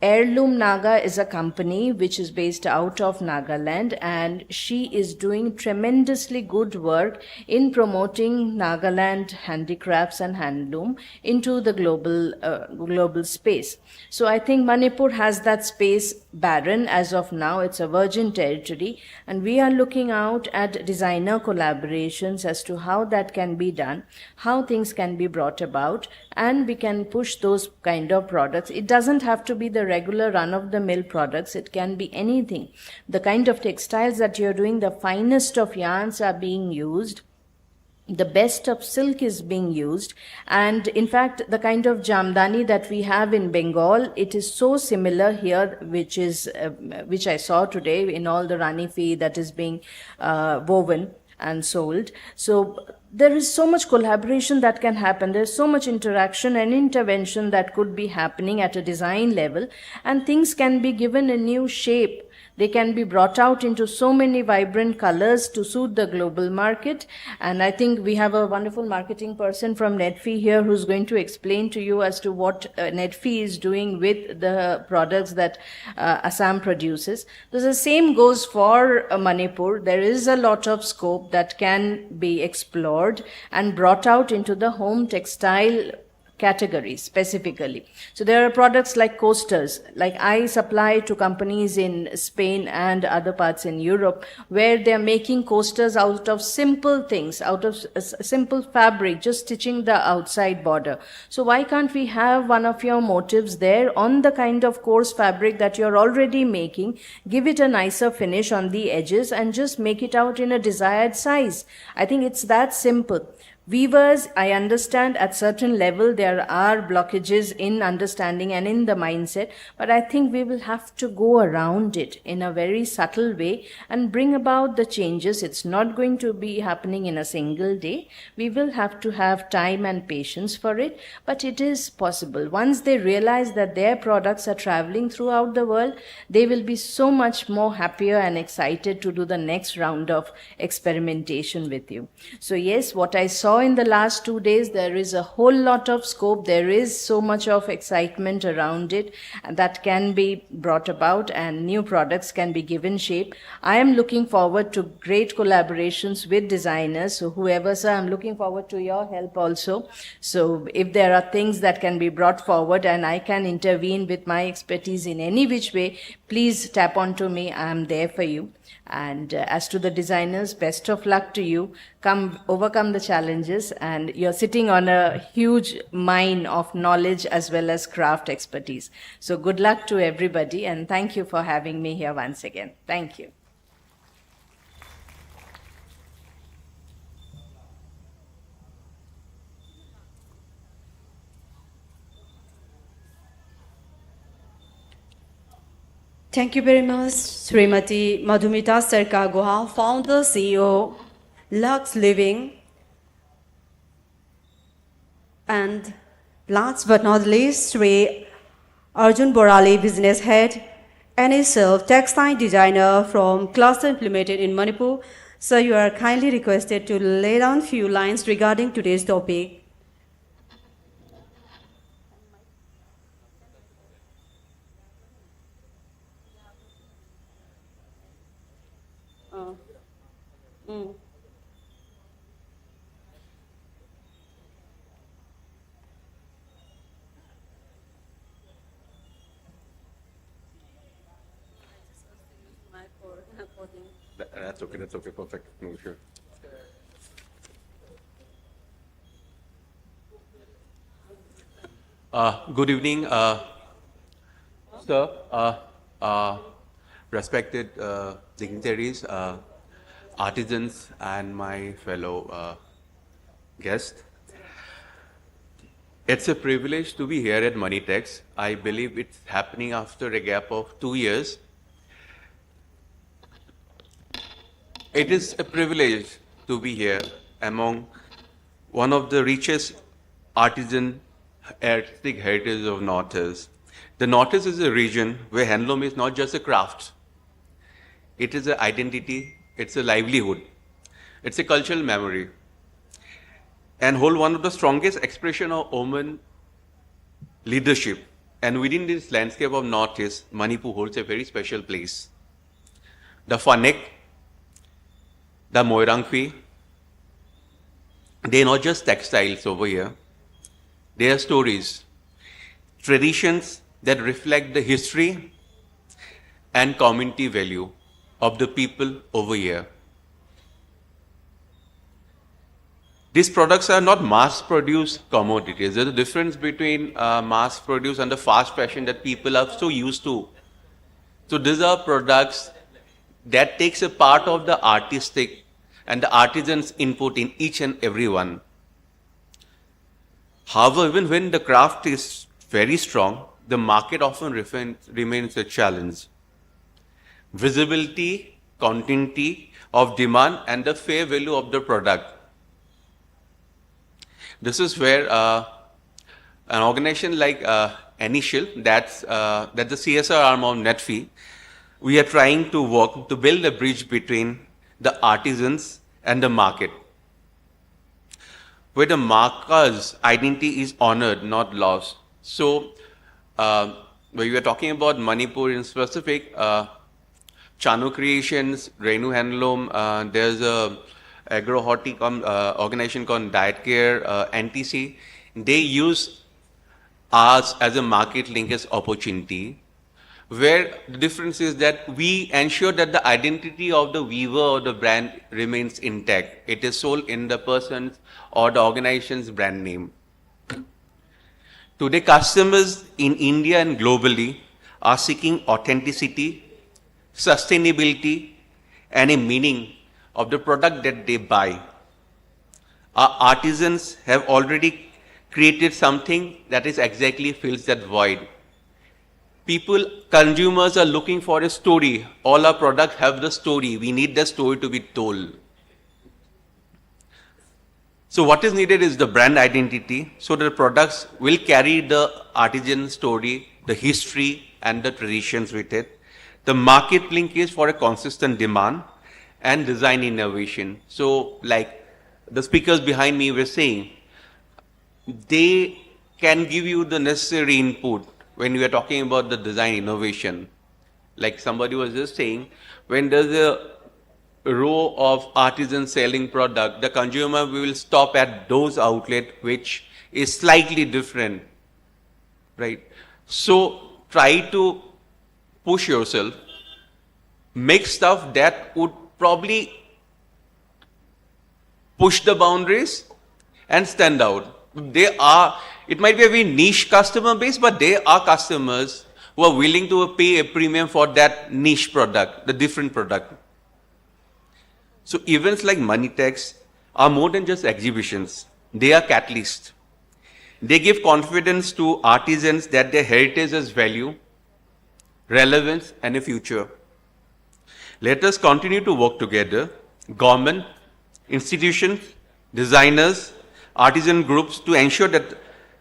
Heirloom Naga is a company which is based out of Nagaland, and she is doing tremendously good work in promoting Nagaland handicrafts and handloom into the global uh, global space. So I think Manipur has that space barren as of now. It's a virgin territory, and we are looking out at designer collaborations as to how that can be done, how things can be brought about, and we can push those kind of products. It doesn't have to be the regular run of the mill products. It can be anything. The kind of textiles that you're doing, the finest of yarns are being used, the best of silk is being used. And in fact, the kind of jamdani that we have in Bengal, it is so similar here, which is uh, which I saw today in all the Rani Fi that is being uh, woven and sold. So there is so much collaboration that can happen. There's so much interaction and intervention that could be happening at a design level, and things can be given a new shape. They can be brought out into so many vibrant colors to suit the global market. And I think we have a wonderful marketing person from Netfi here who's going to explain to you as to what uh, Netfi is doing with the products that uh, Assam produces. So the same goes for uh, Manipur. There is a lot of scope that can be explored and brought out into the home textile category specifically. So there are products like coasters, like I supply to companies in Spain and other parts in Europe, where they're making coasters out of simple things, out of s- simple fabric, just stitching the outside border. So why can't we have one of your motifs there on the kind of coarse fabric that you're already making, give it a nicer finish on the edges, and just make it out in a desired size? I think it's that simple. Weavers, I understand at certain level there are blockages in understanding and in the mindset, but I think we will have to go around it in a very subtle way and bring about the changes. It's not going to be happening in a single day. We will have to have time and patience for it, but it is possible. Once they realize that their products are traveling throughout the world, they will be so much more happier and excited to do the next round of experimentation with you. So yes, what I saw in the last two days, there is a whole lot of scope. There is so much of excitement around it that can be brought about, and new products can be given shape. I am looking forward to great collaborations with designers. So whoever, sir, I'm looking forward to your help also. So if there are things that can be brought forward and I can intervene with my expertise in any which way, please tap on to me. I'm there for you. And uh, as to the designers, best of luck to you. Come, overcome the challenges. challenges, and you're sitting on a huge mine of knowledge as well as craft expertise. So, good luck to everybody, and thank you for having me here once again. Thank you. Thank you very much, Srimati Madhumita Sarkar Guha, founder, C E O, Lux Living. And last but not least, Sri Arjun Borale, business head, N S L textile designer from cluster implemented in Manipur. Sir, you are kindly requested to lay down few lines regarding today's topic. Uh, mm. That- That's okay, that's okay, perfect, no issue. Uh, good evening, uh, sir, uh, uh, respected uh, dignitaries, uh, artisans, and my fellow uh, guests. It's a privilege to be here at Moneytex. I believe it's happening after a gap of two years. It is a privilege to be here among one of the richest artisan artistic heritage of Northeast. The Northeast is a region where handloom is not just a craft, it is an identity, it's a livelihood, it's a cultural memory, and hold one of the strongest expression of women leadership. And within this landscape of Northeast, Manipur holds a very special place. The Fanek, the Moirangfi, they're not just textiles over here. They are stories, traditions that reflect the history and community value of the people over here. These products are not mass produced commodities. There's a difference between uh, mass produced and the fast fashion that people are so used to. So these are products that takes a part of the artistic and the artisan's input in each and every one. However, even when the craft is very strong, the market often refin- remains a challenge. Visibility, continuity of demand, and the fair value of the product. This is where uh, an organization like uh, Anishil, that's uh, that the C S R arm of Netfi, we are trying to work to build a bridge between the artisans and the market, where the marker's identity is honored, not lost. So, uh, when we are talking about Manipur in specific, uh, Chanu Creations, Renu Handloom, uh, there's a agro-horticom uh, organization called Diet Care, uh, N T C. They use us as a market linkage opportunity, where the difference is that we ensure that the identity of the weaver or the brand remains intact. It is sold in the person's or the organization's brand name. Today, customers in India and globally are seeking authenticity, sustainability, and a meaning of the product that they buy. Our artisans have already created something that is exactly fills that void. People, consumers are looking for a story. All our products have the story. We need the story to be told. So what is needed is the brand identity, so the products will carry the artisan story, the history, and the traditions with it. The market linkage for a consistent demand and design innovation. So, like the speakers behind me were saying, they can give you the necessary input when we are talking about the design innovation. Like somebody was just saying, when there's a row of artisans selling product, the consumer will stop at those outlet which is slightly different, right? So try to push yourself, make stuff that would probably push the boundaries and stand out. They are, it might be a very niche customer base, but they are customers who are willing to pay a premium for that niche product, the different product. So events like Moneytex are more than just exhibitions. They are catalysts. They give confidence to artisans that their heritage has value, relevance, and a future. Let us continue to work together, government, institutions, designers, artisan groups, to ensure that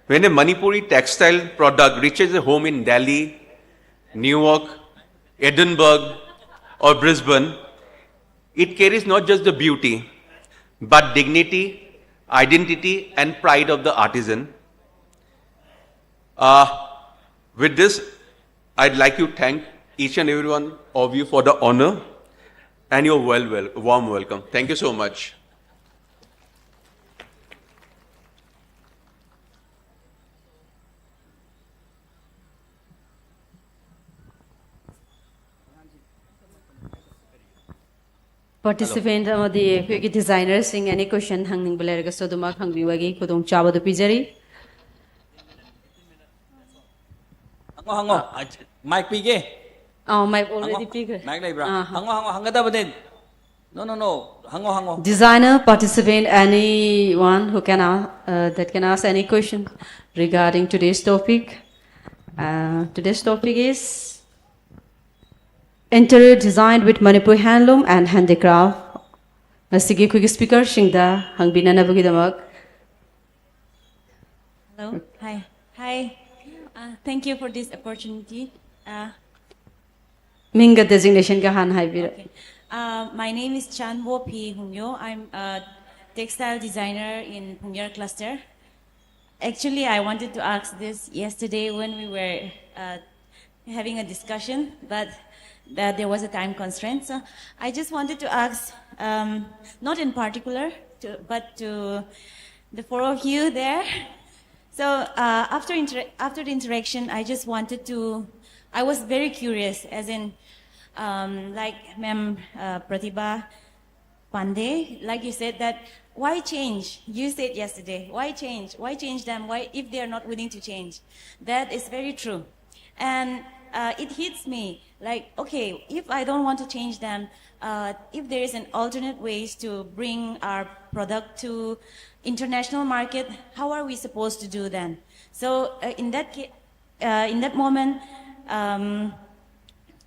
when a Manipuri textile product reaches a home in Delhi, Newark, Edinburgh, or Brisbane, it carries not just the beauty, but dignity, identity, and pride of the artisan. Uh, with this, I'd like to thank each and every one of you for the honor and your well, well, warm welcome. Thank you so much. Participant ꯑꯃꯗꯤ ꯑꯩꯈꯣꯏꯒꯤ designerꯁꯤꯡ any question ꯍꯪꯅꯤꯡꯕ ꯂꯩꯔꯒꯁꯨ ꯑꯗꯨꯃꯛ ꯍꯪꯕꯤꯕꯒꯤ ꯈꯨꯗꯣꯡꯆꯥꯕꯗꯨ ꯄꯤꯖꯔꯤ꯫ ꯍꯪꯉꯣ ꯍꯪꯉꯣ꯫ Mike ꯄꯤꯒꯦ꯫ ꯑꯥ, mic already ꯄꯤꯈ꯭ꯔꯦ꯫ ꯃꯥꯏꯛ ꯂꯩꯕ꯭ꯔꯥ? ꯑꯥ, ꯍꯪꯉꯣ꯫ ꯍꯪꯉꯣ ꯍꯪꯉꯣ, ꯍꯪꯒꯗꯕꯅꯦ꯫ No, no, no. ꯍꯪꯉꯣ ꯍꯪꯉꯣ꯫ Designer, participant, anyone who can ask, uh, that can ask any question regarding today's topic. Uh, today's topic is interior design with Manipur handloom and handicraft. ꯉꯁꯤꯒꯤ ꯑꯩꯈꯣꯏꯒꯤ speakerꯁꯤꯡꯗ ꯍꯪꯕꯤꯅꯅꯕꯒꯤꯗꯃꯛ Hello. Hi. Hi. Uh, thank you for this opportunity. Uh, ꯃꯤꯡꯒ designationꯒ ꯍꯥꯟꯅ ꯍꯥꯏꯕꯤꯔꯛ okay. Uh, my name is Chanwo P. Hungyo. I'm a textile designer in Pungyar cluster. Actually, I wanted to ask this yesterday when we were uh, having a discussion, but that there was a time constraint. So I just wanted to ask, um, not in particular, to, but to the four of you there. So uh, after inter- after the interaction, I just wanted to. I was very curious, as in, um, like Ma'am uh, Pratibha Pandey, like you said that Why change? You said yesterday, why change? Why change them? Why, if they are not willing to change? That is very true. And uh, it hits me like, okay, if I don't want to change them, uh, if there is an alternate ways to bring our product to international market, how are we supposed to do then? So uh, in that case, uh, in that moment, um,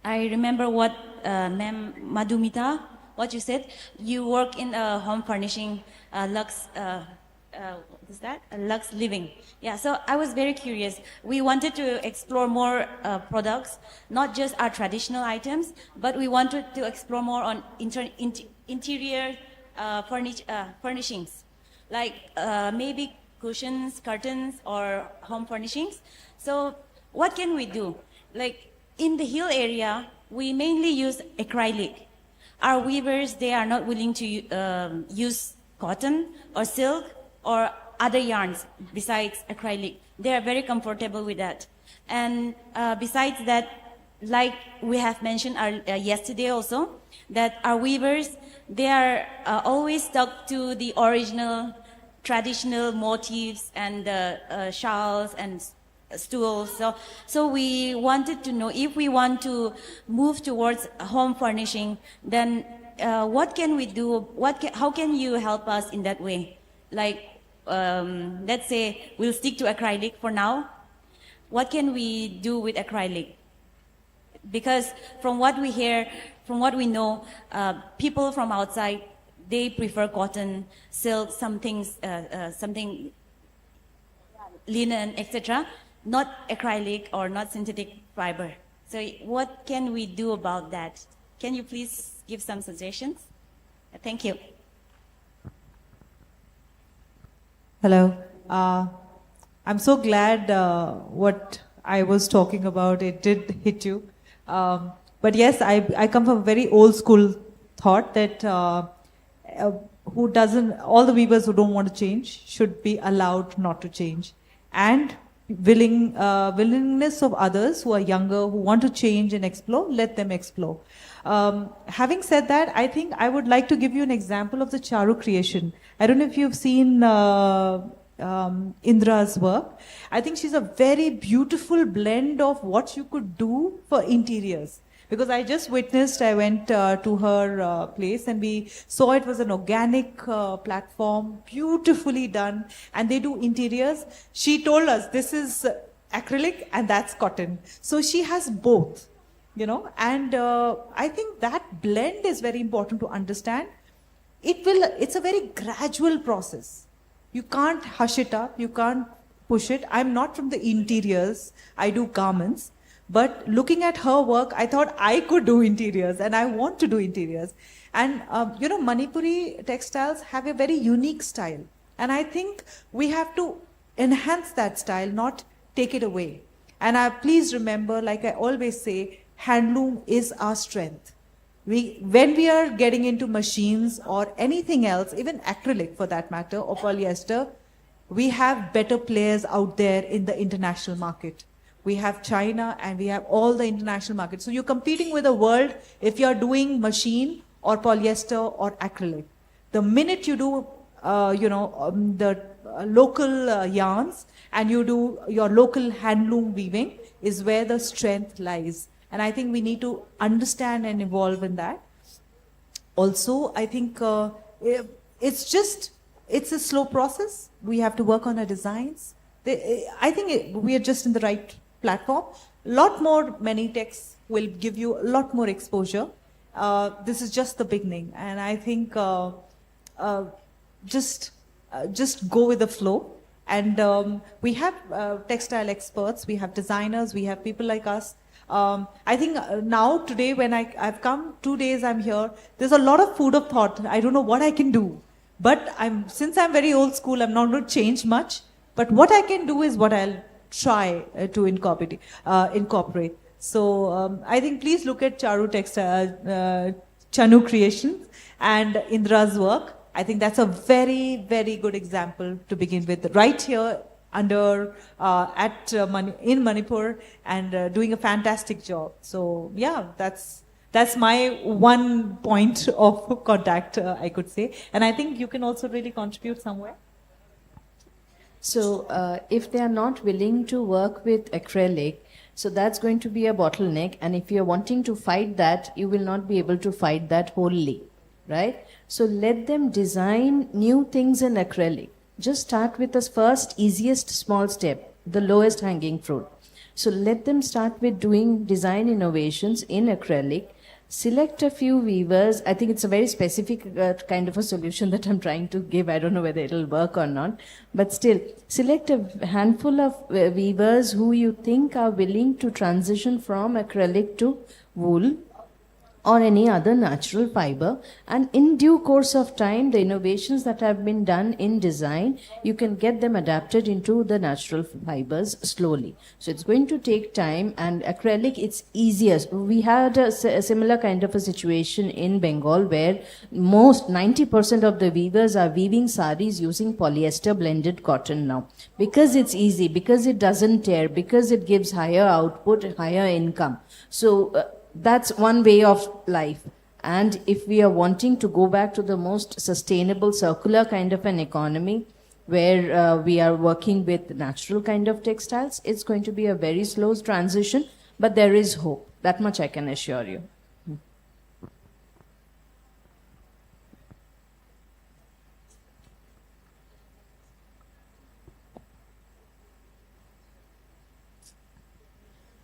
I remember what uh, Ma'am Madhumita, what you said. You work in a home furnishing, uh, Lux. Uh, uh, what is that? A Lux Living. Yeah. So I was very curious. We wanted to explore more uh, products, not just our traditional items, but we wanted to explore more on inter- inter- interior uh, furnish- uh, furnishings, like uh, maybe cushions, curtains, or home furnishings. So what can we do? Like in the hill area, we mainly use acrylic. Our weavers, they are not willing to um, use cotton or silk or other yarns besides acrylic. They are very comfortable with that. And uh, besides that, like we have mentioned our, uh, yesterday also, that our weavers, they are uh, always stuck to the original traditional motifs and the uh, shawls and s- stools. So, so we wanted to know if we want to move towards home furnishing, then uh, what can we do? What can, how can you help us in that way? Like, um, let's say we'll stick to acrylic for now. What can we do with acrylic? Because from what we hear, from what we know, uh, people from outside, they prefer cotton, silk, something, uh, uh, something linen, et cetera. Not acrylic or not synthetic fiber. So what can we do about that? Can you please give some suggestions? Thank you. Hello. Uh, I'm so glad uh, what I was talking about, it did hit you. Um, but yes, I, I come from a very old school thought that uh, uh, who doesn't, all the weavers who don't want to change should be allowed not to change. And willing uh, willingness of others who are younger, who want to change and explore, let them explore. Um, having said that, I think I would like to give you an example of the Charu creation. I don't know if you've seen uh, um, Indra's work. I think she's a very beautiful blend of what you could do for interiors. Because I just witnessed, I went uh, to her uh, place and we saw it was an organic uh, platform, beautifully done, and they do interiors. She told us this is acrylic and that's cotton. So she has both, you know, and uh, I think that blend is very important to understand. It will, it's a very gradual process. You can't hush it up, you can't push it. I'm not from the interiors, I do garments. But looking at her work, I thought I could do interiors and I want to do interiors. And, um, you know, Manipuri textiles have a very unique style. And I think we have to enhance that style, not take it away. And I, please remember, like I always say, handloom is our strength. We, when we are getting into machines or anything else, even acrylic for that matter, or polyester, we have better players out there in the international market. We have China and we have all the international markets. So you're competing with the world if you're doing machine or polyester or acrylic. The minute you do, uh, you know, um, the uh, local uh, yarns and you do your local handloom weaving is where the strength lies. And I think we need to understand and evolve in that. Also, I think uh, it's just, it's a slow process. We have to work on our designs. They, I think it, we are just in the right platform. A lot more Manitechs will give you a lot more exposure. Uh, this is just the beginning, and I think uh, uh, just uh, just go with the flow. And um, we have uh, textile experts, we have designers, we have people like us. Um, I think uh, now, today, when I, I've come two days, I'm here, there's a lot of food of thought. I don't know what I can do. But I'm, since I'm very old school, I'm not going to change much. But what I can do is what I'll try uh, to incorporate. Uh, incorporate. So um, I think please look at Charu Textile, uh, Chanu Creations and Indra's work. I think that's a very, very good example to begin with. Right here, under uh, at uh, Mani- in Manipur and uh, doing a fantastic job. So yeah, that's that's my one point of contact, uh, I could say, and I think you can also really contribute somewhere. So, uh, if they are not willing to work with acrylic, so that's going to be a bottleneck. And if you're wanting to fight that, you will not be able to fight that wholly, right? So, let them design new things in acrylic. Just start with the first, easiest small step, the lowest hanging fruit. So, let them start with doing design innovations in acrylic. Select a few weavers. I think it's a very specific uh, kind of a solution that I'm trying to give. I don't know whether it'll work or not. But still, select a handful of uh, weavers who you think are willing to transition from acrylic to wool or any other natural fiber, and in due course of time, the innovations that have been done in design, you can get them adapted into the natural fibers slowly. So it's going to take time, and acrylic, it's easiest. We had a, s- a similar kind of a situation in Bengal where most ninety percent of the weavers are weaving saris using polyester blended cotton now, because it's easy, because it doesn't tear, because it gives higher output, higher income. So uh, that's one way of life. And if we are wanting to go back to the most sustainable circular kind of an economy, where uh, we are working with natural kind of textiles, it's going to be a very slow transition, but there is hope. That much I can assure you.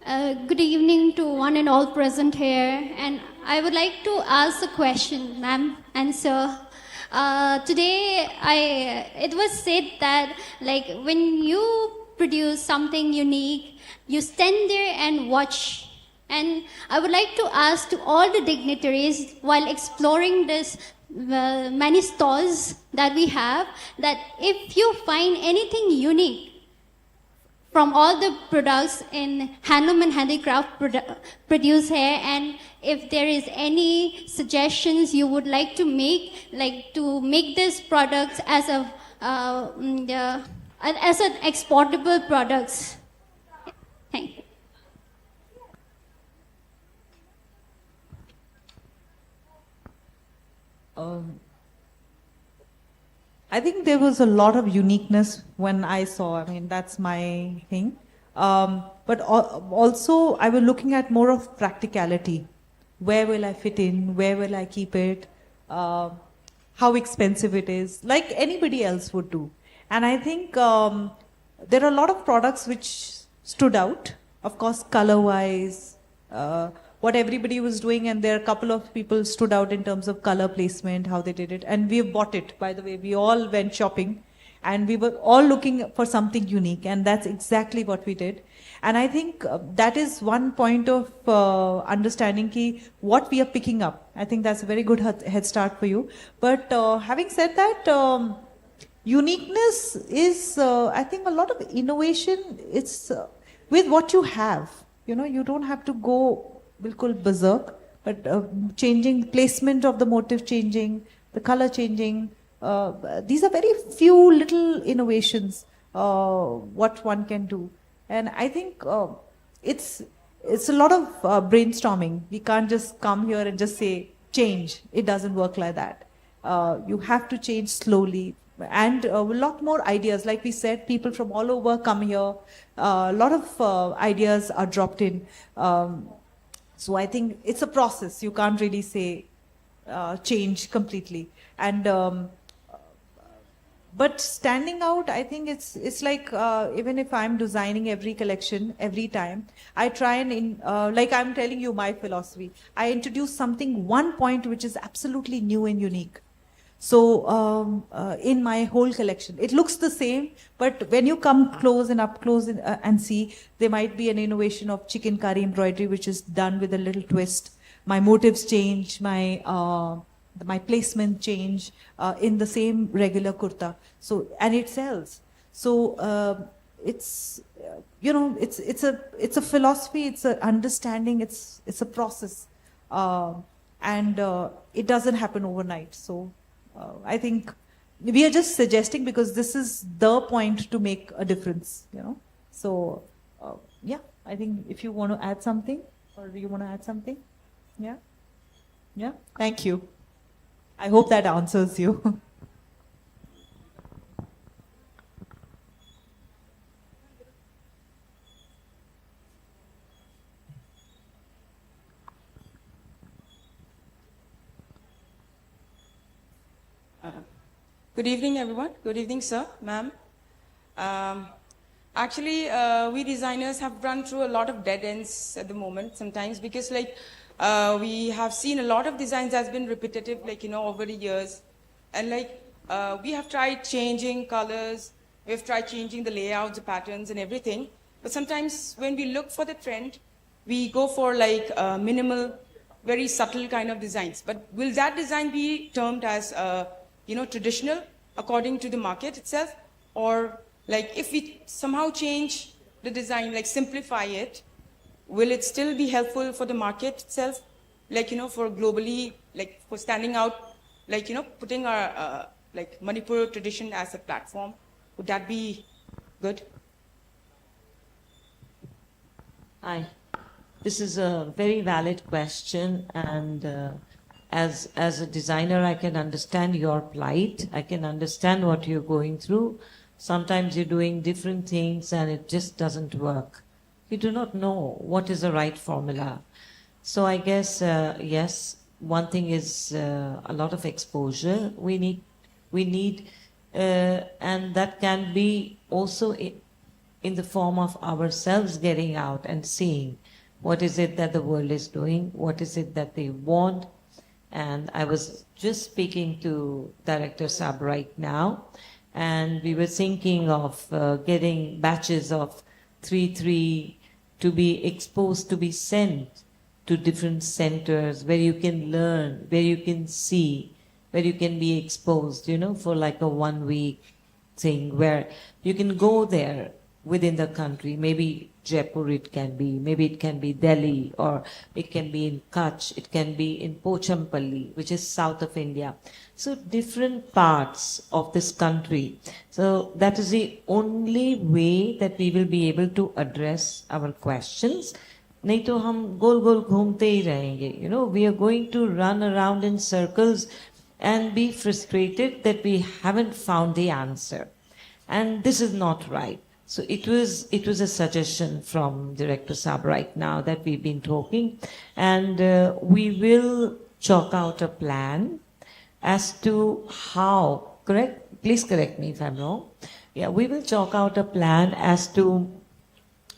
Uh, good evening to one and all present here, and I would like to ask a question, ma'am and sir. Uh, today, I it was said that, like, when you produce something unique, you stand there and watch. And I would like to ask to all the dignitaries, while exploring this uh, many stalls that we have, that if you find anything unique from all the products in handloom and handicraft produ- produce here, and if there is any suggestions you would like to make, like, to make these products as a uh, mm, the And as an exportable products. Thank you. Um, I think there was a lot of uniqueness when I saw. I mean, that's my thing. Um, but al- also, I was looking at more of practicality. Where will I fit in? Where will I keep it? Uh, how expensive it is? Like anybody else would do. And I think um, there are a lot of products which stood out. Of course, color-wise, uh, what everybody was doing, and there are a couple of people stood out in terms of color placement, how they did it. And we bought it, by the way. We all went shopping, and we were all looking for something unique, and that's exactly what we did. And I think uh, that is one point of uh, understanding ki what we are picking up. I think that's a very good head head start for you. But uh, having said that, um, uniqueness is, uh, I think, a lot of innovation. It's uh, with what you have. You know, you don't have to go bilkul berserk, but uh, changing placement of the motif, changing the color, changing. Uh, these are very few little innovations uh, what one can do, and I think uh, it's it's a lot of uh, brainstorming. We can't just come here and just say change. It doesn't work like that. Uh, you have to change slowly, and uh, a lot more ideas. Like we said, people from all over come here. Uh, a lot of uh, ideas are dropped in. Um, so I think it's a process. You can't really say uh, change completely. And um, but standing out, I think it's it's like uh, even if I'm designing every collection every time, I try and in, uh, like I'm telling you my philosophy. I introduce something, one point which is absolutely new and unique. So um, uh, in my whole collection, it looks the same, but when you come close and up close and, uh, and see, there might be an innovation of chikankari embroidery, which is done with a little twist. My motifs change, my uh, my placement change uh, in the same regular kurta. So, and it sells. So uh, it's uh, you know, it's it's a it's a philosophy, it's an understanding, it's it's a process, uh, and uh, it doesn't happen overnight. So uh, I think we are just suggesting because this is the point to make a difference, you know. So, uh, yeah, I think if you want to add something, or you want to add something, yeah, yeah. Thank you. I hope that answers you. Uh, Good evening, everyone. Good evening, sir, ma'am. Um, actually, uh, we designers have run through a lot of dead ends at the moment sometimes because, like, uh, we have seen a lot of designs that's been repetitive, like, you know, over the years. And, like, uh, we have tried changing colors, we've tried changing the layouts, the patterns, and everything. But sometimes when we look for the trend, we go for, like, uh, minimal, very subtle kind of designs. But will that design be termed as, uh, you know, traditional according to the market itself? Or, like, if we somehow change the design, like, simplify it, will it still be helpful for the market itself? Like, you know, for globally, like, for standing out, like, you know, putting our, uh, like, Manipur tradition as a platform, would that be good? Hi, this is a very valid question, and uh, as as a designer, I can understand your plight. I can understand what you're going through. Sometimes you're doing different things, and it just doesn't work. You do not know what is the right formula. So I guess uh, yes, one thing is uh, a lot of exposure. We need, we need, uh, and that can be also in, in the form of ourselves getting out and seeing what is it that the world is doing, what is it that they want. And I was just speaking to Director Saab right now, and we were thinking of uh, getting batches of three three to be exposed, to be sent to different centers where you can learn, where you can see, where you can be exposed, you know, for like a one week thing where you can go there within the country, maybe Jaipur, it can be, maybe it can be Delhi, or it can be in Kutch, it can be in Pochampally, which is south of India. So different parts of this country. So that is the only way that we will be able to address our questions. नहीं तो हम गोल गोल घूमते ही रहेंगे. You know, we are going to run around in circles and be frustrated that we haven't found the answer. And this is not right. So it was, it was a suggestion from Director Saab right now that we've been talking, and uh, we will chalk out a plan as to how, correct? Please correct me if I'm wrong. Yeah, we will chalk out a plan as to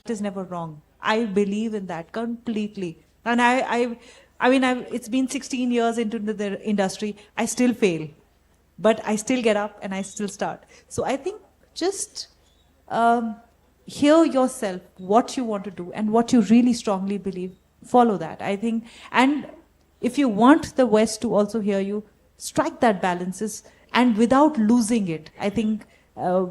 It is never wrong. I believe in that completely. And I, I, I mean, I've, it's been sixteen years into the industry. I still fail, but I still get up and I still start. So I think just um, hear yourself, what you want to do and what you really strongly believe. Follow that. I think, and if you want the West to also hear you, strike that balances and without losing it. I think uh,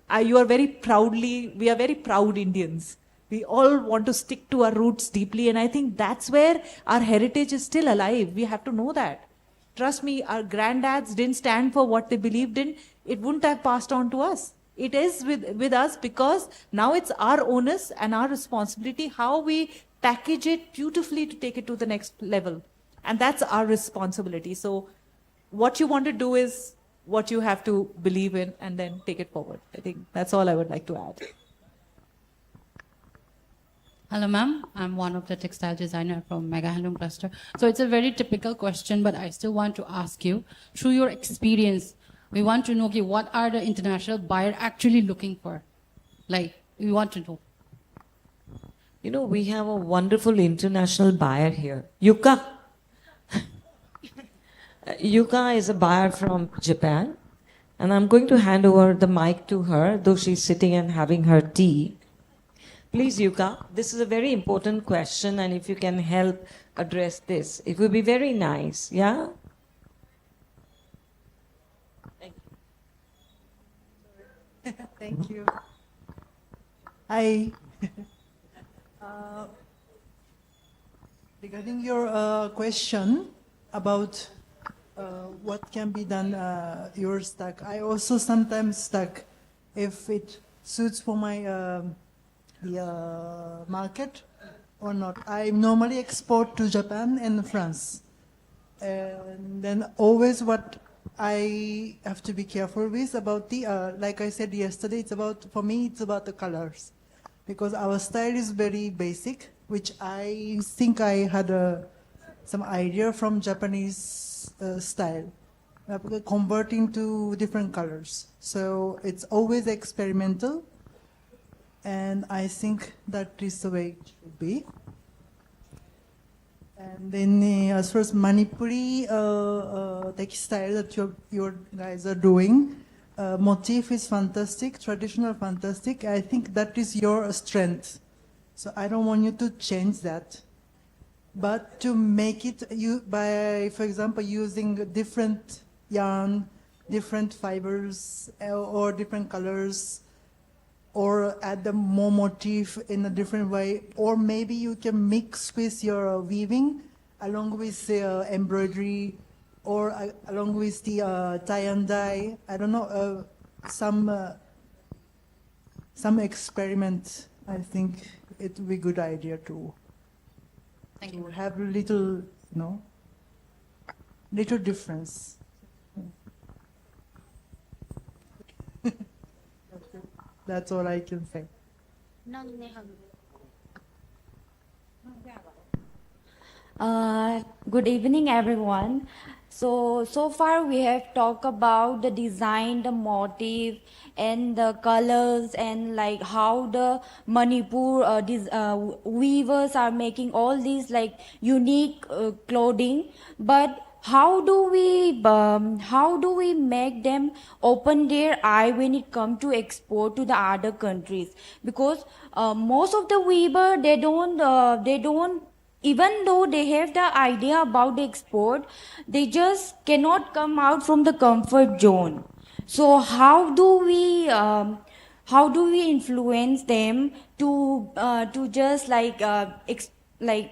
I, you are very proudly, we are very proud Indians. We all want to stick to our roots deeply, and I think that's where our heritage is still alive. We have to know that. Trust me, our granddads didn't stand for what they believed in, it wouldn't have passed on to us. It is with, with us because now it's our onus and our responsibility how we package it beautifully to take it to the next level. And that's our responsibility. So, what you want to do is what you have to believe in and then take it forward. I think that's all I would like to add. Hello, ma'am. I'm one of the textile designer from Mega Handloom Cluster. So it's a very typical question, but I still want to ask you, through your experience, we want to know, okay, what are the international buyer actually looking for? Like, we want to know. You know, we have a wonderful international buyer here. Yuka. Uh, Yuka is a buyer from Japan. And I'm going to hand over the mic to her, though she's sitting and having her tea. Please, Yuka, this is a very important question, and if you can help address this, it would be very nice. Yeah? Thank you. Hi. Uh, regarding your uh, question about uh, what can be done, uh, you're stuck. I also sometimes stuck if it suits for my um the uh, market or not. I normally export to Japan and France, and then always what I have to be careful with about the uh, like I said yesterday, it's about, for me, it's about the colors, because our style is very basic, which I think I had a, some idea from Japanese uh, style, uh, converting to different colors. So it's always experimental, and I think that is the way it should be. And then, uh, as far as Manipuri uh, uh, textile that you you guys are doing, uh, motif is fantastic, traditional fantastic. I think that is your strength. So I don't want you to change that, but to make it, you by, for example, using different yarn, different fibers, uh, or different colors, or add the more motif in a different way, or maybe you can mix with your weaving along with uh, embroidery or uh, along with the uh, tie and dye. I don't know, uh, some uh, some experiment. I think it would be a good idea to Thank to you. Have little, you know, little difference. That's all I can say. Uh, good evening, everyone. So, so far we have talked about the design, the motive, and the colors, and like how the Manipur uh, des- uh, weavers are making all these like unique uh, clothing. But how do we um, how do we make them open their eye when it comes to export to the other countries? Because uh, most of the weaver, they don't uh, they don't, even though they have the idea about the export, they just cannot come out from the comfort zone. So how do we um, How do we influence them to uh, to just like uh, ex- like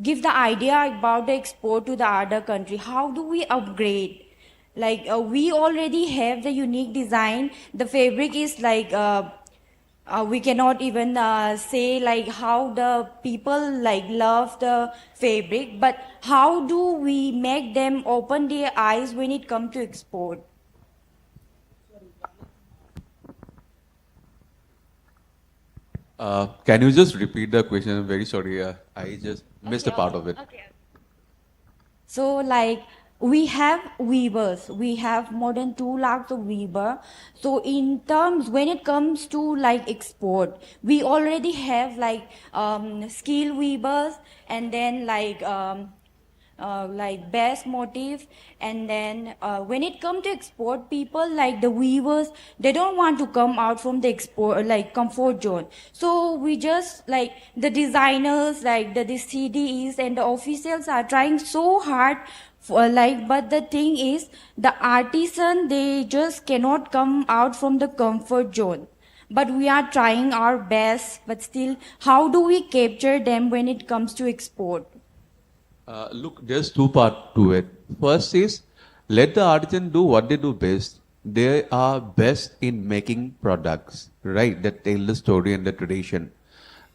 give the idea about the export to the other country? How do we upgrade? Like uh, we already have the unique design. The fabric is like uh, uh, we cannot even uh, say like how the people like love the fabric, but how do we make them open their eyes when it comes to export? Uh, can you just repeat the question? I'm very sorry. Uh, I just missed a part of it. So like we have weavers, we have more than two lakhs of weaver. So in terms when it comes to like export, we already have like um, skilled weavers, and then like um, uh, like best motive. And then uh, when it comes to export, people like the weavers, they don't want to come out from the export like comfort zone. So we just like the designers, like the, the C D Es and the officials are trying so hard for like, but the thing is, the artisan, they just cannot come out from the comfort zone. But we are trying our best, but still, how do we capture them when it comes to export? Uh, look, there's two part to it. First is, let the artisan do what they do best. They are best in making products, right, that tell the story and the tradition.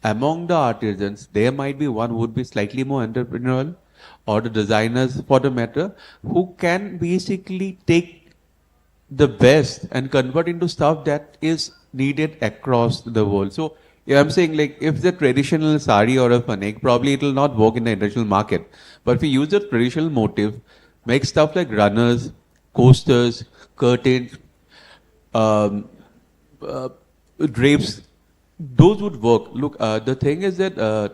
Among the artisans, there might be one who would be slightly more entrepreneurial, or the designers for the matter, who can basically take the best and convert into stuff that is needed across the world. So yeah, I'm saying, like, if the traditional sari or a fanek, probably it will not work in the international market. But if we use the traditional motive, make stuff like runners, coasters, curtains, um, uh, drapes, those would work. Look, uh, the thing is that uh,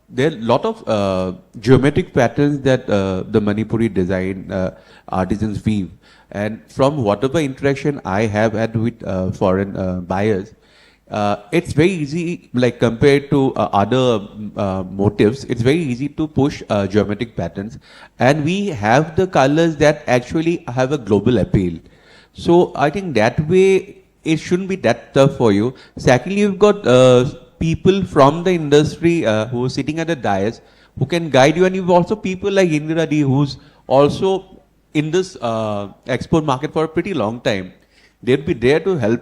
there are a lot of uh, geometric patterns that uh, the Manipuri design uh, artisans weave. And from whatever interaction I have had with uh, foreign uh, buyers, uh, it's very easy, like, compared to uh, other uh, motifs, it's very easy to push uh, geometric patterns. And we have the colors that actually have a global appeal. So I think that way, it shouldn't be that tough for you. Secondly, you've got uh, people from the industry uh, who are sitting at the dais who can guide you, and you've also people like Indira Dee, who's also in this uh, export market for a pretty long time. They'll be there to help.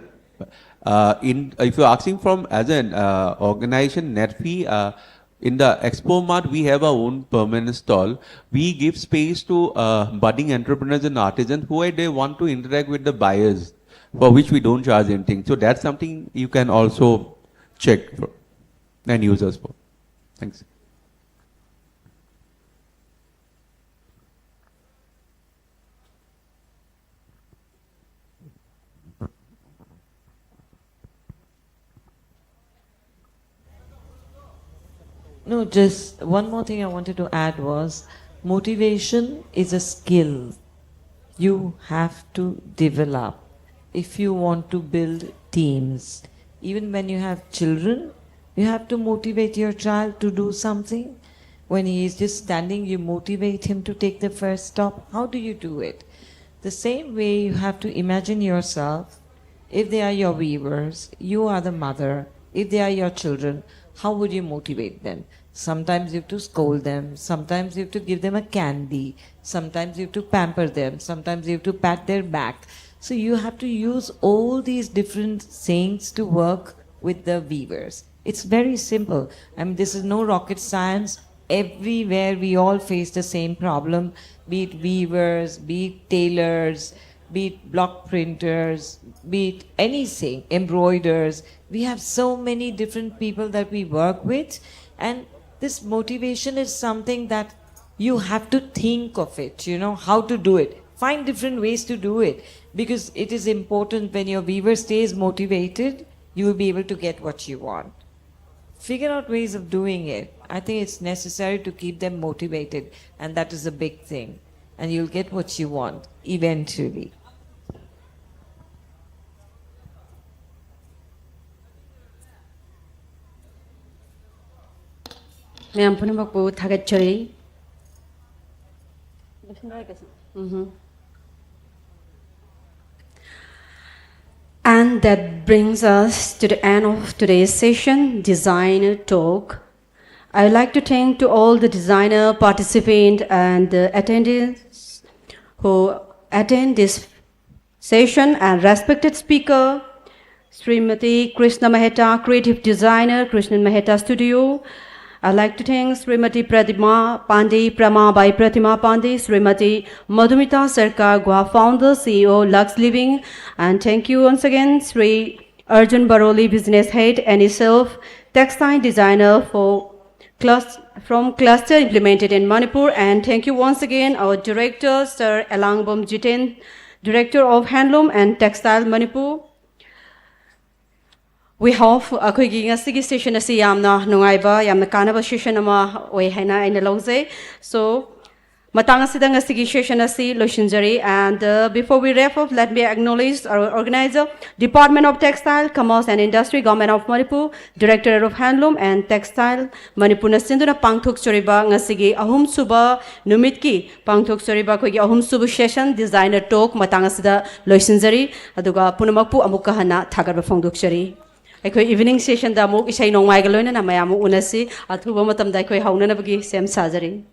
Uh, in if you're asking from as an uh, organization, NETFI, uh, in the Expo Mart, we have our own permanent stall. We give space to uh, budding entrepreneurs and artisans who they want to interact with the buyers, for which we don't charge anything. So that's something you can also check for and use us for. Thanks. No, just one more thing I wanted to add was motivation is a skill you have to develop if you want to build teams. Even when you have children, you have to motivate your child to do something. When he is just standing, you motivate him to take the first step. How do you do it? The same way you have to imagine yourself. If they are your weavers, you are the mother. If they are your children, how would you motivate them? Sometimes you have to scold them, sometimes you have to give them a candy, sometimes you have to pamper them, sometimes you have to pat their back. So you have to use all these different things to work with the weavers. It's very simple. I mean, this is no rocket science. Everywhere we all face the same problem, be it weavers, be it tailors, be it block printers, be it anything, embroiders. We have so many different people that we work with, and this motivation is something that you have to think of it, you know, how to do it. Find different ways to do it, because it is important. When your weaver stays motivated, you will be able to get what you want. Figure out ways of doing it. I think it's necessary to keep them motivated, and that is a big thing. And you'll get what you want eventually. ꯃꯌꯥꯝ ꯄꯨꯝꯅꯃꯛꯄꯨ ꯊꯥꯒꯠꯆꯔꯤ꯫ ꯎꯝꯍꯨꯝ꯫ And That brings us to the end of today's session, designer talk. I would like to thank to all the designer participant and the attendees who attend this session and respected speaker, Srimati Krishna Mehta, creative designer, Krishna Mehta Studio. I'd like to thank Srimati Pratima Pandey, Prama by Pratima Pandey, Srimati Madhumita Sarkar Guha, founder, C E O, Lux Living, and thank you once again, Sri Arjun Baroli, business head, and himself, textile designer for clus- from cluster implemented in Manipur. And thank you once again, our director, Sir Elangbom Jiten, director of handloom and textile Manipur. We hope ꯑꯩꯈꯣꯏꯒꯤ ꯉꯁꯤꯒꯤ session ꯑꯁꯤ ꯌꯥꯝꯅ ꯅꯨꯡꯉꯥꯏꯕ, ꯌꯥꯝꯅ ꯀꯥꯟꯅꯕ session ꯑꯃ ꯑꯣꯏ ꯍꯥꯏꯅ ꯑꯩꯅ ꯂꯧꯖꯩ꯫ So, ꯃꯇꯥꯡ ꯑꯁꯤꯗ ꯉꯁꯤꯒꯤ session ꯑꯁꯤ ꯂꯣꯏꯁꯤꯟꯖꯔꯤ꯫ And uh, before we wrap up, let me acknowledge our organizer, Department of Textile, Commerce and Industry, Government of Manipur, Directorate of Handloom and Textile, ꯃꯅꯤꯄꯨꯔꯅ ꯁꯤꯟꯗꯨꯅ ꯄꯥꯡꯊꯣꯛꯆꯔꯤꯕ ꯉꯁꯤꯒꯤ ꯑꯍꯨꯝꯁꯨꯕ ꯅꯨꯃꯤꯠꯀꯤ ꯄꯥꯡꯊꯣꯛꯆꯔꯤꯕ ꯑꯩꯈꯣꯏꯒꯤ ꯑꯍꯨꯝꯁꯨꯕ session, designer talk, ꯃꯇꯥꯡ ꯑꯁꯤꯗ ꯂꯣꯏꯁꯤꯟꯖꯔꯤ꯫ ꯑꯗꯨꯒ ꯄꯨꯝꯅꯃꯛꯄꯨ ꯑꯃꯨꯛꯀ ꯍꯟꯅ ꯊꯥꯒꯠꯄ ꯐꯣꯡꯗꯣꯛꯆꯔꯤ꯫ ꯑꯩꯈꯣꯏ evening sessionꯗ ꯑꯃꯨꯛ ꯏꯁꯩ ꯅꯣꯡꯃꯥꯏꯒ ꯂꯣꯏꯅꯅ ꯃꯌꯥꯝ ꯑꯃꯨꯛ ꯎꯅꯁꯤ꯫ ꯑꯊꯨꯕ ꯃꯇꯝꯗ ꯑꯩꯈꯣꯏ ꯍꯧꯅꯅꯕꯒꯤ ꯁꯦꯝ ꯁꯥꯖꯔꯤ꯫